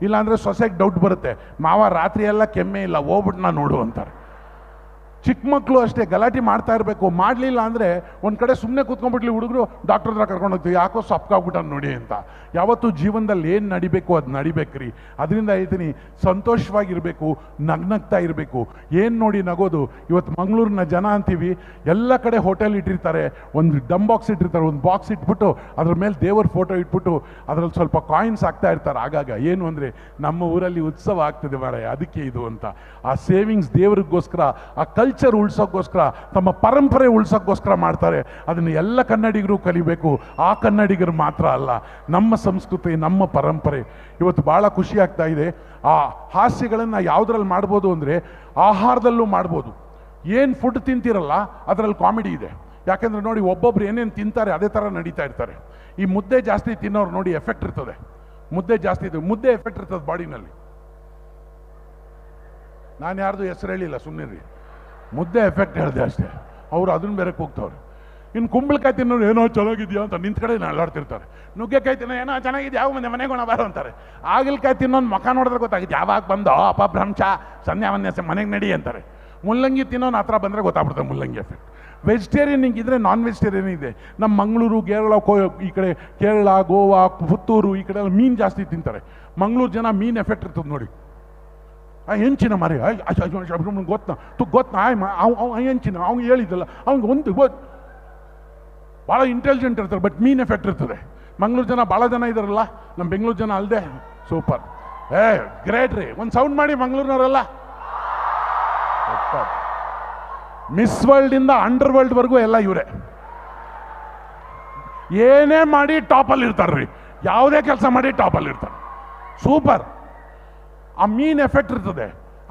Speaker 7: ಇಲ್ಲಾಂದರೆ ಸೊಸೆಗೆ ಡೌಟ್ ಬರುತ್ತೆ, ಮಾವ ರಾತ್ರಿ ಎಲ್ಲ ಕೆಮ್ಮೆ ಇಲ್ಲ ಹೋಗ್ಬಿಟ್ಟು ನಾನು ನೋಡು ಅಂತಾರೆ. ಚಿಕ್ಕ ಮಕ್ಕಳು ಅಷ್ಟೇ ಗಲಾಟೆ ಮಾಡ್ತಾ ಇರಬೇಕು, ಮಾಡಲಿಲ್ಲ ಅಂದರೆ ಒಂದು ಕಡೆ ಸುಮ್ಮನೆ ಕೂತ್ಕೊಂಡ್ಬಿಟ್ಲಿ ಹುಡುಗರು, ಡಾಕ್ಟರ್ ಹತ್ರ ಕರ್ಕೊಂಡು ಹೋಗ್ತೀವಿ, ಯಾಕೋ ಸೊಪ್ಪಾಗ್ಬಿಟ್ಟ ನೋಡಿ ಅಂತ. ಯಾವತ್ತೂ ಜೀವನದಲ್ಲಿ ಏನು ನಡಿಬೇಕು ಅದು ನಡಿಬೇಕ್ರಿ. ಅದರಿಂದ ಹೇಳ್ತೀನಿ, ಸಂತೋಷವಾಗಿರಬೇಕು, ನಗ್ನಗ್ತಾ ಇರಬೇಕು. ಏನು ನೋಡಿ ನಗೋದು? ಇವತ್ತು ಮಂಗಳೂರಿನ ಜನ ಅಂತೀವಿ, ಎಲ್ಲ ಕಡೆ ಹೋಟೆಲ್ ಇಟ್ಟಿರ್ತಾರೆ, ಒಂದು ಡಮ್ ಬಾಕ್ಸ್ ಇಟ್ಟಿರ್ತಾರೆ, ಒಂದು ಬಾಕ್ಸ್ ಇಟ್ಬಿಟ್ಟು ಅದ್ರ ಮೇಲೆ ದೇವ್ರ ಫೋಟೋ ಇಟ್ಬಿಟ್ಟು ಅದರಲ್ಲಿ ಸ್ವಲ್ಪ ಕಾಯಿನ್ಸ್ ಹಾಕ್ತಾ ಇರ್ತಾರೆ ಆಗಾಗ. ಏನು ಅಂದರೆ ನಮ್ಮ ಊರಲ್ಲಿ ಉತ್ಸವ ಆಗ್ತದೆ ಮಾರಾಯ, ಅದಕ್ಕೆ ಇದು ಅಂತ. ಆ ಸೇವಿಂಗ್ಸ್ ದೇವ್ರಿಗೋಸ್ಕರ, ಆ ಕಲ್ಚರ್ ಉಳ್ಸೋಕ್ಕೋಸ್ಕರ, ತಮ್ಮ ಪರಂಪರೆ ಉಳ್ಸೋಕ್ಕೋಸ್ಕರ ಮಾಡ್ತಾರೆ. ಅದನ್ನು ಎಲ್ಲ ಕನ್ನಡಿಗರು ಕಲಿಬೇಕು. ಆ ಕನ್ನಡಿಗರು ಮಾತ್ರ ಅಲ್ಲ, ನಮ್ಮ ಸಂಸ್ಕೃತಿ, ನಮ್ಮ ಪರಂಪರೆ. ಇವತ್ತು ಭಾಳ ಖುಷಿ ಆಗ್ತಾ ಇದೆ. ಆ ಹಾಸ್ಯಗಳನ್ನು ಯಾವುದ್ರಲ್ಲಿ ಮಾಡ್ಬೋದು ಅಂದರೆ ಆಹಾರದಲ್ಲೂ ಮಾಡ್ಬೋದು. ಏನು ಫುಡ್ ತಿಂತಿರಲ್ಲ ಅದರಲ್ಲಿ ಕಾಮಿಡಿ ಇದೆ. ಯಾಕೆಂದರೆ ನೋಡಿ, ಒಬ್ಬೊಬ್ರು ಏನೇನು ತಿಂತಾರೆ ಅದೇ ಥರ ನಡೀತಾ ಇರ್ತಾರೆ. ಈ ಮುದ್ದೆ ಜಾಸ್ತಿ ತಿನ್ನೋರು ನೋಡಿ ಎಫೆಕ್ಟ್ ಇರ್ತದೆ, ಮುದ್ದೆ ಜಾಸ್ತಿ ಇದೆ, ಮುದ್ದೆ ಎಫೆಕ್ಟ್ ಇರ್ತದೆ ಬಾಡಿನಲ್ಲಿ. ನಾನು ಯಾರ್ದು ಹೆಸರು ಹೇಳಿಲ್ಲ, ಸುಮ್ಮನೆ ಮುದ್ದೆ ಎಫೆಕ್ಟ್ ಹೇಳಿದೆ ಅಷ್ಟೇ. ಅವರು ಅದನ್ನು ಬೇರೆ ಹೋಗ್ತವ್ರೆ. ಇನ್ನು ಕುಂಬಳಕಾಯಿ ತಿನ್ನೋರು ಏನೋ ಚೆನ್ನಾಗಿದೆಯಾ ಅಂತ ನಿಂತ ಕಡೆ ಅಲ್ಲಾಡ್ತಿರ್ತಾರೆ. ನುಗ್ಗೆಕಾಯಿ ತಿನ್ನೋ ಏನೋ ಚೆನ್ನಾಗಿದೆ ಯಾವ ಮಂದಿ ಮನೆಗೋಣ ಬಾರೋ ಅಂತಾರೆ. ಆಗಲಕಾಯಿ ತಿನ್ನೋನು ಮುಖ ನೋಡಿದ್ರೆ ಗೊತ್ತಾಗುತ್ತೆ ಯಾವಾಗ ಬಂದೋ ಅಪಭ್ರಂಶ ಸಂಧ್ಯಾ ವಂದ್ಯಾಸ ಮನೆಗೆ ನಡಿ ಅಂತಾರೆ. ಮುಲ್ಲಂಗಿ ತಿನ್ನೋನು ಹತ್ರ ಬಂದರೆ ಗೊತ್ತಾಗ್ಬಿಡ್ತಾರೆ ಮುಲ್ಲಂಗಿ ಎಫೆಕ್ಟ್. ವೆಜಿಟೇರಿಯನ್ ಹಿಂಗಿದ್ರೆ ನಾನ್ ವೆಜಿಟೇರಿಯನ್ ಇದೆ. ನಮ್ಮ ಮಂಗಳೂರು, ಕೇರಳ, ಈ ಕಡೆ ಕೇರಳ, ಗೋವಾ, ಪುತ್ತೂರು ಈ ಕಡೆ ಎಲ್ಲ ಮೀನು ಜಾಸ್ತಿ ತಿಂತಾರೆ. ಮಂಗಳೂರು ಜನ ಮೀನು ಎಫೆಕ್ಟ್ ಇರ್ತದೆ ನೋಡಿ. ಆ ಹೆಂಚಿನ ಮರಿ ಗೊತ್ತ ತು ಗೊತ್ತ ಹೆಂಚಿನ ಅವ್ನು ಹೇಳಿದ್ದಲ್ಲ ಅವ್ನಿಗೆ ಒಂದು ಗೊತ್ತು. ಭಾಳ ಇಂಟೆಲಿಜೆಂಟ್ ಇರ್ತಾರೆ, ಬಟ್ ಮೀನ್ ಎಫೆಕ್ಟ್ ಇರ್ತದೆ. ಮಂಗಳೂರು ಜನ ಭಾಳ ಜನ ಇದ್ದಾರಲ್ಲ, ನಮ್ಮ ಬೆಂಗಳೂರು ಜನ ಅಲ್ಲದೆ ಸೂಪರ್. ಏ ಗ್ರೇಟ್ ರೀ, ಒಂದು ಸೌಂಡ್ ಮಾಡಿ ಮಂಗಳೂರಿನವರೆಲ್ಲ. ಮಿಸ್ ವರ್ಲ್ಡಿಂದ ಅಂಡರ್ ವರ್ಲ್ಡ್ವರೆಗೂ ಎಲ್ಲ ಇವರೇ. ಏನೇ ಮಾಡಿ ಟಾಪಲ್ಲಿ ಇರ್ತಾರ್ರಿ, ಯಾವುದೇ ಕೆಲಸ ಮಾಡಿ ಟಾಪಲ್ಲಿ ಇರ್ತಾರೆ. ಸೂಪರ್. ಆ ಮೀನ್ ಎಫೆಕ್ಟ್ ಇರ್ತದೆ.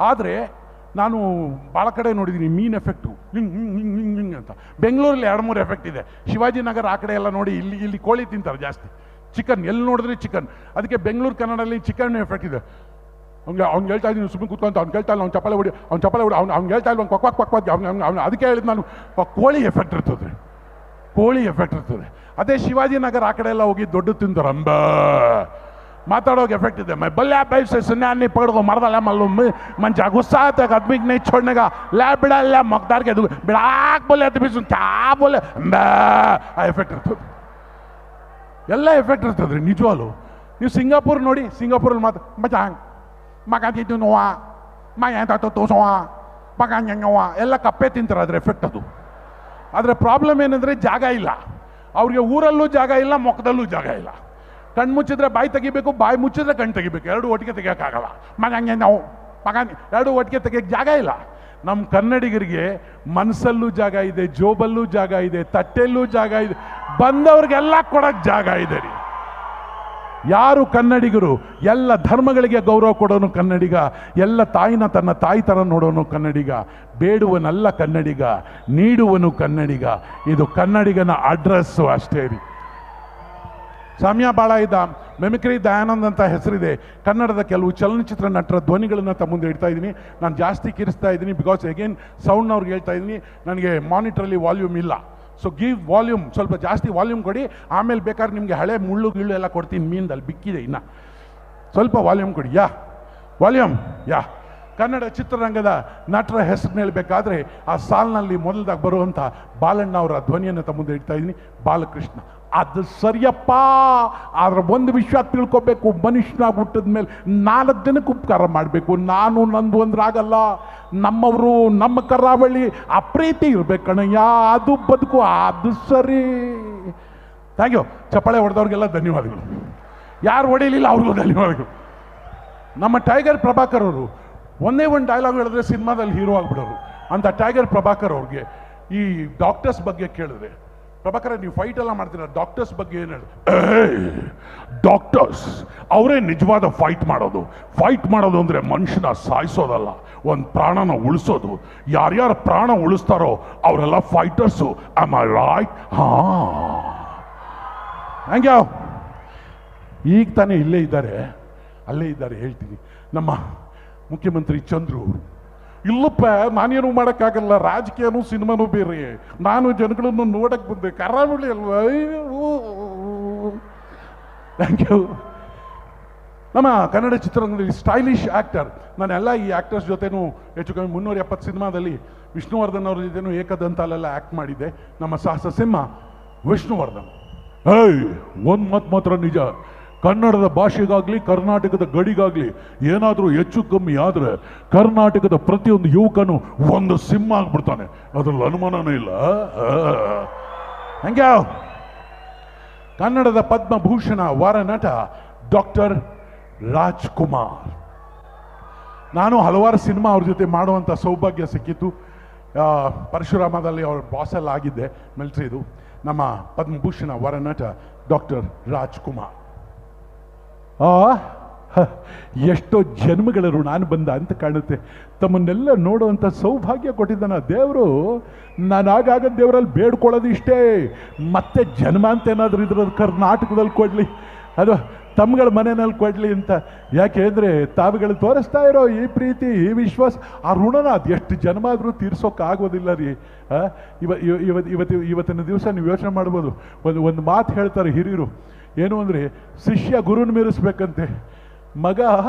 Speaker 7: ಆದರೆ ನಾನು ಭಾಳ ಕಡೆ ನೋಡಿದ್ದೀನಿ ಮೀನ್ ಎಫೆಕ್ಟು ಹಿಂಗೆ ಹಿಂಗೆ ಹಿಂಗೆ ಹಿಂಗೆ ಹಿಂಗೆ ಅಂತ. ಬೆಂಗಳೂರಲ್ಲಿ 2-3 ಎಫೆಕ್ಟ್ ಇದೆ. ಶಿವಾಜಿನಗರ ಆ ಕಡೆ ಎಲ್ಲ ನೋಡಿ, ಇಲ್ಲಿ ಇಲ್ಲಿ ಕೋಳಿ ತಿಂತಾರೆ ಜಾಸ್ತಿ, ಚಿಕನ್ ಎಲ್ಲಿ ನೋಡಿದ್ರೆ ಚಿಕನ್. ಅದಕ್ಕೆ ಬೆಂಗಳೂರು ಕನ್ನಡಲ್ಲಿ ಚಿಕನ್ ಎಫೆಕ್ಟ್ ಇದೆ. ಅವ್ನಿಗೆ ಅವ್ನು ಹೇಳ್ತಾ ಇದ್ದೀನಿ ಸುಮ್ಮನೆ ಕೂತ್ಕೊಂತ, ಅವ್ನು ಕೇಳ್ತಾ ಇಲ್ಲ, ಅವ್ನು ಚಪ್ಪಾಳೆ ಹೊಡಿ, ಅವ್ನು ಚಪ್ಪಾಳೆ ಹೊಡಿ, ಅವ್ನು ಅವ್ನು ಹೇಳ್ತಾ ಇಲ್ಲ, ಅವ್ನು ಕ್ವಾಕ್ ಕ್ವಾಕ್ ಕ್ವಾಕ್ ಅವ್ನು ಅವ್ನು ಅದಕ್ಕೆ ಹೇಳಿದ್ ನಾನು ಕೋಳಿ ಎಫೆಕ್ಟ್ ಇರ್ತದೆ, ಕೋಳಿ ಎಫೆಕ್ಟ್ ಇರ್ತದೆ. ಅದೇ ಶಿವಾಜಿನಗರ ಆ ಕಡೆ ಎಲ್ಲ ಹೋಗಿ ದೊಡ್ಡ ತಿಂತಾರೆ, ಅಂಬ माताड़ोगे एफेक्ट है। मैं बल्ले पैसे सुन्यानी पकड़ को मरदा ला मालूम मंचा गुस्सा आता है आदमी नहीं छोड़ने का, ला बिड़ा ला मकदार के बिड़ाक बोले तो भी सुन क्या बोले ಆ ಎಫೆಕ್ಟ್ ಇರ್ತದೆ, ಎಲ್ಲ ಎಫೆಕ್ಟ್ ಇರ್ತದೆ ರೀ ನಿಜವಾಗ್ಲು. ನೀವು ಸಿಂಗಾಪುರ್ ನೋಡಿ, ಸಿಂಗಾಪುರಲ್ಲಿ ಮಾತ್ರ ಮಚಾಂಗ್ ಮಗ ನೋವಾ ಮಗ ತೋಸೋವಾ ಮಗ ಎಲ್ಲ ಕಪ್ಪೆ ತಿಂತಾರೆ, ಅದ್ರ ಎಫೆಕ್ಟ್ ಅದು. ಆದರೆ ಪ್ರಾಬ್ಲಮ್ ಏನಂದರೆ ಜಾಗ ಇಲ್ಲ ಅವ್ರಿಗೆ, ಊರಲ್ಲೂ ಜಾಗ ಇಲ್ಲ, ಮೊಕ್ಕದಲ್ಲೂ ಜಾಗ ಇಲ್ಲ. ಕಣ್ಣು ಮುಚ್ಚಿದ್ರೆ ಬಾಯಿ ತೆಗಿಬೇಕು, ಬಾಯಿ ಮುಚ್ಚಿದ್ರೆ ಕಣ್ಣು ತೆಗಿಬೇಕು, ಎರಡು ಒಟ್ಟಿಗೆ ತೆಗಿಯೋಕ್ಕಾಗಲ್ಲ. ಮಗ ಹಂಗೆ ನಾವು ಮಗ ಎರಡು ಒಟ್ಟಿಗೆ ತೆಗಿಯೋಕ್ಕೆ ಜಾಗ ಇಲ್ಲ. ನಮ್ಮ ಕನ್ನಡಿಗರಿಗೆ ಮನಸ್ಸಲ್ಲೂ ಜಾಗ ಇದೆ, ಜೋಬಲ್ಲೂ ಜಾಗ ಇದೆ, ತಟ್ಟೆಯಲ್ಲೂ ಜಾಗ ಇದೆ, ಬಂದವ್ರಿಗೆಲ್ಲ ಕೊಡೋಕ್ಕೆ ಜಾಗ ಇದೆ ರೀ. ಯಾರು ಕನ್ನಡಿಗರು? ಎಲ್ಲ ಧರ್ಮಗಳಿಗೆ ಗೌರವ ಕೊಡೋನು ಕನ್ನಡಿಗ, ಎಲ್ಲ ತಾಯಿನ ತನ್ನ ತಾಯಿ ಥರ ನೋಡೋನು ಕನ್ನಡಿಗ, ಬೇಡುವನಲ್ಲ ಕನ್ನಡಿಗ, ನೀಡುವನು ಕನ್ನಡಿಗ. ಇದು ಕನ್ನಡಿಗನ ಅಡ್ರೆಸ್ಸು ಅಷ್ಟೇ ರೀ. ಸಮಯ ಭಾಳ ಇದ್ದ ಮೆಮಿಕ್ರಿ ದಯಾನಂದ್ ಅಂತ ಹೆಸರಿದೆ. ಕನ್ನಡದ ಕೆಲವು ಚಲನಚಿತ್ರ ನಟರ ಧ್ವನಿಗಳನ್ನು ತಮ್ಮ ಮುಂದೆ ಇಡ್ತಾ ಇದ್ದೀನಿ. ನಾನು ಜಾಸ್ತಿ ಕಿರಿಸ್ತಾ ಇದ್ದೀನಿ because again ಸೌಂಡ್ನವ್ರಿಗೆ ಹೇಳ್ತಾ ಇದ್ದೀನಿ, ನನಗೆ ಮಾನಿಟ್ರಲ್ಲಿ ವಾಲ್ಯೂಮ್ ಇಲ್ಲ. So give volume, ಸ್ವಲ್ಪ ಜಾಸ್ತಿ ವಾಲ್ಯೂಮ್ ಕೊಡಿ. ಆಮೇಲೆ ಬೇಕಾದ್ರೆ ನಿಮಗೆ ಹಳೆ ಮುಳ್ಳು ಗಿಳ್ಳು ಎಲ್ಲ ಕೊಡ್ತೀನಿ, ಮೀನ್ದಲ್ಲಿ ಬಿಕ್ಕಿದೆ ಇನ್ನು, ಸ್ವಲ್ಪ ವಾಲ್ಯೂಮ್ ಕೊಡಿ. ಯಾ ವಾಲ್ಯೂಮ್ ಯಾ. ಕನ್ನಡ ಚಿತ್ರರಂಗದ ನಟರ ಹೆಸರನ್ನ ಹೇಳಬೇಕಾದ್ರೆ ಆ ಸಾಲಿನಲ್ಲಿ ಮೊದಲದಾಗಿ ಬರುವಂಥ ಬಾಲಣ್ಣ ಅವರ ಧ್ವನಿಯನ್ನು ತಮ್ಮ ಮುಂದೆ ಇಡ್ತಾ ಇದ್ದೀನಿ. ಬಾಲಕೃಷ್ಣ ಅದು ಸರಿಯಪ್ಪ, ಆದ್ರೆ ಒಂದು ವಿಷಯ ತಿಳ್ಕೊಬೇಕು, ಮನುಷ್ಯನಾಗಿ ಹುಟ್ಟಿದ ಮೇಲೆ 4 ಜನಕ್ಕೆ ಉಪಕಾರ ಮಾಡಬೇಕು. ನಾನು ನಂದು ಅಂದ್ರೆ ಆಗಲ್ಲ, ನಮ್ಮವರು ನಮ್ಮ ಕರಾವಳಿ ಆ ಪ್ರೀತಿ ಇರ್ಬೇಕಣ್ಣಯ್ಯ, ಅದು ಬದುಕು, ಅದು ಸರಿ. Thank you. ಚಪ್ಪಾಳೆ ಹೊಡೆದವ್ರಿಗೆಲ್ಲ ಧನ್ಯವಾದಗಳು. ಯಾರು ಹೊಡೀಲಿಲ್ಲ ಅವ್ರಿಗೂ ಧನ್ಯವಾದಗಳು. ನಮ್ಮ ಟೈಗರ್ ಪ್ರಭಾಕರ್ ಅವರು ಒಂದೇ ಒಂದು ಡೈಲಾಗ್ ಹೇಳಿದ್ರೆ ಸಿನಿಮಾದಲ್ಲಿ ಹೀರೋ ಆಗ್ಬಿಡೋರು ಅಂತ ಟೈಗರ್ ಪ್ರಭಾಕರ್ ಅವ್ರಿಗೆ ಈ ಡಾಕ್ಟರ್ಸ್ ಬಗ್ಗೆ ಕೇಳಿದ್ರೆ, ಪ್ರಭಾಕರ್ ನೀವು ಫೈಟ್ ಎಲ್ಲ ಮಾಡ್ತೀರ, ಡಾಕ್ಟರ್ಸ್ ಬಗ್ಗೆ ಏನು ಹೇಳಿ, ಡಾಕ್ಟರ್ಸ್ ಅವರೇ ನಿಜವಾದ ಫೈಟ್ ಮಾಡೋದು. ಫೈಟ್ ಮಾಡೋದು ಅಂದರೆ ಮನುಷ್ಯನ ಸಾಯಿಸೋದಲ್ಲ, ಒಂದು ಪ್ರಾಣನ ಉಳಿಸೋದು. ಯಾರ್ಯಾರು ಪ್ರಾಣ ಉಳಿಸ್ತಾರೋ ಅವರೆಲ್ಲ fighters. Am I right? ಹಾಂ, thank you. ಈಗ ತಾನೇ ಇಲ್ಲೇ ಇದ್ದಾರೆ, ಅಲ್ಲೇ ಇದ್ದಾರೆ, ಹೇಳ್ತೀನಿ. ನಮ್ಮ ಮುಖ್ಯಮಂತ್ರಿ ಚಂದ್ರು ಅವರು, ಇಲ್ಲಪ್ಪ ನಾನೇನು ಮಾಡೋಕ್ಕಾಗಲ್ಲ, ರಾಜಕೀಯನೂ ಸಿನಿಮಾನೂ ಬೇರೆ, ನಾನು ಜನಗಳನ್ನು ನೋಡಕ್ಕೆ ಬಂದೆ, ಕರಾವಳಿ ಅಲ್ವಾ. Thank you. ನಮ್ಮ ಕನ್ನಡ ಚಿತ್ರರಂಗದಲ್ಲಿ ಸ್ಟೈಲಿಶ್ ಆ್ಯಕ್ಟರ್, ನಾನೆಲ್ಲ ಈ ಆ್ಯಕ್ಟರ್ಸ್ ಜೊತೆನೂ ಹೆಚ್ಚು ಕಮ್ಮಿ 370 ಸಿನಿಮಾದಲ್ಲಿ ವಿಷ್ಣುವರ್ಧನ್ ಅವ್ರ ಜೊತೆನೂ ಏಕದಂತಾಲೆಲ್ಲ ಆ್ಯಕ್ಟ್ ಮಾಡಿದ್ದೆ. ನಮ್ಮ ಸಾಹಸ ಸಿಂಹ ವಿಷ್ಣುವರ್ಧನ್. ಏಯ್, ಒಂದು ಮಾತು ಮಾತ್ರ ನಿಜ, ಕನ್ನಡದ ಭಾಷೆಗಾಗಲಿ ಕರ್ನಾಟಕದ ಗಡಿಗಾಗಲಿ ಏನಾದರೂ ಹೆಚ್ಚು ಕಮ್ಮಿ ಆದರೆ ಕರ್ನಾಟಕದ ಪ್ರತಿಯೊಂದು ಯುವಕನು ಒಂದು ಸಿಂಹ ಆಗ್ಬಿಡ್ತಾನೆ, ಅದರಲ್ಲಿ ಅನುಮಾನನೂ ಇಲ್ಲ. ಹಂಗೆ ಕನ್ನಡದ ಪದ್ಮಭೂಷಣ ವರನಟ ಡಾಕ್ಟರ್ ರಾಜ್ಕುಮಾರ್. ನಾನು ಹಲವಾರು ಸಿನಿಮಾ ಅವ್ರ ಜೊತೆ ಮಾಡುವಂಥ ಸೌಭಾಗ್ಯ ಸಿಕ್ಕಿತ್ತು. ಪರಶುರಾಮದಲ್ಲಿ ಅವ್ರ ಬಾಸಲ್ಲಿ ಆಗಿದ್ದೆ, ಮಿಲ್ಟ್ರಿದು. ನಮ್ಮ ಪದ್ಮಭೂಷಣ ವರನಟ ಡಾಕ್ಟರ್ ರಾಜ್ಕುಮಾರ್. ಎಷ್ಟೋ ಜನ್ಮಗಳ ಋಣಾನು ಬಂದ ಅಂತ ಕಾಣುತ್ತೆ. ತಮ್ಮನ್ನೆಲ್ಲ ನೋಡುವಂಥ ಸೌಭಾಗ್ಯ ಕೊಟ್ಟಿದ್ದಾನ ದೇವರು. ನಾನು ಆಗಾಗ ದೇವರಲ್ಲಿ ಬೇಡ್ಕೊಳ್ಳೋದು ಇಷ್ಟೇ, ಮತ್ತೆ ಜನ್ಮ ಅಂತ ಏನಾದರೂ ಇದ್ರದ್ದು ಕರ್ನಾಟಕದಲ್ಲಿ ಕೊಡಲಿ, ಅದು ತಮ್ಮಗಳ ಮನೆಯಲ್ಲಿ ಕೊಡಲಿ ಅಂತ. ಯಾಕೆ ಅಂದರೆ ತಾವುಗಳು ತೋರಿಸ್ತಾ ಇರೋ ಈ ಪ್ರೀತಿ, ಈ ವಿಶ್ವಾಸ, ಆ ಋಣನ ಅದು ಎಷ್ಟು ಜನ್ಮ ಆದರೂ ತೀರ್ಸೋಕ್ಕಾಗೋದಿಲ್ಲ ರೀ. ಇವತ್ತು ಇವತ್ತಿನ ದಿವಸ ನೀವು ಯೋಚನೆ ಮಾಡ್ಬೋದು. ಒಂದು ಒಂದು ಮಾತು ಹೇಳ್ತಾರೆ ಹಿರಿಯರು, ಏನು ಅಂದರೆ ಶಿಷ್ಯ ಗುರುನ ಮೀರಿಸ್ಬೇಕಂತೆ, ಮಗ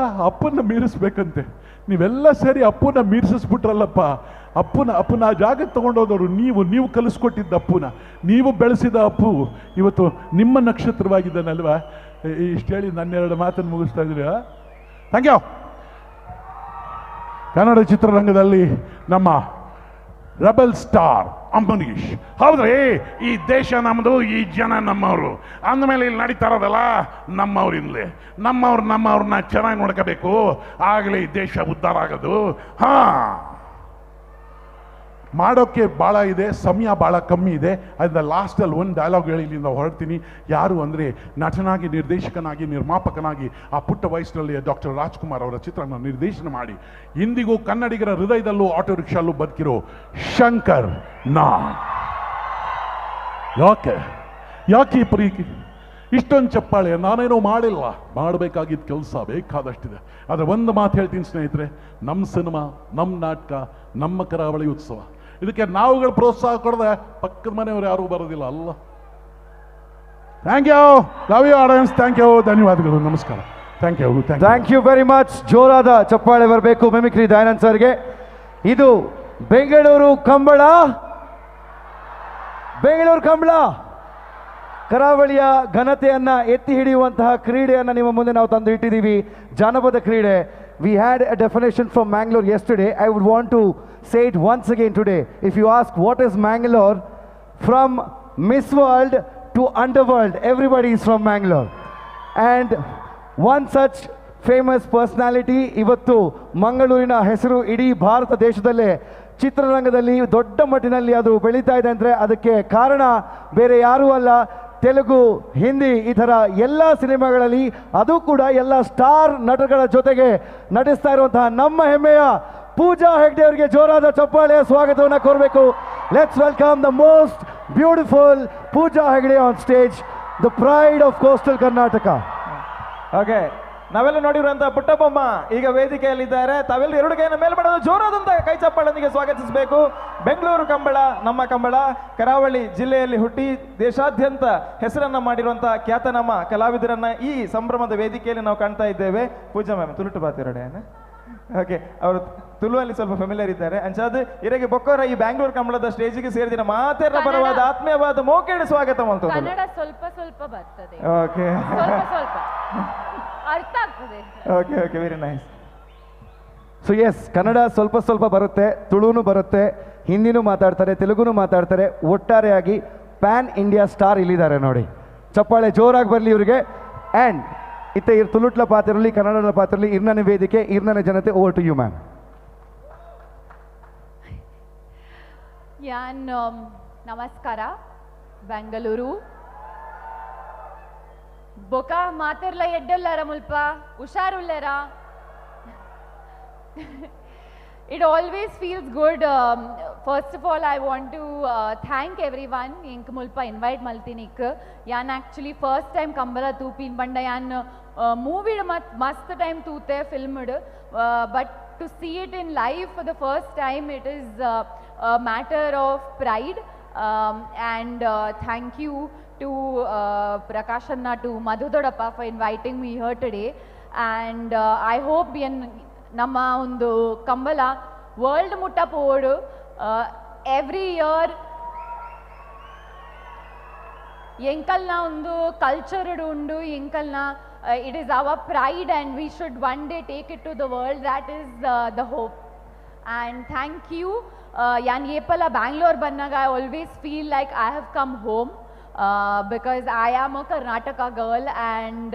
Speaker 7: ಅಪ್ಪನ ಮೀರಿಸ್ಬೇಕಂತೆ. ನೀವೆಲ್ಲ ಸೇರಿ ಅಪ್ಪನ ಮೀರಿಸಿಸ್ಬಿಟ್ರಲ್ಲಪ್ಪ. ಅಪ್ಪನ ಆ ಜಾಗಕ್ಕೆ ತೊಗೊಂಡೋದವರು ನೀವು, ನೀವು ಕಲಿಸ್ಕೊಟ್ಟಿದ್ದ ಅಪ್ಪನ, ನೀವು ಬೆಳೆಸಿದ ಅಪ್ಪು ಇವತ್ತು ನಿಮ್ಮ ನಕ್ಷತ್ರವಾಗಿದ್ದಾನಲ್ವ. ಇಷ್ಟು ಹೇಳಿ ನನ್ನೆರಡು ಮಾತನ್ನು ಮುಗಿಸ್ತಾ ಇದ್ದೀರಿ. Thank you. Kannada ಚಿತ್ರರಂಗದಲ್ಲಿ ನಮ್ಮ ರೆಬಲ್ ಸ್ಟಾರ್ ಅಂಬರೀಷ್. ಹೌದ್ರಿ, ಈ ದೇಶ ನಮ್ಮದು, ಈ ಜನ ನಮ್ಮವರು ಅಂದಮೇಲೆ ಇಲ್ಲಿ ನಡೀತಾ ಇರೋದಲ್ಲ ನಮ್ಮವ್ರಿಂದಲೇ. ನಮ್ಮವ್ರು ನಮ್ಮವ್ರನ್ನ ಚೆನ್ನಾಗಿ ನೋಡ್ಕೋಬೇಕು, ಆಗಲೇ ಈ ದೇಶ ಉದ್ಧಾರ ಆಗೋದು. ಹಾ, ಮಾಡೋಕ್ಕೆ ಭಾಳ ಇದೆ, ಸಮಯ ಭಾಳ ಕಮ್ಮಿ ಇದೆ. ಅದರಿಂದ ಲಾಸ್ಟಲ್ಲಿ ಒಂದು ಡೈಲಾಗ್ ಹೇಳಿ ಇಲ್ಲಿಂದ ಹೊರಡ್ತೀನಿ. ಯಾರು ಅಂದರೆ ನಟನಾಗಿ, ನಿರ್ದೇಶಕನಾಗಿ, ನಿರ್ಮಾಪಕನಾಗಿ ಆ ಪುಟ್ಟ ವಯಸ್ಸಿನಲ್ಲಿ ಡಾಕ್ಟರ್ ರಾಜ್ಕುಮಾರ್ ಅವರ ಚಿತ್ರನ ನಿರ್ದೇಶನ ಮಾಡಿ ಇಂದಿಗೂ ಕನ್ನಡಿಗರ ಹೃದಯದಲ್ಲೂ ಆಟೋ ರಿಕ್ಷಾಲ್ಲೂ ಬದುಕಿರೋ ಶಂಕರ್ ನಾ. ಯಾಕೆ ಯಾಕೆ ಈ ಪ್ರೀತಿ, ಇಷ್ಟೊಂದು ಚಪ್ಪಾಳೆ? ನಾನೇನೋ ಮಾಡಿಲ್ಲ, ಮಾಡಬೇಕಾಗಿದ್ದ ಕೆಲಸ ಬೇಕಾದಷ್ಟಿದೆ. ಆದರೆ ಒಂದು ಮಾತು ಹೇಳ್ತೀನಿ ಸ್ನೇಹಿತರೆ, ನಮ್ಮ ಸಿನಿಮಾ, ನಮ್ಮ ನಾಟಕ, ನಮ್ಮ ಕರಾವಳಿ ಉತ್ಸವ, ಇದಕ್ಕೆ ನಾವುಗಳು ಪ್ರೋತ್ಸಾಹ ಕೊಡದೆ ಪಕ್ಕದ ಮನೆಯವರು ಯಾರೂ ಬರೋದಿಲ್ಲ ಅಲ್ಲ. Thank you, love you audience, thank you, ಧನ್ಯವಾದಗಳು, ನಮಸ್ಕಾರ. Thank you,
Speaker 9: thank you very much. ಜೋರಾದ ಚಪ್ಪಾಳೆ ಬರಬೇಕು ಮಿಮಿಕ್ರಿ ದಯಾನಂದ್ ಸರ್ಗೆ. ಇದು ಬೆಂಗಳೂರು ಕಂಬಳ, ಬೆಂಗಳೂರು ಕಂಬಳ ಕರಾವಳಿಯ ಘನತೆಯನ್ನ ಎತ್ತಿ ಹಿಡಿಯುವಂತಹ ಕ್ರೀಡೆಯನ್ನು ನಿಮ್ಮ ಮುಂದೆ ನಾವು ತಂದು ಇಟ್ಟಿದ್ದೀವಿ, ಜಾನಪದ ಕ್ರೀಡೆ. We had a definition from Mangalore yesterday. I would want to say it once again today. If you ask what is Mangalore, from Miss World to Underworld, everybody is from Mangalore. And one such famous personality, ಇವತ್ತು ಮಂಗಳೂರಿನ ಹೆಸರು ಇಡೀ ಭಾರತ ದೇಶದಲ್ಲೇ ಚಿತ್ರರಂಗದಲ್ಲಿ ದೊಡ್ಡ ಮಟ್ಟಿನಲ್ಲಿ ಅದು ಬೆಳೀತಾ ಇದೆ ಅಂದರೆ ಅದಕ್ಕೆ ಕಾರಣ ಬೇರೆ ಯಾರೂ ಅಲ್ಲ, ತೆಲುಗು, ಹಿಂದಿ ಈ ಥರ ಎಲ್ಲ ಸಿನಿಮಾಗಳಲ್ಲಿ, ಅದು ಕೂಡ ಎಲ್ಲ ಸ್ಟಾರ್ ನಟಗಳ ಜೊತೆಗೆ ನಟಿಸ್ತಾ ಇರುವಂತಹ ನಮ್ಮ ಹೆಮ್ಮೆಯ ಪೂಜಾ ಹೆಗ್ಡೆ ಅವರಿಗೆ ಜೋರಾದ ಚಪ್ಪಾಳೆಯ ಸ್ವಾಗತವನ್ನು ಕೋರಬೇಕು. Let's welcome the most beautiful Pooja Hegde on stage, the pride of coastal Karnataka.
Speaker 1: Okay, ನಾವೆಲ್ಲ ನೋಡಿರುವಂತಹ ಪುಟ್ಟಬೊಮ್ಮ ಈಗ ವೇದಿಕೆಯಲ್ಲಿದ್ದಾರೆ. ತಾವೆಲ್ಲರೂ ಎರಡು ಕೈಯನ್ನು ಮೇಲ್ ಮಾಡೋದು ಜೋರಾದಂತಹ ಕೈ ಚಪ್ಪಾಳೊಂದಿಗೆ ಸ್ವಾಗತಿಸಬೇಕು. ಬೆಂಗಳೂರು ಕಂಬಳ, ನಮ್ಮ ಕಂಬಳ, ಕರಾವಳಿ ಜಿಲ್ಲೆಯಲ್ಲಿ ಹುಟ್ಟಿ ದೇಶಾದ್ಯಂತ ಹೆಸರನ್ನ ಮಾಡಿರುವಂತಹ ಖ್ಯಾತನಾಮ ಕಲಾವಿದರನ್ನ ಈ ಸಂಭ್ರಮದ ವೇದಿಕೆಯಲ್ಲಿ ನಾವು ಕಾಣ್ತಾ ಇದ್ದೇವೆ. ಪೂಜಾ ಮ್ಯಾಮ್ ತುಳುಟು ಬಾತಿರೋಡೆ. ಓಕೆ, ಅವರು ತುಳುವಲ್ಲಿ ಸ್ವಲ್ಪ ಫೆಮಿಲಿಯರ್ ಇದ್ದಾರೆ. ಅಂಚಾದ ಇರಗೆ ಬೊಕ್ಕೋರ ಈ ಬ್ಯಾಂಗ್ಳೂರ್ ಕಂಬಳದ ಸ್ಟೇಜಿಗೆ ಸೇರಿದಿನ ಮಾತೆರ ಪರವಾದ ಆತ್ಮೀಯವಾದ ಮೋಕೇಡು ಸ್ವಾಗತ ಮಾಡ್ತಾರೆ.
Speaker 8: ಕನ್ನಡ ಸ್ವಲ್ಪ ಸ್ವಲ್ಪ ಬರ್ತದೆ.
Speaker 1: ಓಕೆ,
Speaker 8: ಸ್ವಲ್ಪ ಸ್ವಲ್ಪ ಅರ್ಥ ಆಗ್ತದೆ.
Speaker 1: Okay okay, very nice.
Speaker 9: So yes, Kannada ಸ್ವಲ್ಪ ಸ್ವಲ್ಪ ಬರುತ್ತೆ, ತುಳುನು ಬರುತ್ತೆ, ಹಿಂದಿನೂ ಮಾತಾಡ್ತಾರೆ, ತೆಲುಗುನು ಮಾತಾಡ್ತಾರೆ. ಒಟ್ಟಾರೆಯಾಗಿ PAN India star ಇಲ್ಲಿದ್ದಾರೆ ನೋಡಿ. ಚಪ್ಪಾಳೆ ಜೋರಾಗಿ ಬರಲಿ ಇವರಿಗೆ. ಆ್ಯಂಡ್ ಇತ್ತೆ ಇರ್ ತುಳುಟ್ಲ ಪಾತಿರಲಿ, ಕನ್ನಡದ ಪಾತಿರಲಿ, ಇರ್ನನೆ ವೇದಿಕೆ, ಇರ್ನನೆ ಜನತೆ. Over to you ma'am.
Speaker 8: ಯಾನ್ ನಮಸ್ಕಾರ ಬೆಂಗಳೂರು ಬೊಕ ಮಾತಿರ್ಲ ಎಡ್ಡಲ್ಲಾರ ಮುಲ್ಪ ಹುಷಾರುಲ್ಲಾರ. It always feels good. First of all, I want to thank everyone. Ink mulpa invite maltinik. Yan actually first time Kambala Tupin banda yan movie mast time toote filmed. But to see it in live for the first time, it is a matter of pride. And thank you to Prakash Anna, to Madhu Dodappa for inviting me here today. And I hope yan ನಮ್ಮ ಒಂದು Kambala world ಮುಟ್ಟ ಪೋಡು every year ಎಂಕಲ್ನ ಒಂದು culture ಉಂಡು ಎಂಕಲ್ನ. It is our pride and we should one day take it to the world. That is the hope. And thank you. ಯಾನ್ ಏಪಲ ಬ್ಯಾಂಗ್ಳೂರ್ ಬಂದಾಗ I always feel like I have come home because I am a Karnataka girl and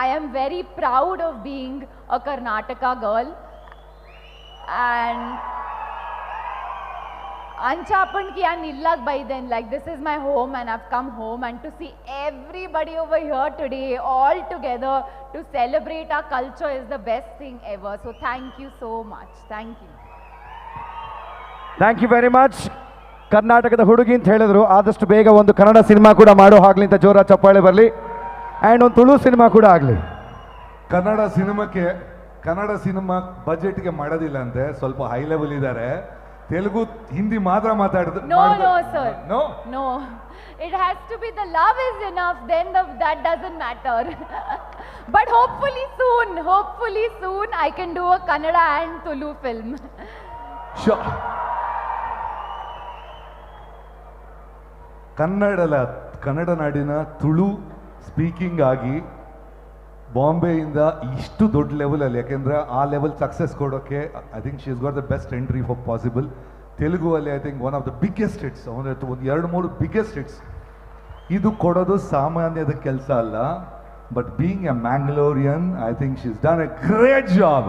Speaker 8: I am very proud of being a Karnataka girl. And Anchapanki and Nillag by then, like this is my home and I've come home, and to see everybody over here today all together to celebrate our culture is the best thing ever. So thank you so much. Thank you.
Speaker 9: Thank you very much. ಕರ್ನಾಟಕದ ಹುಡುಗಿ ಅಂತ ಹೇಳಿದ್ರು, ಆದಷ್ಟು ಬೇಗ ಒಂದು Kannada cinema ಕೂಡ ಮಾಡೋ ಹಾಗ್ಲಿ ಅಂತ ಜೋರ ಚಪ್ಪಾಳೆ ಬರಲಿ. ಆ್ಯಂಡ್ ಒಂದು ತುಳು ಸಿನಿಮಾ ಕೂಡ ಆಗಲಿ.
Speaker 11: ಕನ್ನಡ ಸಿನಿಮಾಕ್ಕೆ, ಕನ್ನಡ ಸಿನಿಮಾ ಬಜೆಟ್ಗೆ ಮಾಡೋದಿಲ್ಲ ಅಂತೆ, ಸ್ವಲ್ಪ ಹೈ ಲೆವೆಲ್ ಇದ್ದಾರೆ. ತೆಲುಗು ಹಿಂದಿ ಮಾತ್ರ ಮಾತಾಡಿದ್ರು.
Speaker 8: No, no, sir.
Speaker 11: No?
Speaker 8: No. It has to be the love is enough, then that doesn't matter. But hopefully soon I can do a Kannada and Tulu film.
Speaker 11: Sure. Kannada ನಾಡಿನ Tulu speaking ಆಗಿ ಬಾಂಬೆಯಿಂದ ಇಷ್ಟು ದೊಡ್ಡ ಲೆವೆಲಲ್ಲಿ, ಯಾಕೆಂದರೆ ಆ level success ಕೊಡೋಕ್ಕೆ I think she is got the best entry for possible. Telugu ಅಲ್ಲಿ I think one of the biggest hits, ಒಂದು 2-3 ಬಿಗ್ಗೆಸ್ಟ್ ಹಿಟ್ಸ್ ಇದು ಕೊಡೋದು ಸಾಮಾನ್ಯದ ಕೆಲಸ ಅಲ್ಲ. But being a Mangalorean, I think she is done a great job.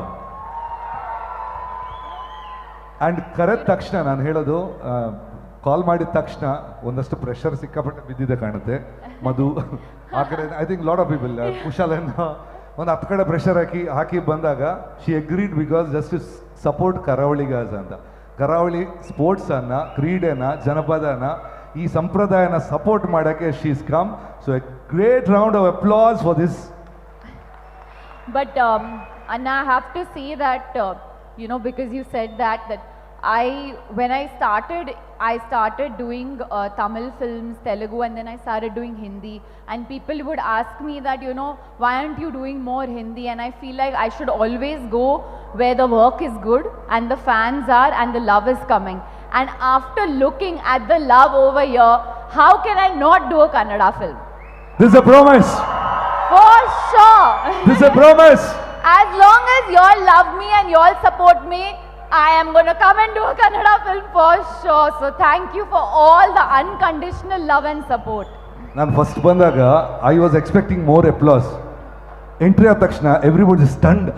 Speaker 11: And ಕರೆದ ತಕ್ಷಣ ನಾನು ಹೇಳೋದು, ಕಾಲ್ ಮಾಡಿದ ತಕ್ಷಣ ಒಂದಷ್ಟು ಪ್ರೆಷರ್ ಸಿಕ್ಕಾಪಟ್ಟೆ ಬಿದ್ದಿದೆ ಕಾಣುತ್ತೆ ಮಧು ಆ ಕಡೆ. I think lot of people ಕುಶಾಲನ್ನ ಒಂದು 10 ಕಡೆ ಪ್ರೆಷರ್ ಹಾಕಿ ಹಾಕಿ ಬಂದಾಗ she agreed because just to support Karavaligas ಅಂತ. ಕರಾವಳಿ ಸ್ಪೋರ್ಟ್ಸನ್ನು, ಕ್ರೀಡೆನ, ಜನಪದನ, ಈ ಸಂಪ್ರದಾಯನ ಸಪೋರ್ಟ್ ಮಾಡೋಕ್ಕೆ she is come. So a great round of applause for this.
Speaker 8: But Anna, I have to say that you know, because you said that when I started doing Tamil films, Telugu, and then I started doing Hindi, and people would ask me that, you know, why aren't you doing more Hindi? And I feel like I should always go where the work is good and the fans are and the love is coming. And after looking at the love over here, how can I not do a Kannada film?
Speaker 11: This is a promise.
Speaker 8: For sure.
Speaker 11: This is a promise.
Speaker 8: As long as you all love me and you all support me, I am going to come and do a Kannada film for sure. So thank you for all the unconditional love and support.
Speaker 11: ನಾನು first ಬಂದಾಗ I was expecting more applause. Entry ಆದ ತಕ್ಷಣ everybody stunned,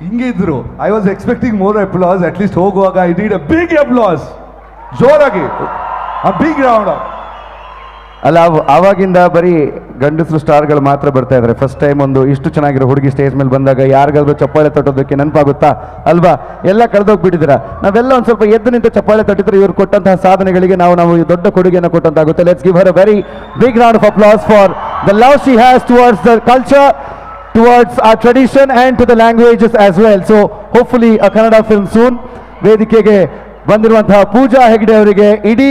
Speaker 11: ಹಿಂಗೆ ಇದ್ರು. I was expecting more applause, at least ಹೋಗುವಾಗ I need a big applause, ಜೋರಾಗಿ a big round.
Speaker 9: ಅಲ್ಲ, ಆವಾಗಿಂದ ಬರೀ ಗಂಡಸರು ಸ್ಟಾರ್ಗಳು ಮಾತ್ರ ಬರ್ತಾ ಇದ್ದಾರೆ. ಫಸ್ಟ್ ಟೈಮ್ ಒಂದು ಇಷ್ಟು ಚೆನ್ನಾಗಿರೋ ಹುಡುಗಿ ಸ್ಟೇಜ್ ಮೇಲೆ ಬಂದಾಗ ಯಾರಿಗಾದ್ರೂ ಚಪ್ಪಾಳೆ ತಟ್ಟೋದಕ್ಕೆ ನೆನಪಾಗುತ್ತಾ ಅಲ್ವಾ? ಎಲ್ಲ ಕಳೆದೋಗ್ಬಿಟ್ಟಿದ್ದೀರಾ. ನಾವೆಲ್ಲ ಒಂದು ಸ್ವಲ್ಪ ಎದ್ದು ನಿಂತು ಚಪ್ಪಾಳೆ ತಟ್ಟಿದ್ರೆ ಇವ್ರು ಕೊಟ್ಟಂತಹ ಸಾಧನೆಗಳಿಗೆ ನಾವು ನಾವು ದೊಡ್ಡ ಕೊಡುಗೆಯನ್ನು ಕೊಟ್ಟಂತಾಗುತ್ತೆ. Let's give her a very big round of applause for the love she has towards the culture, towards our tradition and to the languages as well. So hopefully a Kannada film soon. ವೇದಿಕೆಗೆ ಬಂದಿರುವಂತಹ ಪೂಜಾ ಹೆಗ್ಡೆ ಅವರಿಗೆ ಇಡೀ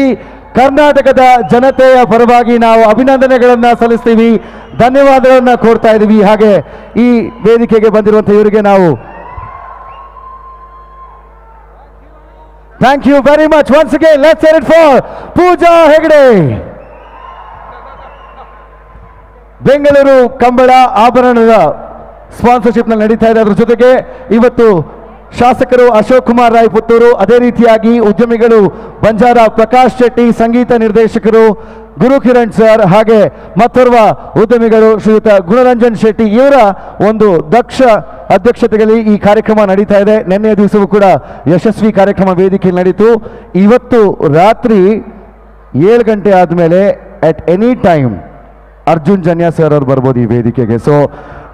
Speaker 9: ಕರ್ನಾಟಕದ ಜನತೆಯ ಪರವಾಗಿ ನಾವು ಅಭಿನಂದನೆಗಳನ್ನು ಸಲ್ಲಿಸ್ತೀವಿ, ಧನ್ಯವಾದಗಳನ್ನು ಕೋರ್ತಾ ಇದ್ದೀವಿ. ಹಾಗೆ ಈ ವೇದಿಕೆಗೆ ಬಂದಿರುವಂತಹ ಇವರಿಗೆ ನಾವು thank you very much. Once again let's hear it for Pooja Hegde. Bengaluru Kambala ಆಭರಣದ ಸ್ಪಾನ್ಸರ್ಶಿಪ್ನಲ್ಲಿ ನಡೀತಾ ಇದೆ. ಅದರ ಜೊತೆಗೆ ಇವತ್ತು ಶಾಸಕರು ಅಶೋಕ್ ಕುಮಾರ್ ರಾಯ್ ಪುತ್ತೂರು, ಅದೇ ರೀತಿಯಾಗಿ ಉದ್ಯಮಿಗಳು ಬಂಜಾರ ಪ್ರಕಾಶ್ ಶೆಟ್ಟಿ, ಸಂಗೀತ ನಿರ್ದೇಶಕರು ಗುರು ಕಿರಣ್ ಸರ್, ಹಾಗೆ ಮತ್ತೋರ್ವ ಉದ್ಯಮಿಗಳು ಶ್ರೀಯುತ ಗುಣರಂಜನ್ ಶೆಟ್ಟಿ ಇವರ ಒಂದು ದಕ್ಷ ಅಧ್ಯಕ್ಷತೆಯಲ್ಲಿ ಈ ಕಾರ್ಯಕ್ರಮ ನಡೀತಾ ಇದೆ. ನಿನ್ನೆಯ ದಿವಸವೂ ಕೂಡ ಯಶಸ್ವಿ ಕಾರ್ಯಕ್ರಮ ವೇದಿಕೆಯಲ್ಲಿ ನಡೀತು. ಇವತ್ತು ರಾತ್ರಿ 7 ಗಂಟೆ ಆದಮೇಲೆ at any time Arjun Janya sir ಅವರು ಬರ್ಬೋದು ಈ ವೇದಿಕೆಗೆ. ಸೊ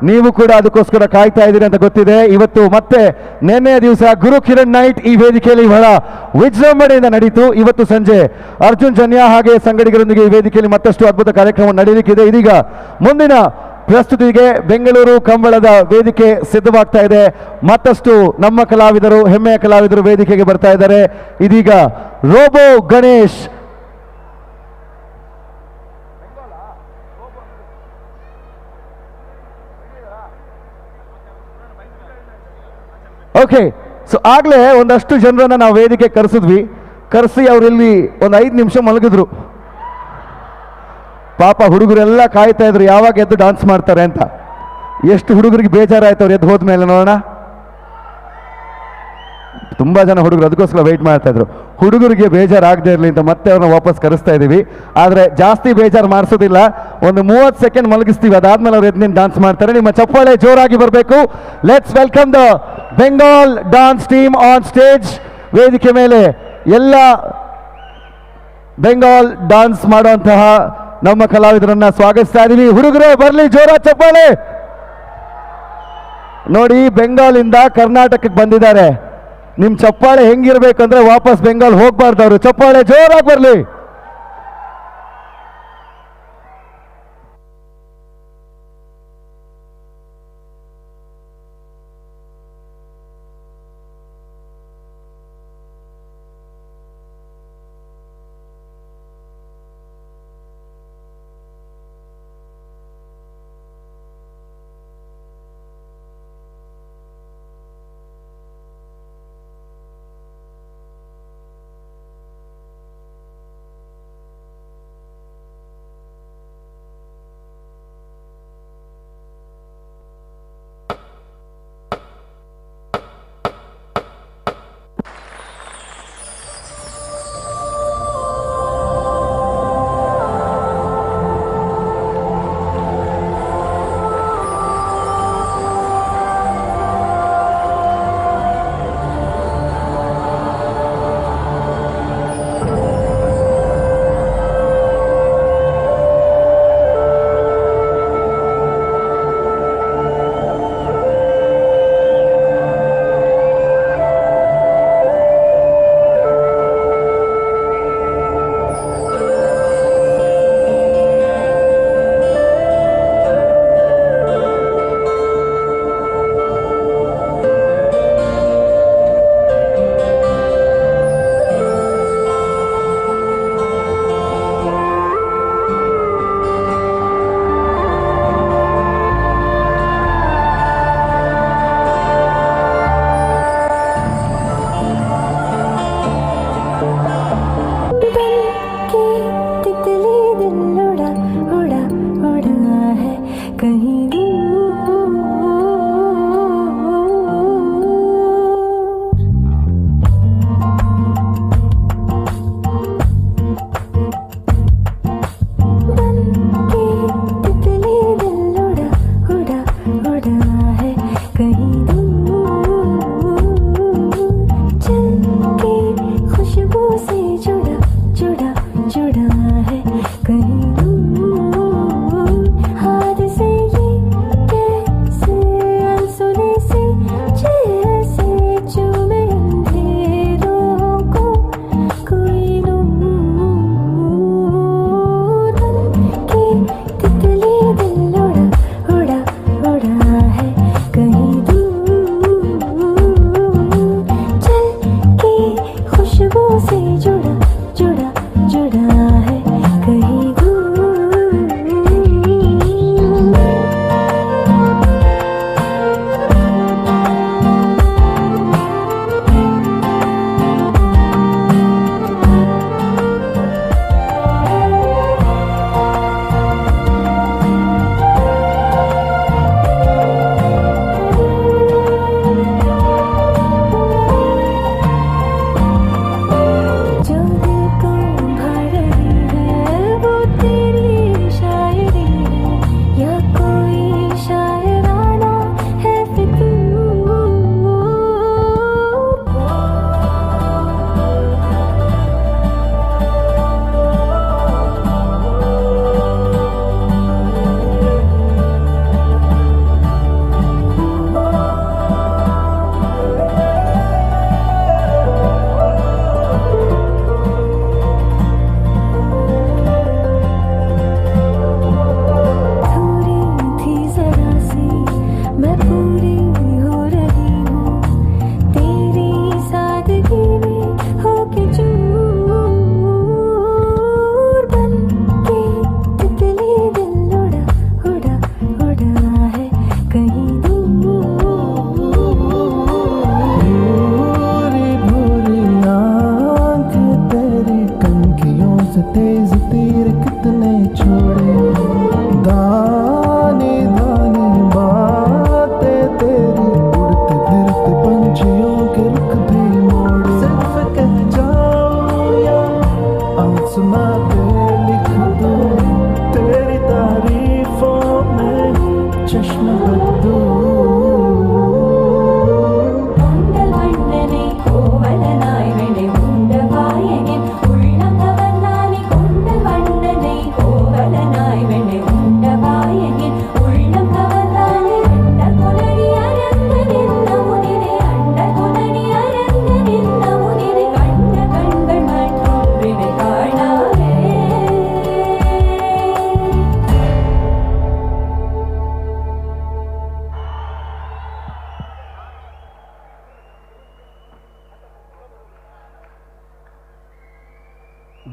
Speaker 9: ನೀವು ಕೂಡ ಅದಕ್ಕೋಸ್ಕರ ಕಾಯ್ತಾ ಇದ್ದೀರಿ ಅಂತ ಗೊತ್ತಿದೆ. ಇವತ್ತು ಮತ್ತೆ ನಿನ್ನೆಯ ದಿವಸ ಗುರು ಕಿರಣ್ ನೈಟ್ ಈ ವೇದಿಕೆಯಲ್ಲಿ ಬಹಳ ವಿಜೃಂಭಣೆಯಿಂದ ನಡೀತು. ಇವತ್ತು ಸಂಜೆ ಅರ್ಜುನ್ ಜನ್ಯಾ ಹಾಗೆ ಸಂಗಡಿಗರೊಂದಿಗೆ ಈ ವೇದಿಕೆಯಲ್ಲಿ ಮತ್ತಷ್ಟು ಅದ್ಭುತ ಕಾರ್ಯಕ್ರಮ ನಡೆಯಲಿಕ್ಕಿದೆ. ಇದೀಗ ಮುಂದಿನ ಪ್ರಸ್ತುತಿಗೆ ಬೆಂಗಳೂರು ಕಂಬಳದ ವೇದಿಕೆ ಸಿದ್ಧವಾಗ್ತಾ ಇದೆ. ಮತ್ತಷ್ಟು ನಮ್ಮ ಕಲಾವಿದರು, ಹೆಮ್ಮೆಯ ಕಲಾವಿದರು ವೇದಿಕೆಗೆ ಬರ್ತಾ ಇದ್ದಾರೆ. ಇದೀಗ ರೋಬೋ ಗಣೇಶ್ ಓಕೆ, ಸೊ ಆಗಲೇ ಒಂದಷ್ಟು ಜನರನ್ನ ನಾವು ವೇದಿಕೆ ಕರೆಸಿದ್ವಿ. ಕರೆಸಿ ಅವರಿಲ್ಲಿ ಒಂದು 5 ನಿಮಿಷ ಮಲಗಿದ್ರು. ಪಾಪ ಹುಡುಗರೆಲ್ಲ ಕಾಯ್ತಾ ಇದ್ರು ಯಾವಾಗ ಎದ್ದು ಡಾನ್ಸ್ ಮಾಡ್ತಾರೆ ಅಂತ. ಎಷ್ಟು ಹುಡುಗರಿಗೆ ಬೇಜಾರಾಯ್ತು ಅವ್ರು ಎದ್ದು ಹೋದ್ಮೇಲೆ ನೋಡೋಣ. ತುಂಬಾ ಜನ ಹುಡುಗರು ಅದಕ್ಕೋಸ್ಕರ ವೆಯ್ಟ್ ಮಾಡ್ತಾ ಇದ್ರು. ಹುಡುಗರಿಗೆ ಬೇಜಾರಾಗದೇ ಇರಲಿ ಅಂತ ಮತ್ತೆ ಅವ್ರನ್ನ ವಾಪಸ್ ಕರೆಸ್ತಾ ಇದ್ದೀವಿ. ಆದರೆ ಜಾಸ್ತಿ ಬೇಜಾರು ಮಾಡಿಸೋದಿಲ್ಲ, ಒಂದು 30 ಸೆಕೆಂಡ್ ಮಲಗಿಸ್ತೀವಿ, ಅದಾದ್ಮೇಲೆ ಅವ್ರು ಎದ್ದು ನಿಂತು ಡಾನ್ಸ್ ಮಾಡ್ತಾರೆ. ನಿಮ್ಮ ಚಪ್ಪಾಳೆ ಜೋರಾಗಿ ಬರಬೇಕು. Let's welcome the Bengal dance team on stage. ವೇದಿಕೆ ಮೇಲೆ ಎಲ್ಲ ಬೆಂಗಾಲ್ ಡಾನ್ಸ್ ಮಾಡುವಂತಹ ನಮ್ಮ ಕಲಾವಿದರನ್ನ ಸ್ವಾಗತಿಸ್ತಾ ಇದ್ದೀವಿ. ಹುಡುಗರೇ ಬರಲಿ, ಜೋರ ಚಪ್ಪಾಳೆ. ನೋಡಿ, ಬೆಂಗಾಲಿಂದ ಕರ್ನಾಟಕಕ್ಕೆ ಬಂದಿದ್ದಾರೆ. ನಿಮ್ ಚಪ್ಪಾಳೆ ಹೆಂಗಿರ್ಬೇಕಂದ್ರೆ ವಾಪಸ್ ಬೆಂಗಾಲ್ ಹೋಗ್ಬಾರ್ದು ಅವರು. ಚಪ್ಪಾಳೆ ಜೋರಾಗಿ ಬರಲಿ.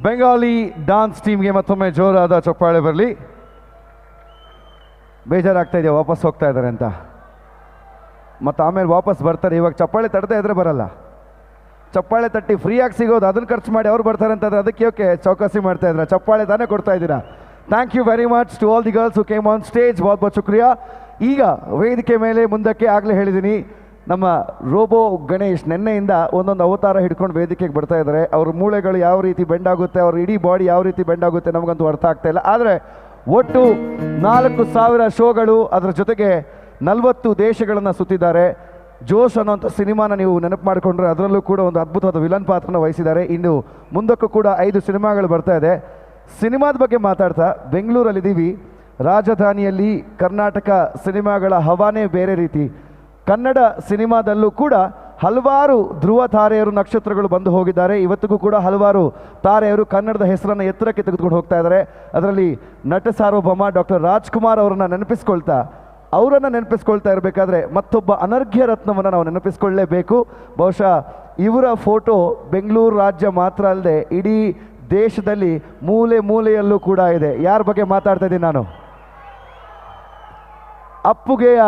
Speaker 9: ಬೆಂಗಾಲಿ ಡಾನ್ಸ್ ಟೀಮ್ಗೆ ಮತ್ತೊಮ್ಮೆ ಜೋರಾದ ಚಪ್ಪಾಳೆ ಬರಲಿ. ಬೇಜಾರಾಗ್ತಾ ಇದೆಯಾ ವಾಪಸ್ ಹೋಗ್ತಾ ಇದ್ದಾರೆ ಅಂತ? ಮತ್ತು ಆಮೇಲೆ ವಾಪಸ್ ಬರ್ತಾರೆ. ಇವಾಗ ಚಪ್ಪಾಳೆ ತಟ್ಟದೇ ಇದ್ರೆ ಬರಲ್ಲ. ಚಪ್ಪಾಳೆ ತಟ್ಟಿ ಫ್ರೀಯಾಗಿ ಸಿಗೋದು, ಅದನ್ನು ಖರ್ಚು ಮಾಡಿ ಅವ್ರು ಬರ್ತಾರೆ ಅಂತಂದರೆ ಅದಕ್ಕೆ ಓಕೆ ಚೌಕಾಸಿ ಮಾಡ್ತಾ ಇದ್ದಾರೆ. ಚಪ್ಪಾಳೆ ತಾನೇ ಕೊಡ್ತಾ ಇದ್ದೀರಾ. Thank you very much to all the girls who came on stage. Bahut bahut ಶುಕ್ರಿಯಾ. ಈಗ ವೇದಿಕೆ ಮೇಲೆ ಮುಂದಕ್ಕೆ ಆಗಲೇ ಹೇಳಿದ್ದೀನಿ, ನಮ್ಮ ರೋಬೋ ಗಣೇಶ್ ನಿನ್ನೆಯಿಂದ ಒಂದೊಂದು ಅವತಾರ ಹಿಡ್ಕೊಂಡು ವೇದಿಕೆಗೆ ಬರ್ತಾ ಇದ್ದಾರೆ. ಅವ್ರ ಮೂಳೆಗಳು ಯಾವ ರೀತಿ ಬೆಂಡ್ ಆಗುತ್ತೆ, ಅವ್ರ ಇಡೀ ಬಾಡಿ ಯಾವ ರೀತಿ ಬೆಂಡ್ ಆಗುತ್ತೆ ನಮಗಂತೂ ಅರ್ಥ ಆಗ್ತಾ ಇಲ್ಲ. ಆದರೆ ಒಟ್ಟು 4000 ಶೋಗಳು, ಅದರ ಜೊತೆಗೆ 40 ದೇಶಗಳನ್ನು ಸುತ್ತಿದ್ದಾರೆ. ಜೋಶ್ ಅನ್ನೋಂಥ ಸಿನಿಮಾನ ನೀವು ನೆನಪು ಮಾಡಿಕೊಂಡ್ರೆ ಅದರಲ್ಲೂ ಕೂಡ ಒಂದು ಅದ್ಭುತವಾದ ವಿಲನ್ ಪಾತ್ರನ ವಹಿಸಿದ್ದಾರೆ. ಇನ್ನು ಮುಂದಕ್ಕೂ ಕೂಡ 5 ಸಿನಿಮಾಗಳು ಬರ್ತಾ ಇದೆ. ಸಿನಿಮಾದ ಬಗ್ಗೆ ಮಾತಾಡ್ತಾ ಬೆಂಗಳೂರಲ್ಲಿದ್ದೀವಿ, ರಾಜಧಾನಿಯಲ್ಲಿ ಕರ್ನಾಟಕ ಸಿನಿಮಾಗಳ ಹವಾನೇ ಬೇರೆ ರೀತಿ. ಕನ್ನಡ ಸಿನಿಮಾದಲ್ಲೂ ಕೂಡ ಹಲವಾರು ಧ್ರುವ ತಾರೆಯರು, ನಕ್ಷತ್ರಗಳು ಬಂದು ಹೋಗಿದ್ದಾರೆ. ಇವತ್ತಿಗೂ ಕೂಡ ಹಲವಾರು ತಾರೆಯರು ಕನ್ನಡದ ಹೆಸರನ್ನು ಎತ್ತರಕ್ಕೆ ತೆಗೆದುಕೊಂಡು ಹೋಗ್ತಾ ಇದ್ದಾರೆ. ಅದರಲ್ಲಿ ನಟ ಸಾರ್ವಭೌಮ ಡಾಕ್ಟರ್ ರಾಜ್ಕುಮಾರ್ ಅವರನ್ನು ನೆನಪಿಸ್ಕೊಳ್ತಾ, ಅವರನ್ನು ನೆನಪಿಸ್ಕೊಳ್ತಾ ಇರಬೇಕಾದ್ರೆ ಮತ್ತೊಬ್ಬ ಅನರ್ಘ್ಯ ರತ್ನವನ್ನು ನಾವು ನೆನಪಿಸ್ಕೊಳ್ಳೇಬೇಕು. ಬಹುಶಃ ಇವರ ಫೋಟೋ ಬೆಂಗಳೂರು ರಾಜ್ಯ ಮಾತ್ರ ಅಲ್ಲದೆ ಇಡೀ ದೇಶದಲ್ಲಿ ಮೂಲೆ ಮೂಲೆಯಲ್ಲೂ ಕೂಡ ಇದೆ. ಯಾರ ಬಗ್ಗೆ ಮಾತಾಡ್ತಾ ಇದ್ದೀನಿ ನಾನು? ಅಪ್ಪುಗೆಯ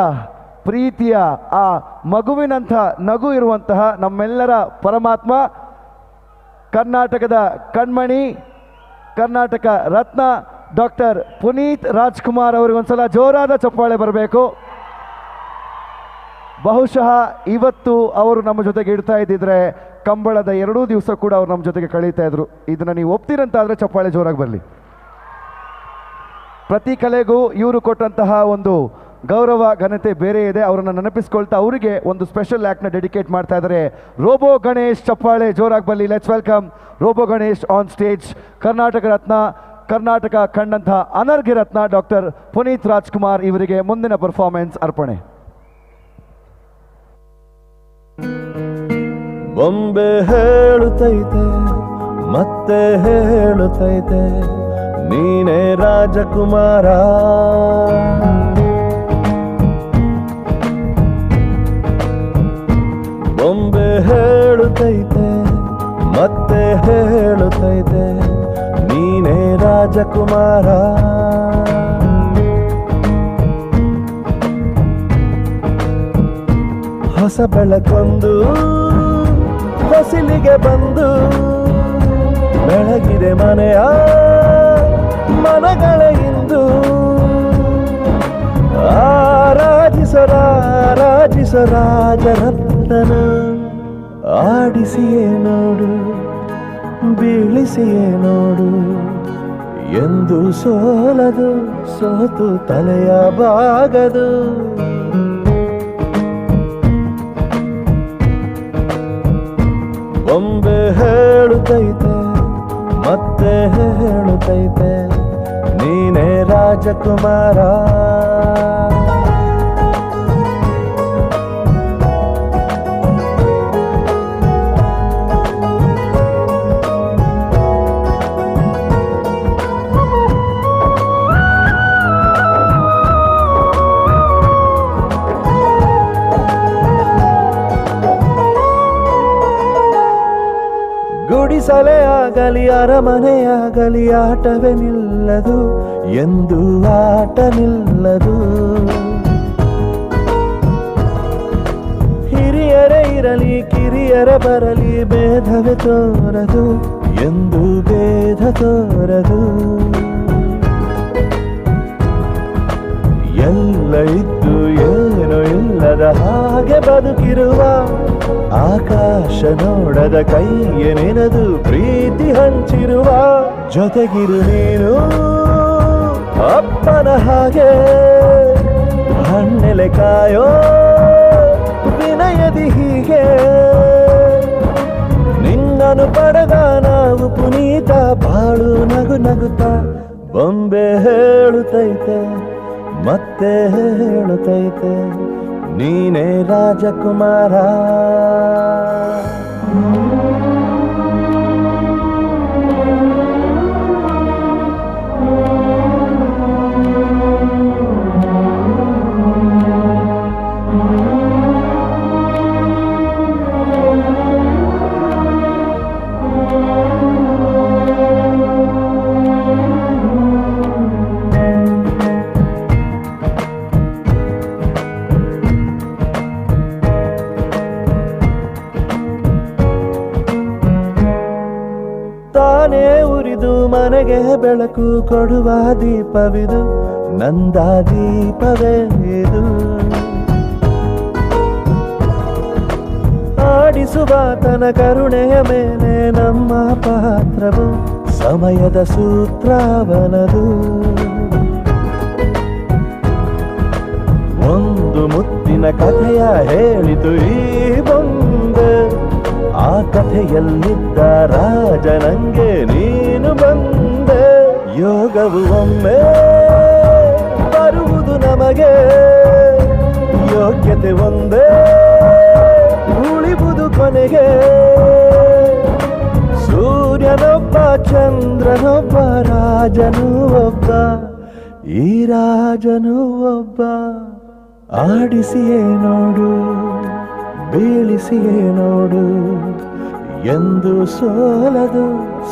Speaker 9: ಪ್ರೀತಿಯ ಆ ಮಗುವಿನಂಥ ನಗು ಇರುವಂತಹ ನಮ್ಮೆಲ್ಲರ ಪರಮಾತ್ಮ, ಕರ್ನಾಟಕದ ಕಣ್ಮಣಿ, ಕರ್ನಾಟಕ ರತ್ನ ಡಾಕ್ಟರ್ ಪುನೀತ್ ರಾಜ್ಕುಮಾರ್ ಅವರಿಗೊಂದ್ಸಲ ಜೋರಾದ ಚಪ್ಪಾಳೆ ಬರಬೇಕು. ಬಹುಶಃ ಇವತ್ತು ಅವರು ನಮ್ಮ ಜೊತೆಗೆ ಇಡ್ತಾ ಇದ್ದಿದ್ರೆ ಕಂಬಳದ 2 ದಿವಸ ಕೂಡ ಅವರು ನಮ್ಮ ಜೊತೆಗೆ ಕಳೀತಾ ಇದ್ರು. ಇದನ್ನು ನೀವು ಒಪ್ತೀರಂತಾದರೆ ಚಪ್ಪಾಳೆ ಜೋರಾಗಿ ಬರಲಿ. ಪ್ರತಿ ಕಲೆಗೂ ಇವರು ಕೊಟ್ಟಂತಹ ಒಂದು ಗೌರವ ಘನತೆ ಬೇರೆ ಇದೆ. ಅವರನ್ನು ನೆನಪಿಸ್ಕೊಳ್ತಾ ಅವರಿಗೆ ಒಂದು ಸ್ಪೆಷಲ್ ಆ್ಯಕ್ಟ್ನ ಡೆಡಿಕೇಟ್ ಮಾಡ್ತಾ ಇದ್ದಾರೆ ರೋಬೋ ಗಣೇಶ್. ಚಪ್ಪಾಳೆ ಜೋರಾಗಿ ಬರಲಿ. Let's welcome Robo Ganesh on stage. Karnataka Ratna, Karnataka ಕಂಡಂತಹ ಅನರ್ಘ್ಯ ರತ್ನ ಡಾಕ್ಟರ್ ಪುನೀತ್ ರಾಜ್ಕುಮಾರ್ ಇವರಿಗೆ ಮುಂದಿನ ಪರ್ಫಾರ್ಮೆನ್ಸ್ ಅರ್ಪಣೆ.
Speaker 14: ಬೊಂಬೆ ಹೇಳುತ್ತೈತೆ ಮತ್ತೆ ಹೇಳುತ್ತೈತೆ, ನೀನೇ ರಾಜಕುಮಾರ. ಬೊಂಬೆ ಹೇಳುತ್ತೈತೆ ಮತ್ತೆ ಹೇಳುತ್ತೈತೆ, ನೀನೇ ರಾಜಕುಮಾರ. ಹೊಸ ಬೆಳಕೊಂದು ಹೊಸಿಲಿಗೆ ಬಂದು ಬೆಳಗಿದೆ ಮನೆಯ ಮನಗಳ ಇಂದು. ಆರಾಧಿಸರಾರಾಧಿಸ ರಾಜರತ್ನನ, ಆಡಿಸಿಯೇ ನೋಡು ಬೀಳಿಸಿಯೇ ನೋಡು, ಎಂದು ಸೋಲದು ಸೋತು ತಲೆಯ ಬಾಗದು. ಬೊಂಬೆ ಹೇಳುತ್ತೈತೆ ಮತ್ತೆ ಹೇಳುತ್ತೈತೆ, ನೀನೇ ರಾಜಕುಮಾರ. ಗುಡಿಸಲೇ ಆಗಲಿ ಅರಮನೆಯಾಗಲಿ ಆಟವೇ ನಿಲ್ಲದು, ಎಂದು ಆಟ ನಿಲ್ಲದು. ಹಿರಿಯರೇ ಇರಲಿ ಕಿರಿಯರ ಬರಲಿ ಭೇದವೇ ತೋರದು, ಎಂದು ಭೇದ ತೋರದು. ಎಲ್ಲ ಇದ್ದು ಏನೂ ಇಲ್ಲದ ಹಾಗೆ ಬದುಕಿರುವ, ಆಕಾಶ ನೋಡದ ಕೈಯ ನೆನೆದು ಪ್ರೀತಿ ಹಂಚಿರುವ, ಜೊತೆಗಿರು ನೀನು ಅಪ್ಪನ ಹಾಗೆ, ಹಣ್ಣೆಲೆ ಕಾಯೋ ವಿನಯದಿ ಹೀಗೆ. ನಿನ್ನನು ಪಡೆದ ನಾವು ಪುನೀತ, ಬಾಳು ನಗು ನಗುತ್ತಾ. ಬೊಂಬೆ ಹೇಳುತ್ತೈತೆ ಮತ್ತೆ ಹೇಳುತ್ತೈತೆ, ನೀನೇ ರಾಜಕುಮಾರ. ಮನೆಗೆ ಬೆಳಕು ಕೊಡುವ ದೀಪವಿದು, ನಂದ ದೀಪವೇ ಇದು. ಆಡಿಸುವ ತನ ಕರುಣೆಯ ಮೇಲೆ ನಮ್ಮ ಪಾತ್ರವು, ಸಮಯದ ಸೂತ್ರವನದು. ಒಂದು ಮುತ್ತಿನ ಕಥೆಯ ಹೇಳಿತು ಈ ಬೊಂಬೆ, ಆ ಕಥೆಯಲ್ಲಿದ್ದ ರಾಜನಂಗೆ ನೀನು ಬಂದೆ. ಯೋಗವು ಒಮ್ಮೆ ಬರುವುದು ನಮಗೆ, ಯೋಗ್ಯತೆ ಒಂದೇ ಉಳಿವುದು ಕೊನೆಗೆ. ಸೂರ್ಯನೊಬ್ಬ ಚಂದ್ರನೊಬ್ಬ ರಾಜನೂ ಒಬ್ಬ, ಈ ರಾಜನೂ ಒಬ್ಬ. ಆಡಿಸಿಯೇ ನೋಡು ಬೀಳಿಸಿಯೇ ನೋಡು, ಎಂದು ಸೋಲದು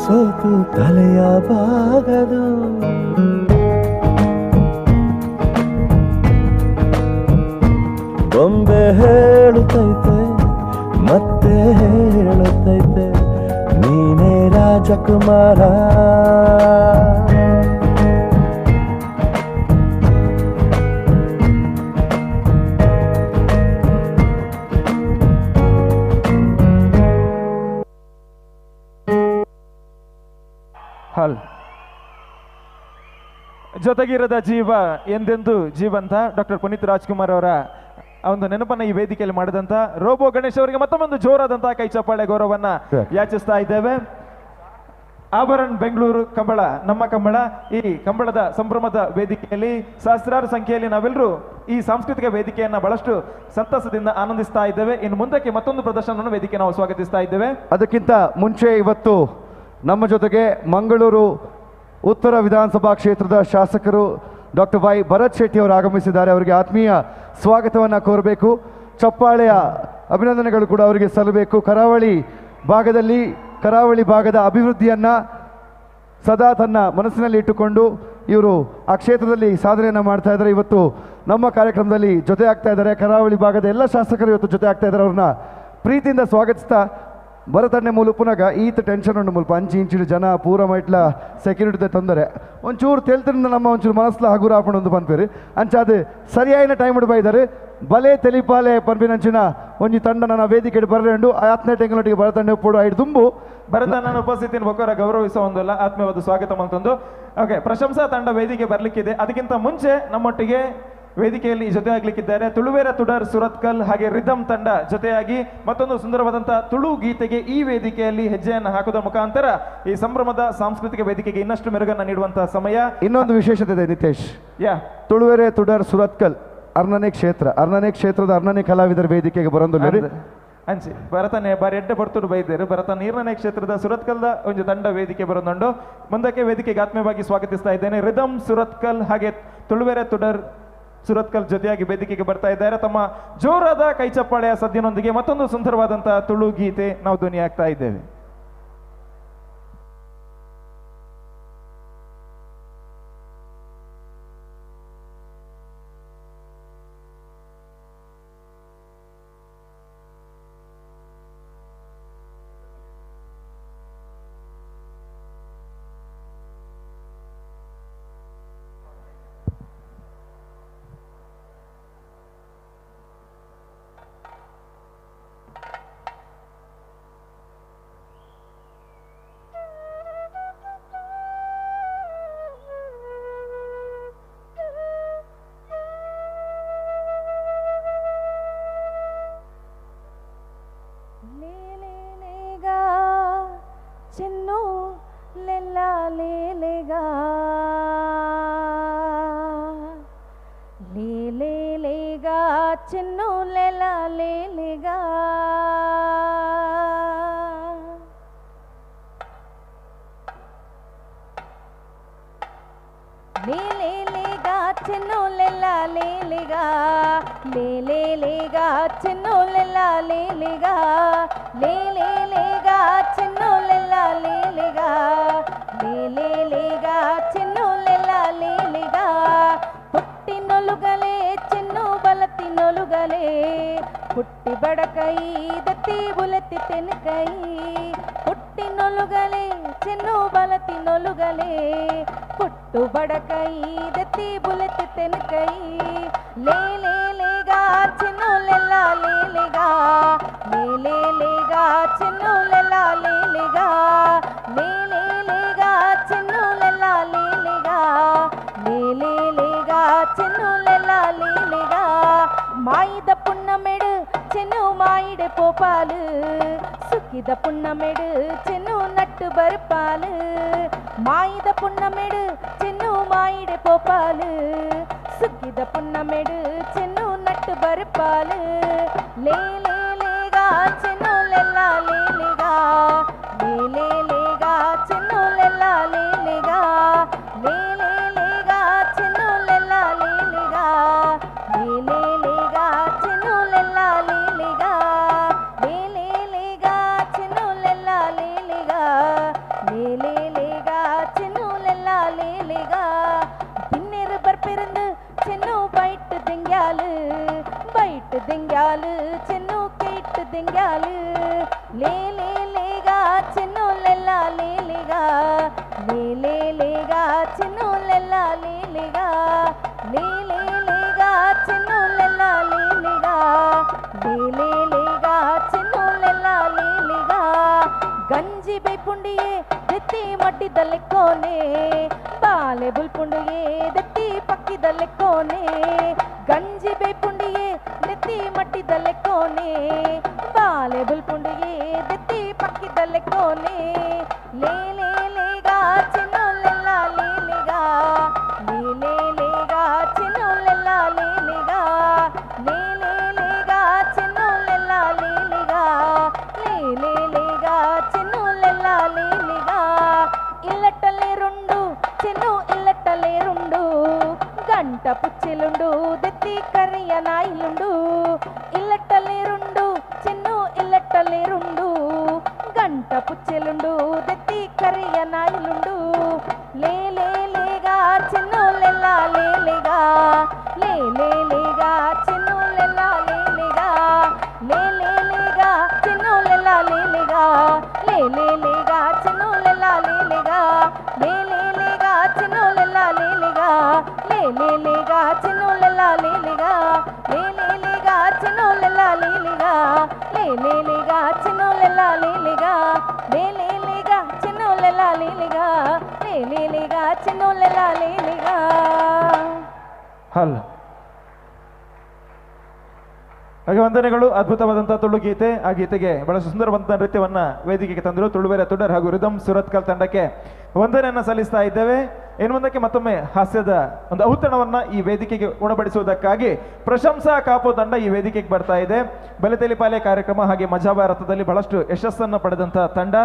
Speaker 14: ಸೋತು ತಲೆಯ ಬಾಗದು. ಬೊಂಬೆ ಹೇಳುತ್ತೈತೆ ಮತ್ತೆ ಹೇಳುತ್ತೈತೆ, ನೀನೇ ರಾಜಕುಮಾರ.
Speaker 1: ಹಲ್ ಜೊತೆಗಿರದ ಜೀವ ಎಂದೆಂದು ಜೀವಂತ ಡಾಕ್ಟರ್ ಪುನೀತ್ ರಾಜ್ಕುಮಾರ್ ಅವರ ಒಂದು ನೆನಪನ್ನ ಈ ವೇದಿಕೆಯಲ್ಲಿ ಮಾಡಿದಂತ ರೋಬೋ ಗಣೇಶ್ ಅವರಿಗೆ ಮತ್ತೊಂದು ಜೋರಾದಂತಹ ಕೈ ಚಪ್ಪಾಳೆ ಗೌರವವನ್ನ ಯಾಚಿಸ್ತಾ ಇದ್ದೇವೆ. ಆಭರಣ್ ಬೆಂಗಳೂರು ಕಂಬಳ, ನಮ್ಮ ಕಂಬಳ, ಈ ಕಂಬಳದ ಸಂಭ್ರಮದ ವೇದಿಕೆಯಲ್ಲಿ ಸಹಸ್ರಾರು ಸಂಖ್ಯೆಯಲ್ಲಿ ನಾವೆಲ್ಲರೂ ಈ ಸಾಂಸ್ಕೃತಿಕ ವೇದಿಕೆಯನ್ನ ಬಹಳಷ್ಟು ಸಂತಸದಿಂದ ಆನಂದಿಸ್ತಾ ಇದ್ದೇವೆ. ಇನ್ನು ಮುಂದಕ್ಕೆ ಮತ್ತೊಂದು ಪ್ರದರ್ಶನವನ್ನು ವೇದಿಕೆ ನಾವು ಸ್ವಾಗತಿಸ್ತಾ ಇದ್ದೇವೆ.
Speaker 9: ಅದಕ್ಕಿಂತ ಮುಂಚೆ ಇವತ್ತು ನಮ್ಮ ಜೊತೆಗೆ ಮಂಗಳೂರು ಉತ್ತರ ವಿಧಾನಸಭಾ ಕ್ಷೇತ್ರದ ಶಾಸಕರು ಡಾಕ್ಟರ್ ವೈ ಭರತ್ ಶೆಟ್ಟಿ ಅವರು ಆಗಮಿಸಿದ್ದಾರೆ. ಅವರಿಗೆ ಆತ್ಮೀಯ ಸ್ವಾಗತವನ್ನು ಕೋರಬೇಕು. ಚಪ್ಪಾಳೆಯ ಅಭಿನಂದನೆಗಳು ಕೂಡ ಅವರಿಗೆ ಸಲ್ಲಬೇಕು. ಕರಾವಳಿ ಭಾಗದಲ್ಲಿ ಕರಾವಳಿ ಭಾಗದ ಅಭಿವೃದ್ಧಿಯನ್ನು ಸದಾ ತನ್ನ ಮನಸ್ಸಿನಲ್ಲಿ ಇಟ್ಟುಕೊಂಡು ಇವರು ಆ ಕ್ಷೇತ್ರದಲ್ಲಿ ಸಾಧನೆಯನ್ನು ಮಾಡ್ತಾ ಇದ್ದಾರೆ. ಇವತ್ತು ನಮ್ಮ ಕಾರ್ಯಕ್ರಮದಲ್ಲಿ ಜೊತೆ ಆಗ್ತಾ ಇದ್ದಾರೆ. ಕರಾವಳಿ ಭಾಗದ ಎಲ್ಲ ಶಾಸಕರು ಇವತ್ತು ಜೊತೆ ಆಗ್ತಾ ಇದ್ದಾರೆ. ಅವ್ರನ್ನ ಪ್ರೀತಿಯಿಂದ ಸ್ವಾಗತಿಸ್ತಾ ಭರತಣ್ಣೆ ಮೂಲ ಪುನಗ ಈತ ಟೆನ್ಷನ್ ಉಂಡು ಮುಲ್ಪ ಅಂಚಿ ಇಂಚಿಡು ಜನ ಪೂರ ಮೈಟ್ಲ ಸೆಕ್ಯೂರಿಟಿ ತೊಂದರೆ ಒಂಚೂರು ತೆಲ್ತಿನ ನಮ್ಮ ಒಂಚೂರು ಮನಸ್ಲ ಹಗುರ ಆಪಣೊಂದು ಪನ್ಪೇರು ಅಂಚಾದ ಸರಿಯಾಯಿನ ಟೈಮ್ ಬೈದಾರೆ ಬಲೆ ತೆಲಿಪಾಲೆ ಪನ್ಪಿನಂಚಿನ ಒಂಜಿ ತಂಡ ನನ್ನ ವೇದಿಕೆ ಬರಲೇಂಡು ಆತ್ನೇ ಟೆಂಗಲೊಟ್ಟಿಗೆ ಭರತಣ್ಣೆ ಪೋಡು ಐದು ತುಂಬು
Speaker 1: ಭರತಣ್ಣನ ಉಪಸ್ಥಿತಿಯನ್ನು ಬೊಕ್ಕರ ಗೌರವಿಸುವ ಒಂದಲ್ಲ ಆತ್ಮೀಯವಾದ ಸ್ವಾಗತ ಮಂತೊಂದು. ಓಕೆ, ಪ್ರಶಂಸಾ ತಂಡ ವೇದಿಕೆ ಬರಲಿಕ್ಕಿದೆ. ಅದಕ್ಕಿಂತ ಮುಂಚೆ ನಮ್ಮೊಟ್ಟಿಗೆ ವೇದಿಕೆಯಲ್ಲಿ ಜೊತೆಯಾಗಲಿಕ್ಕಿದ್ದಾರೆ ತುಳುವೇರ ತುಡರ್ ಸುರತ್ಕಲ್ ಹಾಗೆ ರಿದಮ್ ತಂಡ ಜೊತೆಯಾಗಿ ಮತ್ತೊಂದು ಸುಂದರವಾದಂತಹ ತುಳು ಗೀತೆಗೆ ಈ ವೇದಿಕೆಯಲ್ಲಿ ಹೆಜ್ಜೆಯನ್ನು ಹಾಕುವುದರ ಮುಖಾಂತರ ಈ ಸಂಭ್ರಮದ ಸಾಂಸ್ಕೃತಿಕ ವೇದಿಕೆಗೆ ಇನ್ನಷ್ಟು ಮೆರುಗನ್ನು ನೀಡುವಂತಹ ಸಮಯ.
Speaker 9: ಇನ್ನೊಂದು ವಿಶೇಷತೆ ಇದೆ ನಿತೇಶ್,
Speaker 1: ಯಾ
Speaker 9: ತುಳುವೆರೆ ತುಡರ್ ಸುರತ್ಕಲ್ ಅರ್ಣನೇ ಕ್ಷೇತ್ರ, ಅರ್ಣನೇ ಕ್ಷೇತ್ರದ ಅರ್ಣನೇ ಕಲಾವಿದರ ವೇದಿಕೆಗೆ ಬರೋದು
Speaker 1: ಅಂಚಿ ಭರತನೇ ಬಾರಿ ಎಡ್ಡೆ ಬರ್ತುಡು ಬೈದೇರು ಭರತ ನೀರ್ನನೇ ಕ್ಷೇತ್ರದ ಸುರತ್ಕಲ್ದ ಒಂದು ತಂಡ ವೇದಿಕೆ ಬರೋದುಂಡು. ಮುಂದಕ್ಕೆ ವೇದಿಕೆಗೆ ಆತ್ಮೀಯವಾಗಿ ಸ್ವಾಗತಿಸ್ತಾ ಇದ್ದೇನೆ ರಿದಮ್ ಸುರತ್ಕಲ್ ಹಾಗೆ ತುಳುವೆರೆ ತುಡರ್ ಸುರತ್ಕಲ್ ಜೊತೆಯಾಗಿ ವೇದಿಕೆಗೆ ಬರ್ತಾ ಇದ್ದಾರೆ. ತಮ್ಮ ಜೋರಾದ ಕೈಚಪ್ಪಾಳೆಯ ಸದ್ದಿನೊಂದಿಗೆ ಮತ್ತೊಂದು ಸುಂದರವಾದಂತಹ ತುಳು ಗೀತೆ ನಾವು ಧ್ವನಿ ಆಗ್ತಾ ಇದ್ದೇವೆ.
Speaker 22: ನೊಲುಗಲೆ ಪುಟ್ಟು ಬಡಕೈ ದತ್ತಿ ಬುಲೆತ್ ತೆನಕೈ ಲೇ ಲೇ ಲೇಗಾ ಚಿನ್ನುಲೆಲ್ಲ ಲೇಲೆಗಾ ಲೇ ಲೇ ಲೇಗಾ ಚಿನ್ನುಲೆಲ್ಲ ಲೇಲೆಗಾ ಲೇ ಲೇ ಲೇಗಾ ಚಿನ್ನುಲೆಲ್ಲ ಲೇಲೆಗಾ ಲೇ ಲೇ ಲೇಗಾ ಚಿನ್ನುಲೆಲ್ಲ ಲೇಲೆಗಾ ಮಾಯಿದ ಪುಣ್ಣಮೆಡು ಚೆನ್ನು ಮಾಯಿಡೆ ಪೋಪಾಲು ಸುಕ್ಕಿದ ಪುಣ್ಣಮೆಡು ಚೆನ್ನು ನಟ್ಟು ಬರುಪಾಲು ಮಾಯಿದ ಪುಣ್ಣಮೆಡು ಚೆನ್ನು ಮಾಯಿಡೆ ಪೋಪಾಲು ಸುಕ್ಕಿದ ಪುಣ್ಣಮೆಡು ಚೆನ್ನು ನಟ್ಟು ಬರುಪಾಲು ಲೇ ಲೇ ಲೇಗಾ ಚೆನ್ನುಲೆಲ್ಲ ಲೇಲೆಗಾ ಲೇ ಲೇ ಲೇಗಾ ಚೆನ್ನುಲೆಲ್ಲ ಲೇಲೆಗಾ ಲೇ ಲೇ ಲೇಗಾ ಚೆನ್ನುಲೆಲ್ಲ ಲೇಲೆಗಾ ಲೇ ಲೇ ಲೇಗಾ ಚೆನ್ನುಲೆಲ್ಲ ಲೇಲೆಗಾ ಲೇ ಲೇ ಲೇಗಾ ಚೆನ್ನುಲೆಲ್ಲ ಲೇಲೆಗಾ ಲೇ ಲೇ ಲೇಗಾ ಚೆನ್ನುಲೆಲ್ಲ ಲೇಲೆಗಾ பின்னிரு பர்பிருந்து சென்னு பைட்டு திங்காலு பைட்டு திங்காலு சென்னு கேட்டு திங்காலு லே லே லேகா சென்னுலெல்லா லேலேகா லே லே லேகா சென்னுலெல்லா லேலேகா லே லே லேகா சென்னுலெல்லா லேலேகா லே லே லேகா சென்னுலெல்லா லேலேகா ಗಂಜಿ ಬೇಪುಂಡಿಯೇ ದೆತ್ತಿ ಮಡ್ಡಿದಲೆಕ್ಕೋನೆ ಬಾಲೆ ಬುಲ್ಪುಂಡಿಯೇ ದೆತ್ತಿ ಪಕ್ಕಿದಲೆಕ್ಕೋನೆ ಗಂಜಿ ಬೇಪುಂಡಿಯೇ ದೆತ್ತಿ ಮಡ್ಡಿದಲೆಕ್ಕೋನೆ ಬಾಲೆ ಬುಲ್ಪುಂಡಿಯೇ ದೆತ್ತಿ ಪಕ್ಕಿದಲೆಕ್ಕೋನೆ ಲೇ ಲೇ ಲೇಗಾ ಚಿನ್ನುಲೆಲ್ಲ ಲೇಲೆಗಾ ಲೇ ಲೇ ಲೇಗಾ ಚಿನ್ನುಲೆಲ್ಲ ಲೇಲೆಗಾ ಲೇ ಲೇ ಲೇಗಾ ಚಿನ್ನುಲೆಲ್ಲ ಲೇಲೆಗಾ ಲೇ ಲೇ ಲೇಗಾ ಚಿನ್ನುಲೆಲ್ಲ ಲೇಲೆಗಾ ಇಲ್ಲಟ್ಟಲೆ ರುಂಡು ಚಿನ್ನು ಇಲ್ಲಟ್ಟಲೆ ರುಂಡು ಗಂಟ ಪುಚ್ಚಿಲುಂಡು ದೆತ್ತಿ ಕರಿಯ ನಾಯಿಲುಂಡು ಇಲ್ಲಟ್ಟಲೆ ರುಂಡು ಚಿನ್ನು ಇಲ್ಲಟ್ಟಲೆ ರುಂಡು ಗಂಟ ಪುಚ್ಚಿಲುಂಡು ದೆತ್ತಿ ಕರಿಯ ನಾಯಿಲುಂಡು ಲೇ ಲೇ ಲೇಗಾ ಚಿನ್ನುಲೆಲ್ಲ ಲೇಲೆಗಾ ಲೇ ಲೇ ಲೇಗಾ ಚಿನ್ನುಲೆಲ್ಲ ಲೇಲೆಗಾ ಲೇ ಲೇ ಲೇಗಾ ಚಿನ್ನುಲೆಲ್ಲ ಲೇಲೆಗಾ ಲೇ ಲೇ ಲೇಗಾ ಚಿನ್ನುಲೆಲ್ಲ ಲೇಲೆಗಾ ಲೇ ಲೇ ಲೇಗಾ ಚಿನ್ನುಲೆಲ್ಲ ಲೇಲೆಗಾ ಲೇ ಲೇ ಲೇಗಾ ಚಿನ್ನುಲೆಲ್ಲ ಲೇಲೆಗಾ ಲೇ ಲೇ ಲೇಗಾ ಚಿನ್ನುಲೆಲ್ಲ ಲೇಲೆಗಾ ಲೇ ಲೇ ಲೇಗಾ ಚಿನ್ನುಲೆಲ್ಲ ಲೇಲೆಗಾ ಲೇ ಲೇ ಲೇಗಾ ಚಿನ್ನುಲೆಲ್ಲ ಲೇಲೆಗಾ ಲೇ ಲೇ ಲೇಗಾ ಚಿನ್ನುಲೆಲ್ಲ ಲೇಲೆಗಾ.
Speaker 1: ಹಲ್ ಹಾಗೆ ವಂದನೆಗಳು. ಅದ್ಭುತವಾದಂತಹ ತುಳು ಗೀತೆ. ಆ ಗೀತೆಗೆ ಬಹಳ ಸುಂದರವಾದಂತಹ ನೃತ್ಯವನ್ನ ವೇದಿಕೆಗೆ ತಂದರು ತುಳುವೆರ ತುಡರ್ ಹಾಗೂ ರಿದಮ್ ಸುರತ್ಕಲ್ ತಂಡಕ್ಕೆ ವಂದನೆಯನ್ನು ಸಲ್ಲಿಸ್ತಾ ಇದ್ದೇವೆ. ಇನ್ನು ಮುಂದಕ್ಕೆ ಮತ್ತೊಮ್ಮೆ ಹಾಸ್ಯದ ಒಂದು ಔತಣವನ್ನ ಈ ವೇದಿಕೆಗೆ ಉಣಬಡಿಸುವುದಕ್ಕಾಗಿ ಪ್ರಶಂಸಾ ಕಾಪು ತಂಡ ಈ ವೇದಿಕೆಗೆ ಬರ್ತಾ ಇದೆ. ಬಲೆತೆಲಿಪಾಲೆ ಕಾರ್ಯಕ್ರಮ ಹಾಗೆ ಮಜಾಭಾರತದಲ್ಲಿ ಬಹಳಷ್ಟು ಯಶಸ್ಸನ್ನು ಪಡೆದಂತಹ ತಂಡ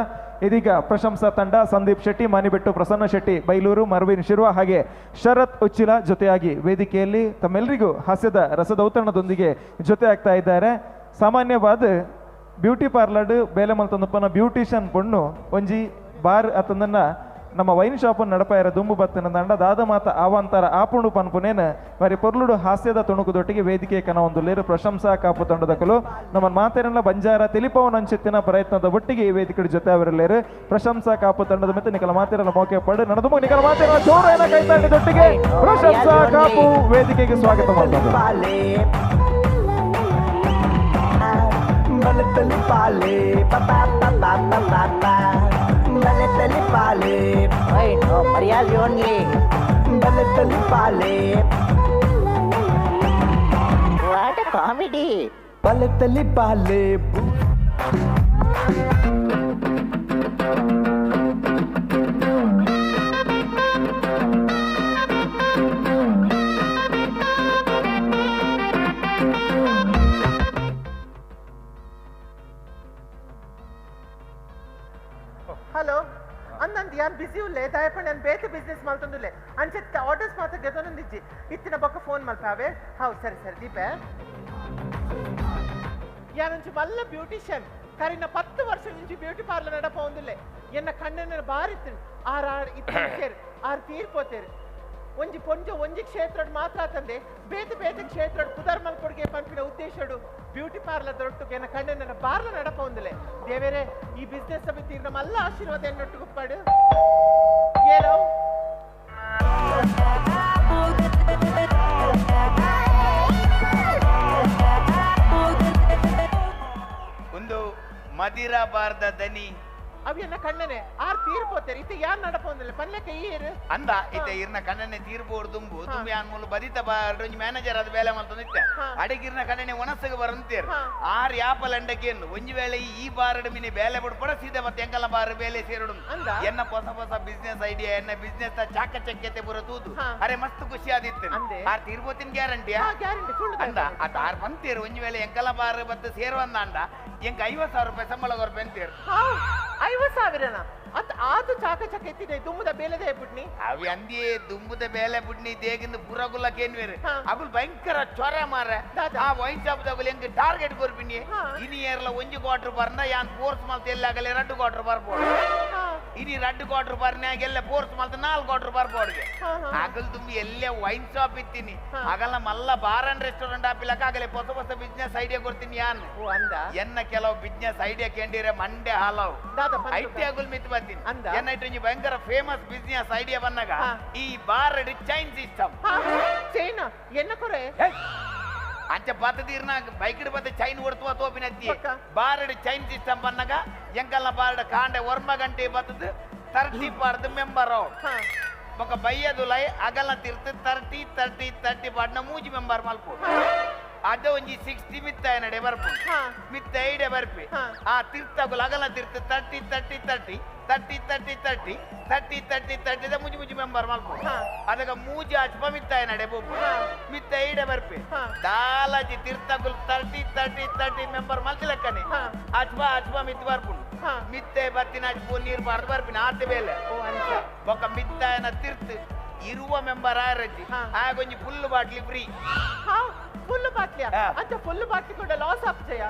Speaker 1: ಇದೀಗ ಪ್ರಶಂಸಾ ತಂಡ. ಸಂದೀಪ್ ಶೆಟ್ಟಿ ಮಾನಿಬೆಟ್ಟು, ಪ್ರಸನ್ನ ಶೆಟ್ಟಿ ಬೈಲೂರು, ಮರ್ವಿನ್ ಶಿರ್ವ ಹಾಗೆ ಶರತ್ ಉಚ್ಚಿಲ ಜೊತೆಯಾಗಿ ವೇದಿಕೆಯಲ್ಲಿ ತಮ್ಮೆಲ್ಲರಿಗೂ ಹಾಸ್ಯದ ರಸದೌತಣದೊಂದಿಗೆ ಜೊತೆ ಆಗ್ತಾ ಇದ್ದಾರೆ. ಸಾಮಾನ್ಯವಾದ ಬ್ಯೂಟಿ ಪಾರ್ಲರ್ ಬೇಲೆ ಮಲ್ತಂದಪ್ಪನ ಬ್ಯೂಟಿಷಿಯನ್ ಪೊಣ್ಣು ಒಂಜಿ ಬಾರ್ ಅತಂದನ್ನ ನಮ್ಮ ವೈನ್ ಶಾಪ್ ನಡಪಾಯರ ದುಂಬು ಬತ್ತಿನ ದಂಡ ದಾದ ಮಾತ ಆವಾಂತರ ಆಪುಂಡು ಪನ್ಪುನೇನ ಬಾರಿ ಪೊರ್ಲುಡು ಹಾಸ್ಯದ ತುಣುಕುದೊಟ್ಟಿಗೆ ವೇದಿಕೆ ಕನ ಒಂದು ಲೇರು ಪ್ರಶಂಸಾ ಕಾಪು ತಂಡದಕಲು ನಮ್ಮ ಮಾತೇನೆಲ್ಲ ಬಂಜಾರ ತಿಳಿಪವನಂಚಿತ್ತಿನ ಪ್ರಯತ್ನದ ಒಟ್ಟಿಗೆ ಈ ವೇದಿಕೆ ಜೊತೆ ಅವರಲ್ಲೇರು ಪ್ರಶಂಸಾ ಕಾಪು ತಂಡದ ಮತ್ತೆ ನಿಕಲ ಮಾತಿರಲ್ಲ ಮೋಕೆ ಪಡು ನಡೆದು ನಿಕಲ ಮಾತಿರಲ್ಲ ಜೋರೇನ ಕೈತಾಡಿದೊಟ್ಟಿಗೆ ಪ್ರಶಂಸಾ ಕಾಪು ವೇದಿಕೆಗೆ ಸ್ವಾಗತ ಮಾಡ್ತಾರೆ.
Speaker 21: What a comedy!
Speaker 15: Hello ಅಂದಂದು ಯಾನ್ ಬಿಸಿ ಉಲ್ಲೆ ದಯಪಂಡ ನಾನು ಬೇತೆ ಬಿಸ್ನೆಸ್ ಮಲ್ತೊಂದುಲ್ಲೆ ಅಂಚೆ ಆರ್ಡರ್ಸ್ ಮಾತ್ರ ಗೆದೊಂದಿಜ್ಜಿ ಇತ್ತಿನ ಬೊಕ್ಕ ಫೋನ್ ಮಲ್ಪಾವೆ. ಹೌದು ಸರಿ ಸರಿ ದೀಪೆ. ಯಾನೊಂಚು ಮಲ್ಲ ಬ್ಯೂಟಿಷಿಯನ್ ಕರಿನ 10 ವರ್ಷ ಇಂಚು ಬ್ಯೂಟಿ ಪಾರ್ಲರ್ ನಡಪ ಒಂದುಲ್ಲೆ ಎನ್ನ ಕಣ್ಣನ್ನ ಬಾರಿತ್ತು ಆರ್ ಆರ್ ಇತ್ತೇರು ಆರ್ ತೀರ್ಪೋತೇರು ಒಂಜಿ ಪೊಂಜ ಒಂಜಿ ಕ್ಷೇತ್ರಡ್ ಮಾತ್ರ ತಂದೆ ಬೇತೆ ಬೇತೆ ಕ್ಷೇತ್ರಡ್ ಪುದರ್ ಮಲ್ಪೊಡ್ಗೆ ಪನ್ಪಿನ ಉದ್ದೇಶಡು ಬ್ಯೂಟಿ ಪಾರ್ಲರ್ ದೊಟ್ಟುಗೆ ಎನ್ನ ಕಣ್ಣನ್ನ ಬಾರ್ಲ ನಡಪ ಒಂದುಲ್ಲೆ ದೇವೇರೆ ಈ ಬಿಸ್ನೆಸ್ ಸಮಿತಿ ನಮ್ಮೆಲ್ಲ ಆಶೀರ್ವಾದ ಎನ್ನೊಟ್ಟು ಗುಪ್ಪಾಡು. ಏರೋ
Speaker 3: ಒಂದು ಮದಿರಾ ಬಾರ್ದ ದನಿ
Speaker 15: ಅವಿಯನ್ನ ಕಣ್ಣನೆ ಆರ್ ತೀರ್ಪೋತಾರೆ ಇತ್ತೆ ಯಾರ್ ನಡಪೊಂದಿಲ್ಲ ಪನ್ಲೆಕ್ಕ ಈರು
Speaker 3: ಅಂದ ಇತ್ತೆ ಇರ್ನ ಕಣ್ಣನೆ ತೀರ್ಬೋಡು ದುಂಬು ತುಂಬಿ ಆನ್ ಮೂಲು ಬದಿತ ಬಾರ್ ಮ್ಯಾನೇಜರ್ ಅದು ಬೇಲೆ ಮಲ್ತೊಂದಿತ್ತೆ ಅಡಿಗಿರ್ನ ಕಣ್ಣನೆ ಒಣಸಗ ಬರಂತೇರು ಆರ್ ಯಾಪಲ್ ಅಂಡಕೇನು ಒಂಜಿ ವೇಳೆ ಈ ಬಾರಡು ಮಿನಿ ಬೇಲೆ ಬಿಡ್ಪಡ ಸೀದಾ ಮತ್ತೆ ಎಂಕಲ ಬಾರು ಬೇಲೆ ಸೇರಡು ಎನ್ನ ಹೊಸ ಹೊಸ ಬಿಸ್ನೆಸ್ ಐಡಿಯಾ ಎನ್ನ ಬಿಸ್ನೆಸ್ ಚಾಕ ಚಕ್ಯತೆ ಬರೋ ತೂದು ಅರೆ ಮಸ್ತ್ ಖುಷಿ ಆದಿತ್ತು ಆರ್ ತೀರ್ಬೋತಿನ ಗ್ಯಾರಂಟಿ ಅಂದ ಅತ್ ಆರ್ ಬಂತೇರು ಒಂಜಿ ವೇಳೆ ಎಂಕಲ ಬಾರು ಬತ್ತ ಸೇರುವಂದ ಅಂಡ ಎಂಕ 50,000 ರೂಪಾಯಿ ಸಂಬಳ ಕೊರ್ಪೆ ಅಂತೇರು
Speaker 15: 50,000 ಅತ್ ಆತು ಚಾಕ ಚಕ ಎತ್ತಿದೆ ದುಮ್ಮದ ಬೇಲೆದೆ ಬುಡ್ನಿ
Speaker 3: ಅವಿ ಅಂದಿಯೇ ದುಂಬುದ ಬೇಲೆ ಬುಡ್ನಿ ದೇಗಿಂದ ಪುರಗುಲ್ಲ ಕೇನ್ವೇರು ಅಗುಲ್ ಭಯಂಕರ ಚೊರ ಮಾರ ಆ ವೈನ್ ಶಾಪ್ ದಗುಲ್ ಎಂಕ್ ಟಾರ್ಗೆಟ್ ಕೊರ್ಪಿನಿ ಇನಿ ಏರ್ಲ ಒಂಜಿ ಕ್ವಾರ್ಟರ್ ಬರ್ನ ಯಾನ್ ಫೋರ್ಸ್ ಮಲ್ತ ಎಲ್ಲಾಗಲೆ 2 ಕ್ವಾರ್ಟರ್ ಬರ್ಬೋದು ಇನಿ 2 ಕ್ವಾರ್ಟರ್ ಬರ್ನ್ಯಾಗ ಎಲ್ಲ ಫೋರ್ಸ್ ಮಲ್ತ 4 ಕ್ವಾರ್ಟರ್ ಬರ್ಬೋದು ಅಗಲ್ ತುಂಬಿ ಎಲ್ಲೇ ವೈನ್ ಶಾಪ್ ಇತ್ತೀನಿ ಆಗಲ್ಲ ಮಲ್ಲ ಬಾರ್ ಅಂಡ್ ರೆಸ್ಟೋರೆಂಟ್ ಆಪಿಲಕ ಆಗಲೆ ಹೊಸ ಹೊಸ ಬಿಸ್ನೆಸ್ ಐಡಿಯಾ ಕೊಡ್ತೀನಿ ಯಾನ್ ಎನ್ನ ಕೆಲವು ಬಿಸ್ನೆಸ್ ಐಡಿಯಾ ಕೇಂದಿರೆ ಮಂಡೆ ಹಾಲವು IT ಅಗುಲ್ ಮಿತ್ ಬರ್ತೀನಿ ಎನ್ನ ಭಯಂಕರ ಫೇಮಸ್ ಬಿಸ್ನೆಸ್ ಐಡಿಯಾ ಬಂದಾಗ ಈ bar chain system
Speaker 15: chain ಎನ್ನ ಕೊರೆ
Speaker 3: ಅಂಚ ಪತ್ತದೀರ್ನ ಬೈಕ್ ಬತ್ತ ಚೈನ್ ಓಡ್ತುವ ತೋಪಿನತ್ತಿ bar chain system ಬಂದಾಗ ಎಂಕಲ್ನ ಬಾರ್ಡ್ ಕಾಂಡೆ ಒರ್ಮ ಗಂಟೆ ಬತ್ತದು 30 ಪಾರ್ದು ಮೆಂಬರ್ ಔಟ್ ಬೊಕ ಬಯ್ಯದುಲೈ ಅಗಲ ತಿರ್ತು 30 30 30 ಪಾಡ್ನ ಮೂಜಿ ಮೆಂಬರ್ ಮಲ್ಪು ಅದ ಒಂಜಿ 60 ಮಿತ್ತ ನಡೆ ಬರ್ಪು ಮಿತ್ತ ಐಡೆ ಬರ್ಪಿ ಆ ತಿರ್ತಗುಲ ಅಗಲ ತಿರ್ತು 30 30 30 30 30 30 30 30 30 ಮುಜಿ ಮುಜಿ ಮೆಂಬರ್ ಮಲ್ಪು ಅದಗ ಮೂಜಿ ಅಚ್ಪ ಮಿತ್ತ ನಡೆ ಬೋಪು ಮಿತ್ತ ಐಡೆ ಬರ್ಪಿ ದಾಲಾಜಿ ತಿರ್ತಗುಲ್ 30 30 30 ಮೆಂಬರ್ ಮಲ್ತಿಲಕ್ಕನೆ ಅಚ್ಪ ಅಚ್ಪ ಮಿತ್ ಬರ್ಪು ಮಿತ್ತೆ ಬತ್ತಿನ ಅಚ್ಪು ನೀರು ಬಾರ್ದು ಬರ್ಪಿನ ಆತ ಬೇಲೆ ಬೊಕ ಮಿತ್ತಾಯನ ತಿರ್ತು ಇರುವ ಮೆಂಬರ್ ಆರಜ್ಜಿ ಆಗೊಂಜಿ full bottle free
Speaker 15: full bottle ಅಂತ ಫುಲ್ ಬಾಟ್ಲಿ ಕೂಡ ಲಾಸ್ ಆಪ್ಜಯ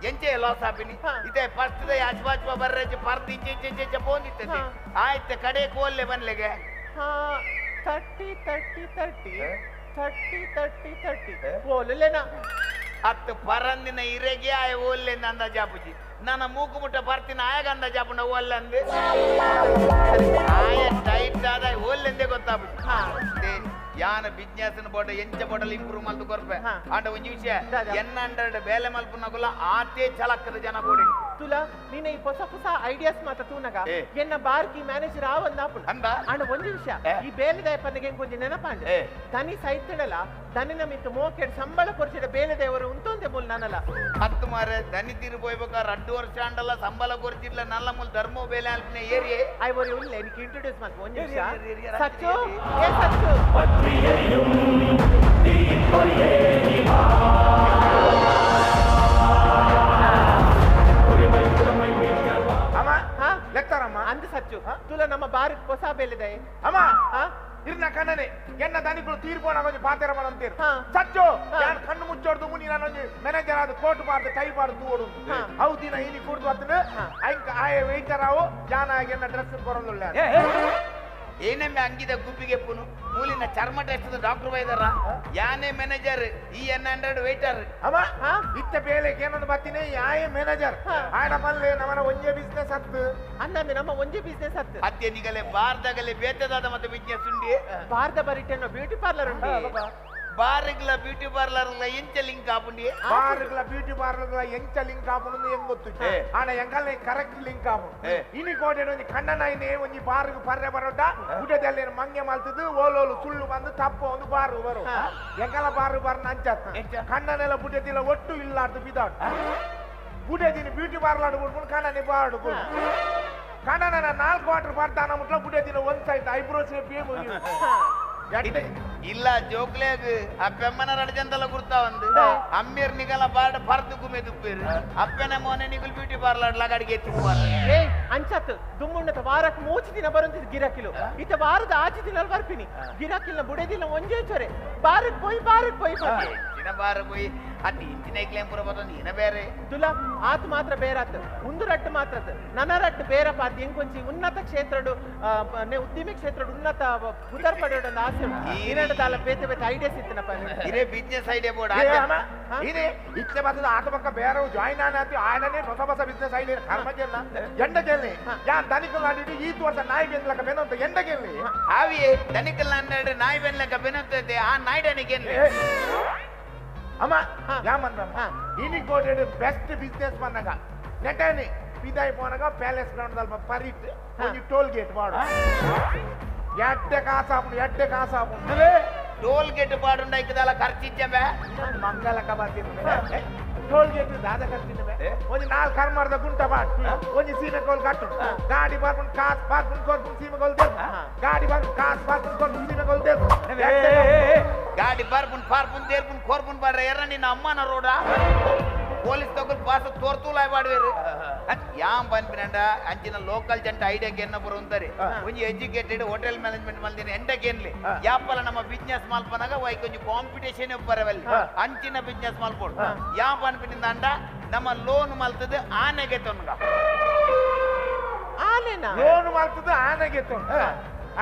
Speaker 3: ಎಂಚೆ ಲಾಸ್ ಆಪಿನಿ ಇದೆ ಫಸ್ಟ್ they ಅಚ್ಪ ಅಚ್ಪ ಬರ್ರಜ್ಜಿ ಪರ್ದು ಇಂಚೆ ಇಂಚೆ ಇಂಚೆ ಇಂಚೆ ಪೋಂದಿತ್ತದೆ ಆಯ್ತು ಕಡೆ ಕೋಲ್ಲೆ ಬನ್ಲೆಗೆ
Speaker 15: 30 30 30 30 30 30 ಓಲೆನ
Speaker 3: ಅತ್ತು ಪರಂದಿನ ಇರೆಗೆ ಆಯ ಓಲ್ಲೆಂದ ಅಂದಾಜಾಪುಜಿ ನನ್ನ ಮೂಕು ಮುಟ್ಟ ಬರ್ತೀನಿ ಆಯಾಗ ಅಂದಾಜಾಪುಂಡ ಓಲ್ಲಂದು ಆಯ ಟೈಟ್ ಆದ ಓಲ್ಲೆಂದೇ ಗೊತ್ತಾಪುಜಿ ಯಾನ ಬಿಸ್ನೆಸ್ ಬೋಟ ಎಂಚ ಬೋಟಲ್ ಇಂಪ್ರೂವ್ ಮಲ್ತು ಕೊರ್ಪೆ ಆಂಡ ಒಂಜಿ ವಿಷಯ ಎನ್ನ ಅಂಡರ್ ಬೇಲೆ ಮಲ್ಪುನಗುಲ ಆತೆ ಚಲಕ್ಕದ ಜನ ಬೋಡಿ
Speaker 15: ತುಲಾ ನೀನೆ ಈ ಹೊಸ ಹೊಸ ಐಡಿಯಾಸ್ ಮಾತ್ರ ತೂನಗ ಎನ್ನ ಬಾರ್ಕಿ ಮ್ಯಾನೇಜರ್ ಆವಂದ ಆಪುಂಡು ಆಂಡ ಒಂಜಿ ವಿಷಯ ಈ ಬೇಲೆದಾಯ ಪನ್ನಗೆ ಒಂಜಿ ನೆನಪಾಂಡ ದನಿ ಸೈತಡಲ ದನಿನ ಮಿತ್ತು ಮೋಕೆಡ್ ಸಂಬಳ ಕೊರ್ಚಿಡ ಬೇಲೆದೇವರು ಉಂತೊಂದೆ ಮೂಲ್ ನಾನಲ್ಲ
Speaker 3: ಹತ್ತು ಮಾರೆ ದನಿ ತೀರು ಪೋಯ್ಬೇಕಾರೆ 2 ವರ್ಷ ಆಂಡಲ್ಲ ಸಂಬಳ ಕೊರ್ಚಿಡ್ಲ ನಲ್ಲ ಮೂಲ್ ಧರ್ಮ ಬೇಲೆ ಅಲ್ಪಿನ ಏರಿಯೇ
Speaker 15: I ಒರಿ ಉಲ್ಲೆ ನಿಕ್ಕೆ ಇಂಟ್ರೊಡ್ಯೂಸ್ ಮಾಡ್ಕೊ ಒಂಜಿ ನಿಮಿಷ ಸಚ್ಚು ಏ ಸಚ್ಚು
Speaker 16: ಲೆಕ್ತಾರಮ್ಮ
Speaker 15: ಅಂದ ಸಚ್ಚು ತುಲ ನಮ್ಮ ಬಾರಿಗೆ ಹೊಸ ಬೇಲೆದೆ
Speaker 16: ಅಮ್ಮ ಇರ್ನ ಕಣ್ಣನೆ ಎನ್ನ ದನಿಗಳು ತೀರ್ಪೋಣ ಒಂಜಿ ಪಾತೆರ ಮಲಂತೀರ್ ಸಚ್ಚು ಯಾನ್ ಕಣ್ಣು ಮುಚ್ಚೋಡ್ದು ಮುನಿ ನಾನು ಒಂಜಿ ಮ್ಯಾನೇಜರ್ ಆದ ಕೋಟ್ ಬಾರ್ದು ಟೈ ಬಾರ್ದು ತೂಡು ಅವು ದಿನ ಇನಿ ಕೂಡ್ದು ಬತ್ತನ ಐಂಕ ಆಯ ವೇಟರ್ ಆವು ಜಾನ ಎನ್ನ ಡ್ರೆಸ್ ಕೊರೊಂದುಲ್ಲ
Speaker 3: ಏನಮ್ಮೆ ಅಂಗಿದ ಗುಬ್ಬಿಗೆ ಪುನು ಮೂಲಿನ ಚರ್ಮ ಟೆಸ್ಟ್ ಡಾಕ್ಟರ್ ಬೈದಾರ ಯಾನೇ ಮ್ಯಾನೇಜರ್ ಈ ಎನ್ 100 ವೇಟರ್
Speaker 16: ಅಮ್ಮ ಇತ್ತ ಬೇಲೆಗೆ ಏನೊಂದು ಬರ್ತೀನಿ ಯಾಯೇ ಮ್ಯಾನೇಜರ್ ಆಯನ ಮಲ್ಲೆ ನಮ್ಮನ ಒಂಜೆ ಬಿಸ್ನೆಸ್ ಹತ್ತು
Speaker 15: ಅಂದಂದೆ ನಮ್ಮ ಒಂಜೆ ಬಿಸ್ನೆಸ್ ಹತ್ತು
Speaker 3: ಅತ್ತೆ ನಿಗಲೆ ಬಾರ್ದಾಗಲೆ ಬೇತದಾದ ಮತ್ತೆ ಬಿಸ್ನೆಸ್ ಉಂಡಿ
Speaker 15: ಬಾರ್ದ ಬರಿಟೇನೋ ಬ್ಯೂಟಿ ಪಾರ್ಲರ್ ಉಂಡಿ
Speaker 3: ಬಾರ್ಗ್ಲ ಬ್ಯೂಟಿ ಪಾರ್ಲರ್ ಎಂಚ ಲಿಂಕ್ ಆಪುಂಡಿ
Speaker 16: ಬಾರ್ಗ್ಲ ಬ್ಯೂಟಿ ಪಾರ್ಲರ್ ಎಂಚ ಲಿಂಕ್ ಆಪುಂಡು ಎಂಗ್ ಗೊತ್ತು ಆನ ಎಂಕಲ್ನೆ ಕರೆಕ್ಟ್ ಲಿಂಕ್ ಆಪುಂಡು ಇನಿ ಕೋಟೆ ಒಂಜಿ ಕಣ್ಣನಾಯಿನೇ ಒಂಜಿ ಬಾರ್ಗ್ ಪರ್ರೆ ಬರೋಟ ಗುಡ್ಡದಲ್ಲಿ ಮಂಗೆ ಮಲ್ತದು ಓಲೋಲು ಸುಳ್ಳು ಬಂದು ತಪ್ಪ ಒಂದು ಬಾರು ಬರೋ ಎಂಕಲ ಬಾರು ಬಾರ್ನ ಅಂಚತ್ತ ಕಣ್ಣನೆಲ್ಲ ಬುಡ್ಡದಿಲ್ಲ ಒಟ್ಟು ಇಲ್ಲಾರ್ದು ಬಿದಾಡು ಬುಡ್ಡದಿನ ಬ್ಯೂಟಿ ಪಾರ್ಲರ್ ಬಿಡ್ಕೊಂಡು ಕಣ್ಣನೆ ಬಾರ್ಡು ಕಣ್ಣನ 4 ಕ್ವಾರ್ಟರ್ ಬರ್ತಾನ ಮುಟ್ಲ ಬುಡ್ಡದಿನ ಒಂದ್ ಸೈಡ್ ಐಬ್ರೋ ಶೇಪ್
Speaker 3: ಇಲ್ಲ ಜೋಕ್ಲೇಗ್ ಅಪ್ಪೆಮ್ಮನ ರಡಜಂತಲ ಗುರ್ತಾ ಒಂದು ಅಮ್ಮಿರ್ ನಿಗಲ ಬಾರ್ಡ್ ಪರ್ದು ಗುಮೆ ದುಪ್ಪೇರು ಅಪ್ಪನ ಮೋನೆ ನಿಗಲ್ ಬ್ಯೂಟಿ ಪಾರ್ಲರ್ ಲಗಾಡಿಗೆ ಎತ್ತಿಪ್ಪಾರ
Speaker 15: ಏ ಅಂಚತ್ ದುಮ್ಮುಣ್ಣತ ವಾರಕ್ಕೆ ಮೂಚಿ ದಿನ ಬರುಂತಿದ್ ಗಿರಾಕಿಲು ಇತ ವಾರದ ಆಚೆ ದಿನ ಬರ್ಪಿನಿ ಗಿರಾಕಿಲ್ನ ಬುಡೇದಿಲ್ಲ ಒಂಜೇ ಚೊರೆ ಬಾರಕ್ ಪೋಯ್ ಬಾರಕ್ ಪೋಯ್.
Speaker 6: ಈನ ಬಾರ ಪೋಯಿ ಅತ್ ಇಂಚಿನ ಐಕ್ಲೇಂ ಪೂರ ಬತ್ತೊಂದು ಈನ ಬೇರೆ.
Speaker 15: ದುಲಾ ಆತ್ ಮಾತ್ರ ಬೇರಾತ್ ಉಂದು ರಟ್ಟು ಮಾತ್ರ ನನ ರಟ್ಟು ಬೇರಪ್ಪ ಅದು ಎಂಕೊಂಚಿ ಉನ್ನತ ಕ್ಷೇತ್ರಡು ಉದ್ಯಮಿ ಕ್ಷೇತ್ರಡು ಉನ್ನತ ಪುದರ್ ಪಡೆಯೋಡು ಆಸೆ ಉಂಟು. ಈರೆಂಡ ದಾಲ ಬೇತೆ ಬೇತೆ ಐಡಿಯಾಸ್ ಇತ್ತನಪ್ಪ.
Speaker 6: ಇರೇ ಬಿಸ್ನೆಸ್ ಐಡಿಯಾ ಬೋರ್ಡ್.
Speaker 16: ಇದೇ ಇಚ್ಛೆ ಬರ್ತದ ಆತ ಪಕ್ಕ ಬೇರೆ ಜಾಯಿನ್ ಆನಾತಿ ಆಯನನೇ ಹೊಸ ಹೊಸ ಬಿಸ್ನೆಸ್ ಐಡಿಯಾ ಕರ್ಮ ಕೇಳ ಎಂಡ ಕೇಳಿ ಯಾನ್ ದನಿಕಲ್ ಆಡಿಟ್ಟು ಈತ್ ವರ್ಷ ನಾಯಿ ಬೆನ್ಲಕ ಬೆನಂತ ಎಂಡ ಕೇಳಿ.
Speaker 6: ಆವಿಯೇ ದನಿಕಲ್ ಹನ್ನೆರಡು ನಾಯಿ ಬೆನ್ಲಕ ಬೆನಂತದೆ ಆ ನಾಯ್ಡನಿಗೆ.
Speaker 16: ಅಮ್ಮ ಯಾಮಂದ್ರಮ್ಮ ಇನಿಕೋಟೆಡ್ ಬೆಸ್ಟ್ ಬಿಸ್ನೆಸ್ ಮನ್ನಗ ನೆಟನೆ ಪಿದಾಯಿ ಪೋನಗ ಪ್ಯಾಲೇಸ್ ಗ್ರೌಂಡ್ ದಲ್ಪ ಪರಿಟ್ ಒಂಜಿ ಟೋಲ್ ಗೇಟ್ ಮಾಡು ಎಡ್ಡೆ ಕಾಸಾಪುಂಡು ಎಡ್ಡೆ ಕಾಸಾಪುಂಡು.
Speaker 6: ಟೋಲ್ ಗೇಟ್ ಪಾಡುಂಡ ಐಕದಲ್ಲ ಖರ್ಚಿಚ್ಚಬೆ
Speaker 16: ಮಂಗಲ ಕಬಾತಿರ್ನೆ ಟೋಲ್ ಗೇಟ್ ದಾದ ಖರ್ಚಿನಬೆ ಒಂಜಿ ನಾಲ್ ಕರ್ಮರ್ದ ಗುಂಟ ಪಾಡು ಒಂಜಿ ಸೀಮೆ ಕೋಲ್ ಕಟ್ಟು ಗಾಡಿ ಬರ್ಪುಂಡು ಕಾಸ್ ಪಾರ್ಪುಂಡು ಕೊರ್ಪುಂಡು ಸೀಮೆ ಕೋಲ್ ದೇರ್ಪು ಗಾಡಿ ಬರ್ಪುಂಡು ಕಾಸ್ ಪಾರ್ಪುಂಡು ಕೊರ್ಪುಂಡು ಸೀಮೆ ಕೋಲ್ ದೇರ್ಪು
Speaker 6: ಗಾಡಿ ಬರ್ಪುಂಡು ಪಾರ್ಪುಂಡು ದೇರ್ಪುಂಡು ಕೊರ್ಪುಂಡು ಬಾಡ್ರೆ ಎರ್ರ ನಿನ್ನ ಅಮ್ಮನ ರೋಡ ಪೊಲೀಸ್ ತಗೊಳ್ ಪಾಸ ತೋರ್ತೂಲಾಯ್ ಬಾಡ್ವೇರು. ಯಾಮ್ ಪನ್ಪಿನಂಡ ಅಂಚಿನ ಲೋಕಲ್ ಜಂಟ ಐಡಿಯಾಕ್ಕೆ ಎನ್ನ ಪುರ ಉಂತಾರೆ ಒಂಜಿ ಎಜುಕೇಟೆಡ್ ಹೋಟೆಲ್ ಮ್ಯಾನೇಜ್ಮೆಂಟ್ ಮಲ್ದಿನ ಎಂಡಕ್ಕೆ ಏನ್ಲಿ ಯಾಪಲ ನಮ್ಮ ಬಿಸ್ನೆಸ್ ಮಲ್ಪನಾಗ ವೈಕ್ ಒಂಜಿ ಕಾಂಪಿಟೇಷನ್ ಬರವಲ್ಲಿ ಅಂಚಿನ ಬಿಸ್ನೆಸ್ ಮಲ್ಪೋಡು. ಯಾಮ್ ಪನ್ಪಿನಿಂದ ನಮ್ಮ ಲೋನ್ ಮಲ್ತದ ಆನೆಗೆ ತೊನ್ಗ
Speaker 15: ಆನೆನಾ
Speaker 16: ಲೋನ್ ಮಲ್ತದ ಆನೆಗೆ ತೊನ್ಗ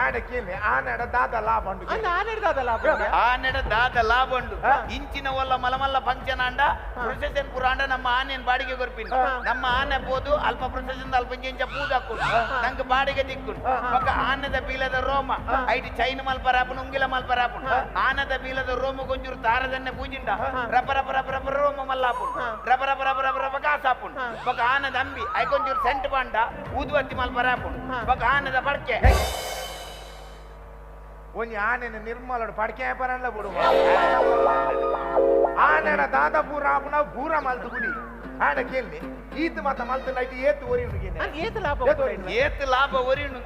Speaker 16: ಆಡ ಕೇಳಿ ಆನೆಡ ದಾದ ಲಾಭ ಉಂಡು
Speaker 15: ಆನೆಡ ದಾದ ಲಾಭ
Speaker 6: ಆನೆಡ ದಾದ ಲಾಭ ಉಂಡು. ಇಂಚಿನ ಒಲ್ಲ ಮಲಮಲ್ಲ ಫಂಕ್ಷನ್ ಅಂಡ ಪ್ರೊಸೆಷನ್ ಪುರ ಅಂಡ ನಮ್ಮ ಆನೆನ್ ಬಾಡಿಗೆ ಕೊರ್ಪಿನ ನಮ್ಮ ಆನೆ ಪೋದು ಅಲ್ಪ ಪ್ರೊಸೆಷನ್ ಅಲ್ಪ ಇಂಚ ಪೂದಾಕುಂಡು ನಂಗೆ ಬಾಡಿಗೆ ದಿಕ್ಕುಂಡು. ಬೊಕ್ಕ ಆನೆದ ಬೀಲದ ರೋಮ ಐಟ್ ಚೈನ್ ಮಲ್ಪರಾಪುಂಡು ಉಂಗಿಲ ಮಲ್ಪರಾಪುಂಡು ಆನೆದ ಬೀಲದ ರೋಮ ಗೊಂಜೂರು ತಾರದನ್ನೆ ಪೂಜಿಂಡ ರಪ ರಪ ರಪ ರಪ ರೋಮ ಮಲ್ಲಾಪುಂಡು ರಪ ರಪ ರಪ ರಪ ರಪ ಕಾಸಾಪುಂಡು. ಬೊಕ್ಕ ಆನೆದ ಅಂಬಿ ಐಕೊಂಚೂರು ಸೆಂಟ್ ಬಾಂಡ ಊದುವತ್ತಿ ಮಲ್ಪರಾಪುಂಡು. ಬೊಕ್ಕ ಆನೆದ ಪಡ್ಕೆ
Speaker 16: ಒಂಜಿ ಆನೆನ ನಿರ್ಮಲಡು ಪಡ್ಕೆ ಪರನ್ಲ ಬಿಡುವ ಆನೆಡ ದಾದ ಪೂರ ಆಪುನ ಪೂರ ಮಲ್ತು ಗುಡಿ ಆಡ ಕೇಳಿ ಈತ್ ಮಾತ ಮಲ್ತು ನೈಟ್ ಏತ್ ಒರಿ
Speaker 15: ಏತ್ ಲಾಭ
Speaker 6: ಏತ್ ಲಾಭ ಒರಿಯುಂಡು.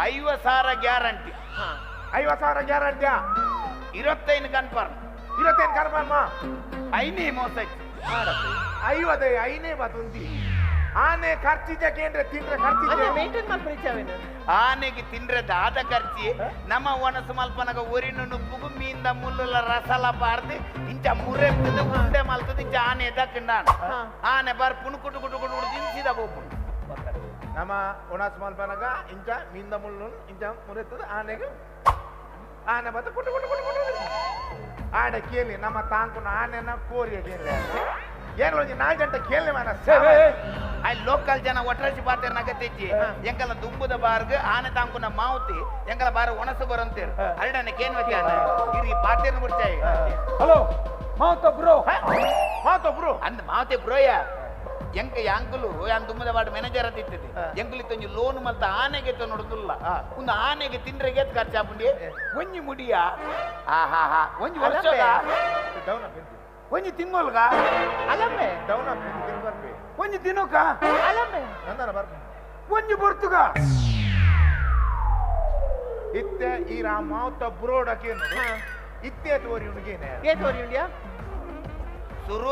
Speaker 6: 50,000 ಗ್ಯಾರಂಟಿ
Speaker 16: 50,000 ಗ್ಯಾರಂಟಿ
Speaker 6: 25 ಕನ್ಫರ್ಮ್
Speaker 16: 25 ಕನ್ಫರ್ಮ್
Speaker 6: ಐನೇ ಮೋಸ
Speaker 16: ಐವದೇ ಐನೇ ಬತ್ತುಂದಿ ಆನೆ ಖರ್ಚಿಜ ಕೇಂದ್ರ ತಿಂದ್ರೆ ಖರ್ಚಿಜ
Speaker 15: ಮೇಂಟೈನ್ ಮಲ್ಪರಿಚಾವೇನು
Speaker 6: ಆನೆಗೆ ತಿಂದ್ರೆ ದಾದ ಖರ್ಚಿ ನಮ್ಮ ಒಣಸು ಮಲ್ಪನಗ ಒರಿನು ನುಪ್ಪುಗು ಮೀಂದ ಮುಳ್ಳುಲ ರಸಲ ಪಾರ್ದು ಇಂಚ ಮುರೆಪ್ತದ ಉಂಡೆ ಮಲ್ತದ ಇಂಚ ಆನೆ ದಕ್ಕಂಡ ಆನೆ ಬರ್ಪುನು ಕುಟು ಕುಟು ಕುಟು ಕುಟು ತಿನ್ಸಿದ ಬೋಪುಂಡು.
Speaker 16: ನಮ್ಮ ಒಣಸು ಮಲ್ಪನಗ ಇಂಚ ಮೀಂದ ಮುಳ್ಳು ಇಂಚ ಮುರೆತ್ತದ ಆನೆಗೆ ಆನೆ ಬತ್ತ ಕುಟು ಕುಟು ಕುಟು ಕುಟು ಆಡ ಕೇಳಿ ನಮ್ಮ ತಾಂಕುನ ಆನೆನ ಕೋರಿಯ ಕೇಳಿ ಏನು ಒಂಜಿ ನಾಲ್ಕು ಗಂಟೆ ಕೇಳಿ ಮಾನ
Speaker 6: ಅಲ್ಲಿ ಲೋಕಲ್ ಜನ ಒಟ್ರಾಸಿ ಪಾತೆರ್ನ ಅಗತ್ಯಜ್ಜಿ ಎಂಕಲ ದುಂಬುದ ಬಾರ್ಗ್ ಆನೆ ತಾಂಕುನ ಮಾವುತಿ ಎಂಕಲ ಬಾರ ಒಣಸು ಬರಂತೇರು ಅರಡನೆ ಕೇನ್ ವತಿ ಆನೆ ಇರಿ ಪಾತೆರ್ನ ಬಿಡ್ಚಾಯಿ.
Speaker 10: ಹಲೋ ಮಾವುತ ಬ್ರೋ
Speaker 16: ಮಾವುತ ಬ್ರೋ
Speaker 6: ಅಂದ್ ಮಾವುತೆ ಬ್ರೋಯ ಎಂಕ ಯಾಂಕುಲು ಯಾನ್ ದುಂಬುದ ಬಾಡ್ ಮ್ಯಾನೇಜರ್ ಅದಿತ್ತದೆ ಎಂಕುಲಿ ತೊಂಜಿ ಲೋನ್ ಮಲ್ತ ಆನೆಗೆ ನೋಡುದುಲ್ಲ ಒಂದು ಆನೆಗೆ ತಿಂಡ್ರೆಗೆ ಏತ್ ಖರ್ಚಾಪುಂಡಿ ಒಂಜಿ ಮುಡಿಯ ಹಾ ಹಾ ಹಾ ಒಂಜಿ ವರ್ಷದ ಒಂಜಿ ತಿಂಗೊಲ್ಗ
Speaker 15: ಅಲಮ್ಮೆ
Speaker 16: ಡೌನ್ ಅಪ್ ತಿಂಗೊಲ್ಪೆ
Speaker 6: ಒಂಜಿ ದಿನಕ
Speaker 15: ಅಲಮ್ಮೆ
Speaker 16: ನಂದನ ಬರ್ಪ
Speaker 6: ಒಂಜಿ ಬರ್ತುಗ
Speaker 16: ಇತ್ತೆ ಈ ರಾಮಾವತ ಬ್ರೋಡಕೇನು ಇತ್ತೆ ತೋರಿ ಉಂಡುಗೇನೆ
Speaker 15: ಏ ತೋರಿ ಉಂಡ್ಯಾ
Speaker 6: ಸುರು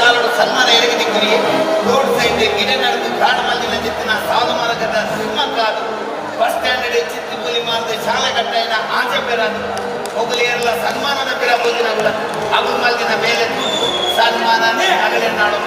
Speaker 6: ಕಾಲಡು ಸನ್ಮಾನ ಎರಿಗೆ ದಿಕ್ಕುನಿ ರೋಡ್ ಸೈಡ್ ಗಿಡ ನಡೆದು ಕಾಡು ಮಲ್ಲಿನ ಚಿತ್ತಿನ ಸಾಲು ಮರಗದ ಸಿಂಹ ಕಾದು ಬಸ್ ಸ್ಟ್ಯಾಂಡ್ ಚಿತ್ತು ಕೂಲಿ ಮಾರ್ದು ಶಾಲೆ ಕಟ್ಟಾಯಿನ ಆಚೆ ಪೆರಾದು ಒಗುಲಿಯರೆಲ್ಲ ಸನ್ಮಾನದ ಪಿರ ಬೋದಿನಗುಲ ಅಗು ಮಲ್ದಿನ ಮೇಲೆ ಸನ್ಮಾನನೇ ಅಗಲೇ ನಾಡು.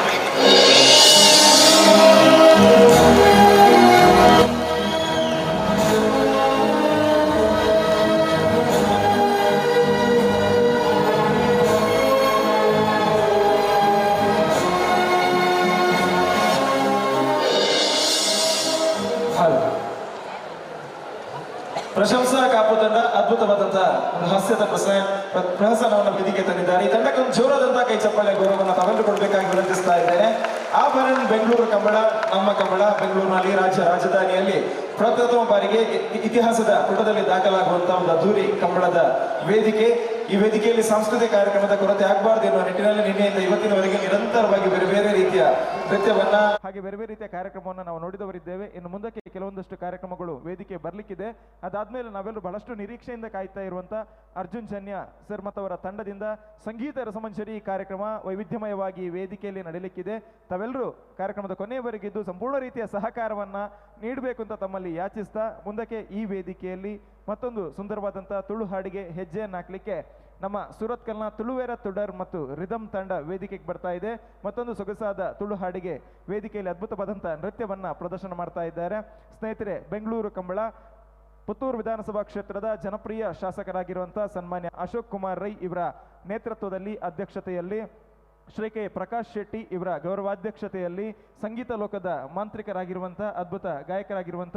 Speaker 1: ಪ್ರಶಂಸಾ ಕಾಪು ತಂಡ ಅದ್ಭುತವಾದಂತಹ ಒಂದು ಹಾಸ್ಯದ ಪ್ರಹಸನವನ್ನು ವೇದಿಕೆ ತಂದಿದ್ದಾರೆ. ಈ ತಂಡಕ್ಕೆ ಒಂದು ಜೋರಾದಂತಹ ಕೈ ಚಪ್ಪಾಳೆ ಗೌರವವನ್ನು ತಾವೆಲ್ಲರೂ ಕೊಡಬೇಕಾಗಿ ವಿನಂತಿಸ್ತಾ ಇದ್ದೇನೆ. ಆಭರಣ ಬೆಂಗಳೂರು ಕಂಬಳ, ನಮ್ಮ ಕಂಬಳ ಬೆಂಗಳೂರಿನಲ್ಲಿ ರಾಜ್ಯ ರಾಜಧಾನಿಯಲ್ಲಿ ಪ್ರಥಮ ಬಾರಿಗೆ ಇತಿಹಾಸದ ಪುಟದಲ್ಲಿ ದಾಖಲಾಗುವಂತಹ ಒಂದು ಅದ್ದೂರಿ ಕಂಬಳದ ವೇದಿಕೆ. ಈ ವೇದಿಕೆಯಲ್ಲಿ ಸಾಂಸ್ಕೃತಿಕ ಕಾರ್ಯಕ್ರಮದ ಕೊರತೆ ಆಗಬಾರದು ಎನ್ನುವ ನಿಟ್ಟಿನಲ್ಲಿ ನಿನ್ನೆಯಿಂದ ಇವತ್ತಿನವರೆಗೆ ನಿರಂತರವಾಗಿ ಬೇರೆ ಬೇರೆ ರೀತಿಯ ನೃತ್ಯವನ್ನ ಹಾಗೆ ಬೇರೆ ಬೇರೆ ರೀತಿಯ ಕಾರ್ಯಕ್ರಮವನ್ನು ನಾವು ನೋಡಿದವರಿದ್ದೇವೆ. ಇನ್ನು ಮುಂದಕ್ಕೆ ಕೆಲವೊಂದಷ್ಟು ಕಾರ್ಯಕ್ರಮಗಳು ವೇದಿಕೆ ಬರಲಿಕ್ಕಿದೆ. ಅದಾದ್ಮೇಲೆ ನಾವೆಲ್ಲರೂ ಬಹಳಷ್ಟು ನಿರೀಕ್ಷೆಯಿಂದ ಕಾಯ್ತಾ ಇರುವಂತ ಅರ್ಜುನ್ ಜನ್ಯ ಸರ್ ಮತ್ತವರ ತಂಡದಿಂದ ಸಂಗೀತ ರಸಮಂಜರಿ ಕಾರ್ಯಕ್ರಮ ವೈವಿಧ್ಯಮಯವಾಗಿ ವೇದಿಕೆಯಲ್ಲಿ ನಡೆಯಲಿಕ್ಕಿದೆ. ತಾವೆಲ್ಲರೂ ಕಾರ್ಯಕ್ರಮದ ಕೊನೆಯವರೆಗಿದ್ದು ಸಂಪೂರ್ಣ ರೀತಿಯ ಸಹಕಾರವನ್ನ ನೀಡಬೇಕು ಅಂತ ತಮ್ಮಲ್ಲಿ ಯಾಚಿಸ್ತಾ ಮುಂದಕ್ಕೆ ಈ ವೇದಿಕೆಯಲ್ಲಿ ಮತ್ತೊಂದು ಸುಂದರವಾದಂತಹ ತುಳು ಹಾಡಿಗೆ ಹೆಜ್ಜೆಯನ್ನು ಹಾಕಲಿಕ್ಕೆ ನಮ್ಮ ಸೂರತ್ಕಲ್ನ ತುಳುವೇರ ತುಡರ್ ಮತ್ತು ರಿದಮ್ ತಂಡ ವೇದಿಕೆಗೆ ಬರ್ತಾ ಇದೆ. ಮತ್ತೊಂದು ಸೊಗಸಾದ ತುಳು ಹಾಡಿಗೆ ವೇದಿಕೆಯಲ್ಲಿ ಅದ್ಭುತವಾದಂತಹ ನೃತ್ಯವನ್ನ ಪ್ರದರ್ಶನ ಮಾಡ್ತಾ ಇದ್ದಾರೆ. ಸ್ನೇಹಿತರೆ, ಬೆಂಗಳೂರು ಕಂಬಳ ಪುತ್ತೂರು ವಿಧಾನಸಭಾ ಕ್ಷೇತ್ರದ ಜನಪ್ರಿಯ ಶಾಸಕರಾಗಿರುವಂತಹ ಸನ್ಮಾನ್ಯ ಅಶೋಕ್ ಕುಮಾರ್ ರೈ ಇವರ ನೇತೃತ್ವದಲ್ಲಿ, ಅಧ್ಯಕ್ಷತೆಯಲ್ಲಿ, ಶ್ರೀ ಕೆ ಪ್ರಕಾಶ್ ಶೆಟ್ಟಿ ಇವರ ಗೌರವಾಧ್ಯಕ್ಷತೆಯಲ್ಲಿ, ಸಂಗೀತ ಲೋಕದ ಮಾಂತ್ರಿಕರಾಗಿರುವಂಥ ಅದ್ಭುತ ಗಾಯಕರಾಗಿರುವಂಥ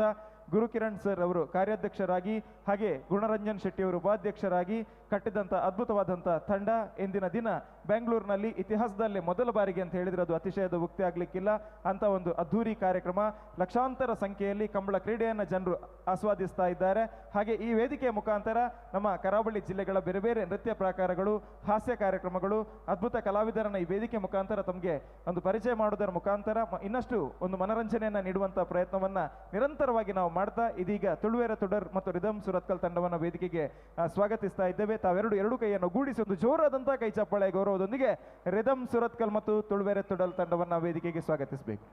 Speaker 1: ಗುರುಕಿರಣ್ ಸರ್ ಅವರು ಕಾರ್ಯಾಧ್ಯಕ್ಷರಾಗಿ, ಹಾಗೆ ಗುಣರಂಜನ್ ಶೆಟ್ಟಿ ಅವರು ಉಪಾಧ್ಯಕ್ಷರಾಗಿ ಕಟ್ಟಿದಂಥ ಅದ್ಭುತವಾದಂಥ ತಂಡ ಇಂದಿನ ದಿನ ಬೆಂಗಳೂರಿನಲ್ಲಿ ಇತಿಹಾಸದಲ್ಲೇ ಮೊದಲ ಬಾರಿಗೆ ಅಂತ ಹೇಳಿದರೆ ಅದು ಅತಿಶಯದ ಉಕ್ತಿ ಆಗಲಿಕ್ಕಿಲ್ಲ. ಅಂತ ಒಂದು ಅದ್ಧೂರಿ ಕಾರ್ಯಕ್ರಮ, ಲಕ್ಷಾಂತರ ಸಂಖ್ಯೆಯಲ್ಲಿ ಕಂಬಳ ಕ್ರೀಡೆಯನ್ನು ಜನರು ಆಸ್ವಾದಿಸ್ತಾ ಇದ್ದಾರೆ. ಹಾಗೆ ಈ ವೇದಿಕೆಯ ಮುಖಾಂತರ ನಮ್ಮ ಕರಾವಳಿ ಜಿಲ್ಲೆಗಳ ಬೇರೆ ಬೇರೆ ನೃತ್ಯ ಪ್ರಕಾರಗಳು, ಹಾಸ್ಯ ಕಾರ್ಯಕ್ರಮಗಳು, ಅದ್ಭುತ ಕಲಾವಿದರನ್ನು ಈ ವೇದಿಕೆ ಮುಖಾಂತರ ತಮಗೆ ಒಂದು ಪರಿಚಯ ಮಾಡುವುದರ ಮುಖಾಂತರ ಇನ್ನಷ್ಟು ಒಂದು ಮನರಂಜನೆಯನ್ನು ನೀಡುವಂಥ ಪ್ರಯತ್ನವನ್ನು ನಿರಂತರವಾಗಿ ನಾವು ಮಾಡ್ತಾ ಇದೀಗ ತುಳುವೇರ ತುಡರ್ ಮತ್ತು ರಿದಮ್ ಸುರತ್ಕಲ್ ತಂಡವನ್ನು ವೇದಿಕೆಗೆ ಸ್ವಾಗತಿಸ್ತಾ ಇದ್ದೇವೆ. ತಾವೆರಡು ಎರಡು ಕೈಯನ್ನು ಗೂಡಿಸಿ ಒಂದು ಜೋರಾದಂತಹ ಕೈ ಚಪ್ಪಾಳೆ ಗೌರವದೊಂದಿಗೆ ರಿದಮ್ ಸುರತ್ಕಲ್ ಮತ್ತು ತುಳುವೇರ ತುಡಲ್ ತಂಡವನ್ನು ವೇದಿಕೆಗೆ ಸ್ವಾಗತಿಸಬೇಕು.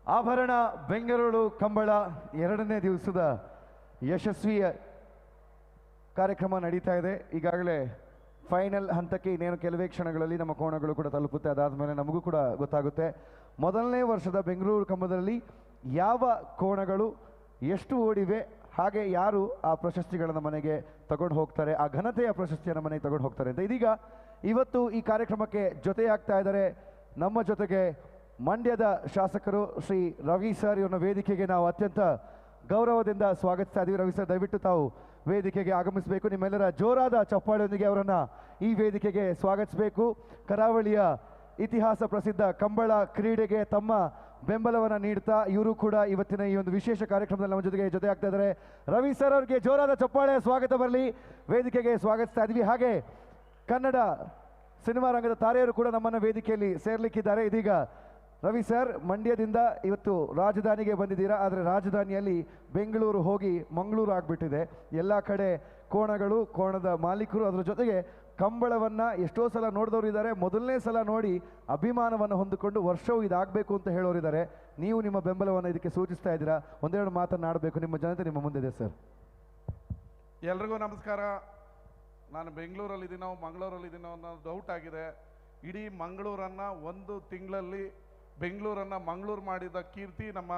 Speaker 9: ಆಭರಣ ಬೆಂಗಳೂರು ಕಂಬಳ ಎರಡನೇ ದಿವಸದ ಯಶಸ್ವಿಯ ಕಾರ್ಯಕ್ರಮ ನಡೀತಾ ಇದೆ. ಈಗಾಗಲೇ ಫೈನಲ್ ಹಂತಕ್ಕೆ ಇನ್ನೇನು ಕೆಲವೇ ಕ್ಷಣಗಳಲ್ಲಿ ನಮ್ಮ ಕೋಣಗಳು ಕೂಡ ತಲುಪುತ್ತೆ. ಅದಾದಮೇಲೆ ನಮಗೂ ಕೂಡ ಗೊತ್ತಾಗುತ್ತೆ ಮೊದಲನೇ ವರ್ಷದ ಬೆಂಗಳೂರು ಕಂಬಳದಲ್ಲಿ ಯಾವ ಕೋಣಗಳು ಎಷ್ಟು ಓಡಿವೆ, ಹಾಗೆ ಯಾರು ಆ ಪ್ರಶಸ್ತಿಗಳನ್ನು ಮನೆಗೆ ತಗೊಂಡು ಹೋಗ್ತಾರೆ, ಆ ಘನತೆಯ ಪ್ರಶಸ್ತಿಯನ್ನು ಮನೆಗೆ ತಗೊಂಡು ಹೋಗ್ತಾರೆ ಅಂತ. ಇದೀಗ ಇವತ್ತು ಈ ಕಾರ್ಯಕ್ರಮಕ್ಕೆ ಜೊತೆಯಾಗ್ತಾ ಇದ್ದಾರೆ ನಮ್ಮ ಜೊತೆಗೆ ಮಂಡ್ಯದ ಶಾಸಕರು ಶ್ರೀ ರವಿ ಸರ್. ಇವರ ವೇದಿಕೆಗೆ ನಾವು ಅತ್ಯಂತ ಗೌರವದಿಂದ ಸ್ವಾಗತಿಸ್ತಾ ಇದ್ದೀವಿ. ರವಿ ಸರ್, ದಯವಿಟ್ಟು ತಾವು ವೇದಿಕೆಗೆ ಆಗಮಿಸಬೇಕು. ನಿಮ್ಮೆಲ್ಲರ ಜೋರಾದ ಚಪ್ಪಾಳೆಯೊಂದಿಗೆ ಅವರನ್ನು ಈ ವೇದಿಕೆಗೆ ಸ್ವಾಗತಿಸಬೇಕು. ಕರಾವಳಿಯ ಇತಿಹಾಸ ಪ್ರಸಿದ್ಧ ಕಂಬಳ ಕ್ರೀಡೆಗೆ ತಮ್ಮ ಬೆಂಬಲವನ್ನು ನೀಡ್ತಾ ಇವರು ಕೂಡ ಇವತ್ತಿನ ಈ ಒಂದು ವಿಶೇಷ ಕಾರ್ಯಕ್ರಮದಲ್ಲಿ ನಮ್ಮ ಜೊತೆಗೆ ಜೊತೆಯಾಗ್ತಾ ಇದ್ದಾರೆ. ರವಿ ಸರ್ ಅವರಿಗೆ ಜೋರಾದ ಚಪ್ಪಾಳೆ ಸ್ವಾಗತ ಬರಲಿ. ವೇದಿಕೆಗೆ ಸ್ವಾಗತಿಸ್ತಾ ಇದ್ವಿ. ಹಾಗೆ ಕನ್ನಡ ಸಿನಿಮಾ ರಂಗದ ತಾರೆಯರು ಕೂಡ ನಮ್ಮನ್ನು ವೇದಿಕೆಯಲ್ಲಿ ಸೇರ್ಲಿಕ್ಕಿದ್ದಾರೆ. ಇದೀಗ ರವಿ ಸರ್, ಮಂಡ್ಯದಿಂದ ಇವತ್ತು ರಾಜಧಾನಿಗೆ ಬಂದಿದ್ದೀರಾ, ಆದರೆ ರಾಜಧಾನಿಯಲ್ಲಿ ಬೆಂಗಳೂರು ಹೋಗಿ ಮಂಗಳೂರು ಆಗಿಬಿಟ್ಟಿದೆ. ಎಲ್ಲ ಕಡೆ ಕೋಣಗಳು, ಕೋಣದ ಮಾಲೀಕರು, ಅದರ ಜೊತೆಗೆ ಕಂಬಳವನ್ನು ಎಷ್ಟೋ ಸಲ ನೋಡಿದವರು ಇದ್ದಾರೆ, ಮೊದಲನೇ ಸಲ ನೋಡಿ ಅಭಿಮಾನವನ್ನು ಹೊಂದಿಕೊಂಡು ವರ್ಷವೂ ಇದಾಗಬೇಕು ಅಂತ ಹೇಳೋರಿದ್ದಾರೆ. ನೀವು ನಿಮ್ಮ ಬೆಂಬಲವನ್ನು ಇದಕ್ಕೆ ಸೂಚಿಸ್ತಾ ಇದ್ದೀರಾ. ಒಂದೆರಡು ಮಾತನ್ನಾಡಬೇಕು, ನಿಮ್ಮ ಜನತೆ ನಿಮ್ಮ ಮುಂದಿದೆ ಸರ್.
Speaker 7: ಎಲ್ರಿಗೂ ನಮಸ್ಕಾರ. ನಾನು ಬೆಂಗಳೂರಲ್ಲಿದ್ದೀನೋ ಮಂಗಳೂರಲ್ಲಿದ್ದೀನೋ ಅನ್ನೋ ಡೌಟ್ ಆಗಿದೆ. ಇಡೀ ಮಂಗಳೂರನ್ನು ಒಂದು ತಿಂಗಳಲ್ಲಿ ಬೆಂಗಳೂರನ್ನು ಮಂಗಳೂರು ಮಾಡಿದ ಕೀರ್ತಿ ನಮ್ಮ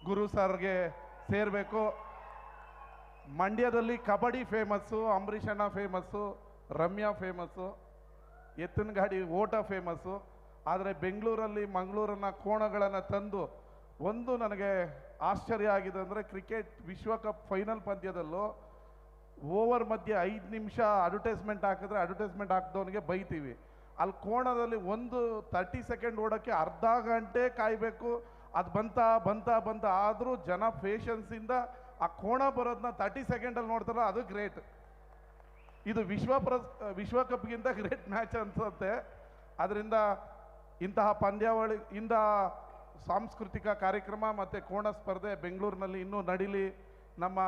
Speaker 7: ಗುರು ಸರ್ಗೆ ಸೇರಬೇಕು. ಮಂಡ್ಯದಲ್ಲಿ ಕಬಡ್ಡಿ ಫೇಮಸ್ಸು, ಅಂಬರೀಷ್ ಅಣ್ಣ ಫೇಮಸ್ಸು, ರಮ್ಯಾ ಫೇಮಸ್ಸು, ಎತ್ತಿನ ಗಾಡಿ ಓಟ ಫೇಮಸ್ಸು. ಆದರೆ ಬೆಂಗಳೂರಲ್ಲಿ ಮಂಗಳೂರನ್ನು ಕೋಣಗಳನ್ನು ತಂದು ಒಂದು ನನಗೆ ಆಶ್ಚರ್ಯ ಆಗಿದೆ ಅಂದರೆ, ಕ್ರಿಕೆಟ್ ವಿಶ್ವಕಪ್ ಫೈನಲ್ ಪಂದ್ಯದಲ್ಲೂ ಓವರ್ ಮಧ್ಯೆ 5 ನಿಮಿಷ ಅಡ್ವರ್ಟೈಸ್ಮೆಂಟ್ ಹಾಕಿದ್ರೆ ಅಡ್ವರ್ಟೈಸ್ಮೆಂಟ್ ಹಾಕಿದವನಿಗೆ ಬೈತೀವಿ. ಅಲ್ಲಿ ಕೋಣದಲ್ಲಿ ಒಂದು 30 ಸೆಕೆಂಡ್ ಓಡೋಕ್ಕೆ ಅರ್ಧ ಗಂಟೆ ಕಾಯಬೇಕು. ಅದು ಬಂತ ಬಂತ ಬಂತ ಆದರೂ ಜನ ಪೇಷನ್ಸಿಂದ ಆ ಕೋಣ ಬರೋದನ್ನ 30 ಸೆಕೆಂಡಲ್ಲಿ ನೋಡ್ತಾರಲ್ಲ, ಅದು ಗ್ರೇಟ್. ಇದು ವಿಶ್ವಕಪ್ಗಿಂತ ಗ್ರೇಟ್ ಮ್ಯಾಚ್ ಅನ್ಸುತ್ತೆ. ಅದರಿಂದ ಇಂತಹ ಪಂದ್ಯಾವಳಿ, ಇಂತಹ ಸಾಂಸ್ಕೃತಿಕ ಕಾರ್ಯಕ್ರಮ ಮತ್ತು ಕೋಣ ಸ್ಪರ್ಧೆ ಬೆಂಗಳೂರಿನಲ್ಲಿ ಇನ್ನೂ ನಡೀಲಿ. ನಮ್ಮ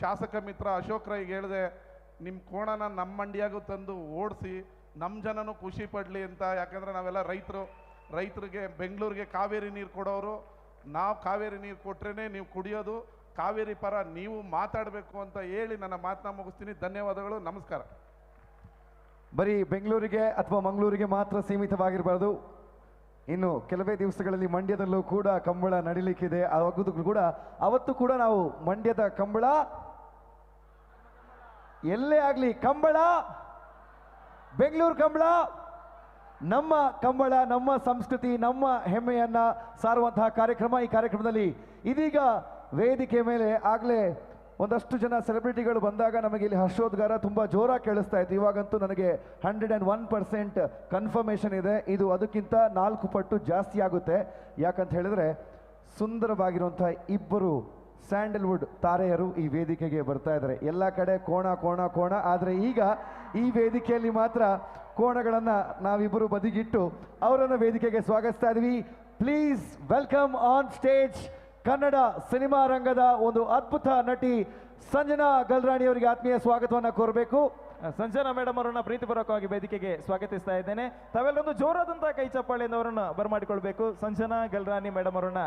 Speaker 7: ಶಾಸಕ ಮಿತ್ರ ಅಶೋಕ್ ರೈಗೆ ಹೇಳಿದೆ, ನಿಮ್ಮ ಕೋಣನ ನಮ್ಮ ಮಂಡ್ಯಾಗೂ ತಂದು ಓಡಿಸಿ ನಮ್ಮ ಜನನೂ ಖುಷಿ ಪಡಲಿ ಅಂತ. ಯಾಕಂದರೆ ನಾವೆಲ್ಲ ರೈತರು, ರೈತರಿಗೆ ಬೆಂಗಳೂರಿಗೆ ಕಾವೇರಿ ನೀರು ಕೊಡೋರು ನಾವು. ಕಾವೇರಿ ನೀರು ಕೊಟ್ರೇ ನೀವು ಕುಡಿಯೋದು, ಕಾವೇರಿ ಪರ ನೀವು ಮಾತಾಡಬೇಕು ಅಂತ ಹೇಳಿ ನನ್ನ ಮಾತನ್ನ ಮುಗಿಸ್ತೀನಿ. ಧನ್ಯವಾದಗಳು, ನಮಸ್ಕಾರ.
Speaker 9: ಬರೀ ಬೆಂಗಳೂರಿಗೆ ಅಥವಾ ಮಂಗಳೂರಿಗೆ ಮಾತ್ರ ಸೀಮಿತವಾಗಿರಬಾರ್ದು. ಇನ್ನು ಕೆಲವೇ ದಿವಸಗಳಲ್ಲಿ ಮಂಡ್ಯದಲ್ಲೂ ಕೂಡ ಕಂಬಳ ನಡೀಲಿಕ್ಕಿದೆ. ಆಗೋದು ಕೂಡ ಅವತ್ತು ಕೂಡ ನಾವು ಮಂಡ್ಯದ ಕಂಬಳ ಎಲ್ಲೇ ಆಗಲಿ, ಕಂಬಳ ಬೆಂಗಳೂರು ಕಂಬಳ, ನಮ್ಮ ಕಂಬಳ, ನಮ್ಮ ಸಂಸ್ಕೃತಿ, ನಮ್ಮ ಹೆಮ್ಮೆಯನ್ನ ಸಾರುವಂತಹ ಕಾರ್ಯಕ್ರಮ. ಈ ಕಾರ್ಯಕ್ರಮದಲ್ಲಿ ಇದೀಗ ವೇದಿಕೆ ಮೇಲೆ ಆಗಲೇ ಒಂದಷ್ಟು ಜನ ಸೆಲೆಬ್ರಿಟಿಗಳು ಬಂದಾಗ ನಮಗೆ ಇಲ್ಲಿ ಹರ್ಷೋದ್ಗಾರ ತುಂಬ ಜೋರಾಗಿ ಕೇಳಿಸ್ತಾ ಇತ್ತು. ಇವಾಗಂತೂ ನನಗೆ 101% ಕನ್ಫರ್ಮೇಷನ್ ಇದೆ, ಇದು ಅದಕ್ಕಿಂತ 4 ಪಟ್ಟು ಜಾಸ್ತಿ ಆಗುತ್ತೆ. ಯಾಕಂತ ಹೇಳಿದ್ರೆ ಸುಂದರವಾಗಿರುವಂಥ ಇಬ್ಬರು ಸ್ಯಾಂಡಲ್ವುಡ್ ತಾರೆಯರು ಈ ವೇದಿಕೆಗೆ ಬರ್ತಾ ಇದ್ದಾರೆ. ಎಲ್ಲ ಕಡೆ ಕೋಣ ಕೋಣ ಕೋಣ, ಆದರೆ ಈಗ ಈ ವೇದಿಕೆಯಲ್ಲಿ ಮಾತ್ರ ಕೋಣಗಳನ್ನು ನಾವಿಬ್ಬರು ಬದಿಗಿಟ್ಟು ಅವರನ್ನು ವೇದಿಕೆಗೆ ಸ್ವಾಗತಿಸ್ತಾ ಇದ್ವಿ. Please welcome on stage Kannada cinema ರಂಗದ ಒಂದು ಅದ್ಭುತ ನಟಿ ಸಂಜನಾ ಗಲ್ರಾಣಿ ಅವರಿಗೆ ಆತ್ಮೀಯ ಸ್ವಾಗತವನ್ನು ಕೋರಬೇಕು.
Speaker 1: ಸಂಜನಾ ಮೇಡಮ್ ಅವರನ್ನ ಪ್ರೀತಿಪೂರ್ವಕವಾಗಿ ವೇದಿಕೆಗೆ ಸ್ವಾಗತಿಸ್ತಾ ಇದ್ದೇನೆ. ತಾವೆಲ್ಲೊಂದು ಜೋರಾದಂತಹ ಕೈ ಚಪ್ಪಾಳೆಯಿಂದ ಅವರನ್ನು ಬರಮಾಡಿಕೊಳ್ಬೇಕು. ಸಂಜನಾ ಗಲ್ರಾಣಿ ಮೇಡಮ್ ಅವರನ್ನ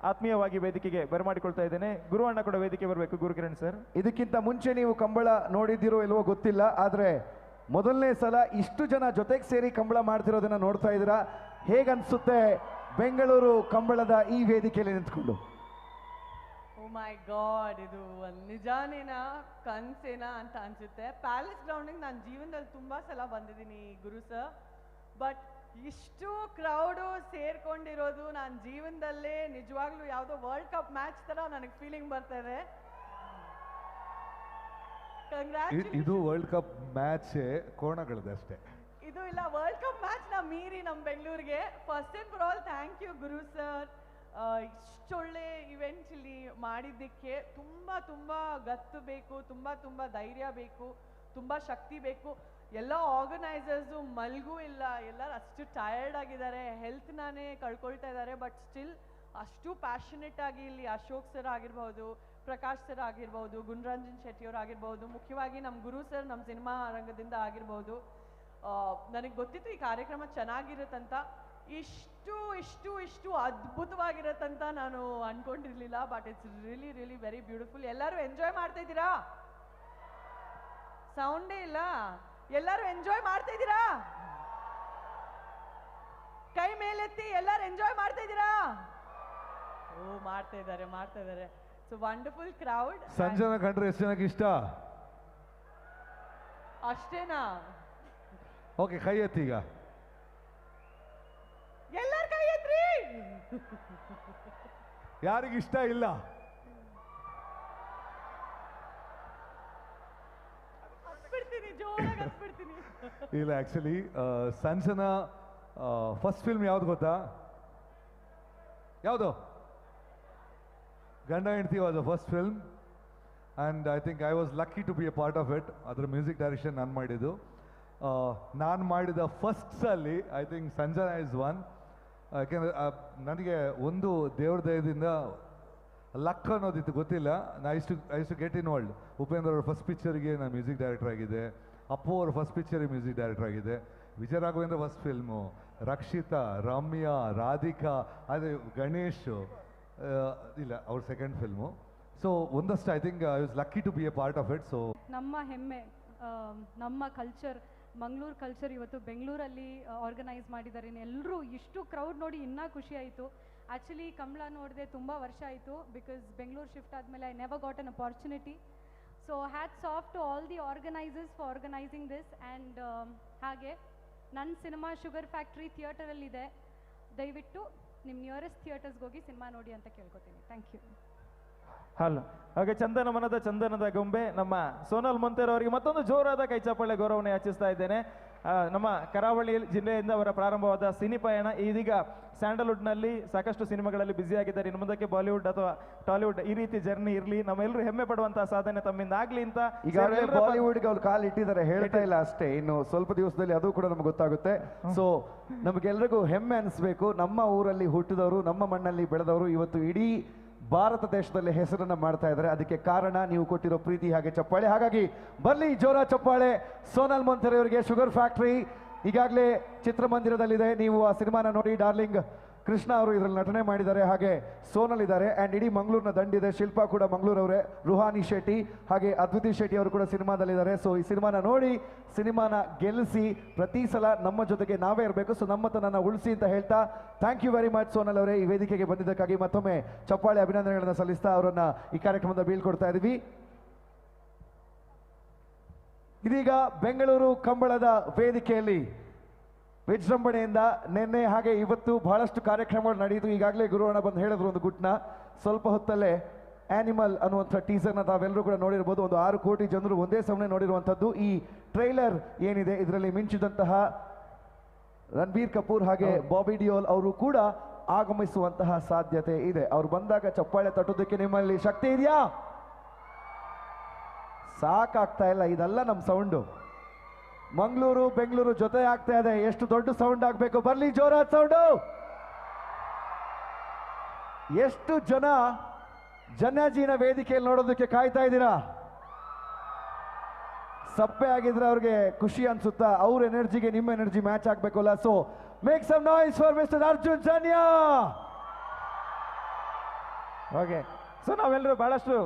Speaker 1: ಆತ್ಮೀಯವಾಗಿ ವೇದಿಕೆಗೆ ಬರಮಾಡಿಕೊಳ್ತಾ ಇದ್ದೇನೆ. ಗುರು ಅಣ್ಣ ಕೂಡ ವೇದಿಕೆ ಬರಬೇಕು. ಗುರುಕಿರಣ್ ಸರ್,
Speaker 9: ಇದಕ್ಕಿಂತ ಮುಂಚೆ ನೀವು ಕಂಬಳ ನೋಡಿದ್ದೀರೋ ಇಲ್ವೋ ಗೊತ್ತಿಲ್ಲ, ಆದರೆ ಮೊದಲನೇ ಸಲ ಇಷ್ಟು ಜನ ಜೊತೆಗೆ ಸೇರಿ ಕಂಬಳ ಮಾಡ್ತಿರೋದನ್ನ ನೋಡ್ತಾ ಇದ್ದೀರಾ. ಹೇಗನ್ಸುತ್ತೆ ಬೆಂಗಳೂರು ಕಂಬಳದ ಈ ವೇದಿಕೆಯಲ್ಲಿ ನಿಂತ್ಕೊಂಡು?
Speaker 18: ಓ ಮೈ ಗಾಡ್, ಇದು ನಿಜಾನೇನಾ ಕನ್ಸೇನಾ ಅಂತ ಅನ್ಸುತ್ತೆ. ಪ್ಯಾಲೇಸ್ ಗ್ರೌಂಡಿಗೆ ನಾನು ಜೀವನದಲ್ಲಿ ತುಂಬ ಸಲ ಬಂದಿದ್ದೀನಿ ಗುರು ಸರ್, ಬಟ್ ಇಷ್ಟು ಕ್ರೌಡು ಸೇರ್ಕೊಂಡಿರೋದು ನಾನು ಜೀವನದಲ್ಲೇ ನಿಜವಾಗ್ಲೂ ಯಾವುದೋ ವರ್ಲ್ಡ್ ಕಪ್ ಮ್ಯಾಚ್ ಥರ ನನಗೆ ಫೀಲಿಂಗ್ ಬರ್ತಾ ಇದೆ.
Speaker 11: ಇದು ವರ್ಲ್ಡ್ ಕಪ್ ಮ್ಯಾಚ್ ಕೋಣಗಳದಷ್ಟೇ,
Speaker 18: ಇದು ಇಲ್ಲ ವರ್ಲ್ಡ್ ಕಪ್ ಮ್ಯಾಚ್ ನಾ ಮೀರಿ ನಮ್ಮ ಬೆಂಗಳೂರಿಗೆ. First and for all thank you Guru sir, ಇಷ್ಟೊಳ್ಳೆ ಇವೆಂಟ್ಸ್ ಇಲ್ಲಿ ಮಾಡಿದ್ದಕ್ಕೆ. ತುಂಬ ತುಂಬ ಗತ್ತು ಬೇಕು, ತುಂಬ ತುಂಬ ಧೈರ್ಯ ಬೇಕು, ತುಂಬ ಶಕ್ತಿ ಬೇಕು. ಎಲ್ಲ ಆರ್ಗನೈಸರ್ಸು ಮಲ್ಗೂ ಇಲ್ಲ, ಎಲ್ಲರೂ ಅಷ್ಟು ಟಯರ್ಡ್ ಆಗಿದ್ದಾರೆ, ಹೆಲ್ತ್ನಾನೇ ಕಳ್ಕೊಳ್ತಾ ಇದ್ದಾರೆ. ಬಟ್ ಸ್ಟಿಲ್ ಅಷ್ಟು ಪ್ಯಾಷನೆಟ್ ಆಗಿ ಇಲ್ಲಿ ಅಶೋಕ್ ಸರ್ ಆಗಿರ್ಬೋದು, ಪ್ರಕಾಶ್ ಸರ್ ಆಗಿರ್ಬೋದು, ಗುಣರಂಜನ್ ಶೆಟ್ಟಿಯವ್ರು ಆಗಿರ್ಬೋದು, ಮುಖ್ಯವಾಗಿ ನಮ್ಮ ಗುರು ಸರ್ ನಮ್ಮ ಸಿನಿಮಾ ರಂಗದಿಂದ ಆಗಿರ್ಬೋದು. ನನಗೆ ಗೊತ್ತಿತ್ತು ಈ ಕಾರ್ಯಕ್ರಮ ಚೆನ್ನಾಗಿರುತ್ತಂತ. ಇಷ್ಟು ಇಷ್ಟು ಇಷ್ಟು ಅದ್ಭುತವಾಗಿರತ್ತಂತ ನಾನು ಅಂದ್ಕೊಂಡಿರಲಿಲ್ಲ. But it's really really very beautiful. ಎಲ್ಲರೂ ಎಂಜಾಯ್ ಮಾಡ್ತಾ ಇದ್ದೀರಾ? ಸೌಂಡೇ ಇಲ್ಲ. ಎಲ್ಲರೂ ಎಂಜಾಯ್ ಮಾಡ್ತಾ ಇದ್ದೀರಾ? ಕೈ ಮೇಲೆತ್ತಿ ಎಲ್ಲರೂ ಎಂಜಾಯ್ ಮಾಡ್ತಾ ಇದ್ದೀರಾ? ಓ, ಮಾಡ್ತಾ ಇದ್ದಾರೆ, ಮಾಡ್ತಾ ಇದ್ದಾರೆ. So wonderful crowd.
Speaker 11: Sanjana ಕಂಡ್ರೆ ಎಷ್ಟು ಜನಕ್ಕೆ ಇಷ್ಟ?
Speaker 18: ಅಷ್ಟೇನಾ?
Speaker 11: ಓಕೆ, ಕೈ ಎತ್ತಿ ಈಗ.
Speaker 18: ಎಲ್ಲರ ಕೈ ಎತ್ರಿ.
Speaker 11: ಯಾರಿಗಿಷ್ಟ ಇಲ್ಲ?
Speaker 18: ಬಿಡ್ತೀನಿ, ಜೋರಾಗಿ ಹತ್ಬಿಡ್ತೀನಿ.
Speaker 11: ಇಲ್ಲ, actually Sanjana first film ಯಾವ್ದು ಗೊತ್ತಾ? ಯಾವುದು? Ganda Hendathi was a first film, and I think I was lucky to be a part of it. ಅದರ ಮ್ಯೂಸಿಕ್ ಡೈರೆಕ್ಷನ್ ನಾನು ಮಾಡಿದ್ದು. ನಾನು ಮಾಡಿದ ಫಸ್ಟ್ಸಲ್ಲಿ I think Sanjana is one. ಯಾಕೆಂದರೆ ನನಗೆ ಒಂದು ದೇವ್ರ ದಯದಿಂದ ಲಕ್ ಅನ್ನೋದಿತ್ತು, ಗೊತ್ತಿಲ್ಲ. ನಾ I to get involved. Upendra ಅವ್ರ ಫಸ್ಟ್ ಪಿಕ್ಚರಿಗೆ ನಾನು ಮ್ಯೂಸಿಕ್ ಡೈರೆಕ್ಟರ್ ಆಗಿದ್ದೆ, ಅಪ್ಪು ಅವ್ರ ಫಸ್ಟ್ ಪಿಕ್ಚರಿಗೆ ಮ್ಯೂಸಿಕ್ ಡೈರೆಕ್ಟರ್ ಆಗಿದ್ದೆ, ವಿಜಯ ರಾಘವೇಂದ್ರ ಫಸ್ಟ್ ಫಿಲ್ಮು, ರಕ್ಷಿತಾ, ರಮ್ಯಾ, ರಾಧಿಕಾ, ಅದೇ ಗಣೇಶ್, ಇಲ್ಲ ಅವ್ರ second film. So ಒಂದಷ್ಟು I think I was lucky to be a part of it. So
Speaker 4: ನಮ್ಮ ಹೆಮ್ಮೆ, ನಮ್ಮ ಕಲ್ಚರ್, ಮಂಗಳೂರು ಕಲ್ಚರ್ ಇವತ್ತು ಬೆಂಗಳೂರಲ್ಲಿ ಆರ್ಗನೈಸ್ ಮಾಡಿದ್ದಾರೆ. ಎಲ್ಲರೂ ಇಷ್ಟು ಕ್ರೌಡ್ ನೋಡಿ ಇನ್ನೂ ಖುಷಿ ಆಯಿತು. ಆ್ಯಕ್ಚುಲಿ ಕಂಬಳ ನೋಡಿದೆ ತುಂಬ ವರ್ಷ ಆಯಿತು, because Bengaluru shift ಆದಮೇಲೆ I never got an opportunity. So hats off to all the organisers for organising this. And ಹಾಗೆ ನನ್ನ cinema sugar factory ಥಿಯೇಟರಲ್ಲಿದೆ, ದಯವಿಟ್ಟು ನಿಮ್ಮ ನಿಯರೆಸ್ಟ್ ಥಿಯೇಟರ್ಸ್ಗೆ ಹೋಗಿ ಸಿನಿಮಾ ನೋಡಿ ಅಂತ ಕೇಳ್ಕೊತೀನಿ. Thank you.
Speaker 1: Hello, ಹಾಗೆ ಚಂದನ ಮನದ ಚಂದನದ ಗೊಂಬೆ ನಮ್ಮ ಸೋನಲ್ ಮೊಂತೇರೋ ಅವರಿಗೆ ಮತ್ತೊಂದು ಜೋರಾದ ಕೈಚಪ್ಪಾಳೆ ಗೌರವವನ್ನು ಯಾಚಿಸ್ತಾ ಇದ್ದೇನೆ. ನಮ್ಮ ಕರಾವಳಿ ಜಿಲ್ಲೆಯಿಂದ ಅವರ ಪ್ರಾರಂಭವಾದ ಸಿನಿ ಪಯಣ ಇದೀಗ ಸ್ಯಾಂಡಲ್ವುಡ್ನಲ್ಲಿ ಸಾಕಷ್ಟು ಸಿನಿಮಾಗಳಲ್ಲಿ ಬ್ಯುಸಿಯಾಗಿದ್ದಾರೆ. ಇನ್ನು ಮುಂದಕ್ಕೆ ಬಾಲಿವುಡ್ ಅಥವಾ ಟಾಲಿವುಡ್ ಈ ರೀತಿ ಜರ್ನಿ ಇರಲಿ, ನಮ್ಮೆಲ್ಲರೂ ಹೆಮ್ಮೆ ಪಡುವಂತಹ ಸಾಧನೆ ತಮ್ಮಿಂದ ಆಗ್ಲಿ ಅಂತ.
Speaker 9: ಈಗಾಗಲೇ ಬಾಲಿವುಡ್ಗೆ ಅವ್ರು ಕಾಲು ಇಟ್ಟಿದ್ದಾರೆ, ಹೇಳ್ತಾ ಇಲ್ಲ ಅಷ್ಟೇ. ಇನ್ನು ಸ್ವಲ್ಪ ದಿವಸದಲ್ಲಿ ಅದು ಕೂಡ ನಮ್ಗೆ ಗೊತ್ತಾಗುತ್ತೆ. ಸೊ ನಮಗೆಲ್ರಿಗೂ ಹೆಮ್ಮೆ ಅನಿಸ್ಬೇಕು, ನಮ್ಮ ಊರಲ್ಲಿ ಹುಟ್ಟಿದವರು, ನಮ್ಮ ಮಣ್ಣಲ್ಲಿ ಬೆಳೆದವರು ಇವತ್ತು ಇಡೀ ಭಾರತ ದೇಶದಲ್ಲಿ ಹೆಸರನ್ನ ಮಾಡ್ತಾ ಇದ್ದಾರೆ. ಅದಕ್ಕೆ ಕಾರಣ ನೀವು ಕೊಟ್ಟಿರೋ ಪ್ರೀತಿ ಹಾಗೆ ಚಪ್ಪಾಳೆ. ಹಾಗಾಗಿ ಬರ್ಲಿ ಜೋರ ಚಪ್ಪಾಳೆ ಸೋನಲ್ ಮೊಂತೆರೋ ಅವರಿಗೆ. ಶುಗರ್ ಫ್ಯಾಕ್ಟ್ರಿ ಈಗಾಗಲೇ ಚಿತ್ರಮಂದಿರದಲ್ಲಿದೆ, ನೀವು ಆ ಸಿನಿಮಾನ ನೋಡಿ. ಡಾರ್ಲಿಂಗ್ ಕೃಷ್ಣ ಅವರು ಇದರಲ್ಲಿ ನಟನೆ ಮಾಡಿದ್ದಾರೆ, ಹಾಗೆ ಸೋನಲ್ ಇದ್ದಾರೆ, ಆ್ಯಂಡ್ ಇಡೀ ಮಂಗಳೂರಿನ ದಂಡಿದೆ. ಶಿಲ್ಪಾ ಕೂಡ ಮಂಗಳೂರವರೇ, ರುಹಾನಿ ಶೆಟ್ಟಿ ಹಾಗೆ ಅದ್ವಿತಿ ಶೆಟ್ಟಿ ಅವರು ಕೂಡ ಸಿನಿಮಾದಲ್ಲಿದ್ದಾರೆ. ಸೊ ಈ ಸಿನಿಮಾನ ನೋಡಿ, ಸಿನಿಮಾನ ಗೆಲ್ಲಿಸಿ, ಪ್ರತಿ ಸಲ ನಮ್ಮ ಜೊತೆಗೆ ನಾವೇ ಇರಬೇಕು. ಸೊ ನಮ್ಮತನನ್ನು ಉಳಿಸಿ ಅಂತ ಹೇಳ್ತಾ thank you very much Sonal ಅವರೇ, ಈ ವೇದಿಕೆಗೆ ಬಂದಿದ್ದಕ್ಕಾಗಿ ಮತ್ತೊಮ್ಮೆ ಚಪ್ಪಾಳೆ ಅಭಿನಂದನೆಗಳನ್ನು ಸಲ್ಲಿಸ್ತಾ ಅವರನ್ನು ಈ ಕಾರ್ಯಕ್ರಮದ ಬೀಳ್ಕೊಡ್ತಾ ಇದ್ದೀವಿ. ಇದೀಗ ಬೆಂಗಳೂರು ಕಂಬಳದ ವೇದಿಕೆಯಲ್ಲಿ ವಿಜೃಂಭಣೆಯಿಂದ ನಿನ್ನೆ ಹಾಗೆ ಇವತ್ತು ಬಹಳಷ್ಟು ಕಾರ್ಯಕ್ರಮಗಳು ನಡೆಯಿತು. ಈಗಾಗಲೇ ಗುರುವಣ್ಣ ಬಂದು ಹೇಳಿದ್ರು ಒಂದು ಗುಟ್ನ. ಸ್ವಲ್ಪ ಹೊತ್ತಲ್ಲೇ ಆನಿಮಲ್ ಅನ್ನುವಂಥ ಟೀಸರ್ನ ತಾವೆಲ್ಲರೂ ಕೂಡ ನೋಡಿರ್ಬೋದು. ಒಂದು 6 ಕೋಟಿ ಜನರು ಒಂದೇ ಸಮಯ ನೋಡಿರುವಂಥದ್ದು. ಈ ಟ್ರೈಲರ್ ಏನಿದೆ ಇದರಲ್ಲಿ ಮಿಂಚಿದಂತಹ ರಣಬೀರ್ ಕಪೂರ್ ಹಾಗೆ ಬಾಬಿ ಡಿಯೋಲ್ ಅವರು ಕೂಡ ಆಗಮಿಸುವಂತಹ ಸಾಧ್ಯತೆ ಇದೆ. ಅವ್ರು ಬಂದಾಗ ಚಪ್ಪಾಳೆ ತಟ್ಟೋದಕ್ಕೆ ನಿಮ್ಮಲ್ಲಿ ಶಕ್ತಿ ಇದೆಯಾ? ಸಾಕಾಗ್ತಾ ಇಲ್ಲ, ಇದೆಲ್ಲ ನಮ್ಮ ಸೌಂಡು. ಮಂಗಳೂರು ಬೆಂಗಳೂರು ಜೊತೆ ಆಗ್ತಾ ಇದೆ, ಎಷ್ಟು ದೊಡ್ಡ ಸೌಂಡ್ ಆಗ್ಬೇಕು. ಬರ್ಲಿ ಜೋರಾದ ಸೌಂಡು. ಎಷ್ಟು ಜನ ಜನ್ಯಾಜಿನ ವೇದಿಕೆಯಲ್ಲಿ ನೋಡೋದಕ್ಕೆ ಕಾಯ್ತಾ ಇದ್ದೀರಾ? ಸಪ್ಪೆ ಆಗಿದ್ರೆ ಅವ್ರಿಗೆ ಖುಷಿ ಅನ್ಸುತ್ತಾ? ಅವ್ರ ಎನರ್ಜಿಗೆ ನಿಮ್ಮ ಎನರ್ಜಿ ಮ್ಯಾಚ್ ಆಗ್ಬೇಕಲ್ಲ. So make some noise for mister Arjun Janya.
Speaker 1: Okay, so ನಾವೆಲ್ಲರೂ ಬಹಳಷ್ಟು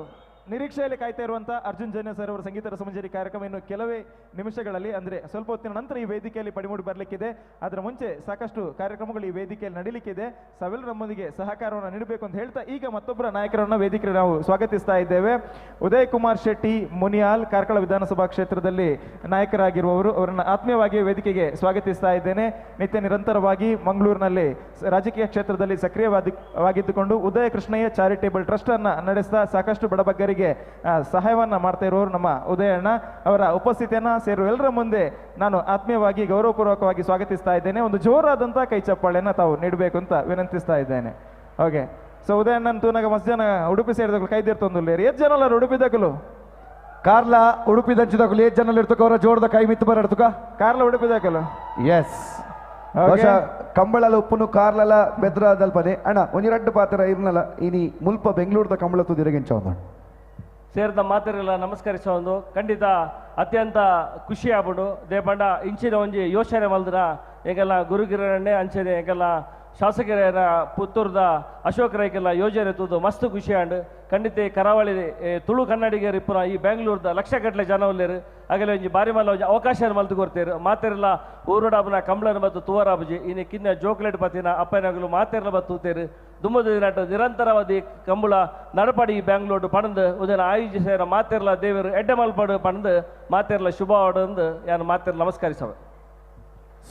Speaker 1: ನಿರೀಕ್ಷೆಯಲ್ಲಿ ಕಾಯ್ತಾ ಇರುವಂತಹ ಅರ್ಜುನ್ ಜನ್ಯ ಸರ್ ಅವರ ಸಂಗೀತ ರಸಮಂಜರಿ ಕಾರ್ಯಕ್ರಮ ಇನ್ನು ಕೆಲವೇ ನಿಮಿಷಗಳಲ್ಲಿ, ಅಂದರೆ ಸ್ವಲ್ಪ ಹೊತ್ತಿನ ನಂತರ ಈ ವೇದಿಕೆಯಲ್ಲಿ ಪಡಿಮೂಡಿ ಬರಲಿಕ್ಕಿದೆ. ಅದರ ಮುಂಚೆ ಸಾಕಷ್ಟು ಕಾರ್ಯಕ್ರಮಗಳು ಈ ವೇದಿಕೆಯಲ್ಲಿ ನಡೀಲಿಕ್ಕಿದೆ. ತಾವೆಲ್ಲರೂ ನಮ್ಮೊಂದಿಗೆ ಸಹಕಾರವನ್ನು ನೀಡಬೇಕು ಅಂತ ಹೇಳ್ತಾ ಈಗ ಮತ್ತೊಬ್ಬರ ನಾಯಕರನ್ನು ವೇದಿಕೆ ನಾವು ಸ್ವಾಗತಿಸ್ತಾ ಇದ್ದೇವೆ. ಉದಯ್ ಕುಮಾರ್ ಶೆಟ್ಟಿ ಮುನಿಯಾಲ್, ಕಾರ್ಕಳ ವಿಧಾನಸಭಾ ಕ್ಷೇತ್ರದಲ್ಲಿ ನಾಯಕರಾಗಿರುವವರು, ಅವರನ್ನು ಆತ್ಮೀಯವಾಗಿ ವೇದಿಕೆಗೆ ಸ್ವಾಗತಿಸ್ತಾ ಇದ್ದೇನೆ. ನಿತ್ಯ ನಿರಂತರವಾಗಿ ಮಂಗಳೂರಿನಲ್ಲಿ ರಾಜಕೀಯ ಕ್ಷೇತ್ರದಲ್ಲಿ ಸಕ್ರಿಯವಾಗಿದ್ದುಕೊಂಡು ಉದಯ ಕೃಷ್ಣಯ್ಯ ಚಾರಿಟೇಬಲ್ ಟ್ರಸ್ಟ್ ಅನ್ನು ನಡೆಸ್ತಾ ಸಾಕಷ್ಟು ಬಡಬಗ್ಗರಿಗೆ ಸಹಾಯವನ್ನ ಮಾಡ್ತಾ ಇರುವವರು ನಮ್ಮ ಉದಯಣ್ಣ ಅವರ ಉಪಸ್ಥಿತಿಯನ್ನ ಸೇರುವ ಎಲ್ಲರ ಮುಂದೆ ನಾನು ಆತ್ಮೀಯವಾಗಿ ಗೌರವಪೂರ್ವಕವಾಗಿ ಸ್ವಾಗತಿಸ್ತಾ ಇದ್ದೇನೆ. ಒಂದು ಜೋರಾದಂತಹ ಕೈ ಚಪ್ಪಾಳೆಯನ್ನ ತಾವು ನೀಡಬೇಕು ಅಂತ ವಿನಂತಿಸ್ತಾ ಇದ್ದೇನೆ. ಓಕೆ, ಸೊ ಉದಯಣ್ಣನ ತೂನಾಗ ಮಸ್ತ್ ಜನ ಉಡುಪಿ ಸೇರಿದಗಳು ಕೈದಿರ್ತೊಂದು ಏತ್ ಜನ ಅಲ್ಲ ಉಡುಪಿದಕಲು?
Speaker 9: ಕಾರ್ಲ ಉಡುಪಿ ದಂಚಿದಕಲು ಏತ್ ಜನ ಇರ್ತಕ ಅವರ ಜೋರದ ಕೈ ಮಿತ್ತು ಬರಡ್ತಕ
Speaker 1: ಕಾರ್ಲ ಉಡುಪಿದಕಲು?
Speaker 9: ಎಸ್, ಕಂಬಳಲ ಉಪ್ಪುನು ಕಾರ್ಲಲ ಬೆದ್ರದಲ್ಪನೆ ಅಣ್ಣ ಒಂಜಿ ರಡ್ಡು ಪಾತ್ರ ಇರ್ನಲ್ಲ ಇನಿ ಮುಲ್ಪ ಬೆಂಗಳೂರದ ಕಂಬಳ ತುದಿರಗಿಂಚ ಒಂದು.
Speaker 17: ಸೇರಿದ ಮಾತೆರೆಲ್ಲ ನಮಸ್ಕರಿಸ ಒಂದು ಖಂಡಿತ ಅತ್ಯಂತ ಖುಷಿ ಆಗ್ಬಿಡು ದೇಪಂಡ ಇಂಚಿನ ಒಂಜಿ ಯೋಚನೆ ಮಲ್ದಿನ ಎಂಗೆಲ್ಲ ಗುರುಗಿರಣೆ ಅಂಚನೆ ಎಂಗೆಲ್ಲ ಶಾಸಕರ ಪುತ್ತೂರ್ದ ಅಶೋಕ್ ರೈಕೆಲ್ಲ ಯೋಜನೆ ತೂದು ಮಸ್ತ್ ಖುಷಿ ಆಂಡ್. ಖಂಡಿತ ಕರಾವಳಿ ತುಳು ಕನ್ನಡಿಗರು ಇಪ್ಪುನ ಈ ಬೆಂಗಳೂರ್ದ ಲಕ್ಷಗಟ್ಟಲೆ ಜನ ಉಲ್ಲೇರು ಆಗಲೇ ಒಂಜಿ ಬಾರಿ ಮಲ್ಲ ಒಂಜಿ ಅವಕಾಶ ಮಲ್ತು ಕೊಡ್ತೇರು ಮಾತೆರೆಲ್ಲ ಊರುಡಾಬುನ ಕಂಬ್ಳನ ಮತ್ತು ತುವರಾಬುಜಿ ಇನ್ನು ಕಿನ್ನ ಜೋಕ್ಲೆಟ್ ಪತಿನ ಅಪ್ಪನಗಲು ಮಾತೆರ್ಲ ಬತ್ತು ತೂತೇರು ದುಮ್ಮದ ದಿನಾಟ ನಿರಂತರವಾದಿ ಕಂಬಳ ನಡಪಡಿ ಬೆಂಗಳೂರು ಪಣಂದು ಉದನ ಆಯೋಜಿಸಿದ ಮಾತೆರ್ಲ ದೇವರು ಎಡ್ಡೆ ಮಲ್ಪಡು ಪಣಂದು ಮಾತೆರ್ಲ ಶುಭ ಆಡಂದು ಯಾನು ಮಾತೆರ್ಲ ನಮಸ್ಕರಿಸವೆ.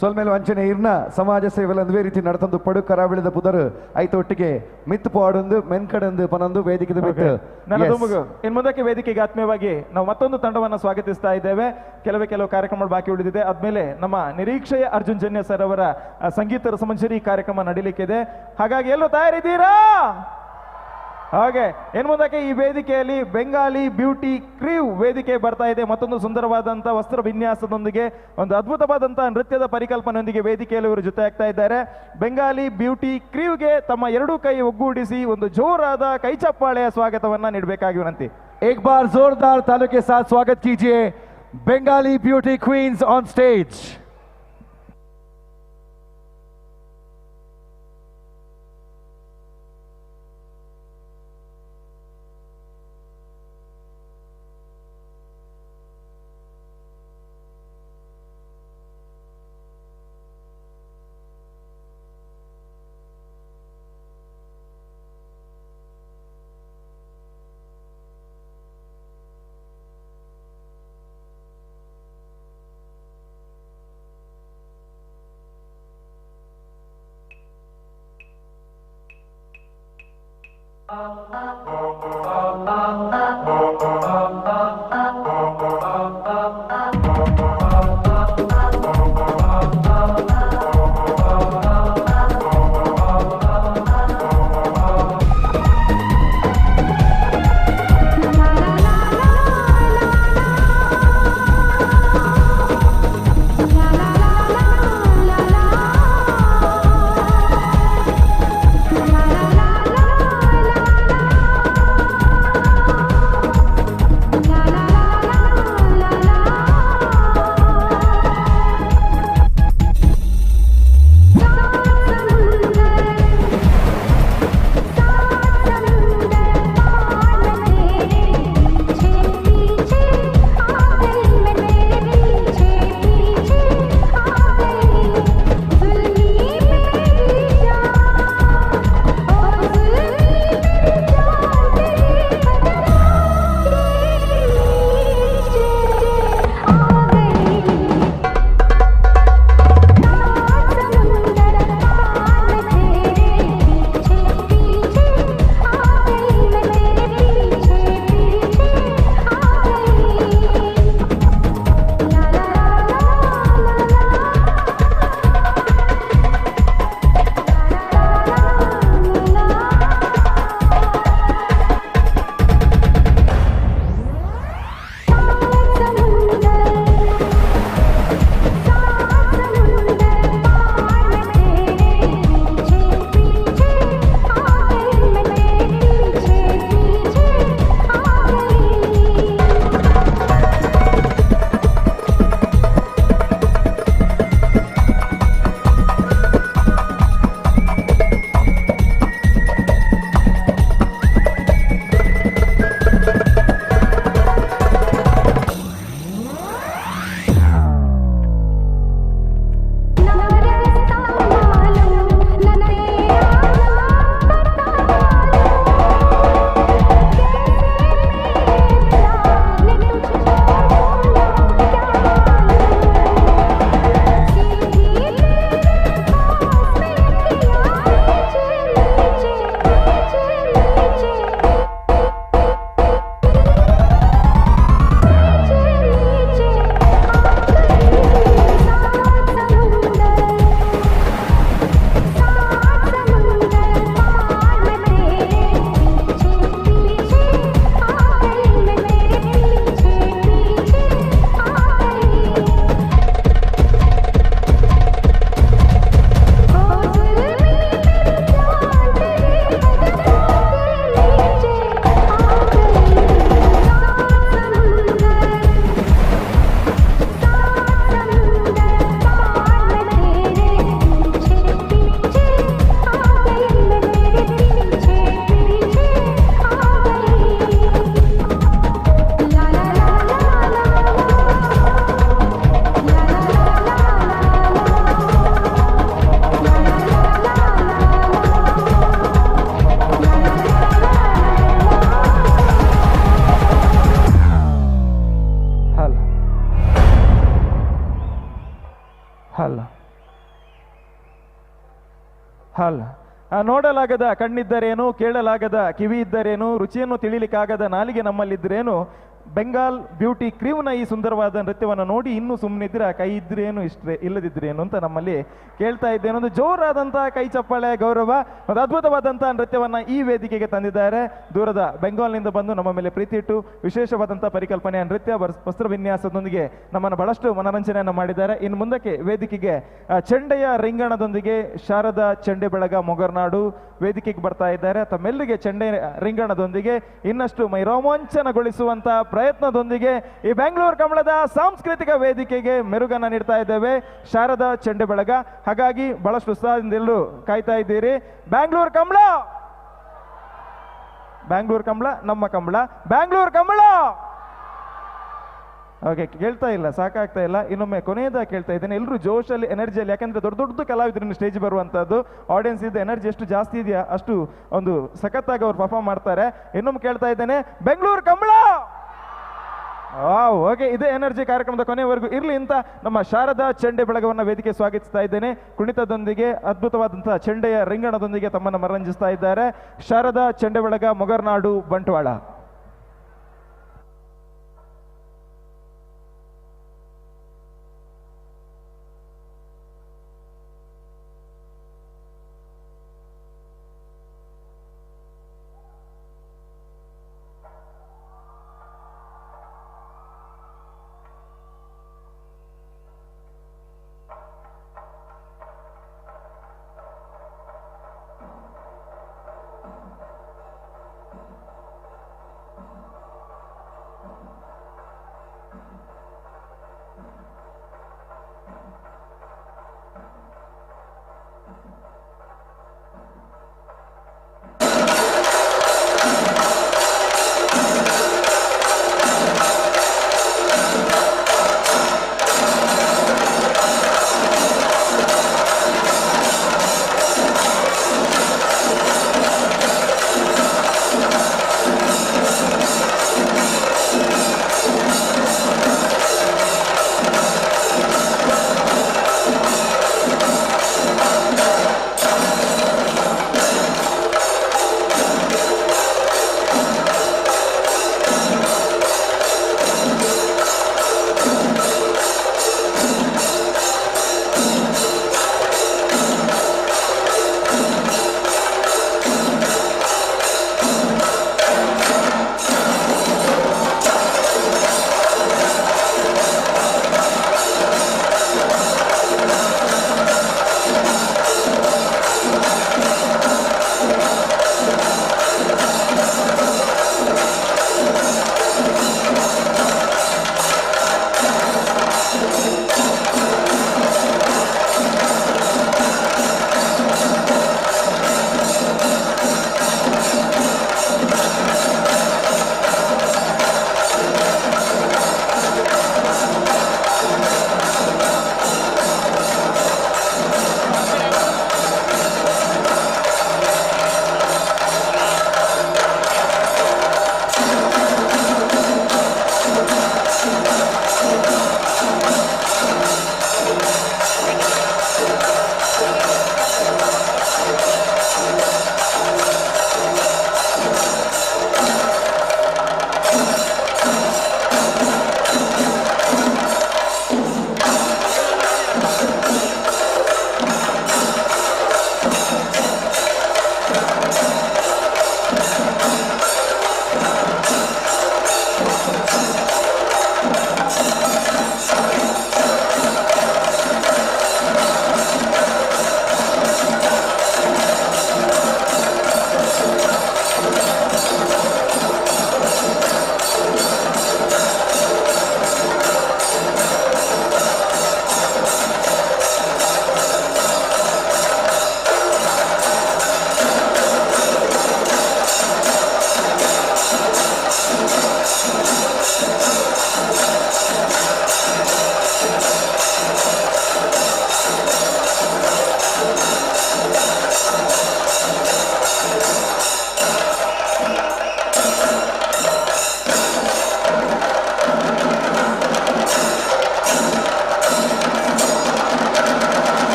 Speaker 9: ಸೊಲ್ಮೇಲೆ ವಂಚನೆ ಇರ್ನ ಸಮಾಜ ಸೇವೆಲ ಒಂದೇ ರೀತಿ ನಡತಂದು ಪಡು ಕರಾವಳಿದ ಪುದರು ಐತ ಒಟ್ಟಿಗೆ ಮಿತ್ತು ಪಾಡೊಂದು ಮೆನ್ಕಡಂದು ಪನೊಂದು ವೇದಿಕೆದ ಬಿಟ್ಟು.
Speaker 1: ನನ್ನ ದುಂಬುಗು ಇನ್ನು ಮುಂದಕ್ಕೆ ವೇದಿಕೆಗೆ ಆತ್ಮೀಯವಾಗಿ ನಾವು ಮತ್ತೊಂದು ತಂಡವನ್ನು ಸ್ವಾಗತಿಸ್ತಾ ಇದ್ದೇವೆ. ಕೆಲವೇ ಕೆಲವು ಕಾರ್ಯಕ್ರಮಗಳು ಬಾಕಿ ಉಳಿದಿದೆ. ಆದ್ಮೇಲೆ ನಮ್ಮ ನಿರೀಕ್ಷೆಯ ಅರ್ಜುನ್ ಜನ್ಯ ಸರ್ ಅವರ ಸಂಗೀತ ರಸಮಂಜರಿ ಕಾರ್ಯಕ್ರಮ ನಡೀಲಿಕ್ಕಿದೆ. ಹಾಗಾಗಿ ಎಲ್ಲರೂ ತಯಾರಿದ್ದೀರಾ? ಹಾಗೆ ಇನ್ ಮುಂದಕ್ಕೆ ಈ ವೇದಿಕೆಯಲ್ಲಿ ಬೆಂಗಾಲಿ ಬ್ಯೂಟಿ ಕ್ರೀವ್ ವೇದಿಕೆ ಬರ್ತಾ ಇದೆ. ಮತ್ತೊಂದು ಸುಂದರವಾದಂಥ ವಸ್ತ್ರ ವಿನ್ಯಾಸದೊಂದಿಗೆ ಒಂದು ಅದ್ಭುತವಾದಂಥ ನೃತ್ಯದ ಪರಿಕಲ್ಪನೆಯೊಂದಿಗೆ ವೇದಿಕೆಯಲ್ಲಿ ಇವರು ಜೊತೆ ಆಗ್ತಾ ಇದ್ದಾರೆ. ಬೆಂಗಾಲಿ ಬ್ಯೂಟಿ ಕ್ರೀವ್ಗೆ ತಮ್ಮ ಎರಡೂ ಕೈ ಒಗ್ಗೂಡಿಸಿ ಒಂದು ಜೋರಾದ ಕೈಚಪ್ಪಾಳೆಯ ಸ್ವಾಗತವನ್ನ ನೀಡಬೇಕಾಗಿ ವಿನಂತಿ.
Speaker 9: ಏಕ್ ಬಾರ್ ಜೋರ್ದಾರ್ ತಾಲೂಕೆ ಸಾಥ್ ಸ್ವಾಗತ ಕೀಜಿಯೇ Bengali beauty queens on stage.
Speaker 20: La la la la la.
Speaker 1: ಹಾಲ್ ನೋಡಲಾಗದ ಕಣ್ಣಿದ್ದರೇನು, ಕೇಳಲಾಗದ ಕಿವಿ ಇದ್ದರೇನು, ರುಚಿಯನ್ನು ತಿಳಿಲಿಕ್ಕಾಗದ ನಾಲಿಗೆ ನಮ್ಮಲ್ಲಿದ್ದರೇನು, ಬೆಂಗಾಲ್ ಬ್ಯೂಟಿ ಕ್ರೀವ್ನ ಈ ಸುಂದರವಾದ ನೃತ್ಯವನ್ನು ನೋಡಿ ಇನ್ನೂ ಸುಮ್ಮನಿದ್ರೆ ಕೈ ಇದ್ರೇನು ಇಷ್ಟೇ ಇಲ್ಲದಿದ್ರೇನು ಅಂತ ನಮ್ಮಲ್ಲಿ ಕೇಳ್ತಾ ಇದ್ದೇನೆ. ಒಂದು ಜೋರಾದಂತಹ ಕೈ ಚಪ್ಪಾಳೆ ಗೌರವ ಮತ್ತು ಅದ್ಭುತವಾದಂತಹ ನೃತ್ಯವನ್ನು ಈ ವೇದಿಕೆಗೆ ತಂದಿದ್ದಾರೆ. ದೂರದ ಬೆಂಗಾಲ್ನಿಂದ ಬಂದು ನಮ್ಮ ಮೇಲೆ ಪ್ರೀತಿ ಇಟ್ಟು ವಿಶೇಷವಾದಂತಹ ಪರಿಕಲ್ಪನೆಯ ನೃತ್ಯ ವಸ್ತ್ರವಿನ್ಯಾಸದೊಂದಿಗೆ ನಮ್ಮನ್ನು ಬಹಳಷ್ಟು ಮನರಂಜನೆಯನ್ನು ಮಾಡಿದ್ದಾರೆ. ಇನ್ನು ಮುಂದಕ್ಕೆ ವೇದಿಕೆಗೆ ಚೆಂಡೆಯ ರಿಂಗಣದೊಂದಿಗೆ ಶಾರದಾ ಚೆಂಡೆ ಬಳಗ ಮೊಗರ್ನಾಡು ವೇದಿಕೆಗೆ ಬರ್ತಾ ಇದ್ದಾರೆ. ತಮ್ಮೆಲ್ಲರಿಗೆ ಚೆಂಡೆ ರಿಂಗಣದೊಂದಿಗೆ ಇನ್ನಷ್ಟು ಮೈ ರೋಮಾಂಚನಗೊಳಿಸುವಂತಹ ಪ್ರಯತ್ನದೊಂದಿಗೆ ಈ ಬೆಂಗಳೂರು ಕಂಬಳದ ಸಾಂಸ್ಕೃತಿಕ ವೇದಿಕೆಗೆ ಮೆರುಗನ್ನ ನೀಡ್ತಾ ಇದ್ದೇವೆ ಶಾರದಾ ಚೆಂಡೆ ಬಳಗ. ಹಾಗಾಗಿ ಬಹಳಷ್ಟು ಉತ್ಸಾಹದಿಂದ ಎಲ್ಲರೂ ಕಾಯ್ತಾ ಇದ್ದೀರಿ. ಬ್ಯಾಂಗ್ಳೂರ್ ಕಂಬಳ, ಬ್ಯಾಂಗ್ಳೂರ್ ಕಂಬಳ, ನಮ್ಮ ಕಂಬಳ, ಬ್ಯಾಂಗ್ಳೂರ್ ಕಂಬಳ. ಓಕೆ, ಕೇಳ್ತಾ ಇಲ್ಲ, ಸಾಕಾಗ್ತಾ ಇಲ್ಲ. ಇನ್ನೊಮ್ಮೆ ಕೊನೆಯದಾಗಿ ಕೇಳ್ತಾ ಇದ್ದೇನೆ, ಎಲ್ಲರೂ ಜೋಶಲ್ಲಿ ಎನರ್ಜಿಯಲ್ಲಿ, ಯಾಕಂದ್ರೆ ದೊಡ್ಡ ದೊಡ್ಡ ಕಲಾವಿದರನ್ನು ಸ್ಟೇಜ್ ಬರುವಂಥದ್ದು, ಆಡಿಯನ್ಸ್ ಇದ್ದ ಎನರ್ಜಿ ಎಷ್ಟು ಜಾಸ್ತಿ ಇದೆಯಾ ಅಷ್ಟು ಒಂದು ಸಖತ್ತಾಗಿ ಅವ್ರು ಪರ್ಫಾರ್ಮ್ ಮಾಡ್ತಾರೆ. ಇನ್ನೊಮ್ಮೆ ಕೇಳ್ತಾ ಇದ್ದೇನೆ, ಬೆಂಗಳೂರು ಕಂಬಳ. ಓಕೆ, ಇದೇ ಎನರ್ಜಿ ಕಾರ್ಯಕ್ರಮದ ಕೊನೆಯವರೆಗೂ ಇರಲಿ ಅಂತ ನಮ್ಮ ಶಾರದಾ ಚೆಂಡೆ ಬಳಗವನ್ನು ವೇದಿಕೆ ಸ್ವಾಗತಿಸ್ತಾ ಇದ್ದೇನೆ. ಕುಣಿತದೊಂದಿಗೆ ಅದ್ಭುತವಾದಂತಹ ಚೆಂಡೆಯ ರಿಂಗಣದೊಂದಿಗೆ ತಮ್ಮನ್ನು ಮನರಂಜಿಸ್ತಾ ಇದ್ದಾರೆ ಶಾರದಾ ಚೆಂಡೆ ಬಳಗ Mogarnadu Bantwal.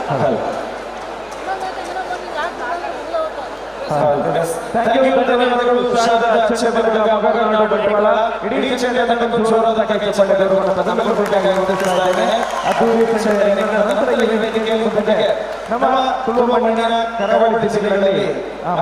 Speaker 1: Hello.
Speaker 19: Thank you, ಧನ್ಯವಾದಗಳು. ಶಾರದಾ ಚೆಂಡೆ ಮಗನಾಡು ಬಂಟ್ವಾಳ ಇಡೀ ಚೆಂಡೆ ತಂಡಕ್ಕೆ ಜೋರಾದ ಕೈ ಚಪ್ಪಾಳೆ ಗೌರವವನ್ನು ತಮ್ಮೆಲ್ಲರ ಪರವಾಗಿ ವಂದಿಸ್ತಾ ಇದ್ದೇನೆ.
Speaker 1: ಅದ್ದೂರಿ ಚೆಂಡೆ ನಂತರ ಈ ವೇದಿಕೆಯಲ್ಲಿ ಮುಂದೆ ನಮ್ಮ ತುಳು ಮಣ್ಣಿನ ಕರಾವಳಿ ಜಿಲ್ಲೆಗಳಲ್ಲಿ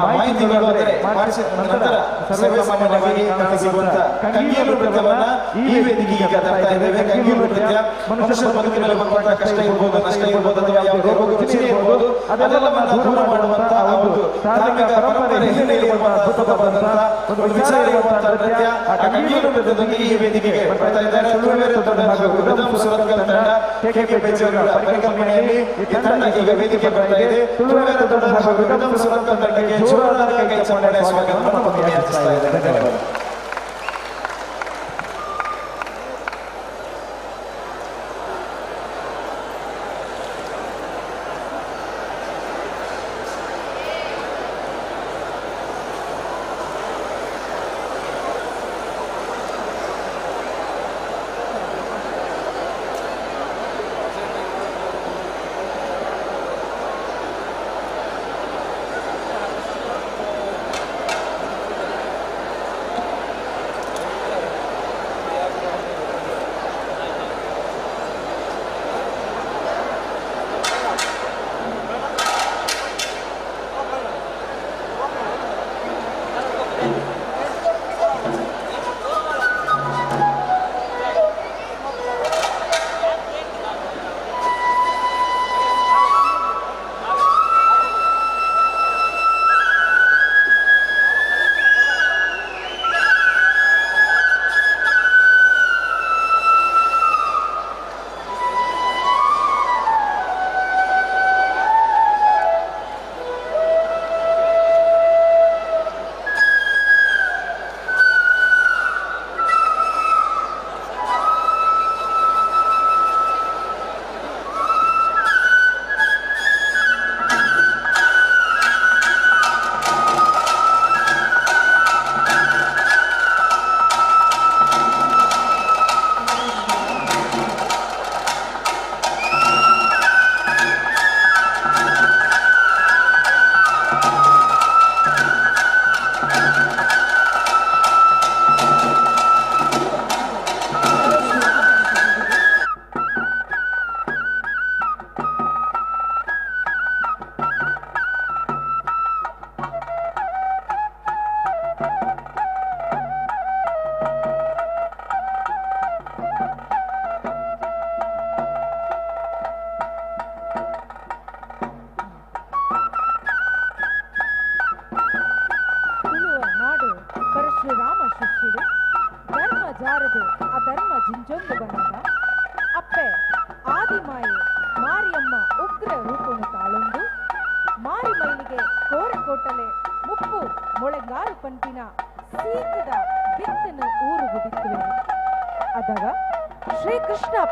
Speaker 1: ಮಾಹಿತಿಗಳು ಅಂದರೆ ಮಾರ್ಚ್ ನಂತರ ಸರ್ವೇಸಾಮಾನ್ಯವಾಗಿ ಕಾಣಸಿಗುವಂತ ಕಂಗೀಲು ನೃತ್ಯವನ್ನ ಈ ವೇದಿಕೆಗೆ ಈಗ ತರ್ತಾ ಇದ್ದೇವೆ. ಕಂಗೀಲು ನೃತ್ಯ ಮನುಷ್ಯರ ಬದುಕಿನಲ್ಲಿ ಬರುವಂತಹ ಕಷ್ಟ ಇರ್ಬೋದು, ನಷ್ಟ ಇರ್ಬೋದು, ಅಥವಾ ಯಾವುದೇ ರೋಗ ರುಜಿನ ಇರ್ಬೋದು, ಅದೆಲ್ಲವನ್ನ ದೂರ ಮಾಡುವಂತಹ ಒಂದು ಧಾರ್ಮಿಕ ಪರಂಪರೆ ಹಿನ್ನೆಲೆಯಲ್ಲಿ ಇರುವಂತಹ ಅದ್ಭುತವಾದಂತಹ ಒಂದು ವಿಚಾರ ಇರುವಂತಹ ನೃತ್ಯ ಆ ಕಂಗೀಲು ನೃತ್ಯದೊಂದಿಗೆ ಈ ವೇದಿಕೆಗೆ ಬರ್ತಾ ಇದ್ದಾರೆ. ತುಳುವೆರೆ ತಂಡ ಹಾಗೂ ರಿದಮ್ ಸುರತ್ಕಲ್ ತಂಡ ಕೆಕೆ ಬೆಜ್ಜವರ ಪರಿಕಲ್ಪನೆಯಲ್ಲಿ ಈ ತಂಡ ಈಗ ವೇದಿಕೆ ಬರ್ತಾ ಇದೆ. ತುಳುವೆರೆ ತಂಡ ಹಾಗೂ ರಿದಮ್ ಸುರತ್ಕಲ್ ತಂಡಕ್ಕೆ ಜೋರಾದ ಕೈ ಚಪ್ಪಾಳೆ ಸ್ವಾಗತವನ್ನು ಮತ್ತೊಮ್ಮೆ ಯಾಚಿಸ್ತಾ ಇದ್ದೇನೆ. ಧನ್ಯವಾದ.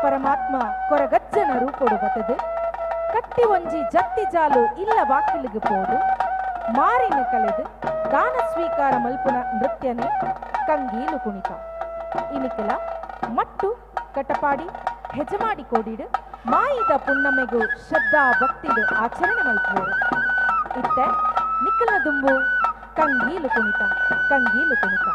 Speaker 22: ಪರಮಾತ್ಮ ಕೊರಗಜ್ಜನ ರೂಪೊಡು ಬತದು ಕಟ್ಟಿ ಒಂಜಿ ಜತ್ತಿ ಜಾಲು ಇಲ್ಲ ವಾಕಿಲಿಗೆ ಪೋದು ಮಾರಿನ ಕಲೆದು ದಾನ ಸ್ವೀಕಾರ ಮಲ್ಪುನ ನೃತ್ಯನೆ ಕಂಗೀಲು ಕುಣಿತ. ಇನಿಕಲ ಮಟ್ಟು ಕಟಪಾಡಿ ಹೆಜಮಾಡಿ ಕೋಡಿಡು ಮಾಯಿದ ಪುಣ್ಣಮೆಗು ಶ್ರದ್ಧಾ ಭಕ್ತಿಡು ಆಚರಣೆ ಮಲ್ಪುವರು. ಇತ್ತೆ ನಿಕ್ಕಲ ದುಂಬು ಕಂಗೀಲು ಕುಣಿತ, ಕಂಗೀಲು ಕುಣಿತ.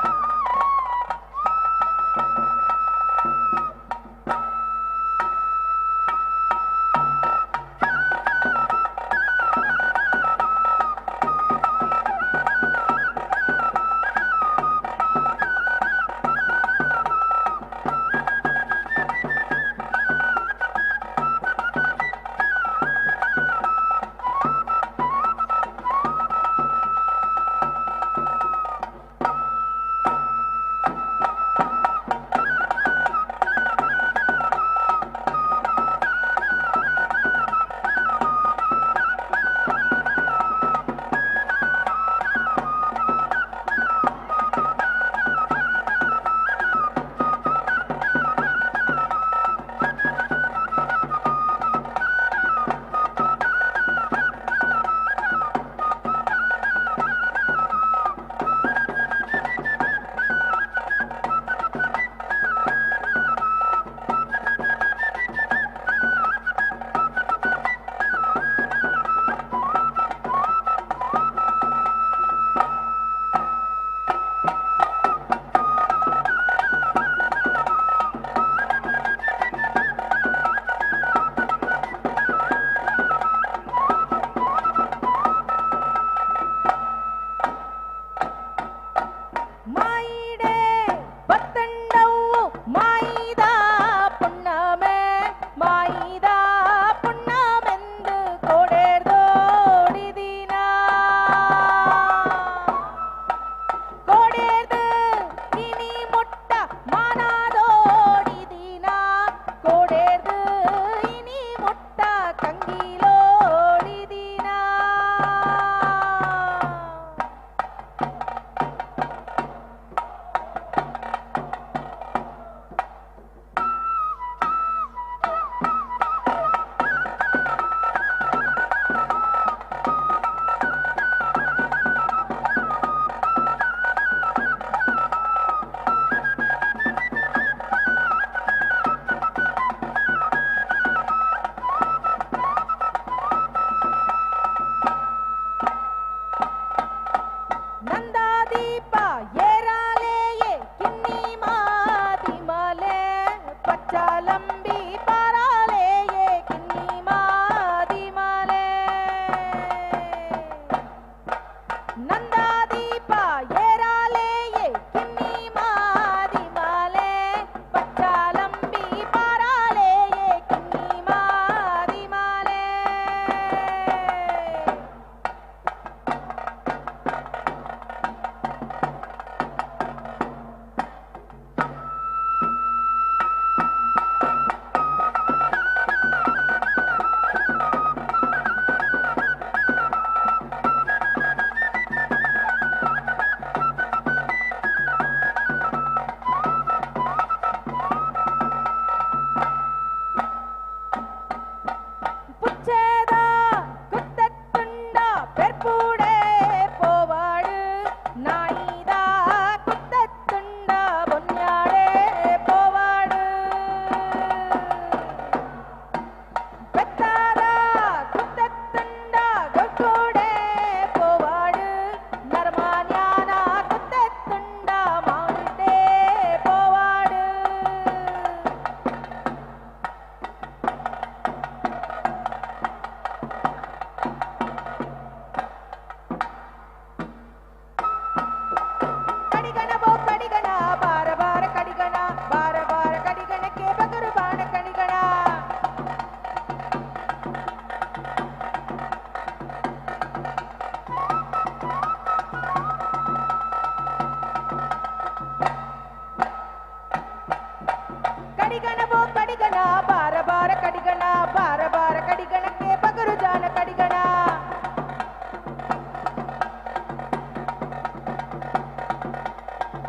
Speaker 22: ಬಾರ ಬಾರ ಕಡಿಗಣ ಬಾರ ಬಾರ ಕಡಿಗಣಕ್ಕೆ ಬಗರು ಜಾನ ಕಡಿಗಣ.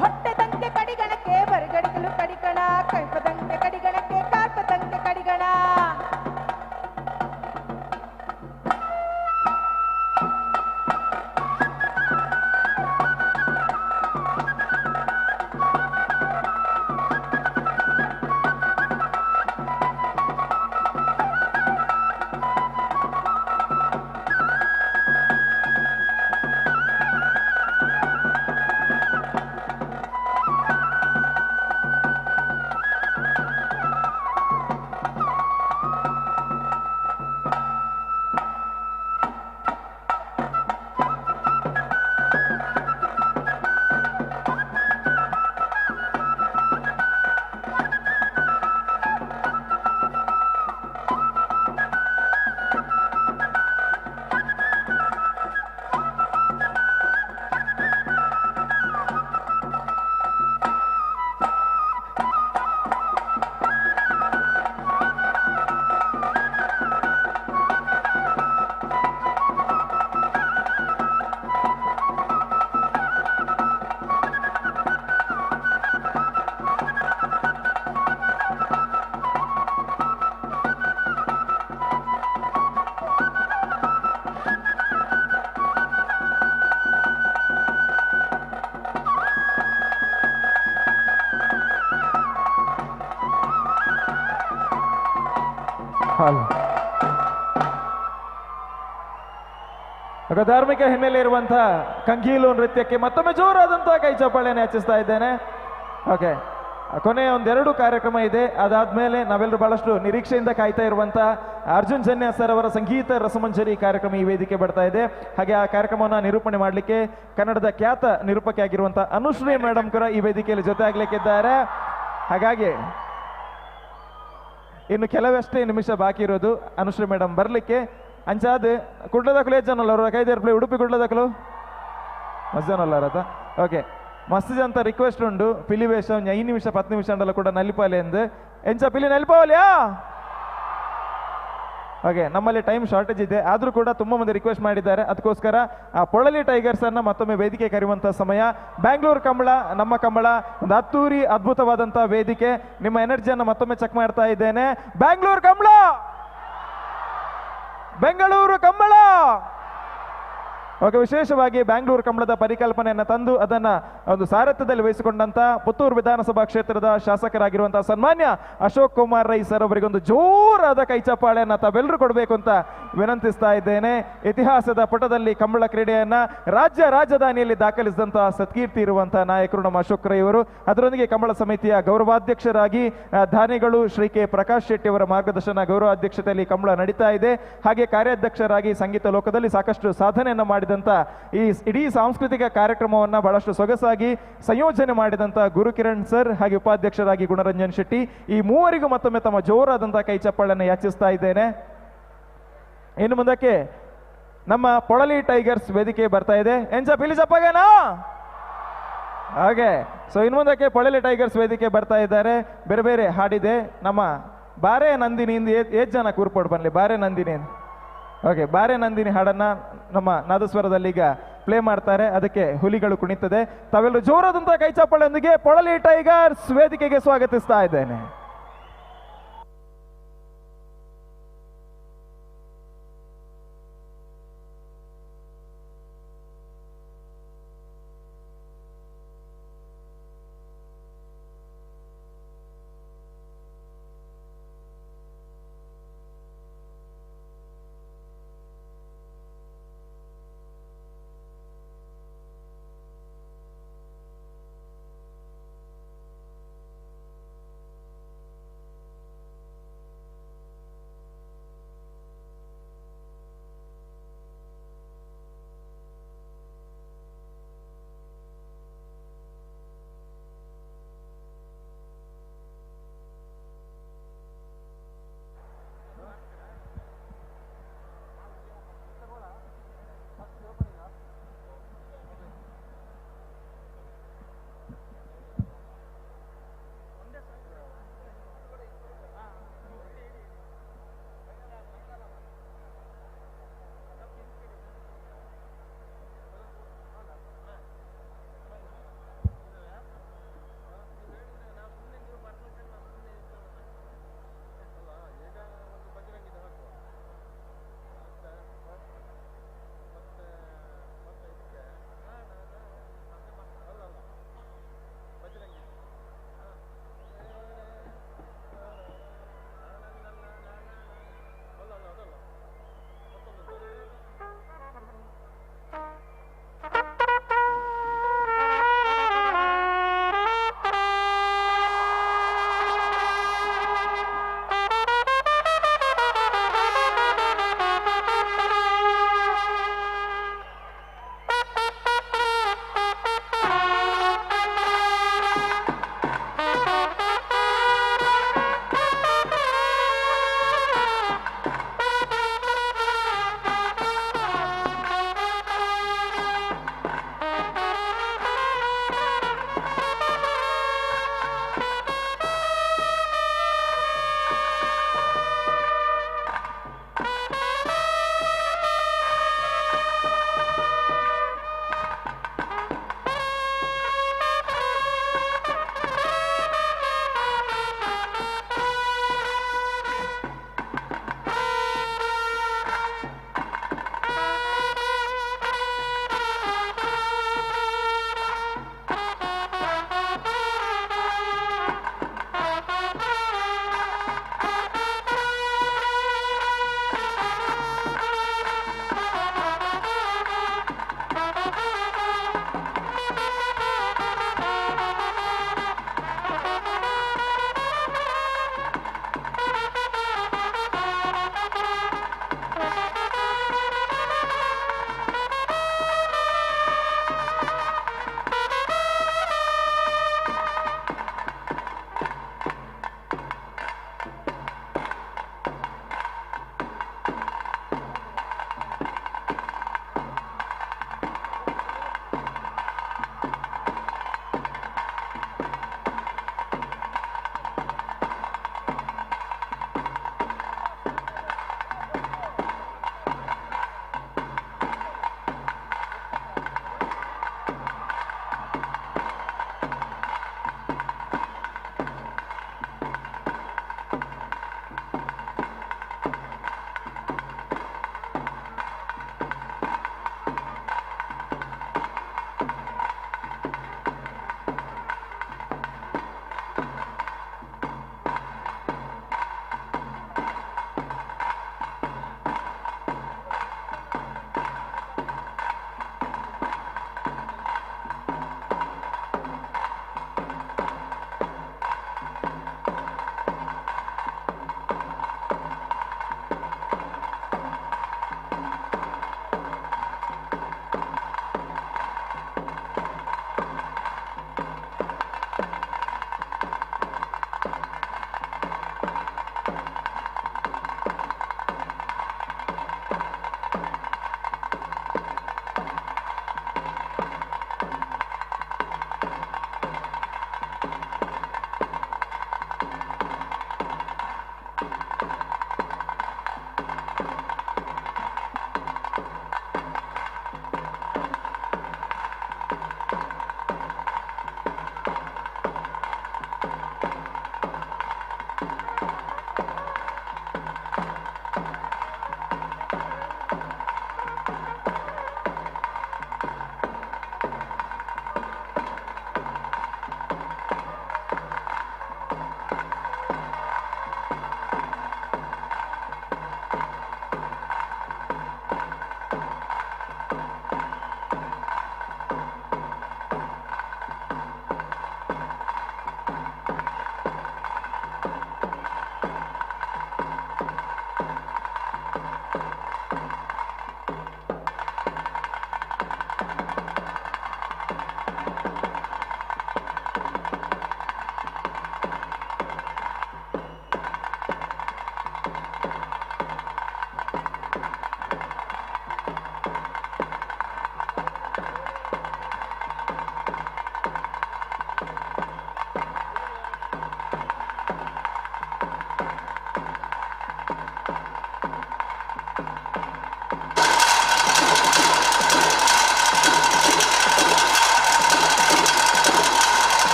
Speaker 22: ಹೊಟ್ಟೆ ತಂಕೆ ಕಡಿಗಣಕ್ಕೆ ಬರಿಗಡಿಕಲು ಕಡಿಗಣ, ಕೈಪದಂಕೆ ಕಡಿಗಣಕ್ಕೆ ಕಾರ್ಪದಂಕೆ ಕಡಿಗಣ.
Speaker 1: ಧಾರ್ಮಿಕ ಹಿನ್ನೆಲೆ ಇರುವಂತಹ ಕಂಗೀಲು ನೃತ್ಯಕ್ಕೆ ಮತ್ತೊಮ್ಮೆ ಜೋರಾದಂತಹ ಕೈ ಚಪ್ಪಾಳೆಯನ್ನು ಯಾಚಿಸ್ತಾ ಇದ್ದೇನೆ. ಓಕೆ, ಕೊನೆಯ ಒಂದೆರಡು ಕಾರ್ಯಕ್ರಮ ಇದೆ, ಅದಾದ್ಮೇಲೆ ನಾವೆಲ್ಲರೂ ಬಹಳಷ್ಟು ನಿರೀಕ್ಷೆಯಿಂದ ಕಾಯ್ತಾ ಇರುವಂತಹ ಅರ್ಜುನ್ ಜನ್ಯ ಸರ್ ಅವರ ಸಂಗೀತ ರಸಮಂಜರಿ ಕಾರ್ಯಕ್ರಮ ಈ ವೇದಿಕೆ ಬರ್ತಾ ಇದೆ. ಹಾಗೆ ಆ ಕಾರ್ಯಕ್ರಮವನ್ನು ನಿರೂಪಣೆ ಮಾಡಲಿಕ್ಕೆ ಕನ್ನಡದ ಖ್ಯಾತ ನಿರೂಪಕಿ ಆಗಿರುವಂತಹ ಅನುಶ್ರೀ ಮೇಡಮ್ ಕೂಡ ಈ ವೇದಿಕೆಯಲ್ಲಿ ಜೊತೆ ಆಗ್ಲಿಕ್ಕಿದ್ದಾರೆ. ಹಾಗಾಗಿ ಇನ್ನು ಕೆಲವಷ್ಟೇ ನಿಮಿಷ ಬಾಕಿ ಇರೋದು ಅನುಶ್ರೀ ಮೇಡಮ್ ಬರಲಿಕ್ಕೆ. ಅಂಚಾದ ಕುಡ್ಲದಾಕಲು ಎಷ್ಟು ಜನ ಅಲ್ಲ ಕೈದೇರ್ಪ್ಲೆ ಉಡುಪಿ ಕುಡ್ಲದಾಕಲು ಮಸ್ತ್ ಜನ ಅಲ್ಲ ರಥ. ಓಕೆ, ಮಸ್ತ್ ಜನ ಅಂತ ರಿಕ್ವೆಸ್ಟ್ ಉಂಡು ಪಿಲಿ ವೇಷ 5 ನಿಮಿಷ 10 ನಿಮಿಷ ಅಂಡಲ್ಲ ಕೂಡ ನಲಿಪಾಲೆ ಎಂದು. ಎಂಚ ಪಿಲಿ ನಲಿಪಾವಲಿಯಾ? ಓಕೆ, ನಮ್ಮಲ್ಲಿ ಟೈಮ್ ಶಾರ್ಟೇಜ್ ಇದೆ, ಆದರೂ ಕೂಡ ತುಂಬ ಮಂದಿ ರಿಕ್ವೆಸ್ಟ್ ಮಾಡಿದ್ದಾರೆ. ಅದಕ್ಕೋಸ್ಕರ ಆ ಪೊಳಲಿ ಟೈಗರ್ಸ್ ಅನ್ನ ಮತ್ತೊಮ್ಮೆ ವೇದಿಕೆ ಕರೆಯುವಂಥ ಸಮಯ. ಬ್ಯಾಂಗ್ಳೂರು ಕಂಬಳ, ನಮ್ಮ ಕಂಬಳ, ಒಂದು ಅತ್ತೂರಿ ಅದ್ಭುತವಾದಂಥ ವೇದಿಕೆ. ನಿಮ್ಮ ಎನರ್ಜಿಯನ್ನು ಮತ್ತೊಮ್ಮೆ ಚೆಕ್ ಮಾಡ್ತಾ ಇದ್ದೇನೆ. ಬ್ಯಾಂಗ್ಳೂರು ಕಂಬಳ, ಬೆಂಗಳೂರು ಕಂಬಳ. ಓಕೆ, ವಿಶೇಷವಾಗಿ ಬ್ಯಾಂಗ್ಳೂರು ಕಂಬಳದ ಪರಿಕಲ್ಪನೆಯನ್ನು ತಂದು ಅದನ್ನು ಒಂದು ಸಾರಥ್ಯದಲ್ಲಿ ವಹಿಸಿಕೊಂಡಂತ ಪುತ್ತೂರು ವಿಧಾನಸಭಾ ಕ್ಷೇತ್ರದ ಶಾಸಕರಾಗಿರುವಂತಹ ಸನ್ಮಾನ್ಯ ಅಶೋಕ್ ಕುಮಾರ್ ರೈ ಸರ್ ಅವರಿಗೊಂದು ಜೋರಾದ ಕೈಚಪ್ಪಾಳೆಯನ್ನು ತಾವೆಲ್ಲರೂ ಕೊಡಬೇಕು ಅಂತ ವಿನಂತಿಸ್ತಾ ಇದ್ದೇನೆ. ಇತಿಹಾಸದ ಪುಟದಲ್ಲಿ ಕಂಬಳ ಕ್ರೀಡೆಯನ್ನ ರಾಜ್ಯ ರಾಜಧಾನಿಯಲ್ಲಿ ದಾಖಲಿಸಿದಂತಹ ಸತ್ಕೀರ್ತಿ ಇರುವಂತಹ ನಾಯಕರು ನಮ್ಮ ಅಶೋಕ್ ರೈ ಅವರು. ಅದರೊಂದಿಗೆ ಕಂಬಳ ಸಮಿತಿಯ ಗೌರವಾಧ್ಯಕ್ಷರಾಗಿ ದಾನಿಗಳು ಶ್ರೀ ಕೆ ಪ್ರಕಾಶ್ ಶೆಟ್ಟಿ ಅವರ ಮಾರ್ಗದರ್ಶನ ಗೌರವಾಧ್ಯಕ್ಷತೆಯಲ್ಲಿ ಕಂಬಳ ನಡೀತಾ ಇದೆ. ಹಾಗೆ ಕಾರ್ಯಾಧ್ಯಕ್ಷರಾಗಿ ಸಂಗೀತ ಲೋಕದಲ್ಲಿ ಸಾಕಷ್ಟು ಸಾಧನೆಯನ್ನು ಮಾಡಿದಂತ ಈ ಇಡೀ ಸಾಂಸ್ಕೃತಿಕ ಕಾರ್ಯಕ್ರಮವನ್ನು ಬಹಳಷ್ಟು ಸೊಗಸಾಗಿ ಸಂಯೋಜನೆ ಮಾಡಿದಂತ ಗುರುಕಿರಣ್ ಸರ್ ಹಾಗೆ ಉಪಾಧ್ಯಕ್ಷರಾಗಿ ಗುಣರಂಜನ್ ಶೆಟ್ಟಿ, ಈ ಮೂವರಿಗೂ ಮತ್ತೊಮ್ಮೆ ತಮ್ಮ ಜೋರಾದಂತಹ ಕೈ ಚಪ್ಪಾಳೆಯನ್ನು ಯಾಚಿಸ್ತಾ ಇದ್ದೇನೆ. ಇನ್ನು ಮುಂದಕ್ಕೆ ನಮ್ಮ ಪೊಳಲಿ ಟೈಗರ್ಸ್ ವೇದಿಕೆ ಬರ್ತಾ ಇದೆ. ಎಂಜ ಪಿಲಿ ಚಪ್ಪಗನಾ? ಹಾಗೆ ಸೊ ಇನ್ನು ಮುಂದಕ್ಕೆ ಪೊಳಲಿ ಟೈಗರ್ಸ್ ವೇದಿಕೆ ಬರ್ತಾ ಇದ್ದಾರೆ. ಬೇರೆ ಬೇರೆ ಹಾಡಿದೆ. ನಮ್ಮ ಬಾರೆ ನಂದಿನಿ ಏಜ್ ಜನ ಕೂರ್ಪೋಡು ಬನ್ನಿ ಬಾರೆ ನಂದಿನಿ. ಓಕೆ, ಬಾರೆ ನಂದಿನಿ ಹಾಡನ್ನ ನಮ್ಮ ನಾದಸ್ವರದಲ್ಲಿ ಈಗ ಪ್ಲೇ ಮಾಡ್ತಾರೆ. ಅದಕ್ಕೆ ಹುಲಿಗಳು ಕುಣಿತದೆ. ತಾವೆಲ್ಲರೂ ಜೋರಾದಂತಹ ಕೈಚಪ್ಪಾಳೆಯೊಂದಿಗೆ ಪೊಳಲಿ ಟೈಗರ್ಸ್ ವೇದಿಕೆಗೆ ಸ್ವಾಗತಿಸ್ತಾ ಇದ್ದೇನೆ.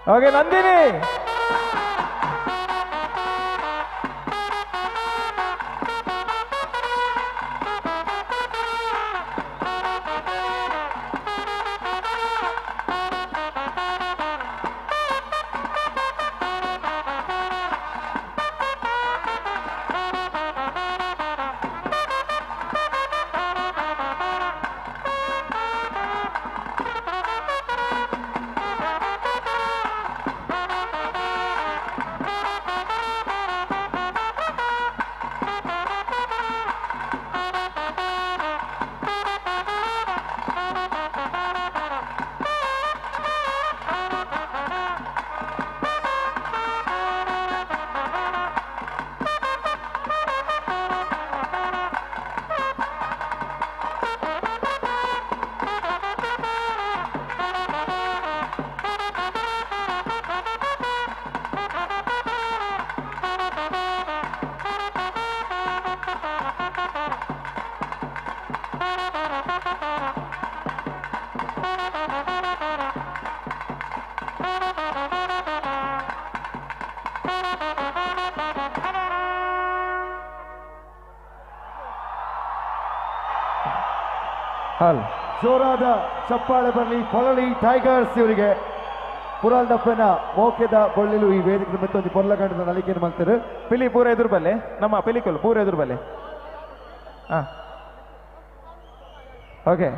Speaker 1: Okay Nandini.
Speaker 9: ಜೋರಾದ ಚಪ್ಪಾಳೆ ಬರಲಿ ಪೊಳಲಿ ಟೈಗರ್ಸ್ ಇವರಿಗೆ. ಪುರಾಲ್ದಪ್ಪನ ಮೋಕೆದ ಬೊಳ್ಳಿಲು ಈ ವೇದಿಕೆ ಮತ್ತೊಂದು ಪೊರ್ಲಗಂಡದ ನಲಿಕೆಯನ್ನು ಮಾಡ್ತಾರೆ.
Speaker 1: ಪಿಲಿ ಪೂರ ಎದುರು ಬಲ್ಲೆ, ನಮ್ಮ ಪಿಲಿಕುಲ್ ಪೂರ ಎದುರು ಬಲ್ಲೆ. ಹಾ ಓಕೆ.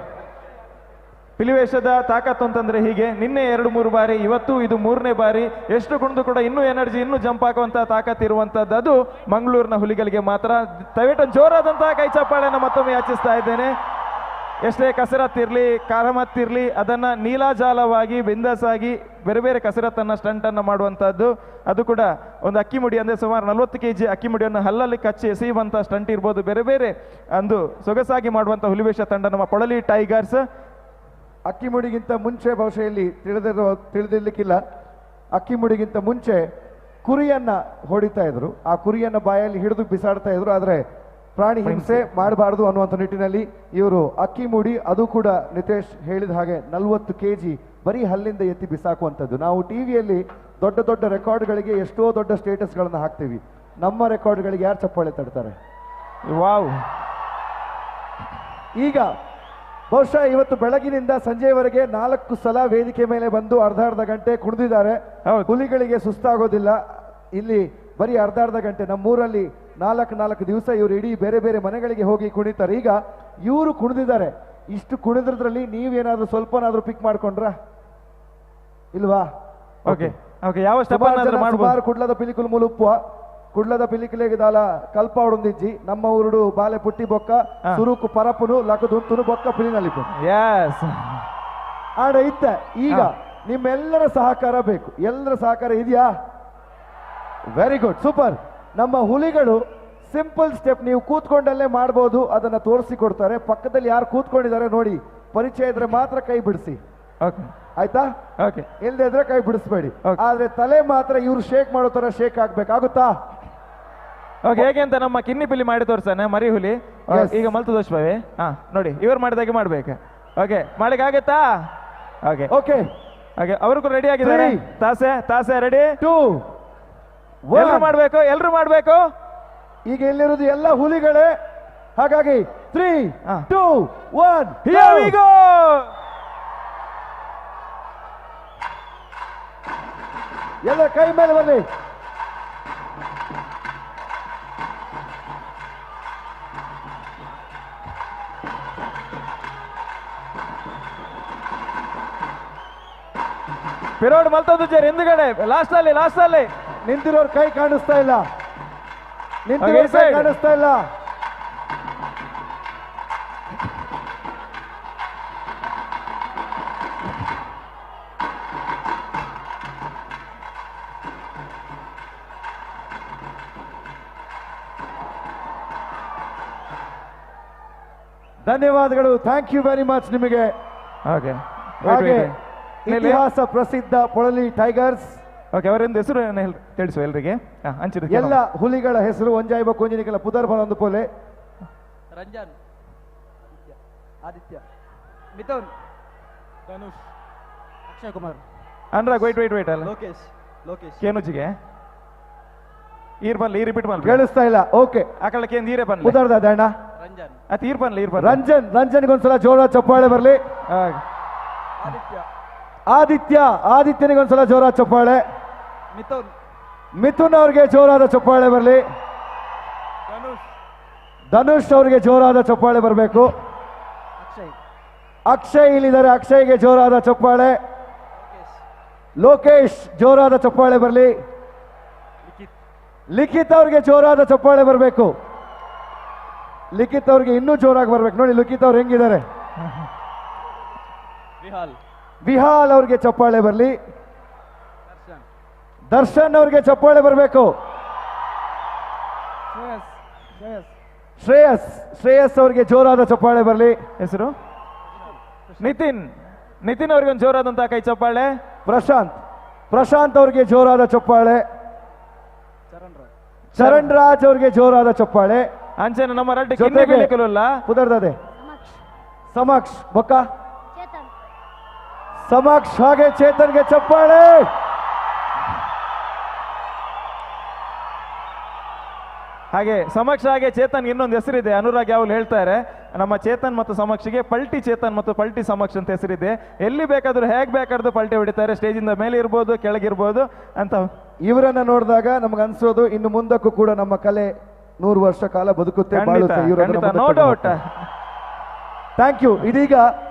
Speaker 1: ಪಿಲಿವೇಶದ ತಾಕತ್ತು ಅಂತಂದ್ರೆ ಹೀಗೆ, ನಿನ್ನೆ 2-3 ಬಾರಿ, ಇವತ್ತು ಇದು 3ನೇ ಬಾರಿ. ಎಷ್ಟು ಕುಣಿದು ಕೂಡ ಇನ್ನೂ ಎನರ್ಜಿ, ಇನ್ನೂ ಜಂಪ್ ಹಾಕುವಂತ ತಾಕತ್ತು ಇರುವಂತದ್ದು ಅದು ಮಂಗಳೂರಿನ ಹುಲಿಗಳಿಗೆ ಮಾತ್ರ. ದಯವಿಟ್ಟು ಜೋರಾದಂತಹ ಕೈ ಚಪ್ಪಾಳೆಯನ್ನು ಮತ್ತೊಮ್ಮೆ ಯಾಚಿಸ್ತಾ ಇದ್ದೇನೆ. ಎಷ್ಟೇ ಕಸರತ್ತಿರಲಿ, ಕಾರಮತ್ತಿರಲಿ, ಅದನ್ನು ನೀಲಾಜಾಲವಾಗಿ ಬಿಂದಾಸಾಗಿ ಬೇರೆ ಬೇರೆ ಕಸರತ್ತನ್ನು ಸ್ಟಂಟನ್ನು ಮಾಡುವಂಥದ್ದು. ಅದು ಕೂಡ ಒಂದು ಅಕ್ಕಿ ಮುಡಿ, ಅಂದರೆ ಸುಮಾರು 40 kg ಅಕ್ಕಿ ಮುಡಿಯನ್ನು ಹಲ್ಲಲ್ಲಿ ಕಚ್ಚಿ ಎಸೆಯುವಂಥ ಸ್ಟಂಟ್ ಇರ್ಬೋದು. ಬೇರೆ ಬೇರೆ ಅಂದು ಸೊಗಸಾಗಿ ಮಾಡುವಂಥ ಹುಲಿವೇಷ ತಂಡ ನಮ್ಮ ಪೊಳಲಿ ಟೈಗರ್ಸ್.
Speaker 9: ಅಕ್ಕಿಮುಡಿಗಿಂತ ಮುಂಚೆ ಬಹುಶಃ ಇಲ್ಲಿ ತಿಳಿದಿರ್ಲಿಕ್ಕಿಲ್ಲ, ಅಕ್ಕಿಮುಡಿಗಿಂತ ಮುಂಚೆ ಕುರಿಯನ್ನ ಹೊಡಿತಾ ಇದ್ರು. ಆ ಕುರಿಯನ್ನ ಬಾಯಲ್ಲಿ ಹಿಡಿದು ಬಿಸಾಡ್ತಾ ಇದ್ರು. ಆದರೆ ಪ್ರಾಣಿ ಹಿಂಸೆ ಮಾಡಬಾರದು ಅನ್ನುವಂಥ ನಿಟ್ಟಿನಲ್ಲಿ ಇವರು ಅಕ್ಕಿ ಮುಡಿ, ಅದು ಕೂಡ ನಿತೇಶ್ ಹೇಳಿದ ಹಾಗೆ 40 kg ಬರೀ ಹಲ್ಲಿಂದ ಎತ್ತಿ ಬಿಸಾಕುವಂಥದ್ದು. ನಾವು ಟಿವಿಯಲ್ಲಿ ದೊಡ್ಡ ದೊಡ್ಡ ರೆಕಾರ್ಡ್ಗಳಿಗೆ ಎಷ್ಟೋ ದೊಡ್ಡ ಸ್ಟೇಟಸ್ಗಳನ್ನು ಹಾಕ್ತೀವಿ. ನಮ್ಮ ರೆಕಾರ್ಡ್ಗಳಿಗೆ ಯಾರು ಚಪ್ಪಾಳೆ ತಡ್ತಾರೆ?
Speaker 1: ವಾವ್.
Speaker 9: ಈಗ ಬಹುಶಃ ಇವತ್ತು ಬೆಳಗಿನಿಂದ ಸಂಜೆಯವರೆಗೆ 4 ಸಲ ವೇದಿಕೆ ಮೇಲೆ ಬಂದು ಅರ್ಧ ಅರ್ಧ ಗಂಟೆ ಕುಣಿದಿದ್ದಾರೆ. ಹುಲಿಗಳಿಗೆ ಸುಸ್ತಾಗೋದಿಲ್ಲ. ಇಲ್ಲಿ ಬರೀ ಅರ್ಧ ಅರ್ಧ ಗಂಟೆ, ನಮ್ಮೂರಲ್ಲಿ 4-4 ದಿವಸ ಇವರು ಇಡೀ ಬೇರೆ ಬೇರೆ ಮನೆಗಳಿಗೆ ಹೋಗಿ ಕುಣಿತಾರೆ. ಈಗ ಇವರು ಕುಣಿದಿದ್ದಾರೆ. ಇಷ್ಟು ಕುಣಿದ್ರಲ್ಲಿ ನೀವೇನಾದ್ರೂ ಸ್ವಲ್ಪನಾದ್ರೂ ಪಿಕ್ ಮಾಡ್ಕೊಂಡ್ರ ಇಲ್ವಾ?
Speaker 1: ಓಕೆ ಓಕೆ, ಯಾವ ಸ್ಟೆಪ್ ಅನ್ನಾದ್ರೂ ಮಾಡಬಹುದು.
Speaker 9: ಸುಮಾರು ಕುಡ್ಲದ ಪಿಲಿಕುಲ್ ಮುಲುಪ್ಪುವ, ಕುಡ್ಲದ ಪಿಲಿಕುಲೆಗೆ ದಾಲ ಕಲ್ಪ ಉಡುಂದಿಜ್ಜಿ, ನಮ್ಮ ಊರುಡು ಬಾಲೆ ಪುಟ್ಟಿ ಬೊಕ್ಕ ಸುರುಕು ಪರಪುನು ಲಕದುಂತುನು ಬೊಕ್ಕ ಪಿಲಿನಲಿಪು.
Speaker 1: ಎಸ್
Speaker 9: ಆಡ ಇತ್ತ. ಈಗ ನಿಮ್ಮೆಲ್ಲರ ಸಹಕಾರ ಬೇಕು. ಎಲ್ಲರ ಸಹಕಾರ ಇದೆಯಾ? Very good, super. ನಮ್ಮ ಹುಲಿಗಳು ಸಿಂಪಲ್ ಸ್ಟೆಪ್ ನೀವು ಕೂತ್ಕೊಂಡಲ್ಲೇ ಮಾಡ್ಬೋದು, ಅದನ್ನ ತೋರಿಸಿ ಕೊಡ್ತಾರೆ. ಪಕ್ಕದಲ್ಲಿ ಯಾರು ಕೂತ್ಕೊಂಡಿದ್ದಾರೆ ನೋಡಿ, ಪರಿಚಯ ಇದ್ರೆ ಮಾತ್ರ ಕೈ ಬಿಡಿಸಿ, ಆಯ್ತಾ? ಇಲ್ಲದೆ ಇದ್ರೆ ಕೈ ಬಿಡಿಸ್ಬೇಡಿ. ಆದ್ರೆ ತಲೆ ಮಾತ್ರ ಇವ್ರು ಶೇಕ್ ಮಾಡೋ ತರ ಶೇಕ್ ಆಗ್ಬೇಕಾಗುತ್ತಾ?
Speaker 1: ಓಕೆ, ಹೇಗೆ ಅಂತ ನಮ್ಮ ಕಿನ್ನಿ ಪಿಲಿ ಮಾಡಿ ತೋರ್ಸಾನೆ ಮರಿ ಹುಲಿ. ಈಗ ಮಲ್ತು ದೋಷ. ಹಾ ನೋಡಿ, ಇವ್ರು ಮಾಡಿದಾಗೆ ಮಾಡ್ಬೇಕು. ಓಕೆ, ಮಾಡ್ಲಿಕ್ಕೆ ಆಗತ್ತಾ? ಓಕೆ
Speaker 9: ಓಕೆ
Speaker 1: ಓಕೆ, ಅವರು ಕೂಡ ರೆಡಿ ಆಗಿದ್ದಾರೆ. ತಾಸೆ ತಾಸೆ ರೆಡಿ,
Speaker 9: 2
Speaker 1: ಎಲ್ರು ಮಾಡ್ಬೇಕು, ಎಲ್ರು ಮಾಡ್ಬೇಕು.
Speaker 9: ಈಗ ಎಲ್ಲಿರೋದು ಎಲ್ಲ ಹುಲಿಗಳೇ. ಹಾಗಾಗಿ 3 2 1
Speaker 1: here we go.
Speaker 9: ಎಲ್ಲ ಕೈ ಮೇಲೆ ಬನ್ನಿ.
Speaker 1: ಪಿರೋಡ್ ಮಲ್ತದ್ದು ಜೇರ್ ಹಿಂದ್ಗಡೆ ಲಾಸ್ಟ್ ಅಲ್ಲಿ, ಲಾಸ್ಟ್ ಅಲ್ಲಿ
Speaker 9: ನಿಂತಿರೋರ್ ಕೈ ಕಾಣಿಸ್ತಾ ಇಲ್ಲ, ನಿಂತಿರೋರ್ ಕೈ ಕಾಣಿಸ್ತಾ ಇಲ್ಲ. ಧನ್ಯವಾದಗಳು, thank you very much ನಿಮಗೆ.
Speaker 1: ಓಕೆ,
Speaker 9: ಹಾಗೆ ಇತಿಹಾಸ ಪ್ರಸಿದ್ಧ ಪೊಳಲಿ ಟೈಗರ್ಸ್.
Speaker 1: ಓಕೆ, ಅವರಿಂದ ಹೆಸರು ತಿಳಿಸುವ ಎಲ್ರಿಗೆ.
Speaker 9: ಎಲ್ಲ ಹುಲಿಗಳ ಹೆಸರು ಒಂಜಾಯ್ಬ ಕೊಂಜಿನಿಕೆಲ್ಲ ಪುದರ್ ಒಂದು ಪೋಲೆ.
Speaker 10: Ranjan, Aditya, Mithun, Dhanush, Akshay Kumar.
Speaker 1: Anurag, white white white ಅಲ್ಲ.
Speaker 10: ಲೋಕೇಶ್, ಲೋಕೇಶ್.
Speaker 1: ಕೇನುಜಿಗೆ ಈರ್ ಬನ್ಲಿ, ಈ ರಿಪೀಟ್ ಮಲ್ಪಿ.
Speaker 9: ಕೇಳಿಸ್ತಾ ಇಲ್ಲ. ಓಕೆ.
Speaker 1: ಆಕಳ ಕೇಂದ್ರ ಈರೇ ಬನ್ಲಿ.
Speaker 9: ಉದಾರ್ದ ಅಣ್ಣ.
Speaker 10: ರಂಜನ್.
Speaker 1: ಅತ್ ಈರ್ ಬನ್ಲಿ, ಈರ್ ಬನ್ಲಿ.
Speaker 9: ರಂಜನ್, ರಂಜನ್ಗೆ ಒಂದ್ಸಲ ಜೋರ ಚಪ್ಪಾಳೆ ಬರಲಿ.
Speaker 10: ಆದಿತ್ಯ.
Speaker 9: ಆದಿತ್ಯ, ಆದಿತ್ಯನಿಗೆ ಒಂದ್ಸಲ ಜೋರ ಚಪ್ಪಾಳೆ.
Speaker 10: ಮಿಥುನ್.
Speaker 9: ಮಿಥುನ್ ಅವ್ರಿಗೆ ಜೋರಾದ ಚಪ್ಪಾಳೆ ಬರಲಿ.
Speaker 10: ಧನುಷ್.
Speaker 9: ಧನುಷ್ ಅವ್ರಿಗೆ ಜೋರಾದ ಚಪ್ಪಾಳೆ ಬರಬೇಕು.
Speaker 10: ಅಕ್ಷಯ್.
Speaker 9: ಅಕ್ಷಯ್ ಇಲ್ಲಿದ್ದಾರೆ, ಅಕ್ಷಯ್ಗೆ ಜೋರಾದ ಚಪ್ಪಾಳೆ. ಲೋಕೇಶ್ ಜೋರಾದ ಚಪ್ಪಾಳೆ ಬರಲಿ. ಲಿಖಿತ್ ಅವ್ರಿಗೆ ಜೋರಾದ ಚಪ್ಪಾಳೆ ಬರಬೇಕು. ಲಿಖಿತ್ ಅವ್ರಿಗೆ ಇನ್ನೂ ಜೋರಾಗಿ ಬರ್ಬೇಕು. ನೋಡಿ ಲಿಖಿತ್ ಅವ್ರು ಹೆಂಗಿದ್ದಾರೆ.
Speaker 10: ವಿಹಾಲ್.
Speaker 9: ವಿಹಾಲ್ ಅವ್ರಿಗೆ ಚಪ್ಪಾಳೆ ಬರಲಿ. ದರ್ಶನ್ ಅವ್ರಿಗೆ ಚಪ್ಪಾಳೆ ಬರಬೇಕು. ಶ್ರೇಯಸ್, ಶ್ರೇಯಸ್ ಅವ್ರಿಗೆ ಜೋರಾದ ಚಪ್ಪಾಳೆ ಬರಲಿ.
Speaker 1: ಹೆಸರು ನಿತಿನ್, ನಿತಿನ್ ಅವ್ರಿಗೆ ಒಂದು ಜೋರಾದಂತಹ ಕೈ ಚಪ್ಪಾಳೆ.
Speaker 9: ಪ್ರಶಾಂತ್, ಪ್ರಶಾಂತ್ ಅವ್ರಿಗೆ ಜೋರಾದ ಚಪ್ಪಾಳೆ. ಚರಣ್ ರಾಜ್ ಅವ್ರಿಗೆ ಜೋರಾದ ಚಪ್ಪಾಳೆ.
Speaker 1: ಅಂಚನೆ ನಮ್ಮ ರಡ್ಡಿ
Speaker 9: ಜೊತೆಗೆ
Speaker 1: ಕಿನ್ನಿ
Speaker 9: ಪುದರ್ದಾದೆ ಸಮಕ್ಷ್ ಬೊಕ್ಕ ಸಮಕ್ಷ್ ಹಾಗೆ ಚೇತನ್ಗೆ ಚಪ್ಪಾಳೆ.
Speaker 1: ಹಾಗೆ ಸಮಕ್ಷ ಹಾಗೆ ಚೇತನ್ ಇನ್ನೊಂದು ಹೆಸರಿದೆ. ಅನುರಾಗ್ ಯಾವಾಗಲೂ ಹೇಳ್ತಾರೆ, ನಮ್ಮ ಚೇತನ್ ಮತ್ತು ಸಮಕ್ಷಿಗೆ ಪಲ್ಟಿ ಚೇತನ್ ಮತ್ತು ಪಲ್ಟಿ ಸಮಕ್ಷ ಅಂತ ಹೆಸರಿದೆ. ಎಲ್ಲಿ ಬೇಕಾದ್ರೂ ಹೇಗೆ ಬೇಕಾದ್ರೂ ಪಲ್ಟಿ ಹೊಡಿತಾರೆ. ಸ್ಟೇಜಿಂದ ಮೇಲೆ ಇರ್ಬೋದು, ಕೆಳಗಿರ್ಬೋದು ಅಂತ.
Speaker 9: ಇವರನ್ನ ನೋಡಿದಾಗ ನಮ್ಗೆ ಅನ್ಸೋದು ಇನ್ನು ಮುಂದಕ್ಕೂ ಕೂಡ ನಮ್ಮ ಕಲೆ 100 ವರ್ಷ ಕಾಲ ಬದುಕುತ್ತೆ, ಬಾಳುತ್ತೆ.
Speaker 1: No doubt.
Speaker 9: Thank you. ಇದೀಗ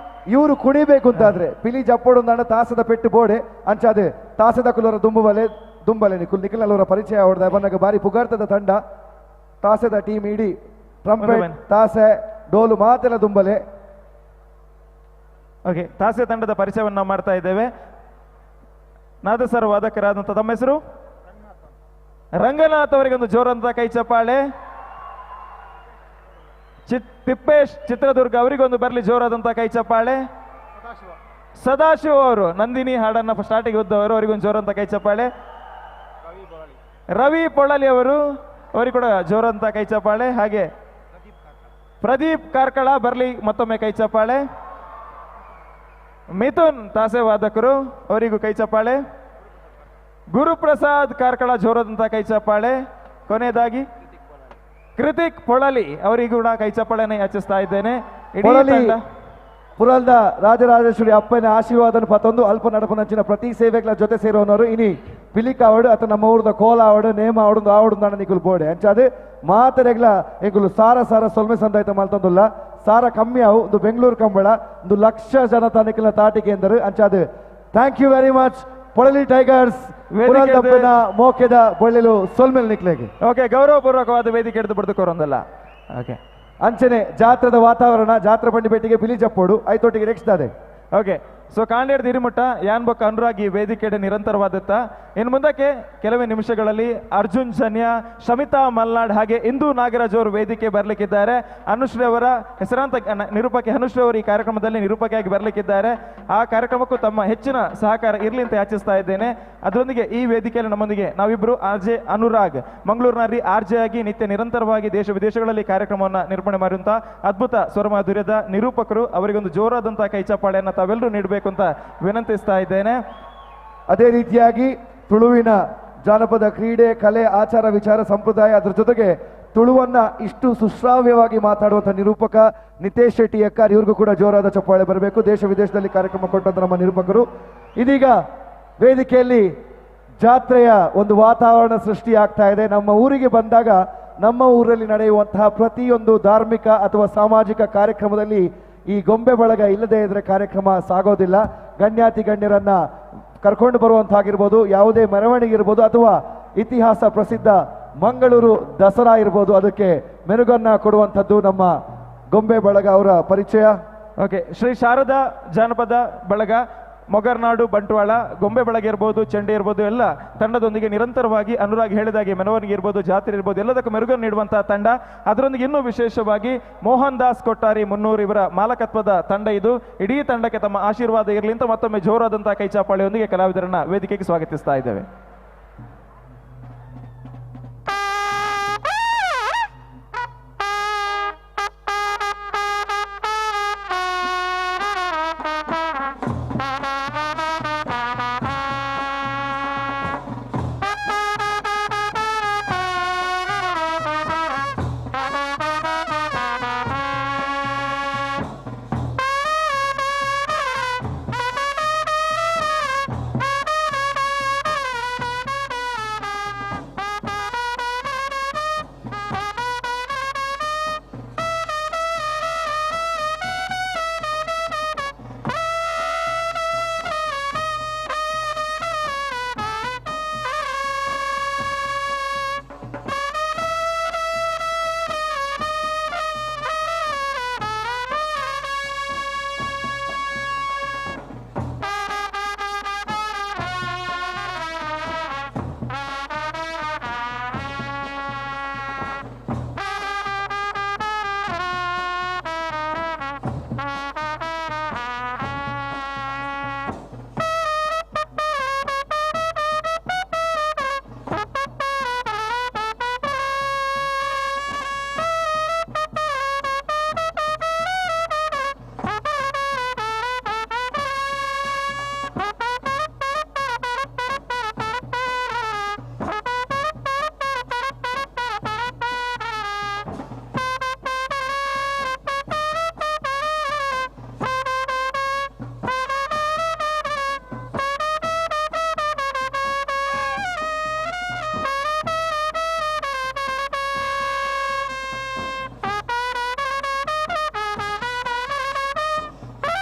Speaker 9: ಇವರು ಕುಣಿಬೇಕು ಅಂತಾದ್ರೆ ಪಿಲಿ ಜಪ್ಪೋಡು ಅಂದಾಣ ತಾಸದ ಪೆಟ್ಟು ಬೋಡೆ ಅಂಚಾದೆ ತಾಸದ ಕುಲರ ದುಂಬುಬಲೆ ದುಂಬಲೆ ನಿಕುಲ್ ನಿಖಿಲ್ ಪರಿಚಯ ಹೊಡೆದ ಬನ್ನಾಗ ಬಾರಿ ಪುಗಾರ್ತದ ತಂಡ ತಾಸದ ಟೀಮ್ ಇಡೀ ಟ್ರಂಪೆಟ್ ತಾಸೆ ಡೋಲು ಮಾತೆಲ್ಲ ದುಂಬಲೆ.
Speaker 1: ಓಕೆ, ತಾಸೆ ತಂಡದ ಪರಿಚಯವನ್ನು ಮಾಡ್ತಾ ಇದ್ದೇವೆ. ನಾದಸರ್ ವಾದಕರಾದಂಥ ತಮ್ಮ ಹೆಸರು ರಂಗನಾಥ್ ಅವರಿಗೆ ಒಂದು ಜೋರಂತ ಕೈ ಚಪ್ಪಾಳೆ. ತಿಪ್ಪೇಶ್ ಚಿತ್ರದುರ್ಗ ಅವರಿಗೊಂದು ಬರಲಿ ಜೋರಾದಂಥ ಕೈ ಚಪ್ಪಾಳೆ. ಸದಾಶಿವ ಅವರು ನಂದಿನಿ ಹಾಡನ್ನ ಸ್ಟಾರ್ಟಿಂಗ್ ಓದ್ದವರು, ಅವರಿಗೊಂದು ಜೋರಂತ ಕೈ ಚಪ್ಪಾಳೆ. ರವಿ ಪೊಳಲಿ ಅವರು, ಅವರಿಗೆ ಕೂಡ ಜೋರಂತ ಕೈ ಚಪ್ಪಾಳೆ. ಹಾಗೆ ಪ್ರದೀಪ್ ಕಾರ್ಕಳ ಬರಲಿ ಮತ್ತೊಮ್ಮೆ ಕೈ ಚಪ್ಪಾಳೆ. ಮಿಥುನ್ ತಾಸೆ ವಾದಕರು ಅವರಿಗೂ ಕೈ ಚಪ್ಪಾಳೆ. ಗುರುಪ್ರಸಾದ್ ಕಾರ್ಕಳ ಜೋರಾದಂಥ ಕೈ ಚಪ್ಪಾಳೆ. ಕೊನೆಯದಾಗಿ ಕೃತಿಕ್ ಪೊಳಲಿ ಅವರಿಗೂ ಕೂಡ ಕೈ ಚಪ್ಪಾಳೆಯನ್ನು ಯಾಚಿಸ್ತಾ ಇದ್ದೇನೆ.
Speaker 9: ಪುರಲ್ದ ರಾಜರಾಜೇಶ್ವರಿ ಅಪ್ಪನ ಆಶೀರ್ವಾದನ ಪತ್ತೊಂದು ಅಲ್ಪ ನಡಪನಂಚಿನ ಪ್ರತಿ ಸೇವೆಗಳ ಜೊತೆ ಸೇರುವವರು ಇನಿ ಪಿಲಿಕಾವಡು ಅಥವಾ ನಮ್ಮ ಊರದ ಕೋಲ ಆವಡು ನೇಮ ಆವಡು ಆವಡು ನಾಡ ನಿಕುಲು ಬೋಡೆ ಅಂಚಾದೆ ಮಾತರೆಗ್ಲ ಎಂಕುಲು ಸಾರ ಸಾರ ಸೊಲ್ಮೆ ಸಂದಾಯ್ತ ಮಲ್ತೊಂದುಲ್ಲ ಸಾರ ಕಮ್ಮಿ ಅವು ಒಂದು ಬೆಂಗಳೂರು ಕಂಬಳ ಒಂದು ಲಕ್ಷ ಜನ ತನಿಖಲ ತಾಟಿಗೆ ಎಂದರು ಅಂಚಾದೆ. Thank you very much Polali tigers ಪುರಲ್ದಪ್ಪನ ಮೋಕೆದ ಬೊಳ್ಳೆಲು ಸೊಲ್ಮೆಲ್ ನಿಕ್ಲೆಗೆ.
Speaker 1: ಓಕೆ, ಗೌರವಪೂರ್ವಕವಾದ ವೇದಿಕೆ ಹಿಡಿದು ಬಡ್ದುಕೋರೊಂದಲ್ಲ. ಓಕೆ,
Speaker 9: ಅಂಚನೆ ಜಾತ್ರದ ವಾತಾವರಣ ಜಾತ್ರೆ ಬಂಡಿ ಭೇಟಿಗೆ ಪಿಲಿ ಜಪ್ಪೋಡು ಐತೊಟ್ಟಿಗೆ ನೆಕ್ಸ್ಟ್ ಅದೇ.
Speaker 1: ಓಕೆ, ಸೊ ಕಾಂಡೇಡ್ ದಿರಿಮುಟ್ಟ ಯಾನ್ ಬೊಕ್ಕ ಅನುರಾಗ್ ಈ ವೇದಿಕೆಡೆ ನಿರಂತರವಾದತ್ತ. ಇನ್ನು ಮುಂದಕ್ಕೆ ಕೆಲವೇ ನಿಮಿಷಗಳಲ್ಲಿ ಅರ್ಜುನ್ ಜನ್ಯ, ಶಮಿತಾ ಮಲ್ನಾಡ್ ಹಾಗೆ ಇಂದು ನಾಗರಾಜ್ ಅವರು ವೇದಿಕೆ ಬರಲಿಕ್ಕಿದ್ದಾರೆ. ಅನುಶ್ರೀ ಅವರ ಹೆಸರಾಂತ ನಿರೂಪಕಿ ಅನುಶ್ರೀ ಅವರು ಈ ಕಾರ್ಯಕ್ರಮದಲ್ಲಿ ನಿರೂಪಕಿಯಾಗಿ ಬರಲಿಕ್ಕಿದ್ದಾರೆ. ಆ ಕಾರ್ಯಕ್ರಮಕ್ಕೂ ತಮ್ಮ ಹೆಚ್ಚಿನ ಸಹಕಾರ ಇರಲಿ ಅಂತ ಯಾಚಿಸ್ತಾ ಇದ್ದೇನೆ. ಅದರೊಂದಿಗೆ ಈ ವೇದಿಕೆಯಲ್ಲಿ ನಮ್ಮೊಂದಿಗೆ ನಾವಿಬ್ಬರು ಆರ್ ಜೆ ಅನುರಾಗ್, ಮಂಗಳೂರಿನಲ್ಲಿ ಆರ್ ಜೆ ಆಗಿ ನಿತ್ಯ ನಿರಂತರವಾಗಿ ದೇಶ ವಿದೇಶಗಳಲ್ಲಿ ಕಾರ್ಯಕ್ರಮವನ್ನು ನಿರೂಪಣೆ ಮಾಡಿರುವಂತಹ ಅದ್ಭುತ ಸ್ವರಮಾಧುರ್ಯದ ನಿರೂಪಕರು, ಅವರಿಗೊಂದು ಜೋರಾದಂತಹ ಕೈ ಚಪ್ಪಾಳೆಯನ್ನು ತಾವೆಲ್ಲರೂ ನೀಡಬೇಕು ಅಂತ ವಿನಂತಿಸ್ತಾ ಇದ್ದೇನೆ.
Speaker 9: ಅದೇ ರೀತಿಯಾಗಿ ತುಳುವಿನ ಜಾನಪದ ಕ್ರೀಡೆ, ಕಲೆ, ಆಚಾರ ವಿಚಾರ, ಸಂಪ್ರದಾಯ, ಅದರ ಜೊತೆಗೆ ತುಳುವನ್ನ ಇಷ್ಟು ಸುಶ್ರಾವ್ಯವಾಗಿ ಮಾತಾಡುವಂಥ ನಿರೂಪಕ ನಿತೇಶ್ ಶೆಟ್ಟಿ ಅಕ್ಕಾರ್ ಇವ್ರಿಗೂ ಕೂಡ ಜೋರಾದ ಚಪ್ಪಾಳೆ ಬರಬೇಕು. ದೇಶ ವಿದೇಶದಲ್ಲಿ ಕಾರ್ಯಕ್ರಮ ಕೊಟ್ಟಂತ ನಮ್ಮ ನಿರೂಪಕರು. ಇದೀಗ ವೇದಿಕೆಯಲ್ಲಿ ಜಾತ್ರೆಯ ಒಂದು ವಾತಾವರಣ ಸೃಷ್ಟಿ ಆಗ್ತಾ ಇದೆ. ನಮ್ಮ ಊರಿಗೆ ಬಂದಾಗ ನಮ್ಮ ಊರಲ್ಲಿ ನಡೆಯುವಂತಹ ಪ್ರತಿಯೊಂದು ಧಾರ್ಮಿಕ ಅಥವಾ ಸಾಮಾಜಿಕ ಕಾರ್ಯಕ್ರಮದಲ್ಲಿ ಈ ಗೊಂಬೆ ಬಳಗ ಇಲ್ಲದೆ ಇದ್ರೆ ಕಾರ್ಯಕ್ರಮ ಸಾಗೋದಿಲ್ಲ. ಗಣ್ಯಾತಿ ಗಣ್ಯರನ್ನ ಕರ್ಕೊಂಡು ಬರುವಂತಾಗಿರ್ಬೋದು, ಯಾವುದೇ ಮೆರವಣಿಗೆ ಇರ್ಬೋದು, ಅಥವಾ ಇತಿಹಾಸ ಪ್ರಸಿದ್ಧ ಮಂಗಳೂರು ದಸರಾ ಇರ್ಬೋದು, ಅದಕ್ಕೆ ಮೆರುಗನ್ನ ಕೊಡುವಂಥದ್ದು ನಮ್ಮ ಗೊಂಬೆ ಬಳಗ ಅವರ ಪರಿಚಯ.
Speaker 1: ಓಕೆ, ಶ್ರೀ ಶಾರದಾ ಜಾನಪದ ಬಳಗ ಮೊಗರ್ನಾಡು ಬಂಟ್ವಾಳ, ಗೊಂಬೆ ಬಳಗ ಇರ್ಬೋದು, ಚಂಡೆ ಇರ್ಬೋದು, ಎಲ್ಲ ತಂಡದೊಂದಿಗೆ ನಿರಂತರವಾಗಿ ಅನುರಾಗ್ ಹೇಳಿದಾಗೆ ಮೆರವಣಿಗೆ ಇರ್ಬೋದು, ಜಾತ್ರೆ ಇರ್ಬೋದು, ಎಲ್ಲದಕ್ಕೂ ಮೆರುಗನ್ನು ನೀಡುವಂತಹ ತಂಡ. ಅದರೊಂದಿಗೆ ಇನ್ನೂ ವಿಶೇಷವಾಗಿ ಮೋಹನ್ ದಾಸ್ ಕೊಟ್ಟಾರಿ ಮುನ್ನೂರು ಇವರ ಮಾಲಕತ್ವದ ತಂಡ ಇದು. ಇಡೀ ತಂಡಕ್ಕೆ ತಮ್ಮ ಆಶೀರ್ವಾದ ಇರಲಿ ಅಂತ ಮತ್ತೊಮ್ಮೆ ಜೋರಾದಂತಹ ಕೈಚಾಪಾಳೆಯೊಂದಿಗೆ ಕಲಾವಿದರನ್ನ ವೇದಿಕೆಗೆ ಸ್ವಾಗತಿಸ್ತಾ ಇದ್ದೇವೆ.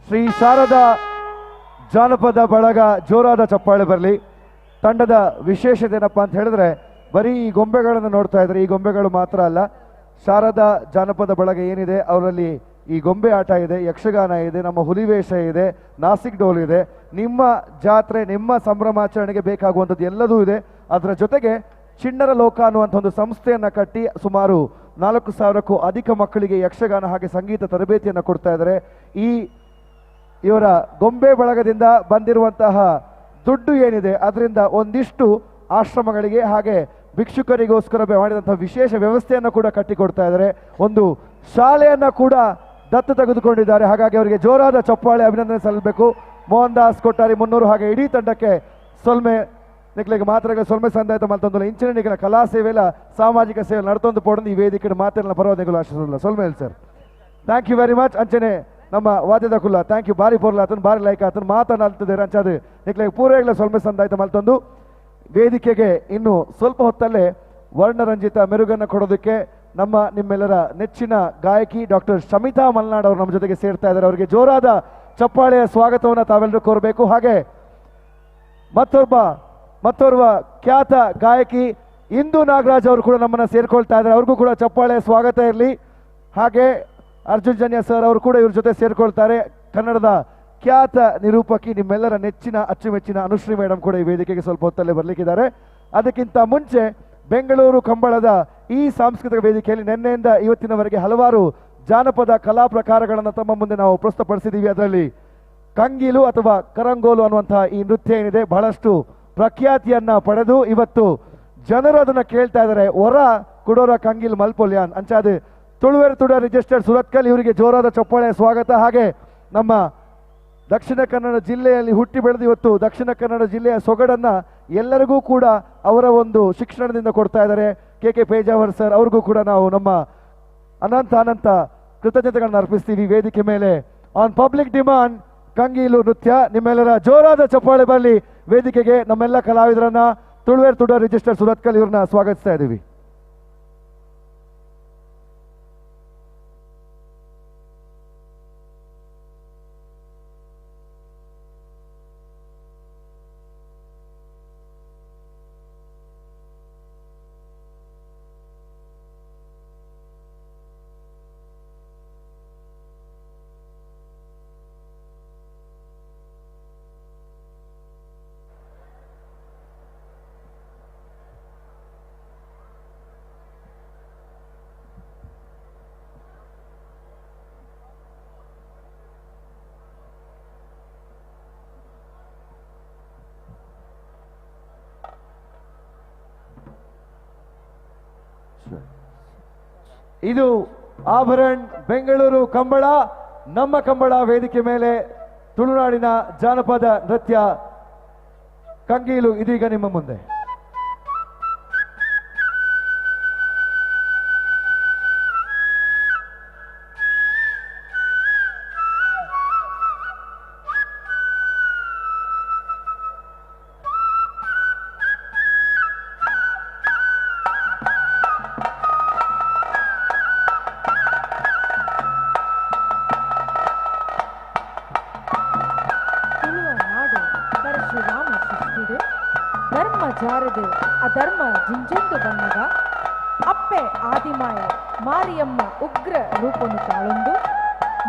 Speaker 9: ಶ್ರೀ ಶಾರದಾ ಜಾನಪದ ಬಳಗ ಜೋರಾದ ಚಪ್ಪಾಳೆ ಬರಲಿ. ತಂಡದ ವಿಶೇಷತೆ ಏನಪ್ಪ ಅಂತ ಹೇಳಿದ್ರೆ, ಬರೀ ಈ ಗೊಂಬೆಗಳನ್ನು ನೋಡ್ತಾ ಇದ್ರೆ ಈ ಗೊಂಬೆಗಳು ಮಾತ್ರ ಅಲ್ಲ, ಶಾರದಾ ಜಾನಪದ ಬಳಗ ಏನಿದೆ ಅವರಲ್ಲಿ ಈ ಗೊಂಬೆ ಆಟ ಇದೆ, ಯಕ್ಷಗಾನ ಇದೆ, ನಮ್ಮ ಹುಲಿವೇಷ ಇದೆ, ನಾಸಿಕ್ ಡೋಲ್ ಇದೆ, ನಿಮ್ಮ ಜಾತ್ರೆ ನಿಮ್ಮ ಸಂಭ್ರಮಾಚರಣೆಗೆ ಬೇಕಾಗುವಂಥದ್ದು ಎಲ್ಲದೂ ಇದೆ. ಅದರ ಜೊತೆಗೆ ಚಿಣ್ಣರ ಲೋಕ ಅನ್ನುವಂಥ ಒಂದು ಸಂಸ್ಥೆಯನ್ನು ಕಟ್ಟಿ ಸುಮಾರು 4000ಕ್ಕೂ ಅಧಿಕ ಮಕ್ಕಳಿಗೆ ಯಕ್ಷಗಾನ ಹಾಗೆ ಸಂಗೀತ ತರಬೇತಿಯನ್ನು ಕೊಡ್ತಾ ಇದ್ದಾರೆ. ಈ ಇವರ ಗೊಂಬೆ ಬಳಗದಿಂದ ಬಂದಿರುವಂತಹ ದುಡ್ಡು ಏನಿದೆ ಅದರಿಂದ ಒಂದಿಷ್ಟು ಆಶ್ರಮಗಳಿಗೆ ಹಾಗೆ ಭಿಕ್ಷುಕರಿಗೋಸ್ಕರ ಮಾಡಿದಂತಹ ವಿಶೇಷ ವ್ಯವಸ್ಥೆಯನ್ನು ಕೂಡ ಕಟ್ಟಿಕೊಡ್ತಾ ಇದ್ದಾರೆ. ಒಂದು ಶಾಲೆಯನ್ನು ಕೂಡ ದತ್ತು ತೆಗೆದುಕೊಂಡಿದ್ದಾರೆ. ಹಾಗಾಗಿ ಅವರಿಗೆ ಜೋರಾದ ಚಪ್ಪಾಳೆ ಅಭಿನಂದನೆ ಸಲ್ಲಬೇಕು. ಮೋಹನ್ ದಾಸ್ ಕೊಟ್ಟಾರಿ 300 ಹಾಗೆ ಇಡೀ ತಂಡಕ್ಕೆ ಸೊಲ್ಮೆ ನಿಕ್ಲಿಗೆ ಮಾತ್ರ ಸೊಲ್ಮೆ ಸಂದಾಯತ ಮಲ್ತೊಂದು ಇಂಚಿನ ನಿಖಲ ಕಲಾ ಸೇವೆಲ್ಲ ಸಾಮಾಜಿಕ ಸೇವೆ ನಡ್ತೊಂದು ಪೋಡೊಂದು ಈ ವೇದಿಕೆ ಮಾತೆಲ್ಲ ಪರವಾದಿಗಳು ಆಶಿಸೋದಿಲ್ಲ. ಸೊಲ್ಮೆ sir, thank you very much. ಅಂಚನೆ ನಮ್ಮ ವಾದ್ಯದ ಕುಲ್ಲ thank you ಬಾರಿ ಪೊರ್ಲ ಆತನ ಬಾರಿ ಲೈಕ್ ಆತನ ಮಾತನಾಡ್ತಿದ್ದಾರೆ ಅಂಚಾದ ನಿಕ್ಲಿಗೆ ಪೂರೈಗಳ ಸೊಲ್ಮೆ ಸಂದಾಯತ ಮಲ್ತೊಂದು ವೇದಿಕೆಗೆ ಇನ್ನು ಸ್ವಲ್ಪ ಹೊತ್ತಲ್ಲೇ ವರ್ಣರಂಜಿತ ಮೆರುಗನ್ನು ಕೊಡೋದಕ್ಕೆ ನಮ್ಮ ನಿಮ್ಮೆಲ್ಲರ ನೆಚ್ಚಿನ ಗಾಯಕಿ ಡಾಕ್ಟರ್ ಶಮಿತಾ ಮಲ್ನಾಡ್ ಅವರು ನಮ್ಮ ಜೊತೆಗೆ ಸೇರ್ತಾ ಇದ್ದಾರೆ. ಅವರಿಗೆ ಜೋರಾದ ಚಪ್ಪಾಳೆಯ ಸ್ವಾಗತವನ್ನು ತಾವೆಲ್ಲರೂ ಕೋರಬೇಕು. ಹಾಗೆ ಮತ್ತೋರ್ವ ಖ್ಯಾತ ಗಾಯಕಿ ಇಂದು ನಾಗರಾಜ್ ಅವರು ಕೂಡ ನಮ್ಮನ್ನು ಸೇರ್ಕೊಳ್ತಾ ಇದ್ದಾರೆ. ಅವ್ರಿಗೂ ಕೂಡ ಚಪ್ಪಾಳೆಯ ಸ್ವಾಗತ ಇರಲಿ. ಹಾಗೆ ಅರ್ಜುನ್ ಜನ್ಯ ಸರ್ ಅವರು ಕೂಡ ಇವ್ರ ಜೊತೆ ಸೇರ್ಕೊಳ್ತಾರೆ. ಕನ್ನಡದ ಖ್ಯಾತ ನಿರೂಪಕಿ ನಿಮ್ಮೆಲ್ಲರ ನೆಚ್ಚಿನ ಅಚ್ಚುಮೆಚ್ಚಿನ ಅನುಶ್ರೀ ಮೇಡಮ್ ಕೂಡ ಈ ವೇದಿಕೆಗೆ ಸ್ವಲ್ಪ ಹೊತ್ತಲ್ಲೇ ಬರಲಿಕ್ಕಿದ್ದಾರೆ. ಅದಕ್ಕಿಂತ ಮುಂಚೆ ಬೆಂಗಳೂರು ಕಂಬಳದ ಈ ಸಾಂಸ್ಕೃತಿಕ ವೇದಿಕೆಯಲ್ಲಿ ನಿನ್ನೆಯಿಂದ ಇವತ್ತಿನವರೆಗೆ ಹಲವಾರು ಜಾನಪದ ಕಲಾ ಪ್ರಕಾರಗಳನ್ನು ತಮ್ಮ ಮುಂದೆ ನಾವು ಪ್ರಸ್ತುತಪಡಿಸಿದ್ದೀವಿ. ಅದರಲ್ಲಿ ಕಂಗಿಲು ಅಥವಾ ಕರಂಗೋಲು ಅನ್ನುವಂತಹ ಈ ನೃತ್ಯ ಏನಿದೆ ಬಹಳಷ್ಟು ಪ್ರಖ್ಯಾತಿಯನ್ನ ಪಡೆದು ಇವತ್ತು ಜನರು ಅದನ್ನು ಕೇಳ್ತಾ ಇದ್ದಾರೆ. ಹೊರ ಕುಡೋರ ಕಂಗಿಲ್ ಮಲ್ಪೊಲ್ಯಾನ್ ಅಂಚಾದ ತುಳುವೆರ್ ತುಡ ರಿಜಿಸ್ಟರ್ಡ್ ಸುರತ್ಕಲ್ ಇವರಿಗೆ ಜೋರಾದ ಚಪ್ಪಾಳೆಯ ಸ್ವಾಗತ. ಹಾಗೆ ನಮ್ಮ ದಕ್ಷಿಣ ಕನ್ನಡ ಜಿಲ್ಲೆಯಲ್ಲಿ ಹುಟ್ಟಿ ಬೆಳೆದು ಇವತ್ತು ದಕ್ಷಿಣ ಕನ್ನಡ ಜಿಲ್ಲೆಯ ಸೊಗಡನ್ನ ಎಲ್ಲರಿಗೂ ಕೂಡ ಅವರ ಒಂದು ಶಿಕ್ಷಣದಿಂದ ಕೊಡ್ತಾ ಇದ್ದಾರೆ ಕೆ ಕೆ ಪೇಜಾವರ್ ಸರ್ ಅವ್ರಿಗೂ ಕೂಡ ನಾವು ನಮ್ಮ ಅನಂತ ಅನಂತ ಕೃತಜ್ಞತೆಗಳನ್ನು ಅರ್ಪಿಸ್ತೀವಿ. ವೇದಿಕೆ ಮೇಲೆ ಆನ್ ಪಬ್ಲಿಕ್ ಡಿಮಾಂಡ್ ಕಂಗೀಲು ನೃತ್ಯ ನಿಮ್ಮೆಲ್ಲರ ಜೋರಾದ ಚಪ್ಪಾಳೆ ಬರಲಿ. ವೇದಿಕೆಗೆ ನಮ್ಮೆಲ್ಲ ಕಲಾವಿದರನ್ನ ತುಳುವೇರ್ ತುಡ ರಿಜಿಸ್ಟರ್ ಸುರತ್ಕಲ್ ಇವ್ರನ್ನ ಸ್ವಾಗತಿಸ್ತಾ ಇದ್ದೀವಿ. ಇದು ಆಭರಣ್ ಬೆಂಗಳೂರು ಕಂಬಳ, ನಮ್ಮ ಕಂಬಳ ವೇದಿಕೆ ಮೇಲೆ ತುಳುನಾಡಿನ ಜಾನಪದ ನೃತ್ಯ ಕಂಗೀಲು ಇದೀಗ ನಿಮ್ಮ ಮುಂದೆ.
Speaker 22: ಅಧರ್ಮ ಜಿಂಜೊಂದು ಬನ್ನಗ ಅಪ್ಪೆ ಆದಿಮಾಯ ಮಾರಿಯಮ್ಮ ಉಗ್ರ ರೂಪನು ತಾಳೊಂದು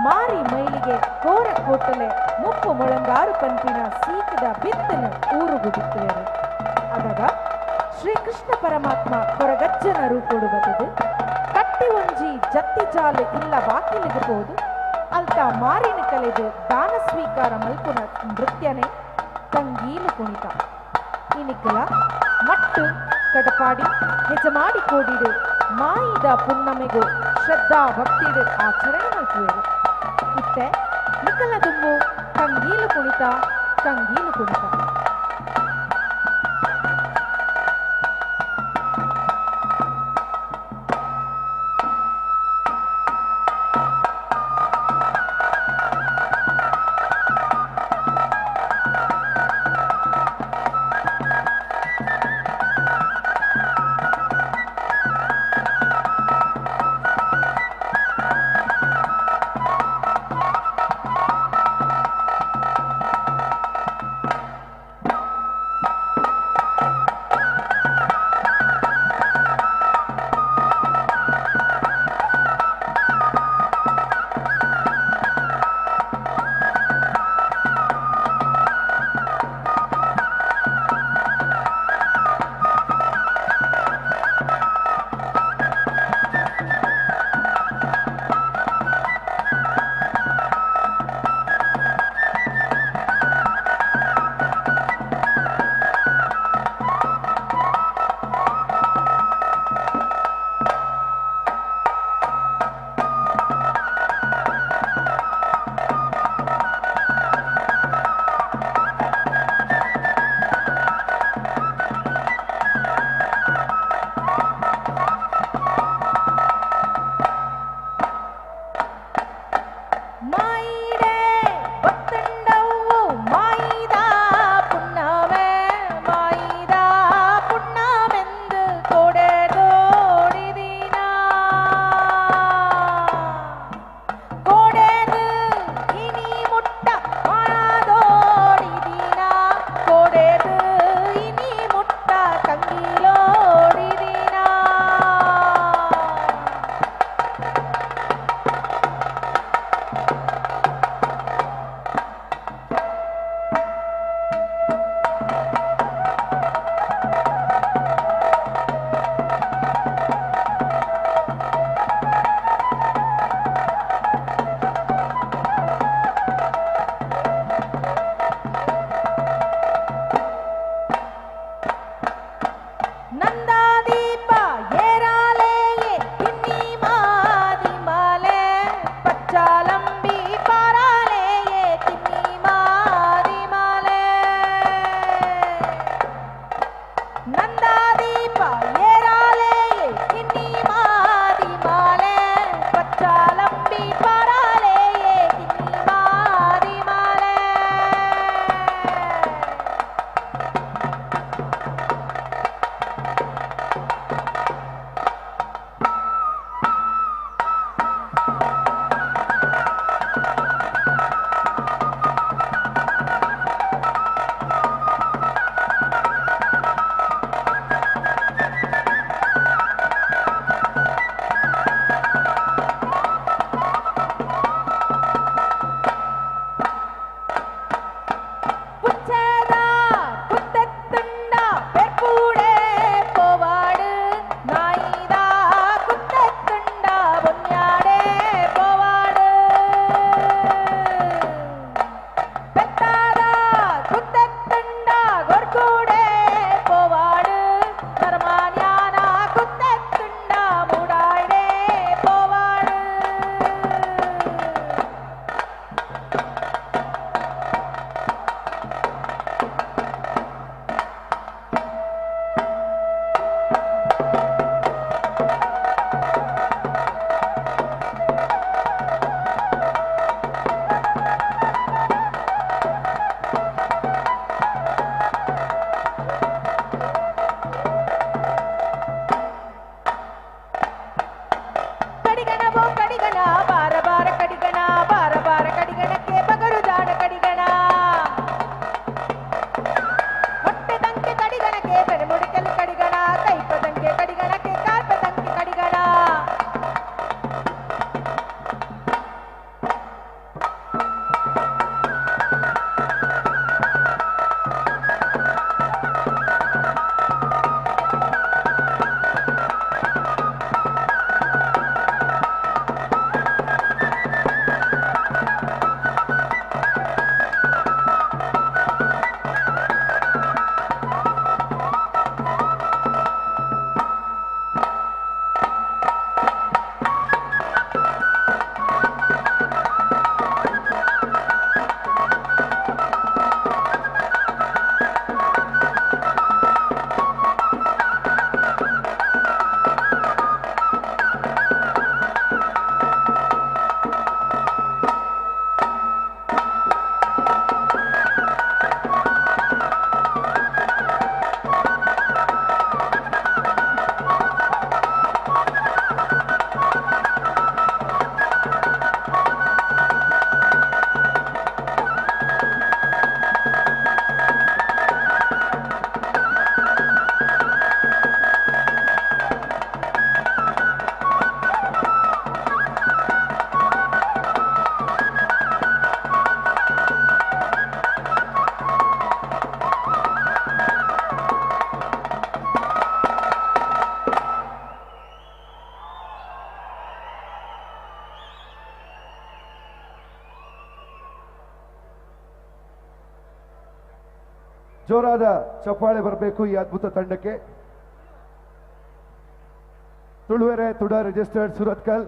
Speaker 22: ಮಾರಿ ಮೈಲಿಗೆ ಕೋರ ಕೋಟಲೆ ಮುಪ್ಪು ಮೊಳಂಗಾರು ಪಂಪಿನ ಸೀಕದ ಬಿತ್ತನ ಊರುಗು ಬಿತ್ತುವರು. ಅದಾಗ ಶ್ರೀಕೃಷ್ಣ ಪರಮಾತ್ಮ ಕೊರಗಜ್ಜನ ರೂಪೋಡು ಬತದು ಕಟ್ಟಿ ಒಂಜಿ ಜತ್ತಿ ಜಾಲು ಇಲ್ಲ ಬಾಕಿಲಿಗೆ ಪೋದು ಅಲ್ತ ಮಾರಿನ ಕಲೆದು ದಾನ ಸ್ವೀಕಾರ ಮಲ್ಪುನ ನೃತ್ಯನೆ ತಂಗೀಲು ಕುಣಿತ. ಇನಿಕಲ ಮಟ್ಟು ಕಡಪಾಡಿ ಹೆಜಮಾಡಿ ಕೋಡಿಡು ಮಾಯಿದ ಪುಣ್ಣಮೆಗು ಶ್ರದ್ಧಾ ಭಕ್ತಿಡು ಆಚರಣೆ ಮಲ್ಪುವೆರು. ಇತ್ತೆ ನಿಕಲ ದುಂಬು ಕಂಗೀಲು ಕುಣಿತ ಕಂಗೀಲು ಕುಣಿತ.
Speaker 9: ಜೋರಾದ ಚಪ್ಪಾಳೆ ಬರಬೇಕು ಈ ಅದ್ಭುತ ತಂಡಕ್ಕೆ. ತುಳುವೆರೆ ತುಡ ರಿಜಿಸ್ಟರ್ಡ್ ಸುರತ್ಕಲ್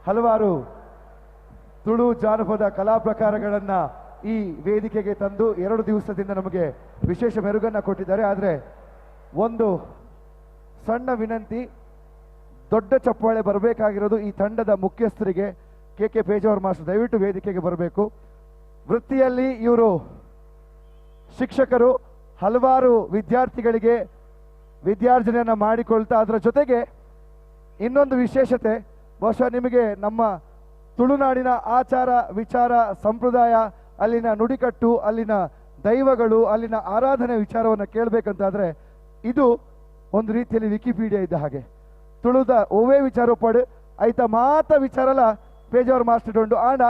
Speaker 9: ಹಲವಾರು ತುಳು ಜಾನಪದ ಕಲಾ ಪ್ರಕಾರಗಳನ್ನು ಈ ವೇದಿಕೆಗೆ ತಂದು 2 ದಿವಸದಿಂದ ನಮಗೆ ವಿಶೇಷ ಮೆರುಗನ್ನು ಕೊಟ್ಟಿದ್ದಾರೆ. ಆದರೆ ಒಂದು ಸಣ್ಣ ವಿನಂತಿ, ದೊಡ್ಡ ಚಪ್ಪಾಳೆ ಬರಬೇಕಾಗಿರೋದು ಈ ತಂಡದ ಮುಖ್ಯಸ್ಥರಿಗೆ ಕೆ ಕೆ ಪೇಜಾವರ್ ಮಾಸ್ಟರ್ ದಯವಿಟ್ಟು ವೇದಿಕೆಗೆ ಬರಬೇಕು. ವೃತ್ತಿಯಲ್ಲಿ ಇವರು ಶಿಕ್ಷಕರು, ಹಲವಾರು ವಿದ್ಯಾರ್ಥಿಗಳಿಗೆ ವಿದ್ಯಾರ್ಜನೆಯನ್ನು ಮಾಡಿಕೊಳ್ತಾ ಅದರ ಜೊತೆಗೆ ಇನ್ನೊಂದು ವಿಶೇಷತೆ, ಬಹುಶಃ ನಿಮಗೆ ನಮ್ಮ ತುಳುನಾಡಿನ ಆಚಾರ ವಿಚಾರ ಸಂಪ್ರದಾಯ, ಅಲ್ಲಿನ ನುಡಿಕಟ್ಟು, ಅಲ್ಲಿನ ದೈವಗಳು, ಅಲ್ಲಿನ ಆರಾಧನೆ ವಿಚಾರವನ್ನು ಕೇಳಬೇಕಂತಾದರೆ ಇದು ಒಂದು ರೀತಿಯಲ್ಲಿ ವಿಕಿಪೀಡಿಯಾ ಇದ್ದ ಹಾಗೆ. ತುಳುದ ಒವೇ ವಿಚಾರ ಪಡು ಐತ ಮಾತ ವಿಚಾರಲ ಪೇಜಾವರ್ ಮಾಸ್ಟರ್ ಉಂಡು. ಆಂಡ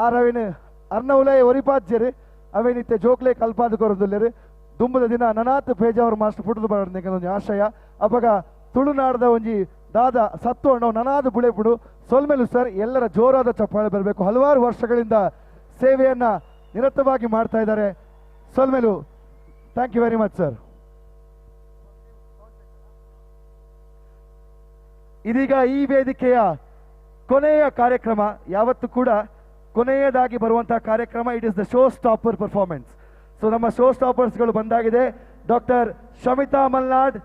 Speaker 9: ಆ ರವಿನ ಅರ್ನವುಲೇ ಒರಿಪಾಜ್ಯರು ಅವೇನಿತ್ತೆ ಜೋಕ್ಲೆ ಕಲ್ಪಾದ ಕೊರದುಲ್ಲೇರು ದುಂಬದ ದಿನ ನನಾತ್ ಪೇಜಾವರ್ ಮಾಸ್ಟರ್ ಪುಟ್ಟದು ಬರೋದು ಒಂಜಿ ಆಶಯ. ಅಪಗ ತುಳುನಾಡದ ಒಂಜಿ ದಾದ ಸತ್ತು ಅಣ್ಣವು ನನಾದ ಬುಳೆಪುಡು ಸೊಲ್ಮೆಲು ಸರ್ ಎಲ್ಲರ ಜೋರಾದ ಚಪ್ಪಾಳೆ ಬರಬೇಕು. ಹಲವಾರು ವರ್ಷಗಳಿಂದ ಸೇವೆಯನ್ನ ನಿರತವಾಗಿ ಮಾಡ್ತಾ ಇದ್ದಾರೆ. ಸೊಲ್ಮೆಲು, thank you very much sir. ಇದೀಗ ಈ ವೇದಿಕೆಯ ಕೊನೆಯ ಕಾರ್ಯಕ್ರಮ, ಯಾವತ್ತೂ ಕೂಡ ಕೊನೆಯದಾಗಿ ಬರುವಂತಹ ಕಾರ್ಯಕ್ರಮ, it is the show stopper performance. So ನಮ್ಮ ಶೋ ಸ್ಟಾಪರ್ಸ್ಗಳು ಬಂದಾಗಿದೆ. ಡಾಕ್ಟರ್ ಶಮಿತಾ ಮಲ್ನಾಡ್,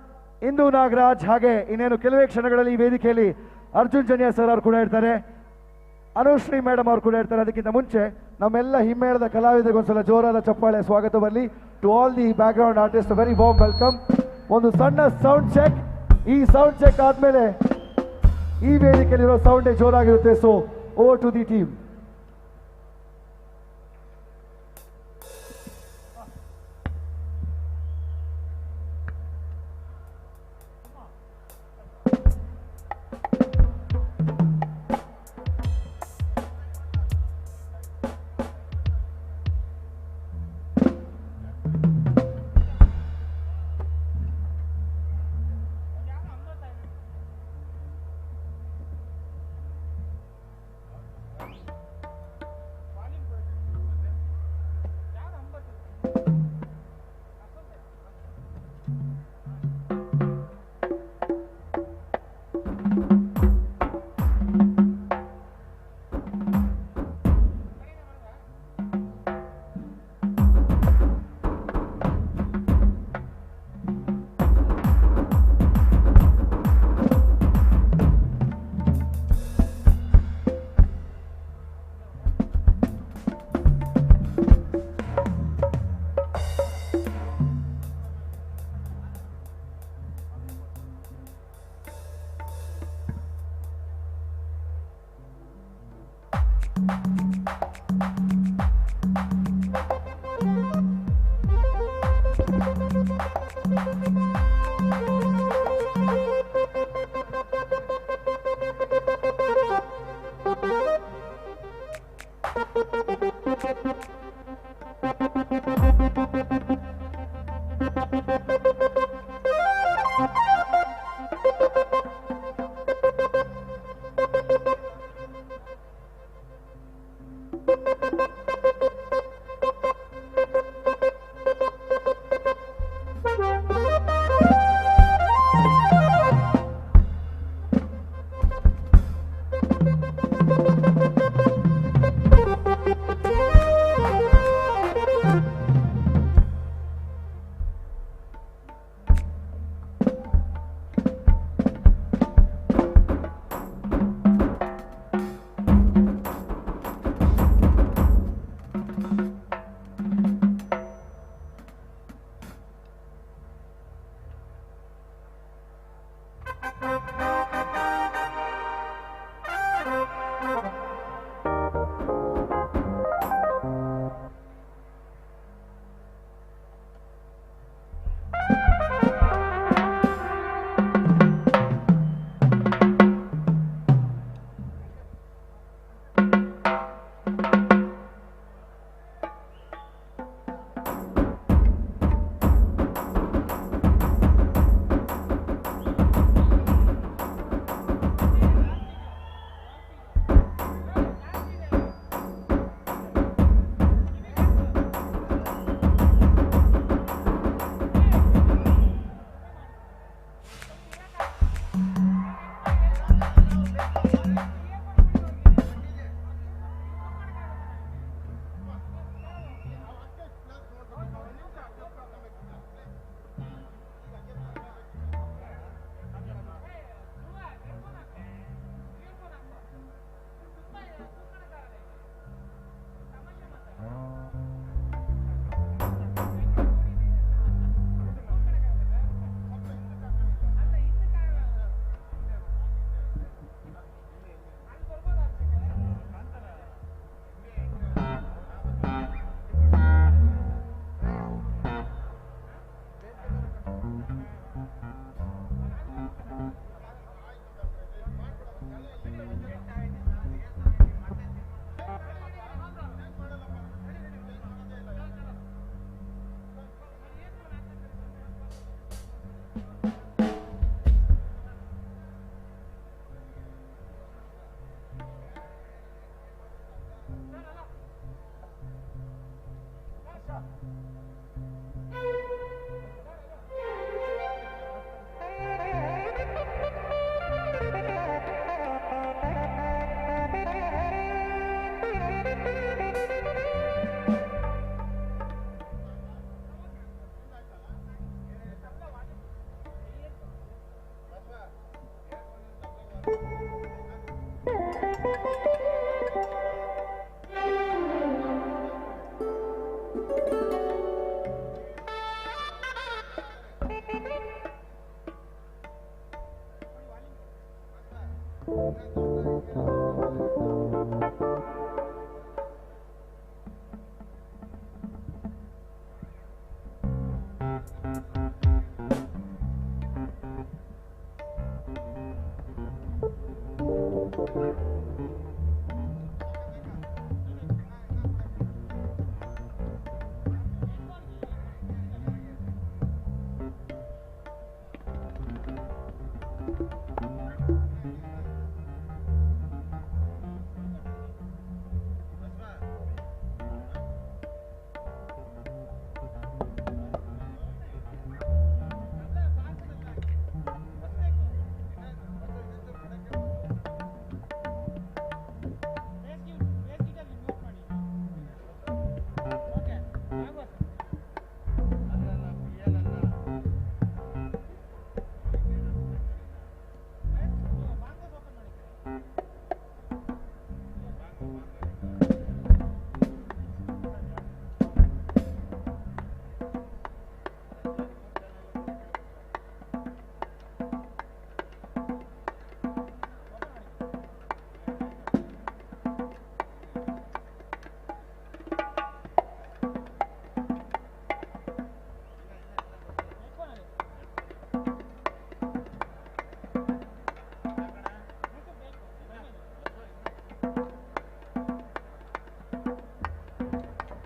Speaker 9: ಇಂದು ನಾಗರಾಜ್, ಹಾಗೆ ಇನ್ನೇನು ಕೆಲವೇ ಕ್ಷಣಗಳಲ್ಲಿ ಈ ವೇದಿಕೆಯಲ್ಲಿ ಅರ್ಜುನ್ ಜನ್ಯ ಸರ್ ಅವರು ಕೂಡ ಇರ್ತಾರೆ, ಅನುಶ್ರೀ ಮೇಡಮ್ ಅವರು ಕೂಡ ಇರ್ತಾರೆ. ಅದಕ್ಕಿಂತ ಮುಂಚೆ ನಮ್ಮೆಲ್ಲ ಹಿಮ್ಮೇಳದ ಕಲಾವಿದರಿಗೆ ಒಂದ್ಸಲ ಜೋರಾದ ಚಪ್ಪಾಳೆ ಸ್ವಾಗತ ಬರಲಿ. To all the background artist very warm welcome. ಒಂದು ಸಣ್ಣ ಸೌಂಡ್ ಚೆಕ್, ಈ ಸೌಂಡ್ ಚೆಕ್ ಆದಮೇಲೆ ಈ ವೇದಿಕೆಯಲ್ಲಿರೋ ಸೌಂಡೇ ಜೋರಾಗಿರುತ್ತೆ. So over to the team.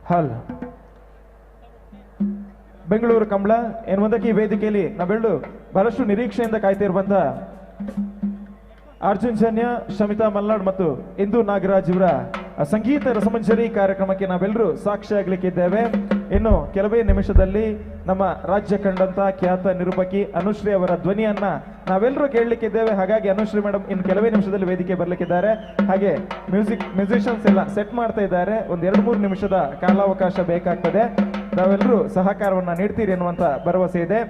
Speaker 1: ಹಲ್ ಬೆಂಗಳೂರು ಕಂಬಳ ಎನ್ನುವುದಕ್ಕೆ ಈ ವೇದಿಕೆಯಲ್ಲಿ ನಾವೆಲ್ಲರೂ ಬಹಳಷ್ಟು ನಿರೀಕ್ಷೆಯಿಂದ ಕಾಯ್ತಿರುವಂತಹ ಅರ್ಜುನ್ ಜನ್ಯ, ಶಮಿತಾ ಮಲ್ನಾಡ್ ಮತ್ತು ಇಂದು ನಾಗರಾಜ್ ಇವರ ಸಂಗೀತ ರಸಮಂಜರಿ ಕಾರ್ಯಕ್ರಮಕ್ಕೆ ನಾವೆಲ್ಲರೂ ಸಾಕ್ಷಿಯಾಗಲಿಕ್ಕಿದ್ದೇವೆ. ಇನ್ನು ಕೆಲವೇ ನಿಮಿಷದಲ್ಲಿ ನಮ್ಮ ರಾಜ್ಯ ಕಂಡಂತ ಖ್ಯಾತ ನಿರೂಪಕಿ ಅನುಶ್ರೀ ಅವರ ಧ್ವನಿಯನ್ನ ನಾವೆಲ್ಲರೂ ಕೇಳಲಿಕ್ಕಿದ್ದೇವೆ. ಹಾಗಾಗಿ ಅನುಶ್ರೀ ಮೇಡಮ್ ಇನ್ನು ಕೆಲವೇ ನಿಮಿಷದಲ್ಲಿ ವೇದಿಕೆ ಬರಲಿಕ್ಕಿದ್ದಾರೆ. ಹಾಗೆ ಮ್ಯೂಸಿಷಿಯನ್ಸ್ ಎಲ್ಲ ಸೆಟ್ ಮಾಡ್ತಾ ಇದ್ದಾರೆ. ಒಂದು 2-3 ನಿಮಿಷದ ಕಾಲಾವಕಾಶ ಬೇಕಾಗ್ತದೆ. ನಾವೆಲ್ಲರೂ ಸಹಕಾರವನ್ನ ನೀಡ್ತೀರಿ ಎನ್ನುವಂತ ಭರವಸೆ ಇದೆ.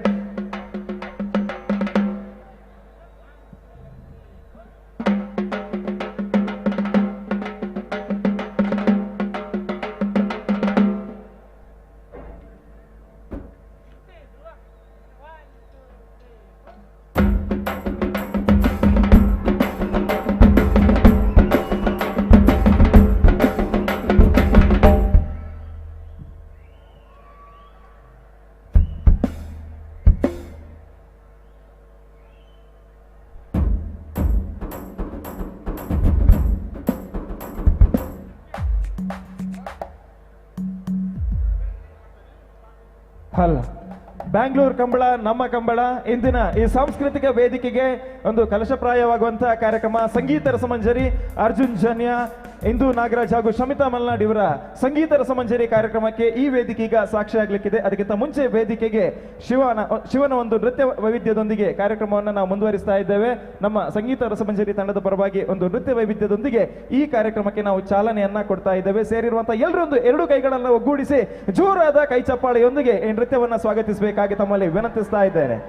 Speaker 1: ಅಲ್ಲ, ಬ್ಯಾಂಗ್ಳೂರ್ ಕಂಬಳ ನಮ್ಮ ಕಂಬಳ ಇಂದಿನ ಈ ಸಾಂಸ್ಕೃತಿಕ ವೇದಿಕೆಗೆ ಒಂದು ಕಲಶಪ್ರಾಯವಾಗುವಂತಹ ಕಾರ್ಯಕ್ರಮ ಸಂಗೀತ ರಸಮಂಜರಿ ಅರ್ಜುನ್ ಜನ್ಯ, ಇಂದು ನಾಗರಾಜ್ ಹಾಗೂ ಶಮಿತಾ ಮಲ್ನಾಡ್ ಇವರ ಸಂಗೀತ ರಸಮಂಜರಿ ಕಾರ್ಯಕ್ರಮಕ್ಕೆ ಈ ವೇದಿಕೆ ಈಗ ಸಾಕ್ಷಿಯಾಗಲಿಕ್ಕಿದೆ. ಅದಕ್ಕಿಂತ ಮುಂಚೆ ವೇದಿಕೆಗೆ ಶಿವನ ಒಂದು ನೃತ್ಯ ವೈವಿಧ್ಯದೊಂದಿಗೆ ಕಾರ್ಯಕ್ರಮವನ್ನು ನಾವು ಮುಂದುವರಿಸ್ತಾ ಇದ್ದೇವೆ. ನಮ್ಮ ಸಂಗೀತ ರಸಮಂಜರಿ ತಂಡದ ಪರವಾಗಿ ಒಂದು ನೃತ್ಯ ವೈವಿಧ್ಯದೊಂದಿಗೆ ಈ ಕಾರ್ಯಕ್ರಮಕ್ಕೆ ನಾವು ಚಾಲನೆಯನ್ನ ಕೊಡ್ತಾ ಇದ್ದೇವೆ. ಸೇರಿರುವಂತಹ ಎಲ್ಲರೂ ಒಂದು ಎರಡು ಕೈಗಳನ್ನು ಒಗ್ಗೂಡಿಸಿ ಜೋರಾದ ಕೈ ಚಪ್ಪಾಳೆಯೊಂದಿಗೆ ಈ ನೃತ್ಯವನ್ನು ಸ್ವಾಗತಿಸಬೇಕಾಗಿ ತಮ್ಮಲ್ಲಿ ವಿನಂತಿಸ್ತಾ ಇದ್ದೇನೆ.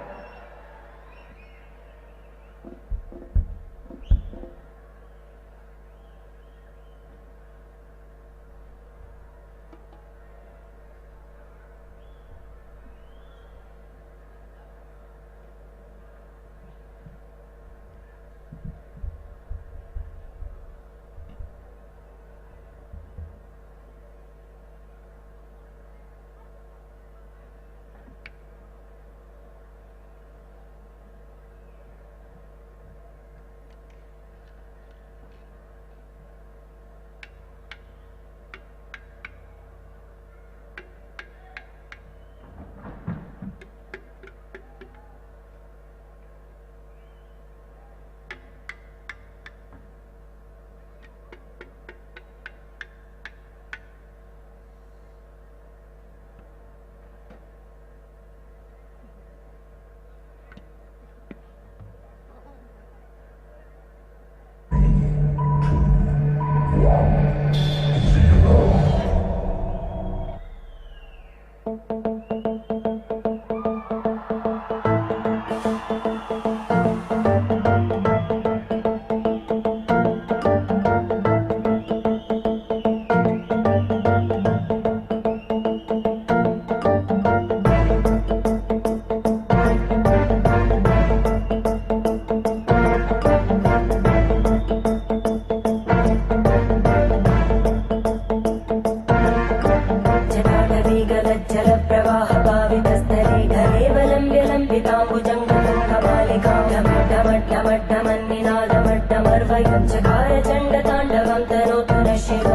Speaker 5: भयं चकार चण्डताण्डवं तनोतु न शिव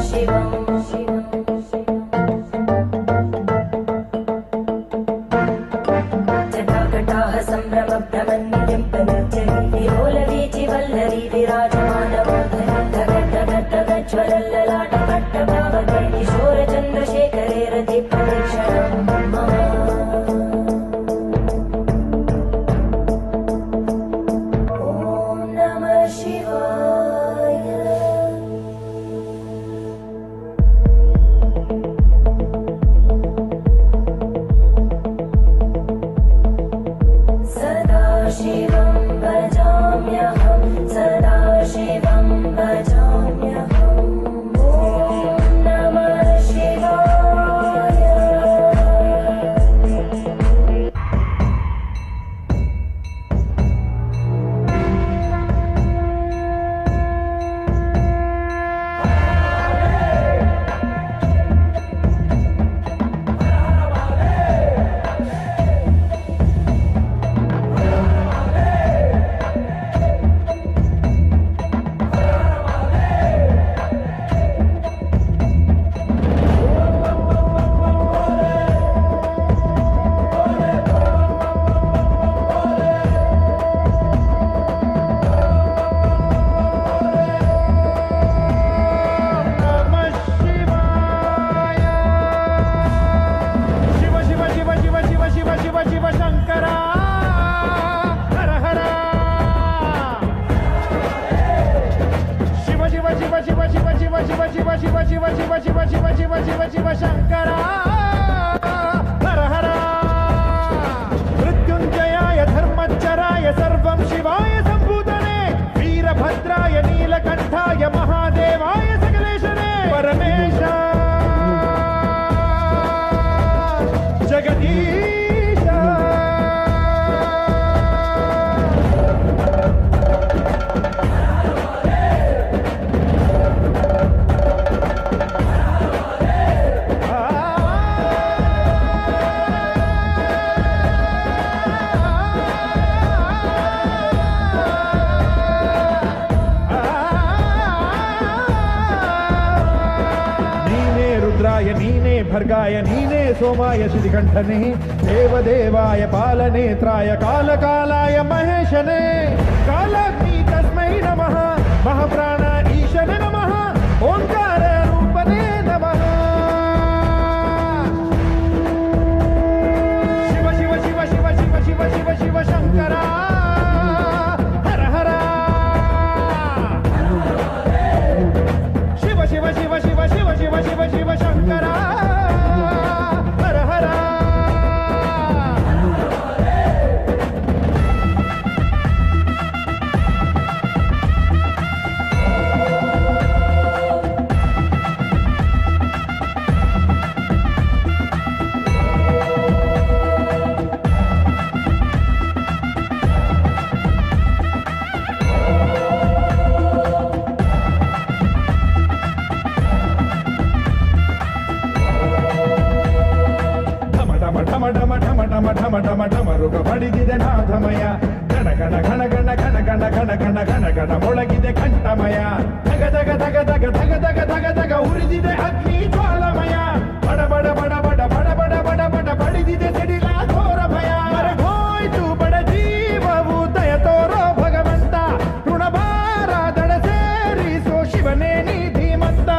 Speaker 5: शिवं शिवम्। जटाकटाः सम्भ्रम भ्रमन्निलिम्पनिर्झरी विलोलवीचि वल्लरी विराजमानमूर्धनि धगद्धगद्धगज्ज्वलल्ललाटपट्टभावके किशोरचन्द्रशेखरे रतिप्रदीक्षणं मम। ॐ नमः शिवाय। सदाशिवं भजाम्यहं सदाशिवं भजाम्यहम्। ॐ नमः शिवाय।
Speaker 20: Shiva Shiva Shiva Shiva Shiva Shiva Shiva Shiva Shankara Hara Hara Shiva Shiva Shiva Shiva Shiva Shiva Shiva Shiva Shiva Shiva Shiva Shiva Shiva Shiva Shiva Shiva Shankara Hara Hara. ಮೃತ್ಯುಂಜಯಾಯ ಧರ್ಮಚ್ಚರಾಯ ಸರ್ವಂ ಶಿವಾಯ ಸಂಭೂತನೆ ವೀರಭದ್ರಾಯ ನೀಲಕಂಠಾಯ ಮಹಾದೇವಾಯ ಸಕಲೇಶನೇ ಪರಮೇಶ ಜಗದೀಶ. ನೀನೇ ರುದ್ರಾಯ ನೀನೇ ಭರ್ಗಾಯ ನೀನೇ ಸೋಮಾಯ ಶ್ರೀಕಂಠನೇ ದೇವದೇವಾಯ ಪಾಲನೇತ್ರಾಯ ಕಾಲಕಾಲಾಯ ಮಹೇಶನೇ ಕಾಲಾಗ್ನಿ ತಸ್ಮೈ ನಮಃ ಮಹಾಪ್ರಾಣ ಈಶನೇ ನಮಃ ಓಂಕಾರ ರೂಪನೇ ನಮಃ. ಶಿವ ಶಿವ ಶಿವ ಶಿವ ಶಿವ ಶಿವ ಶಿವ ಶಿವ ಶಂಕರ ಹರ ಹರ ಶಿವ ಶಿವ ಶಿವ ಶಿವ ಶಿವ ಶಿವ ಶಿವ ಶಿವ ಶಂಕರ ಹರ ಹರ. ಢಮ ಢಮ ಢಮ ಢಮ ಢಮ ಢಮ ಢಮ ಢಮ ಢಮ ರುಗ ಬಡಿದಿದೆ ನಾಥಮಯ ಗಣ ಗಣ ಗಣ ಗಣ ಗಣ ಗಣ ಗಣ ಗಣ ಗಣ ಗಣ ಮೊಳಗಿದೆ ಕಂಠಮಯ ಧಗ ಧಗ ಧಗ ಧಗ ಧಗ ಧಗ ಧಗ ಧಗ ಉರಿದಿದೆ ಅಗ್ನಿ ಜ್ವಾಲಮಯ ಬಡ ಬಡ ಬಡ ಬಡ ಬಡ ಬಡ ಬಡ ಬಡ ಬಡಿದಿದೆ ಸಿಡಿಲ ಘೋರಮಯ ಮರಗೋಯ್ತು ಬಡ ಜೀವವು ದಯ ತೋರೋ ಭಗವಂತ ಋಣಭಾರ ದಡ ಸೇರಿಸೋ ಶಿವನೇ ನೀ ಧೀಮಂತ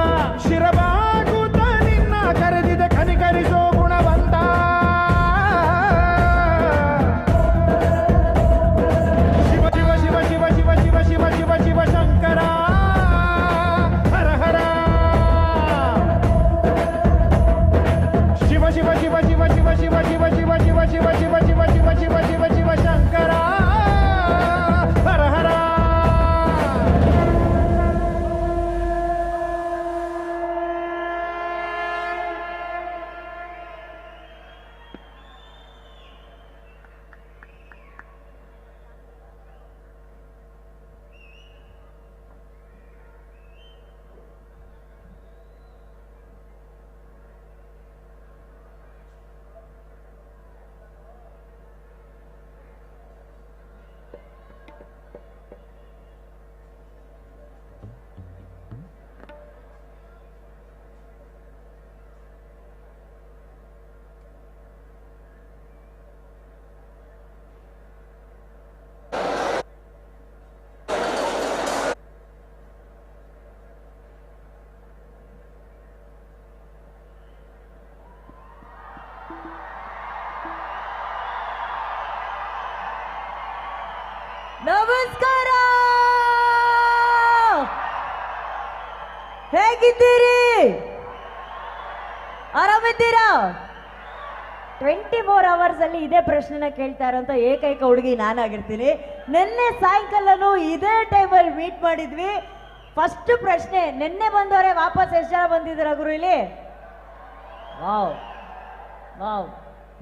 Speaker 20: ಶಿರಬಾಗುತ್ತ ನಿನ್ನ ಕರೆದಿದೆ ಕನಿಕರಿಸೋ ಗುಣವಂತ. ಶಿವ ಶಿವ ಶಿವ ಶಿವ ಶಿವ ಶಿವ ಶಿವ ಶಿವ ಶಿವ ಶಂಕರ ಹರ ಹರ ಶಿವ ಶಿವ ಶಿವ ಶಿವ ಶಿವ ಶಿವ ಶಿವ ಶಿವ
Speaker 2: ನಮಸ್ಕಾರ, ಹೇಗಿದ್ದೀರಿ? ಆರಾಮಿದ್ದೀರಾ? 24 ಅವರ್ಸ್ ಅಲ್ಲಿ ಇದೇ ಪ್ರಶ್ನೆನ ಕೇಳ್ತಾ ಇರೋಂಥ ಏಕೈಕ ಹುಡುಗಿ ನಾನಾಗಿರ್ತೀನಿ. ನಿನ್ನೆ ಸಾಯಂಕಾಲನೂ ಇದೇ ಟೈಮಲ್ಲಿ ಮೀಟ್ ಮಾಡಿದ್ವಿ. ಫಸ್ಟ್ ಪ್ರಶ್ನೆ, ನಿನ್ನೆ ಬಂದವರೇ ವಾಪಸ್ ಎಷ್ಟು ಜನ ಬಂದಿದ್ದೀರಾ ಗುರು ಇಲ್ಲಿ? ವಾವ್ ವಾವ್,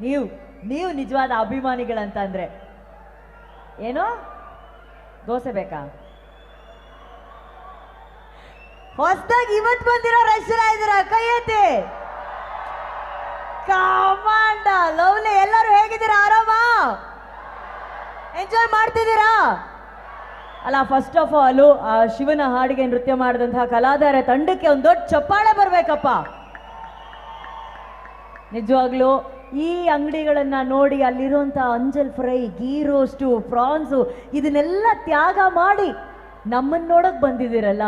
Speaker 2: ನೀವು ನೀವು ನಿಜವಾದ ಅಭಿಮಾನಿಗಳಂತ ಅಂದ್ರೆ ಏನು? ದೋಸೆ ಬೇಕಾ? ಹೊಸದಾಗಿ ಇವತ್ತು ಬಂದಿರೋ ರಶ್ ಇದ್ದೀರಾ? ಕೈ ಎತ್ತಿ. ಕಮಾಂಡ ಲವ್ಲಿ, ಎಲ್ಲರೂ ಹೇಗಿದ್ದೀರಾ? ಆರಾಮ? ಎಂಜಾಯ್ ಮಾಡ್ತಿದ್ದೀರಾ ಅಲ್ಲ? ಫಸ್ಟ್ ಆಫ್ ಆಲ್ ಆ ಶಿವನ ಹಾಡಿಗೆ ನೃತ್ಯ ಮಾಡಿದಂತಹ ಕಲಾಧಾರ ತಂಡಕ್ಕೆ ಒಂದು ದೊಡ್ಡ ಚಪ್ಪಾಳೆ ಬರ್ಬೇಕಪ್ಪ. ನಿಜವಾಗ್ಲೂ ಈ ಅಂಗಡಿಗಳನ್ನ ನೋಡಿ ಅಲ್ಲಿರುವಂಥ ಅಂಜಲ್ ಫ್ರೈ, ಗೀ ರೋಸ್ಟು, ಪ್ರಾನ್ಸು ಇದನ್ನೆಲ್ಲ ತ್ಯಾಗ ಮಾಡಿ ನಮ್ಮನ್ನು ನೋಡೋಕೆ ಬಂದಿದ್ದೀರಲ್ಲ,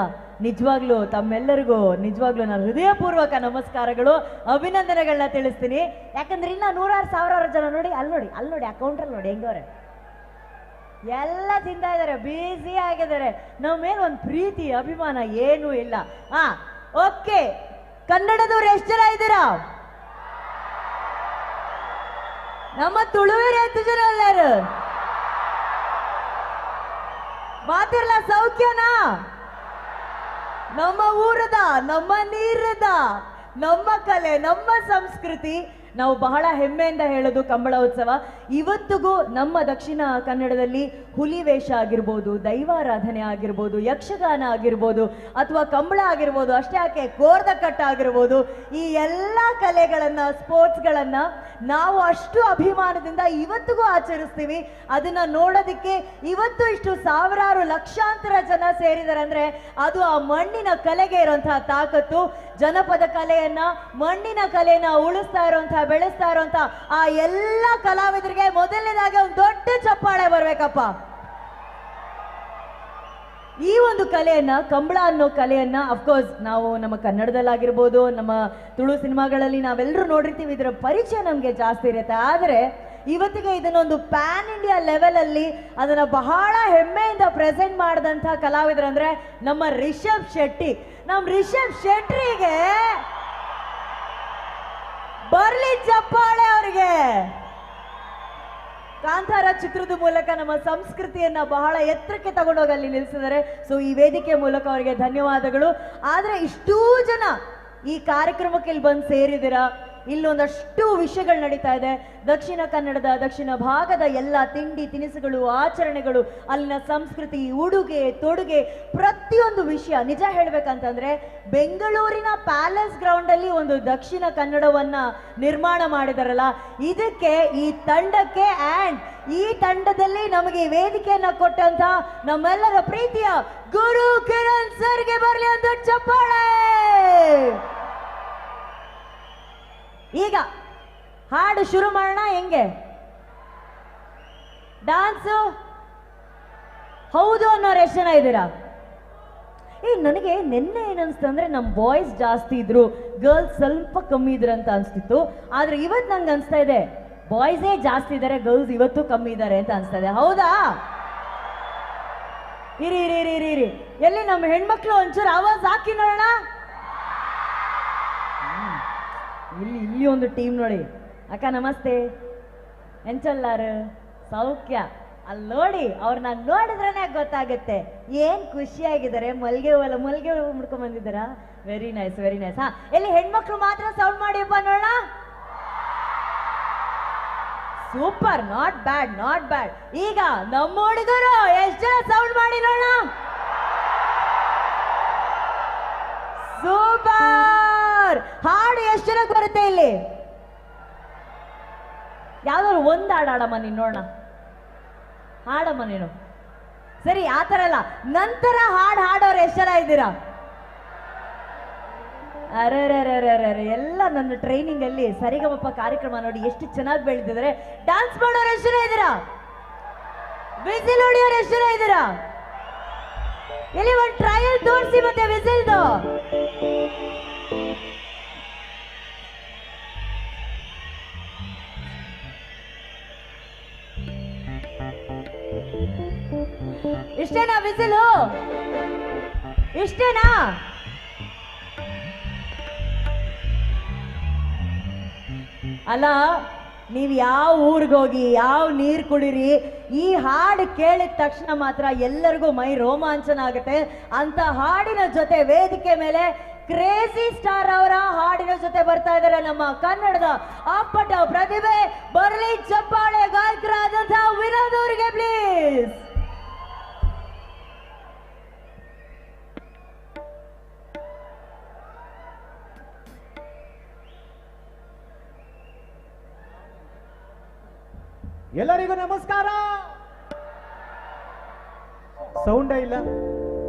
Speaker 2: ನಿಜವಾಗ್ಲೂ ತಮ್ಮೆಲ್ಲರಿಗೂ ನಿಜವಾಗ್ಲೂ ನಾನು ಹೃದಯಪೂರ್ವಕ ನಮಸ್ಕಾರಗಳು, ಅಭಿನಂದನೆಗಳನ್ನ ತಿಳಿಸ್ತೀನಿ. ಯಾಕಂದ್ರೆ ಇನ್ನ ನೂರಾರು ಸಾವಿರಾರು ಜನ ನೋಡಿ, ಅಲ್ಲಿ ನೋಡಿ, ಅಲ್ಲಿ ನೋಡಿ, ಆ ಕೌಂಟ್ರಲ್ಲಿ ನೋಡಿ ಹೆಂಗವ್ರೆ ಎಲ್ಲ ತಿಂತಾ ಇದ್ದಾರೆ, ಬ್ಯುಸಿ ಆಗಿದ್ದಾರೆ. ನಮ್ಮ ಮೇಲೆ ಒಂದು ಪ್ರೀತಿ ಅಭಿಮಾನ ಏನೂ ಇಲ್ಲ. ಹಾ, ಓಕೆ, ಕನ್ನಡದವ್ರು ಎಷ್ಟು ಜನ ಇದ್ದೀರಾ? ನಮ್ಮ ತುಳುವರು ಎಷ್ಟು ಜನ ಎಲ್ಲಾರು? ಮಾತಿರ್ಲ ಸೌಖ್ಯನಾ? ನಮ್ಮ ಊರದ, ನಮ್ಮ ನೀರದ, ನಮ್ಮ ಕಲೆ, ನಮ್ಮ ಸಂಸ್ಕೃತಿ ನಾವು ಬಹಳ ಹೆಮ್ಮೆಯಿಂದ ಹೇಳೋದು ಕಂಬಳ ಉತ್ಸವ. ಇವತ್ತಿಗೂ ನಮ್ಮ ದಕ್ಷಿಣ ಕನ್ನಡದಲ್ಲಿ ಹುಲಿ ವೇಷ ಆಗಿರ್ಬೋದು, ದೈವಾರಾಧನೆ ಆಗಿರ್ಬೋದು, ಯಕ್ಷಗಾನ ಆಗಿರ್ಬೋದು, ಅಥವಾ ಕಂಬಳ ಆಗಿರ್ಬೋದು, ಅಷ್ಟೇ ಯಾಕೆ ಕೋರ್ದಕಟ್ಟ ಆಗಿರ್ಬೋದು, ಈ ಎಲ್ಲ ಕಲೆಗಳನ್ನು, ಸ್ಪೋರ್ಟ್ಸ್ಗಳನ್ನು ನಾವು ಅಷ್ಟು ಅಭಿಮಾನದಿಂದ ಇವತ್ತಿಗೂ ಆಚರಿಸ್ತೀವಿ. ಅದನ್ನು ನೋಡೋದಕ್ಕೆ ಇವತ್ತು ಇಷ್ಟು ಸಾವಿರಾರು ಲಕ್ಷಾಂತರ ಜನ ಸೇರಿದ್ದಾರೆ ಅಂದರೆ ಅದು ಆ ಮಣ್ಣಿನ ಕಲೆಗೆ ಇರುವಂತಹ ತಾಕತ್ತು. ಜನಪದ ಕಲೆಯನ್ನ, ಮಣ್ಣಿನ ಕಲೆಯನ್ನ ಉಳಿಸ್ತಾ ಇರುವಂತಹ, ಬೆಳೆಸ್ತಾ ಇರುವಂತಹ ಆ ಎಲ್ಲ ಕಲಾವಿದರಿಗೆ ಮೊದಲನೇದಾಗಿ ಒಂದು ದೊಡ್ಡ ಚಪ್ಪಾಳೆ ಬರ್ಬೇಕಪ್ಪ. ಈ ಒಂದು ಕಲೆಯನ್ನ, ಕಂಬಳ ಅನ್ನೋ ಕಲೆಯನ್ನ, ಅಫ್ಕೋರ್ಸ್ ನಾವು ನಮ್ಮ ಕನ್ನಡದಲ್ಲಾಗಿರ್ಬೋದು, ನಮ್ಮ ತುಳು ಸಿನಿಮಾಗಳಲ್ಲಿ ನಾವೆಲ್ಲರೂ ನೋಡಿರ್ತೀವಿ, ಇದರ ಪರಿಚಯ ನಮಗೆ ಜಾಸ್ತಿ ಇರುತ್ತೆ. ಆದರೆ ಇವತ್ತಿಗೆ ಇದನ್ನೊಂದು ಪ್ಯಾನ್ ಇಂಡಿಯಾ ಲೆವೆಲಲ್ಲಿ ಅದನ್ನು ಬಹಳ ಹೆಮ್ಮೆಯಿಂದ ಪ್ರೆಸೆಂಟ್ ಮಾಡಿದಂಥ ಕಲಾವಿದರಂದ್ರೆ ನಮ್ಮ ರಿಷಬ್ ಶೆಟ್ಟಿ. ನಮ್ಮ ರಿಷಬ್ ಶೆಟ್ಟಿಗೆ ಬರ್ಲಿ ಚಪ್ಪಾಳೆ ಅವರಿಗೆ. ಕಾಂತಾರ ಚಿತ್ರದ ಮೂಲಕ ನಮ್ಮ ಸಂಸ್ಕೃತಿಯನ್ನ ಬಹಳ ಎತ್ತರಕ್ಕೆ ತಗೊಂಡೋಗಿ ಅಲ್ಲಿ ನಿಲ್ಲಿಸಿದ್ದಾರೆ. ಸೊ ಈ ವೇದಿಕೆ ಮೂಲಕ ಅವರಿಗೆ ಧನ್ಯವಾದಗಳು. ಆದ್ರೆ ಇಷ್ಟೂ ಜನ ಈ ಕಾರ್ಯಕ್ರಮಕ್ಕೆ ಇಲ್ಲಿ ಬಂದು ಸೇರಿದ್ದೀರಾ, ಇಲ್ಲೊಂದಷ್ಟು ವಿಷಯಗಳು ನಡೀತಾ ಇದೆ. ದಕ್ಷಿಣ ಕನ್ನಡದ ದಕ್ಷಿಣ ಭಾಗದ ಎಲ್ಲ ತಿಂಡಿ ತಿನಿಸುಗಳು, ಆಚರಣೆಗಳು, ಅಲ್ಲಿನ ಸಂಸ್ಕೃತಿ, ಉಡುಗೆ ತೊಡುಗೆ, ಪ್ರತಿಯೊಂದು ವಿಷಯ. ನಿಜ ಹೇಳ್ಬೇಕಂತಂದ್ರೆ ಬೆಂಗಳೂರಿನ ಪ್ಯಾಲೇಸ್ ಗ್ರೌಂಡಲ್ಲಿ ಒಂದು ದಕ್ಷಿಣ ಕನ್ನಡವನ್ನ ನಿರ್ಮಾಣ ಮಾಡಿದಾರಲ್ಲ, ಇದಕ್ಕೆ ಈ ತಂಡಕ್ಕೆ ಆ್ಯಂಡ್ ಈ ತಂಡದಲ್ಲಿ ನಮಗೆ ವೇದಿಕೆಯನ್ನ ಕೊಟ್ಟಂತ ನಮ್ಮೆಲ್ಲರ ಪ್ರೀತಿಯ ಗುರು ಕಿರಣ್ ಸರ್ಗೆ ಬರಲಿ ಒಂದು ಚಪ್ಪಾಳೆ. ಈಗ ಹಾಡು ಶುರು ಮಾಡೋಣ. ಹೆಂಗೆ ಡಾನ್ಸು? ಹೌದು ಅನ್ನೋರು ಎಷ್ಟು ಜನ ಇದ್ದೀರಾ? ಏ, ನನಗೆ ನಿನ್ನೆ ಏನನ್ಸ್ತು ಅಂದ್ರೆ ನಮ್ಮ ಬಾಯ್ಸ್ ಜಾಸ್ತಿ ಇದ್ರು, ಗರ್ಲ್ಸ್ ಸ್ವಲ್ಪ ಕಮ್ಮಿ ಇದ್ರು ಅಂತ ಅನ್ಸ್ತಿತ್ತು. ಆದ್ರೆ ಇವತ್ತು ನಂಗೆ ಅನ್ಸ್ತಾ ಇದೆ ಬಾಯ್ಸೇ ಜಾಸ್ತಿ ಇದ್ದಾರೆ, ಗರ್ಲ್ಸ್ ಇವತ್ತು ಕಮ್ಮಿ ಇದ್ದಾರೆ ಅಂತ ಅನ್ಸ್ತಾ ಇದೆ. ಹೌದಾ? ಇರಿ ಇರಿ ಇರಿ ಇರಿ ಇರಿ, ಎಲ್ಲಿ ನಮ್ಮ ಹೆಣ್ಮಕ್ಳು ಒಂಚೂರು ಆವಾಜ್ ಹಾಕಿ ನೋಡೋಣ. ಇಲ್ಲಿ ಇಲ್ಲಿ ಒಂದು ಟೀಮ್ ನೋಡಿ. ಅಕ್ಕ ನಮಸ್ತೆ, ಎಂಚಲ್ಲಾರು? ಸೌಖ್ಯ. ಅಲ್ಲಿ ನೋಡಿ, ಅವ್ರನ್ನ ನೋಡಿದ್ರೇನೆ ಗೊತ್ತಾಗುತ್ತೆ ಏನ್ ಖುಷಿಯಾಗಿದ್ದಾರೆ. ಮಲ್ಗೆ ಹೂವಲ್ಲ, ಮಲ್ಗೆ ಹೂವು ಮುಡ್ಕೊಂಡ್ ಬಂದಿದ್ದಾರಾ? Very nice, very nice. ಹಾ, ಎಲ್ಲಿ ಹೆಣ್ಮಕ್ಳು ಮಾತ್ರ ಸೌಂಡ್ ಮಾಡಿಯಪ್ಪ ನೋಡೋಣ. Super, not bad, not bad. ಈಗ ನಮ್ಮ ಹುಡುಗರು ಎಷ್ಟು ಜನ ಸೌಂಡ್ ಮಾಡಿ ನೋಡೋಣ. ಸೂಪರ್. ಹಾಡು ಎಷ್ಟು ಜನಕ್ಕೆ ಬರುತ್ತೆ ಇಲ್ಲಿ? ಯಾವ್ದಾದ್ರು ಒಂದು ಹಾಡು ಹಾಡಮ್ಮ ನೀನು, ನೋಡೋಣ. ಹಾಡಮ್ಮ ನೀನು. ಸರಿ, ಆ ಥರ ಅಲ್ಲ, ನಂತರ ಹಾಡು ಹಾಡೋರು ಎಷ್ಟು ಜನ ಇದ್ದೀರಾ? ಅರೆ ಅರೆ, ಎಲ್ಲ ನನ್ನ ಟ್ರೈನಿಂಗ್ ಅಲ್ಲಿ ಸರಿಗಮಪ ಕಾರ್ಯಕ್ರಮ ನೋಡಿ ಎಷ್ಟು ಚೆನ್ನಾಗಿ ಬೆಳೆದಿದ್ದಾರೆ. ಡಾನ್ಸ್ ಮಾಡೋರು ಎಷ್ಟು ಜನ ಇದ್ದೀರಾ? ವಿಸಿಲ್ ಹೊಡಿಯೋರು ಎಷ್ಟು ಜನ ಇದ್ದೀರಾ? ಎಲ್ಲಿ ಒಂದು ಟ್ರಯಲ್ ತೋರಿಸಿ ಮತ್ತೆ ವಿಸಿಲ್ದು. ಇಷ್ಟೇನಾ ವಿಸಿಲು? ಇಷ್ಟೇನಾ? ಅಲ್ಲ, ನೀವು ಯಾವ ಊರಿಗೋಗಿ ಯಾವ ನೀರು ಕುಡೀರಿ, ಈ ಹಾಡು ಕೇಳಿದ ತಕ್ಷಣ ಮಾತ್ರ ಎಲ್ಲರಿಗೂ ಮೈ ರೋಮಾಂಚನ ಆಗುತ್ತೆ. ಅಂತ ಹಾಡಿನ ಜೊತೆ ವೇದಿಕೆ ಮೇಲೆ ಕ್ರೇಜಿ ಸ್ಟಾರ್ ಅವರ ಹಾಡಿನ ಜೊತೆ ಬರ್ತಾ ಇದ್ದಾರೆ ನಮ್ಮ ಕನ್ನಡದ ಅಪ್ಪಟ ಪ್ರತಿಭೆ. ಬರಲಿ ಚಪ್ಪಾಳೆ ಗಾಯಕರಾದಂತಹ ವಿನೋದ್ ಅವರಿಗೆ ಪ್ಲೀಸ್.
Speaker 12: ಎಲ್ಲರಿಗೂ ನಮಸ್ಕಾರ. ಸೌಂಡೇ ಇಲ್ಲ,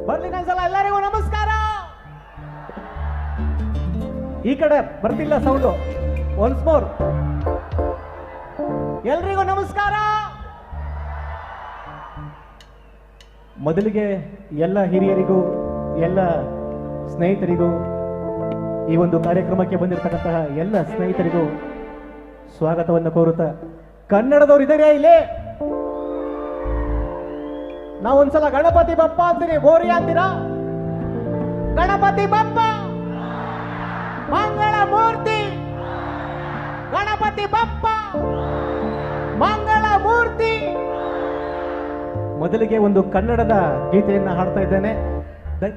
Speaker 12: ಬರ್ಲಿ ಒಂದ್ಸಲ. ಎಲ್ಲರಿಗೂ ನಮಸ್ಕಾರ. ಈ ಕಡೆ ಬರ್ತಿಲ್ಲ ಸೌಂಡು, ಒನ್ಸ್ ಮೋರ್. ಎಲ್ರಿಗೂ ನಮಸ್ಕಾರ. ಮೊದಲಿಗೆ ಎಲ್ಲ ಹಿರಿಯರಿಗೂ, ಎಲ್ಲ ಸ್ನೇಹಿತರಿಗೂ, ಈ ಒಂದು ಕಾರ್ಯಕ್ರಮಕ್ಕೆ ಬಂದಿರತಕ್ಕಂತಹ ಎಲ್ಲ ಸ್ನೇಹಿತರಿಗೂ ಸ್ವಾಗತವನ್ನು ಕೋರುತ್ತಾ, ಕನ್ನಡದವ್ರು ಇದ್ದಾರೆ ಇಲ್ಲಿ? ನಾವೊಂದ್ಸಲ ಗಣಪತಿ ಬಪ್ಪ ಅಂತೀರಿ, ಬೋರಿ ಅಂತೀರಾ? ಗಣಪತಿ ಬಪ್ಪ, ಮಂಗಳ ಮೂರ್ತಿ, ಗಣಪತಿ ಬಪ್ಪ, ಮಂಗಳ ಮೂರ್ತಿ. ಮೊದಲಿಗೆ ಒಂದು ಕನ್ನಡದ ಗೀತೆಯನ್ನ ಹಾಡ್ತಾ ಇದ್ದೇನೆ.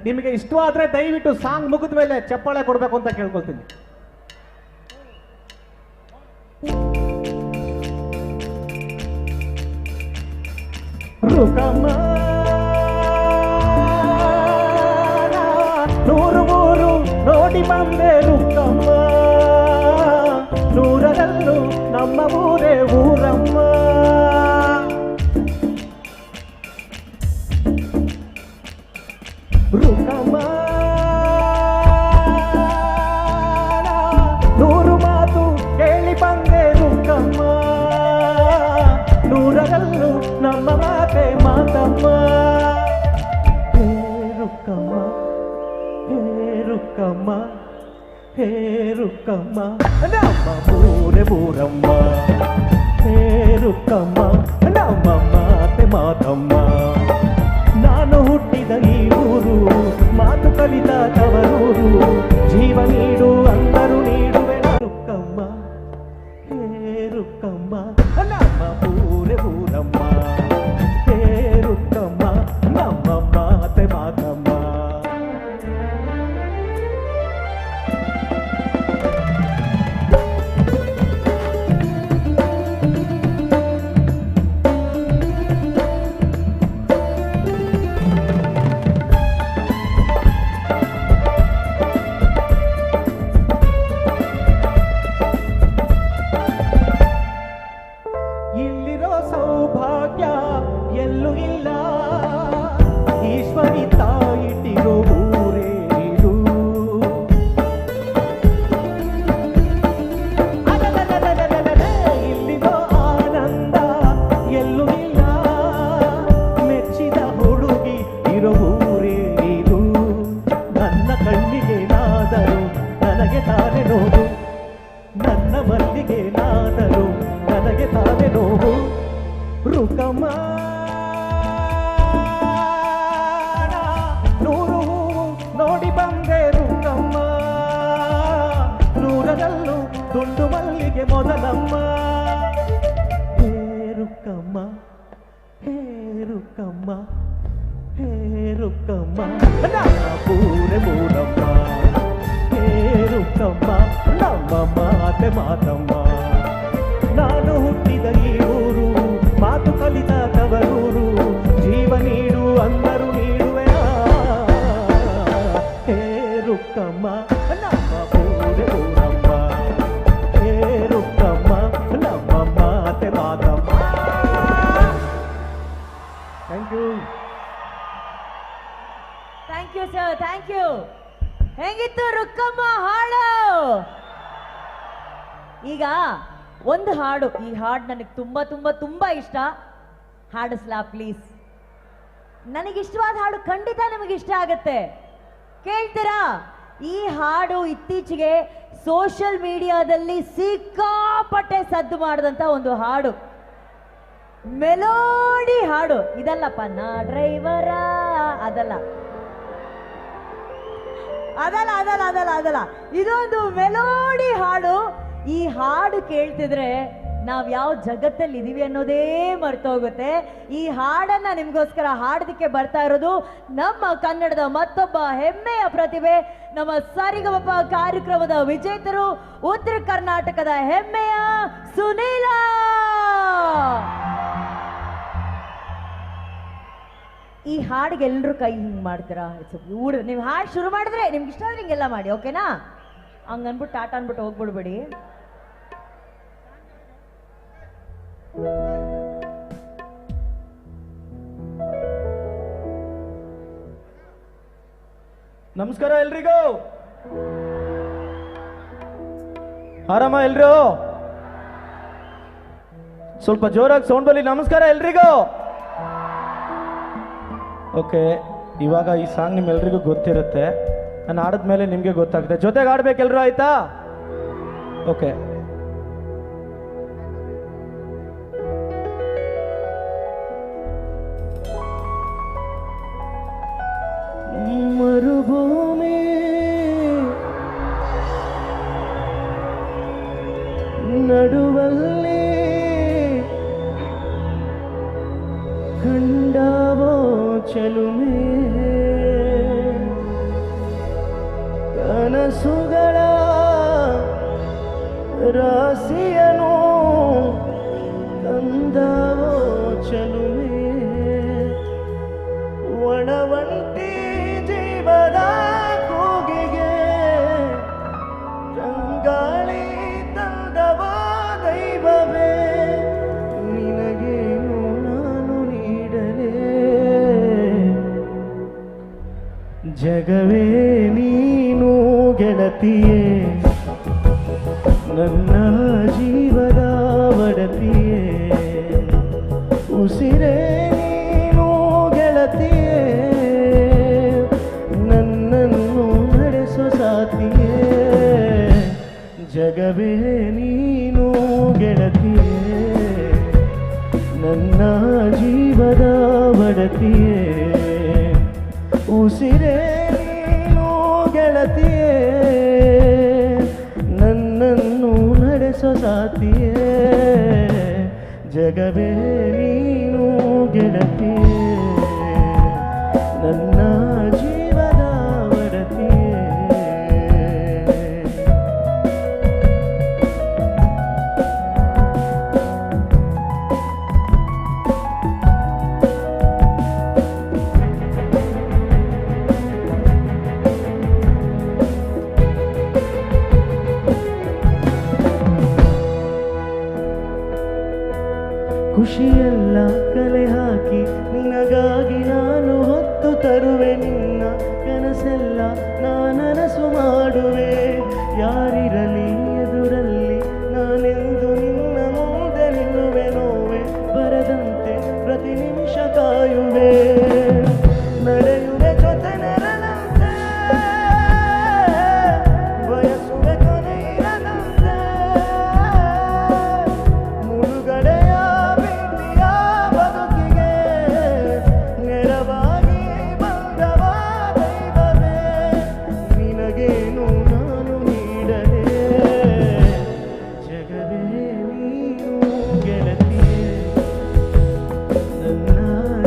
Speaker 12: ನಿಮಗೆ ಇಷ್ಟವಾದ್ರೆ ದಯವಿಟ್ಟು ಸಾಂಗ್ ಮುಗಿದ ಮೇಲೆ ಚಪ್ಪಾಳೆ ಕೊಡ್ಬೇಕು ಅಂತ ಕೇಳ್ಕೊಳ್ತೀನಿ. ರುಕಮ್ಮ ನೂರು ಮೂರು ನೋಡಿ ಬಂದೆ ರುಕ್ಕಮ್ಮ, ನೂರರಲ್ಲೂ ನಮ್ಮ ಊರೇ ಊರಮ್ಮ. ರುಕ್ಕಮ್ಮ ನೂರು ಮಾತು ಕೇಳಿ ಬಂದೆ ರುಕ್ಕಮ್ಮ, ನೂರರಲ್ಲೂ ನಮ್ಮ ಮಾತೆ ಮಾತಮ್ಮ. ಹೇ ರುಕ್ಕಮ್ಮ, ಹೇ ರುಕ್ಕಮ್ಮ, ಹೇ ರುಕ್ಕಮ್ಮ, ನಮ್ಮ ಊರೆ ಊರಮ್ಮ. ಹೇ ರುಕ್ಕಮ್ಮ, ನಮ್ಮ ಮಾತೆ ಮಾತಮ್ಮ. ನಾನು ಹುಟ್ಟಿದ ಈ ಊರು, ಮಾತು ಕಲಿತ ತವರೂರು, ಜೀವ ನೀಡು ಅಂದರು ನೀಡುವೆ ರುಕ್ಕಮ್ಮ. ಹೇ ರುಕ್ಕಮ್ಮ, ನಮ್ಮ ಊರೆ ಊರಮ್ಮ. ಹೇ ರುಕ್ಕಮ್ಮ, ನಮ್ಮ ಮಾತೆ ಮಾತಮ್ಮ. ಇಲ್ಲಿರೋ ಸೌಭಾಗ್ಯ ಎಲ್ಲೂ ಇಲ್ಲ, ಈಶ್ವರಿ ತಾಯಿಟ್ಟಿರೋ ಊರೇ ಇದು. ಅಲಲಲಲಲಲಲ, ಇಲ್ಲಿರೋ ಆನಂದ ಎಲ್ಲೂ ಇಲ್ಲ, ಮೆಚ್ಚಿದ ಹುಡುಗಿ ಇರೋ ಊರೇ ಇದು. ನನ್ನ ಕಣ್ಣಿಗೆ ನಾದರು ನನಗೆ ತಾನೇ ನೋವು, ನನ್ನ ಮಲ್ಲಿಗೆ ನಾದರು ನನಗೆ ತಾನೇ ನೋವು. ರುಕಮ್ಮ ನೂರು ಹೂವು ನೋಡಿ ಬಂದೆ ರುಕ್ಕಮ್ಮ, ನೂರರಲ್ಲೂ ದುಂಡು ಮಲ್ಲಿಗೆ ಮೊದಲಮ್ಮ. ಹೇ ರುಕ್ಕಮ್ಮ, ಹೇ ರುಕ್ಕಮ್ಮ, ಹೇ ರುಕ್ಕಮ್ಮ, ನಮ್ಮ ಊರೆ ಊರಮ್ಮ. ಹೇ ರುಕ್ಕಮ್ಮ, ನಮ್ಮ ಮಾತೆ ಮಾತಮ್ಮ. ನಾನು ಹುಟ್ಟಿದ ಈ ಊರು, ಮಾತು ಕಲಿತ ತವರೂರು, ಜೀವ ನೀಡು ಅಂದರು ನೀಡುವೆ. ಹೇ ರುಕ್ಕಮ್ಮ, ನಮ್ಮ ಊರೆ ಊರಮ್ಮ. ಹೇ ರುಕ್ಕಮ್ಮ, ನಮ್ಮ ಮಾತೆ ಮಾತಮ್ಮ. Thank you.
Speaker 2: Thank you sir, thank you. ಹೆಂಗಿತ್ತು ರುಕ್ಕಮ್ಮ ಹಾಡು? ಈಗ ಒಂದು ಹಾಡು, ಈ ಹಾಡು ನನಗೆ ತುಂಬಾ ತುಂಬಾ ತುಂಬಾ ಇಷ್ಟ. ಹಾಡಿಸ್ಲಾ ಪ್ಲೀಸ್? ನನಗಿಷ್ಟವಾದ ಹಾಡು ಖಂಡಿತ ನಿಮಗೆ ಇಷ್ಟ ಆಗತ್ತೆ, ಕೇಳ್ತೀರಾ? ಈ ಹಾಡು ಇತ್ತೀಚೆಗೆ ಸೋಷಿಯಲ್ ಮೀಡಿಯಾದಲ್ಲಿ ಸಿಕ್ಕಾಪಟ್ಟೆ ಸದ್ದು ಮಾಡಿದಂತ ಒಂದು ಹಾಡು. ಮೆಲೋಡಿ ಹಾಡು. ಇದಲ್ಲಪ್ಪ ನಾ ಡ್ರೈವರ, ಅದಲ್ಲ ಅದಲ್ಲ ಅದಲ್ಲ ಅದಲ್ಲ ಅದಲ್ಲ, ಇದೊಂದು ಮೆಲೋಡಿ ಹಾಡು. ಈ ಹಾಡು ಕೇಳ್ತಿದ್ರೆ ನಾವ್ ಯಾವ ಜಗತ್ತಲ್ಲಿ ಇದೀವಿ ಅನ್ನೋದೇ ಮರ್ತೋಗುತ್ತೆ. ಈ ಹಾಡನ್ನ ನಿಮ್ಗೋಸ್ಕರ ಹಾಡೋದಕ್ಕೆ ಬರ್ತಾ ಇರೋದು ನಮ್ಮ ಕನ್ನಡದ ಮತ್ತೊಬ್ಬ ಹೆಮ್ಮೆಯ ಪ್ರತಿಭೆ, ನಮ್ಮ ಸರಿಗಮಪ ಕಾರ್ಯಕ್ರಮದ ವಿಜೇತರು, ಉತ್ತರ ಕರ್ನಾಟಕದ ಹೆಮ್ಮೆಯ ಸುನೀಲ. ಈ ಹಾಡಿಗೆ ಎಲ್ಲರೂ ಕೈ ಹಿಂಗ್ ಮಾಡ್ತೀರಾ? It's beautiful. ನೀವು ಹಾಡು ಶುರು ಮಾಡಿದ್ರೆ ನಿಮ್ಗೆ ಇಷ್ಟ ಆದ್ರೆ ಹಿಂಗೆಲ್ಲ ಮಾಡಿ, ಓಕೆನಾ? ಹಂಗನ್ಬಿಟ್ಟು ಟಾಟಾ ಅನ್ಬಿಟ್ಟು ಹೋಗ್ಬಿಡ್ಬೇಡಿ.
Speaker 8: ನಮಸ್ಕಾರ ಎಲ್ರಿಗೂ, ಆರಾಮ ಎಲ್ರು? ಸ್ವಲ್ಪ ಜೋರಾಗಿ ಸೌಂಡ್ ಬರಲಿ. ನಮಸ್ಕಾರ ಎಲ್ರಿಗೂ. ಓಕೆ, ಇವಾಗ ಈ ಸಾಂಗ್ ನಿಮ್ಮೆಲ್ರಿಗೂ ಗೊತ್ತಿರುತ್ತೆ, ನಾನು ಆಡಿದ್ಮೇಲೆ ನಿಮಗೆ ಗೊತ್ತಾಗುತ್ತೆ. ಜೊತೆಗೆ ಆಡ್ಬೇಕೆಲ್ರು, ಆಯ್ತಾ? ಓಕೆ.
Speaker 14: ಮರುಭೂಮಿ ನಡುವಲ್ಲಿ ಕಂಡವೋ ಚೆಲುಮೆ, ಕನಸುಗಳ ರಾಶಿಯನು ತಂದವೋ ಚೆಲುಮೆ, ಒಣವಂಟಿ ಜೀವದ ಕೂಗಿಗೆ ತಂಗಾಳಿ ತಂದವೋ ದೈವವೇ, ನಿನಗೇನು ನಾನು ನೀಡಲೇ? ಜಗವೇ ನೀನು ಗೆಳತಿಯೇ, ನನ್ನ ಜೀವದ ಒಡತಿಯೇ, ಉಸಿರೇ ನೀನು ಗೆಳತಿಯೇ, ನನ್ನನ್ನು ನಡೆಸೋ ಸಾಥಿಯೇ, ಜಗವೇ ನೀನು ಗೆಳತಿಯೇ, ನನ್ನ ಜೀವದ ಒಡತಿಯೇ, ಉಸಿರೇ ನೀನು ಗೆಳತಿಯೇ, ನನ್ನನ್ನು ನಡೆಸೋ ಸಾಥಿಯೇ, ಜಗವೇ ನೀನು ಗೆಳತಿಯೇ, ನನ್ನ ಜೀವದ ಒಡತಿಯೇ. ಖುಷಿಯೆಲ್ಲ ಕಲೆ ಹಾಕಿ ನಿನಗಾಗಿ ನಾನು ಹೊತ್ತು ತರುವೆ, ನಿನ್ನ ಕನಸೆಲ್ಲ ನಾನನಸು ಮಾಡುವೆ, ಯಾರಿರಲಿ ಎದುರಲ್ಲಿ ನಾನೆಂದು ನಿನ್ನ ಮುಂದೆ ನಿಲ್ಲುವೆ, ನೋವೆ ಬರದಂತೆ ಪ್ರತಿ ನಿಮಿಷ ಕಾಯುವೆ, ನಡೆಯುವೆ ಜೊತೆ ನೆರಳಂತೆ, ಬಯಸುವೆ ಕೊನೆ ಇರದಂತೆ, ಮುಳುಗಡೆಯ ಬದುಕಿಗೆ ನೆರವಾಗಿ ಬಂದವ ದೈವವೇ, ನಿನಗೇನು ನಾನು ನೀಡಲೇ? ಜಗವೇ ನೀನು ಗೆಳತಿಯೇ, ನನ್ನ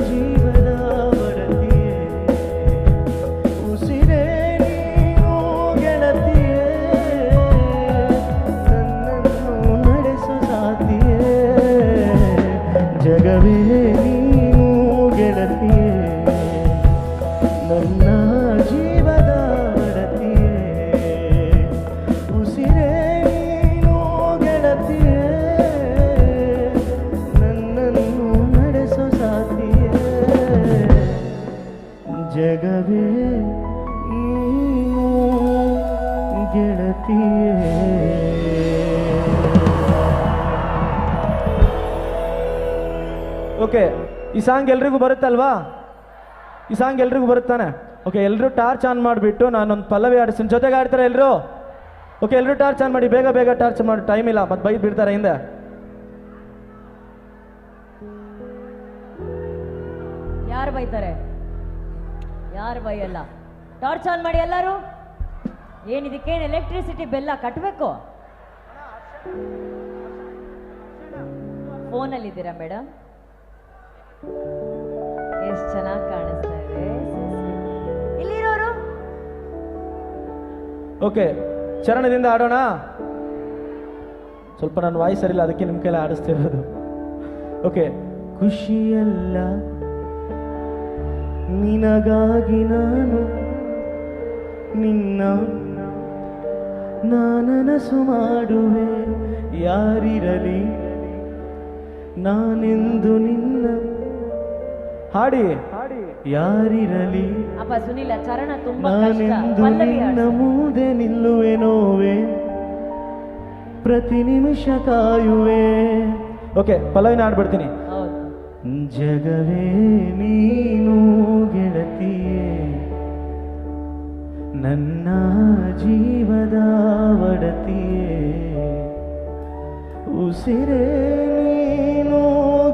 Speaker 14: ಜೀವದ ಒಡತಿಯೇ, ಉಸಿರೇ ನೀನು ಗೆಳತಿಯೇ, ನನ್ನನ್ನು ನಡೆಸೋ ಸಾಥಿಯೇ, ಜಗವೇ ನೀನು ಗೆಳತಿಯೇ, ನನ್ನ ಜೀವದ ಒಡತಿಯೇ, ಉಸಿರೇ ನೀನು ಗೆಳತಿಯೇ, ನನ್ನನ್ನು ನಡೆಸೋ ಸಾಥಿಯೇ, ಜಗವೇ ನೀನು ಗೆಳತಿಯೇ.
Speaker 8: ಓಕೆ, ಈ ಸಾಂಗ್ ಎಲ್ರಿಗೂ ಬರುತ್ತಲ್ವಾ? ಈ ಸಾಂಗ್ ಎಲ್ರಿಗೂ ಬರುತ್ತಾನೆ? ಓಕೆ, ಎಲ್ಲರೂ ಟಾರ್ಚ್ ಆನ್ ಮಾಡಿಬಿಟ್ಟು ನಾನೊಂದು ಪಲ್ಲವಿ ಆಡಿಸ್ತೀನಿ, ಜೊತೆಗೆ ಆಡ್ತಾರೆ ಎಲ್ಲರೂ? ಓಕೆ, ಎಲ್ಲರೂ ಟಾರ್ಚ್ ಆನ್ ಮಾಡಿ, ಬೇಗ ಬೇಗ ಟಾರ್ಚ್ ಮಾಡಿ, ಟೈಮ್ ಇಲ್ಲ, ಮತ್ತೆ ಬೈದು ಬಿಡ್ತಾರೆ ಹಿಂದೆ.
Speaker 2: ಯಾರು ಬೈತಾರೆ? ಯಾರು ಬೈಯಲ್ಲ. ಟಾರ್ಚ್ ಆನ್ ಮಾಡಿ ಎಲ್ಲರೂ. ಏನಿದಕ್ಕೇನು ಎಲೆಕ್ಟ್ರಿಸಿಟಿ ಬೆಲ್ಲ ಕಟ್ಟಬೇಕು? ಫೋನಲ್ಲಿದ್ದೀರಾ ಮೇಡಮ್? ಎಷ್ಟು ಚೆನ್ನಾಗಿ ಕಾಣಿಸ್ತಾ ಇದೆ ಇಲ್ಲಿರೋರು.
Speaker 8: ಓಕೆ, ಚರಣದಿಂದ ಆಡೋಣ. ಸ್ವಲ್ಪ ನನ್ನ ವಾಯ್ಸ್ ಸರಿಯಿಲ್ಲ, ಅದಕ್ಕೆ ನಿಮ್ಮ ಕೈಲಿ ಆಡಿಸ್ತಿರೋದು. ಓಕೆ. ಖುಷಿಯಲ್ಲ ನಿನಗಾಗಿ ನಾನು ನಿನ್ನ ನಾನನಸು ಮಾಡುವೆ, ಯಾರಿರಲಿ ನಾನೆಂದು ನಿನ್ನ ಹಾಡಿ ಯಾರಿರಲಿ
Speaker 2: ಅಪ್ಪ ಸುನಿಲ, ಚರಣ ತುಂಬಾ ಕಷ್ಟ.
Speaker 14: ನಾನೆಂದು
Speaker 2: ಪಲ್ಲವಿ
Speaker 14: ನಿನ್ನ ಮುಂದೆ ನಿಲ್ಲುವೆ ನೋವೆ, ಪ್ರತಿ ನಿಮಿಷ ಕಾಯುವೆ.
Speaker 8: ಓಕೆ, ಪಲ್ಲವಿನ ಆಡ್ಬಿಡ್ತೀನಿ.
Speaker 14: ಜಗವೇ ನೀನು ಗೆಳತಿಯೇ, ನನ್ನ ಜೀವದ ಒಡತಿಯೇ, ಉಸಿರೇ ನೀನು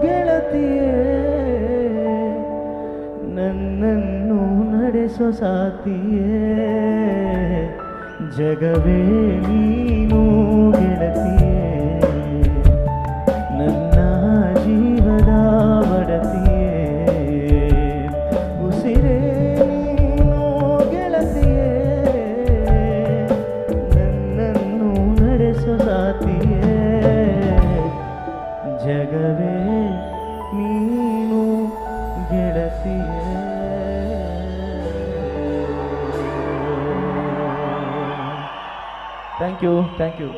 Speaker 14: ಗೆಳತಿಯೇ, ನನ್ನನ್ನು ನಡೆಸೋ ಸಾಥಿಯೇ, ಜಗವೇ ನೀನು ಗೆಳತಿಯೇ, ನನ್ನ ಜೀವದ ಒಡತಿಯೇ, ಉಸಿರೇ ನೀನು ಗೆಳತಿಯೇ, ನನ್ನನ್ನು ನಡೆಸೋ ಸಾಥಿಯೇ, ಜಗವೇ ನೀನು ಗೆಳತಿಯೇ.
Speaker 8: Thank you, thank you,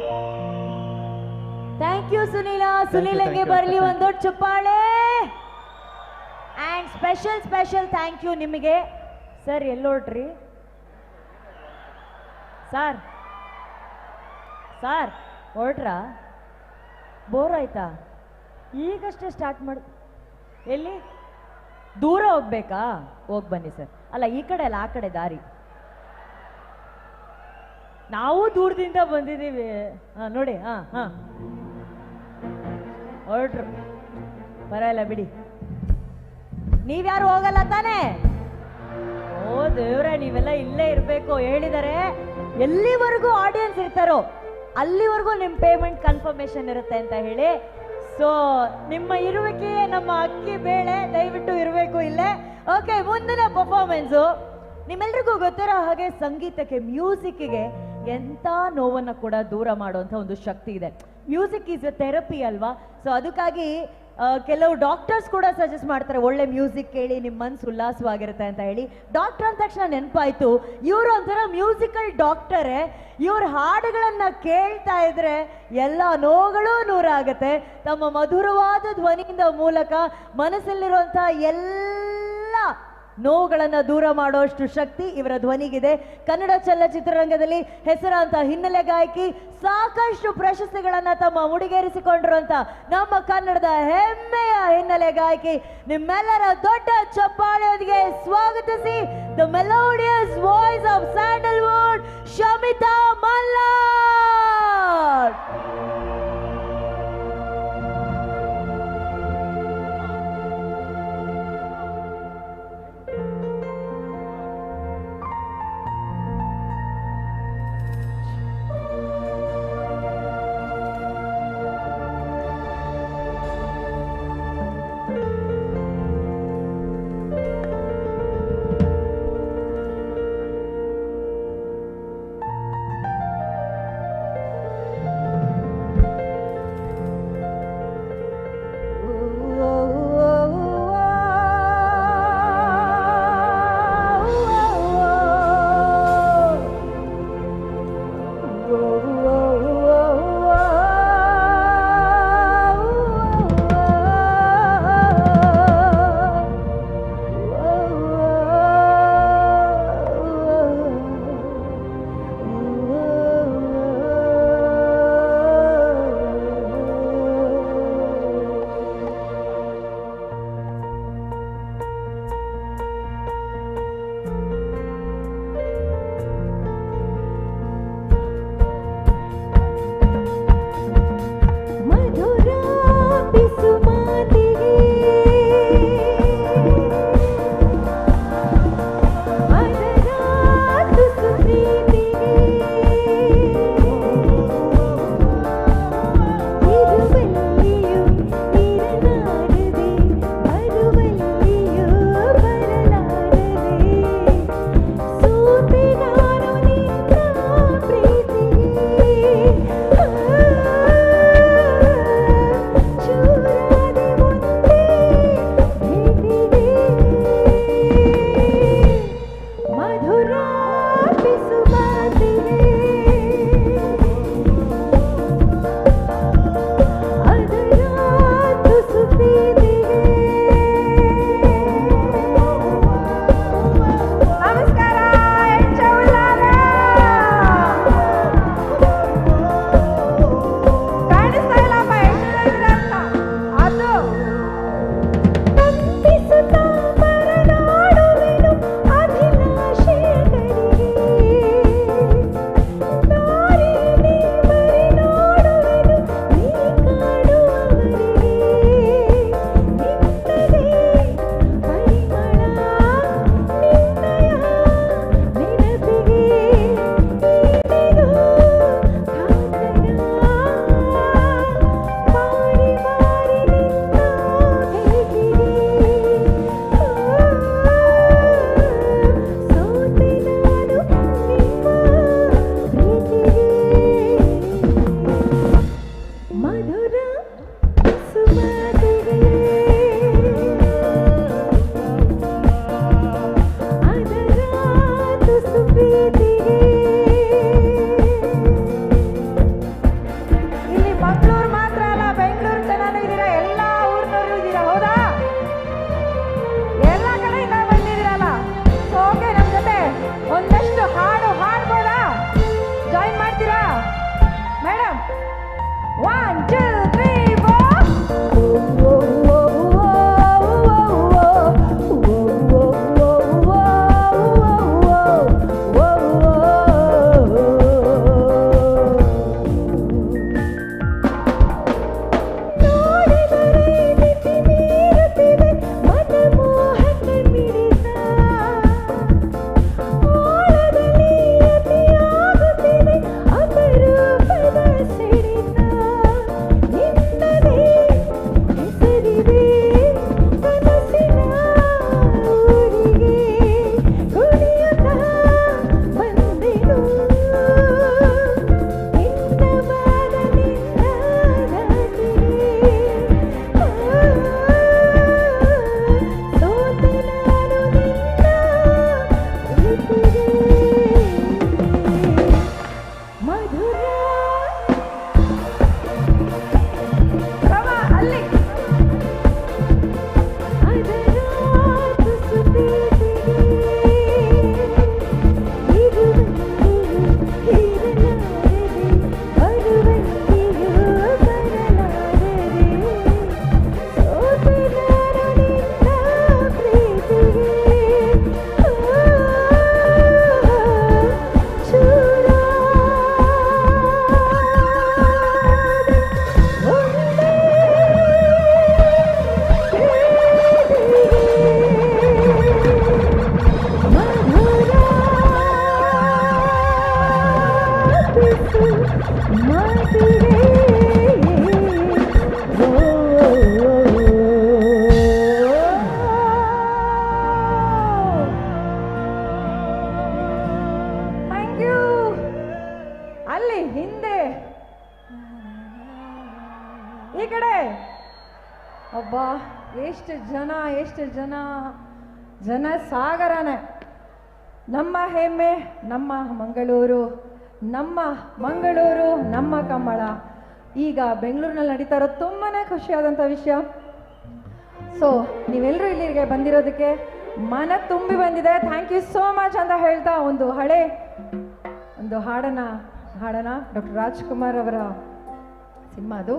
Speaker 2: thank you Sunila. ಸುನೀಲಂಗೆ ಬರಲಿ ಒಂದು ದೊಡ್ಡ ಚಪ್ಪಾಳೆ. And special special thank you ನಿಮಗೆ ಸರ್. ಎಲ್ಲೋಟ್ರಿ ಸರ್? ಸರ್ ಹೊರಟ್ರಾ? ಬೋರ್ ಆಯ್ತಾ? ಈಗಷ್ಟೇ ಸ್ಟಾರ್ಟ್ ಮಾಡಿ ಎಲ್ಲಿ ದೂರ ಹೋಗ್ಬೇಕಾ? ಹೋಗಿ ಬನ್ನಿ ಸರ್. ಅಲ್ಲ, ಈ ಕಡೆ ಅಲ್ಲ, ಆ ಕಡೆ ದಾರಿ. ನಾವು ದೂರದಿಂದ ಬಂದಿದ್ದೀವಿ. ಹಾಂ ನೋಡಿ, ಹಾಂ ಹಾಂ ಹೊರಟ್ರು. ಪರವಾಗಿಲ್ಲ ಬಿಡಿ, ನೀವ್ಯಾರು ಹೋಗಲ್ಲ ತಾನೇ? ಓ ದೇವ್ರೆ, ನೀವೆಲ್ಲ ಇಲ್ಲೇ ಇರಬೇಕು ಹೇಳಿದರೆ. ಎಲ್ಲಿವರೆಗೂ ಆಡಿಯನ್ಸ್ ಇರ್ತಾರೋ ಅಲ್ಲಿವರೆಗೂ ನಿಮ್ಮ ಪೇಮೆಂಟ್ ಕನ್ಫರ್ಮೇಶನ್ ಇರುತ್ತೆ ಅಂತ ಹೇಳಿ. ಸೊ ನಿಮ್ಮ ಇರುವಿಕೆಯೇ ನಮ್ಮ ಅಕ್ಕಿ ಬೇಳೆ, ದಯವಿಟ್ಟು ಇರಬೇಕು ಇಲ್ಲೇ. ಓಕೆ, ಮುಂದಿನ ಪರ್ಫಾರ್ಮೆನ್ಸು ನಿಮ್ಮೆಲ್ರಿಗೂ ಗೊತ್ತಿರೋ ಹಾಗೆ ಸಂಗೀತಕ್ಕೆ, ಮ್ಯೂಸಿಕ್ಗೆ ಎಂಥ ನೋವನ್ನು ಕೂಡ ದೂರ ಮಾಡುವಂಥ ಒಂದು ಶಕ್ತಿ ಇದೆ. ಮ್ಯೂಸಿಕ್ is A therapy ಅಲ್ವಾ? ಸೊ ಅದಕ್ಕಾಗಿ ಕೆಲವು ಡಾಕ್ಟರ್ಸ್ ಕೂಡ ಸಜೆಸ್ಟ್ ಮಾಡ್ತಾರೆ, ಒಳ್ಳೆ ಮ್ಯೂಸಿಕ್ ಕೇಳಿ ನಿಮ್ಮ ಮನಸ್ಸು ಉಲ್ಲಾಸವಾಗಿರುತ್ತೆ ಅಂತ ಹೇಳಿ. ಡಾಕ್ಟರ್ ಅಂದ ತಕ್ಷಣ ನೆನಪಾಯಿತು, ಇವರು ಒಂಥರ ಮ್ಯೂಸಿಕಲ್ ಡಾಕ್ಟರೇ. ಇವ್ರ ಹಾಡುಗಳನ್ನು ಕೇಳ್ತಾ ಇದ್ರೆ ಎಲ್ಲ ನೋವುಗಳೂ ನೂರ ಆಗುತ್ತೆ. ತಮ್ಮ ಮಧುರವಾದ ಧ್ವನಿಯಿಂದ ಮೂಲಕ ಮನಸ್ಸಲ್ಲಿರುವಂಥ ಎಲ್ಲ ನೋವುಗಳನ್ನು ದೂರ ಮಾಡುವಷ್ಟು ಶಕ್ತಿ ಇವರ ಧ್ವನಿಗಿದೆ. ಕನ್ನಡ ಚಲನಚಿತ್ರರಂಗದಲ್ಲಿ ಹೆಸರಾಂತ ಹಿನ್ನೆಲೆ ಗಾಯಕಿ, ಸಾಕಷ್ಟು ಪ್ರಶಸ್ತಿಗಳನ್ನು ತಮ್ಮ ಮುಡಿಗೇರಿಸಿಕೊಂಡಿರುವಂತ ನಮ್ಮ ಕನ್ನಡದ ಹೆಮ್ಮೆಯ ಹಿನ್ನೆಲೆ ಗಾಯಕಿ, ನಿಮ್ಮೆಲ್ಲರ ದೊಡ್ಡ ಚಪ್ಪಾಳೆಯೊಂದಿಗೆ ಸ್ವಾಗತಿಸಿ the melodious voice of Sandalwood, Shamitha Malnad.
Speaker 22: ಈ ಕಡೆ ಅಬ್ಬಾ, ಎಷ್ಟು ಜನ, ಎಷ್ಟು ಜನ, ಜನ ಸಾಗರನೇ. ನಮ್ಮ ಹೆಮ್ಮೆ ನಮ್ಮ ಮಂಗಳೂರು, ನಮ್ಮ ಮಂಗಳೂರು ನಮ್ಮ ಕಂಬಳ ಈಗ ಬೆಂಗಳೂರಿನಲ್ಲಿ ನಡೀತಾ ಇರೋದು ತುಂಬಾ ಖುಷಿಯಾದಂಥ ವಿಷಯ. ಸೊ ನೀವೆಲ್ಲರೂ ಇಲ್ಲಿಗೆ ಬಂದಿರೋದಕ್ಕೆ ಮನ ತುಂಬಿ ಬಂದಿದೆ. Thank you so much ಅಂತ ಹೇಳ್ತಾ ಒಂದು ಹಳೆ ಒಂದು ಹಾಡನ್ನ ಹಾಡೋಣ. ಡಾಕ್ಟರ್ ರಾಜ್ಕುಮಾರ್ ಅವರ ಸಿನಿಮಾ ಅದು.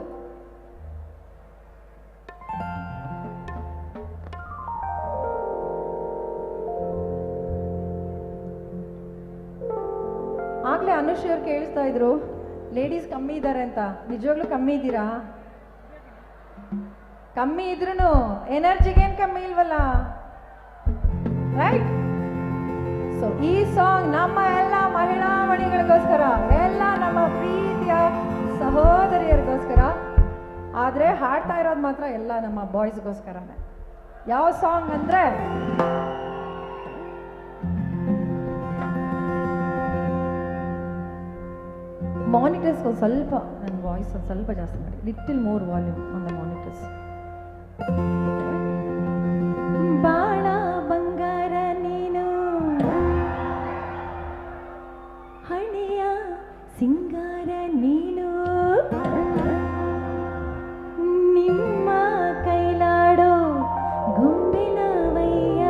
Speaker 22: ಆಗಲೇ ಅನುಷ್ ಅವ್ರು ಕೇಳಿಸ್ತಾ ಇದ್ರು ಲೇಡೀಸ್ ಕಮ್ಮಿ ಇದ್ದಾರೆ ಅಂತ. ನಿಜವಾಗ್ಲೂ ಕಮ್ಮಿ ಇದ್ದೀರಾ? ಕಮ್ಮಿ ಇದ್ರೂ ಎನರ್ಜಿಗೇನು ಕಮ್ಮಿ ಇಲ್ವಲ್ಲ, ರೈಟ್? ಸೊ ಈ ಸಾಂಗ್ ನಮ್ಮ ಎಲ್ಲ ಮಹಿಳಾ ಮಣಿಗಳಿಗೋಸ್ಕರ, ಎಲ್ಲ ನಮ್ಮ ಪ್ರೀತಿಯ ಸಹೋದರಿಯರಿಗೋಸ್ಕರ. ಆದರೆ ಹಾಡ್ತಾ ಇರೋದು ಮಾತ್ರ ಎಲ್ಲ ನಮ್ಮ ಬಾಯ್ಸ್ಗೋಸ್ಕರನೇ. ಯಾವ ಸಾಂಗ್ ಅಂದರೆ ಮಾನಿಟರ್ಸ್ ಒಂದು ಸ್ವಲ್ಪ ನನ್ನ ವಾಯ್ಸ್ ಒಂದು ಸ್ವಲ್ಪ ಜಾಸ್ತಿ ಮಾಡಿ, little more volume on the monitors. Bala ಬಂಗಾರ ನೀನು, ಹಣೆಯ ಸಿಂಗಾರ ನೀನು, ನಿಮ್ಮ ಕೈಲಾಡೋ ಗೊಂಬಿನವಯ್ಯ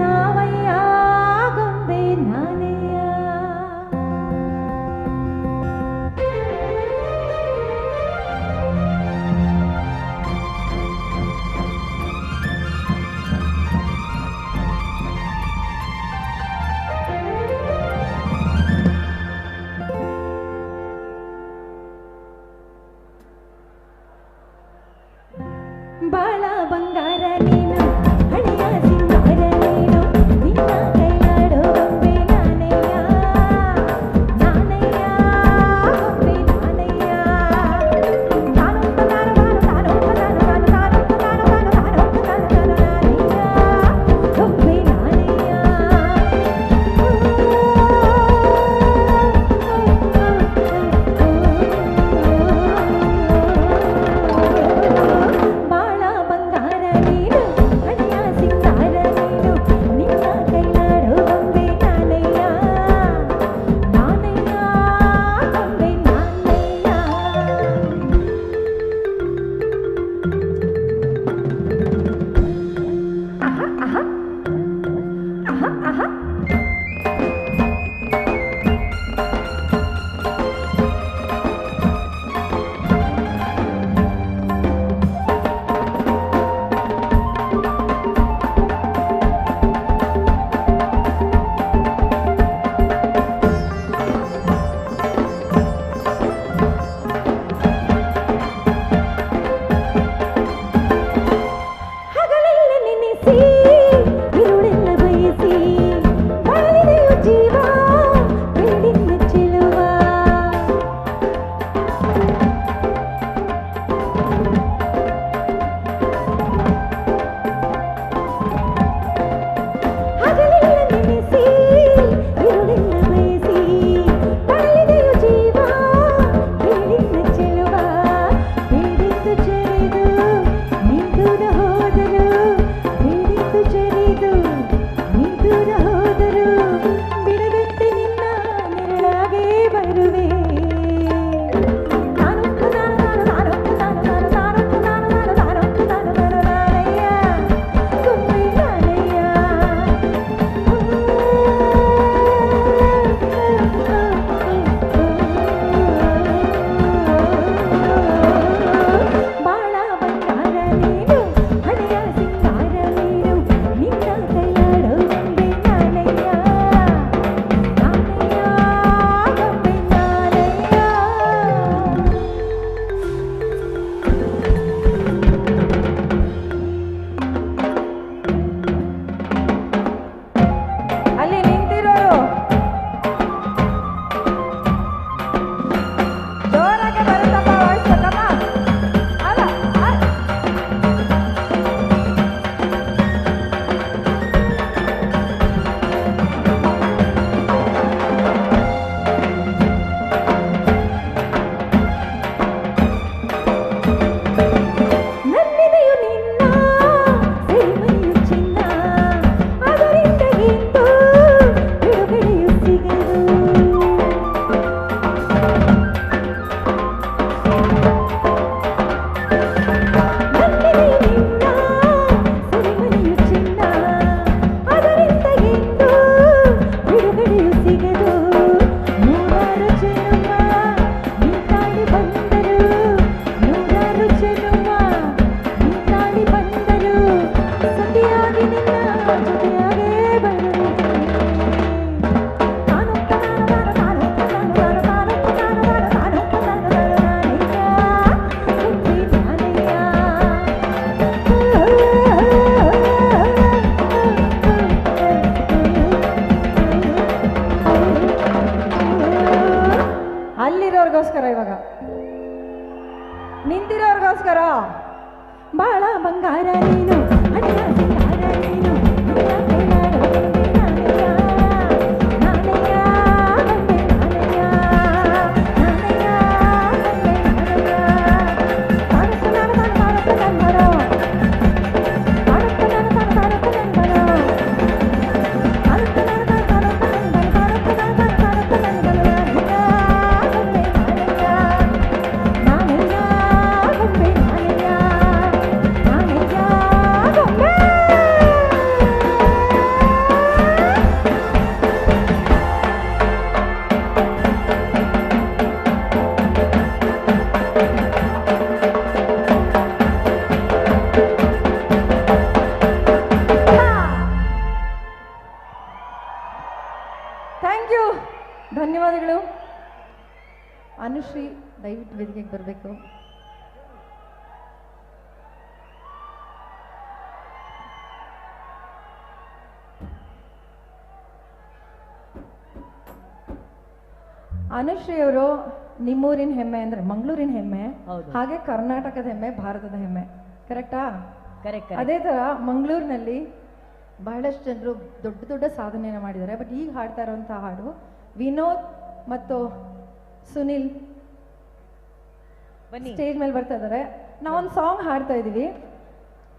Speaker 22: ನಾವಯ್ಯ ಗೊಂಬೆ ನಾನೆಯ. ಬಾಳ ಬಂಗಾರ ನೀನು, ಹಣೆಯ ಸಿಂಗಾರ ನೀನು, ನಿನ್ನ ಕೈಲಾಡೋ ಗೊಂಬೆ ನಾನಯ್ಯ, ನಾನಯ್ಯ ಗೊಂಬೆ ನಾನಯ್ಯ. ತಾನೊಬ್ಬ ತಾನು ತಾನು ತಾನೊಬ್ಬ ತಾನು ತಾನು ತಾನೊಬ್ಬ ತಾನು ತಾನು ತಾನೊಬ್ಬ ತಾನು ತಾನು ನಾನಯ್ಯ ಗೊಂಬೆ ನಾನಯ್ಯ. ಬಾಳ ಬಂಗಾರ ನೀನು, ಹಣೆಯ ಸಿಂಗಾರ ನೀನು, ನಿನ್ನ ಕೈಲಾಡೋ ಗೊಂಬೆ ನಾನಯ್ಯ, ನಾನಯ್ಯ ಗೊಂಬೆ ನಾನಯ್ಯ. ಆಹಾ ಆಹಾ ಆಹಾ ಆಹಾ. ಅನುಶ್ರೀ ದಯವಿಟ್ಟು ವೇದಿಕೆಗೆ ಬರಬೇಕು. ಅನುಶ್ರೀ ಅವರು ನಿಮ್ಮೂರಿನ ಹೆಮ್ಮೆ ಅಂದ್ರೆ ಮಂಗಳೂರಿನ ಹೆಮ್ಮೆ, ಹಾಗೆ ಕರ್ನಾಟಕದ ಹೆಮ್ಮೆ, ಭಾರತದ ಹೆಮ್ಮೆ. ಕರೆಕ್ಟಾ?
Speaker 2: ಕರೆಕ್ಟ್.
Speaker 22: ಅದೇ ತರ ಮಂಗಳೂರಿನಲ್ಲಿ ಬಹಳಷ್ಟು ಜನರು ದೊಡ್ಡ ದೊಡ್ಡ ಸಾಧನೆಯನ್ನು ಮಾಡಿದ್ದಾರೆ. ಬಟ್ ಈಗ ಹಾಡ್ತಾ ಇರುವಂತಹ ಹಾಡು ವಿನೋದ್ ಮತ್ತು ಸುನಿಲ್ ಸ್ಟೇಜ್ ಮೇಲೆ ಬರ್ತಾ ಇದ್ದಾರೆ. ನಾವೊಂದು ಸಾಂಗ್ ಹಾಡ್ತಾ ಇದೀವಿ,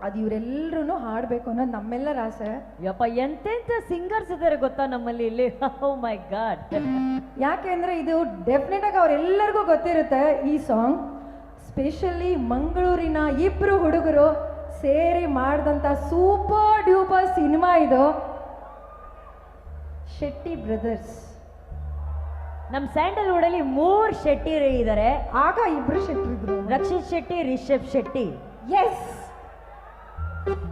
Speaker 22: ಅದು ಇವರೆಲ್ಲರೂ ಹಾಡಬೇಕು ಅನ್ನೋದು ನಮ್ಮೆಲ್ಲರ ಆಸೆ.
Speaker 2: ಯಪ್ಪ, ಎಂತೆಂತ ಸಿಂಗರ್ಸ್ ಇದ್ದಾರೆ ಗೊತ್ತಾ ನಮ್ಮಲ್ಲಿ ಇಲ್ಲಿ. ಓ ಮೈ ಗಾಡ್.
Speaker 22: ಯಾಕೆಂದ್ರೆ ಇದು ಡೆಫಿನೆಟ್ ಆಗಿ ಅವರೆಲ್ಲರಿಗೂ ಗೊತ್ತಿರುತ್ತೆ ಈ ಸಾಂಗ್. ಸ್ಪೆಷಲಿ ಮಂಗಳೂರಿನ ಇಬ್ರು ಹುಡುಗರು ಸೇರಿ ಮಾಡಿದಂಥ ಸೂಪರ್ ಡ್ಯೂಪರ್ ಸಿನಿಮಾ ಇದು, ಶೆಟ್ಟಿ ಬ್ರದರ್ಸ್.
Speaker 2: ನಮ್ಮ ಸ್ಯಾಂಡಲ್ವುಡ್ ಅಲ್ಲಿ 3 ಶೆಟ್ಟಿ ಇದ್ದಾರೆ.
Speaker 22: ಆಗ ಇಬ್ರು ಶೆಟ್ಟಿ ಇದ್ರು,
Speaker 2: ರಕ್ಷಿತ್ ಶೆಟ್ಟಿ, ರಿಷಬ್ ಶೆಟ್ಟಿ.
Speaker 22: ಎಸ್.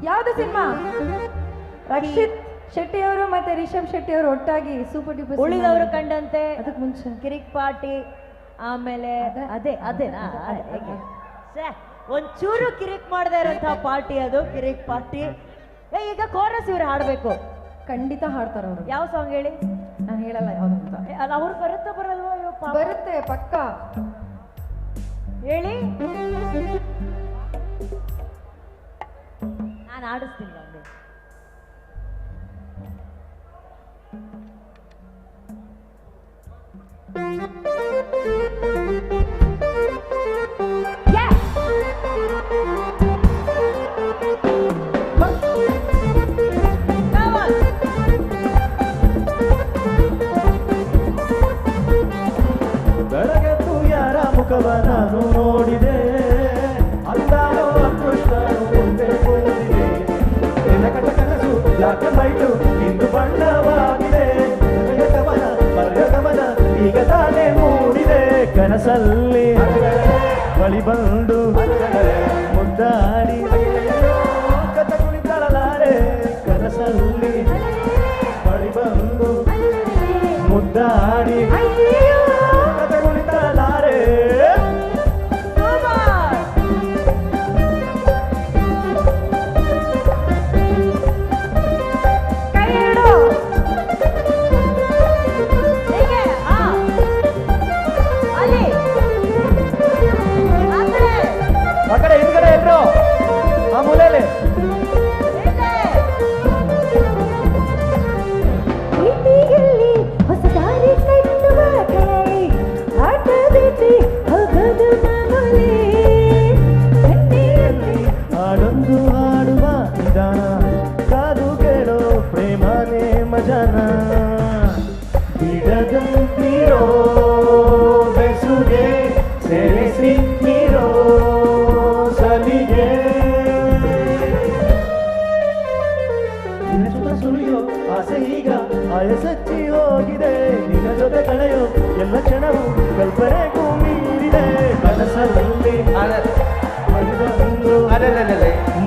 Speaker 22: ಯಾವ್ದು ಸಿನಿಮಾ? ರಕ್ಷಿತ್ ಶೆಟ್ಟಿ ಅವರು ಮತ್ತೆ ರಿಷಬ್ ಶೆಟ್ಟಿ ಅವರು ಒಟ್ಟಾಗಿ ಸೂಪರ್ ಡ್ಯೂಪರ್.
Speaker 2: ಉಳಿದವರು ಕಂಡಂತೆ,
Speaker 22: ಅದಕ್ಕೆ ಮುಂಚೆ
Speaker 2: ಕಿರಿಕ್ ಪಾರ್ಟಿ, ಆಮೇಲೆ ಅದೇ ಅದೇನಾ ಒಂಚೂರು ಕಿರಿಕ್ ಮಾಡದೇ ಇರೋಂತಹ ಪಾರ್ಟಿ ಅದು, ಕಿರಿಕ್ ಪಾರ್ಟಿ. ಈಗ ಕೋರಸ್ ಇವ್ರು ಹಾಡ್ಬೇಕು.
Speaker 22: ಖಂಡಿತ ಹಾಡ್ತಾರ ಅವರು.
Speaker 2: ಯಾವ ಸಾಂಗ್ ಹೇಳಿ?
Speaker 22: ನಾನು ಹೇಳಲ್ಲ ಯಾವ್ದು ಅಂತ.
Speaker 2: ಅಲ್ಲ, ಅವ್ರು ಬರುತ್ತಾ ಬರಲ್ವಾ?
Speaker 22: ಬರುತ್ತೆ ಪಕ್ಕ.
Speaker 2: ಹೇಳಿ, ನಾನು ಆಡಿಸ್ತೀನಿ ಅವ್ರಿಗೆ.
Speaker 8: ಬೆಳಗೆದ್ದು ಯಾರ ಮುಖವ ನಾನು ನೋಡಿದೆ, ಅಂದಾನೋ ಅದೃಷ್ಟನು ಮುಂದೆ ಬಂದಿದೆ. ಕಟ್ಟ ಕನಸು ಬ್ಲಾಕ್ ಅಂಡ್ ವೈಟು ಇಂದು ಬಣ್ಣವಾಗಿದೆ. ಕಮನ ಮರೆಯ ಗಮನ ಈಗ ತಾನೇ ಮೂಡಿದೆ. ಕನಸಲ್ಲಿ ಬಳಿ ಬಂದು ಮುದ್ದಾಡಿ ಕಥ ಕುಳಿತಳಲಾರೆ. ಕನಸಲ್ಲಿ ಬಳಿ ಬಂದು ಮುದ್ದಾಡಿ ಕಥ ಕುಳಿತಳಲಾರೆ. ಆ ಕಡೆ ಹಿಂದ್ಗಡೆ ಎಲ್ರು ಆ ಮೂಲೆಯಲ್ಲಿ.
Speaker 5: ಪ್ರೀತಿಯಲ್ಲಿ ಹೊಸ ದಾರಿ ಕಟ್ಟುವ ಕೈ, ಆಟ ಬಿಟ್ಟು ಹೋಗೋದು ಮಾಮೂಲಿ.
Speaker 8: ಹಾಡೊಂದು ಹಾಡುವ ನಿಧಾನ, ಕಾದು ಕೇಳೋ ಪ್ರೇಮನೇ ಮಜಾನ. ಬಿಡದಂತಿರೋ ಬೆಸುಗೆ ಸೇರಿಸಿ ನೀರೋ ಸಲಿಗೆ. ನಿನ್ನ ಜೊತೆ ಸುಳಿಯೋ ಆಸೆ ಈಗ ಆಯಸಚ್ಚಿ ಹೋಗಿದೆ. ನಿನ್ನ ಜೊತೆ ಕಳೆಯೋ ಎಲ್ಲ ಕ್ಷಣವೂ ಕಲ್ಪನೆಗೂ ಮೀರಿದೆ. ಕನಸಲ್ಲಿ ಬಂದು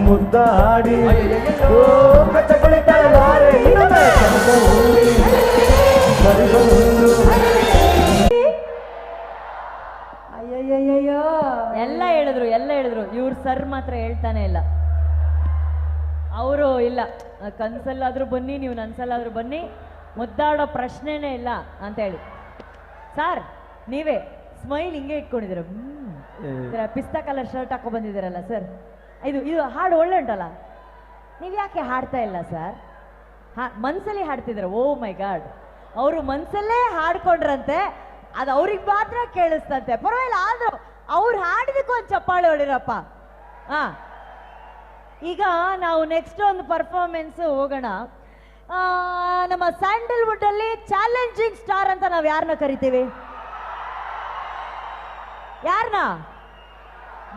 Speaker 8: ಮುದ್ದಾಡಿ ಓ ಕಚ್ಚ ಕುಳಿತಳಲಾರೆ. ಕನಸಲ್ಲಿ ಬಳಿ ಬಂದು.
Speaker 22: ಅಯ್ಯಯ್ಯಯ್ಯೋ,
Speaker 2: ಎಲ್ಲ ಹೇಳಿದ್ರು, ಎಲ್ಲ ಹೇಳಿದ್ರು. ಇವ್ರ ಸರ್ ಮಾತ್ರ ಹೇಳ್ತಾನೆ ಇಲ್ಲ. ಅವರು ಇಲ್ಲ, ಕನ್ಸಲ್ಲಾದ್ರೂ ಬನ್ನಿ, ನೀವು ನನ್ಸಲ್ಲಾದ್ರೂ ಬನ್ನಿ, ಮುದ್ದಾಡೋ ಪ್ರಶ್ನೆನೇ ಇಲ್ಲ ಅಂತ ಹೇಳಿ. ಸಾರ್ ನೀವೇ ಸ್ಮೈಲ್ ಹಿಂಗೆ ಇಟ್ಕೊಂಡಿದ್ದೀರ, ಪಿಸ್ತಾ ಕಲರ್ ಶರ್ಟ್ ಹಾಕೊ ಬಂದಿದ್ದೀರಲ್ಲ ಸರ್. ಇದು ಇದು ಹಾಡು ಒಳ್ಳೆ ಉಂಟಲ್ಲ, ನೀವು ಯಾಕೆ ಹಾಡ್ತಾ ಇಲ್ಲ ಸರ್? ಮನ್ಸಲ್ಲಿ ಹಾಡ್ತಿದ್ರ? ಓ ಮೈ ಗಾಡ್, ಅವರು ಮನ್ಸಲ್ಲೇ ಹಾಡ್ಕೊಂಡ್ರಂತೆ, ಅದು ಅವ್ರಿಗೆ ಮಾತ್ರ ಕೇಳಿಸ್ತಂತೆ. ಪರವಾಗಿಲ್ಲ, ಆದ್ರೂ ಅವ್ರು ಹಾಡಿದಕ್ಕೂ ಒಂದು ಚಪ್ಪಾಳೆ ಹೊಡಿರಪ್ಪ. ಹಾ, ಈಗ ನಾವು ನೆಕ್ಸ್ಟ್ ಒಂದು ಪರ್ಫಾರ್ಮೆನ್ಸ್ ಹೋಗೋಣ. ನಮ್ಮ ಸ್ಯಾಂಡಲ್ವುಡ್ ಅಲ್ಲಿ ಚಾಲೆಂಜಿಂಗ್ ಸ್ಟಾರ್ ಅಂತ ನಾವು ಯಾರನ್ನ ಕರಿತೀವಿ? ಯಾರನ್ನ?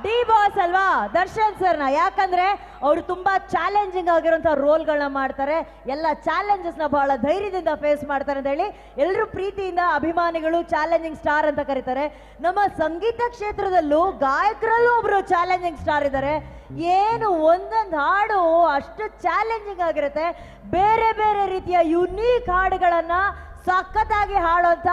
Speaker 2: ಡಿ ಬಾಸ್ ಅಲ್ವಾ, ದರ್ಶನ್ ಸರ್ನ. ಯಾಕಂದ್ರೆ ಅವರು ತುಂಬಾ ಚಾಲೆಂಜಿಂಗ್ ಆಗಿರುವಂತಹ ರೋಲ್ಗಳನ್ನ ಮಾಡ್ತಾರೆ, ಎಲ್ಲ ಚಾಲೆಂಜಸ್ನ ಬಹಳ ಧೈರ್ಯದಿಂದ ಫೇಸ್ ಮಾಡ್ತಾರೆ ಅಂತ ಹೇಳಿ ಎಲ್ಲರೂ ಪ್ರೀತಿಯಿಂದ ಅಭಿಮಾನಿಗಳು ಚಾಲೆಂಜಿಂಗ್ ಸ್ಟಾರ್ ಅಂತ ಕರೀತಾರೆ. ನಮ್ಮ ಸಂಗೀತ ಕ್ಷೇತ್ರದಲ್ಲೂ ಗಾಯಕರಲ್ಲೂ ಒಬ್ರು ಚಾಲೆಂಜಿಂಗ್ ಸ್ಟಾರ್ ಇದ್ದಾರೆ. ಏನು ಒಂದೊಂದು ಹಾಡು ಅಷ್ಟು ಚಾಲೆಂಜಿಂಗ್ ಆಗಿರುತ್ತೆ. ಬೇರೆ ಬೇರೆ ರೀತಿಯ ಯುನೀಕ್ ಹಾಡುಗಳನ್ನ ಸಖತ್ತಾಗಿ ಹಾಡುವಂತ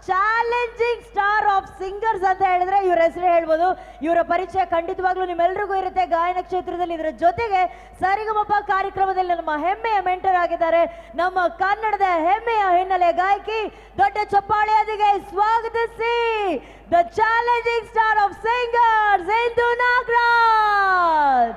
Speaker 2: ಚಾಲೆಂಜಿಂಗ್ ಸ್ಟಾರ್ ಆಫ್ ಸಿಂಗರ್ಸ್ ಅಂತ ಹೇಳಿದ್ರೆ ಇವರ ಹೆಸರು ಹೇಳ್ಬೋದು. ಇವರ ಪರಿಚಯ ಖಂಡಿತವಾಗ್ಲೂ ನಿಮ್ಮೆಲ್ರಿಗೂ ಇರುತ್ತೆ ಗಾಯನ ಕ್ಷೇತ್ರದಲ್ಲಿ. ಇದರ ಜೊತೆಗೆ ಸರಿಗಮಪ ಕಾರ್ಯಕ್ರಮದಲ್ಲಿ ನಮ್ಮ ಹೆಮ್ಮೆಯ ಮೆಂಟರ್ ಆಗಿದ್ದಾರೆ, ನಮ್ಮ ಕನ್ನಡದ ಹೆಮ್ಮೆಯ ಹಿನ್ನೆಲೆ ಗಾಯಕಿ. ದೊಡ್ಡ ಚಪ್ಪಾಳೆಯೊಂದಿಗೆ ಸ್ವಾಗತಿಸಿ the challenging star of singers Indu Nagaraj.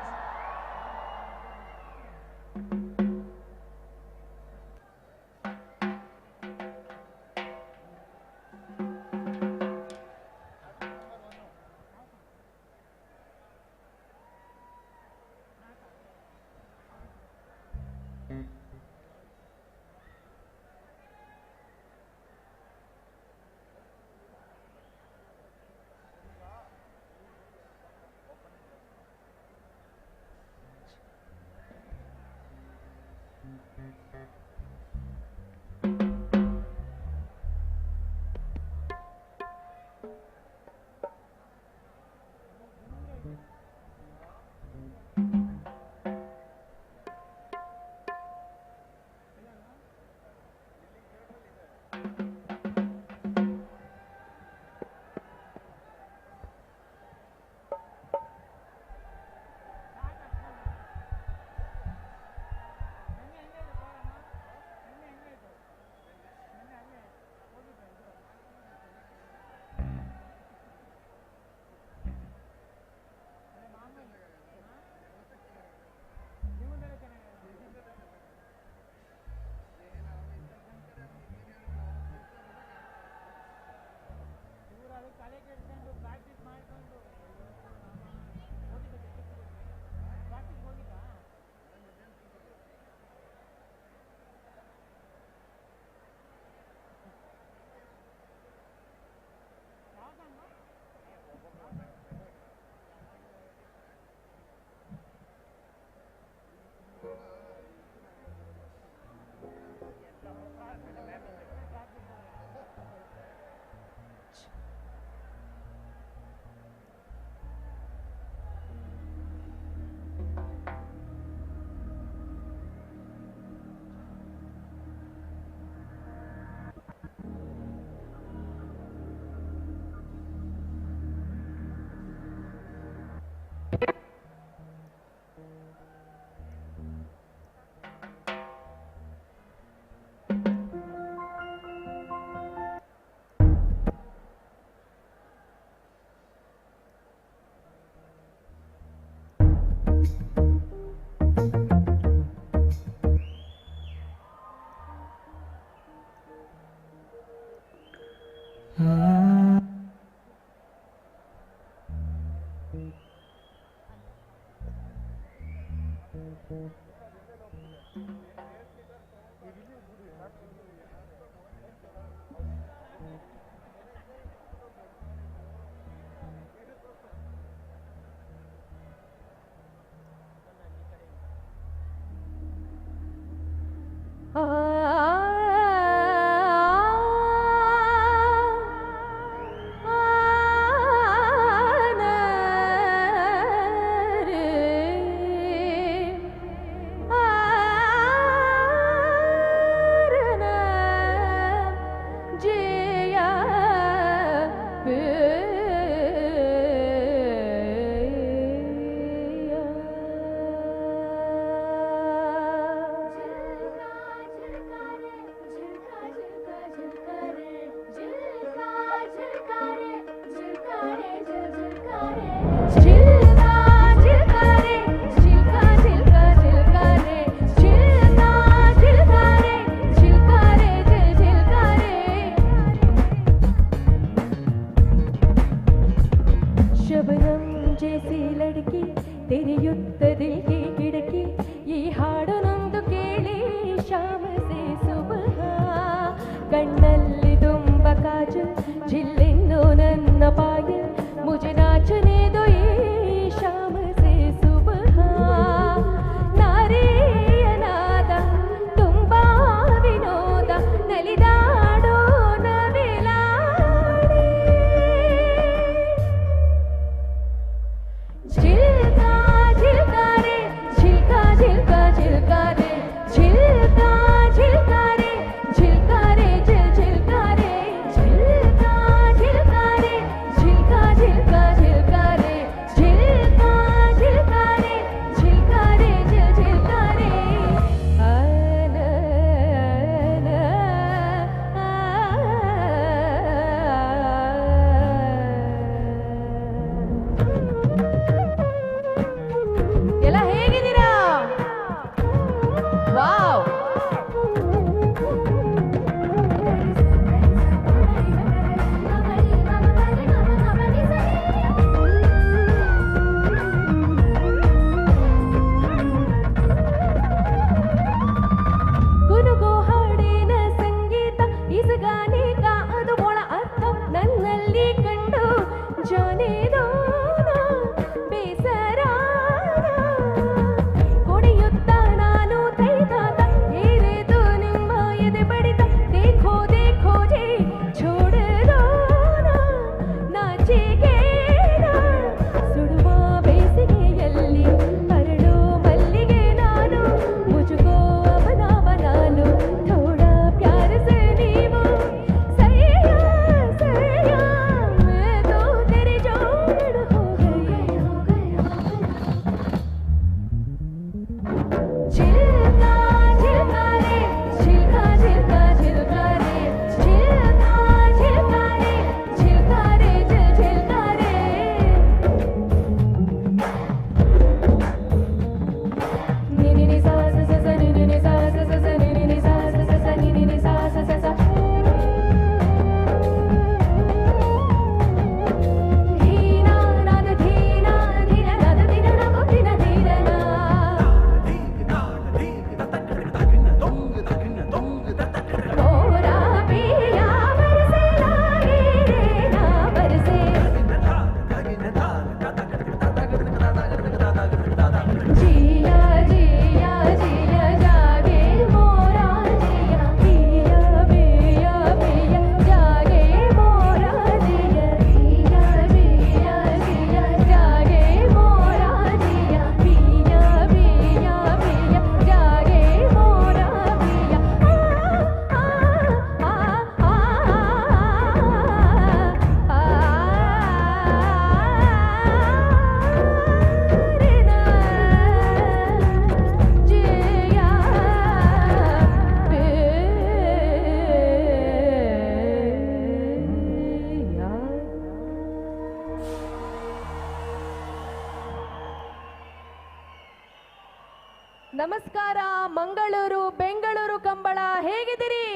Speaker 13: ನಮಸ್ಕಾರ. ಮಂಗಳೂರು ಬೆಂಗಳೂರು ಕಂಬಳ ಹೇಗಿದ್ದೀರಿ?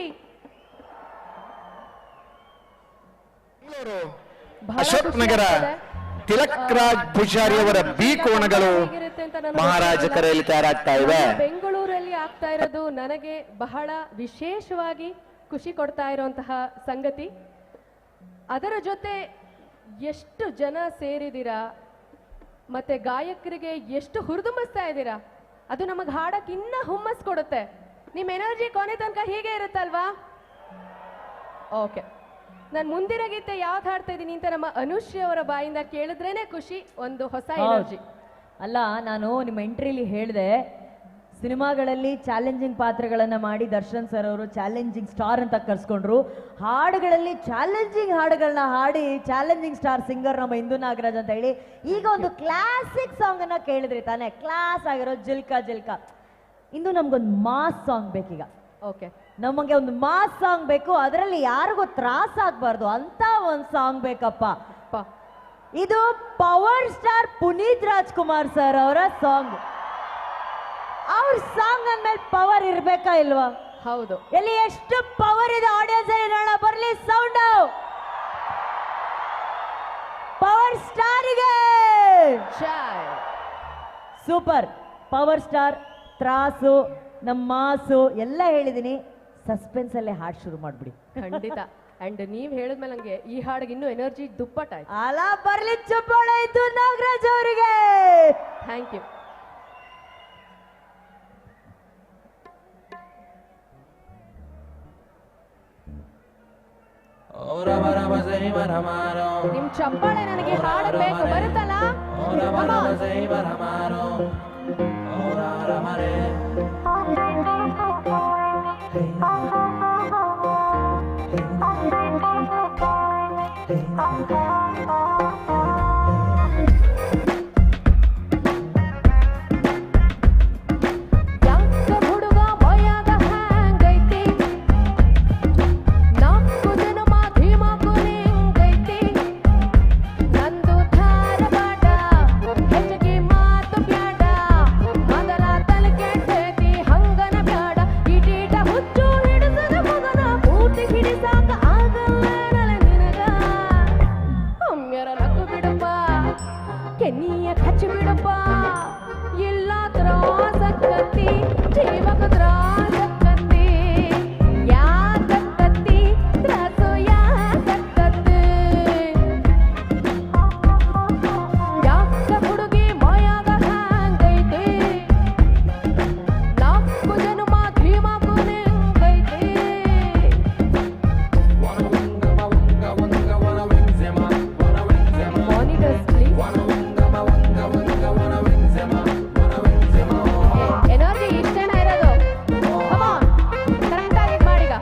Speaker 21: ಅಶೋಕ್ ನಗರ ತಿಲಕ್ ರಾಜ್ ಪೂಜಾರಿ ಅವರ ಬಿ ಕೋಣಗಳು ಮಹಾರಾಜ ಕರೆಯಲ್ಲಿ ತಯಾರಾಗ್ತಾ ಇವೆ.
Speaker 13: ಬೆಂಗಳೂರಲ್ಲಿ ಆಗ್ತಾ ಇರೋದು ನನಗೆ ಬಹಳ ವಿಶೇಷವಾಗಿ ಖುಷಿ ಕೊಡ್ತಾ ಇರುವಂತಹ ಸಂಗತಿ. ಅದರ ಜೊತೆ ಎಷ್ಟು ಜನ ಸೇರಿದ್ದೀರಾ ಮತ್ತೆ ಗಾಯಕರಿಗೆ ಎಷ್ಟು ಹುರಿದುಂಬಿಸ್ತಾ ಇದ್ದೀರಾ, ಅದು ನಮಗೆ ಹಾಡಕ್ಕೆ ಇನ್ನೂ ಹುಮ್ಮಸ್ ಕೊಡುತ್ತೆ. ನಿಮ್ಮ ಎನರ್ಜಿ ಕೊನೆ ತನಕ ಹೀಗೆ ಇರುತ್ತಲ್ವಾ? ಓಕೆ, ನಾನು ಮುಂದಿನ ಗೀತೆ ಯಾವ್ದು ಹಾಡ್ತಾ ಇದ್ದೀನಿ ಅಂತ ನಮ್ಮ ಅನುಶ್ರೀ ಅವರ ಬಾಯಿಂದ ಕೇಳಿದ್ರೇನೆ ಖುಷಿ, ಒಂದು ಹೊಸ ಎನರ್ಜಿ.
Speaker 2: ಅಲ್ಲ, ನಾನು ನಿಮ್ಮ ಎಂಟ್ರಿಲಿ ಹೇಳಿದೆ, ಸಿನಿಮಾಗಳಲ್ಲಿ ಚಾಲೆಂಜಿಂಗ್ ಪಾತ್ರಗಳನ್ನು ಮಾಡಿ ದರ್ಶನ್ ಸರ್ ಅವರು ಚಾಲೆಂಜಿಂಗ್ ಸ್ಟಾರ್ ಅಂತ ಕರ್ಸ್ಕೊಂಡ್ರು. ಹಾಡುಗಳಲ್ಲಿ ಚಾಲೆಂಜಿಂಗ್ ಹಾಡುಗಳನ್ನ ಹಾಡಿ challenging star singer ನಮ್ಮ ಇಂದು ನಾಗರಾಜ್ ಅಂತ ಹೇಳಿ ಈಗ ಒಂದು ಕ್ಲಾಸಿಕ್ ಸಾಂಗ್ ಅನ್ನ ಕೇಳಿದ್ರಿ ತಾನೆ, ಕ್ಲಾಸ್ ಆಗಿರೋ ಜಿಲ್ಕಾ ಜಿಲ್ಕಾ. ಇಂದು ನಮ್ಗೊಂದು ಮಾಸ್ ಸಾಂಗ್ ಬೇಕೀಗ.
Speaker 13: ಓಕೆ,
Speaker 2: ನಮಗೆ ಒಂದು ಮಾಸ್ ಸಾಂಗ್ ಬೇಕು, ಅದರಲ್ಲಿ ಯಾರಿಗೂ ತ್ರಾಸ ಆಗ್ಬಾರ್ದು ಅಂತ ಒಂದು ಸಾಂಗ್ ಬೇಕಪ್ಪ. ಇದು power star Puneeth Rajkumar sir ಅವರ ಸಾಂಗ್. ಅವ್ರ ಸಾಂಗ್ ಅಂದ್ಮೇಲೆ ಪವರ್ ಇರ್ಬೇಕಾ ಇಲ್ವಾ?
Speaker 13: ಹೌದು.
Speaker 2: ಎಲ್ಲಿ ಎಷ್ಟು ಪವರ್ ಇದೆ ಆಡಿಯನ್ಸ್ ಅಲ್ಲಿ ನೋಡೋಣ, ಬರ್ಲಿ ಸೌಂಡ್ ಪವರ್ ಸ್ಟಾರ್ಗೆ. Super power star, ತ್ರಾಸು, ನಮ್ಮ ಮಾಸು ಎಲ್ಲ ಹೇಳಿದೀನಿ. ಸಸ್ಪೆನ್ಸ್ ಅಲ್ಲೇ ಹಾಡು ಶುರು ಮಾಡ್ಬಿಡಿ.
Speaker 13: ಖಂಡಿತ. ಅಂಡ್ ನೀವ್ ಹೇಳಿದ್ಮೇಲೆ ನಂಗೆ ಈ ಹಾಡಿಗೆ ಇನ್ನೂ ಎನರ್ಜಿ ದುಪ್ಪಟ್ಟಾಯ್ತು.
Speaker 2: ಅಲ್ಲ, ಬರ್ಲಿ ಚಪ್ಪಾಳೆ ಇದ್ದು ನಾಗರಾಜ್ ಅವರಿಗೆ.
Speaker 13: Thank you. ನಿಮ್ ಚಪ್ಪಾಳೆ ನನಗೆ ಹಾಡು ಬೇಕು, ಬರುತ್ತಲ್ಲ? ಹುಡುಗ ಮಯಾಗ ಹ್ಯಾಂಗೈತಿ, ನಾಲ್ಕು ಜನ ಧೀಮಾಕು ನಿಂಗೈತಿ, ನಂದು ಧಾರವಾಡ ಹೆಚ್ಚಿಗೆ ಮಾತು ಬ್ಯಾಡ, ಮೊದಲ ತಲೆ ಕೆಟ್ಟೈತಿ ಹಂಗನ ಬ್ಯಾಡ, ಇಟೀಟ ಹುಚ್ಚು ಹಿಡಿಸದ ಮಗನ ಪೂರ್ತಿ ಹಿಡಿಸಾಕ ಆಗಲ್ಲ ನಿನಗ, ಒಮ್ಮೆರ ನಕ್ಕು ಬಿಡಪ್ಪ, ಕೆನ್ನಿಯ ಕಚ್ಚಿ ಬಿಡಪ್ಪ, ಇಲ್ಲ ತ್ರಾಸಕ್ಕತ್ತಿ ಜೀವಕ ತ್ರಾಸಕ್ಕತ್ತಿ, ಯಾಕತ್ತತ್ತಿ ತ್ರಾಸು ಯಾಕತ್ತತ್ತಿ, ಯಾಕ ಹುಡುಗಿ ಮಯಾಗ ಹ್ಯಾಂಗೈತಿ, ನಾಲ್ಕು ಜನುಮ ಧೀಮಾಕು ನಿಂಗೈತಿ. Monitors please. Energy ಇಷ್ಟೇನ ಇರೋದು? ಕರೆಕ್ಟ್ ಆಗಿ ಮಾಡೀಗ.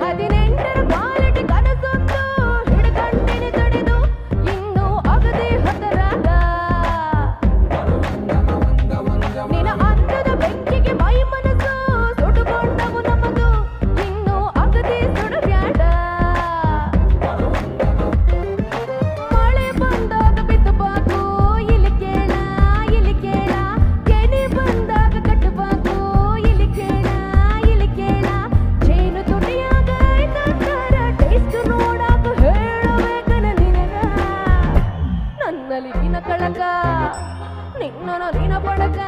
Speaker 13: ಹದಿನೆಂಟರ ಕ್ವಾಲಿಟಿ ಕನಸೊಂದು ಹಿಡ್ಕಂಡಿನಿ ತಡೆದು, ಇನ್ನೂ ಅಗದಿ ಹತರಾಗ, ನಿನ್ನ ಅಂದದ ಬೆಂಕಿಗೆ ಮೈ ಮನಸ್ಸು ಸುಡುಕೊಂಡವು ನಮ್ಮದು, ಇನ್ನೂ ಅಗದಿ ಸುಡಬ್ಯಾಡ, ಮಳೆ ಬಂದಾಗ ಬಿತ್ತಬಾಕು ಇಲ್ಲಿ ಕೇಳ ಇಲ್ಲಿ ಕೇಳ, ಕೆನೆ ಬಂದಾಗ ಕಟ್ಟಬಾಕು ಇಲ್ಲಿ ಕೇಳ ಇಲ್ಲಿ ಕೇಳ, ಜೇನು ತುಟಿಯಾಗ ಐತಾಕಾರ ಟೇಸ್ಟ್ ನೋಡಾಕ ಹೇಳಬೇಕನ ನಿನಗ, ನನ್ನಲ್ಲಿ ನಿನ ಕಳಕ ನಿನ್ನ ನಿನ ಬಳಕ,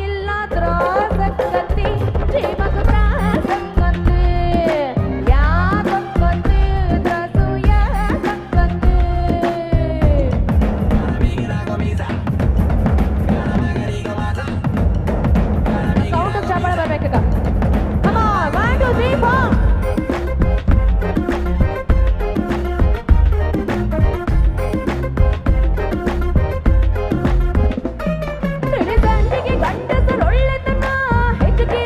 Speaker 13: ಇಲ್ಲ ತ್ರಾಸಕ್ಕತ್ತಿ ಜೀವಕ ತ್ರಾಸಕ್ಕತ್ತಿ, ಯಾಕಕ್ಕತ್ತಿ ತ್ರಾಸು ಯಾಕಕ್ಕತ್ತಿ. ಸೌಂಡ್ ಚಪ್ಪಾಳೆ ಬರ್ಬೇಕೀಗ. Come on, 1 2 3 4. ಗಂಡಸರೊಳ್ಳೆತನ ಹೆಚ್ಚಿಗೆ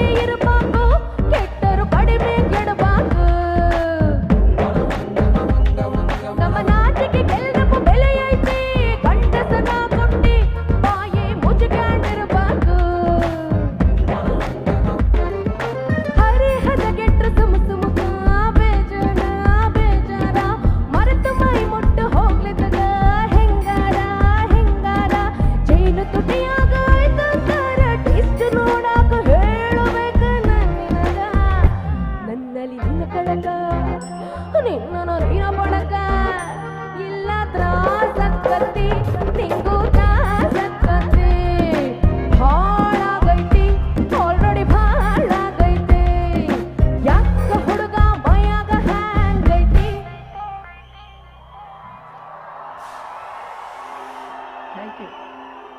Speaker 13: Thank you.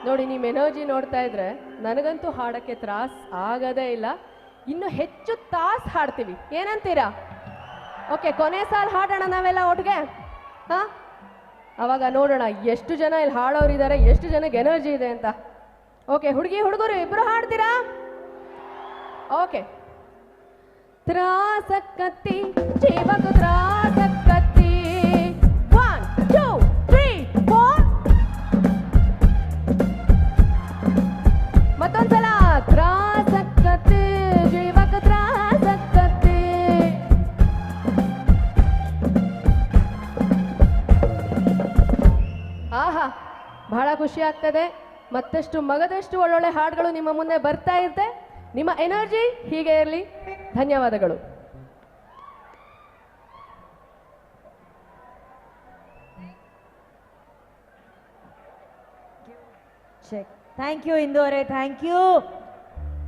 Speaker 13: ನೋಡಿ, ನಿಮ್ಮ ಎನರ್ಜಿ ನೋಡ್ತಾ ಇದ್ರೆ ನನಗಂತೂ ಹಾಡಕ್ಕೆ ತ್ರಾಸ್ ಆಗದೇ ಇಲ್ಲ. ಇನ್ನು ಹೆಚ್ಚು ತಾಸು ಹಾಡ್ತೀವಿ, ಏನಂತೀರಾ? ಓಕೆ, ಕೊನೆ ಸಾಲು ಹಾಡೋಣ ನಾವೆಲ್ಲ ಒಟ್ಟಿಗೆ. ಹಾ, ಅವಾಗ ನೋಡೋಣ ಎಷ್ಟು ಜನ ಇಲ್ಲಿ ಹಾಡೋರಿದ್ದಾರೆ, ಎಷ್ಟು ಜನಕ್ಕೆ ಎನರ್ಜಿ ಇದೆ ಅಂತ. ಓಕೆ, ಹುಡುಗಿ ಹುಡುಗರು ಇಬ್ಬರು ಹಾಡ್ತೀರಾ? ಓಕೆ. ತ್ರಾಸಕ್ಕತ್ತಿ ಜೀವకు ತ್ರಾಸಕ್ಕತ್ತಿ, 1 2 3 4, ಮತ್ತೊಂದ್ಸಲ. ತ್ರಾಸಕ್ಕತ್ತಿ ಜೀವకు ತ್ರಾಸಕ್ಕತ್ತಿ. ಆಹಾ, ಬಹಳ ಖುಷಿ ಆಗ್ತದೆ. ಮತ್ತಷ್ಟು ಮಗದಷ್ಟು ಒಳ್ಳೊಳ್ಳೆ ಹಾಡುಗಳು ನಿಮ್ಮ ಮುಂದೆ ಬರ್ತಾ ಇರುತ್ತೆ. ನಿಮ್ಮ ಎನರ್ಜಿ ಹೀಗೆ ಇರಲಿ. ಧನ್ಯವಾದಗಳು.
Speaker 2: Thank you ಇಂದು ಅವರೇ, thank you.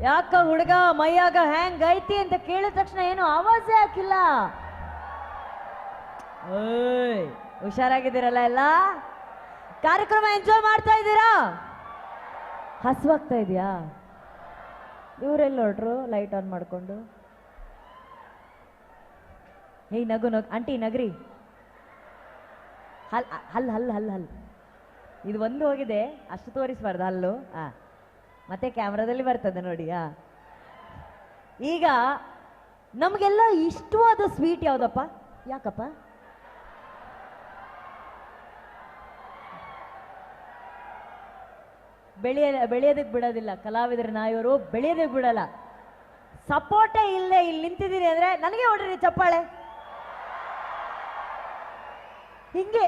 Speaker 2: ಯಾಕ ಹುಡುಗ ಮೈಯಾಗ ಹ್ಯಾಂಗ್ ಐತಿ ಅಂತ ಕೇಳಿದ ತಕ್ಷಣ ಏನು ಆವಾಜೇ ಹಾಕಿಲ್ಲ. ಓಯ್, ಹುಷಾರಾಗಿದ್ದೀರಲ್ಲ ಎಲ್ಲ? ಕಾರ್ಯಕ್ರಮ ಎಂಜಾಯ್ ಮಾಡ್ತಾ ಇದ್ದೀರಾ? ಹಸುವಾಗ್ತಾ ಇದೆಯಾ? ಇವರೆಲ್ಲ ಹೊರಟ್ರು ಲೈಟ್ ಆನ್ ಮಾಡಿಕೊಂಡು. ಹೇಯ್ ನಗು ನಗು ಆಂಟಿ, ನಗ್ರಿ. ಹಲ್ ಹಲ್ ಹಲ್ ಹಲ್ ಹಲ್ ಇದು ಒಂದು ಹೋಗಿದೆ, ಅಷ್ಟು ತೋರಿಸಬಾರ್ದು ಹಲ್ಲು. ಹಾಂ, ಮತ್ತೆ ಕ್ಯಾಮ್ರಾದಲ್ಲಿ ಬರ್ತದೆ ನೋಡಿ. ಹಾಂ, ಈಗ ನಮಗೆಲ್ಲ ಇಷ್ಟವಾದ ಸ್ವೀಟ್ ಯಾವುದಪ್ಪ? ಯಾಕಪ್ಪ? ಬೆಳೆಯೋದಕ್ಕೆ ಬಿಡೋದಿಲ್ಲ ಕಲಾವಿದರ ನಾಯವರು, ಬೆಳೆಯೋದಕ್ಕೆ ಬಿಡಲ್ಲ. ಸಪೋರ್ಟೇ ಇಲ್ಲದೆ ಇಲ್ಲಿ ನಿಂತಿದ್ದೀನಿ ಅಂದರೆ ನನಗೆ ಹೊಡ್ರಿ ಚಪ್ಪಾಳೆ. ಹಿಂಗೆ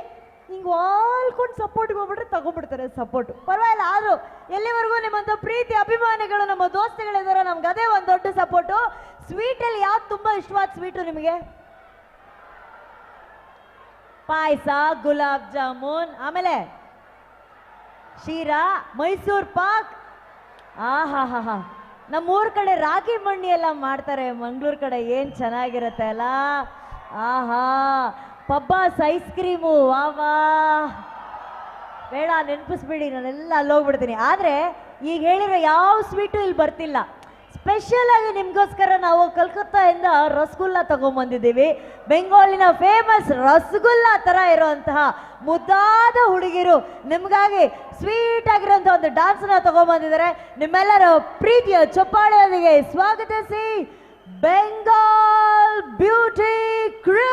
Speaker 2: ಹಿಂಗೆ ವಾಲ್ಕೊಂಡು ಸಪೋರ್ಟ್ಗೆ ಹೋಗ್ಬಿಟ್ರೆ ತಗೊಂಡ್ಬಿಡ್ತಾರೆ ಸಪೋರ್ಟ್. ಪರವಾಗಿಲ್ಲ, ಆದರೂ ಎಲ್ಲಿವರೆಗೂ ನಿಮ್ಮಂಥ ಪ್ರೀತಿ ಅಭಿಮಾನಿಗಳು ನಮ್ಮ ದೋಸ್ತಿಗಳಿದ್ದಾರೆ, ನಮ್ಗೆ ಅದೇ ಒಂದು ದೊಡ್ಡ ಸಪೋರ್ಟು. ಸ್ವೀಟಲ್ಲಿ ಯಾವ್ದು ತುಂಬ ಇಷ್ಟವಾದ ಸ್ವೀಟು ನಿಮಗೆ? ಪಾಯಸ, ಗುಲಾಬ್ ಜಾಮೂನ್, ಆಮೇಲೆ ಶೀರಾ, ಮೈಸೂರ್ ಪಾಕ್. ಆಹಾ ಹಾ ಹಾ, ನಮ್ಮೂರ ಕಡೆ ರಾಗಿ ಮಣ್ಣಿ ಎಲ್ಲ ಮಾಡ್ತಾರೆ, ಮಂಗಳೂರು ಕಡೆ ಏನು ಚೆನ್ನಾಗಿರತ್ತೆ ಅಲ್ಲ. ಆಹಾ, ಪಬ್ಬಾಸ್ ಐಸ್ ಕ್ರೀಮು, ವಾ ವಾ, ಬೇಡ ನೆನಪಿಸ್ಬೇಡಿ, ನಾನೆಲ್ಲ ಅಲ್ಲೋಗ್ಬಿಡ್ತೀನಿ. ಆದರೆ ಈಗ ಹೇಳಿರೋ ಯಾವ ಸ್ವೀಟು ಇಲ್ಲಿ ಬರ್ತಿಲ್ಲ. ಸ್ಪೆಷಲ್ ಆಗಿ ನಿಮಗೋಸ್ಕರ ನಾವು ಕಲ್ಕತ್ತಾಯಿಂದ ರಸಗುಲ್ಲ ತಗೊಂಬಂದಿದ್ದೀವಿ. ಬೆಂಗಾಲಿನ ಫೇಮಸ್ ರಸಗುಲ್ಲ ಥರ ಇರುವಂತಹ ಮುದ್ದಾದ ಹುಡುಗಿರು ನಿಮಗಾಗಿ ಸ್ವೀಟ್ ಆಗಿರುವಂಥ ಒಂದು ಡಾನ್ಸನ್ನ ತಗೊಂಬಂದಿದ್ದಾರೆ. ನಿಮ್ಮೆಲ್ಲರ ಪ್ರೀತಿಯ ಚಪ್ಪಾಳೆಯೊಂದಿಗೆ ಸ್ವಾಗತಿಸಿ ಬೆಂಗಾಲ್ ಬ್ಯೂಟಿ ಕ್ರೂ.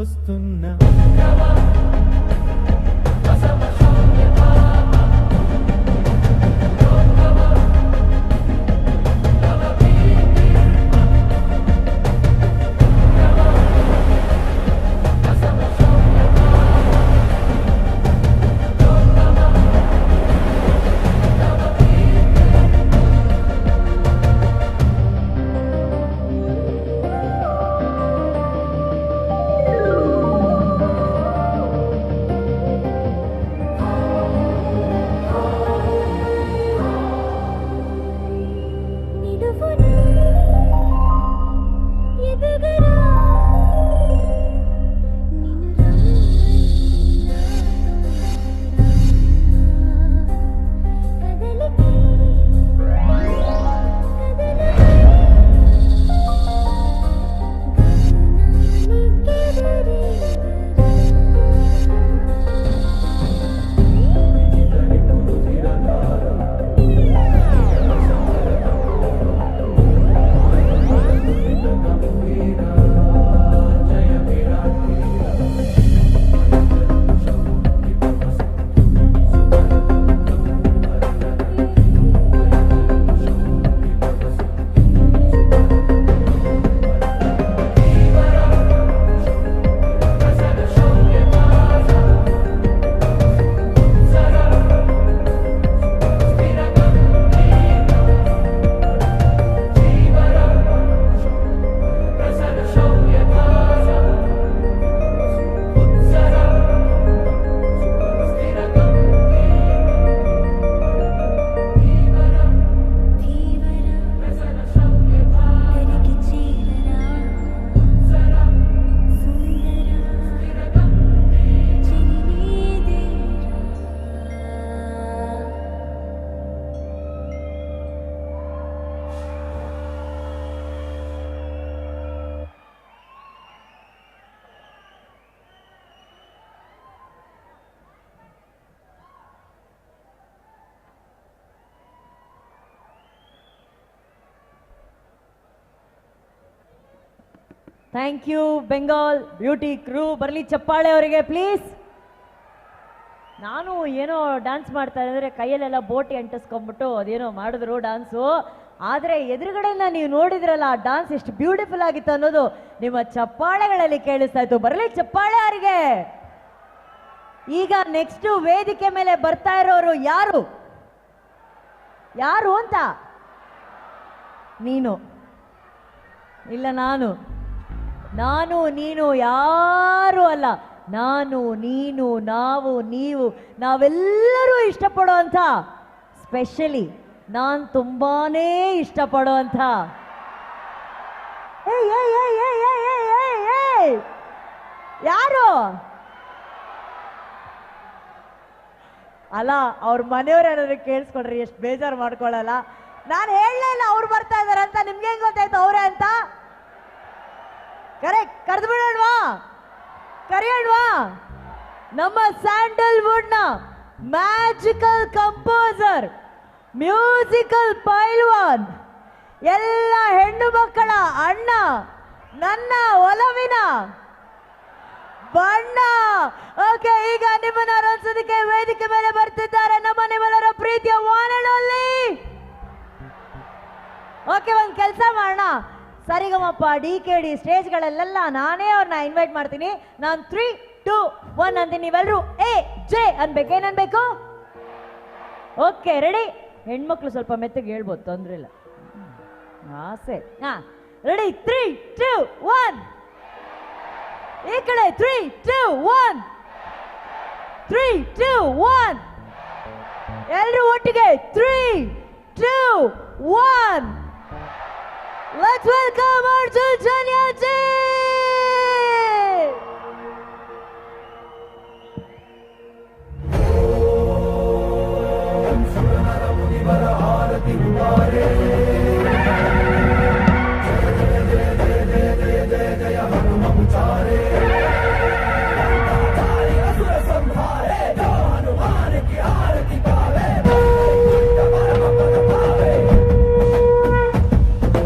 Speaker 14: గుర్తుకొస్తున్నా.
Speaker 2: Thank you Bengal beauty crew. ಬರಲಿ ಚಪ್ಪಾಳೆ ಅವರಿಗೆ ಪ್ಲೀಸ್. ನಾನು ಏನೋ ಡ್ಯಾನ್ಸ್ ಮಾಡ್ತಾ ಇದ್ರೆ ಕೈಯಲ್ಲೆಲ್ಲ ಬೋಟಿ ಅಂಟಿಸ್ಕೊಂಡ್ಬಿಟ್ಟು ಅದೇನೋ ಮಾಡಿದ್ರು ಡ್ಯಾನ್ಸು. ಆದರೆ ಎದುರುಗಡೆಯಿಂದ ನೀವು ನೋಡಿದ್ರಲ್ಲ ಆ ಡ್ಯಾನ್ಸ್ ಎಷ್ಟು ಬ್ಯೂಟಿಫುಲ್ ಆಗಿತ್ತು ಅನ್ನೋದು ನಿಮ್ಮ ಚಪ್ಪಾಳೆಗಳಲ್ಲಿ ಕೇಳಿಸ್ತಾ ಇತ್ತು. ಬರಲಿ ಚಪ್ಪಾಳೆ ಅವರಿಗೆ. ಈಗ ನೆಕ್ಸ್ಟ್ ವೇದಿಕೆ ಮೇಲೆ ಬರ್ತಾ ಇರೋರು ಯಾರು ಯಾರು ಅಂತ? ನೀನು ಇಲ್ಲ, ನಾನು ನಾನು ನೀನು ಯಾರು ಅಲ್ಲ, ನಾನು ನೀನು ನಾವು ನೀವು ನಾವೆಲ್ಲರೂ ಇಷ್ಟಪಡೋ ಅಂಥ, ಸ್ಪೆಷಲಿ ನಾನು ತುಂಬಾನೇ ಇಷ್ಟಪಡೋ ಅಂಥ ಯಾರು ಅಲ್ಲ, ಅವ್ರ ಮನೆಯವ್ರು ಏನಾದ್ರು ಕೇಳಿಸ್ಕೊಂಡ್ರಿ ಎಷ್ಟು ಬೇಜಾರು ಮಾಡ್ಕೊಳ್ಳಲ್ಲ. ನಾನು ಹೇಳಲೇ ಇಲ್ಲ ಅವ್ರು ಬರ್ತಾ ಇದಾರೆ ಅಂತ, ನಿಮ್ಗೆ ಹೆಂಗ್ ಗೊತ್ತಾಯ್ತು ಅವರೇ ಅಂತ? ಕರೆಕ್ಟ್, ಕರೆದು ಬಿಡೋಣವಾ, ಕರೆಯೋಣವಾ? ನಮ್ಮ ಸ್ಯಾಂಡಲ್ವುಡ್ನ ಮ್ಯಾಜಿಕಲ್ ಕಂಪೋಸರ್, ಮ್ಯೂಸಿಕಲ್ ಪೈಲ್ವಾನ್, ಎಲ್ಲ ಹೆಣ್ಣು ಮಕ್ಕಳ ಅಣ್ಣ, ನನ್ನ ಒಲವಿನ ಬಣ್ಣ. ಓಕೆ, ಈಗ ನಿಮ್ಮನ್ನ ರಂಜಿಸೋದಕ್ಕೆ ವೇದಿಕೆ ಮೇಲೆ ಬರ್ತಿದ್ದಾರೆ ನಮ್ಮ ನಿಮ್ಮೆಲ್ಲರ ಪ್ರೀತಿಯ ವಾನಡಲ್ಲಿ. ಓಕೆ, ಒಂದು ಕೆಲಸ ಮಾಡೋಣ. ಸರಿಗಮಪ್ಪ ಡಿ ಕೆ ಡಿ ಸ್ಟೇಜ್ಗಳಲ್ಲೆಲ್ಲ ನಾನೇ ಅವ್ರನ್ನ ಇನ್ವೈಟ್ ಮಾಡ್ತೀನಿ. ನಾನು 3 2 1 ಅಂತೀನಿ, ನೀವೆಲ್ಲರೂ ಎ ಜೆ ಅನ್ಬೇಕು. ಏನನ್ಬೇಕು? Okay, ready? ಹೆಣ್ಮಕ್ಳು ಸ್ವಲ್ಪ ಮೆತ್ತಗೆ ಹೇಳ್ಬೋದು, ತೊಂದರೆ ಇಲ್ಲ, ಆಸೆ. ಹಾ, ರೆಡಿ? 3 2 1. ಈ ಕಡೆ 3 2 1, 3 2 1. ಎಲ್ಲರೂ ಒಟ್ಟಿಗೆ 3 2 1. Let's welcome Arjun Janya ji!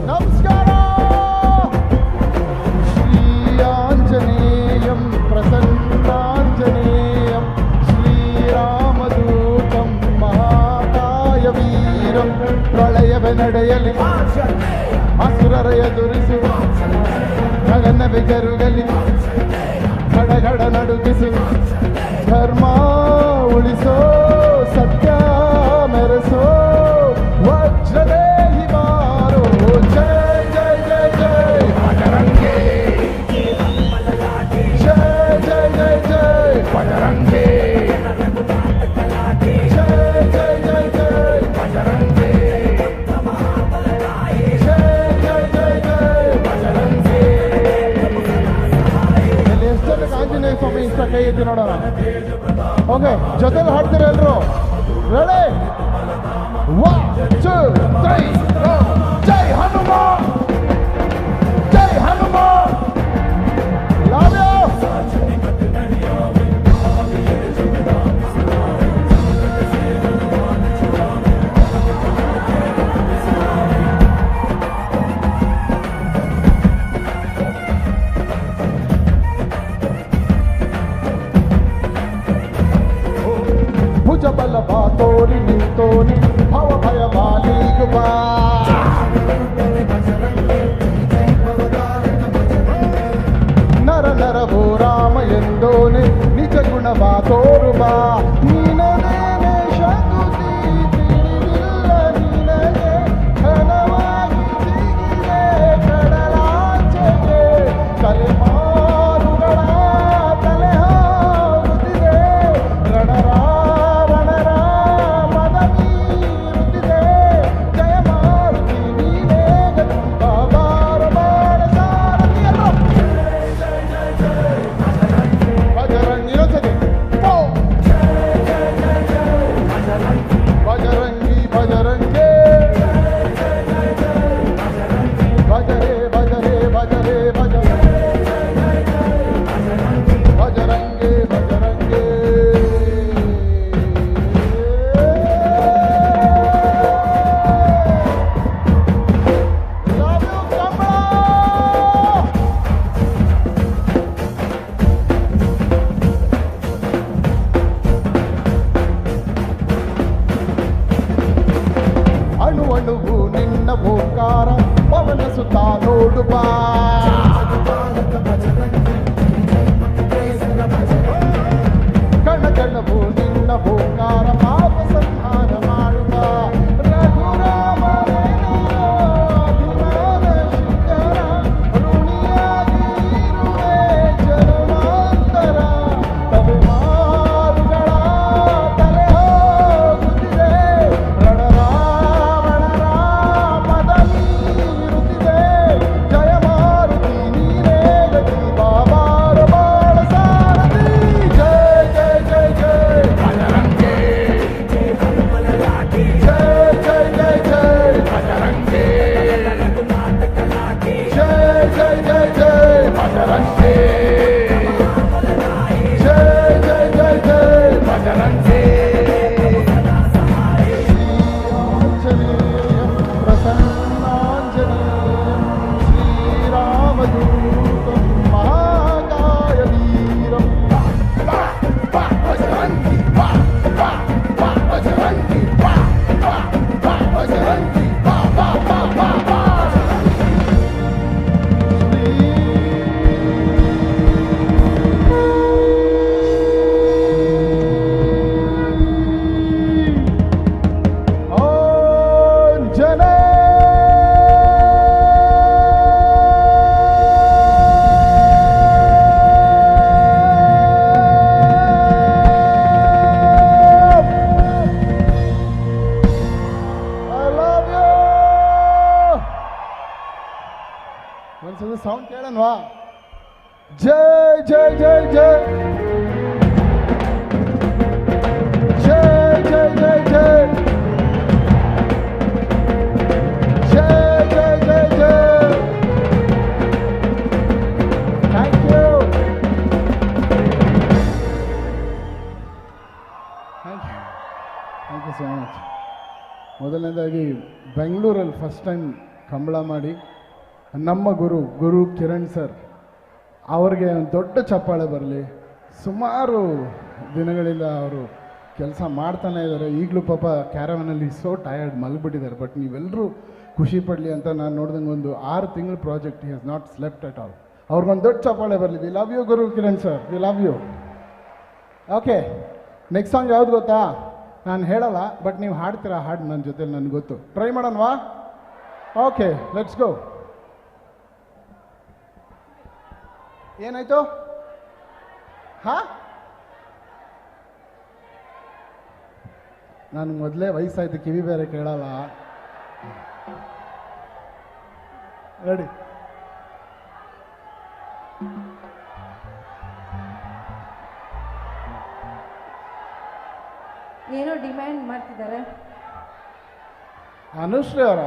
Speaker 3: ನಮಸ್ಕಾರ. ಸಮರ ಎದುರಿಸು, ಗಗನವೇ ಜರುಗಲಿ ಗಡಗಡ ನಡುಗಿಸು, ಧರ್ಮ ಉಳಿಸೋ ಸತ್ಯ ಮೆರೆಸೋ ವಜ್ರದೇಹಿ ಬಾರೋ. ಜಯ ಜಯ ಜಯ ಜಯ ಬಜರಂಗೇ, ಜಯ ಜಯ ಜಯ ಜಯ ಬಜರಂಗೇ, ಜಯ ಜಯ ಜಯ ಜಯ ಬಜರಂಗೇ, ಜಯ ಜಯ ಜಯ ಜಯ ಬಜರಂಗೇ. ಇಲ್ಲಿ ಎಷ್ಟು ಜನಕ್ಕೆ ಆಂಜನೇಯ ಸ್ವಾಮಿ ಇಷ್ಟ ಕೈ ಎತ್ತಿ ನೋಡೋಣ. ಓಕೆ, ಜೊತೆಲಿ ಹಾಡ್ತೀರ ಎಲ್ರು? Ready? 1 2 3 4. Jai Hanuman, Jai Hanuman. Love you. ಭುಜಬಲ ಬಾ ತೋರಿ ನಿಂತೋನಿ, ಭವ ಭಯ ಬಾಲಿಗುಬಾ. ನರ ನರವೋ ರಾಮ ಎಂದೋನೆ, ನಿಜ ಗುಣವಾ ತೋರುಬಾ. ನಿನದೇನೆ ಶಕುತಿ ತಿಳಿದಿಲ್ಲ ನಿನಗೆ, ಘನವಾಗಿ ಜಿಗಿದೆ ಕಡಲಾಚೆಗೆ. ತಲೆಮಾರುಗಳ ತಲೆ ಹೋಗುತ್ತಿದೆ, ರಣರಾವಣರ ಮದ ಮೀರುತ್ತಿದೆ. ಜಯ ಮಾರುತಿ ನೀನೇ ಗತಿ, ಬಾರ ಬಾರ ಸಾರಥಿ ಎಲ್ಲರೂ. ಬಜರಂಗಿ ಇನ್ನೊಂದ್ಸತಿ. ಪೋ. ಬಜರಂಗಿ ಬಜರಂಗೇ, ಭಜರೆ ಭಜರೆ ಭಜರೆ ಭಜರೆ ಬಜರಂಗೇ ಬಜರಂಗೇ. Love you, Kambala. ಅಣು ಅಣುವು ನಿನ್ನ ಓಂಕಾರ, ಪವನ ಸುತ್ತ ನೋಡುವ. ಕಣ ಕಣವು ನಿನ್ನ ಓಂಕಾರ, ಪಾಪ ಸಂಹಾರ ಮಾಡುವ. ರಘುರಾಮನೇನೋ ಅಭಿಮಾನ ಶಿಖರ, ಋಣಿಯಾಗಿ ಇರುವೆ ಜನ್ಮಾಂತರ. ತಲೆಮಾರುಗಳ ತಲೆ ಹೋಗುತ್ತಿದೆ, ರಣರಾವಣರ ಮದ ಮೀರುತ್ತಿದೆ. ಜಯ ಮಾರುತಿ ನೀನೇ ಗತಿ, ಬಾಬಾರ ಬಾಳ ಸಾರಥಿ. ಜಯ ಜಯ ಜಯ ಜಯ ಬಜರಂಗೇ, ಜಯ ಜಯ ಜಯ ಜಯ ಬಜರಂಗೇ, ಜಯ ಜಯ ಜಯ ಜಯ ಬಜರಂಗೇ, ಜಯ ಜಯ ಜಯ ಜಯ ಬಜರಂಗೇ. ಆಂಜನೇಯಂ ಪ್ರಸನ್ನಾಂಜನೇಯಂ ಶ್ರೀರಾಮದೂತಂ ಮಹಾಕಾಯ ವೀರಂ. ಬಜರಂಗಿ ಬಾ ಬಾ ಬಾ ಬಜರಂಗಿ ಬಾ ಬಾ ಬಾ ಬಜರಂಗಿ ಬಾ ಬಾ ಬಾ ಬಾ ಬಾ. I love you. ಒಂದ್ಸಲ ಸೌಂಡ್ ಕೇಳನ್ವಾ? ಜೈ ಜೈ ಜೈ ಜೈ ಜೈ ಜೈ ಜೈ ಜೈ ಜೈ ಜೈ ಜೈ ಜೈ. Thank you,
Speaker 16: thank you, thank you so much. ಮೊದಲನೇದಾಗಿ ಬೆಂಗಳೂರಲ್ಲಿ ಫಸ್ಟ್ ಟೈಮ್ ಕಂಬಳ ಮಾಡಿ ನಮ್ಮ ಗುರು ಗುರು ಕಿರಣ್ ಸರ್ ಅವ್ರಿಗೆ ಒಂದು ದೊಡ್ಡ ಚಪ್ಪಾಳೆ ಬರಲಿ. ಸುಮಾರು ದಿನಗಳಿಂದ ಅವರು ಕೆಲಸ ಮಾಡ್ತಾನೆ ಇದ್ದಾರೆ. ಈಗಲೂ ಪಾಪ ಕ್ಯಾರವನಲ್ಲಿ ಸೋ ಟಯರ್ಡ್ ಮಲಗಿಬಿಟ್ಟಿದ್ದಾರೆ. ಬಟ್ ನೀವೆಲ್ಲರೂ ಖುಷಿ ಪಡಲಿ ಅಂತ ನಾನು ನೋಡ್ದಂಗೆ ಒಂದು 6 ತಿಂಗಳ project. He has not slept at all. ಅವ್ರಿಗೊಂದು ದೊಡ್ಡ ಚಪ್ಪಾಳೆ ಬರಲಿ. We love you Guru Kiran sir, we love you. Okay, next song ಯಾವ್ದು ಗೊತ್ತಾ? ನಾನು ಹೇಳಲ್ಲ, ಬಟ್ ನೀವು ಹಾಡ್ತೀರಾ ಹಾಡು ನನ್ನ ಜೊತೆ, ನನಗೆ ಗೊತ್ತು. ಟ್ರೈ ಮಾಡೋಣವಾ? Okay, let's go. ಏನಾಯ್ತು? ಹಾ, ನಾನು ಮೊದಲೇ ವಯಸ್ಸಾಯ್ತು, ಕಿವಿ ಬೇರೆ ಕೇಳಲ್ಲ. ರೆಡಿ?
Speaker 22: ಏನೋ ಡಿಮ್ಯಾಂಡ್ ಮಾಡ್ತಿದ್ದಾರೆ
Speaker 16: ಅನುಶ್ರೀ ಅವರಾ?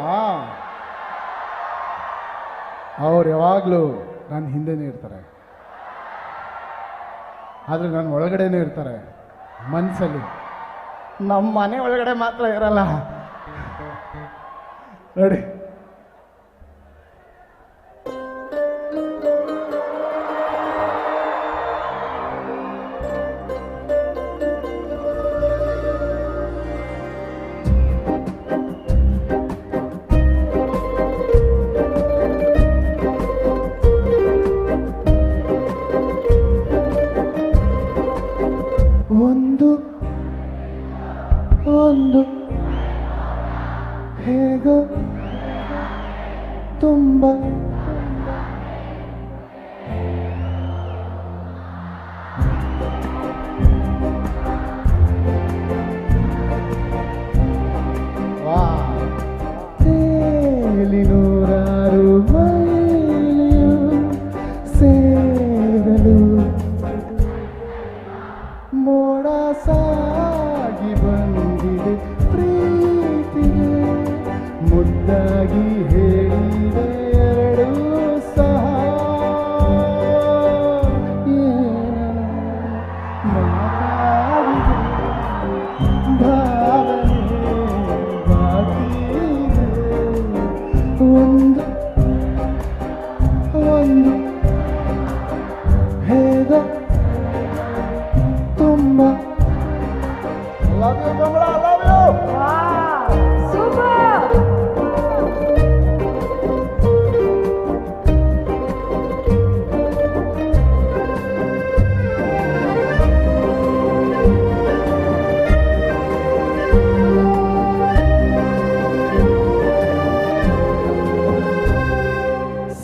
Speaker 16: ಅವ್ರು ಯಾವಾಗಲೂ ನನ್ನ ಹಿಂದೆನೇ ಇರ್ತಾರೆ, ಆದರೆ ನನ್ನ ಒಳಗಡೆನೇ ಇರ್ತಾರೆ ಮನಸ್ಸಲ್ಲಿ. ನಮ್ಮ ಮನೆ ಒಳಗಡೆ ಮಾತ್ರ ಇರಲ್ಲ. ರೆಡಿ? ಒಂದು ಒಂದು ಹೇಗೋ ತುಂಬ ತೇಲಿ ನೂರಾರು ಮೈಲಿಯು ಸೇರಲು ಮೋಡ ಸಾಗಿ ಬಂದಿದೆ ಪ್ರೀತಿಗೆ, ಮುದ್ದಾಗಿ ಹೇಳಿದೆ ಎರಡೂ ಸಹ. ಏನನು ಮಾತಾಡಿದೆ ಭಾವನೆ ಬಾಕಿದೆ. ಒಂದು ಒಂದು ಹೇಗೋ ತುಂಬ. Love you Kamala, love you.
Speaker 22: Super.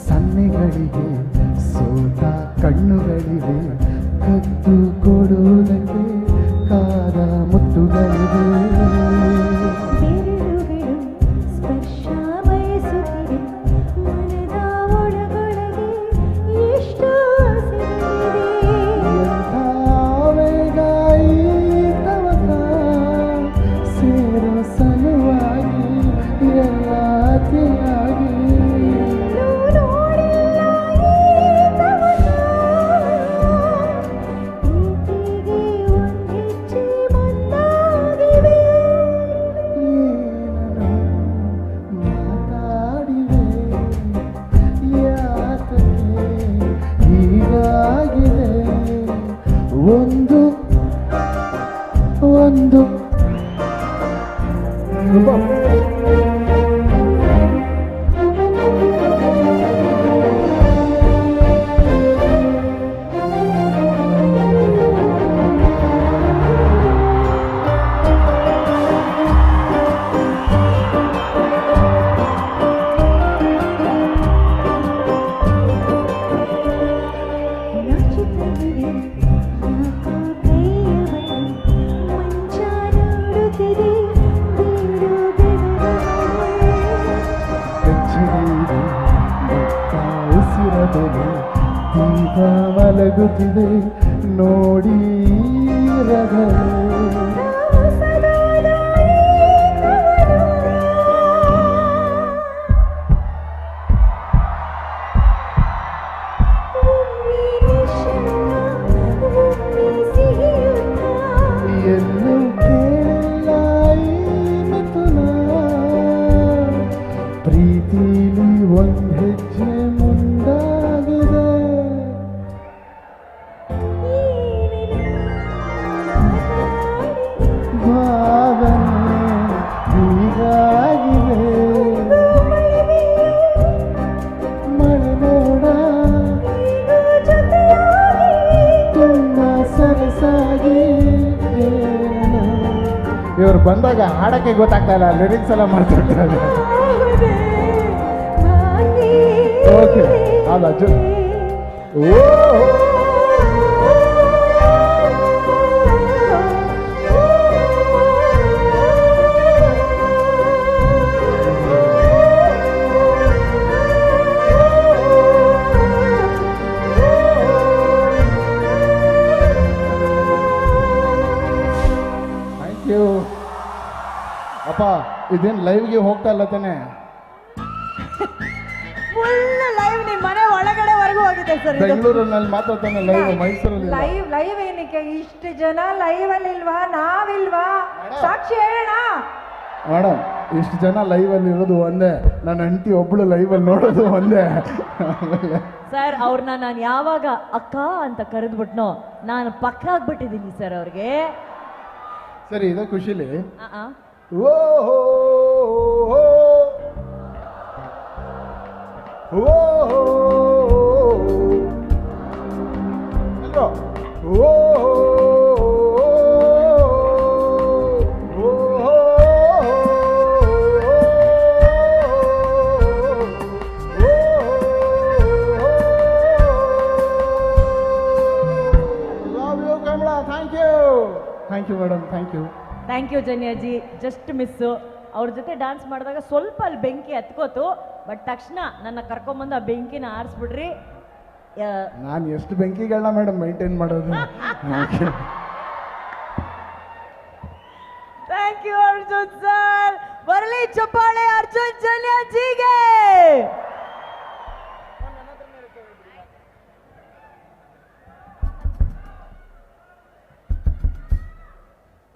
Speaker 16: ಸನ್ನೆಗಳಿಗೆ ಸೋತ ಕಣ್ಣುಗಳಿವೆ, ಕದ್ದು ಕೊಡುವುದಕ್ಕೆ ಕಾದ ಮುತ್ತುಗಳಿವೆ.
Speaker 5: ಬೆರಳುಗಳು ಸ್ಪರ್ಶ ಬಯಸುತ್ತಿವೆ, ಮನದ ಒಳಗೊಳಗೆ ಎಷ್ಟು ಆಸೆಗಳಿವೆ.
Speaker 16: ಎಂಥ ವೇಗ ಈ ತವಕ ಸೇರೋ ಸಲುವಾಗಿ ಎಲ್ಲ ಅತಿಯಾಗಿ.
Speaker 5: ಎಲ್ಲೂ ನೋಡಿಲ್ಲ ಈ ತವಕ, ಪ್ರೀತಿಗೆ ಒಂದೆಚ್ಚೆ ಮುಂದಾಗಿವೆ.
Speaker 16: ಏನನು ಮಾತಾಡಿವೆ ಯಾತಕ್ಕೆ ಹೀಗಾಗಿದೆ? ಒಂದು ಒಂದು
Speaker 5: ನಾಚುತ್ತಲಿವೆ ಯಾಕೋ ಕೈಯ ಬಳಿ, ಮಂಚ ನೋಡುತ್ತಿದೆ ಬೀಡು ಬೆವರುಗಳು.
Speaker 16: ಬೆಚ್ಚಗಿದೆ ಬೆಟ್ಟ ಉಸಿರ ಬೆಲೆ, ದೀಪ ಮಲಗುತ್ತಿದೆ ನೋಡಿ ರಗಳೆ.
Speaker 5: ಹೊಸದಾದ ಈ ಕವನ, ಒಮ್ಮೆ ನಿಶಂಕ, ಒಮ್ಮೆ ಸಿಹಿಯುತ್ತ.
Speaker 16: ಎಲ್ಲೂ ಕೇಳಿಲ್ಲ ಈ ಮಿಥುನ, ಪ್ರೀತಿಲಿ ಒಂದ್ ಹೆಜ್ಜೆ ಮುಂದಾಗಿದೆ.
Speaker 5: ಏನೇನು ಮಾತಾಡಿದೆ
Speaker 16: ಬಂದಾಗ ಹಾಡಕ್ಕೆ ಗೊತ್ತಾಗ್ತಾ ಇಲ್ಲ, ಲಿರಿಕ್ಸ್ ಎಲ್ಲ ಮಾಡ್ತಿರ್ತಾರೆ. ಓಕೆ ಅಲ್ಲ ಓ ಅಪ್ಪ, ಇದೇನು ಲೈವ್ಗೆ ಹೋಗ್ತಾ ಇಲ್ಲ ತಾನೆ?
Speaker 2: ಫುಲ್ ಲೈವ್ ನಿಮ್ಮ ಮನೆ ಒಳಗಡೆವರೆಗೂ ಹೋಗಿದೆ ಸರ್.
Speaker 16: ಬೆಂಗಳೂರಲ್ಲಿ ಮಾತ್ರ ತಾನೆ ಲೈವ್, ಮೈಸೂರಲ್ಲಿ
Speaker 22: ಲೈವ್. ಲೈವ್ ಏನಕ್ಕೆ ಇಷ್ಟು ಜನ ಲೈವ್ ಅಲ್ಲಿ ಇಲ್ವಾ? ನಾವಿಲ್ವಾ? ಸಾಕ್ಷಿ ಹೇಳೋಣ
Speaker 16: ಮೇಡಮ್. ಇಷ್ಟು ಜನ ಲೈವ್ ಅಲ್ಲಿ ಇರೋದು ಒಂದೇ, ನನ್ನ ಹೆಂಡತಿ ಒಬ್ಳು ಲೈವ್ ಅಲ್ಲಿ ನೋಡೋದು ಒಂದೇ.
Speaker 2: ಸರ್ ಅವ್ರನ್ನ ನಾನು ಯಾವಾಗ ಅಕ್ಕ ಅಂತ ಕರೆದ್ಬಿಟ್ನೋ ನಾನು ಪಕ್ಕ ಆಗ್ಬಿಟ್ಟಿದ್ದೀನಿ ಸರ್ ಅವ್ರಿಗೆ.
Speaker 16: ಸರಿ, ಇದೇ ಖುಷಿಲಿ ಓ ಓ ಓ love you Kambala. Thank you, thank you madam, thank you.
Speaker 2: Thank you Janyaji. Just miss. ಅವ್ರ ಜೊತೆ ಡಾನ್ಸ್ ಮಾಡಿದಾಗ ಸ್ವಲ್ಪ ಅಲ್ಲಿ ಬೆಂಕಿ ಹತ್ಕೋತು, ಬಟ್ ತಕ್ಷಣ ನನ್ನ ಕರ್ಕೊಂಬಂದು ಆ ಬೆಂಕಿನ ಆರಿಸ್ಬಿಡ್ರಿ.
Speaker 16: ನಾನು ಎಷ್ಟು ಬೆಂಕಿಗಳನ್ನ ಮೇಡಮ್ ಮೈಂಟೈನ್ ಮಾಡೋದು.
Speaker 2: Thank you Arjun sir. ಬರಲಿ ಚಪ್ಪಾಳೆ ಅರ್ಜುನ್ ಜನ್ಯಾಜಿಗೆ.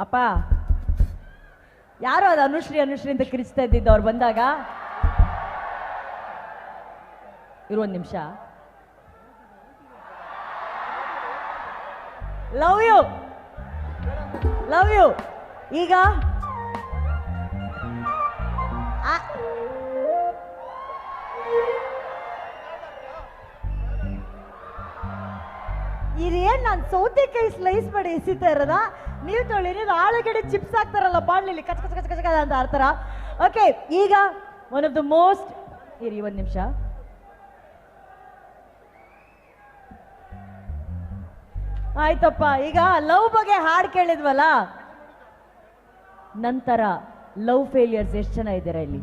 Speaker 2: ಅಪ್ಪ ಯಾರು ಅದು ಅನುಶ್ರೀ ಅನುಶ್ರೀ ಅಂತ ಕಿರಿಚ್ತಾ ಇದ್ದಿದ್ದು ಅವ್ರು ಬಂದಾಗ? ಇರು ಒಂದು ನಿಮಿಷ. Love you, love you. ಈಗ ಇದೇನ್ ನಾನು ಸೌತೆಕಾಯಿ ಸ್ಲೈಸ್ ಮಾಡಿ ಎಸಿತಾ ಇರೋದ? ನೀವು ತೊಳಿ, ನೀವು ಆಲೂಗಡ್ಡೆ ಚಿಪ್ಸ್ ಹಾಕ್ತಾರಲ್ಲ ಬಾಣ್ಲಿಲಿ ಕಚ್ ಕಚ್ ಕಚ್ ಕಚ್ ಅಂತ ಆಡ್ತಾರ. ಓಕೆ, ಈಗ ಒನ್ ಆಫ್ the most, ಇರಿ ಒಂದು ನಿಮಿಷ. ಆಯ್ತಪ್ಪ, ಈಗ ಲವ್ ಬಗ್ಗೆ ಹಾಡು ಕೇಳಿದ್ವಲ್ಲ, ನಂತರ ಲವ್ ಫೇಲಿಯರ್ಸ್ ಎಷ್ಟು ಜನ ಇದ್ದೀರಾ ಇಲ್ಲಿ?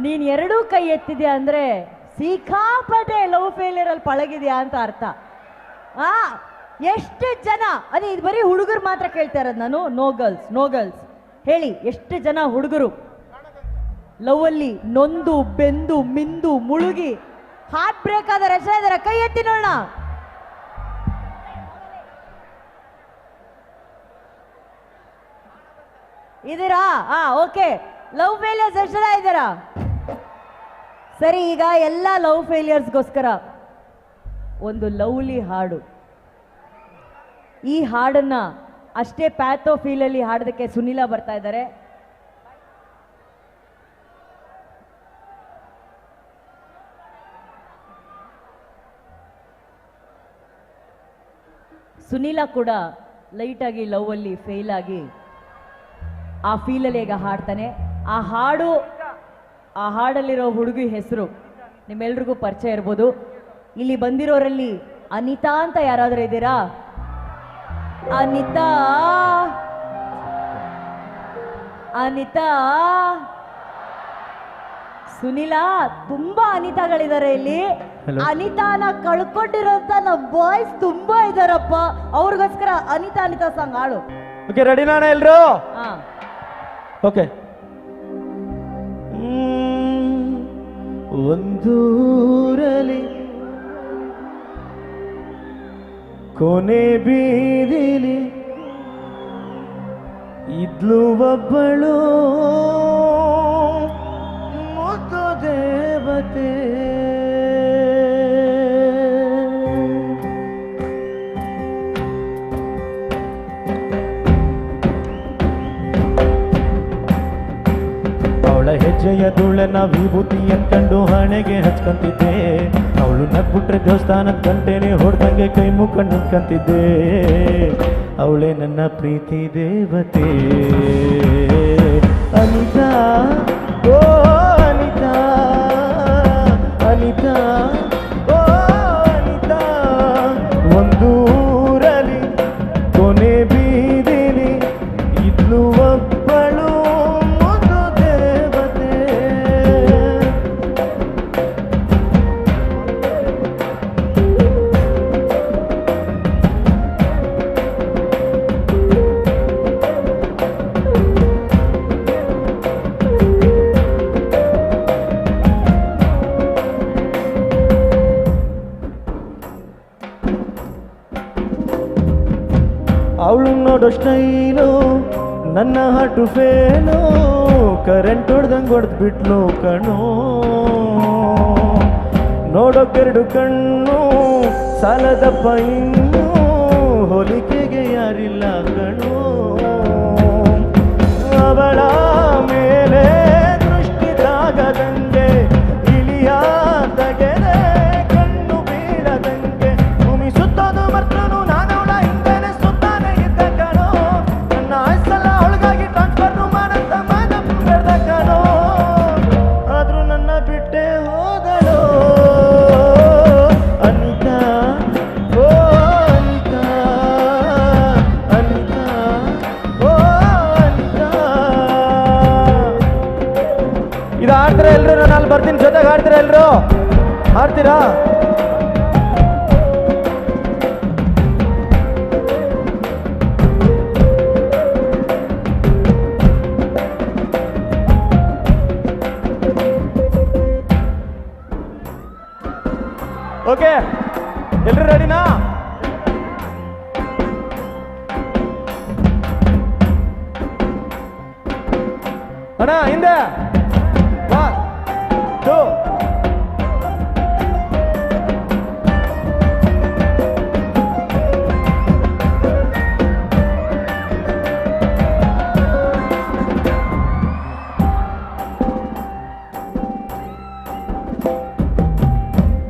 Speaker 2: ನೀನ್ ಎರಡೂ ಕೈ ಎತ್ತಿದ್ಯಾ ಅಂದ್ರೆ ಸಿಕ್ಕಾಪಟ್ಟೆ ಲವ್ ಫೇಲಿಯರ್ ಅಲ್ಲಿ ಪಳಗಿದ್ಯಾ ಅಂತ ಅರ್ಥ. ಆ ಎಷ್ಟು ಜನ, ಅದೇ ಇದು ಬರೀ ಹುಡುಗರು ಮಾತ್ರ ಕೇಳ್ತಾ ಇರೋದು ನಾನು, ನೋ ಗರ್ಲ್ಸ್, ನೋ ಗರ್ಲ್ಸ್. ಹೇಳಿ ಎಷ್ಟು ಜನ ಹುಡುಗರು ಲವ್ ಅಲ್ಲಿ ನೊಂದು ಬೆಂದು ಮಿಂದು ಮುಳುಗಿ ಹಾರ್ಟ್ ಬ್ರೇಕ್ ಆದ ರಚನೆ ಇದಾರೆ? ಕೈ ಎತ್ತಿ ನೋಡೋಣ. ಇದೀರಾ? ಹಾ, ಓಕೆ. ಲವ್ ಫೇಲಿಯರ್ಸ್ ಎಷ್ಟು ಜನ ಇದ್ದೀರಾ? ಸರಿ, ಈಗ ಎಲ್ಲ ಲವ್ ಫೇಲಿಯರ್ಸ್ಗೋಸ್ಕರ ಒಂದು ಲವ್ಲಿ ಹಾಡು. ಈ ಹಾಡನ್ನ ಅಷ್ಟೇ ಪ್ಯಾಥೋ ಫೀಲಲ್ಲಿ ಹಾಡೋದಕ್ಕೆ ಸುನೀಲಾ ಬರ್ತಾ ಇದ್ದಾರೆ. ಸುನೀಲಾ ಕೂಡ ಲೈಟಾಗಿ ಲವ್ ಅಲ್ಲಿ ಫೇಲ್ ಆಗಿ ಆ ಫೀಲಲ್ಲಿ ಈಗ ಹಾಡ್ತಾನೆ. ಆ ಹಾಡು, ಆ ಹಾಡಲ್ಲಿರೋ ಹುಡುಗಿ ಹೆಸರು ನಿಮ್ಮೆಲ್ರಿಗೂ ಪರಿಚಯ ಇರ್ಬೋದು. ಇಲ್ಲಿ ಬಂದಿರೋರಲ್ಲಿ ಅನಿತಾ ಅಂತ ಯಾರಾದರೂ ಇದ್ದೀರಾ? ಅನಿತಾ, ಅನಿತಾ, ಸುನೀಲಾ, ತುಂಬಾ ಅನಿತಾಗಳಿದ್ದಾರೆ ಇಲ್ಲಿ. ಅನಿತಾನ ಕಳ್ಕೊಂಡಿರೋಂತ ನಮ್ಮ ಬಾಯ್ಸ್ ತುಂಬಾ ಇದಾರಪ್ಪ, ಅವ್ರಿಗೋಸ್ಕರ ಅನಿತಾ ಅನಿತಾ ಸಾಂಗ್ ಹಾಡು.
Speaker 8: ಓಕೆ, ರೆಡಿ ನಾಣ ಎಲ್ರು? ಓಕೆ. ಒಂದೂರಲಿ ಕೊನೆ ಬೀದಿಲಿ ಇದ್ಲು ಒಬ್ಬಳು ಮುದ್ದು ದೇವತೆ. ಅವಳ ಹೆಜ್ಜೆಯ
Speaker 14: ಧೂಳನ್ನ ವಿಭೂತಿ ಅನ್ಕಂಡು ಹಣೆಗೆ ಹಚ್ಕೊಂತಿದ್ದೆ. ಅವಳು ನಗ್ಬಿಟ್ರೆ ದೇವಸ್ಥಾನದ ಗಂಟೆನೆ ಹೊಡ್ದಂಗೆ ಕೈ ಮುಖಂಡು ನಿಂತ್ಕಂತಿದ್ದೆ. ಅವಳೇ ನನ್ನ ಪ್ರೀತಿ ದೇವತೆ ಅನಿತಾ, ಓ ಅನಿತಾ, ಅನಿತಾ, ಓ ಅನಿತಾ. ಒಂದೂರಲ್ಲಿ ಕೊನೆ ಬೀದಿಲಿ ಇದ್ಲು ಒಬ್ಬಳು ಮುದ್ದು ದೇವತೆ. ಅವಳು ನೋಡೋ ಸ್ಟೈಲು ನನ್ನ ಹಾಟು ಫೇಲು, ಕರೆಂಟ್ ಹೊಡ್ದಂಗೆ ಹೊಡೆದು ಬಿಟ್ಲು ಕಣೋ. ನೋಡೋಕೆರಡು ಕಣ್ಣು ಸಾಲದಪ್ಪ ಇನ್ನೂ, ಹೋಲಿಕೆಗೆ ಯಾರಿಲ್ಲ ಕಣೋ. ಅವಳ ಮೇಲೆ ದೃಷ್ಟಿ ತಾಗದಂಗೆ ಇಳಿಯ ತಗೆದೆ ಕಣ್ಣು ಬೀಳದಂಗೆ ಭೂಮಿ ಸುತ್ತೋದು ಮರ್ತನು ನಾನವಳ ಹಿಂದೆನೆ ಸುತ್ತಾನೆ ಇದ್ದ ಕಣೋ. ನನ್ನ ಆಯ್ಸಲ್ಲ ಅವಳಿಗಾಗಿ ಟ್ರಾನ್ಸ್ಫರ್ ಮಾಡಂತ ಮನಸ್ಸು ಬೆಳ್ದ ಕಣೋ. ಆದ್ರೂ ನನ್ನ ಬಿಟ್ಟೆ ಹೋದಳು ಅನಿತಾ, ಓ ಅನಿತಾ, ಅನಿತಾ, ಓ ಅನಿತಾ. ಇದು ಆಡ್ತೀರಾ ಎಲ್ರು? ನಾನು ಅಲ್ಲಿ ಬರ್ತೀನಿ, ಜೊತೆಗೆ ಆಡ್ತೀರಾ ಎಲ್ರು? ಆಡ್ತೀರಾ? ಓಕೆ, ಎಲ್ರು ರೆಡಿನಾ? ಅಣ್ಣ ಹಿಂದೆ 1 2.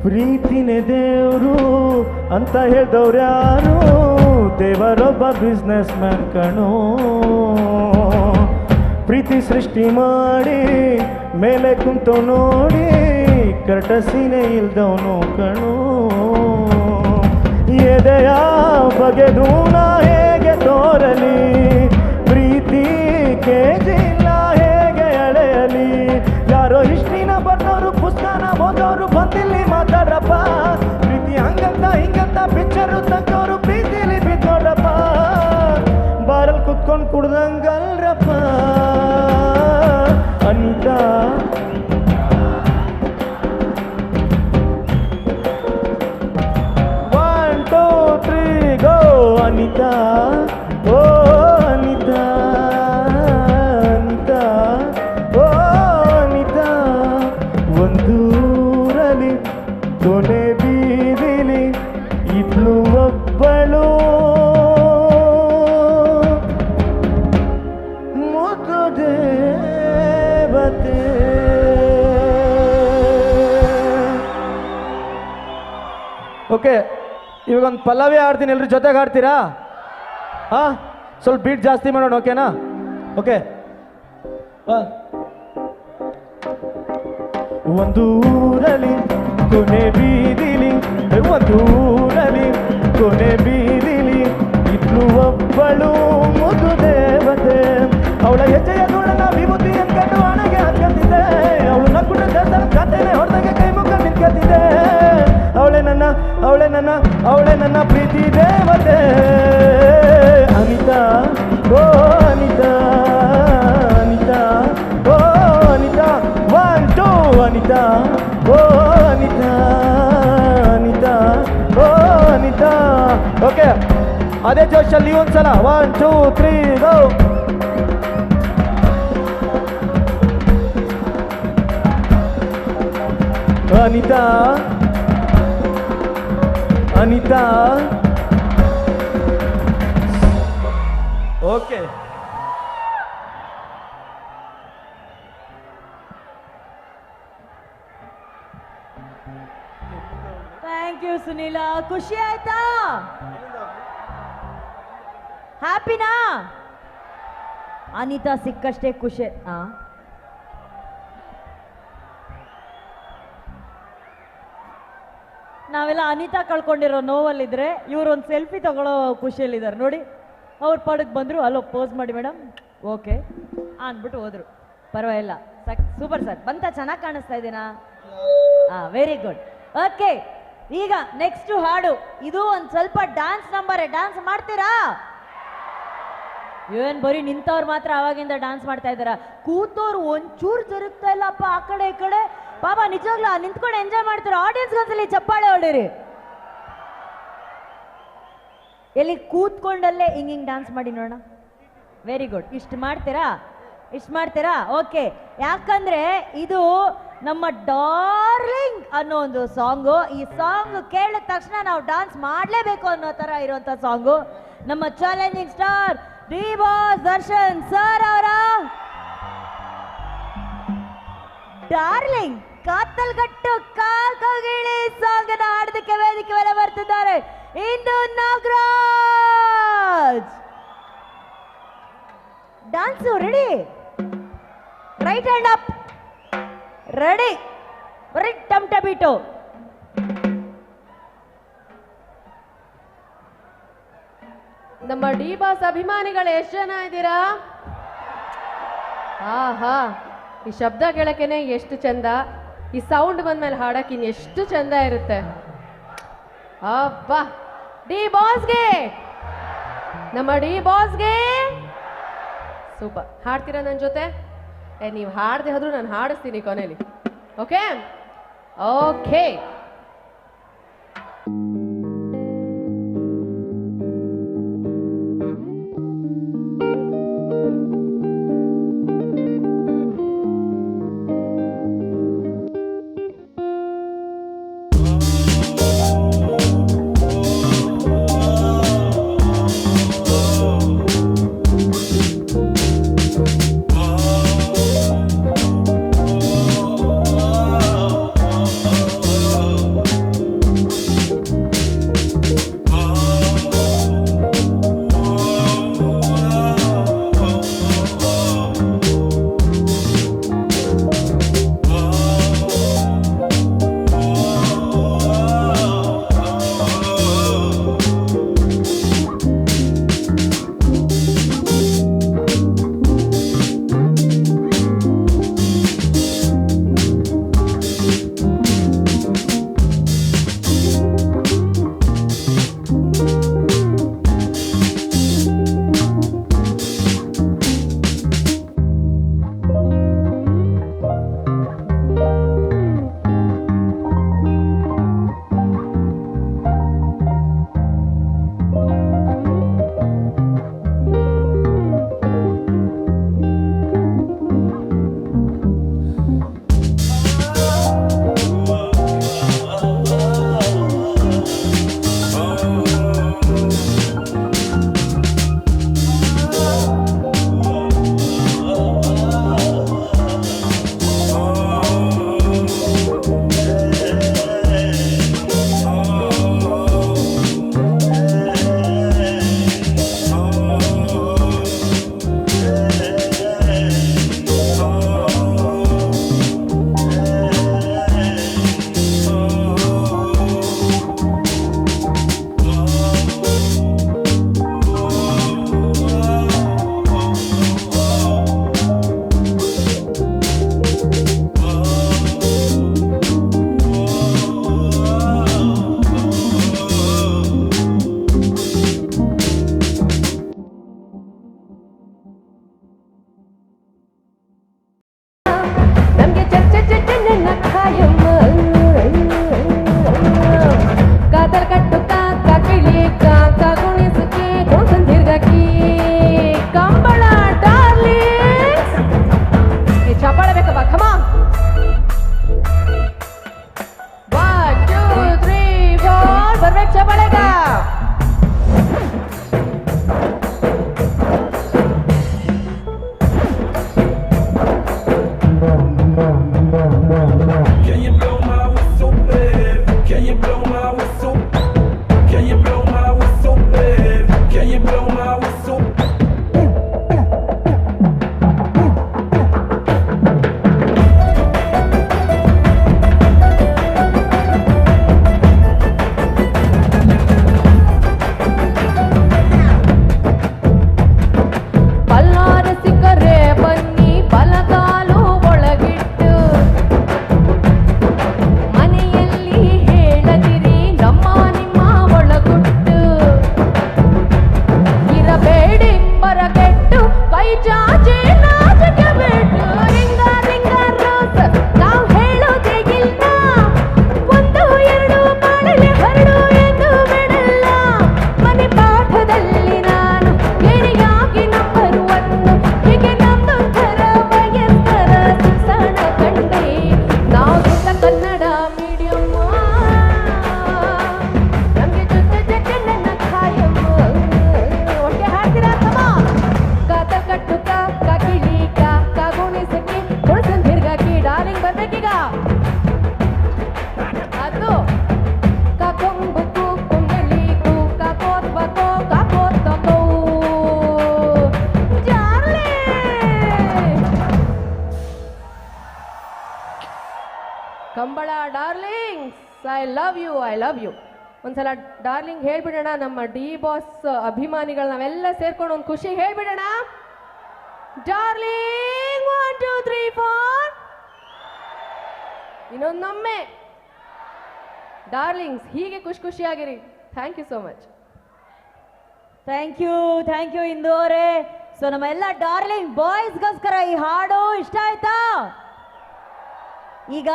Speaker 14: ಪ್ರೀತಿನೇ ದೇವ್ರು ಅಂತ ಹೇಳ್ದವ್ರು ಯಾರು? ದೇವರೊಬ್ಬ ಬಿಸ್ನೆಸ್ ಮ್ಯಾನ್ ಕಣೋ. ಪ್ರೀತಿ ಸೃಷ್ಟಿ ಮಾಡಿ ಮೇಲೆ ಕುಂತು ನೋಡಿ ಕರ್ಟಸಿನೇ ಇಲ್ದವನು ಕಣೋ. ಎದೆಯ ಬಗೆದು ನಾ ಹೇಗೆ ತೋರಲಿ, ಪ್ರೀತಿ ಕೇಜಿಲ್ಲ ಹೇಗೆ ಅಳೆಯಲಿ. ಯಾರೋ ಹಿಸ್ಟ್ರಿನ ಬರ್ದವರು ಪುಸ್ತಕನ ಓದೋರು ಬಂದಿಲ್ಲಿ ಮಾತಾಡ್ರಪ್ಪ. ಪ್ರೀತಿ ಹಂಗಂತ ಹಿಂಗಂತ ಪಿಕ್ಚರು ತಕ್ಕವರು ಪ್ರೀತಿಲಿ ಬಿದ್ದೋಡ್ರಪ್ಪ. ಬಾರಲ್ ಕುತ್ಕೊಂಡು ಕುಡ್ದಂಗಲ್ರಪ್ಪ ಅನಿತಾ. 1 2 3 ಗೋ. ಅನಿತಾ, ಓ ಅನಿತಾ, ಅನಿತಾ, ಓ ಅನಿತಾ. ಒಂದೂರಲ್ಲಿ ಕೊನೆ ಬೀದಿಲಿ ಇದ್ಲು ಒಬ್ಬಳು ಮುದ್ದು ದೇವತೆ. ಓಕೆ, ಇವಾಗ ಒಂದು ಪಲ್ಲವಿ ಆಡ್ತೀನಿ, ಎಲ್ರ ಜೊತೆಗೆ ಆಡ್ತೀರಾ? ಹಾಂ, ಸ್ವಲ್ಪ ಬೀಟ್ ಜಾಸ್ತಿ ಮಾಡೋಣ, ಓಕೆನಾ? ಓಕೆ. ಒಂದೂರಲ್ಲಿ ಕೊನೆ ಬೀದಿಲಿ, ಒಂದೂರಲ್ಲಿ ಕೊನೆ ಬೀದಿಲಿ ಇದ್ಲು ಒಬ್ಬಳು ಮುದ್ದು ದೇವತೆ. ಅವಳ ಹೆಜ್ಜೆಯ ಧೂಳನ್ನ ವಿಭೂತಿ ಅನ್ಕೊಂಡು ಹಣೆಗೆ ಹಾಕಂತಿದ್ದೆ. ಅವಳು ನಗ್ಬಿಟ್ರೆ ದೇವಸ್ಥಾನದ ಗಂಟೆನೆ ಹೊಡೆದಂಗೆ ಕೈ ಮುಖ ನಿಂತ್ಕಂತಿದ್ದೆ. ಅವಳೇ ನನ್ನ, ಅವಳೇ ನನ್ನ, ಅವಳೇ ನನ್ನ ಪ್ರೀತಿ ದೇವತೆ ಅನಿತಾ, ಓ ಅನಿತಾ, ಅನಿತಾ, ಓ ಅನಿತಾ. 1 2 ಅನಿತಾ, ಓ ಅನಿತಾ, ಅನಿತಾ, ಓ ಅನಿತಾ. ಓಕೆ, ಅದೇ ಜೋಶಲ್ಲಿ ಒಂದ್ಸಲ 1 2 3 go. Anita, Anita. Okay.
Speaker 2: Thank you Sunila. ಖುಷಿ ಆಯ್ತಾ? ಹ್ಯಾಪಿನಾ? ಅನಿತಾ ಸಿಕ್ಕಷ್ಟೇ ಖುಷಿ. ನಾವೆಲ್ಲ ಅನಿತಾ ಕಳ್ಕೊಂಡಿರೋ ನೋವಲ್ಲಿದ್ರೆ ಇವ್ರು ಒಂದು ಸೆಲ್ಫಿ ತಗೊಳ್ಳೋ ಖುಷಿಯಲ್ಲಿದ್ದಾರೆ ನೋಡಿ. ಅವ್ರ ಪಾಡಕ್ಕೆ ಬಂದರು, ಅಲ್ಲೋ ಪೋಸ್ ಮಾಡಿ ಮೇಡಮ್, ಓಕೆ ಅಂದ್ಬಿಟ್ಟು ಹೋದ್ರು. ಪರವಾಗಿಲ್ಲ, ಸೂಪರ್ ಸರ್. ಬಂತ ಚೆನ್ನಾಗಿ ಕಾಣಿಸ್ತಾ ಇದ್ದೀನಾ? ಹಾಂ, ವೆರಿ ಗುಡ್. ಓಕೆ, ಈಗ ನೆಕ್ಸ್ಟ್ ಹಾಡು ಇದು ಒಂದು ಸ್ವಲ್ಪ ಡ್ಯಾನ್ಸ್ ನಂಬರೇ. ಡ್ಯಾನ್ಸ್ ಮಾಡ್ತೀರಾ? ಏನ್ ಬರೀ ನಿಂತವ್ರು ಮಾತ್ರ ಅವಾಗಿಂದ ಡ್ಯಾನ್ಸ್ ಮಾಡ್ತಾ ಇದ್ದಾರ? ಕೂತವ್ರು ಒಂಚೂರು ಜರುಗ್ತಾ ಇಲ್ಲಪ್ಪ ಆ ಕಡೆ ಈ ಕಡೆ. ಪಾಪ ನಿಜವಾಗ್ಲೂ ನಿಂತ್ಕೊಂಡು ಎಂಜಾಯ್ ಮಾಡ್ತಾರೆ. ಆಡಿಯನ್ಸ್ ಒಂದ್ಸಲಿ ಚಪ್ಪಾಳೆ ಹೊಡೀರಿ. ಎಲ್ಲಿ ಕೂತ್ಕೊಂಡಲ್ಲೇ ಹಿಂಗ್ ಹಿಂಗ್ ಡ್ಯಾನ್ಸ್ ಮಾಡಿ ನೋಡೋಣ. Very good. ಇಷ್ಟು ಮಾಡ್ತೀರಾ? ಇಷ್ಟು ಮಾಡ್ತೀರಾ? ಓಕೆ. ಯಾಕಂದ್ರೆ ಇದು ನಮ್ಮ ಡಾರ್ಲಿಂಗ್ ಅನ್ನೋ ಒಂದು ಸಾಂಗು. ಈ ಸಾಂಗ್ ಕೇಳಿದ ತಕ್ಷಣ ನಾವು ಡಾನ್ಸ್ ಮಾಡಲೇಬೇಕು ಅನ್ನೋ ಥರ ಇರುವಂಥ ಸಾಂಗು. ನಮ್ಮ challenging star D boss Darshan sir ಅವರ ಡಾರ್ಲಿಂಗ್ ಕಾತಲ್ಗಟ್ಟು ಕಾಲ್ಕೋಗಿಳಿ ಸಾಂಗ್ ಅನ್ನು ಹಾಡೋದಕ್ಕೆ ವೇದಿಕೆ ಮೇಲೆ ಬರ್ತಿದ್ದಾರೆ Indu Nagaraj. Dance ready? Right hand up, ready, right ಟಮ್ ಟಬಿಟೋ.
Speaker 13: ನಮ್ಮ ಡಿ ಬಾಸ್ ಅಭಿಮಾನಿಗಳು ಎಷ್ಟು ಜನ ಇದ್ದೀರಾ? ಆಹಾ, ಈ ಶಬ್ದ ಕೇಳಕ್ಕೇನೆ ಎಷ್ಟು ಚಂದ, ಈ ಸೌಂಡ್ ಬಂದ್ಮೇಲೆ ಹಾಡಕ್ಕೆ ಇನ್ ಎಷ್ಟು ಚಂದ ಇರುತ್ತೆ. ಅಬ್ಬಾ, ಡಿ ಬಾಸ್ಗೆ, ನಮ್ಮ ಡಿ ಬಾಸ್ಗೆ ಸೂಪರ್. ಹಾಡ್ತೀರಾ ನನ್ನ ಜೊತೆ? ನೀವು ಹಾಡದೆ ಹೋದ್ರೂ ನಾನು ಹಾಡಿಸ್ತೀನಿ ಕೊನೆಯಲ್ಲಿ. Okay okay.
Speaker 6: Oh.
Speaker 13: Kambala darlings, I love you, I love you. ಒಂದ್ಸಲ ಡಾರ್ಲಿಂಗ್ ಹೇಳ್ಬಿಡೋಣ, ನಮ್ಮ ಡಿ ಬಾಸ್ ಅಭಿಮಾನಿಗಳು ನಾವೆಲ್ಲ ಸೇರ್ಕೊಂಡು ಒಂದು ಖುಷಿ ಹೇಳ್ಬಿಡೋಣ. Darling 1 2 3 4, ಇನ್ನೊಂದೊಮ್ಮೆ darlings. ಹೀಗೆ ಖುಷಿ ಖುಷಿಯಾಗಿರಿ. Thank you so much.
Speaker 2: Thank you, thank you Indu ಅವರೇ. ಸೊ ನಮ್ಮ ಎಲ್ಲ ಡಾರ್ಲಿಂಗ್ ಬಾಯ್ಸ್ಗೋಸ್ಕರ ಈ ಹಾಡು ಇಷ್ಟ ಆಯ್ತಾ? ಈಗ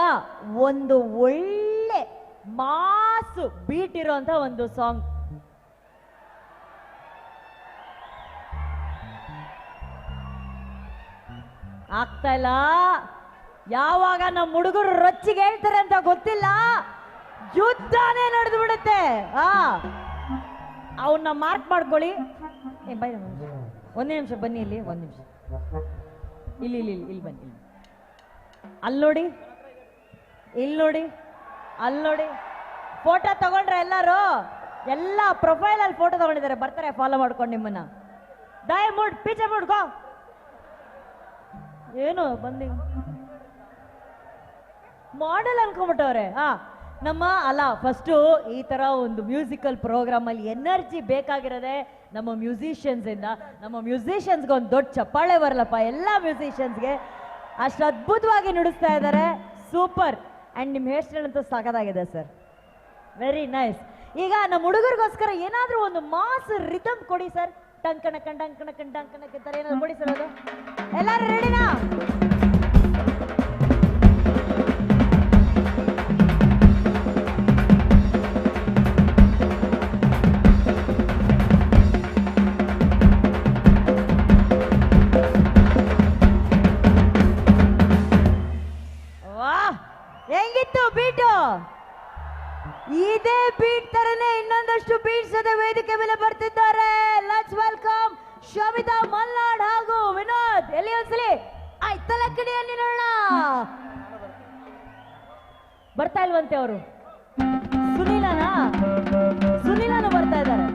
Speaker 2: ಒಂದು ಒಳ್ಳೆ ಮಾಸ್ ಬೀಟ್ ಇರುವಂತ ಒಂದು ಸಾಂಗ್. ಆಗ್ತಾ ಇಲ್ಲ. ಯಾವಾಗ ನಮ್ಮ ಹುಡುಗರು ರೊಚ್ಚಿಗೆ ಹೇಳ್ತಾರೆ ಅಂತ ಗೊತ್ತಿಲ್ಲ, ಯುದ್ಧನೇ ನಡೆದು ಬಿಡುತ್ತೆ. ಅವನ್ನ ಮಾರ್ಕ್ ಮಾಡ್ಕೊಳ್ಳಿ. ಬೈ, ಒಂದೇ ನಿಮಿಷ ಬನ್ನಿ ಇಲ್ಲಿ, ಒಂದು ನಿಮಿಷ ಇಲ್ಲಿ ಇಲ್ಲಿ ಇಲ್ಲಿ ಇಲ್ಲಿ ಬನ್ನಿ, ಇಲ್ಲಿ ಅಲ್ಲಿ ನೋಡಿ, ಇಲ್ಲಿ ನೋಡಿ, ಅಲ್ಲಿ ನೋಡಿ. ಫೋಟೋ ತಗೊಂಡ್ರೆ ಎಲ್ಲರೂ? ಎಲ್ಲ ಪ್ರೊಫೈಲಲ್ಲಿ ಫೋಟೋ ತಗೊಂಡಿದ್ದಾರೆ, ಬರ್ತಾರೆ ಫಾಲೋ ಮಾಡ್ಕೊಂಡು ನಿಮ್ಮನ್ನ. ದಾಯ ಮೂಡ್ ಪೀಚೆ ಮೂಡ್ಕೋ ಏನು ಬಂದಿ ಮಾಡೆಲ್ ಅನ್ಕೊಂಬಿಟ್ಟವ್ರೆ. ಹಾ, ನಮ್ಮ ಅಲ್ಲ, ಫಸ್ಟು ಈ ಥರ ಒಂದು ಮ್ಯೂಸಿಕಲ್ ಪ್ರೋಗ್ರಾಮಲ್ಲಿ ಎನರ್ಜಿ ಬೇಕಾಗಿರೋದೆ ನಮ್ಮ ಮ್ಯೂಸಿಷಿಯನ್ಸಿಂದ. ನಮ್ಮ ಮ್ಯೂಸಿಷಿಯನ್ಸ್ಗೆ ಒಂದು ದೊಡ್ಡ ಚಪ್ಪಾಳೆ ಬರಲಪ್ಪ. ಎಲ್ಲ ಮ್ಯೂಸಿಷಿಯನ್ಸ್ಗೆ ಅಷ್ಟು ಅದ್ಭುತವಾಗಿ ನುಡಿಸ್ತಾ ಇದ್ದಾರೆ. ಸೂಪರ್. ಆ್ಯಂಡ್ ನಿಮ್ಮ ಹೇರ್ ಸ್ಟೈಲ್ ಅಂತೂ ಸಖತ್ತಾಗಿದೆ ಸರ್, ವೆರಿ ನೈಸ್. ಈಗ ನಮ್ಮ ಹುಡುಗರಿಗೋಸ್ಕರ ಏನಾದರೂ ಒಂದು ಮಾಸ್ ರಿದಮ್ ಕೊಡಿ ಸರ್. ಟಂಕಣ ಕಂಡಂಕಣ ಕಂಡಂಕಣ ಥರ ಏನಾದ್ರು ಕೊಡಿ ಸರ್. ಅದು ಎಲ್ಲರೂ ರೆಡಿನಾ? ಹೆಂಗಿತ್ತು ಬೀಟು? ಇದೇ ಬೀಟ್ ತರನೇ ಇನ್ನೊಂದಷ್ಟು ಬೀಟ್ಸ್ ಜೊತೆ ವೇದಿಕೆ ಮೇಲೆ ಬರ್ತಿದ್ದಾರೆ. Let's welcome Shamitha Malnad ಹಾಗೂ ವಿನೋದ್. ಎಲ್ಲಿ ಒಂದ್ಸಲಿ ಆಯ್ತಲ್ಲ ಕಡೆಯಲ್ಲಿ ನೋಡೋಣ. ಬರ್ತಾ ಇಲ್ವಂತೆ ಅವರು. ಸುನೀಲನಾ? ಸುನೀಲನು ಬರ್ತಾ ಇದ್ದಾರೆ.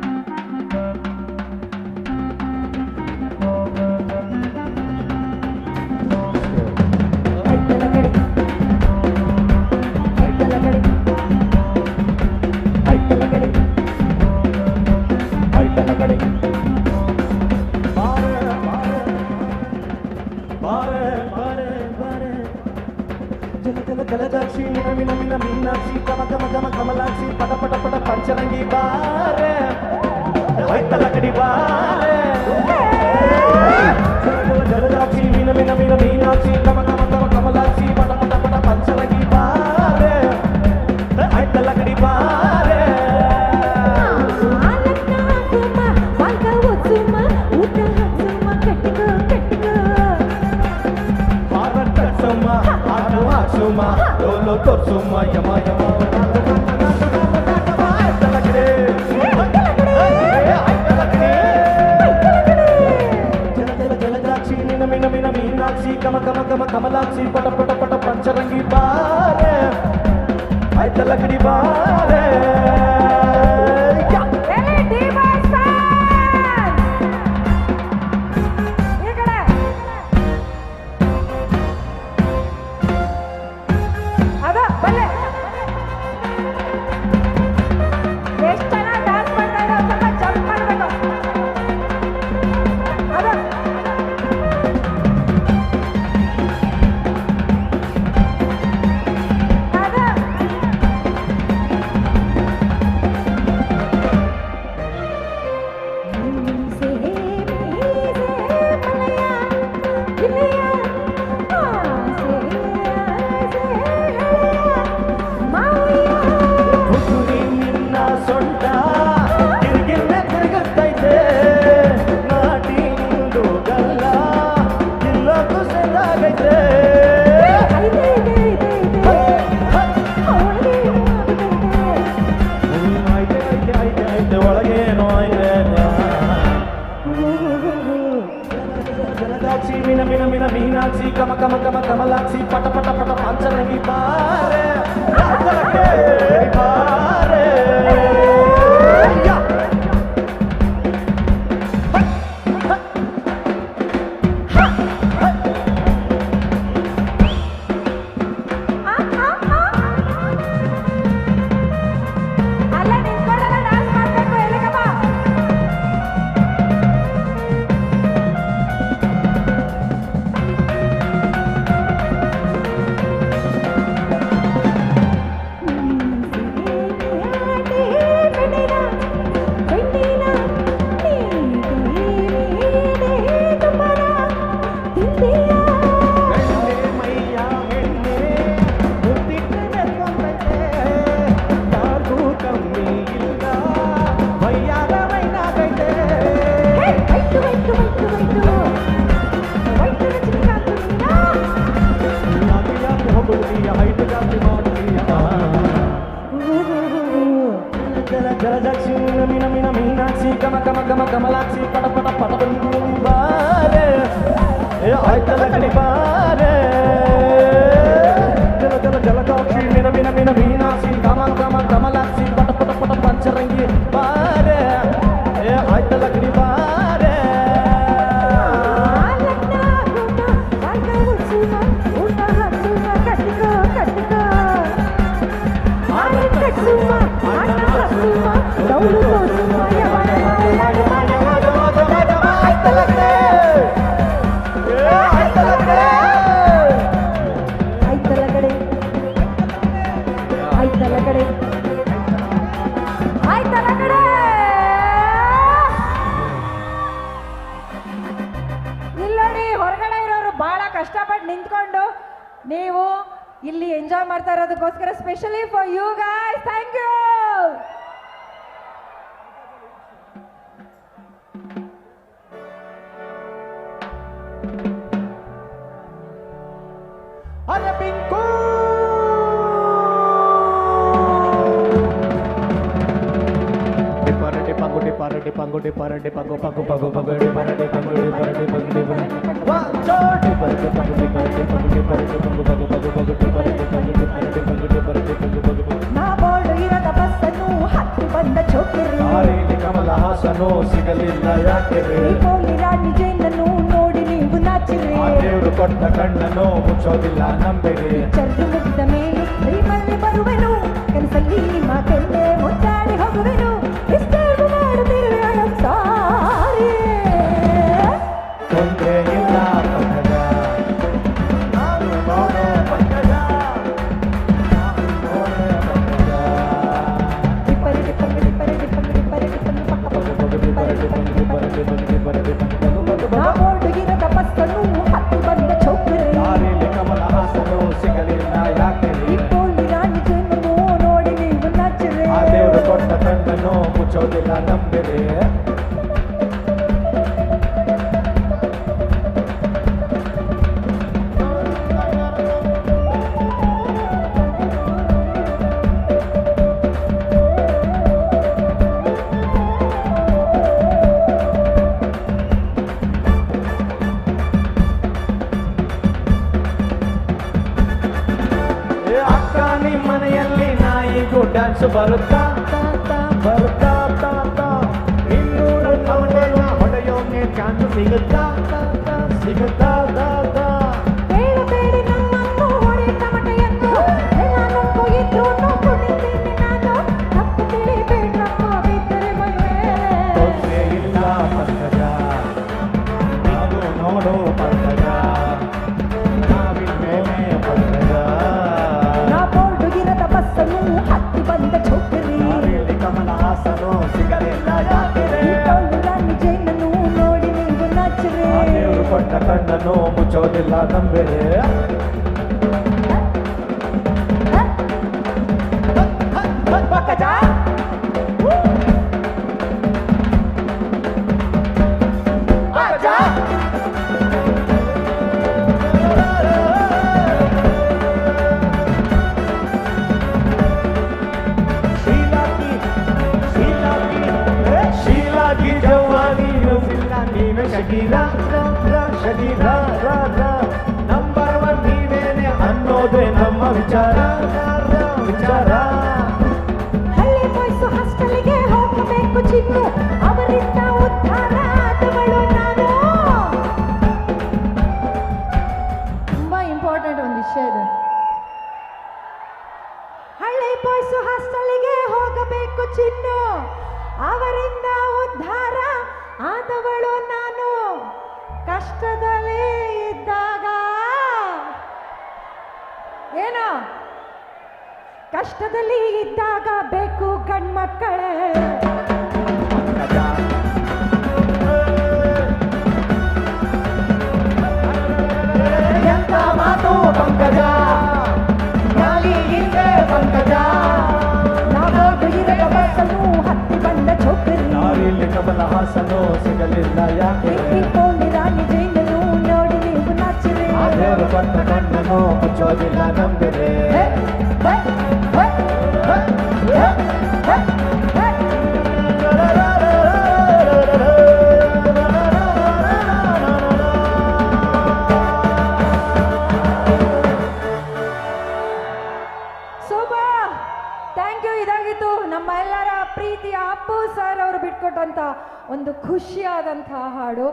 Speaker 14: ಜಲಜಾಕ್ಷಿ ಮಿನ ಮಿನ ಮಿನ ಮೀನಾಕ್ಷಿ ಕಮ ಕಮ ಕಮ ಕಮಲಾಕ್ಷಿ ಪಟ ಪಟ ಪಟ ಪಂಚರಂಗಿ ಬಾರೆ ಐತಲ ಕಡಿ ಬಾರೆ. ಜಲಜಾಕ್ಷಿ ಮಿನ ಮಿನ ಮಿನ ಮೀನಾಕ್ಷಿ ಕಮ ಕಮ ಕಮ ಕಮಲಾಕ್ಷಿ ಪಟ ಪಟ ಪಟ ಪಂಚರಂಗಿ ಬಾರೆ ಐತಲ ಕಡಿ ಬಾರೆ. ಡೋಲೋ ತೋರ್ಸುಮ್ಮ ಯಮ ಯಮ ಜಲ ಜಲಜಾಕ್ಷಿ ನಿನ ಮಿನ ಮಿನ ಮೀನಾಕ್ಷಿ ಕಮ ಕಮ ಕಮ ಕಮಲಾಕ್ಷಿ ಪಟ ಪಟ ಪಟ ಪಂಚರಂಗಿ ಬಾರೆ ಐತಲ ಕಡಿ ಬಾರೆ.
Speaker 2: ಅದ.
Speaker 8: ಜಲಜಾಕ್ಷಿ ಮೀನ ಮೀನ ಮೀನ ಮೀನಾಕ್ಷಿ ಕಮ ಕಮ ಕಮ ಕಮಲಾಕ್ಷಿ ಪಟ ಪಟ ಪಟ ಬಂದು ಬಾರೆ ಏ ಆಯ್ತಲ್ಲ ಕಣಿ ಬಾರೆ ಜಲ ಜಲ ಜಲಜಾಕ್ಷಿ ಮೀನ ಮೀನ ಮೀನ ಮೀನಾಕ್ಷಿ ಕಮ ಕಮ ಕಮಲಾಕ್ಷಿ ಪಟ ಪಟ ಪಟ ಪಂಚರಂಗಿ ಬಾರೆ ಏ ಆಯ್ತಲ್ಲ ಕಣಿ ಬಾರೆ
Speaker 22: ಇಲ್ಲೋಡಿ ಹೊರಗಡೆ ಇರೋರು ಬಹಳ ಕಷ್ಟಪಟ್ಟು ನಿಂತ್ಕೊಂಡು ನೀವು ಇಲ್ಲಿ ಎಂಜಾಯ್ ಮಾಡ್ತಾ ಇರೋದಕ್ಕೋಸ್ಕರ specially for you guys thank you.
Speaker 12: ಅರೆ ಪಿಂಕು ಟಿಪ್ಪರಟಿ ಪಂಗು ಟಿಪ್ಪರಟಿ ಪಂಗು ಟಿಪ್ಪರಟಿ ಪಂಗು ಪಂಗು ಪಂಗು ಪಂಗು ಟಿಪ್ಪರಟಿ ಪಂಗು ಟಿಪ್ಪರಟಿ ಪಂಗು ಟಿಪ್ಪರಟಿ ಟಿಪ್ಪರಟಿ ಪಂಗು ಟಿಪ್ಪರಟಿ ಪಂಗು ಟಿಪ್ಪರಟಿ ಪಂಗು ಪಂಗು ಪಂಗು ಪಂಗು ಟಿಪ್ಪರಟಿ ಪಂಗು ಟಿಪ್ಪರಟಿ ಪಂಗು ಟಿಪ್ಪರಟಿ ಪಂಗು ಪಂಗು ಪಂಗು.
Speaker 22: ನಾ ಬೋರ್ಡು ಇರದ ಬಸ್ಸನ್ನು ಹತ್ತಿ ಬಂದ ಚೋಕಿರಿ
Speaker 19: ದಾರಿಲಿ ಕಮಲ ಹಾಸನು ಸಿಗಲಿಲ್ಲ ಯಾಕೆ
Speaker 22: ಈ ಪೋಲಿ ರಾಣಿ ಜೈನನ್ನು ನೋಡಿ ನೀವು ನಾಚಿರಿ.
Speaker 19: ಆ ದೇವರು ಕೊಟ್ಟ ಕಣ್ಣನ್ನು ಮುಚ್ಚೋದಿಲ್ಲ ನಂಬಿರಿ.
Speaker 22: ಚರ್ದು ಮುಗಿದ ಮೇಲೆ ನಿಮ್ಮಲ್ಲಿ ಬರುವೆನು, ಕನಸಲ್ಲಿ ನಿಮ್ಮ ಕೆನ್ನೆ ಮುದ್ದಾಡಿ ಹೋಗುವೆನು. ಇಷ್ಟೇನು ಮಾಡುತ್ತಿರುವೆ I am sorry.
Speaker 19: ತೊಂದರೆ ಇಲ್ಲ ಪಂಕಜ, ನಾನು ನೋಡೆ ಪಂಕಜ,
Speaker 22: ಟಿಪ್ಪರಿ ಟಿಪ್ಪರಿ ಟಿಪ್ಪರಿ ಟಿಪ್ಪರಿ ಟಿಪ್ಪರಿ ಟಿಪ್ಪರಿ ಪಕ್ಕ ಪಕ್ಕ ಟಿಪ್ಪರಿ ಟಿಪ್ಪರಿ
Speaker 19: ಟಿಪ್ಪರಟಿ ಪಂಗು ಪಂಗು ಪಂಗು
Speaker 22: ನಾ ಬೋರ್ಡು ಇರದ ಬಸ್ಸನ್ನು ಹತ್ತಿ ಬಂದ ಚೌಕರಿ
Speaker 19: ದಾರಿಲಿ ಕಮಲ ಹಾಸನು ಸಿಗಲಿಲ್ಲ ಯಾಕೆ
Speaker 22: ಈ ಪೋಲಿ ರಾಣಿ ಜೈನನ್ನು ನೋಡಿ ನೀವು ನಾಚಿರಿ.
Speaker 19: ಆ ದೇವರು ಕೊಟ್ಟ ಕಣ್ಣನ್ನು ಮುಚ್ಚೋದಿಲ್ಲ ನಂಬಿರಿ. ಏ ಅಕ್ಕ ನಿಮ್ಮ ಮನೆಯಲ್ಲಿ ನಾಯಿಗೂ ಡ್ಯಾನ್ಸ್ ಬರುತ್ತಾ ಬರುತ್ತಾ ತಾ ಇನ್ನೂರು ನಮ್ಮನೆಲ್ಲ ಹೊಡೆಯೋಕೆ ಚಾನ್ಸ್ ಸಿಗುತ್ತಾ ಸಿಗುತ್ತಾ ತಾ.
Speaker 22: ಬೇಡಬೇಡಿ ನನ್ನನ್ನು ಹೊಡೆ ತಮಟೆಯನ್ನು, ಎಲ್ಲ ನುಗ್ಗು ಇದ್ರೂನು ಕುಣಿತೀನಿ ನಾನು. ತಪ್ಪು ತಿಳಿಬೇಡ್ರಪ್ಪ ಬಿದ್ದರೆ ಮೈ ಮೇಲೆ.
Speaker 19: ತೊಂದ್ರೆ ಇಲ್ಲ ಪಂಕಜ, ನಾನು ನೋಡು ಪಂಕಜ, ನಾವಿನ್ಮೇಲೆ ಪಂಕಜ.
Speaker 22: ನಾ ಬೋರ್ಡು ಇರದ ಬಸ್ಸನ್ನು ಹತ್ತಿ ಬಂದ ಚೌಕರಿ
Speaker 19: ದಾರಿಯಲ್ಲಿ ಕಮಲ ಹಾಸನು ಸಿಗಲಿಲ್ಲ ಯಾಕೆ
Speaker 22: ಈ ಪೋಲಿ ರಾಣಿ ಜೈನನ್ನು ನೋಡಿ ನೀವು ನಾಚಿರಿ.
Speaker 19: ಆ ದೇವರು ಕೊಟ್ಟ ಕಣ್ಣನ್ನು ಮುಚ್ಚೋದಿಲ್ಲ ನಂಬಿರಿ.
Speaker 12: ಪಂಕಜ ಪಂಕಜ
Speaker 19: शीला की शीला की शीला की जवानी शीला ನೀವೇ ಶಕೀಲಾ ರಾ ಶಕೀಲಾ ರಾ ರಾ ನಂಬರ್ ಒನ್ ನೀವೇನೆ ಅನ್ನೋದೇ ನಮ್ಮ ವಿಚಾರ ವಿಚಾರ.
Speaker 22: ಹಳ್ಳಿ ಬಾಯ್ಸು ಹಾಸ್ಟೆಲ್ಗೆ ಹೋಗಬೇಕು ಚಿನ್ನು, ಅವರಿಂದ ಉದ್ಧಾರ ಆದವಳು ನಾನು. ತುಂಬಾ ಇಂಪಾರ್ಟೆಂಟ್ ಒಂದು ವಿಷಯ ಇದೆ. ಹಳ್ಳಿ ಬಾಯ್ಸು ಹಾಸ್ಟೆಲ್ಗೆ ಹೋಗಬೇಕು ಚಿನ್ನು, ಅವರಿಂದ ಉದ್ಧಾರ ಆದವಳು ನಾನು. ಕಷ್ಟದಲ್ಲಿ ಇದ್ದಾಗ ಏನೋ ಕಷ್ಟದಲ್ಲಿ ಇದ್ದಾಗ ಬೇಕು ಗಂಡ್ಮಕ್ಕಳೇ.
Speaker 19: ಎಂತ ಮಾತು ಪಂಕಜ, ನಾಲಿ ಹಿಂದೆ ಪಂಕಜ.
Speaker 22: ನಾವೊಬ್ಬ ಇರದ ಬಸ್ಸನ್ನು ಹತ್ತಿ ಬಂದ ಚೌಕರಿ
Speaker 19: ದಾರಿಯಲ್ಲಿ ಕಮಲ ಹಾಸನು ಸಿಗಲಿಲ್ಲ ಯಾಕೆ
Speaker 22: ಈ ಪೋಲಿ ರಾಣಿ ಜೈನನ್ನು ನೋಡಿ ನೀವು ನಾಚಿರಿ.
Speaker 19: ಆ ದೇವರು ಕೊಟ್ಟ ಕಣ್ಣನ್ನು ಮುಚ್ಚೋದಿಲ್ಲ ನಂಬಿರಿ.
Speaker 22: ಹೇ, ಹೇ, ಹೇ, ಹೇ, ಹೇ, ಹೇ. Thank you. ಇದಾಗಿತ್ತು ನಮ್ಮ ಎಲ್ಲರ ಪ್ರೀತಿಯ ಅಪ್ಪು ಸರ್ ಅವರು ಬಿಟ್ಕೊಟ್ಟಂಥ ಒಂದು ಖುಷಿಯಾದಂತಹ ಹಾಡು.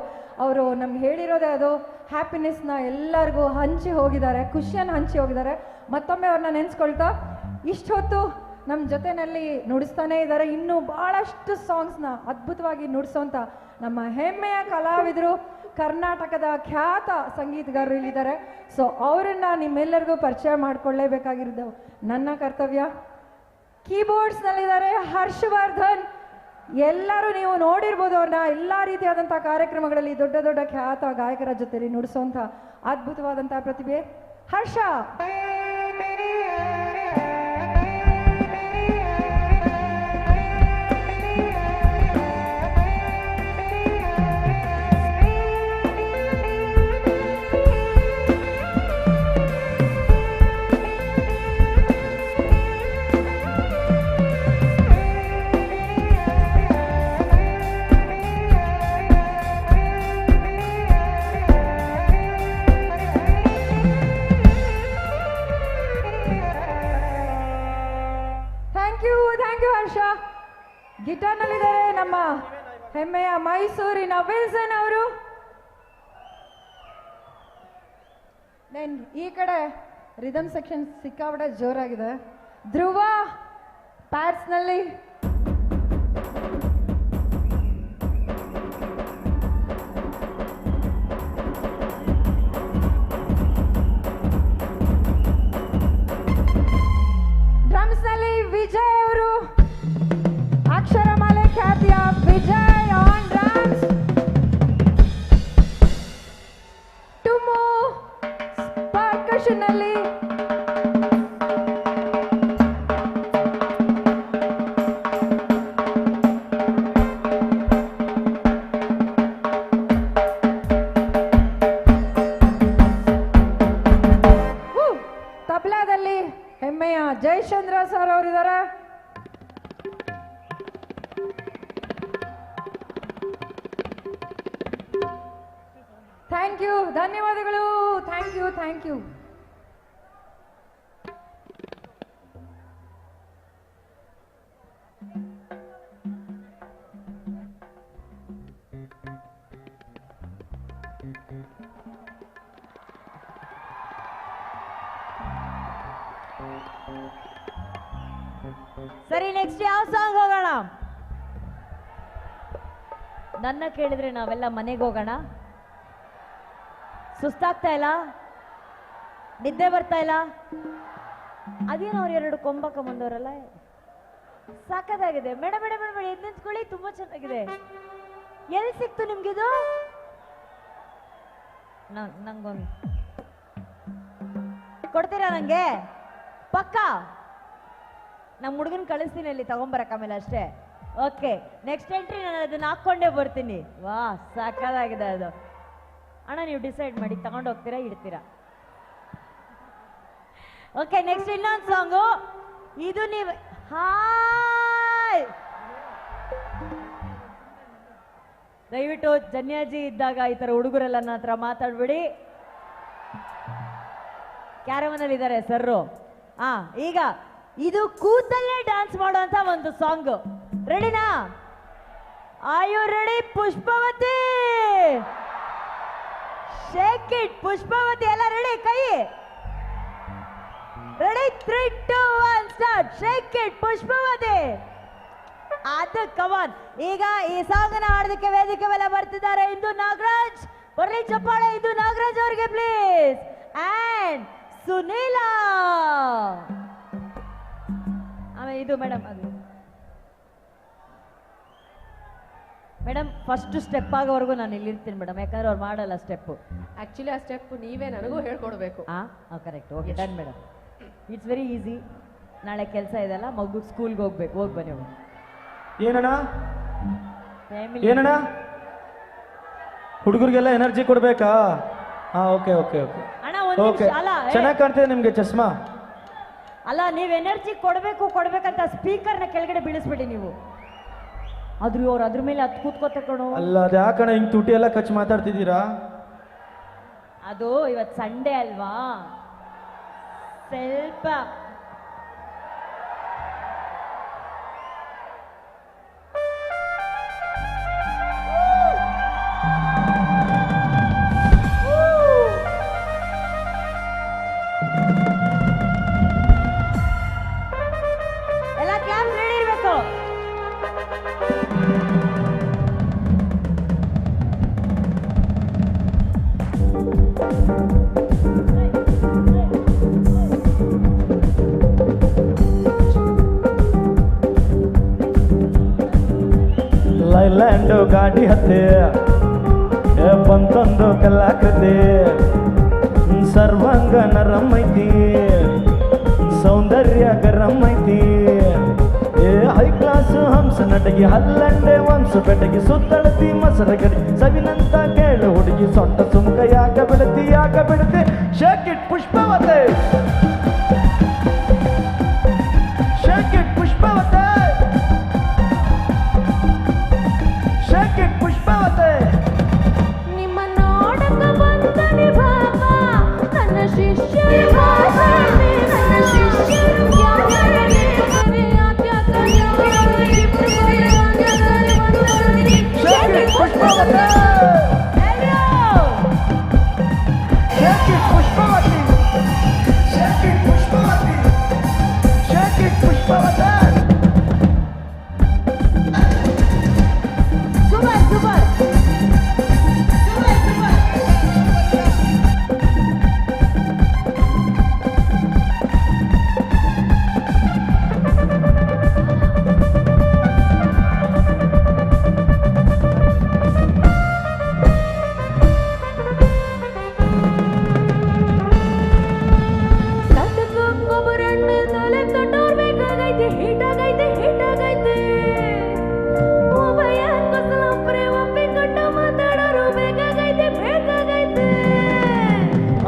Speaker 22: ಅವರು ನಮ್ಗೆ ಹೇಳಿರೋದೇ ಅದು, ಹ್ಯಾಪಿನೆಸ್ನ ಎಲ್ಲರಿಗೂ ಹಂಚಿ ಹೋಗಿದ್ದಾರೆ, ಖುಷಿಯನ್ನು ಹಂಚಿ ಹೋಗಿದ್ದಾರೆ. ಮತ್ತೊಮ್ಮೆ ಅವ್ರನ್ನ ನೆನೆಸ್ಕೊಳ್ತಾ ಇಷ್ಟೊತ್ತು ನಮ್ಮ ಜೊತೆಯಲ್ಲಿ ನುಡಿಸ್ತಾನೇ ಇದ್ದಾರೆ. ಇನ್ನೂ ಭಾಳಷ್ಟು ಸಾಂಗ್ಸ್ನ ಅದ್ಭುತವಾಗಿ ನುಡಿಸೋಂಥ ನಮ್ಮ ಹೆಮ್ಮೆಯ ಕಲಾವಿದರು, ಕರ್ನಾಟಕದ ಖ್ಯಾತ ಸಂಗೀತಗಾರರು ಇಲ್ಲಿದ್ದಾರೆ. ಸೊ ಅವರನ್ನು ನಿಮ್ಮೆಲ್ಲರಿಗೂ ಪರಿಚಯ ಮಾಡಿಕೊಳ್ಳೇಬೇಕಾಗಿರೋದು ನನ್ನ ಕರ್ತವ್ಯ. ಕೀಬೋರ್ಡ್ಸ್ನಲ್ಲಿದ್ದಾರೆ ಹರ್ಷವರ್ಧನ್. ಎಲ್ಲರೂ ನೀವು ನೋಡಿರ್ಬೋದು ಅವ್ರನ್ನ ಎಲ್ಲ ರೀತಿಯಾದಂಥ ಕಾರ್ಯಕ್ರಮಗಳಲ್ಲಿ ದೊಡ್ಡ ದೊಡ್ಡ ಖ್ಯಾತ ಗಾಯಕರ ಜೊತೆಲಿ ನುಡಿಸುವಂಥ ಅದ್ಭುತವಾದಂಥ ಪ್ರತಿಭೆ ಹರ್ಷ. ಗಿಟಾರ್ನಲ್ಲಿದ್ದಾರೆ ನಮ್ಮ ಹೆಮ್ಮೆಯ ಮೈಸೂರಿನ ವಿಲ್ಸನ್ ಅವರು. Then ಈ ಕಡೆ ರಿದಮ್ ಸೆಕ್ಷನ್ ಸಿಕ್ಕಾಪಟ್ಟೆ ಜೋರಾಗಿದೆ. ಧ್ರುವ ಪ್ಯಾಡ್ಸ್ನಲ್ಲಿ. ಡ್ರಮ್ಸ್ನಲ್ಲಿ ವಿಜಯ್ ಅವರು, ಅಕ್ಷರಮಾಲೆ ಖ್ಯಾತಿಯ ವಿಜಯ್ ಆನ್ ಡ್ರಮ್ಸ್. ಟುಮು ಪರ್ಕಷನ್ ನಲ್ಲಿ. ತಬ್ಲಾದಲ್ಲಿ ಹೆಮ್ಮೆಯ ಜಯಚಂದ್ರ ಸರ್ ಅವರಿದ್ದಾರೆ. Thank you, ಧನ್ಯವಾದಗಳು. Thank you, thank you.
Speaker 2: ಸರಿ, ನೆಕ್ಸ್ಟ್ ಯಾವ ಸಾಂಗ್ ಹೋಗೋಣ? ನನ್ನ ಕೇಳಿದ್ರೆ ನಾವೆಲ್ಲ ಮನೆಗೆ ಹೋಗೋಣ. ಸುಸ್ತಾಗ್ತಾ ಇಲ್ಲ? ನಿದ್ದೆ ಬರ್ತಾ ಇಲ್ಲ? ಅದೇನೋ ಅವ್ರು ಎರಡು ಕೊಂಬಕ್ಕ ಬಂದವರಲ್ಲ, ಸಾಕದಾಗಿದೆ. ಮೇಡಮ್ ಮೇಡಮ್ ಮೇಡಮ್ ಎದ್ದು ನಿಂತ್ಕೊಳ್ಳಿ, ತುಂಬಾ ಚೆನ್ನಾಗಿದೆ. ಎಲ್ಲಿ ಸಿಕ್ತು ನಿಮ್ಗಿದು? ನಂಗೊಂದು ಕೊಡ್ತೀರಾ? ನಂಗೆ ಪಕ್ಕಾ ನಮ್ಮ ಹುಡುಗನ್ ಕಳಿಸ್ತೀನಿ ಅಲ್ಲಿ ತಗೊಂಬರಕ್ ಆಮೇಲೆ ಅಷ್ಟೇ. ಓಕೆ, ನೆಕ್ಸ್ಟ್ ಎಂಟ್ರಿ ನಾನು ಅದನ್ನ ಹಾಕ್ಕೊಂಡೇ ಬರ್ತೀನಿ. ವಾ, ಸಾಕಾಗಿದೆ ಅದು. ಅಣ್ಣ ನೀವು ಡಿಸೈಡ್ ಮಾಡಿ, ತಗೊಂಡು ಹೋಗ್ತೀರಾ ಇಡ್ತೀರಾ? ಓಕೆ, ನೆಕ್ಸ್ಟ್ ಇನ್ನೊಂದು ಸಾಂಗು ಇದು. ನೀವು ಹಾಯ್, ದಯವಿಟ್ಟು ಜನ್ಯಾಜಿ ಇದ್ದಾಗ ಈ ಥರ ಹುಡುಗರೆಲ್ಲ ನನ್ನ ಹತ್ರ ಮಾತಾಡ್ಬಿಡಿ. ಕ್ಯಾರವನಲ್ಲಿ ಇದ್ದಾರೆ ಸರ್ರು. ಹಾ, ಈಗ ಇದು ಕೂತಲ್ಲೇ ಡ್ಯಾನ್ಸ್ ಮಾಡುವಂತ ಒಂದು ಸಾಂಗ್. ರೆಡಿನಾ? Are you ready Pushpavathi? Shake it Pushpavathi. ಎಲ್ಲ ರೆಡಿ? ಕೈ ready? 3 2 1 start. Shake it Pushpavathi. ಅದು ಕಮಾನ್. ಈಗ ಈ ಸಾಂಗ್ ಅನ್ನ ಹಾಡೋದಕ್ಕೆ ವೇದಿಕೆ ಮೇಲೆ ಬರ್ತಿದ್ದಾರೆ ಇಂದು ನಾಗರಾಜ್. ಬರ್ಲಿ ಚಪ್ಪಾಳೆ ಇಂದು ನಾಗರಾಜ್ ಅವರಿಗೆ ಪ್ಲೀಸ್. ಆ್ಯಂಡ್ ಸುನೀಲಾ. ಆಮೇಲೆ ಇದು ಮೇಡಮ್, ಅದು ಮೇಡಮ್ ಫಸ್ಟ್ ಸ್ಟೆಪ್ ಆಗೋವರೆಗೂ ನಾನು ಇಲ್ಲಿರ್ತೀನಿ ಮೇಡಮ್, ಯಾಕಂದ್ರೆ ಅವ್ರು ಮಾಡಲ್ಲ ಸ್ಟೆಪ್ಪು.
Speaker 13: ಆಕ್ಚುಲಿ ಆ ಸ್ಟೆಪ್ ನೀವೇ ನನಗೂ ಹೇಳ್ಕೊಡ್ಬೇಕು.
Speaker 2: ಹಾಂ, correct. Okay, done madam. It's very easy. ನಾಳೆ ಕೆಲಸ ಇದೆಲ್ಲ, ಮಗು ಸ್ಕೂಲ್ಗೆ ಹೋಗ್ಬೇಕು, ಹೋಗಿ ಬನ್ನಿ.
Speaker 8: ಏನಣ್ಣ ಏನಣ್ಣ, ಹುಡುಗರಿಗೆಲ್ಲ ಎನರ್ಜಿ ಕೊಡ್ಬೇಕಾ? ಹಾಂ, ಓಕೆ ಓಕೆ ಓಕೆ ಓಕೆ. ಚೆನ್ನಾಗಿ ಕಾಣ್ತಿದೆ ನಿಮಗೆ ಚಸ್ಮಾ.
Speaker 2: ಅಲ್ಲ, ನೀವು ಎನರ್ಜಿ ಕೊಡಬೇಕು ಕೊಡ್ಬೇಕಂತ ಸ್ಪೀಕರ್ನ ಕೆಳಗಡೆ ಬೀಳಿಸ್ಬಿಡಿ ನೀವು. ಆದ್ರೂ ಅವ್ರು ಅದ್ರ ಮೇಲೆ ಹತ್ತು ಕೂತ್ಕೋತ ಕಣೋ.
Speaker 8: ಅಲ್ಲ, ಅದು ಯಾಕಣ್ಣ ಹಿಂಗೆ ತುಟಿ ಎಲ್ಲ ಕಚ್ಚಿ ಮಾತಾಡ್ತಿದ್ದೀರಾ?
Speaker 2: ಅದು ಇವತ್ತು ಸಂಡೇ ಅಲ್ವಾ, ಸ್ವಲ್ಪ
Speaker 14: ಲ್ಯಾಂಡು ಗಾಡಿ ಹತ್ತೆ ಬಂತೊಂದು ಕಲಾಕೃತಿ ಸರ್ವಾಂಗ ನರಂ ಐತಿ ಸೌಂದರ್ಯ ಗರಂ ಐತಿ ಏ ಹೈ ಕ್ಲಾಸ್ ಹಂಸ ನಟಗಿ ಹಲ್ಲಂಡೆ ವಂಶ ಬೆಟಗಿ ಸುತ್ತಳತಿ ಮಸರ ಗಡಿ ಸವಿನಂತ ಕೇಳು ಹುಡುಗಿ ಸೊಟ್ಟ ಸುಮುಖ ಯಾಕ ಬಿಡತಿ ಯಾಕ ಬಿಡತಿ shake it Pushpavati shake it Pushpavati shake it Pushpavati
Speaker 13: ನಿಮ್ಮ ನೋಡಕ ಬಂದನಿ ಬಾಬಾ ನನ್ನ ಶಿಷ್ಯರು ನನ್ನ ಶಿಷ್ಯರು
Speaker 14: Pushpavati shake it Pushpavati shake it Pushpavati shake it Pushpavati
Speaker 2: super super
Speaker 13: ಬೇಕಾಗೈತೆ ಹಿಟ್ಟಾಗೈತೆ ಹಿಟ್ಟಾಗೈತೆ ಮಾತಾಡೋರು ಬೇಕಾಗೈತೆ ಬೇಕಾಗೈತೆ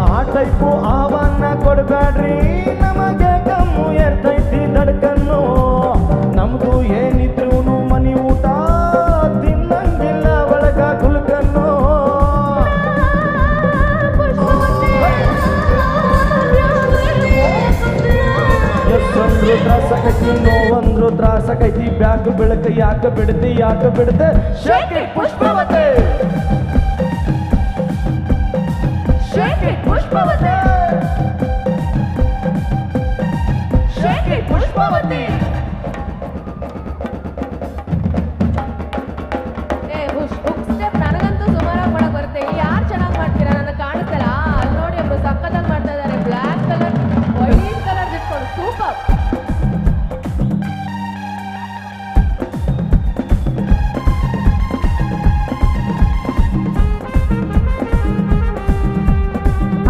Speaker 14: ಆ ಟೈಪು ಆವನ್ನ ಕೊಡಬೇಡ್ರಿ ನಮಗೆ ಕಮ್ಮು ಏರ್ತೈತಿ ದಡ್ಕನ್ನು ನಮ್ದು ಏನಿದ್ರು ಮನಿ ಊಟ ತಿನ್ನಂಗಿಲ್ಲ ಒಳಗ ಗುಲ್ಕನ್ನು ಎಸ್ ಅಂದ್ರು ತ್ರಾಸಕೈತಿ ನೋವಂದ್ರು ತ್ರಾಸಕೈತಿ ಬ್ಯಾಗ್ ಬೆಳಕ ಯಾಕ ಬಿಡ್ತಿ ಯಾಕ ಬಿಡ್ತೆ shake it Pushpavati shake it Pushpavati shake it Pushpavati
Speaker 13: ಏ ಹುಷ್ ಹುಕ್ ಸ್ಟೆಪ್ ನನಗಂತೂ ಸುಮಾರಾಗಿ ಮಾಡಕ್ ಬರುತ್ತೆ ಇಲ್ಲಿ ಯಾರು ಚೆನ್ನಾಗಿ ಮಾಡ್ತೀರಾ ನನಗೆ ಕಾಣಿಸ್ತಲ್ಲ ಅಲ್ಲಿ ನೋಡಿ ಒಬ್ರು ಸಕ್ಕತ್ತಾಗಿ ಮಾಡ್ತಾ ಇದ್ದಾರೆ ಬ್ಲ್ಯಾಕ್ ಕಲರ್ ವೈಟ್ ಕಲರ್ ಇಟ್ಕೊಂಡು ಸೂಪರ್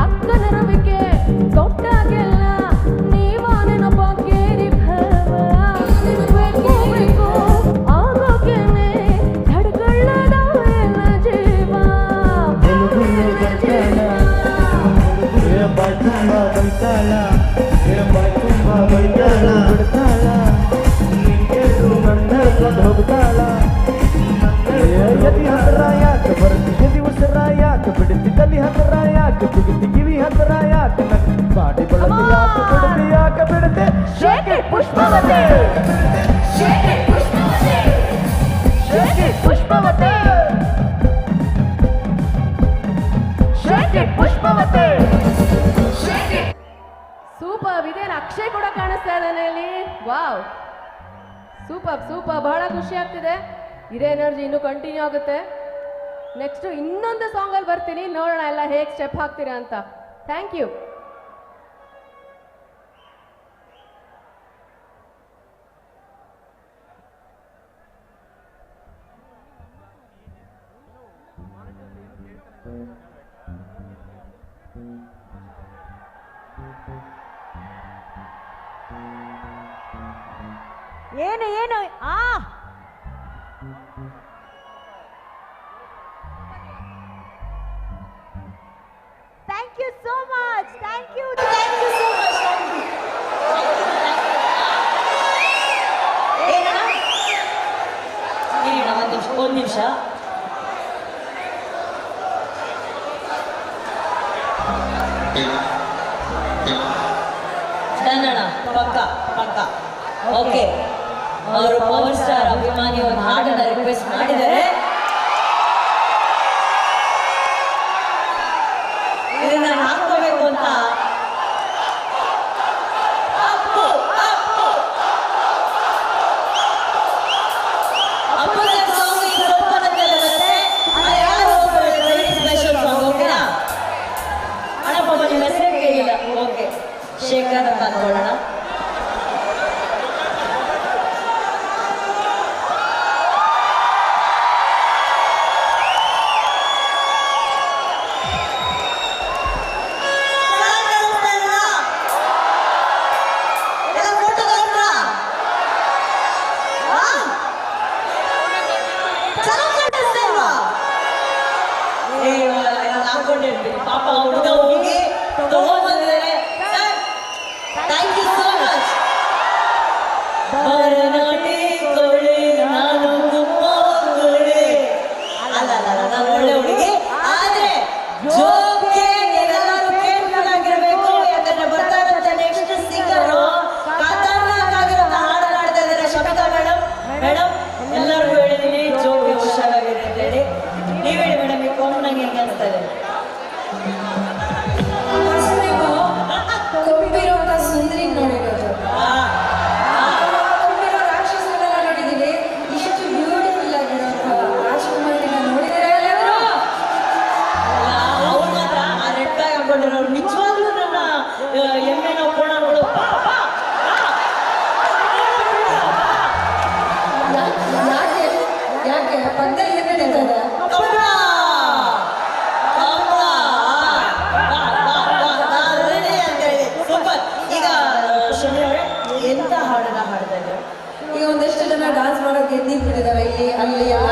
Speaker 13: ಅಕ್ಕನ ರವಿಕೆ ತೊಟ್ಟಾಗೆಲ್ಲ ನೀವ ನೆನಪಾಗೇರಿ ಭವ ಬೇಕು ಬೇಕು ಆಗೋಕೆನೆ ಧಡ್ಕೊಳ್ಳದ ಎಲ್ಲ ಜೀವ
Speaker 14: ಏ ಬಾಯ್ ತುಂಬ ಬೈತಾಳ ಏ ಬಾಯ್ ತುಂಬ ಬೈತಾಳ ಬಿಡ್ತಾಳ ನಿಂಗೆ ನನ್ನ ಹಿಡ್ಕೊಂಡು ಹೋಗ್ತಾಳ ಏ ಎದಿ ಹತ್ರ ಯಾಕೆ ಬರ್ತಿ ಎದಿ ಉಸಿರ ಯಾಕೆ ಬಿಡ್ತಿ ತಲಿ ಹತ್ರ ಯಾಕೆ ಬಿಗಿತಿ ಕಿವಿ ಹತ್ರ ಯಾಕೆ ನಗ್ತಿ ಬಾಡಿ ಬಳತಿ ಯಾಕೆ ಬಿಡ್ತಿ ಯಾಕೆ ಬಿಡ್ತಿ shake it Pushpavati
Speaker 13: shake it Pushpavati
Speaker 14: shake it Pushpavati shake it Pushpavati
Speaker 13: super ಇದೇನು ಅಕ್ಷಯ್ ಕೂಡ ಕಾಣಿಸ್ತಾ ಇದ್ದಾನೆ ಇಲ್ಲಿ ವಾವ್ ಸೂಪರ್ ಸೂಪರ್ ಬಹಳ ಖುಷಿ ಆಗ್ತಿದೆ ಇದೇ ಎನರ್ಜಿ ಇನ್ನೂ ಕಂಟಿನ್ಯೂ ಆಗುತ್ತೆ ನೆಕ್ಸ್ಟ್ ಇನ್ನೊಂದು ಸಾಂಗಲ್ಲಿ ಬರ್ತೀನಿ ನೋಡೋಣ ಎಲ್ಲ ಹೇಗೆ ಸ್ಟೆಪ್ ಹಾಕ್ತೀರಾ ಅಂತ thank you
Speaker 2: ಏನು ಏನು ಆ thank you so much thank you
Speaker 5: thank you so much thank you ಏನಣ್ಣ ಇರಿಣ ಒಂದು ನಿಮಿಷ ಒಂದು ನಿಮಿಷ ಡನ್ ಪಕ್ಕ ಪಕ್ಕ ಓಕೆ ಅವರು ಪವರ್ ಸ್ಟಾರ್ ಅಭಿಮಾನಿ ಒಂದು ಹಾಡನ್ನ ರಿಕ್ವೆಸ್ಟ್ ಮಾಡಿದ್ದಾರೆ ಇದನ್ನ ಹಾಕೋಬೇಕು ಅಂತ Appu Appu Appu sir song ಈಗ ಸ್ವಲ್ಪ ಹೊತ್ತಲ್ಲೇ ಬರುತ್ತೆ. ಆದ್ರೆ ಯಾರು ಹೋಗ್ಬೇಡಿ, ವೆರಿ ಸ್ಪೆಷಲ್ ಸಾಂಗ್ ಓಕೆನಾ ಅಣ್ಣ ಪಾಪ ನಿಮ್ಮ ಹೆಸರೇ ಕೇಳಿಲ್ಲ ಓಕೆ ಶೇಖರ್ ಅಂತ ಅನ್ಕೊಳ್ಳೋಣ ಭರನಾಟಿ ಕೋಳಿ, ನಾನೊಂದು ಕೋಳಿ. ಅಲ್ಲ ಅಲ್ಲ ಅಲ್ಲ, ನಾನು ಒಳ್ಳೆ ಹುಡುಗಿ. ಆದ್ರೆ ಜೋಕೆ ಎಲ್ಲರೂ ಕೇರ್ಫುಲ್ ಆಗಿರ್ಬೇಕು. ಯಾಕಂದ್ರೆ ಬರ್ತಾ ಇರೋಂಥ ನೆಕ್ಸ್ಟ್ ಸಿಂಗರ್ ಖತರ್ನಾಕ್ ಆಗಿರೋ ಹಾಡನ್ನ ಹಾಡ್ತಾ ಇದ್ದಾರೆ ಶಮಿತಾ ಮೇಡಮ್. ಮೇಡಮ್, ಎಲ್ಲರಿಗೂ ಹೇಳಿದೀನಿ ಜೋಕೆ ಹುಷಾರಾಗಿರಿ ಅಂತ ಹೇಳಿ. ನೀವ್ ಹೇಳಿ ಮೇಡಮ್, ಈ ಕೊಂಬು ನಂಗೆ ಹೆಂಗ್ ಅನ್ಸ್ತಾ ಇದೆ?
Speaker 6: ಕೊಂಬಿರುವಂತ ಸುಂದರಿ ನೋಡಿರೋದು, ಕೊಂಬಿರೋ ರಾಕ್ಷಸನೆಲ್ಲ ನೋಡಿದೀವಿ. ಇಷ್ಟು ಬ್ಯೂಟಿಫುಲ್ ಆಗಿರುವಂತ ರಾಜ್ಕುಮಾರಿನ ನೋಡಿದಿರಾ ಎಲ್ಲರೂ?
Speaker 5: ಅವ್ರು ಮಾತ್ರ ಆ ರೆಡ್ ಬ್ಯಾಗ್ ಹಾಕೊಂಡಿರೋರು ನಿಜವಾಗ್ಲೂ ನನ್ನ ಎಮ್ಮೆನೋ ಕೋಣಗಳು.
Speaker 6: ಯಾಕೆ ಯಾಕೆ ಪಕ್ಕದಲ್ಲಿ ಏನ್ ನಡೀತಾ ಇದೆ?
Speaker 5: ಸೂಪರ್. ಈಗ ಶಮಿ ಅವರೇ, ಎಂತ ಹಾಡನ್ನ ಹಾಡ್ತಾ ಇದ್ದಾರೆ?
Speaker 6: ಈಗ ಒಂದಷ್ಟು ಜನ ಡಾನ್ಸ್ ಮಾಡೋಕೆ ಎದ್ದು ನಿಂತ್ಬಿಟ್ಟಿದ್ದಾರೆ ಇಲ್ಲಿ ಅಲ್ಲಿ ಎಲ್ಲ.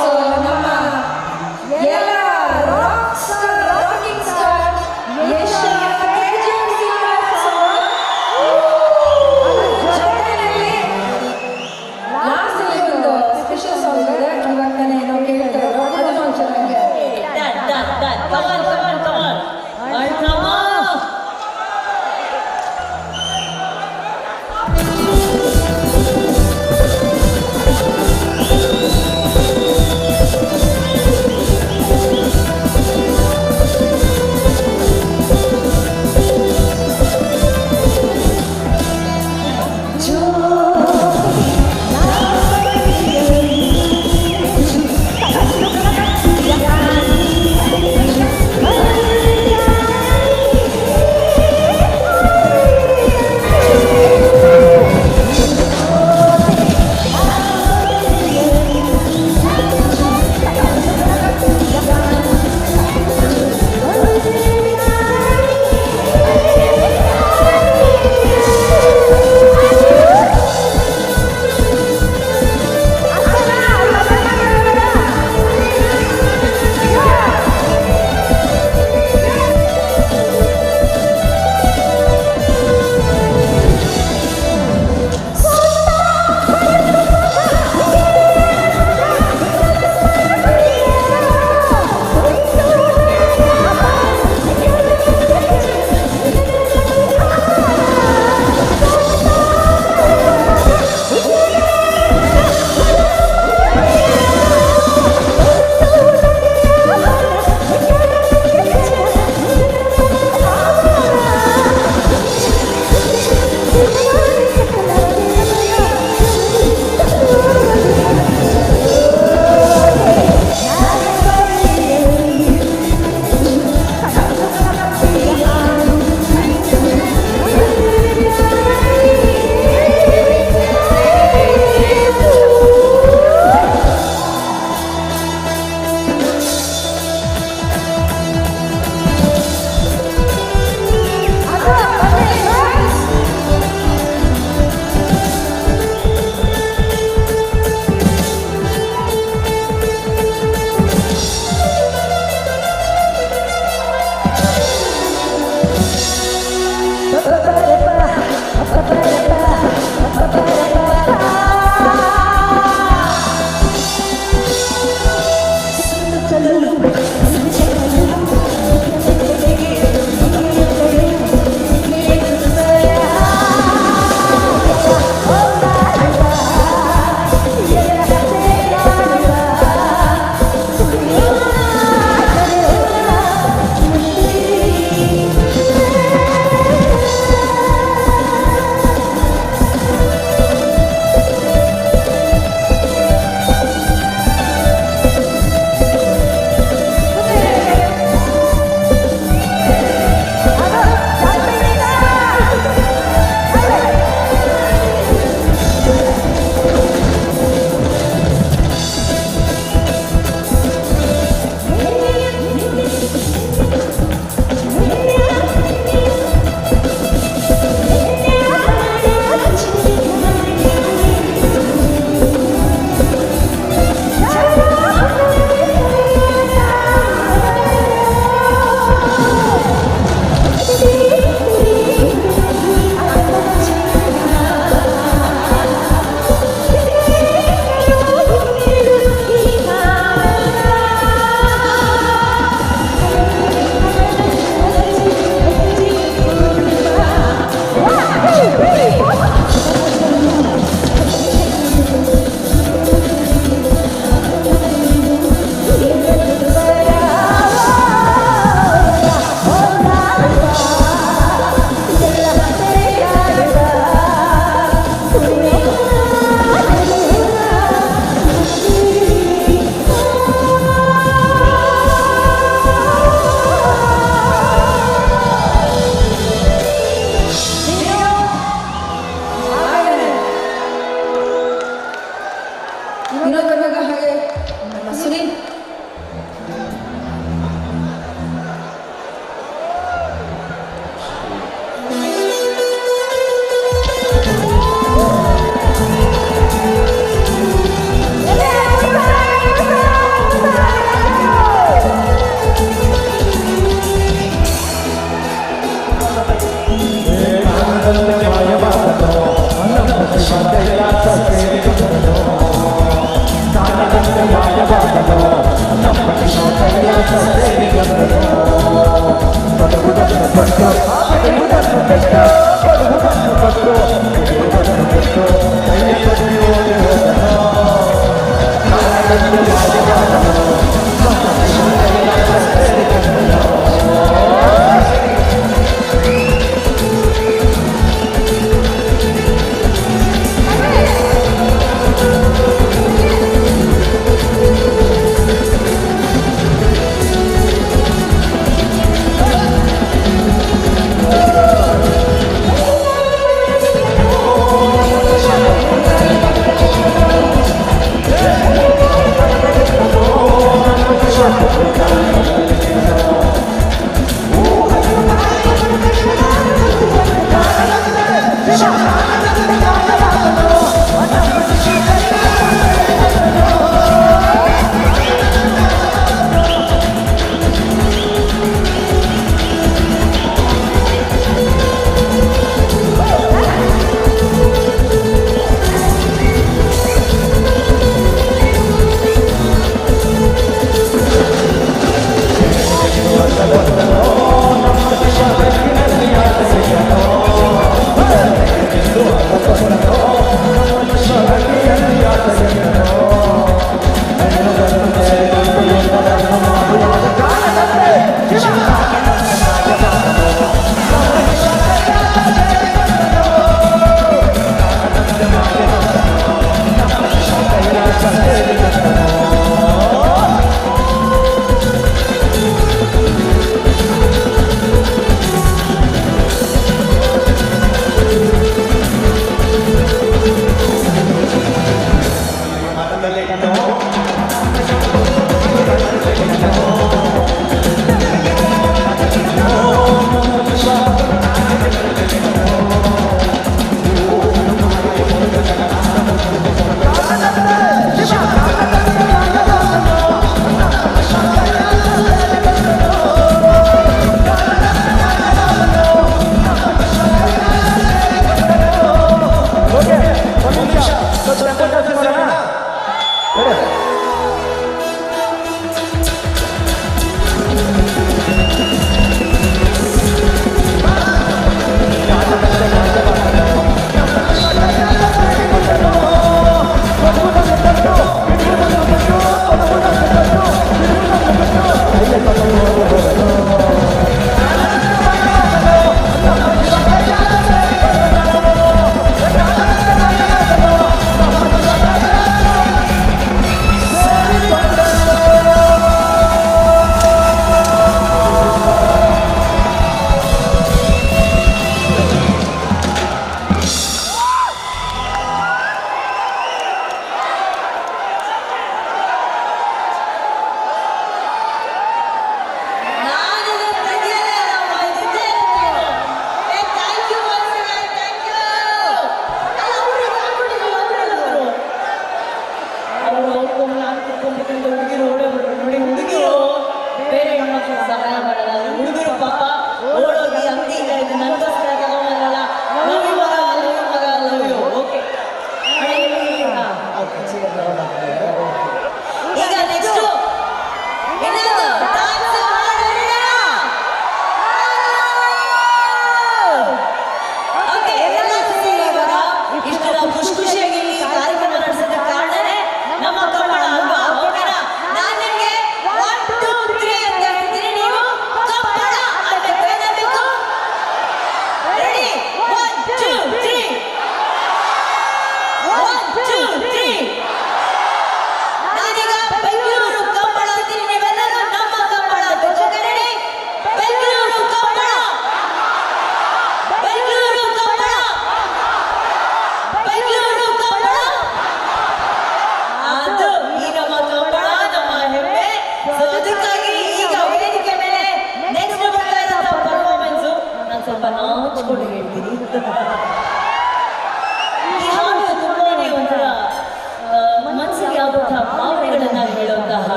Speaker 6: ಸೊ ನಮ್ಮ ಎಲ್ಲ rock star, rocking star Yash ಅವರ KGF cinema song. ಅದ್ರ ಜೊತೆಯಲ್ಲಿ ಲಾಸ್ಟ್ ಅಲ್ಲಿ ಒಂದು ಸ್ಪೆಷಲ್ ಸಾಂಗ್ ಇದೆ, ಇವಾಗ ತಾನೇ ಏನೋ ಕೇಳ್ತಾ ಇದ್ರು, ಅದನ್ನು ಒಂದು ಚೆನ್ನಾಗಿ.
Speaker 5: Done, done, done. Come on, come on, come on. And come on.
Speaker 6: Thank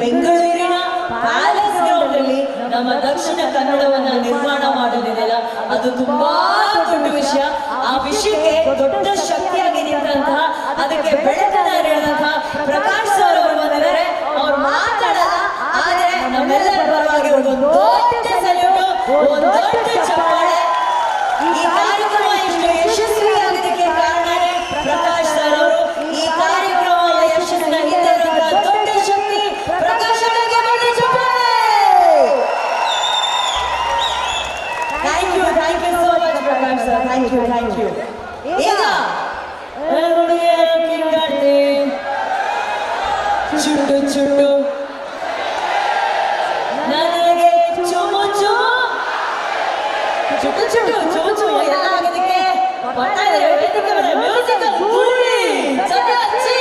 Speaker 5: ಬೆಂಗಳೂರಿನ ಪ್ಯಾಲೇಸ್ ಗ್ರೌಂಡ್ ಅಲ್ಲಿ ನಮ್ಮ ದಕ್ಷಿಣ ಕನ್ನಡವನ್ನ ನಿರ್ಮಾಣ ಮಾಡೋದಿದೆಯಲ್ಲ, ಅದು ತುಂಬಾ ದೊಡ್ಡ ವಿಷಯ. ಆ ವಿಷಯಕ್ಕೆ ದೊಡ್ಡ ಶಕ್ತಿಯಾಗಿ ನಿಂತಹ, ಅದಕ್ಕೆ ಬೆಳಕನ್ನ ಎರೆದಂತಹ ಪ್ರಕಾಶ್ ಸರ್ ಅವರು ಬಂದಿದ್ದಾರೆ. ಅವ್ರು ಮಾತಾಡಲ್ಲ, ಆದ್ರೆ ನಮ್ಮೆಲ್ಲರ ಪರವಾಗಿ ಒಂದು ದೊಡ್ಡ ಸಲ್ಯೂಟ್, ಒಂದು ದೊಡ್ಡ ಚಪ್ಪಾಳೆ. ಈ ಕಾರ್ಯಕ್ರಮ ಇಷ್ಟು ಯಶಸ್ವಿ ಆಗೋದಕ್ಕೆ ಕಾರಣನೇ ಪ್ರಕಾಶ್ ಸರ್ ಅವರು. ಈ ಕಾರ್ಯಕ್ರಮ ಯಶಸ್ಸಿನ ಹಿಂದೆ ಇರುವಂತಹ ದೊಡ್ಡ ಶಕ್ತಿ ಪ್ರಕಾಶ್ ಅವರಿಗೆ ದೊಡ್ಡ ಚಪ್ಪಾಳೆ. Thank you, thank you so much Prakash sir, thank you, thank you. ಈಗ ಚುಟ್ಟು ಚುಟ್ಟು ನನಗೆ ಚುಮು ಚುಮು, ಚುಟ್ಟು ಚುಟ್ಟು ಚುಮು ಚುಮು ಎಲ್ಲ ಆಗೋದಕ್ಕೆ ಬರ್ತಾ ಇದ್ದಾರೆ ವೇದಿಕೆ ಮೇಲೆ ಮ್ಯೂಸಿಕಲ್ ಗುರಿ ಚಕಚಿ.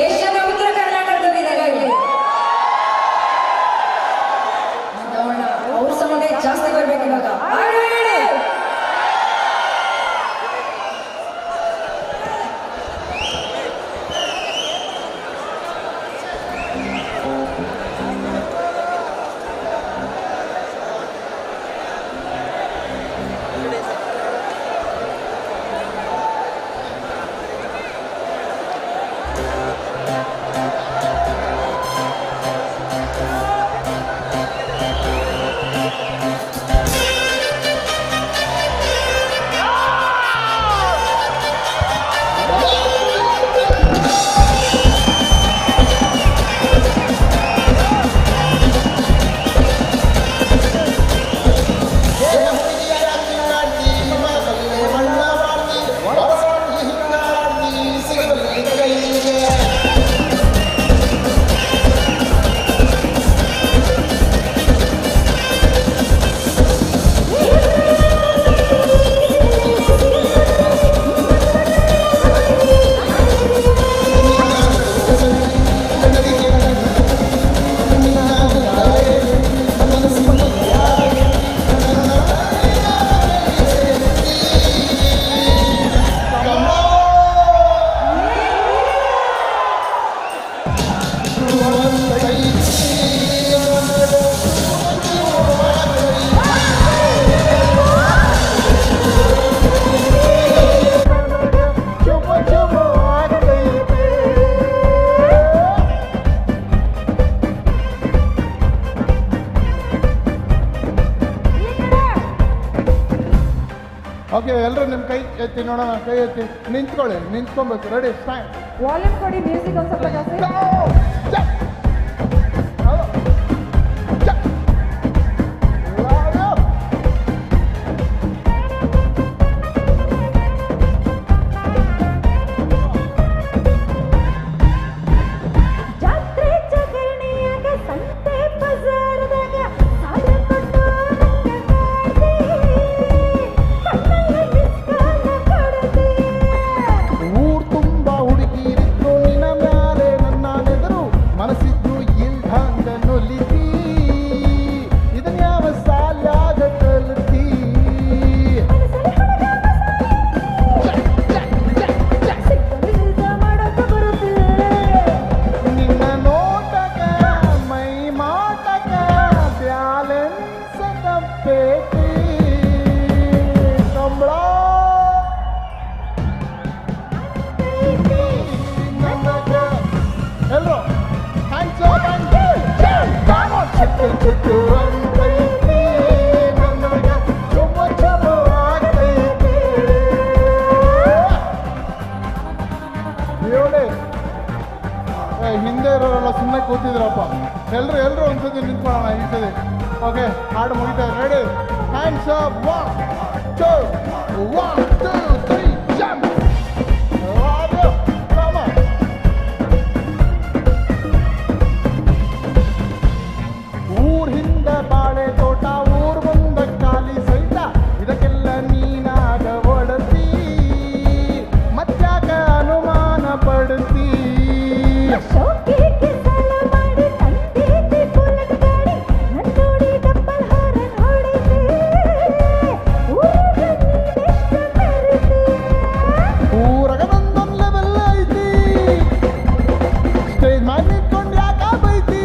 Speaker 6: ಎಷ್ಟು ಜನ ಉತ್ತರ ಕರ್ನಾಟಕದವರಿದ್ದಾರೆ ಇಲ್ಲಿ? ನೋಡೋಣ, ಅವ್ರ ಸೌಂಡೇ ಜಾಸ್ತಿ ಬರ್ಬೇಕು ಇವಾಗ.
Speaker 3: ಓಕೆ, ಎಲ್ಲರೂ ನಿಮ್ಮ ಕೈ ಎತ್ತಿ ನೋಡೋಣ, ಕೈ ಎತ್ತಿ ನಿಂತ್ಕೊಳ್ಳಿ, ನಿಂತ್ಕೊಬೇಕು. Ready, stand.
Speaker 22: ವಾಲ್ಯೂಮ್ ಕೊಡಿ, ಮ್ಯೂಸಿಕ್ ಒಂದು ಸ್ವಲ್ಪ ಜಾಸ್ತಿ.
Speaker 7: ಜಾತ್ರೆ ಜಗಣಿಯಾಗ ಸಂತೆ ಬಜಾರದಾಗ ಸಾಲ ಕೊಟ್ಟು ನಂಗ ಕಾಡ್ತಿ, ಕಣ್ಣಲ್ಲಿ ಮಿಸ್ಕಾಲ ಕೊಡತಿ.
Speaker 3: ಊರ್ ತುಂಬ ಹುಡುಗಿರಿದ್ರು ನಿನ್ನ ಮ್ಯಾಲೆ ನನ್ನ ನೆದರು, ಮನಸ್ಸಿದ್ರು ಇಲ್ದಂಗ ನೊಲಿತಿ, ಇದನ್ ಯಾವ ಸಾಲ್ಯಾಗ ಕಲ್ತಿ? ನಿನ್ನ ನೋಟಕ ಮೈ ಮಾಟಕ ಬ್ಯಾಲೆನ್ಸ್ ತಪ್ಪೇತಿ ಕಂಬಳ. ಎಲ್ರು ಹ್ಯಾಂಡ್ಸ್ ಅಪ್ ಅಂಡ್ ಚುಟ್ಟು ಚುಟ್ಟು ಅಂತೈತಿ ನನಗ, ಚುಮ್ಮ ಚುಮ್ಮ ಆಗ್ತೈತಿ. ಕೂತಿದ್ರಪ್ಪ. ಎಲ್ಲರೂ ಎಲ್ಲರೂ ಒಂದ್ಸತಿ ನಿಂತ್ಕೊಳ್ಳೋಣ ಈ ಸತಿ. ಓಕೆ, ಹಾಡು ಮುಗಿತಾ. Ready, hands up. 1 2 1 2 3 jump. ಊರ್ ಹಿಂದ ಬಾಳೆ ತೋಟ, ಊರ್ ಮುಂದ ಖಾಲಿ ಸೈಟ, ಇದಕ್ಕೆಲ್ಲ ನೀನಾಗ ಒಡತಿ, ಮತ್ತ್ಯಾಕ ಅನುಮಾನ ಪಡ್ತಿ? ಊರಾಗ ನಂದೊಂದ್ ಲೆವೆಲ್ ಐತಿ, ಸ್ಟೇಜ್ ಮ್ಯಾಗ ನಿಂತ್ಕೊಂಡ್ ಯಾಕ ಬೈತಿ?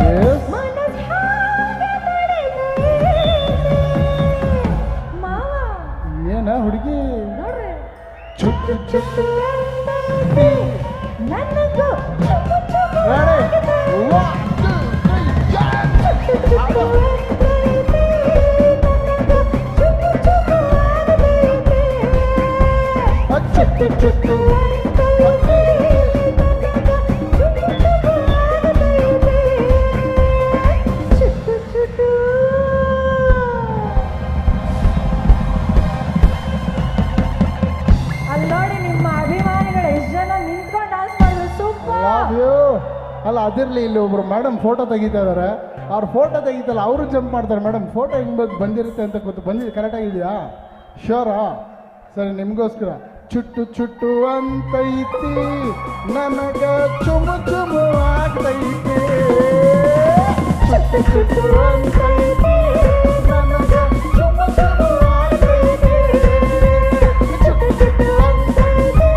Speaker 3: Yes. ಏನ ಹುಡುಗಿ ಚುಟ್ಟು ಚುಟ್ಟು ಚುಟ್ಟು ಚುಟ್ಟು.
Speaker 22: ಅಲ್ಲಿ ನೋಡಿ ನಿಮ್ಮ ಅಭಿಮಾನಿಗಳು ಎಷ್ಟು ಜನ ನಿಂತ್ಕೊಂಡು ಡಾನ್ಸ್ ಮಾಡಿದ್ರು. ಸೂಪರ್.
Speaker 3: Love you. ಅಲ್ಲ ಅದಿರಲಿ, ಇಲ್ಲಿ ಒಬ್ರು ಮೇಡಮ್ ಫೋಟೋ ತೆಗಿತಾ ಇದಾರೆ. ಅವ್ರ ಫೋಟೋ ತೆಗಿತಲ್ಲ, ಅವರು ಜಂಪ್ ಮಾಡ್ತಾರೆ. ಮೇಡಮ್ ಫೋಟೋ ಹೆಂಗ್ ಬಂದಿರುತ್ತೆ ಅಂತ ಗೊತ್ತು. ಬಂದಿದೆ, ಕರೆಕ್ಟಾಗಿದೆಯಾ? ಶ್ಯೂರಾ? ಸರಿ, ನಿಮಗೋಸ್ಕರ ಚುಟ್ಟು ಚುಟ್ಟು ಅಂತೈತಿ, ನನಗ ಚುಮು ಚುಮು ಆಗ್ತೈತಿ. ಚುಟ್ಟು ಚುಟ್ಟು ಅಂತೈತಿ, ನನಗ ಚುಮು ಚುಮು ಆಗ್ತೈತಿ. ಚುಟ್ಟು ಚುಟ್ಟು ಅಂತೈತಿ,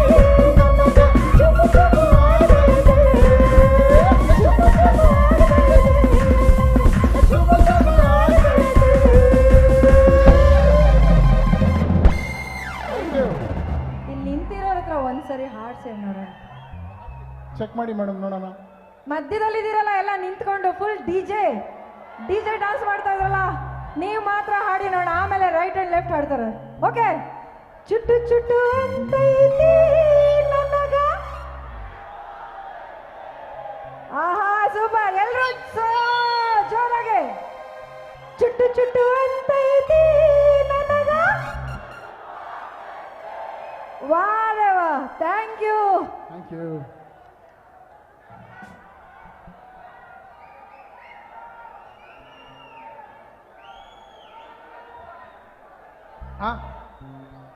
Speaker 3: ನನಗ ಚುಮು ಚುಮು ಆಗ್ತೈತಿ. ಚುಮು ಚುಮು ಆಗ್ತೈತಿ, ಚುಮು ಚುಮು ಆಗ್ತೈತಿ.
Speaker 22: ಇಲ್ಲಿ ನಿಂತಿರೋರ ಹತ್ರ ಒಂದ್ಸರಿ ಹಾಡ್ಸೇ ನೋಡೋಣ.
Speaker 3: ಚೆಕ್ ಮಾಡಿ ಮೇಡಮ್, ನೋಡೋಣ.
Speaker 22: ಮಧ್ಯದಲ್ಲಿದ್ದೀರಲ್ಲ ಎಲ್ಲ ನಿಂತ್ಕೊಂಡು ಫುಲ್ ಡಿಜೆ ಡಿಜೆ ಡಾನ್ಸ್ ಮಾಡ್ತಾ ಇದ್ರಲ್ಲ, ನೀವು ಮಾತ್ರ ಹಾಡಿ ನೋಡೋಣ. ಆಮೇಲೆ ರೈಟ್ ಅಂಡ್ ಲೆಫ್ಟ್ ಹಾಡ್ತಾರೆ. ಓಕೆ. ಚುಟ್ಟು ಚುಟ್ಟು ಅಂತೈತಿ ನನಗ. ಆಹಾ, ಸೂಪರ್. ಎಲ್ಲರೂ ಜೋರಾಗಿ ಚುಟ್ಟು ಚುಟ್ಟು ಅಂತೈತಿ ನನಗ. ವಾರೆ ವಾ, thank you.
Speaker 3: Thank you.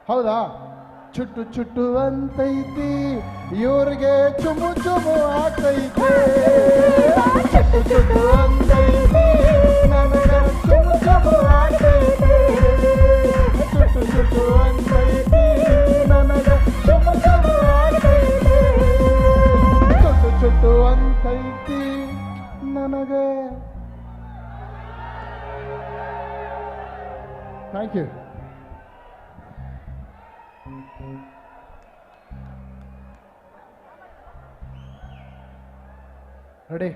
Speaker 3: ಹೌದಾ? ಚುಟ್ಟು ಚುಟ್ಟು ಅಂತೈತಿ, ಇವ್ರಿಗೆ ಚುಮು ಚುಮು ಆಗ್ತೈತಿ. ಚುಟ್ಟು ಚುಟ್ಟು ಅಂತೈತಿ, ನನಗ ಚುಮು ಚುಮು ಆಗ್ತೈತಿ. ಚುಟ್ಟು ಚುಟ್ಟು ಅಂತೈತಿ, ನನಗ ಚುಮು ಚುಮು ಆಗ್ತೈತಿ. ಚುಟ್ಟು ಚುಟ್ಟು ಅಂತೈತಿ ನನಗೆ. Thank you. Ready?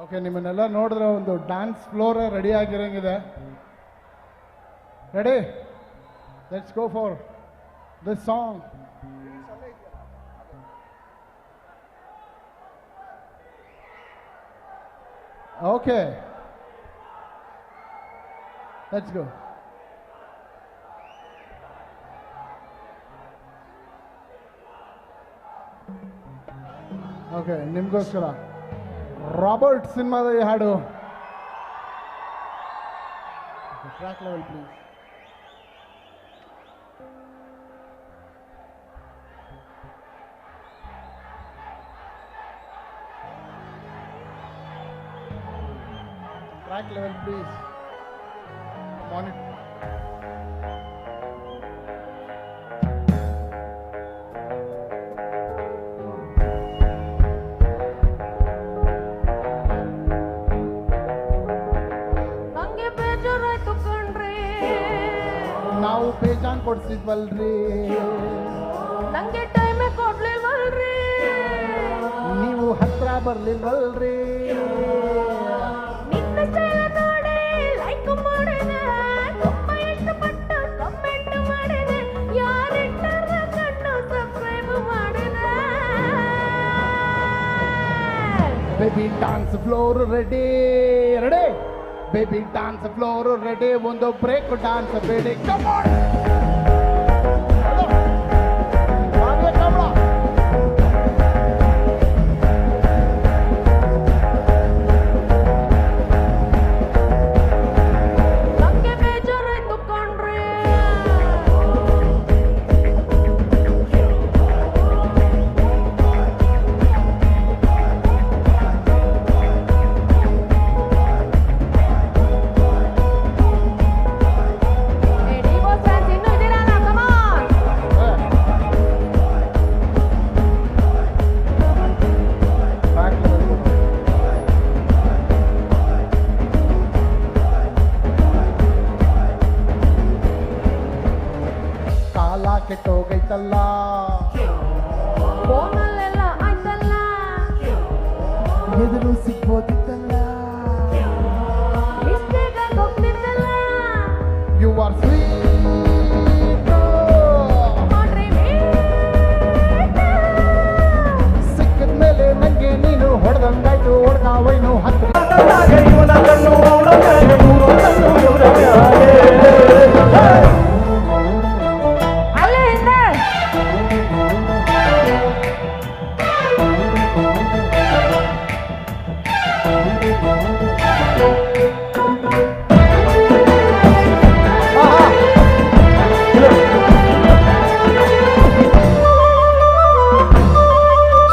Speaker 3: Okay, ನಿಮ್ಮನ್ನೆಲ್ಲ ನೋಡಿದ್ರೆ ಒಂದು ಡ್ಯಾನ್ಸ್ ಫ್ಲೋರೇ ರೆಡಿ ಆಗಿರಂಗಿದೆ. Ready? Let's go for this song. Okay, let's go. Okay, ನಿಮಗೋಸ್ಕರ ರಾಬರ್ಟ್ ಸಿನಿಮಾದ ಈ ಹಾಡು. Track level please. Track level please. Monitor.
Speaker 13: ನಂಗೆ ಬೇಜಾರಾಯ್ತು ಕಣ್ರಿ,
Speaker 3: ನಾವು ಬೇಜಾನ್ ಕೊಡ್ಸಿದ್ವಲ್ರಿ,
Speaker 13: ನಂಗೆ ಟೈಮೇ ಕೊಡ್ಲಿಲ್ವಲ್ರಿ,
Speaker 3: ನೀವು ಹತ್ರ ಬರ್ಲಿಲ್ವಲ್ರಿ.
Speaker 7: ನಿನ್ನ ಸ್ಟೈಲ್ ನೋಡಿ ಲೈಕ್ ಮಾಡಿದೆ, ತುಂಬ ಇಷ್ಟಪಟ್ಟು ಕಮೆಂಟ್ ಮಾಡಿದೆ, ಯಾರಿಟ್ಟರ ಕಣ್ಣು
Speaker 3: Baby dance floor ready ready, baby dance floor ready, ಒಂದು ಬ್ರೇಕ್ ಡಾನ್ಸ್ ಬೇಡಿ. ಕಮ್ ಆನ್
Speaker 7: ನಂಗೆ ಬೇಜಾರಾಯ್ತು ಕಣ್ರಿ. ಏ, ಡಿವೋರ್ಸ್ ಫ್ಯಾನ್ಸ್ ಇನ್ನೂ ಇದೀರಲ್ಲ, ಕಮ್ ಆನ್.
Speaker 3: ಕಾಲ ಕೆಟ್ಟೋಗೈತಲ್ಲ,
Speaker 7: ಫೋನಲ್ಲೆಲ್ಲ ಆಯ್ತಲ್ಲ,
Speaker 3: ಎದುರು ಸಿಗ್ಬೋದಿತ್ತಲ್ಲ,
Speaker 7: ಮಿಸ್ಟೇಕ್ ಆಗಿ ಹೋಗ್ತಿತ್ತಲ್ಲ.
Speaker 3: You are sweet
Speaker 7: ಮಾಡ್ರಿ
Speaker 3: ಸಿಕ್ಕಿದ ಮೇಲೆ ನಂಗೆ ನೀನು ಹೊಡೆದಂಗಾಯ್ತು, ಹೊಡೆದಾವೈನು ಹತ್ರ.
Speaker 7: ಅಲ್ಲೇ ಹಿಂದೆ.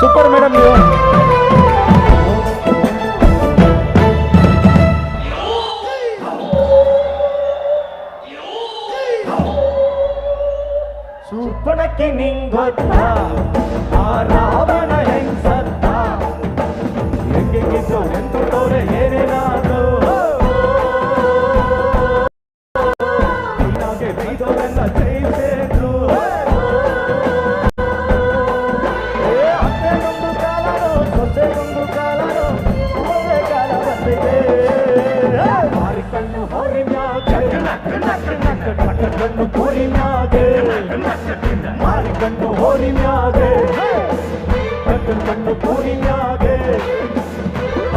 Speaker 8: ಸೂಪರ್ ಮೇಡಮ್ ನೀವು. ಶೂರ್ಪಣಕ್ಕೆ ನಿಂಗೊತ್ತ ಆ ರಾವಣ ಹೆಂಗ್ ಸತ್ತ, ಹೆಂಗೆಂಗಿದ್ರು ಎಂತೋರೆ ಏನೇನಾದ್ರು, ಹೀಗಾಗಿ ಬೈದವರೆಲ್ಲ ಜಯಿಸಿದ್ರು. ಏ ಅತ್ತೆಗೊಂದು ಕಾಲನು ಸೊಸೆಗೊಂದು ಕಾಲನು ಒಳ್ಳೆ ಕಾಲ ಬಂದಿದೆ. ಮಾರಿ ಕಣ್ಣು ಹೋರಿ ಮ್ಯಾಗೆ, ಕಣ್ಣು ಕೂರಿ ಮ್ಯಾಗೆ, ಮಾರಿ ಕಣ್ಣು ಹೋರಿ ಮ್ಯಾಗೆ, ಕಣ್ಣು ಕಣ್ಣು ಕೂರಿ ಮ್ಯಾಗೆ,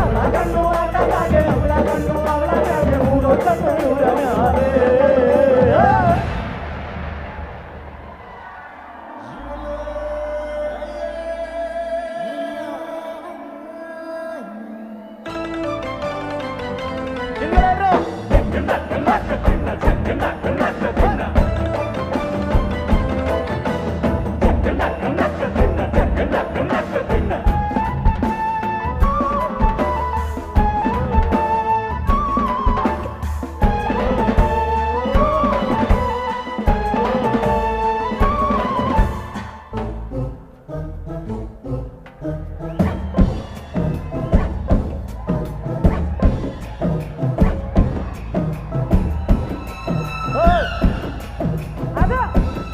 Speaker 8: ಅವಳ ಕಣ್ಣು ಆಟದಾಗೆ, ಅವಳ ಕಣ್ಣು ಅವಳ ಮ್ಯಾಗೆ, ಊರೋ ಕಣ್ಣು ಇವರ ಮ್ಯಾಗೆ.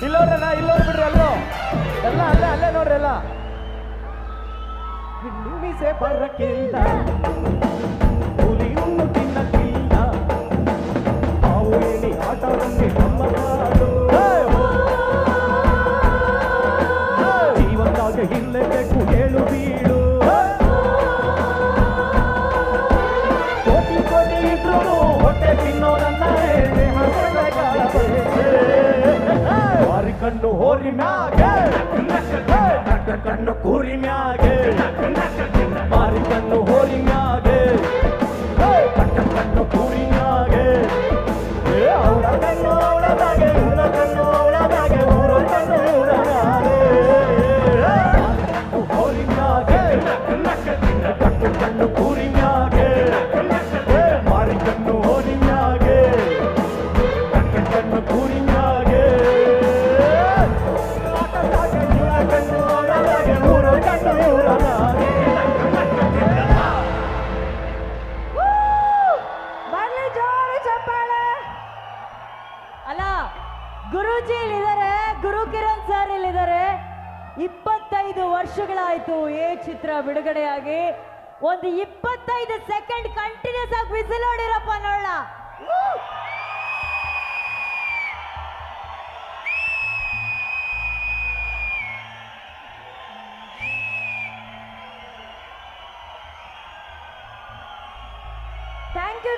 Speaker 8: ಇಲ್ಲೋರಣ್ಣ, ಇಲ್ಲೋರ್ ಬಿಡ್ರಿ ಎಲ್ಲೋ, ಎಲ್ಲ ಅಲ್ಲೇ ಅಲ್ಲೇ ನೋಡ್ರಿ ಎಲ್ಲ. ಮೀಸೆ ಬರಕ್ಕಿಲ್ಲ, ಹುಲಿಯನ್ನು ತಿನ್ನಕ್ಕಿಲ್ಲ, ಹಾವು ಏಣಿ ಆಟ ಬಂದಿ ನಮ್ಮ ನಾಡು. ಜೀವನದಾಗ ಇರಲೇಬೇಕು ಏಳು ಬೀಳು, ಕೋಟಿ ಕೋಟಿ ಇದ್ರು ಹೊಟ್ಟೆ ತಿನ್ನೋದನ್ನ ಮಾರಿ ಕಣ್ಣು ಹೋರಿ ಮ್ಯಾಗೆ, ಕಣ್ಣು ಕೂರಿ ಮ್ಯಾಗೆ, ಮಾರಿ ಕಣ್ಣು ಹೋರಿ ಮ್ಯಾಗೆ, ಕಣ್ಣು ಕೂರಿ ಮ್ಯಾಗೆ, ಅವಳ ಕಣ್ಣು ಅವಳ ಮ್ಯಾಗೆ, ಇವಳ ಕಣ್ಣು ಅವಳ ಮ್ಯಾಗೆ, ಊರ ಕಣ್ಣು ಇವರ ಮ್ಯಾಗೆ, ಹೋರಿ ಮ್ಯಾಗೆ, ಕಣ್ಣು ಕಣ್ಣು ಕೂರಿ ಮ್ಯಾಗೆ, ಮಾರಿ ಕಣ್ಣು ಹೋರಿ ಮ್ಯಾಗೆ, ಕಣ್ಣು ಕೂರಿ ಮ್ಯಾಗೆ, ಕಣ್ಣು ಅವಳ ಮ್ಯಾಗೆ, ಊರ ಕಣ್ಣು ಇವರ ಮ್ಯಾಗೆ.
Speaker 22: ಬರ್ಲಿ ಜೋರು ಚಪ್ಪಾಳೆ.
Speaker 2: ಅಲ್ಲ, ಗುರೂಜಿ ಇಲ್ಲಿದ್ದಾರೆ, ಗುರು ಕಿರಣ್ ಸರ್ ಇಲ್ಲಿದ್ದಾರೆ. 25 ವರ್ಷಗಳಾಯ್ತು ಏ ಚಿತ್ರ ಬಿಡುಗಡೆಯಾಗಿ. ಒಂದು 25 ಸೆಕೆಂಡ್ ಕಂಟಿನ್ಯೂಸ್ ಆಗಿ ವಿಸಿಲ್ ಹೊಡಿರಪ್ಪ ನೋಡ.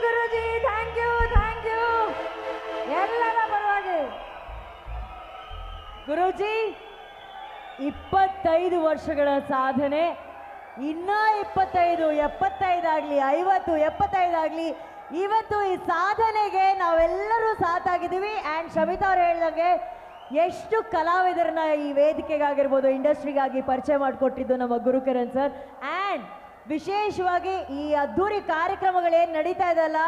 Speaker 22: Guruji, thank you, thank you ಎಲ್ಲರ ಪರವಾಗಿ.
Speaker 2: ಗುರೂಜಿ, 25 ವರ್ಷಗಳ ಸಾಧನೆ, ಇನ್ನ 25, 75 ಆಗಲಿ, 50, 75 ಆಗಲಿ, ಇವತ್ತು ಈ ಸಾಧನೆಗೆ ನಾವೆಲ್ಲರೂ ಸಾಥಾಗಿದ್ದೀವಿ. ಆ್ಯಂಡ್ ಶಮಿತಾ ಅವ್ರು ಹೇಳ್ದಂಗೆ ಎಷ್ಟು ಕಲಾವಿದರನ್ನ ಈ ವೇದಿಕೆಗಾಗಿರ್ಬೋದು, ಇಂಡಸ್ಟ್ರಿಗಾಗಿ ಪರಿಚಯ ಮಾಡಿಕೊಟ್ಟಿದ್ದು ನಮ್ಮ ಗುರುಕಿರಣ್ ಸರ್. ಆ್ಯಂಡ್ ವಿಶೇಷವಾಗಿ ಈ ಅದ್ಧೂರಿ ಕಾರ್ಯಕ್ರಮಗಳೇನು ನಡೀತಾ ಇದೆಯಲ್ಲ,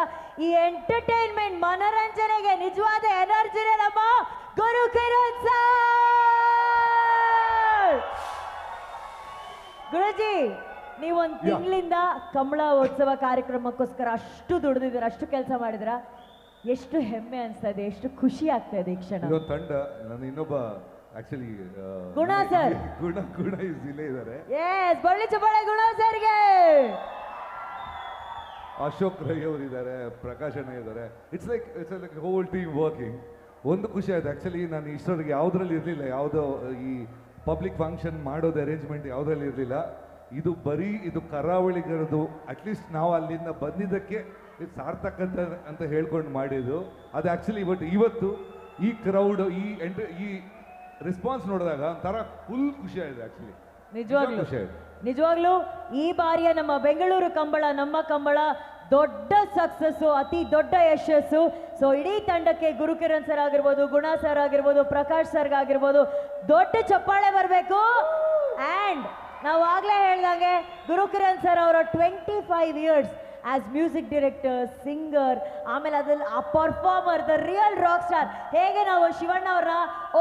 Speaker 2: ಈ ಎಂಟರ್ಟೈನ್ಮೆಂಟ್ ಮನರಂಜನೆಗೆ ನಿಜವಾದ ಎನರ್ಜಿನೇ ನಮ್ಮ ಗುರುಕಿರಣ್ ಸರ್. ಗುರುಜಿ, ನೀವೊಂದು ತಿಂಗಳಿಂದ ಕಂಬಳ ಉತ್ಸವ ಕಾರ್ಯಕ್ರಮಕ್ಕೋಸ್ಕರ ಅಷ್ಟು ದುಡಿದಿದ್ದೀರ, ಅಷ್ಟು ಕೆಲಸ ಮಾಡಿದ್ರ, ಎಷ್ಟು ಹೆಮ್ಮೆ ಅನ್ಸ್ತಾ ಇದೆ, ಎಷ್ಟು ಖುಷಿ ಆಗ್ತಾ ಇದೆ ಈ ಕ್ಷಣ?
Speaker 11: ಇದೊಂದು ತಂಡ. ನಾನು ಇನ್ನೊಬ್ಬ ಆಕ್ಚುಲಿ
Speaker 2: ಗುಣ ಸರ್,
Speaker 11: ಗುಣ ಗುಣ ಇಲ್ಲೇ ಇದ್ದಾರೆ.
Speaker 2: ಎಸ್, ಬಳ್ಳಿ ಚಪ್ಪಾಳೆ ಗುಣ ಸರ್ಗೆ.
Speaker 11: ಅಶೋಕ್ ರೈ ಅವರು ಇದ್ದಾರೆ, ಪ್ರಕಾಶ್ ಅಣ್ಣ ಇದ್ದಾರೆ. It's like whole team working. ಒಂದು ಖುಷಿ ಆಯ್ತು ಆಕ್ಚುಲಿ, ನಾನು ಇಷ್ಟೊರೆಗೆ ಯಾವುದ್ರಲ್ಲಿ ಇರಲಿಲ್ಲ, ಯಾವುದೋ ಈ ಪಬ್ಲಿಕ್ ಫಂಕ್ಷನ್ ಮಾಡೋದು ಅರೇಂಜ್ಮೆಂಟ್ ಯಾವುದ್ರಲ್ಲಿ ಇರಲಿಲ್ಲ. ಇದು ಬರೀ ಇದು ಕರಾವಳಿಗರದು, ಅಟ್ಲೀಸ್ಟ್ ನಾವು ಅಲ್ಲಿಂದ ಬಂದಿದ್ದಕ್ಕೆ ಇದು ಸಾರ್ಥಕ ಅಂತ ಹೇಳ್ಕೊಂಡು ಮಾಡಿದ್ದು ಅದು ಆ್ಯಕ್ಚುಲಿ. ಬಟ್ ಇವತ್ತು ಈ ಕ್ರೌಡ್, ಈ ಎಂಟ್ರಿ, ಈ ರೆಸ್ಪಾನ್ಸ್ ನೋಡಿದಾಗ ಒಂಥರ ಫುಲ್ ಖುಷಿ ಆಗಿದೆ ಆ್ಯಕ್ಚುಲಿ.
Speaker 2: ನಿಜವಾಗ್ಲೂ
Speaker 11: ಖುಷಿ ಆಗಿದೆ.
Speaker 2: ನಿಜವಾಗ್ಲೂ ಈ ಬಾರಿಯ ನಮ್ಮ ಬೆಂಗಳೂರು ಕಂಬಳ, ನಮ್ಮ ಕಂಬಳ ದೊಡ್ಡ ಸಕ್ಸಸ್ಸು, ಅತಿ ದೊಡ್ಡ ಯಶಸ್ಸು. ಸೊ ಇಡೀ ತಂಡಕ್ಕೆ ಗುರುಕಿರಣ್ ಸರ್ ಆಗಿರ್ಬೋದು, ಗುಣ ಸರ್ ಆಗಿರ್ಬೋದು, ಪ್ರಕಾಶ್ ಸರ್ಗಾಗಿರ್ಬೋದು, ದೊಡ್ಡ ಚಪ್ಪಾಳೆ ಬರಬೇಕು. ಆ್ಯಂಡ್ ನಾವು ಆಗಲೇ ಹೇಳ್ದಂಗೆ ಗುರುಕಿರಣ್ ಸರ್ ಅವರ 25 years as music director, singer, ಆಮೇಲೆ ಅದ್ರಲ್ಲಿ ಆ performer, the real rock star. ಹೇಗೆ ನಾವು ಶಿವಣ್ಣ ಅವರ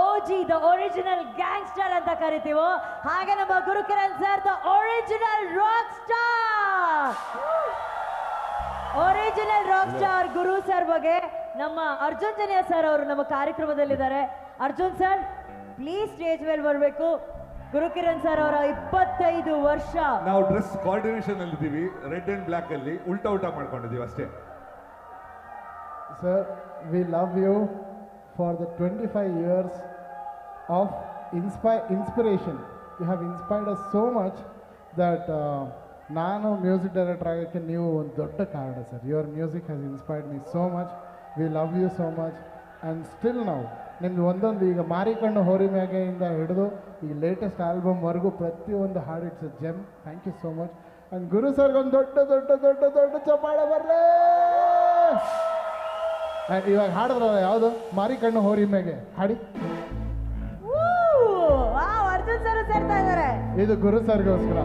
Speaker 2: OG, the original gangster ಅಂತ ಕರಿತೀವೋ, ಹಾಗೆ ನಮ್ಮ Gurukiran sir the original rock star. Original rock star Guru sir ಬಗ್ಗೆ ನಮ್ಮ ಅರ್ಜುನ್ ಜನ್ಯ ಸರ್ ಅವರು ನಮ್ಮ ಕಾರ್ಯಕ್ರಮದಲ್ಲಿದ್ದಾರೆ. ಅರ್ಜುನ್ ಸರ್, ಪ್ಲೀಸ್ ಸ್ಟೇಜ್ ಮೇಲೆ ಬರಬೇಕು. ಗುರುಕಿರಣ್ ಸರ್ ಅವರ 25 ವರ್ಷ.
Speaker 11: ನಾವು ಡ್ರೆಸ್ ಕೋಆರ್ಡಿನೇಷನ್ ಅಲ್ಲಿ ಇದ್ದೀವಿ, ರೆಡ್ ಅಂಡ್ ಬ್ಲ್ಯಾಕ್ ಅಲ್ಲಿ ಉಲ್ಟಾ ಉಲ್ಟಾ ಮಾಡ್ಕೊಂಡಿದ್ದೀವಿ ಅಷ್ಟೇ.
Speaker 16: Sir, we love you for the 25 years of inspiration. You have inspired us so much that ನಾನು ಮ್ಯೂಸಿಕ್ ಡೈರೆಕ್ಟರ್ ಆಗೋಕ್ಕೆ ನೀವು ಒಂದು ದೊಡ್ಡ ಕಾರಣ sir. Your music has inspired me so much. We love you so much. And still ನಾವು ನಿಮ್ದು ಒಂದೊಂದು ಈಗ ಮಾರಿಕಣ್ಣು ಹೋರಿಮ್ಯಾಗೆಯಿಂದ ಹಿಡಿದು ಈ ಲೇಟೆಸ್ಟ್ ಆಲ್ಬಮ್ವರೆಗೂ ಪ್ರತಿಯೊಂದು ಹಾಡು it's a gem. Thank you so much. And Guru ಸರ್ಗೆ ಒಂದು ದೊಡ್ಡ ದೊಡ್ಡ ದೊಡ್ಡ ದೊಡ್ಡ ಚಪ್ಪಾಳೆ ಬರಲೇ. ಇವಾಗ ಹಾಡಿದ್ರಲ್ಲ ಯಾವುದು, ಮಾರಿಕಣ್ಣು ಹೋರಿಮ್ಯಾಗೆ ಹಾಡಿ,
Speaker 2: ಅರ್ಜುನ್ ಸರ್ ಸೇರ್ತಾ ಇದ್ದಾರೆ.
Speaker 16: ಇದು ಗುರು ಸರ್ಗೋಸ್ಕರ.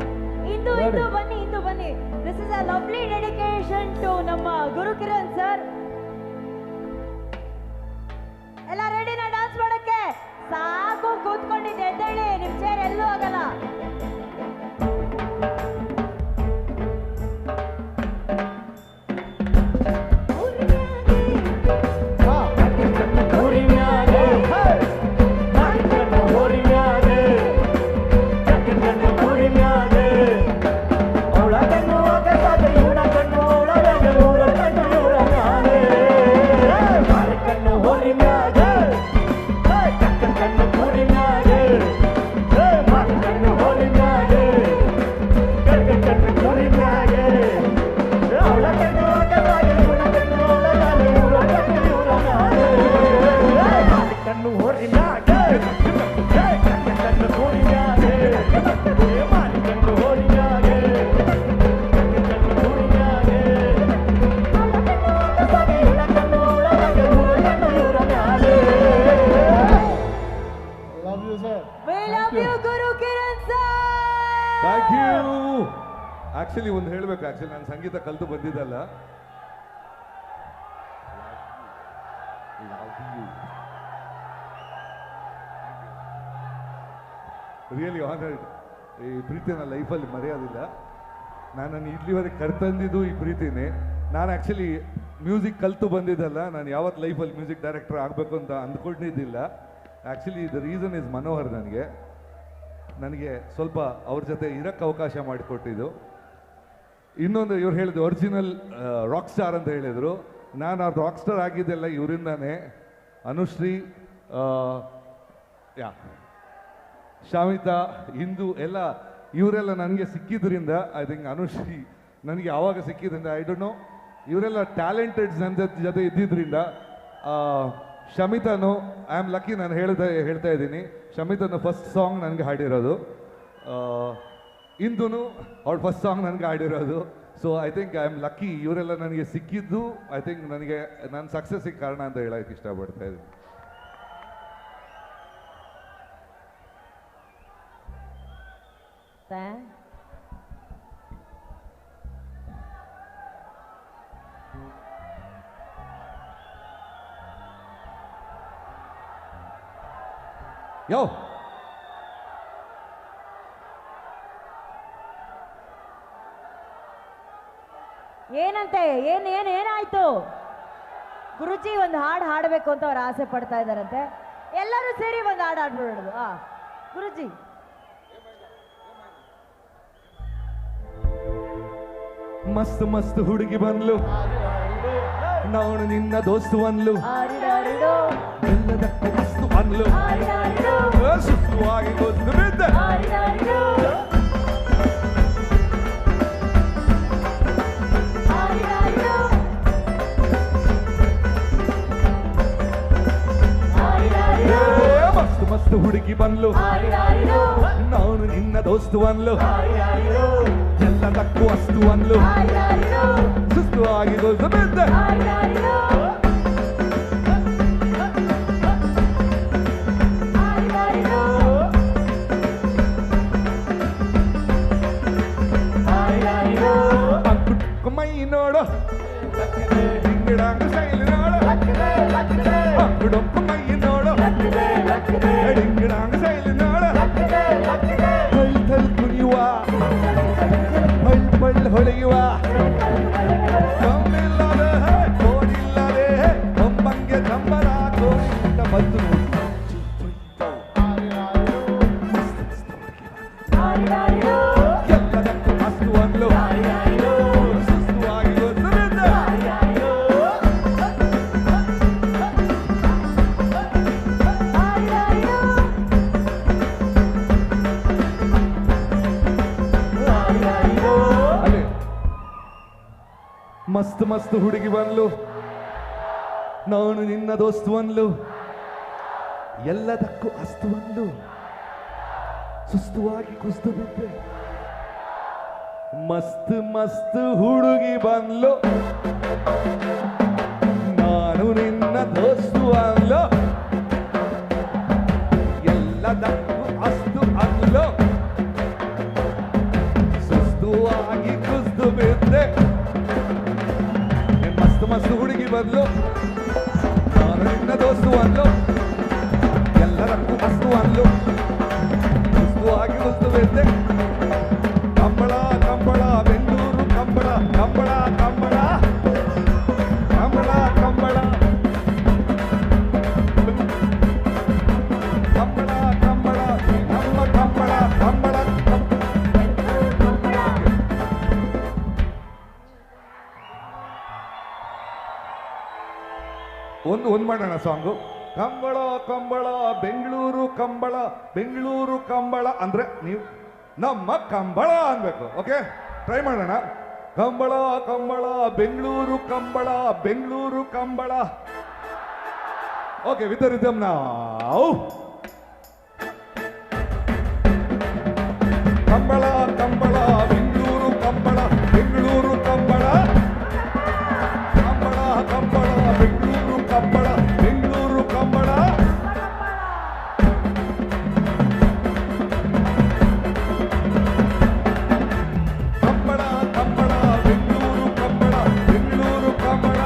Speaker 2: ಇಂದು ಇಂದು ಬನ್ನಿ, ಇಂದು ಬನ್ನಿ. This is a lovely dedication to ನಮ್ಮ ಗುರುಕಿರಣ್ ಸರ್. ಎಲ್ಲ ರೆಡಿನಾ ಡಾನ್ಸ್ ಮಾಡಕ್ಕೆ? ಸಾಕು ಕೂತ್ಕೊಂಡಿದ್ದೆ, ಎದ್ದೇಳಿ, ನಿಮ್ ಚೇರ್ ಎಲ್ಲೂ ಆಗಲ್ಲ.
Speaker 11: ಆಕ್ಚುಲಿ ಒಂದು ಹೇಳಬೇಕು, ಆಕ್ಚುಲಿ ನಾನು ಸಂಗೀತ ಕಲಿತು ಬಂದಿದ್ದಲ್ಲ. Really honoured. ಈ ಪ್ರೀತಿನ ಲೈಫಲ್ಲಿ ಮರೆಯೋದಿಲ್ಲ. ನಾನು ಇಲ್ಲಿವರೆಗೆ ಕರ್ತಂದಿದ್ದು ಈ ಪ್ರೀತಿನೇ. ನಾನು ಆ್ಯಕ್ಚುಲಿ ಮ್ಯೂಸಿಕ್ ಕಲಿತು ಬಂದಿದ್ದಲ್ಲ, ನಾನು ಯಾವತ್ತು ಲೈಫಲ್ಲಿ ಮ್ಯೂಸಿಕ್ ಡೈರೆಕ್ಟರ್ ಆಗಬೇಕು ಅಂತ ಅಂದ್ಕೊಂಡಿದ್ದಿಲ್ಲ. Actually the reason is Manohar. ನನಗೆ ಸ್ವಲ್ಪ ಅವ್ರ ಜೊತೆ ಇರೋಕ್ಕೆ ಅವಕಾಶ ಮಾಡಿಕೊಟ್ಟಿದ್ದು. ಇನ್ನೊಂದು ಇವ್ರು ಹೇಳಿದ್ರು ಒರಿಜಿನಲ್ ರಾಕ್ ಸ್ಟಾರ್ ಅಂತ ಹೇಳಿದರು. ನಾನು ಆ ರಾಕ್ ಸ್ಟಾರ್ ಆಗಿದ್ದೆಲ್ಲ ಇವರಿಂದಾನೇ. ಅನುಶ್ರೀ, ಯಾ ಶಾಮಿತಾ, ಇಂದು ಎಲ್ಲ ಇವರೆಲ್ಲ ನನಗೆ ಸಿಕ್ಕಿದ್ರಿಂದ, I think Anushree ನನಗೆ ಯಾವಾಗ ಸಿಕ್ಕಿದ್ರಿಂದ, I don't know, ಇವರೆಲ್ಲ ಟ್ಯಾಲೆಂಟೆಡ್ ನನ್ನ ಜೊತೆ ಇದ್ದಿದ್ದರಿಂದ ಶಮಿತಾನು, I am lucky, ನಾನು ಹೇಳ್ತಾ ಇದ್ದೀನಿ, ಶಮಿತಾನು ಫಸ್ಟ್ ಸಾಂಗ್ ನನಗೆ ಹಾಡಿರೋದು, ಇಂದೂ ಅವಳು ಫಸ್ಟ್ ಸಾಂಗ್ ನನಗೆ ಹಾಡಿರೋದು. So I think I am lucky, ಇವರೆಲ್ಲ ನನಗೆ ಸಿಕ್ಕಿದ್ದು I think ನನಗೆ ನನ್ನ ಸಕ್ಸಸ್ಸಿಗೆ ಕಾರಣ ಅಂತ ಹೇಳೋಕ್ಕೆ ಇಷ್ಟಪಡ್ತಾ ಇದ್ದೀನಿ. ಯೋ
Speaker 2: ಏನಂತೆ, ಏನ್ ಏನ್ ಏನಾಯ್ತು ಗುರುಜಿ? ಒಂದು ಹಾಡು ಹಾಡಬೇಕು ಅಂತ ಅವ್ರು ಆಸೆ ಪಡ್ತಾ ಇದ್ದಾರಂತೆ. ಎಲ್ಲರೂ ಸೇರಿ ಒಂದು ಹಾಡು ಹಾಡ್ಬಿಡೋದು. ಆ ಗುರುಜಿ,
Speaker 11: ಮಸ್ತ್ ಮಸ್ತ್ ಹುಡುಗಿ ಬಂದ್ಲು, ನಾನು ನಿನ್ನ ದೋಸ್ತು ಅನ್ಲು, ಎಲ್ಲದಕ್ಕೂ ಮಸ್ತು ಅನ್ಲು, ಸುಸ್ತುವಾಗಿ ದೋಸ್ತು ಬಿದ್ದೆ. ಮಸ್ತ್ ಮಸ್ತ್ ಹುಡುಗಿ ಬಂದ್ಲು, ನಾನು ನಿನ್ನ ದೋಸ್ತು ಅನ್ಲು, ಎಲ್ಲದಕ್ಕೂ ಅಸ್ತು ಅನ್ಲು, ಸುಸ್ತು ಆಗಿ ದೋಸ್ತು ಬಿದ್ದೆ. ಮೈ ನೋಡು, ಡಿಂಗಡಾಂಗ ಶೈಲಿ ನೋಡು, ಅಂಕುಡೊಂಕು ಮೈ ನೋಡು, ಡಿಂಗಡಾಂಗ ಶೈಲಿ ನೋಡು, ಥಲ್ ಥಲ್ ಕುಣಿಯುವ, ಫಳ್ ಫಳ್ ಹೊಳೆಯುವ, ಕಮ್ಮಿಲ್ಲದೆ ಕೋಡಿಲ್ಲದೆ ಕಂಬಂಗೆ ಕಂಬರ ಕೋಡಿಂದ ಬಂದು ಎಲ್ಲದಕ್ಕೂ ಅಸ್ತು ಅನ್ಲು, ಸುಸ್ತುವಾಗಿ ಗೊತ್ತಿದ್ದೆ. ಮಸ್ತ್ ಮಸ್ತ್ ಹುಡುಗಿ ಬಂದ್ಲು, ನಾನು ನಿನ್ನ ದೋಸ್ತು ಅನ್ಲು, ಎಲ್ಲದಕ್ಕೂ ಅಸ್ತು ಅನ್ಲು, ಸುಸ್ತುವಾಗಿ ಕುಸ್ತು ಬಿದ್ದೆ. ಮಸ್ತ್ ಮಸ್ತ್ ಹುಡುಗಿ ಬಂದ್ಲು, ನಾನು ನಿನ್ನ ದೋಸ್ತು ಅನ್ಲು, ಎಲ್ಲದಕ್ಕೂ ಅಸ್ತು ಅನ್ಲು, ಸುಸ್ತುವಾಗಿ ಕುಸ್ತು ಬಿದ್ದೆ. ಮಸ್ತ್ ಮಸ್ತ್ ಹುಡುಗಿ ಬಂದ್ಲು, ನಾನು ನಿನ್ನ ದೋಸ್ತು ಅನ್ಲು, ಎಲ್ಲದಕ್ಕೂ ಅಸ್ತು ಅನ್ಲು, ಸುಸ್ತುವಾಗಿ ಕುಸ್ತು ಬಿದ್ದೆ. ಕಂಬಳ ಕಂಬಳ ಬೆಂಗಳೂರು ಕಂಬಳ, ಕಂಬಳ ಕಂಬಳ ಕಂಬಳ ಕಂಬಳ ಕಂಬಳ ಕಂಬಳ ನಮ್ಮ ಕಂಬಳ ಕಂಬಳ. ಒಂದು ಒಂದು ಮಾಡೋಣ ಸಾಂಗು. ಕಂಬಳ ಕಂಬಳ ಬೆಂಗಳೂರು ಕಂಬಳ, ಬೆಂಗಳೂರು ಕಂಬಳ ಅಂದ್ರೆ ನೀವು ನಮ್ಮ ಕಂಬಳ ಅನ್ಬೇಕು. ಓಕೆ, ಟ್ರೈ ಮಾಡೋಣ. Kambala Kambala Bengaluru Kambala, Bengaluru Kambala. Okay, with rhythm ನಾವು. ಕಂಬಳ ಕಂಬಳ ಬೆಂಗಳೂರು ಕಂಬಳ, ಬೆಂಗಳೂರು ಕಂಬಳ, ಕಂಬಳ ಕಂಬಳ ಬೆಂಗಳೂರು ಕಂಬಳ, ಬೆಂಗಳೂರು ಕಂಬಳ. ಕಂಬಳ ಕಂಬಳ ಬೆಂಗಳೂರು ಕಂಬಳ, ಬೆಂಗಳೂರು ಕಂಬಳ,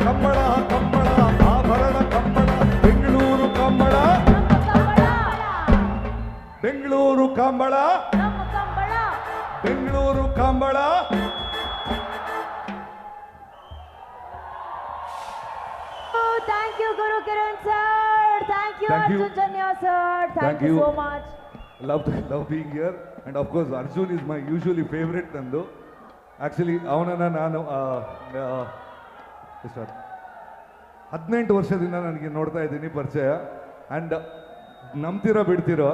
Speaker 11: ಕಂಬಳ ಕಂಬಳ ಆಭರಣ Kambala, Bengaluru Kambala, Bengaluru Kambala, Bengaluru Kambala.
Speaker 2: Thank you Guru Kiran sir, thank you Arjun Janya sir, thank you so much.
Speaker 11: Love being here, and of course Arjun is my usually favorite ನಂದು. Actually ಅವನನ್ನು ನಾನು 18 ವರ್ಷದಿಂದ ನನಗೆ ನೋಡ್ತಾ ಇದ್ದೀನಿ ಪರಿಚಯ. ಆ್ಯಂಡ್ ನಂಬ್ತಿರೋ ಬಿಡ್ತಿರೋ,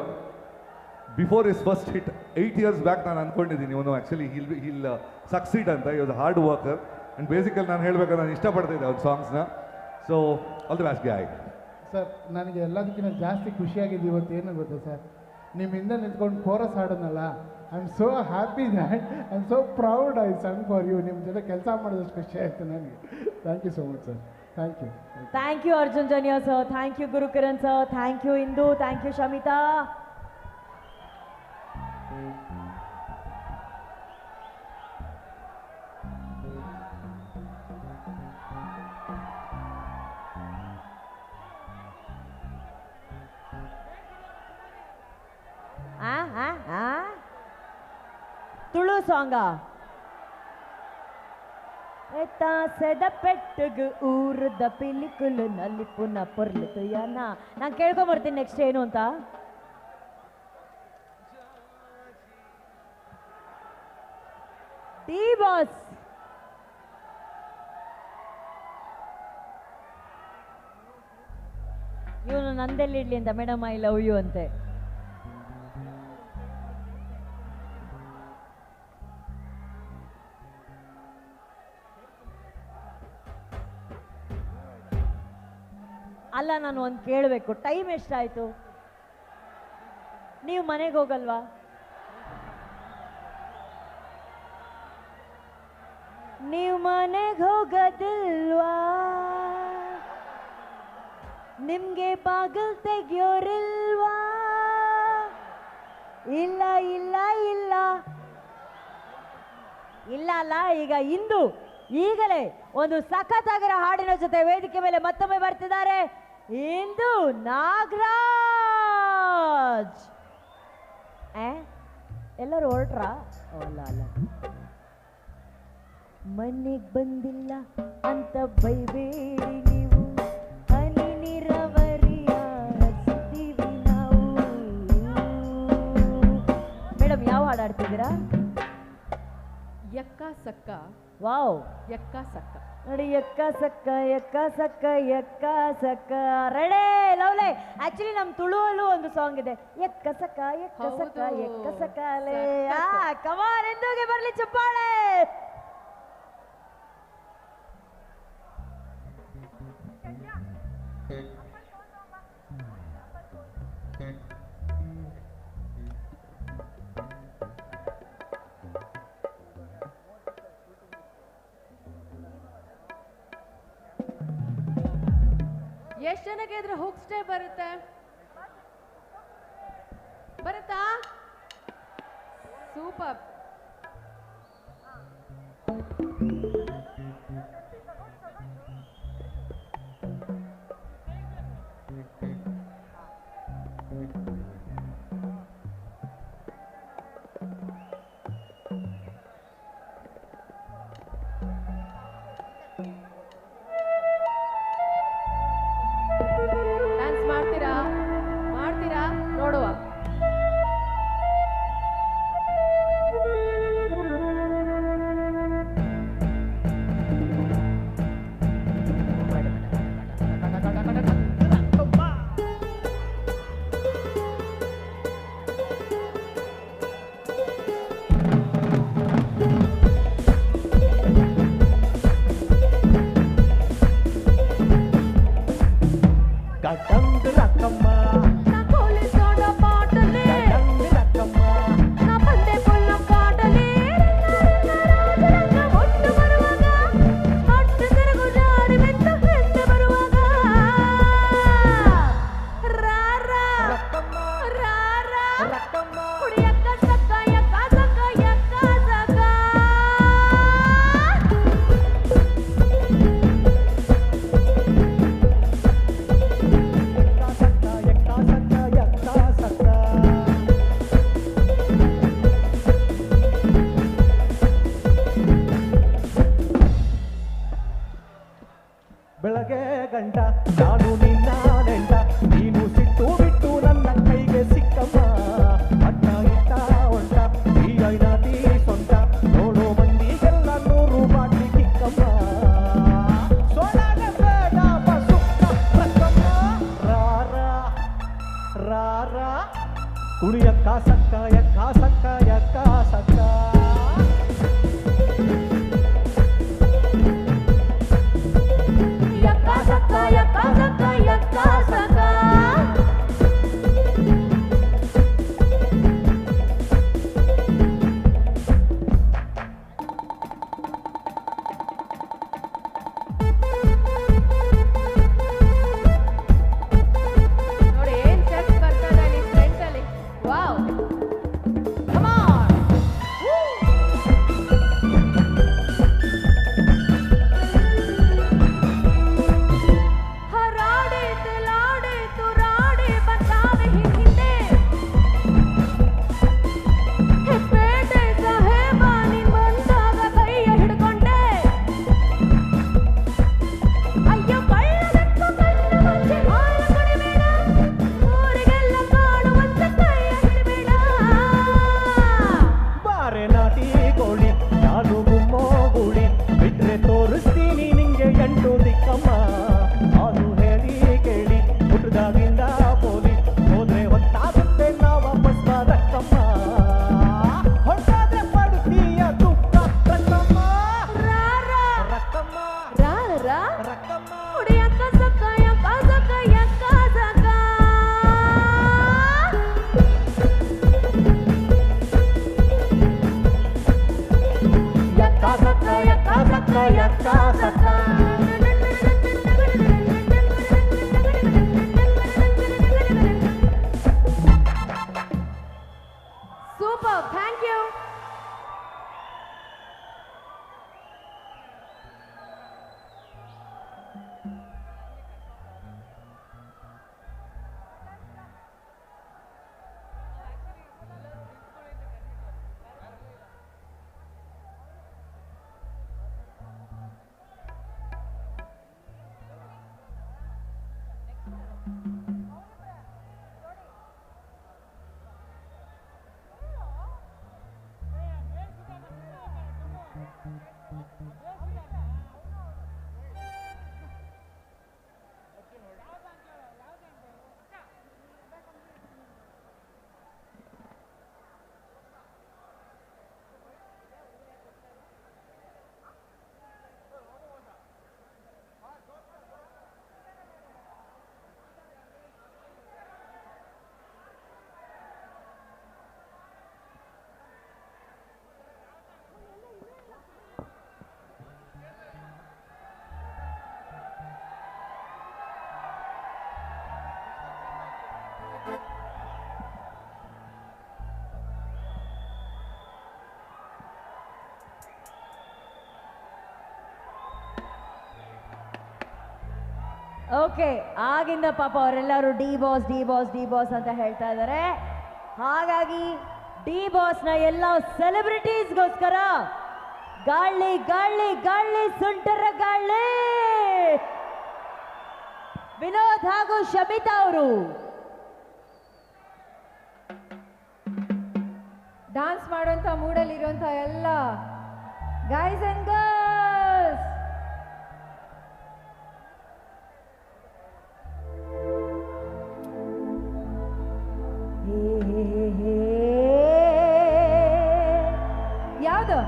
Speaker 11: Before his first hit 8 years back ನಾನು ಅಂದ್ಕೊಂಡಿದ್ದೀನಿ ಇವನು ಆ್ಯಕ್ಚುಲಿ ಹಿಲ್ ಸಕ್ಸೀಡ್ ಅಂತ. He was hard worker and basically ನಾನು ಹೇಳಬೇಕಾದ್ರೆ ನಾನು ಇಷ್ಟಪಡ್ತಿದ್ದೆ ಅವ್ನ ಸಾಂಗ್ಸ್ನ. So all the best guy.
Speaker 16: Sir, ನನಗೆ ಎಲ್ಲದಕ್ಕಿಂತ ಜಾಸ್ತಿ ಖುಷಿಯಾಗಿದೆ ಇವತ್ತು ಏನು ಗೊತ್ತಾ ಸರ್, ನಿಮ್ಮ ಹಿಂದೆ ನಿಂತ್ಕೊಂಡು chorus ಹಾಡೋನಲ್ಲ, I am so happy that I am so proud I sung for you. ನಿಮ್ಮ ಜೊತೆ ಕೆಲಸ ಮಾಡಿದಷ್ಟು ಖುಷಿ ಆಯಿತು ನನಗೆ. Thank you so much sir. Thank you.
Speaker 2: Thank you Arjun Janya sir, thank you Gurukiran sir, thank you Indu, thank you Shamitha. Tulu Sanga? ಎತ್ತಾಸೆದ ಪೆಟ್ಟಗ್ ಊರದ ಪಿಲಿಕುಲು ನಲಿಪುನ ಪೊರ್ಲು ತುಯನ. ನಾನು ಕೇಳ್ಕೊಂಬರ್ತೀನಿ next ಏನು ಅಂತ. ಡಿ ಬಾಸ್ ಇವನು ನಂದೆಲ್ಲಿ ಇಡ್ಲಿ ಅಂತ, ಮೇಡಮ್ I love you ಅಂತೆ. ಅಲ್ಲ, ನಾನು ಒಂದು ಕೇಳಬೇಕು, ಟೈಮ್ ಎಷ್ಟಾಯಿತು? ನೀವು ಮನೆಗೆ ಹೋಗಲ್ವಾ? ನೀವು ಮನೆಗೆ ಹೋಗೋದಿಲ್ವಾ? ನಿಮಗೆ ಬಾಗಿಲು ತೆಗಿಯೋರಿಲ್ವಾ? ಇಲ್ಲ ಇಲ್ಲ ಇಲ್ಲ ಇಲ್ಲ ಅಲ್ಲ. ಈಗ ಇಂದು ಈಗಲೇ ಒಂದು ಸಖತ್ತಾಗಿರೋ ಹಾಡಿನ ಜೊತೆ ವೇದಿಕೆ ಮೇಲೆ ಮತ್ತೊಮ್ಮೆ ಬರ್ತಿದ್ದಾರೆ ಇಂದು ನಾಗರಾಜ್. ಎಲ್ಲರೂ ಹೊರಟ್ರಾ? ಅಲ್ಲ ಅಲ್ಲ, ಮನೆಗೆ ಬಂದಿಲ್ಲ ಅಂತ ಬೈಬೇಡಿ ನೀವು, ಹನಿ ನೀರಾವರಿಯ ಹಚ್ತೀವಿ ನಾವು. ಮೇಡಮ್ ಯಾವ ಹಾಡು ಹಾಡ್ತಿದ್ದೀರಾ?
Speaker 13: ಎಕ್ಕ ಸಕ್ಕ.
Speaker 2: ವಾವ್,
Speaker 13: ಎಕ್ಕ ಸಕ್ಕ.
Speaker 2: ನೋಡಿ, ಎಕ್ಕ ಸಕ್ಕ ಎಕ್ಕ ಸಕ್ಕ ಎಕ್ಕ ಸಕ್ಕ ರೆಡೇ ಲವ್ಲೆ. ಆಕ್ಚುಲಿ ನಮ್ಮ ತುಳುವಲ್ಲೂ ಒಂದು ಸಾಂಗ್ ಇದೆ, ಎಕ್ಕ ಸಕ್ಕ ಎಕ್ಕ ಸಕ್ಕ ಎಕ್ಕ ಸಕ್ಕಲೆ. ಕಮಾನ್, ಎಂದೋಗೆ ಬರಲಿ ಚಪ್ಪಾಳೆ.
Speaker 13: ಎಷ್ಟು ಜನಕ್ಕೆ ಇದ್ರೆ ಹುಕ್ ಸ್ಟೇ ಬರುತ್ತೆ? ಬರುತ್ತಾ? ಸೂಪರ್. ಡ್ಯಾನ್ಸ್ ಮಾಡ್ತೀರಾ? ಮಾಡ್ತೀರಾ? ನೋಡುವ.
Speaker 8: ಬೆಳಗ್ಗೆ ಗಂಟ ನಾನು ನಿನ್ನ ನೆಂಟ, ನೀನು ಸಿಟ್ಟು ಬಿಟ್ಟು ನನ್ನ ಕೈಗೆ ಸಿಕ್ಕಮ್ಮ. ಅಟ್ಟ ಇಟ್ಟ ಹೊಂಟ ಈ ಐನಾತಿ ಸೊಂಟ, ನೋಡೋ ಮಂದಿಗೆಲ್ಲ 100 ಬಾಟ್ಲಿ ಕಿಕ್ಕಮ್ಮ. ಸೋಡಾಗ ಬೇಡ ಬಸುಕ್ಕ ರಕ್ಕಮ್ಮ, ರಾ ರಾ ರಾ ರಾ ಕುಣಿಯಕ್ಕ ಸಕ್ಕ
Speaker 2: ಓಕೆ, ಆಗಿಂದ ಪಾಪ ಅವರೆಲ್ಲರೂ D boss D boss D boss ಅಂತ ಹೇಳ್ತಾ ಇದ್ದಾರೆ. ಹಾಗಾಗಿ ಡಿ ಬಾಸ್ನ ಎಲ್ಲ ಸೆಲೆಬ್ರಿಟೀಸ್ಗೋಸ್ಕರ ಗಾಳಿ ಗಾಳಿ ಗಾಳಿ ಸುಂಟರ ಗಾಳಿ ವಿನೋದ್ ಹಾಗೂ ಶಮಿತಾ ಅವರು
Speaker 22: ಡಾನ್ಸ್ ಮಾಡುವಂತ ಮೂಡಲ್ಲಿರುವಂತ ಎಲ್ಲ ಗೈಸ್ ಅಂಡ್ ಗರ್ಲ್ಸ್, ಯಾವುದು?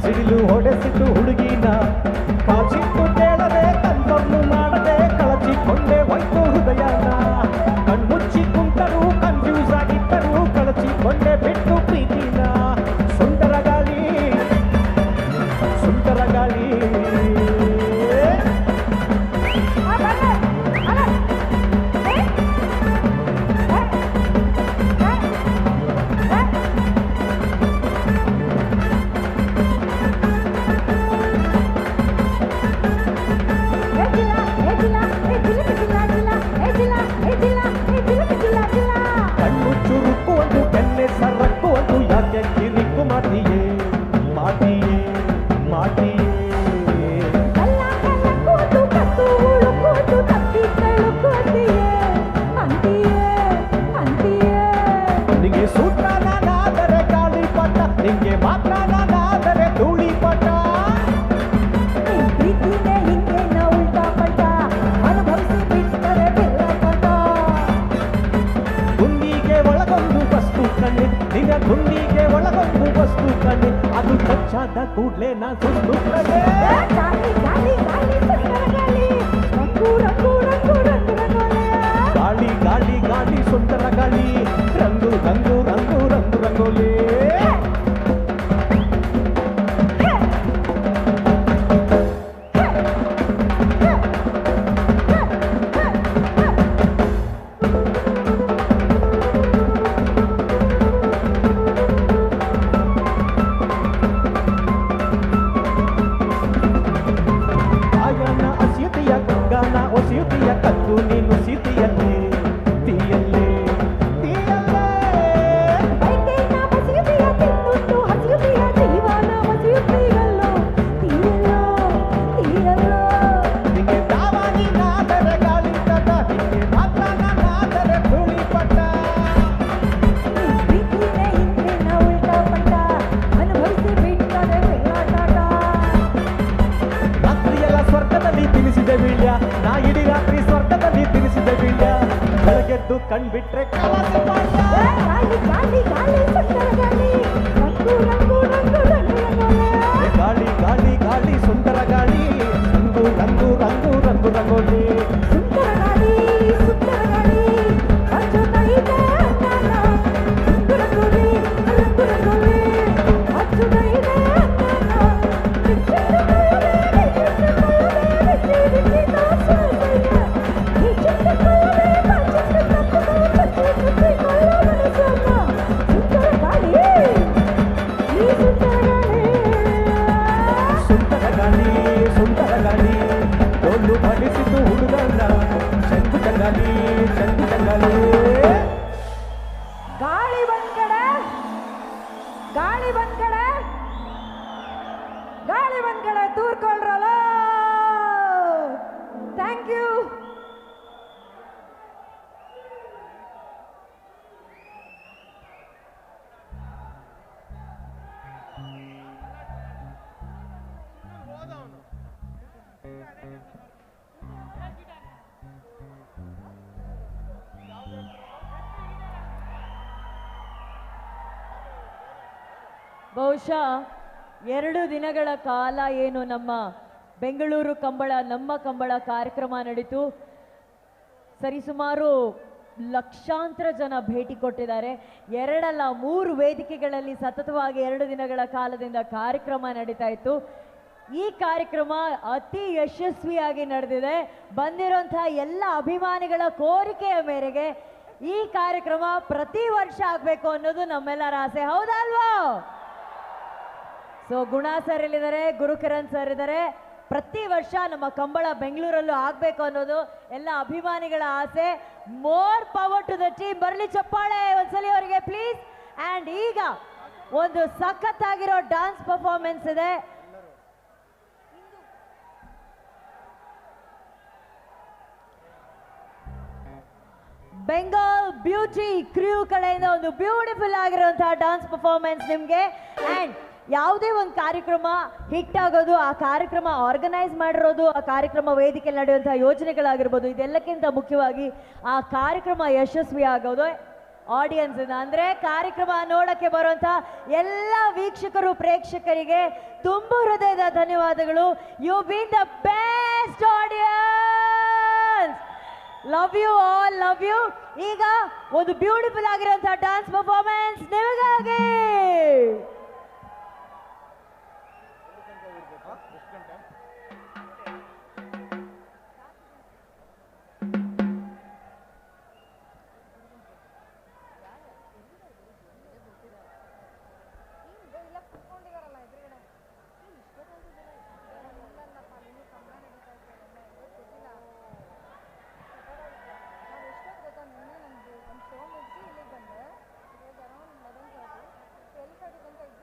Speaker 8: ಸಿಡಿಲು ಹೊಡೆಸಿತು ಹುಡುಗಿನ, ಕಾಚಿಟ್ಟು ಕೇಳದೆ ಕನ್ಫರ್ಮ್ ಮಾಡದೆ ಕಳಚಿಕೊಂಡೆ ಹೋಯ್ತು ಹೃದಯನ. ಕಣ್ಮುಚ್ಚಿ ಕುಂತರು ಕನ್ಫ್ಯೂಸ್ ಆಗಿದ್ದರು ಕಳಚಿಕೊಂಡೆ ಬಿಟ್ಟು ಪ್ರೀತಿನ. ಸುಂದರ ಗಾಳಿ ಸುಂದರ ಗಾಳಿ. ಕಣ್ಣು ಚುರುಕುವುದು ಕೆನ್ನೆ ಸರಕ್ಕುವುದು ಯಾಕೆ ಕಿರಿಕು ಮಾತಿಯೇ ಮಾತಿಯೇ ಮಾತಿಯೇ. ನಿಂಗೆ ಸೂತ್ರ ನಾನಾದರೆ ಗಾಳಿಪಟ, ನಿಂಗೆ ಮಾತ್ರ ನಾನಾದರೆ ಧೂಳಿಪಟ. ಗುಂಡಿಗೆ ಒಳಗೊಂದು ವಸ್ತು ಕಣ್ಣೆ, ನಿನ್ನ ಗುಂಡಿಗೆ ಒಳಗೊಂದು ವಸ್ತು ಕಣ್ಣೆ, ಅದು ಕಚ್ಚಾದ ಕೂಡ್ಲೆ ನಾ ಸುಸ್ತು ಕಣ್ಣೆ. ಗಾಳಿ ಗಾಳಿ ಗಾಳಿ ಸುಂದರ ಗಾಳಿ, ರಂಗು ರಂಗು ರಂಗು ರಂಗು ರಂಗೋಲಿ. ಆಯನ ಅಸಿಯುತಿಯ ಗಂಗಾನ ಒಸಿಯುತಿಯ ಕದ್ದು ನೀನು ಸೀತಿಯಲ್ಲೇ ತೀಯಲ್ಲೇ ತೀಯಲ್ಲೇ.
Speaker 22: ಬೈಕೈನ ಬಸಿ
Speaker 8: ಕಣ್ಬಿಟ್ರೆ
Speaker 6: ಗಾಳಿ ಗಾಳಿ ಗಾಳಿ ಸುಂದರ ಗಾಳಿ ರಂಗು ರಂಗು ರಂಗು ರಂಗು ರಂಗೋಲೆ.
Speaker 8: ಗಾಳಿ ಗಾಳಿ ಗಾಳಿ ಸುಂದರ ಗಾಳಿ ರಂಗು ರಂಗು ರಂಗು ರಂಗು ರಂಗೋಲಿ.
Speaker 6: ಸುಂದರ ಗಾಳಿ ಸುಂದರ ಗಾಳಿ ಅಚ್ಚುತೈತೆ ಅಂದಾನ ರಂಗು ರಂಗೋಲಿ ರಂಗು ರಂಗೋಲಿ ಅಚ್ಚುತೈತೆ ಅಂದಾನ ಬಿಚ್ಚಿಟ್ಟು ಕೊಳ್ಳದೆ ಬಿಚ್ಚಿಟ್ಟು ಕೊಳ್ಳದೆ ಬಿಚ್ಚಿ ಬಿಚ್ಚಿ ತೋರ್ಸಯ್ಯ ಬಿಚ್ಚಿಟ್ಟು ಕೊಳ್ಳದೆ ಬಚ್ಚಿಟ್ಟು ತಪ್ಪದೆ ಚುಚ್ಚಿ ಚುಚ್ಚಿ ಕೊಳ್ಳೋ ಮನಸ್ಸನ್ನ ಸುಂದರ ಗಾಳಿ ಈ ಸುಂದರ ಗಾಳಿ
Speaker 8: ಸುಂದರ ಗಾಳಿ ಸುಂದರ ಗಾಳಿ ಡೊಳ್ಳು ಬಡಿಸಿತು ಹುಡುಗನ ಚಂಗು ಚಂಗಾಲಿ ಚಂಗು ಚಂಗಾಲಿ.
Speaker 6: ಗಾಳಿ ಬಂದ್ ಕಡೆ ಗಾಳಿ ಬಂದ್ ಕಡೆ ಗಾಳಿ ಬಂದ್ ಕಡೆ ತೂರ್ಕೊಳ್ರಲ್ಲ. Thank you.
Speaker 2: ಬಹುಶಃ 2 ದಿನಗಳ ಕಾಲ ಏನು ನಮ್ಮ ಬೆಂಗಳೂರು ಕಂಬಳ ನಮ್ಮ ಕಂಬಳ ಕಾರ್ಯಕ್ರಮ ನಡೀತು. ಸರಿಸುಮಾರು ಲಕ್ಷಾಂತರ ಜನ ಭೇಟಿ ಕೊಟ್ಟಿದ್ದಾರೆ. 2 ಅಲ್ಲ 3 ವೇದಿಕೆಗಳಲ್ಲಿ ಸತತವಾಗಿ 2 ದಿನಗಳ ಕಾಲದಿಂದ ಕಾರ್ಯಕ್ರಮ ನಡೀತಾ ಇತ್ತು. ಈ ಕಾರ್ಯಕ್ರಮ ಅತಿ ಯಶಸ್ವಿಯಾಗಿ ನಡೆದಿದೆ. ಬಂದಿರುವಂತಹ ಎಲ್ಲ ಅಭಿಮಾನಿಗಳ ಕೋರಿಕೆಯ ಮೇರೆಗೆ ಈ ಕಾರ್ಯಕ್ರಮ ಪ್ರತಿ ವರ್ಷ ಆಗಬೇಕು ಅನ್ನೋದು ನಮ್ಮೆಲ್ಲರ ಆಸೆ, ಹೌದಲ್ವೋ? ಸೊ ಗುಣ ಸರ್ ಇಲ್ಲಿದ್ದಾರೆ, ಗುರುಕಿರಣ್ ಸರ್ ಇದ್ದಾರೆ. ಪ್ರತಿ ವರ್ಷ ನಮ್ಮ ಕಂಬಳ ಬೆಂಗಳೂರಲ್ಲೂ ಆಗಬೇಕು ಅನ್ನೋದು ಎಲ್ಲ ಅಭಿಮಾನಿಗಳ ಆಸೆ. More power to the team. ಬರಲಿ ಚಪ್ಪಾಳೆ ಒಂದ್ಸಲಿ ಅವರಿಗೆ ಪ್ಲೀಸ್. ಆ್ಯಂಡ್ ಈಗ ಒಂದು ಸಖತ್ತಾಗಿರೋ ಡಾನ್ಸ್ ಪರ್ಫಾರ್ಮೆನ್ಸ್ ಇದೆ. ಬೆಂಗಾಲ್ ಬ್ಯೂಟಿ ಕ್ರ್ಯೂ ಕಡೆಯಿಂದ ಒಂದು ಬ್ಯೂಟಿಫುಲ್ ಆಗಿರುವಂತಹ ಡಾನ್ಸ್ ಪರ್ಫಾರ್ಮೆನ್ಸ್ ನಿಮಗೆ. ಆ್ಯಂಡ್ ಯಾವುದೇ ಒಂದು ಕಾರ್ಯಕ್ರಮ ಹಿಟ್ ಆಗೋದು, ಆ ಕಾರ್ಯಕ್ರಮ ಆರ್ಗನೈಸ್ ಮಾಡಿರೋದು, ಆ ಕಾರ್ಯಕ್ರಮ ವೇದಿಕೆಯಲ್ಲಿ ನಡೆಯುವಂತಹ ಯೋಜನೆಗಳಾಗಿರ್ಬೋದು, ಇದೆಲ್ಲಕ್ಕಿಂತ ಮುಖ್ಯವಾಗಿ ಆ ಕಾರ್ಯಕ್ರಮ ಯಶಸ್ವಿ ಆಗೋದು ಆಡಿಯನ್ಸ್ ಅಂದರೆ ಕಾರ್ಯಕ್ರಮ ನೋಡೋಕ್ಕೆ ಬರುವಂಥ ಎಲ್ಲ ವೀಕ್ಷಕರು ಪ್ರೇಕ್ಷಕರಿಗೆ ತುಂಬ ಹೃದಯದ ಧನ್ಯವಾದಗಳು. You been the best audience. Love you all, love you. ಈಗ ಒಂದು ಬ್ಯೂಟಿಫುಲ್ ಆಗಿರುವಂತಹ ಡಾನ್ಸ್ ಪರ್ಫಾರ್ಮೆನ್ಸ್ ನಿಮಗಾಗಿ.
Speaker 6: ಶೋ ಮುಗಿಸಿ ಇಲ್ಲಿಗೆ ಬಂದೆ. ಇವಾಗ ಅರೌಂಡ್ 11:30, 12:30 ತನಕ.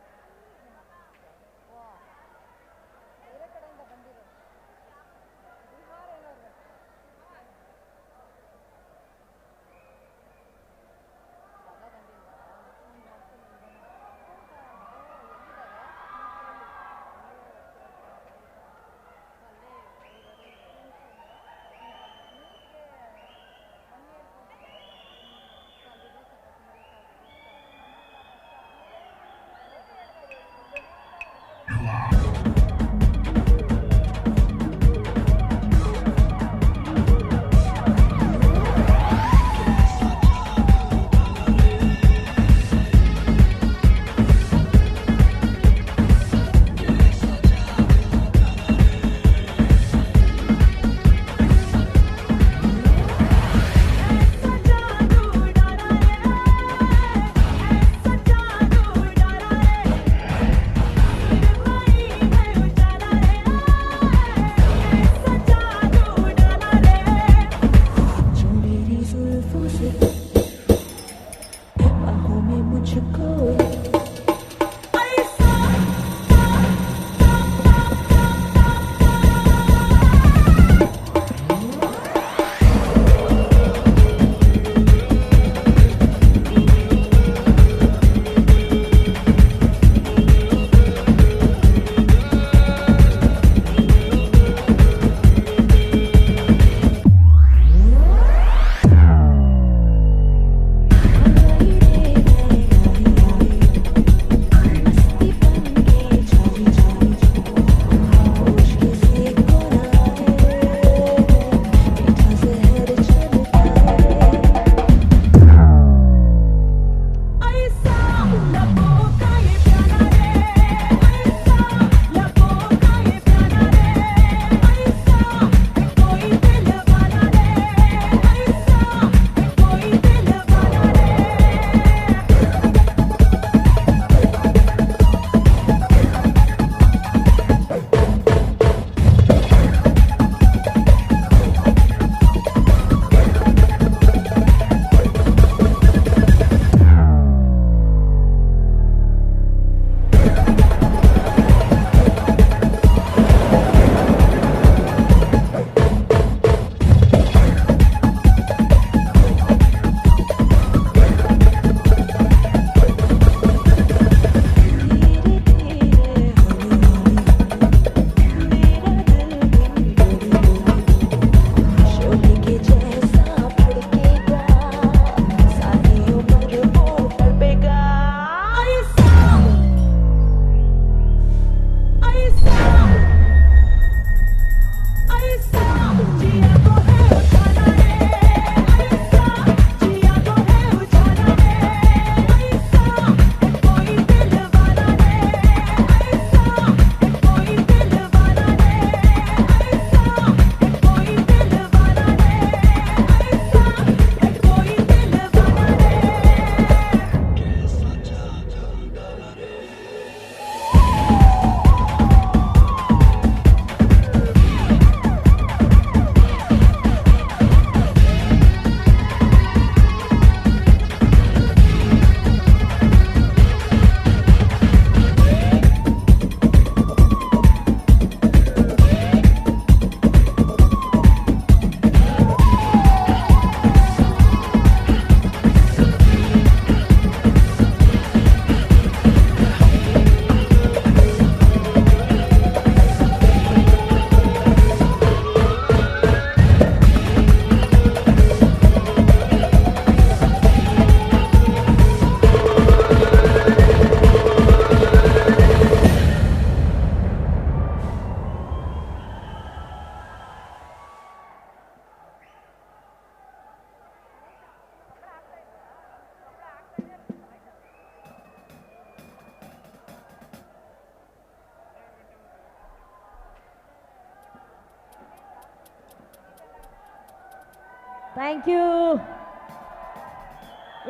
Speaker 2: Thank you.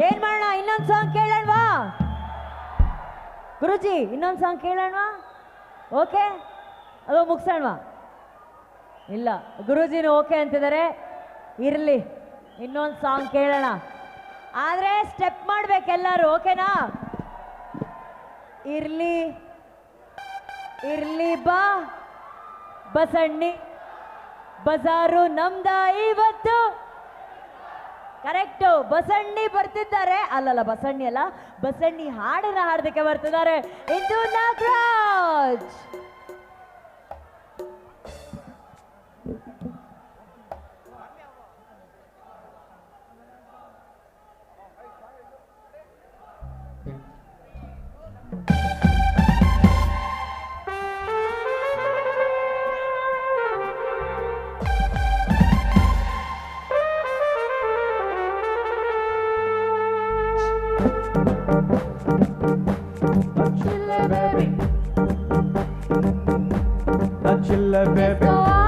Speaker 2: ಏನ್ ಮಾಡೋಣ, ಇನ್ನೊಂದು ಸಾಂಗ್ ಕೇಳೋಣವಾ ಗುರುಜಿ? ಇನ್ನೊಂದು ಸಾಂಗ್ ಕೇಳೋಣವಾ? ಓಕೆ, ಅದು ಮುಗಿಸೋಣವಾ? ಇಲ್ಲ, ಗುರೂಜಿನೂ ಓಕೆ ಅಂತಿದ್ದಾರೆ. ಇರಲಿ, ಇನ್ನೊಂದು ಸಾಂಗ್ ಕೇಳೋಣ. ಆದರೆ ಸ್ಟೆಪ್ ಮಾಡ್ಬೇಕೆಲ್ಲರೂ, ಓಕೆನಾ? ಇರಲಿ ಇರಲಿ ಬಾ ಬಸಣ್ಣಿ, ಬಜಾರು ನಮ್ದ ಇವತ್ತು. ಕರೆಕ್ಟು, ಬಸಣ್ಣಿ ಬರ್ತಿದ್ದಾರೆ. ಅಲ್ಲಲ್ಲ, ಬಸಣ್ಣಿ ಅಲ್ಲ, ಬಸಣ್ಣಿ ಹಾಡನ್ನ ಹಾಡೋದಕ್ಕೆ ಬರ್ತಿದ್ದಾರೆ ಇಂದು ನಾಗರಾಜ್.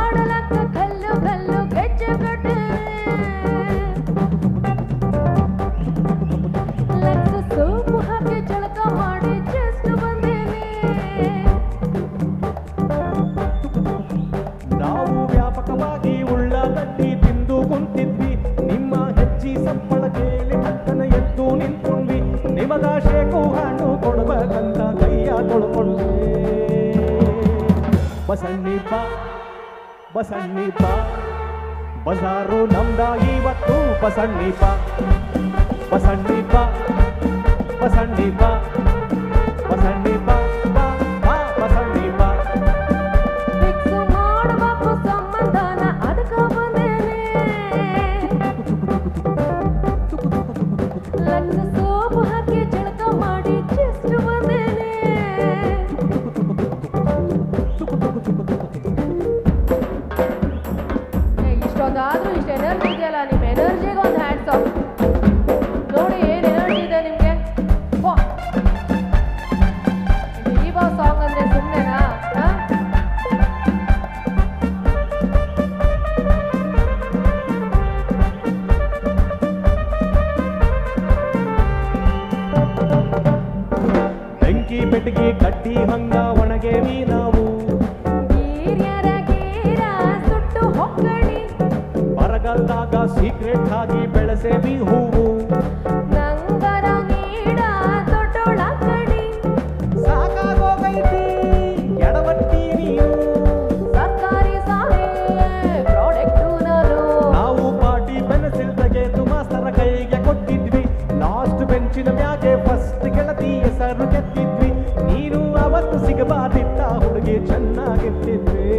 Speaker 7: ಆಡಲಕ್ಕ ಕಲ್ಲು ಕಲ್ಲು ಗೆಜ್ಜೆ ಕಟ್ಟೆ, ಲಕ್ಷ ಸೋಪು ಹಾಕಿ ಜಳಕ ಮಾಡಿ ಜಸ್ಟ್ ಬಂದೇನೆ.
Speaker 8: ನಾವು ವ್ಯಾಪಕವಾಗಿ ಉಳ್ಳಾಗಡ್ಡಿ ತಿಂದು ಕುಂತಿದ್ವಿ, ನಿಮ್ಮ ಹೆಜ್ಜಿ ಸಪ್ಪಳ ಕೇಳಿ ಪಕ್ಕನ ಎದ್ದು ನಿಂತ್ಕೊಂಡ್ವಿ. ನಿಮಗ ಶೇಕು ಹಣ್ಣು ಕೊಡ್ಬೇಕಂತ ಕೈಯ ತೊಳ್ಕೊಂಡ್ವಿ. ಬಸಣ್ಣಿ ಬಾ ಬಸಣ್ಣಿ ಬಾ, ಬಜಾರು ನಮ್ದ ಇವತ್ತು. ಬಸಣ್ಣಿ ಬಾ ಬಸಣ್ಣಿ ಬಾ ಬಸಣ್ಣಿ ಬಾ ಬಸಣ್ಣಿ ಬಾ ಬಾ ಬಾ ಬಸಣ್ಣಿ ಬಾ.
Speaker 7: ಫಿಕ್ಸ್ ಮಾಡಬೇಕು ಸಂಬಂಧನ, ಅದಕ್ಕ ಬಂದೇನೆ. ಲಕ್ಷ ಸೋಪು ಹಾಕಿ ಜಳಕ ಮಾಡಿ ಜಸ್ಟ್ ಬಂದೇನೆ. ಇಷ್ಟೊಂದಾದ್ರೂ ಇಷ್ಟು ಎನರ್ಜಿ ಇದೆಯಲ್ಲ, ನಿಮ್ಮ ಎನರ್ಜಿಗೆ ಒಂದು ಹ್ಯಾಂಡ್ಸ್ ಆಫ್. ನೋಡಿ ಏನು ಎನರ್ಜಿ ಇದೆ ನಿಮಗೆ. ಈ ಸಾಂಗ್ ಅಂದ್ರೆ ಸುಮ್ಮನೆನಾ?
Speaker 8: ಬೆಂಕಿ ಪೆಟ್ಟಿಗೆ ಕಟ್ಟಿ ಹಂಗ ಒಣಗೇವಿ ನಾವು,
Speaker 7: ಸುಟ್ಟು ಹೊಕ್ಕಣಿ.
Speaker 8: ಬರಗಾಲದಾಗ ಸೀಕ್ರೆಟ್ ಆಗಿ ಬೆಳೆಸೇವಿ ಹೂವು.
Speaker 7: ನಂಗರ ನೀಡ ದೊಡ್ಡೋಳ ಕಣಿ,
Speaker 8: ಸಾಕಾಗೋಗೈತಿ ಎಡವಟ್ಟಿ ನೀನು.
Speaker 7: ಸರ್ಕಾರಿ ಸಾಲೆ ಪ್ರಾಡಕ್ಟು ನಾನು.
Speaker 8: ನಾವು ಪಾಟಿ ಪೆನ್ಸಿಲ್ ತೆಗೆದು ಮಾಸ್ತರ ಕೈಗೆ ಕೊಟ್ಟಿದ್ವಿ. ಲಾಸ್ಟ್ ಬೆಂಚಿನ ಮ್ಯಾಗೆ ಫಸ್ಟ್ ಗೆಳತಿ ಹೆಸರು ಕೆತ್ತಿದ್ವಿ. ನೀನು ಅವತ್ತು ಸಿಗಬಾರ್ದಿತ್ತ ಹುಡುಗಿ, ಚೆನ್ನಾಗಿರ್ತಿದ್ವಿ.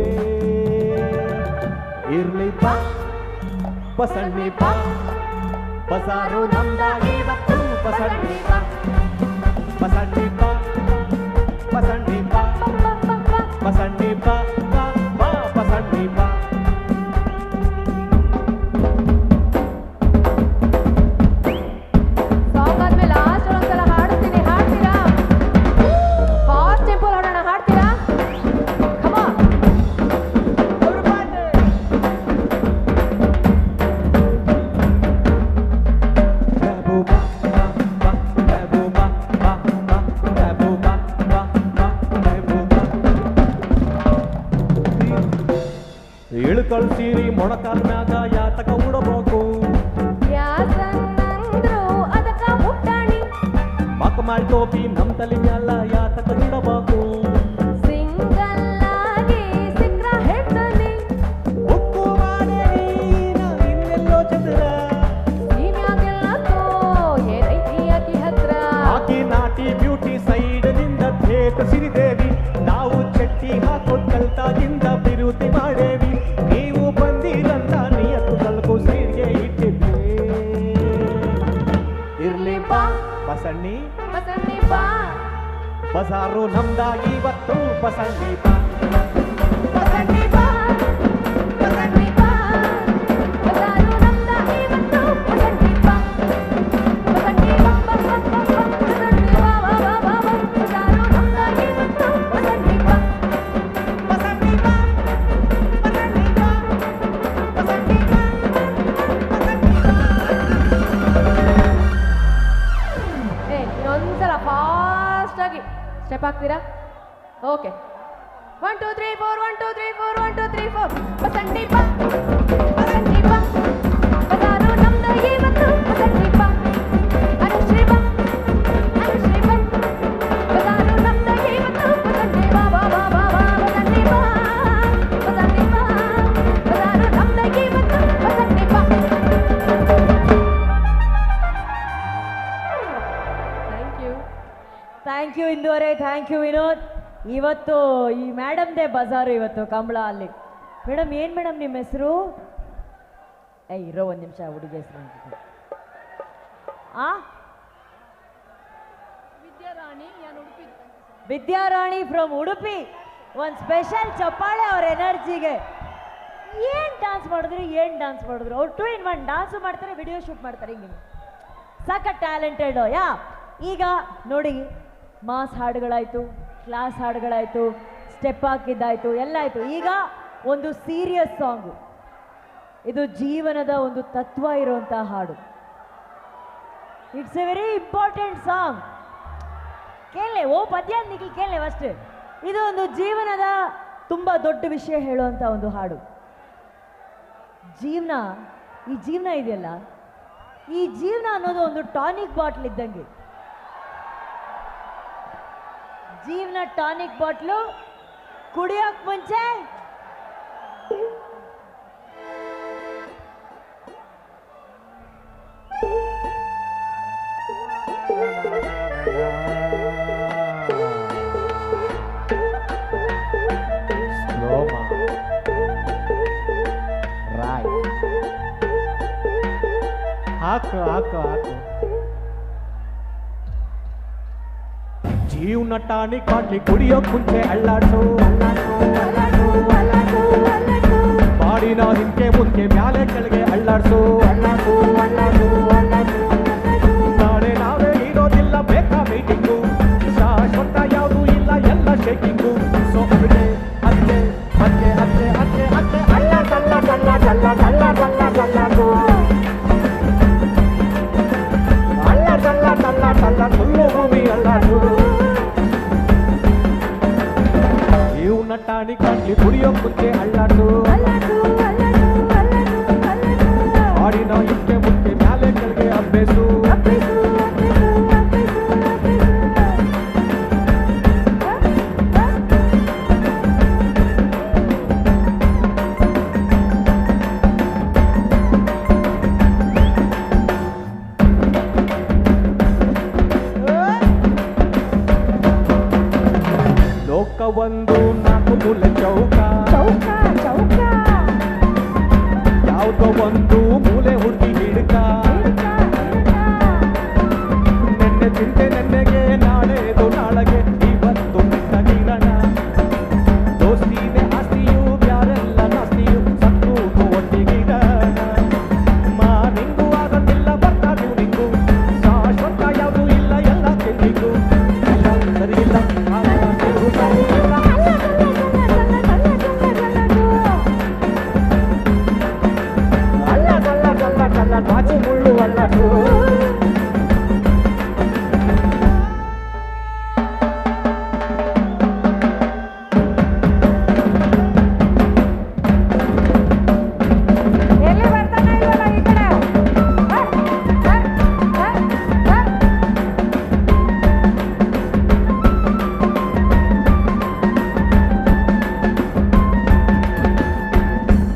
Speaker 8: ಇರ್ಲಿ ಬಾ ಬಸಣ್ಣಿ ಬಾ, ಬಜಾರು ನಮ್ದ ಇವತ್ತು. ಬಸಣ್ಣಿ ಬಾ ಬಸಣ್ಣಿ ಬಾ ಬಸಣ್ಣಿ ಬಾ ಬಸಣ್ಣಿ ಬಾ ಬಾ ಬಾ ಬಸಣ್ಣಿ ಬಾ.
Speaker 7: ಸಾಂಗ್ ಆದ್ಮೇಲೆ ಲಾಸ್ಟ್ ಒಂದ್ಸಲ ಹಾಡ್ತೀನಿ, ಹಾಡ್ತೀರಾ? ಫಾಸ್ಟ್ ಟೆಂಪೋಲ್ ಹಾಡೋಣ, ಹಾಡ್ತೀರಾ? Come on.
Speaker 8: ಇಳ್ಕಳ್ ಸೀರಿ ಮೊಣಕಾಲ್ ಮ್ಯಾಗ ಯಾತಕ ಉಡಬೇಕು,
Speaker 7: ಯಾಸನ್ನಂದ್ರು ಅದಕ್ಕ ಮುಟ್ಟಾಣಿ.
Speaker 8: ಮಕ್ಮಾಳ್ ಟೋಪಿ ನಮ್ ತಲೆ ಮ್ಯಾಲ ಯಾತಕ ಇಡಬೇಕು.
Speaker 7: ಸಿಂಗಲ್ ಆಗಿ ಸಿಕ್ರ ಹೇಳ್ತಾನೆ,
Speaker 8: ಉಕ್ಕು ಮಾಡೇನಿ ನಾ ಇನ್ನೆಲ್ಲೋ ಚಂದ್ರ.
Speaker 7: ನೀನ್ಯಾಗೆಲ್ಲಕೋ ಏನೈತಿ ಆಕಿ ಹತ್ರ?
Speaker 8: ಆಕಿ ನಾಟಿ ಬ್ಯೂಟಿ ಸೈಡ್ ನಿಂದ ಥೇಟ್ ಸಿರಿದೇವಿ. ನಾವು ಚಟ್ಟಿ ಹಾಕೋದ್ ಕಲ್ತಾಗಿಂದ ಬಿರುತಿ ಮಾಡೇವಿ. ನೀವು ಬಂದಿರಂತ ನಿಯತ್ತು ತಲುಪು ಸೈಡ್ಗೆ ಇಟ್ಟಿದ್ವಿ. ಇರ್ಲಿ ಬಾ ಬಸಣ್ಣಿ
Speaker 7: ಬಸಣ್ಣಿ ಬಾ,
Speaker 8: ಬಜಾರು ನಮ್ದ ಇವತ್ತು. ಬಸಣ್ಣಿ ಬಾ
Speaker 7: ಬಸಣ್ಣಿ ಬಾ ಬಸಣ್ಣಿ ಬಾ, ಬಜಾರು ನಮ್ದ ಇವತ್ತು. ಬಸಣ್ಣಿ ಬಾ ಬಸಣ್ಣಿ ಬಾ ಬಾ ಬಾ ಬಾ ಬಾ, ಬಸಣ್ಣಿ ಬಾ ಬಾ ಬಾ ಬಾ ಬಾ, ಬಜಾರು ನಮ್ದ ಇವತ್ತು. ಬಸಣ್ಣಿ ಬಾ ಬಸಣ್ಣಿ ಬಾ ಬಸಣ್ಣಿ ಬಾ ಬಸಣ್ಣಿ ಬಾ ಬಸಣ್ಣಿ ಬಾ.
Speaker 13: 1 2 3 4 1 2 3 4 1 2 3 4 ಬಸಂಟಿ ಬಾ ಬಸಂಟಿ ಬಾ ಬಜಾರು ನಮ್ದ ಇವತ್ತು ಬಸಂಟಿ ಬಾ ಅನುಶ್ರೀ ಬಾ ಅನುಶ್ರೀ ಬಾ ಬಜಾರು ನಮ್ದ ಇವತ್ತು ಬಸಂಟಿ ಬಾ ಬಾ ಬಾ ಬಾ ಬಾ ಬಸಂಟಿ ಬಾ ಬಸಂಟಿ ಬಾ ಬಜಾರು ನಮ್ದ ಇವತ್ತು ಬಸಂಟಿ ಬಾ. Thank you.
Speaker 2: Thank you ಇಂದುವರೆ, thank you Vinod. ಇವತ್ತು ಈ ಮೇಡಮ್ದೇ ಬಜಾರು ಇವತ್ತು ಕಂಬಳ ಅಲ್ಲಿ. ಮೇಡಮ್, ಏನು ಮೇಡಮ್ ನಿಮ್ಮ ಹೆಸರು? ಏ ಇರೋ ಒಂದು ನಿಮಿಷ, ಹುಡುಗಿ ಹೆಸರು ಆ ವಿದ್ಯಾರಾಣಿ ಫ್ರಮ್ ಉಡುಪಿ. ಒಂದು ಸ್ಪೆಷಲ್ ಚಪ್ಪಾಳೆ ಅವ್ರ ಎನರ್ಜಿಗೆ. ಏನು ಡ್ಯಾನ್ಸ್ ಮಾಡಿದ್ರು, ಏನು ಡ್ಯಾನ್ಸ್ ಮಾಡಿದ್ರು ಅವ್ರು. 2 in 1 dance ಮಾಡ್ತಾರೆ, ವಿಡಿಯೋ ಶೂಟ್ ಮಾಡ್ತಾರೆ, ಹಿಂಗೆ ಸಾಕ ಟ್ಯಾಲೆಂಟೆಡ್. ಯಾ ಈಗ ನೋಡಿ, ಮಾಸ್ ಹಾಡುಗಳಾಯಿತು, ಕ್ಲಾಸ್ ಹಾಡುಗಳಾಯಿತು, ಸ್ಟೆಪ್ ಹಾಕಿದ್ದಾಯಿತು, ಎಲ್ಲ ಆಯಿತು. ಈಗ ಒಂದು ಸೀರಿಯಸ್ ಸಾಂಗು, ಇದು ಜೀವನದ ಒಂದು ತತ್ವ ಇರುವಂಥ ಹಾಡು. It's a very important song. ಕೇಳಲೆ ಓ ಪದ್ಯ ನಿಖಿಲ್, ಕೇಳಲೆ ಫಸ್ಟ್. ಇದು ಒಂದು ಜೀವನದ ತುಂಬ ದೊಡ್ಡ ವಿಷಯ ಹೇಳುವಂಥ ಒಂದು ಹಾಡು. ಜೀವನ, ಈ ಜೀವನ ಇದೆಯಲ್ಲ, ಈ ಜೀವನ ಅನ್ನೋದು ಒಂದು ಟಾನಿಕ್ ಬಾಟ್ಲ್ ಇದ್ದಂಗೆ. ಜೀವನ ಟಾನಿಕ್ ಬಾಟ್ಲು, ಕುಡಿಯೋಕ್ ಮುಂಚೆ
Speaker 12: ಹಾಕು ಹಾಕು ಹಾಕು. ಜೀವನ ಟಾನಿಕ್ ಬಾಟ್ಲಿ ಕುಡಿಯೋಕ್ ಮುಂಚೆ ಅಳ್ಳಾಡ್ಸು ಬಾಡಿನ ಹಿಂದೆ ಮುಂದೆ ಮ್ಯಾಲೆ ಕೆಳಗೆ ಅಳ್ಳಾಡ್ಸು ಅಳ್ಳಾಡ್ಸು ಅಳ್ಳಾಡ್ಸು ಅಳ್ಳಾಡ್ಸು. ನಾಳೆ ನಾವೇ ಇರೋದಿಲ್ಲ, ಬೇಕಾ ಮೀಟಿಂಗು, ಶಾಶ್ವತ ಯಾವುದೂ ಇಲ್ಲ, ಎಲ್ಲ ಶೇಕಿಂಗು. ಸೊ ಅದೇ ಅದೇ ಅದೇ ಅದೇ ಅದೇ ಅದೇ ಅಳ್ಳಾಡಲ್ಲಾಡಲ್ಲಾಡಲ್ಲಾಡಲ್ಲಾಡಲ್ಲಾಡು ಅಳ್ಳಾಡಲ್ಲಾಡಲ್ಲಾಡಲ್ಲ ಸುಳ್ಳು ಭೂಮಿ ಅಲ್ಲಾಡು. ಜೀವನ ಟಾನಿಕ್ ಬಾಟ್ಲಿ ಕುಡಿಯೋ ಮುಂಚೆ ಅಳ್ಳಾಡು ಬಾಡಿನ ಹಿಂದೆ ಮುಂದೆ ಮ್ಯಾಲೆ ಕೆಳಗೆ ಅಭ್ಯಸು. ಲೋಕ ಒಂದು ನಾಲ್ಕು ಮೂಲೆ ಚೌಕ
Speaker 7: ಚೌಕ ಚೌಕ,
Speaker 12: ಯಾವುದೋ ಒಂದು ಮೂಲೆ ಹುಡುಕಿ ಹಿಡ್ಕ. ನೆನ್ನೆ ಚಿಂತೆ ನೆನ್ನೆಗೆ, ನಾಳೆದು ನಾಳೆಗೆ, ಇವತ್ತು ಮೆತ್ತಗಿರಣ. ದೋಸ್ತಿನೇ ಆಸ್ತಿಯು, ಯಾರೆಲ್ಲ ನಾಸ್ತಿಯು, ಸತ್ತು ಒಟ್ಟಿಗಿರಣ. ಮಾನಿಂಗು ಆಗಂಗಿಲ್ಲ, ಬರ್ತಾ ನಿಂಗು, ಶಾಶ್ವತ ಯಾವುದೂ ಇಲ್ಲ, ಎಲ್ಲ ಚೆಂದಿಗೂ. ಎಲ್ಲ ಸರಿ ಇಲ್ಲ, ಬಾಚು ಮುಳ್ಳು ಅಲ್ಲದು.
Speaker 7: ಎಲ್ಲಿ ಬರ್ತಾನೆ ಇಲ್ವಲ್ಲ ಈ ಕಡೆ. ಬರ್, ಬರ್, ಬರ್, ಬರ್.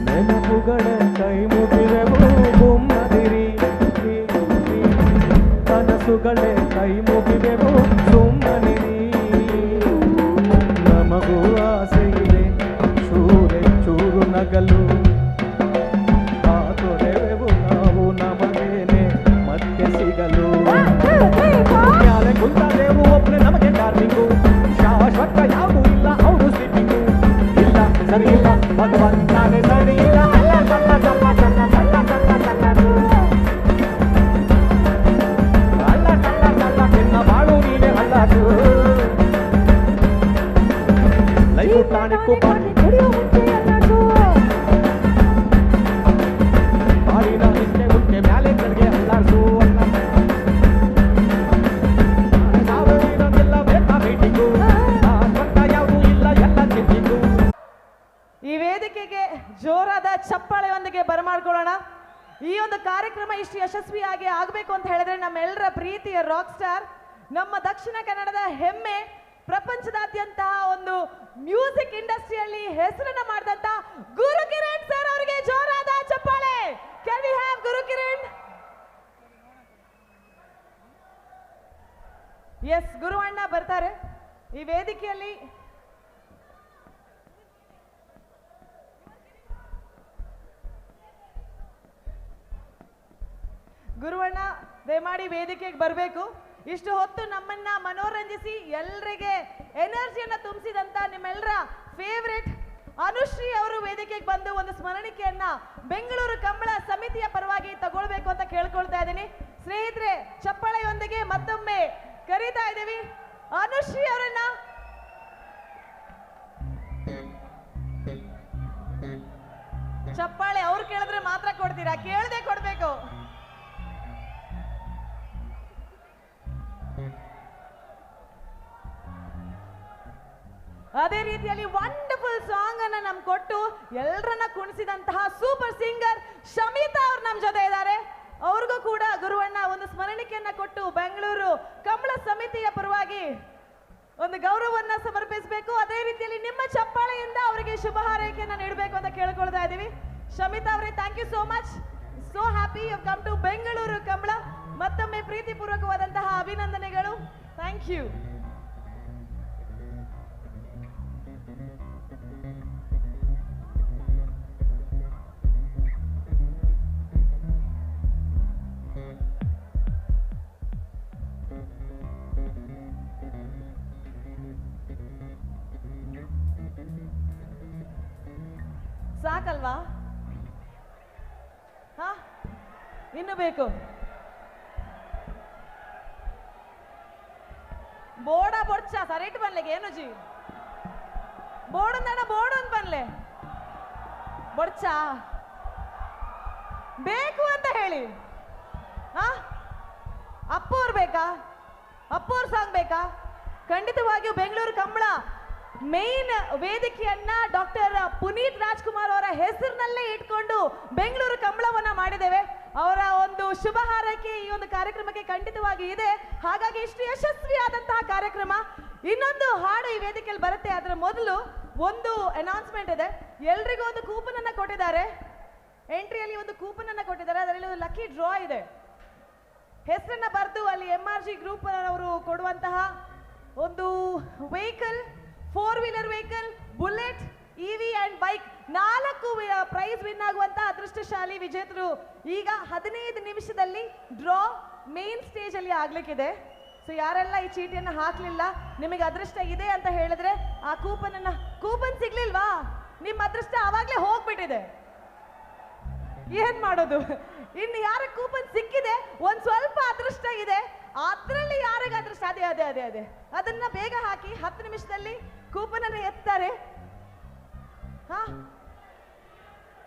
Speaker 12: ನೆನಪುಗಳ ಕೈ ಮುಗಿದೆವು ಬೊಮ್ಮದಿರಿ, ಕನಸುಗಳೇ ಕೈ ಮುಗಿದೆವು ಸುಮ್ಮನಿರಿ. ನಮಗೂ ಆಸೆ ಇದೆ ಚೂರೆ ಚೂರು ನಗಲು, ಕಾತೊರೆವೆವು ನಾವು ನಮಗೇನೆ ಮತ್ತೆ ಸಿಗಲು. ಮ್ಯಾಲೆ ಕುಂತದೇವು ಒಬ್ಬನೇ ನಮಗೆ ಡಾರ್ಲಿಂಗು, ಶಾಶ್ವತ ಯಾವುದೂ ಇಲ್ಲ, ಅವರು ಸ್ಲೀಪಿಂಗು. ಇಲ್ಲ ಸರಿ ಇಲ್ಲ, ಭಗವಂತನೇ ಸರಿ ಇಲ್ಲ. ಅಲ್ಲ ಸಲ್ಲ ಸಲ್ಲ ಸಲ್ಲ ಸಲ್ಲ ಸಲ್ಲ ಸಲ್ಲದು. ಅಲ್ಲ ಸಲ್ಲ ಸಲ್ಲ ನಿನ್ನ ಬಾಳು ನೀನೆ ಅಲ್ಲಾಡು. ಲೈಫು ಟಾನಿಕ್ಕು ಬಾಟ್ಲಿ
Speaker 7: ಕುಡಿಯೋ ಮುಂಚೆ ಅಲ್ಲಾಡ್ಸು.
Speaker 12: ಬಾಳಿನ ಹಿಂದೆ ಮುಂದೆ ಮ್ಯಾಲೆ ಕೆಳಗೆ ಅಲ್ಲಾಡ್ಸು. ನಾವೇ ಇರೋದಿಲ್ಲ, ಬೇಕಾ ಮೀಟಿಂಗು, ಶಾಶ್ವತ ಯಾವುದೂ ಇಲ್ಲ, ಎಲ್ಲ ಚೆಂದಿಗೂ.
Speaker 15: ವೇದಿಕೆಗೆ ಜೋರಾದ ಚಪ್ಪಾಳೆಯೊಂದಿಗೆ ಬರಮಾಡ್ಕೊಳ್ಳೋಣ. ಈ ಒಂದು ಕಾರ್ಯಕ್ರಮ ಇಷ್ಟು ಯಶಸ್ವಿಯಾಗಿ ಆಗಬೇಕು ಅಂತ ಹೇಳಿದ್ರೆ ನಮ್ಮೆಲ್ಲರ ಪ್ರೀತಿಯ ರಾಕ್ ಸ್ಟಾರ್, ನಮ್ಮ ದಕ್ಷಿಣ ಕನ್ನಡದ ಹೆಮ್ಮೆ, ಪ್ರಪಂಚದಾದ್ಯಂತ ಒಂದು ಮ್ಯೂಸಿಕ್ ಇಂಡಸ್ಟ್ರಿಯಲ್ಲಿ ಹೆಸರನ್ನ ಮಾಡಿದಂತ ಗುರು ಕಿರಣ್ ಸರ್ ಅವರಿಗೆ ಜೋರಾದ ಚಪ್ಪಾಳೆ. Can we have Guru Kiran? Yes, Guru ಅಣ್ಣ ಬರ್ತಾರೆ ಈ ವೇದಿಕೆಯಲ್ಲಿ. ಗುರುವಣ್ಣ ದಯಮಾಡಿ ವೇದಿಕೆಗೆ ಬರಬೇಕು. ಇಷ್ಟು ಹೊತ್ತು ನಮ್ಮನ್ನ ಮನೋರಂಜಿಸಿ ಎಲ್ಲರಿಗೆ ಎನರ್ಜಿಯನ್ನ ತುಂಬಿಸಿದಂತ ನಿಮ್ಮೆಲ್ಲರ ಫೇವ್ರೆಟ್ ಅನುಶ್ರೀ ಅವರು ವೇದಿಕೆಗೆ ಬಂದು ಒಂದು ಸ್ಮರಣಿಕೆಯನ್ನ ಬೆಂಗಳೂರು ಕಂಬಳ ಸಮಿತಿಯ ಪರವಾಗಿ ತಗೊಳ್ಬೇಕು ಅಂತ ಕೇಳ್ಕೊಳ್ತಾ ಇದ್ದೀನಿ. ಸ್ನೇಹಿತರೆ, ಚಪ್ಪಾಳೆಯೊಂದಿಗೆ ಮತ್ತೊಮ್ಮೆ ಕರೀತಾ ಇದ್ದೀವಿ ಅನುಶ್ರೀ ಅವರನ್ನ. ಚಪ್ಪಾಳೆ ಅವ್ರು ಕೇಳಿದ್ರೆ ಮಾತ್ರ ಕೊಡ್ತೀರಾ, ಕೇಳದೆ ಕೊಡ್ಬೇಕು. ಅದೇ ರೀತಿಯಲ್ಲಿ ವಂಡರ್ಫುಲ್ ಸಾಂಗ್ ಅನ್ನ ನಮ್ ಕೊಟ್ಟು ಎಲ್ಲರನ್ನ ಕುಣಿಸಿದಂತಹ ಸೂಪರ್ ಸಿಂಗರ್ ಶಮಿತಾ ಅವ್ರು ನಮ್ ಜೊತೆ ಇದ್ದಾರೆ. ಅವ್ರಿಗೂ ಕೂಡ ಗುರುವಣ್ಣ ಒಂದು ಸ್ಮರಣಿಕೆಯನ್ನ ಕೊಟ್ಟು ಬೆಂಗಳೂರು ಕಂಬಳ ಸಮಿತಿಯ ಪರವಾಗಿ ಒಂದು ಗೌರವವನ್ನ ಸಮರ್ಪಿಸಬೇಕು. ಅದೇ ರೀತಿಯಲ್ಲಿ ನಿಮ್ಮ ಚಪ್ಪಾಳೆಯಿಂದ ಅವರಿಗೆ ಶುಭ ಹಾರೈಕೆಯನ್ನ ನೀಡಬೇಕು ಅಂತ ಕೇಳ್ಕೊಳ್ತಾ ಇದ್ದೀವಿ. ಶಮಿತಾ ಅವರೇ, thank you so much. So happy you come to Bengaluru Kambala. ಮತ್ತೊಮ್ಮೆ ಪ್ರೀತಿಪೂರ್ವಕವಾದಂತಹ ಅಭಿನಂದನೆಗಳು. Thank you. ಸಾಕಲ್ವಾ? ಹಾ, ಇನ್ನು ಬೇಕು. ಬೋಡ ಬೊಡ್ಚ ಸರೇಟ್ ಬನ್ಲೆಗೆ ಏನು ಜಿ ಬೋಡಂದಣ ಬೋಡು ಅಂತ ಬನ್ಲೆ ಬೊಡ್ಚ ಬೇಕು ಅಂತ ಹೇಳಿ. ಹಾ, ಅಪ್ಪೋರ್ ಬೇಕಾ? ಅಪ್ಪೋರ್ ಸಾಂಗ್ ಬೇಕಾ? ಖಂಡಿತವಾಗಿಯೂ ಬೆಂಗಳೂರು ಕಂಬಳ ಮೇನ್ ವೇದಿಕೆಯನ್ನ ಡಾಕ್ಟರ್ ಪುನೀತ್ ರಾಜ್ಕುಮಾರ್ ಅವರ ಹೆಸರಿನಲ್ಲೇ ಇಟ್ಕೊಂಡು ಬೆಂಗಳೂರು ಕಂಬಳವನ್ನ ಮಾಡಿದ್ದೇವೆ. ಅವರ ಒಂದು ಶುಭ ಹಾರೈಕೆ ಈ ಒಂದು ಕಾರ್ಯಕ್ರಮಕ್ಕೆ ಖಂಡಿತವಾಗಿ ಇದೆ. ಹಾಗಾಗಿ ಇಷ್ಟು ಯಶಸ್ವಿಯಾದಂತಹ ಕಾರ್ಯಕ್ರಮ. ಇನ್ನೊಂದು ಹಾಡು ಈ ವೇದಿಕೆಯಲ್ಲಿ ಬರುತ್ತೆ. ಅದರ ಮೊದಲು ಒಂದು ಅನೌನ್ಸ್ಮೆಂಟ್ ಇದೆ. ಎಲ್ರಿಗೂ ಒಂದು ಕೂಪನ್ ಅನ್ನ ಕೊಟ್ಟಿದ್ದಾರೆ. ಎಂಟ್ರಿಯಲ್ಲಿ ಒಂದು ಕೂಪನ್ ಅನ್ನ ಕೊಟ್ಟಿದ್ದಾರೆ. ಅದರಲ್ಲಿ ಒಂದು ಲಕ್ಕಿ ಡ್ರಾ ಇದೆ. ಹೆಸರನ್ನ ಬರೆದು ಅಲ್ಲಿ MRG group ಅವರು ಕೊಡುವಂತಹ ಒಂದು vehicle, 4 wheeler vehicle, bullet, EV and bike, 4 prize win ಆಗುವಂತ ಅದೃಷ್ಟಶಾಲಿ ವಿಜೇತರು ಈಗ 15 ನಿಮಿಷದಲ್ಲಿ ಡ್ರಾ ಮೇನ್ ಸ್ಟೇಜ್ ಅಲ್ಲಿ ಆಗ್ಲಿಕ್ಕಿದೆ. ಸೊ ಯಾರೆಲ್ಲ ಈ ಚೀಟಿಯನ್ನು ಹಾಕ್ಲಿಲ್ಲ, ನಿಮಗೆ ಅದೃಷ್ಟ ಇದೆ ಅಂತ ಹೇಳಿದ್ರೆ ಆ ಕೂಪನ್ ಅನ್ನ, ಕೂಪನ್ ಸಿಗ್ಲಿಲ್ವಾ, ನಿಮ್ಮ ಅದೃಷ್ಟ ಆವಾಗಲೇ ಹೋಗ್ಬಿಟ್ಟಿದೆ, ಏನ್ ಮಾಡೋದು? ಇನ್ನು ಯಾರ ಕೂಪನ್ ಸಿಕ್ಕಿದೆ, ಒಂದ್ ಸ್ವಲ್ಪ ಅದೃಷ್ಟ ಇದೆ, ಅದ್ರಲ್ಲಿ ಯಾರಿಗೆ ಅದೃಷ್ಟ ಅದೇ ಅದೇ ಅದೇ ಅದೇ ಅದನ್ನ ಬೇಗ ಹಾಕಿ 10 ನಿಮಿಷದಲ್ಲಿ ಕೂಪನ್ ಅನ್ನು ಎತ್ತಾರೆ. ಹಾ,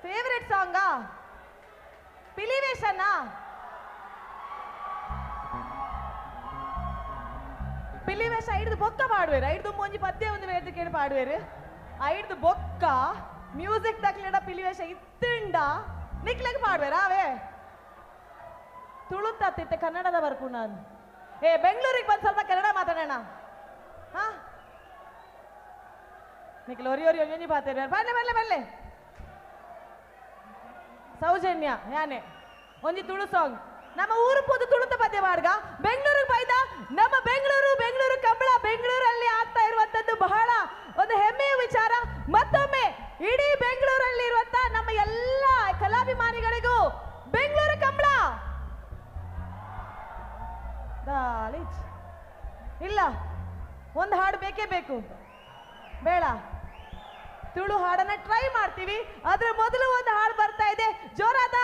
Speaker 15: ಫೇವ್ರೆಟ್ ಸಾಂಗಾ? ಪಿಲಿವೇಶನ? ಪಿಲಿವೇಶ ಐಡ್ದು ಬೊಕ್ಕ ಪಾಡುವೇರು, ಐಡ್ದು ಒಂಜಿ ಪದ್ಯ ಒಂದು ವೇದಿಕೆ ಪಾಡುವೇರು, ಐಡ್ದು ಬೊಕ್ಕ ಮ್ಯೂಸಿಕ್ ತಕ್ಲಿಡ ಪಿಲಿವೇಶ ಇತ್ತುಂಡ ನಿಕ್ಲೆಗ್ ಪಾಡುವೇರ ಅವೇ ತುಳುತ್ತಿತ್ತೆ ಕನ್ನಡದ ಬರ್ಕು ನಾನು. ಏ, ಬೆಂಗಳೂರಿಗೆ ಬಂದು ಸ್ವಲ್ಪ ಕನ್ನಡ ಮಾತಾಡೋಣ. ಹಾ, ನಿಖಿಲ್ ಒರಿ ಒರಿ ಒಂಜೊಂಜಿ ಪಾತೇರು ಬಲ್ಲೆ ಬಲ್ಲೆ ಬಲ್ಲೆ. ಸೌಜನ್ಯ ಯಾನೆ ಒಂಜಿ ತುಳು ಸಾಂಗ್. ನಮ್ಮ ಊರು ಪೋದು ತುಳುತ ಪದ್ಯ ಮಾಡ್ಗ ಬೆಂಗಳೂರಿಗೆ ಬೈದ. ನಮ್ಮ ಬೆಂಗಳೂರು, ಬೆಂಗಳೂರು ಕಂಬಳ ಬೆಂಗಳೂರಲ್ಲಿ ಆಗ್ತಾ ಇರುವಂತದ್ದು ಬಹಳ ಒಂದು ಹೆಮ್ಮೆಯ ವಿಚಾರ. ಮತ್ತೊಮ್ಮೆ ಇಡೀ ಬೆಂಗಳೂರಲ್ಲಿ ಇರುವಂತ ನಮ್ಮ ಎಲ್ಲ ಕಲಾಭಿಮಾನಿಗಳಿಗೂ ಬೆಂಗಳೂರು ಕಂಬಳ ಇಲ್ಲ, ಒಂದು ಹಾಡು ಬೇಕೇ ಬೇಕು. ಬೇಡ, ತುಳು ಹಾಡನ್ನ ಟ್ರೈ ಮಾಡ್ತೀವಿ. ಅದ್ರ ಮೊದಲು ಒಂದು ಹಾಡು ಬರ್ತಾ ಇದೆ. ಜೋರಾದ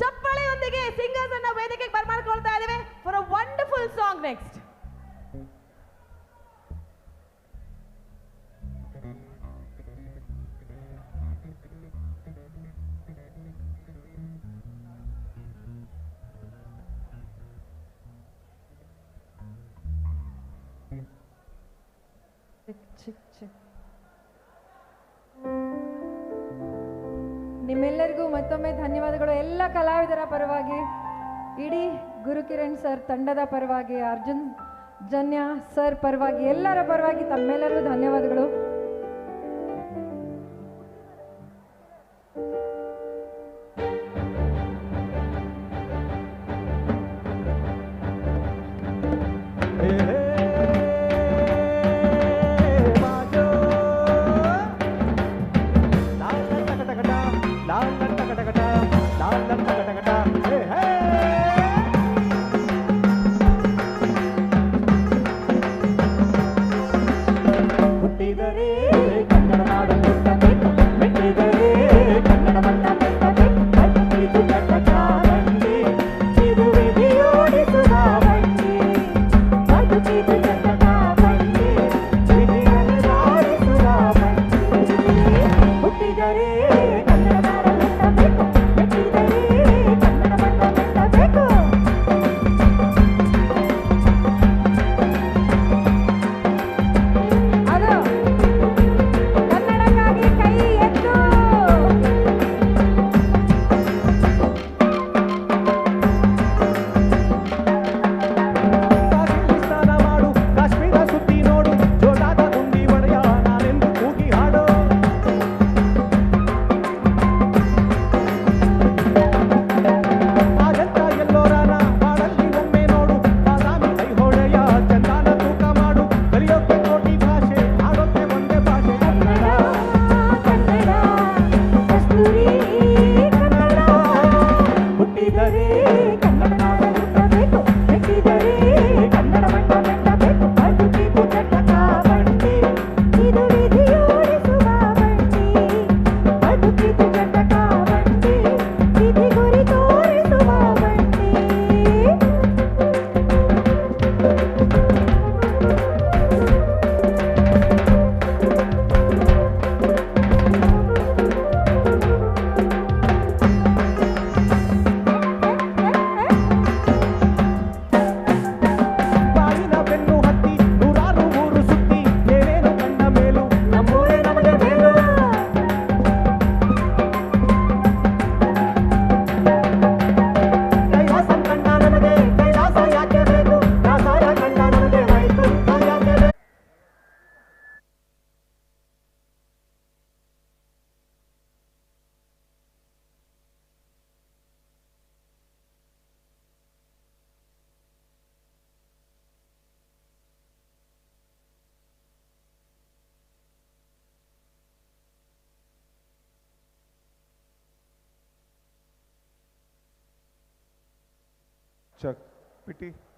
Speaker 15: ಚಪ್ಪಾಳೆಯೊಂದಿಗೆ ಸಿಂಗರ್ಸ್ ಅನ್ನ ವೇದಿಕೆಗೆ ಬರ್ಮಾಡ್ಕೊಳ್ತಾ ಇದ್ದೇವೆ for a wonderful song next.
Speaker 22: Check check check. ನಿಮ್ಮೆಲ್ಲರಿಗೂ ಮತ್ತೊಮ್ಮೆ ಧನ್ಯವಾದಗಳು. ಎಲ್ಲ ಕಲಾವಿದರ ಪರವಾಗಿ, ಇಡೀ ಗುರುಕಿರಣ್ ಸರ್ ತಂಡದ ಪರವಾಗಿ, ಅರ್ಜುನ್ ಜನ್ಯ ಸರ್ ಪರವಾಗಿ, ಎಲ್ಲರ ಪರವಾಗಿ ತಮ್ಮೆಲ್ಲರಿಗೂ ಧನ್ಯವಾದಗಳು.
Speaker 11: Check. Pity.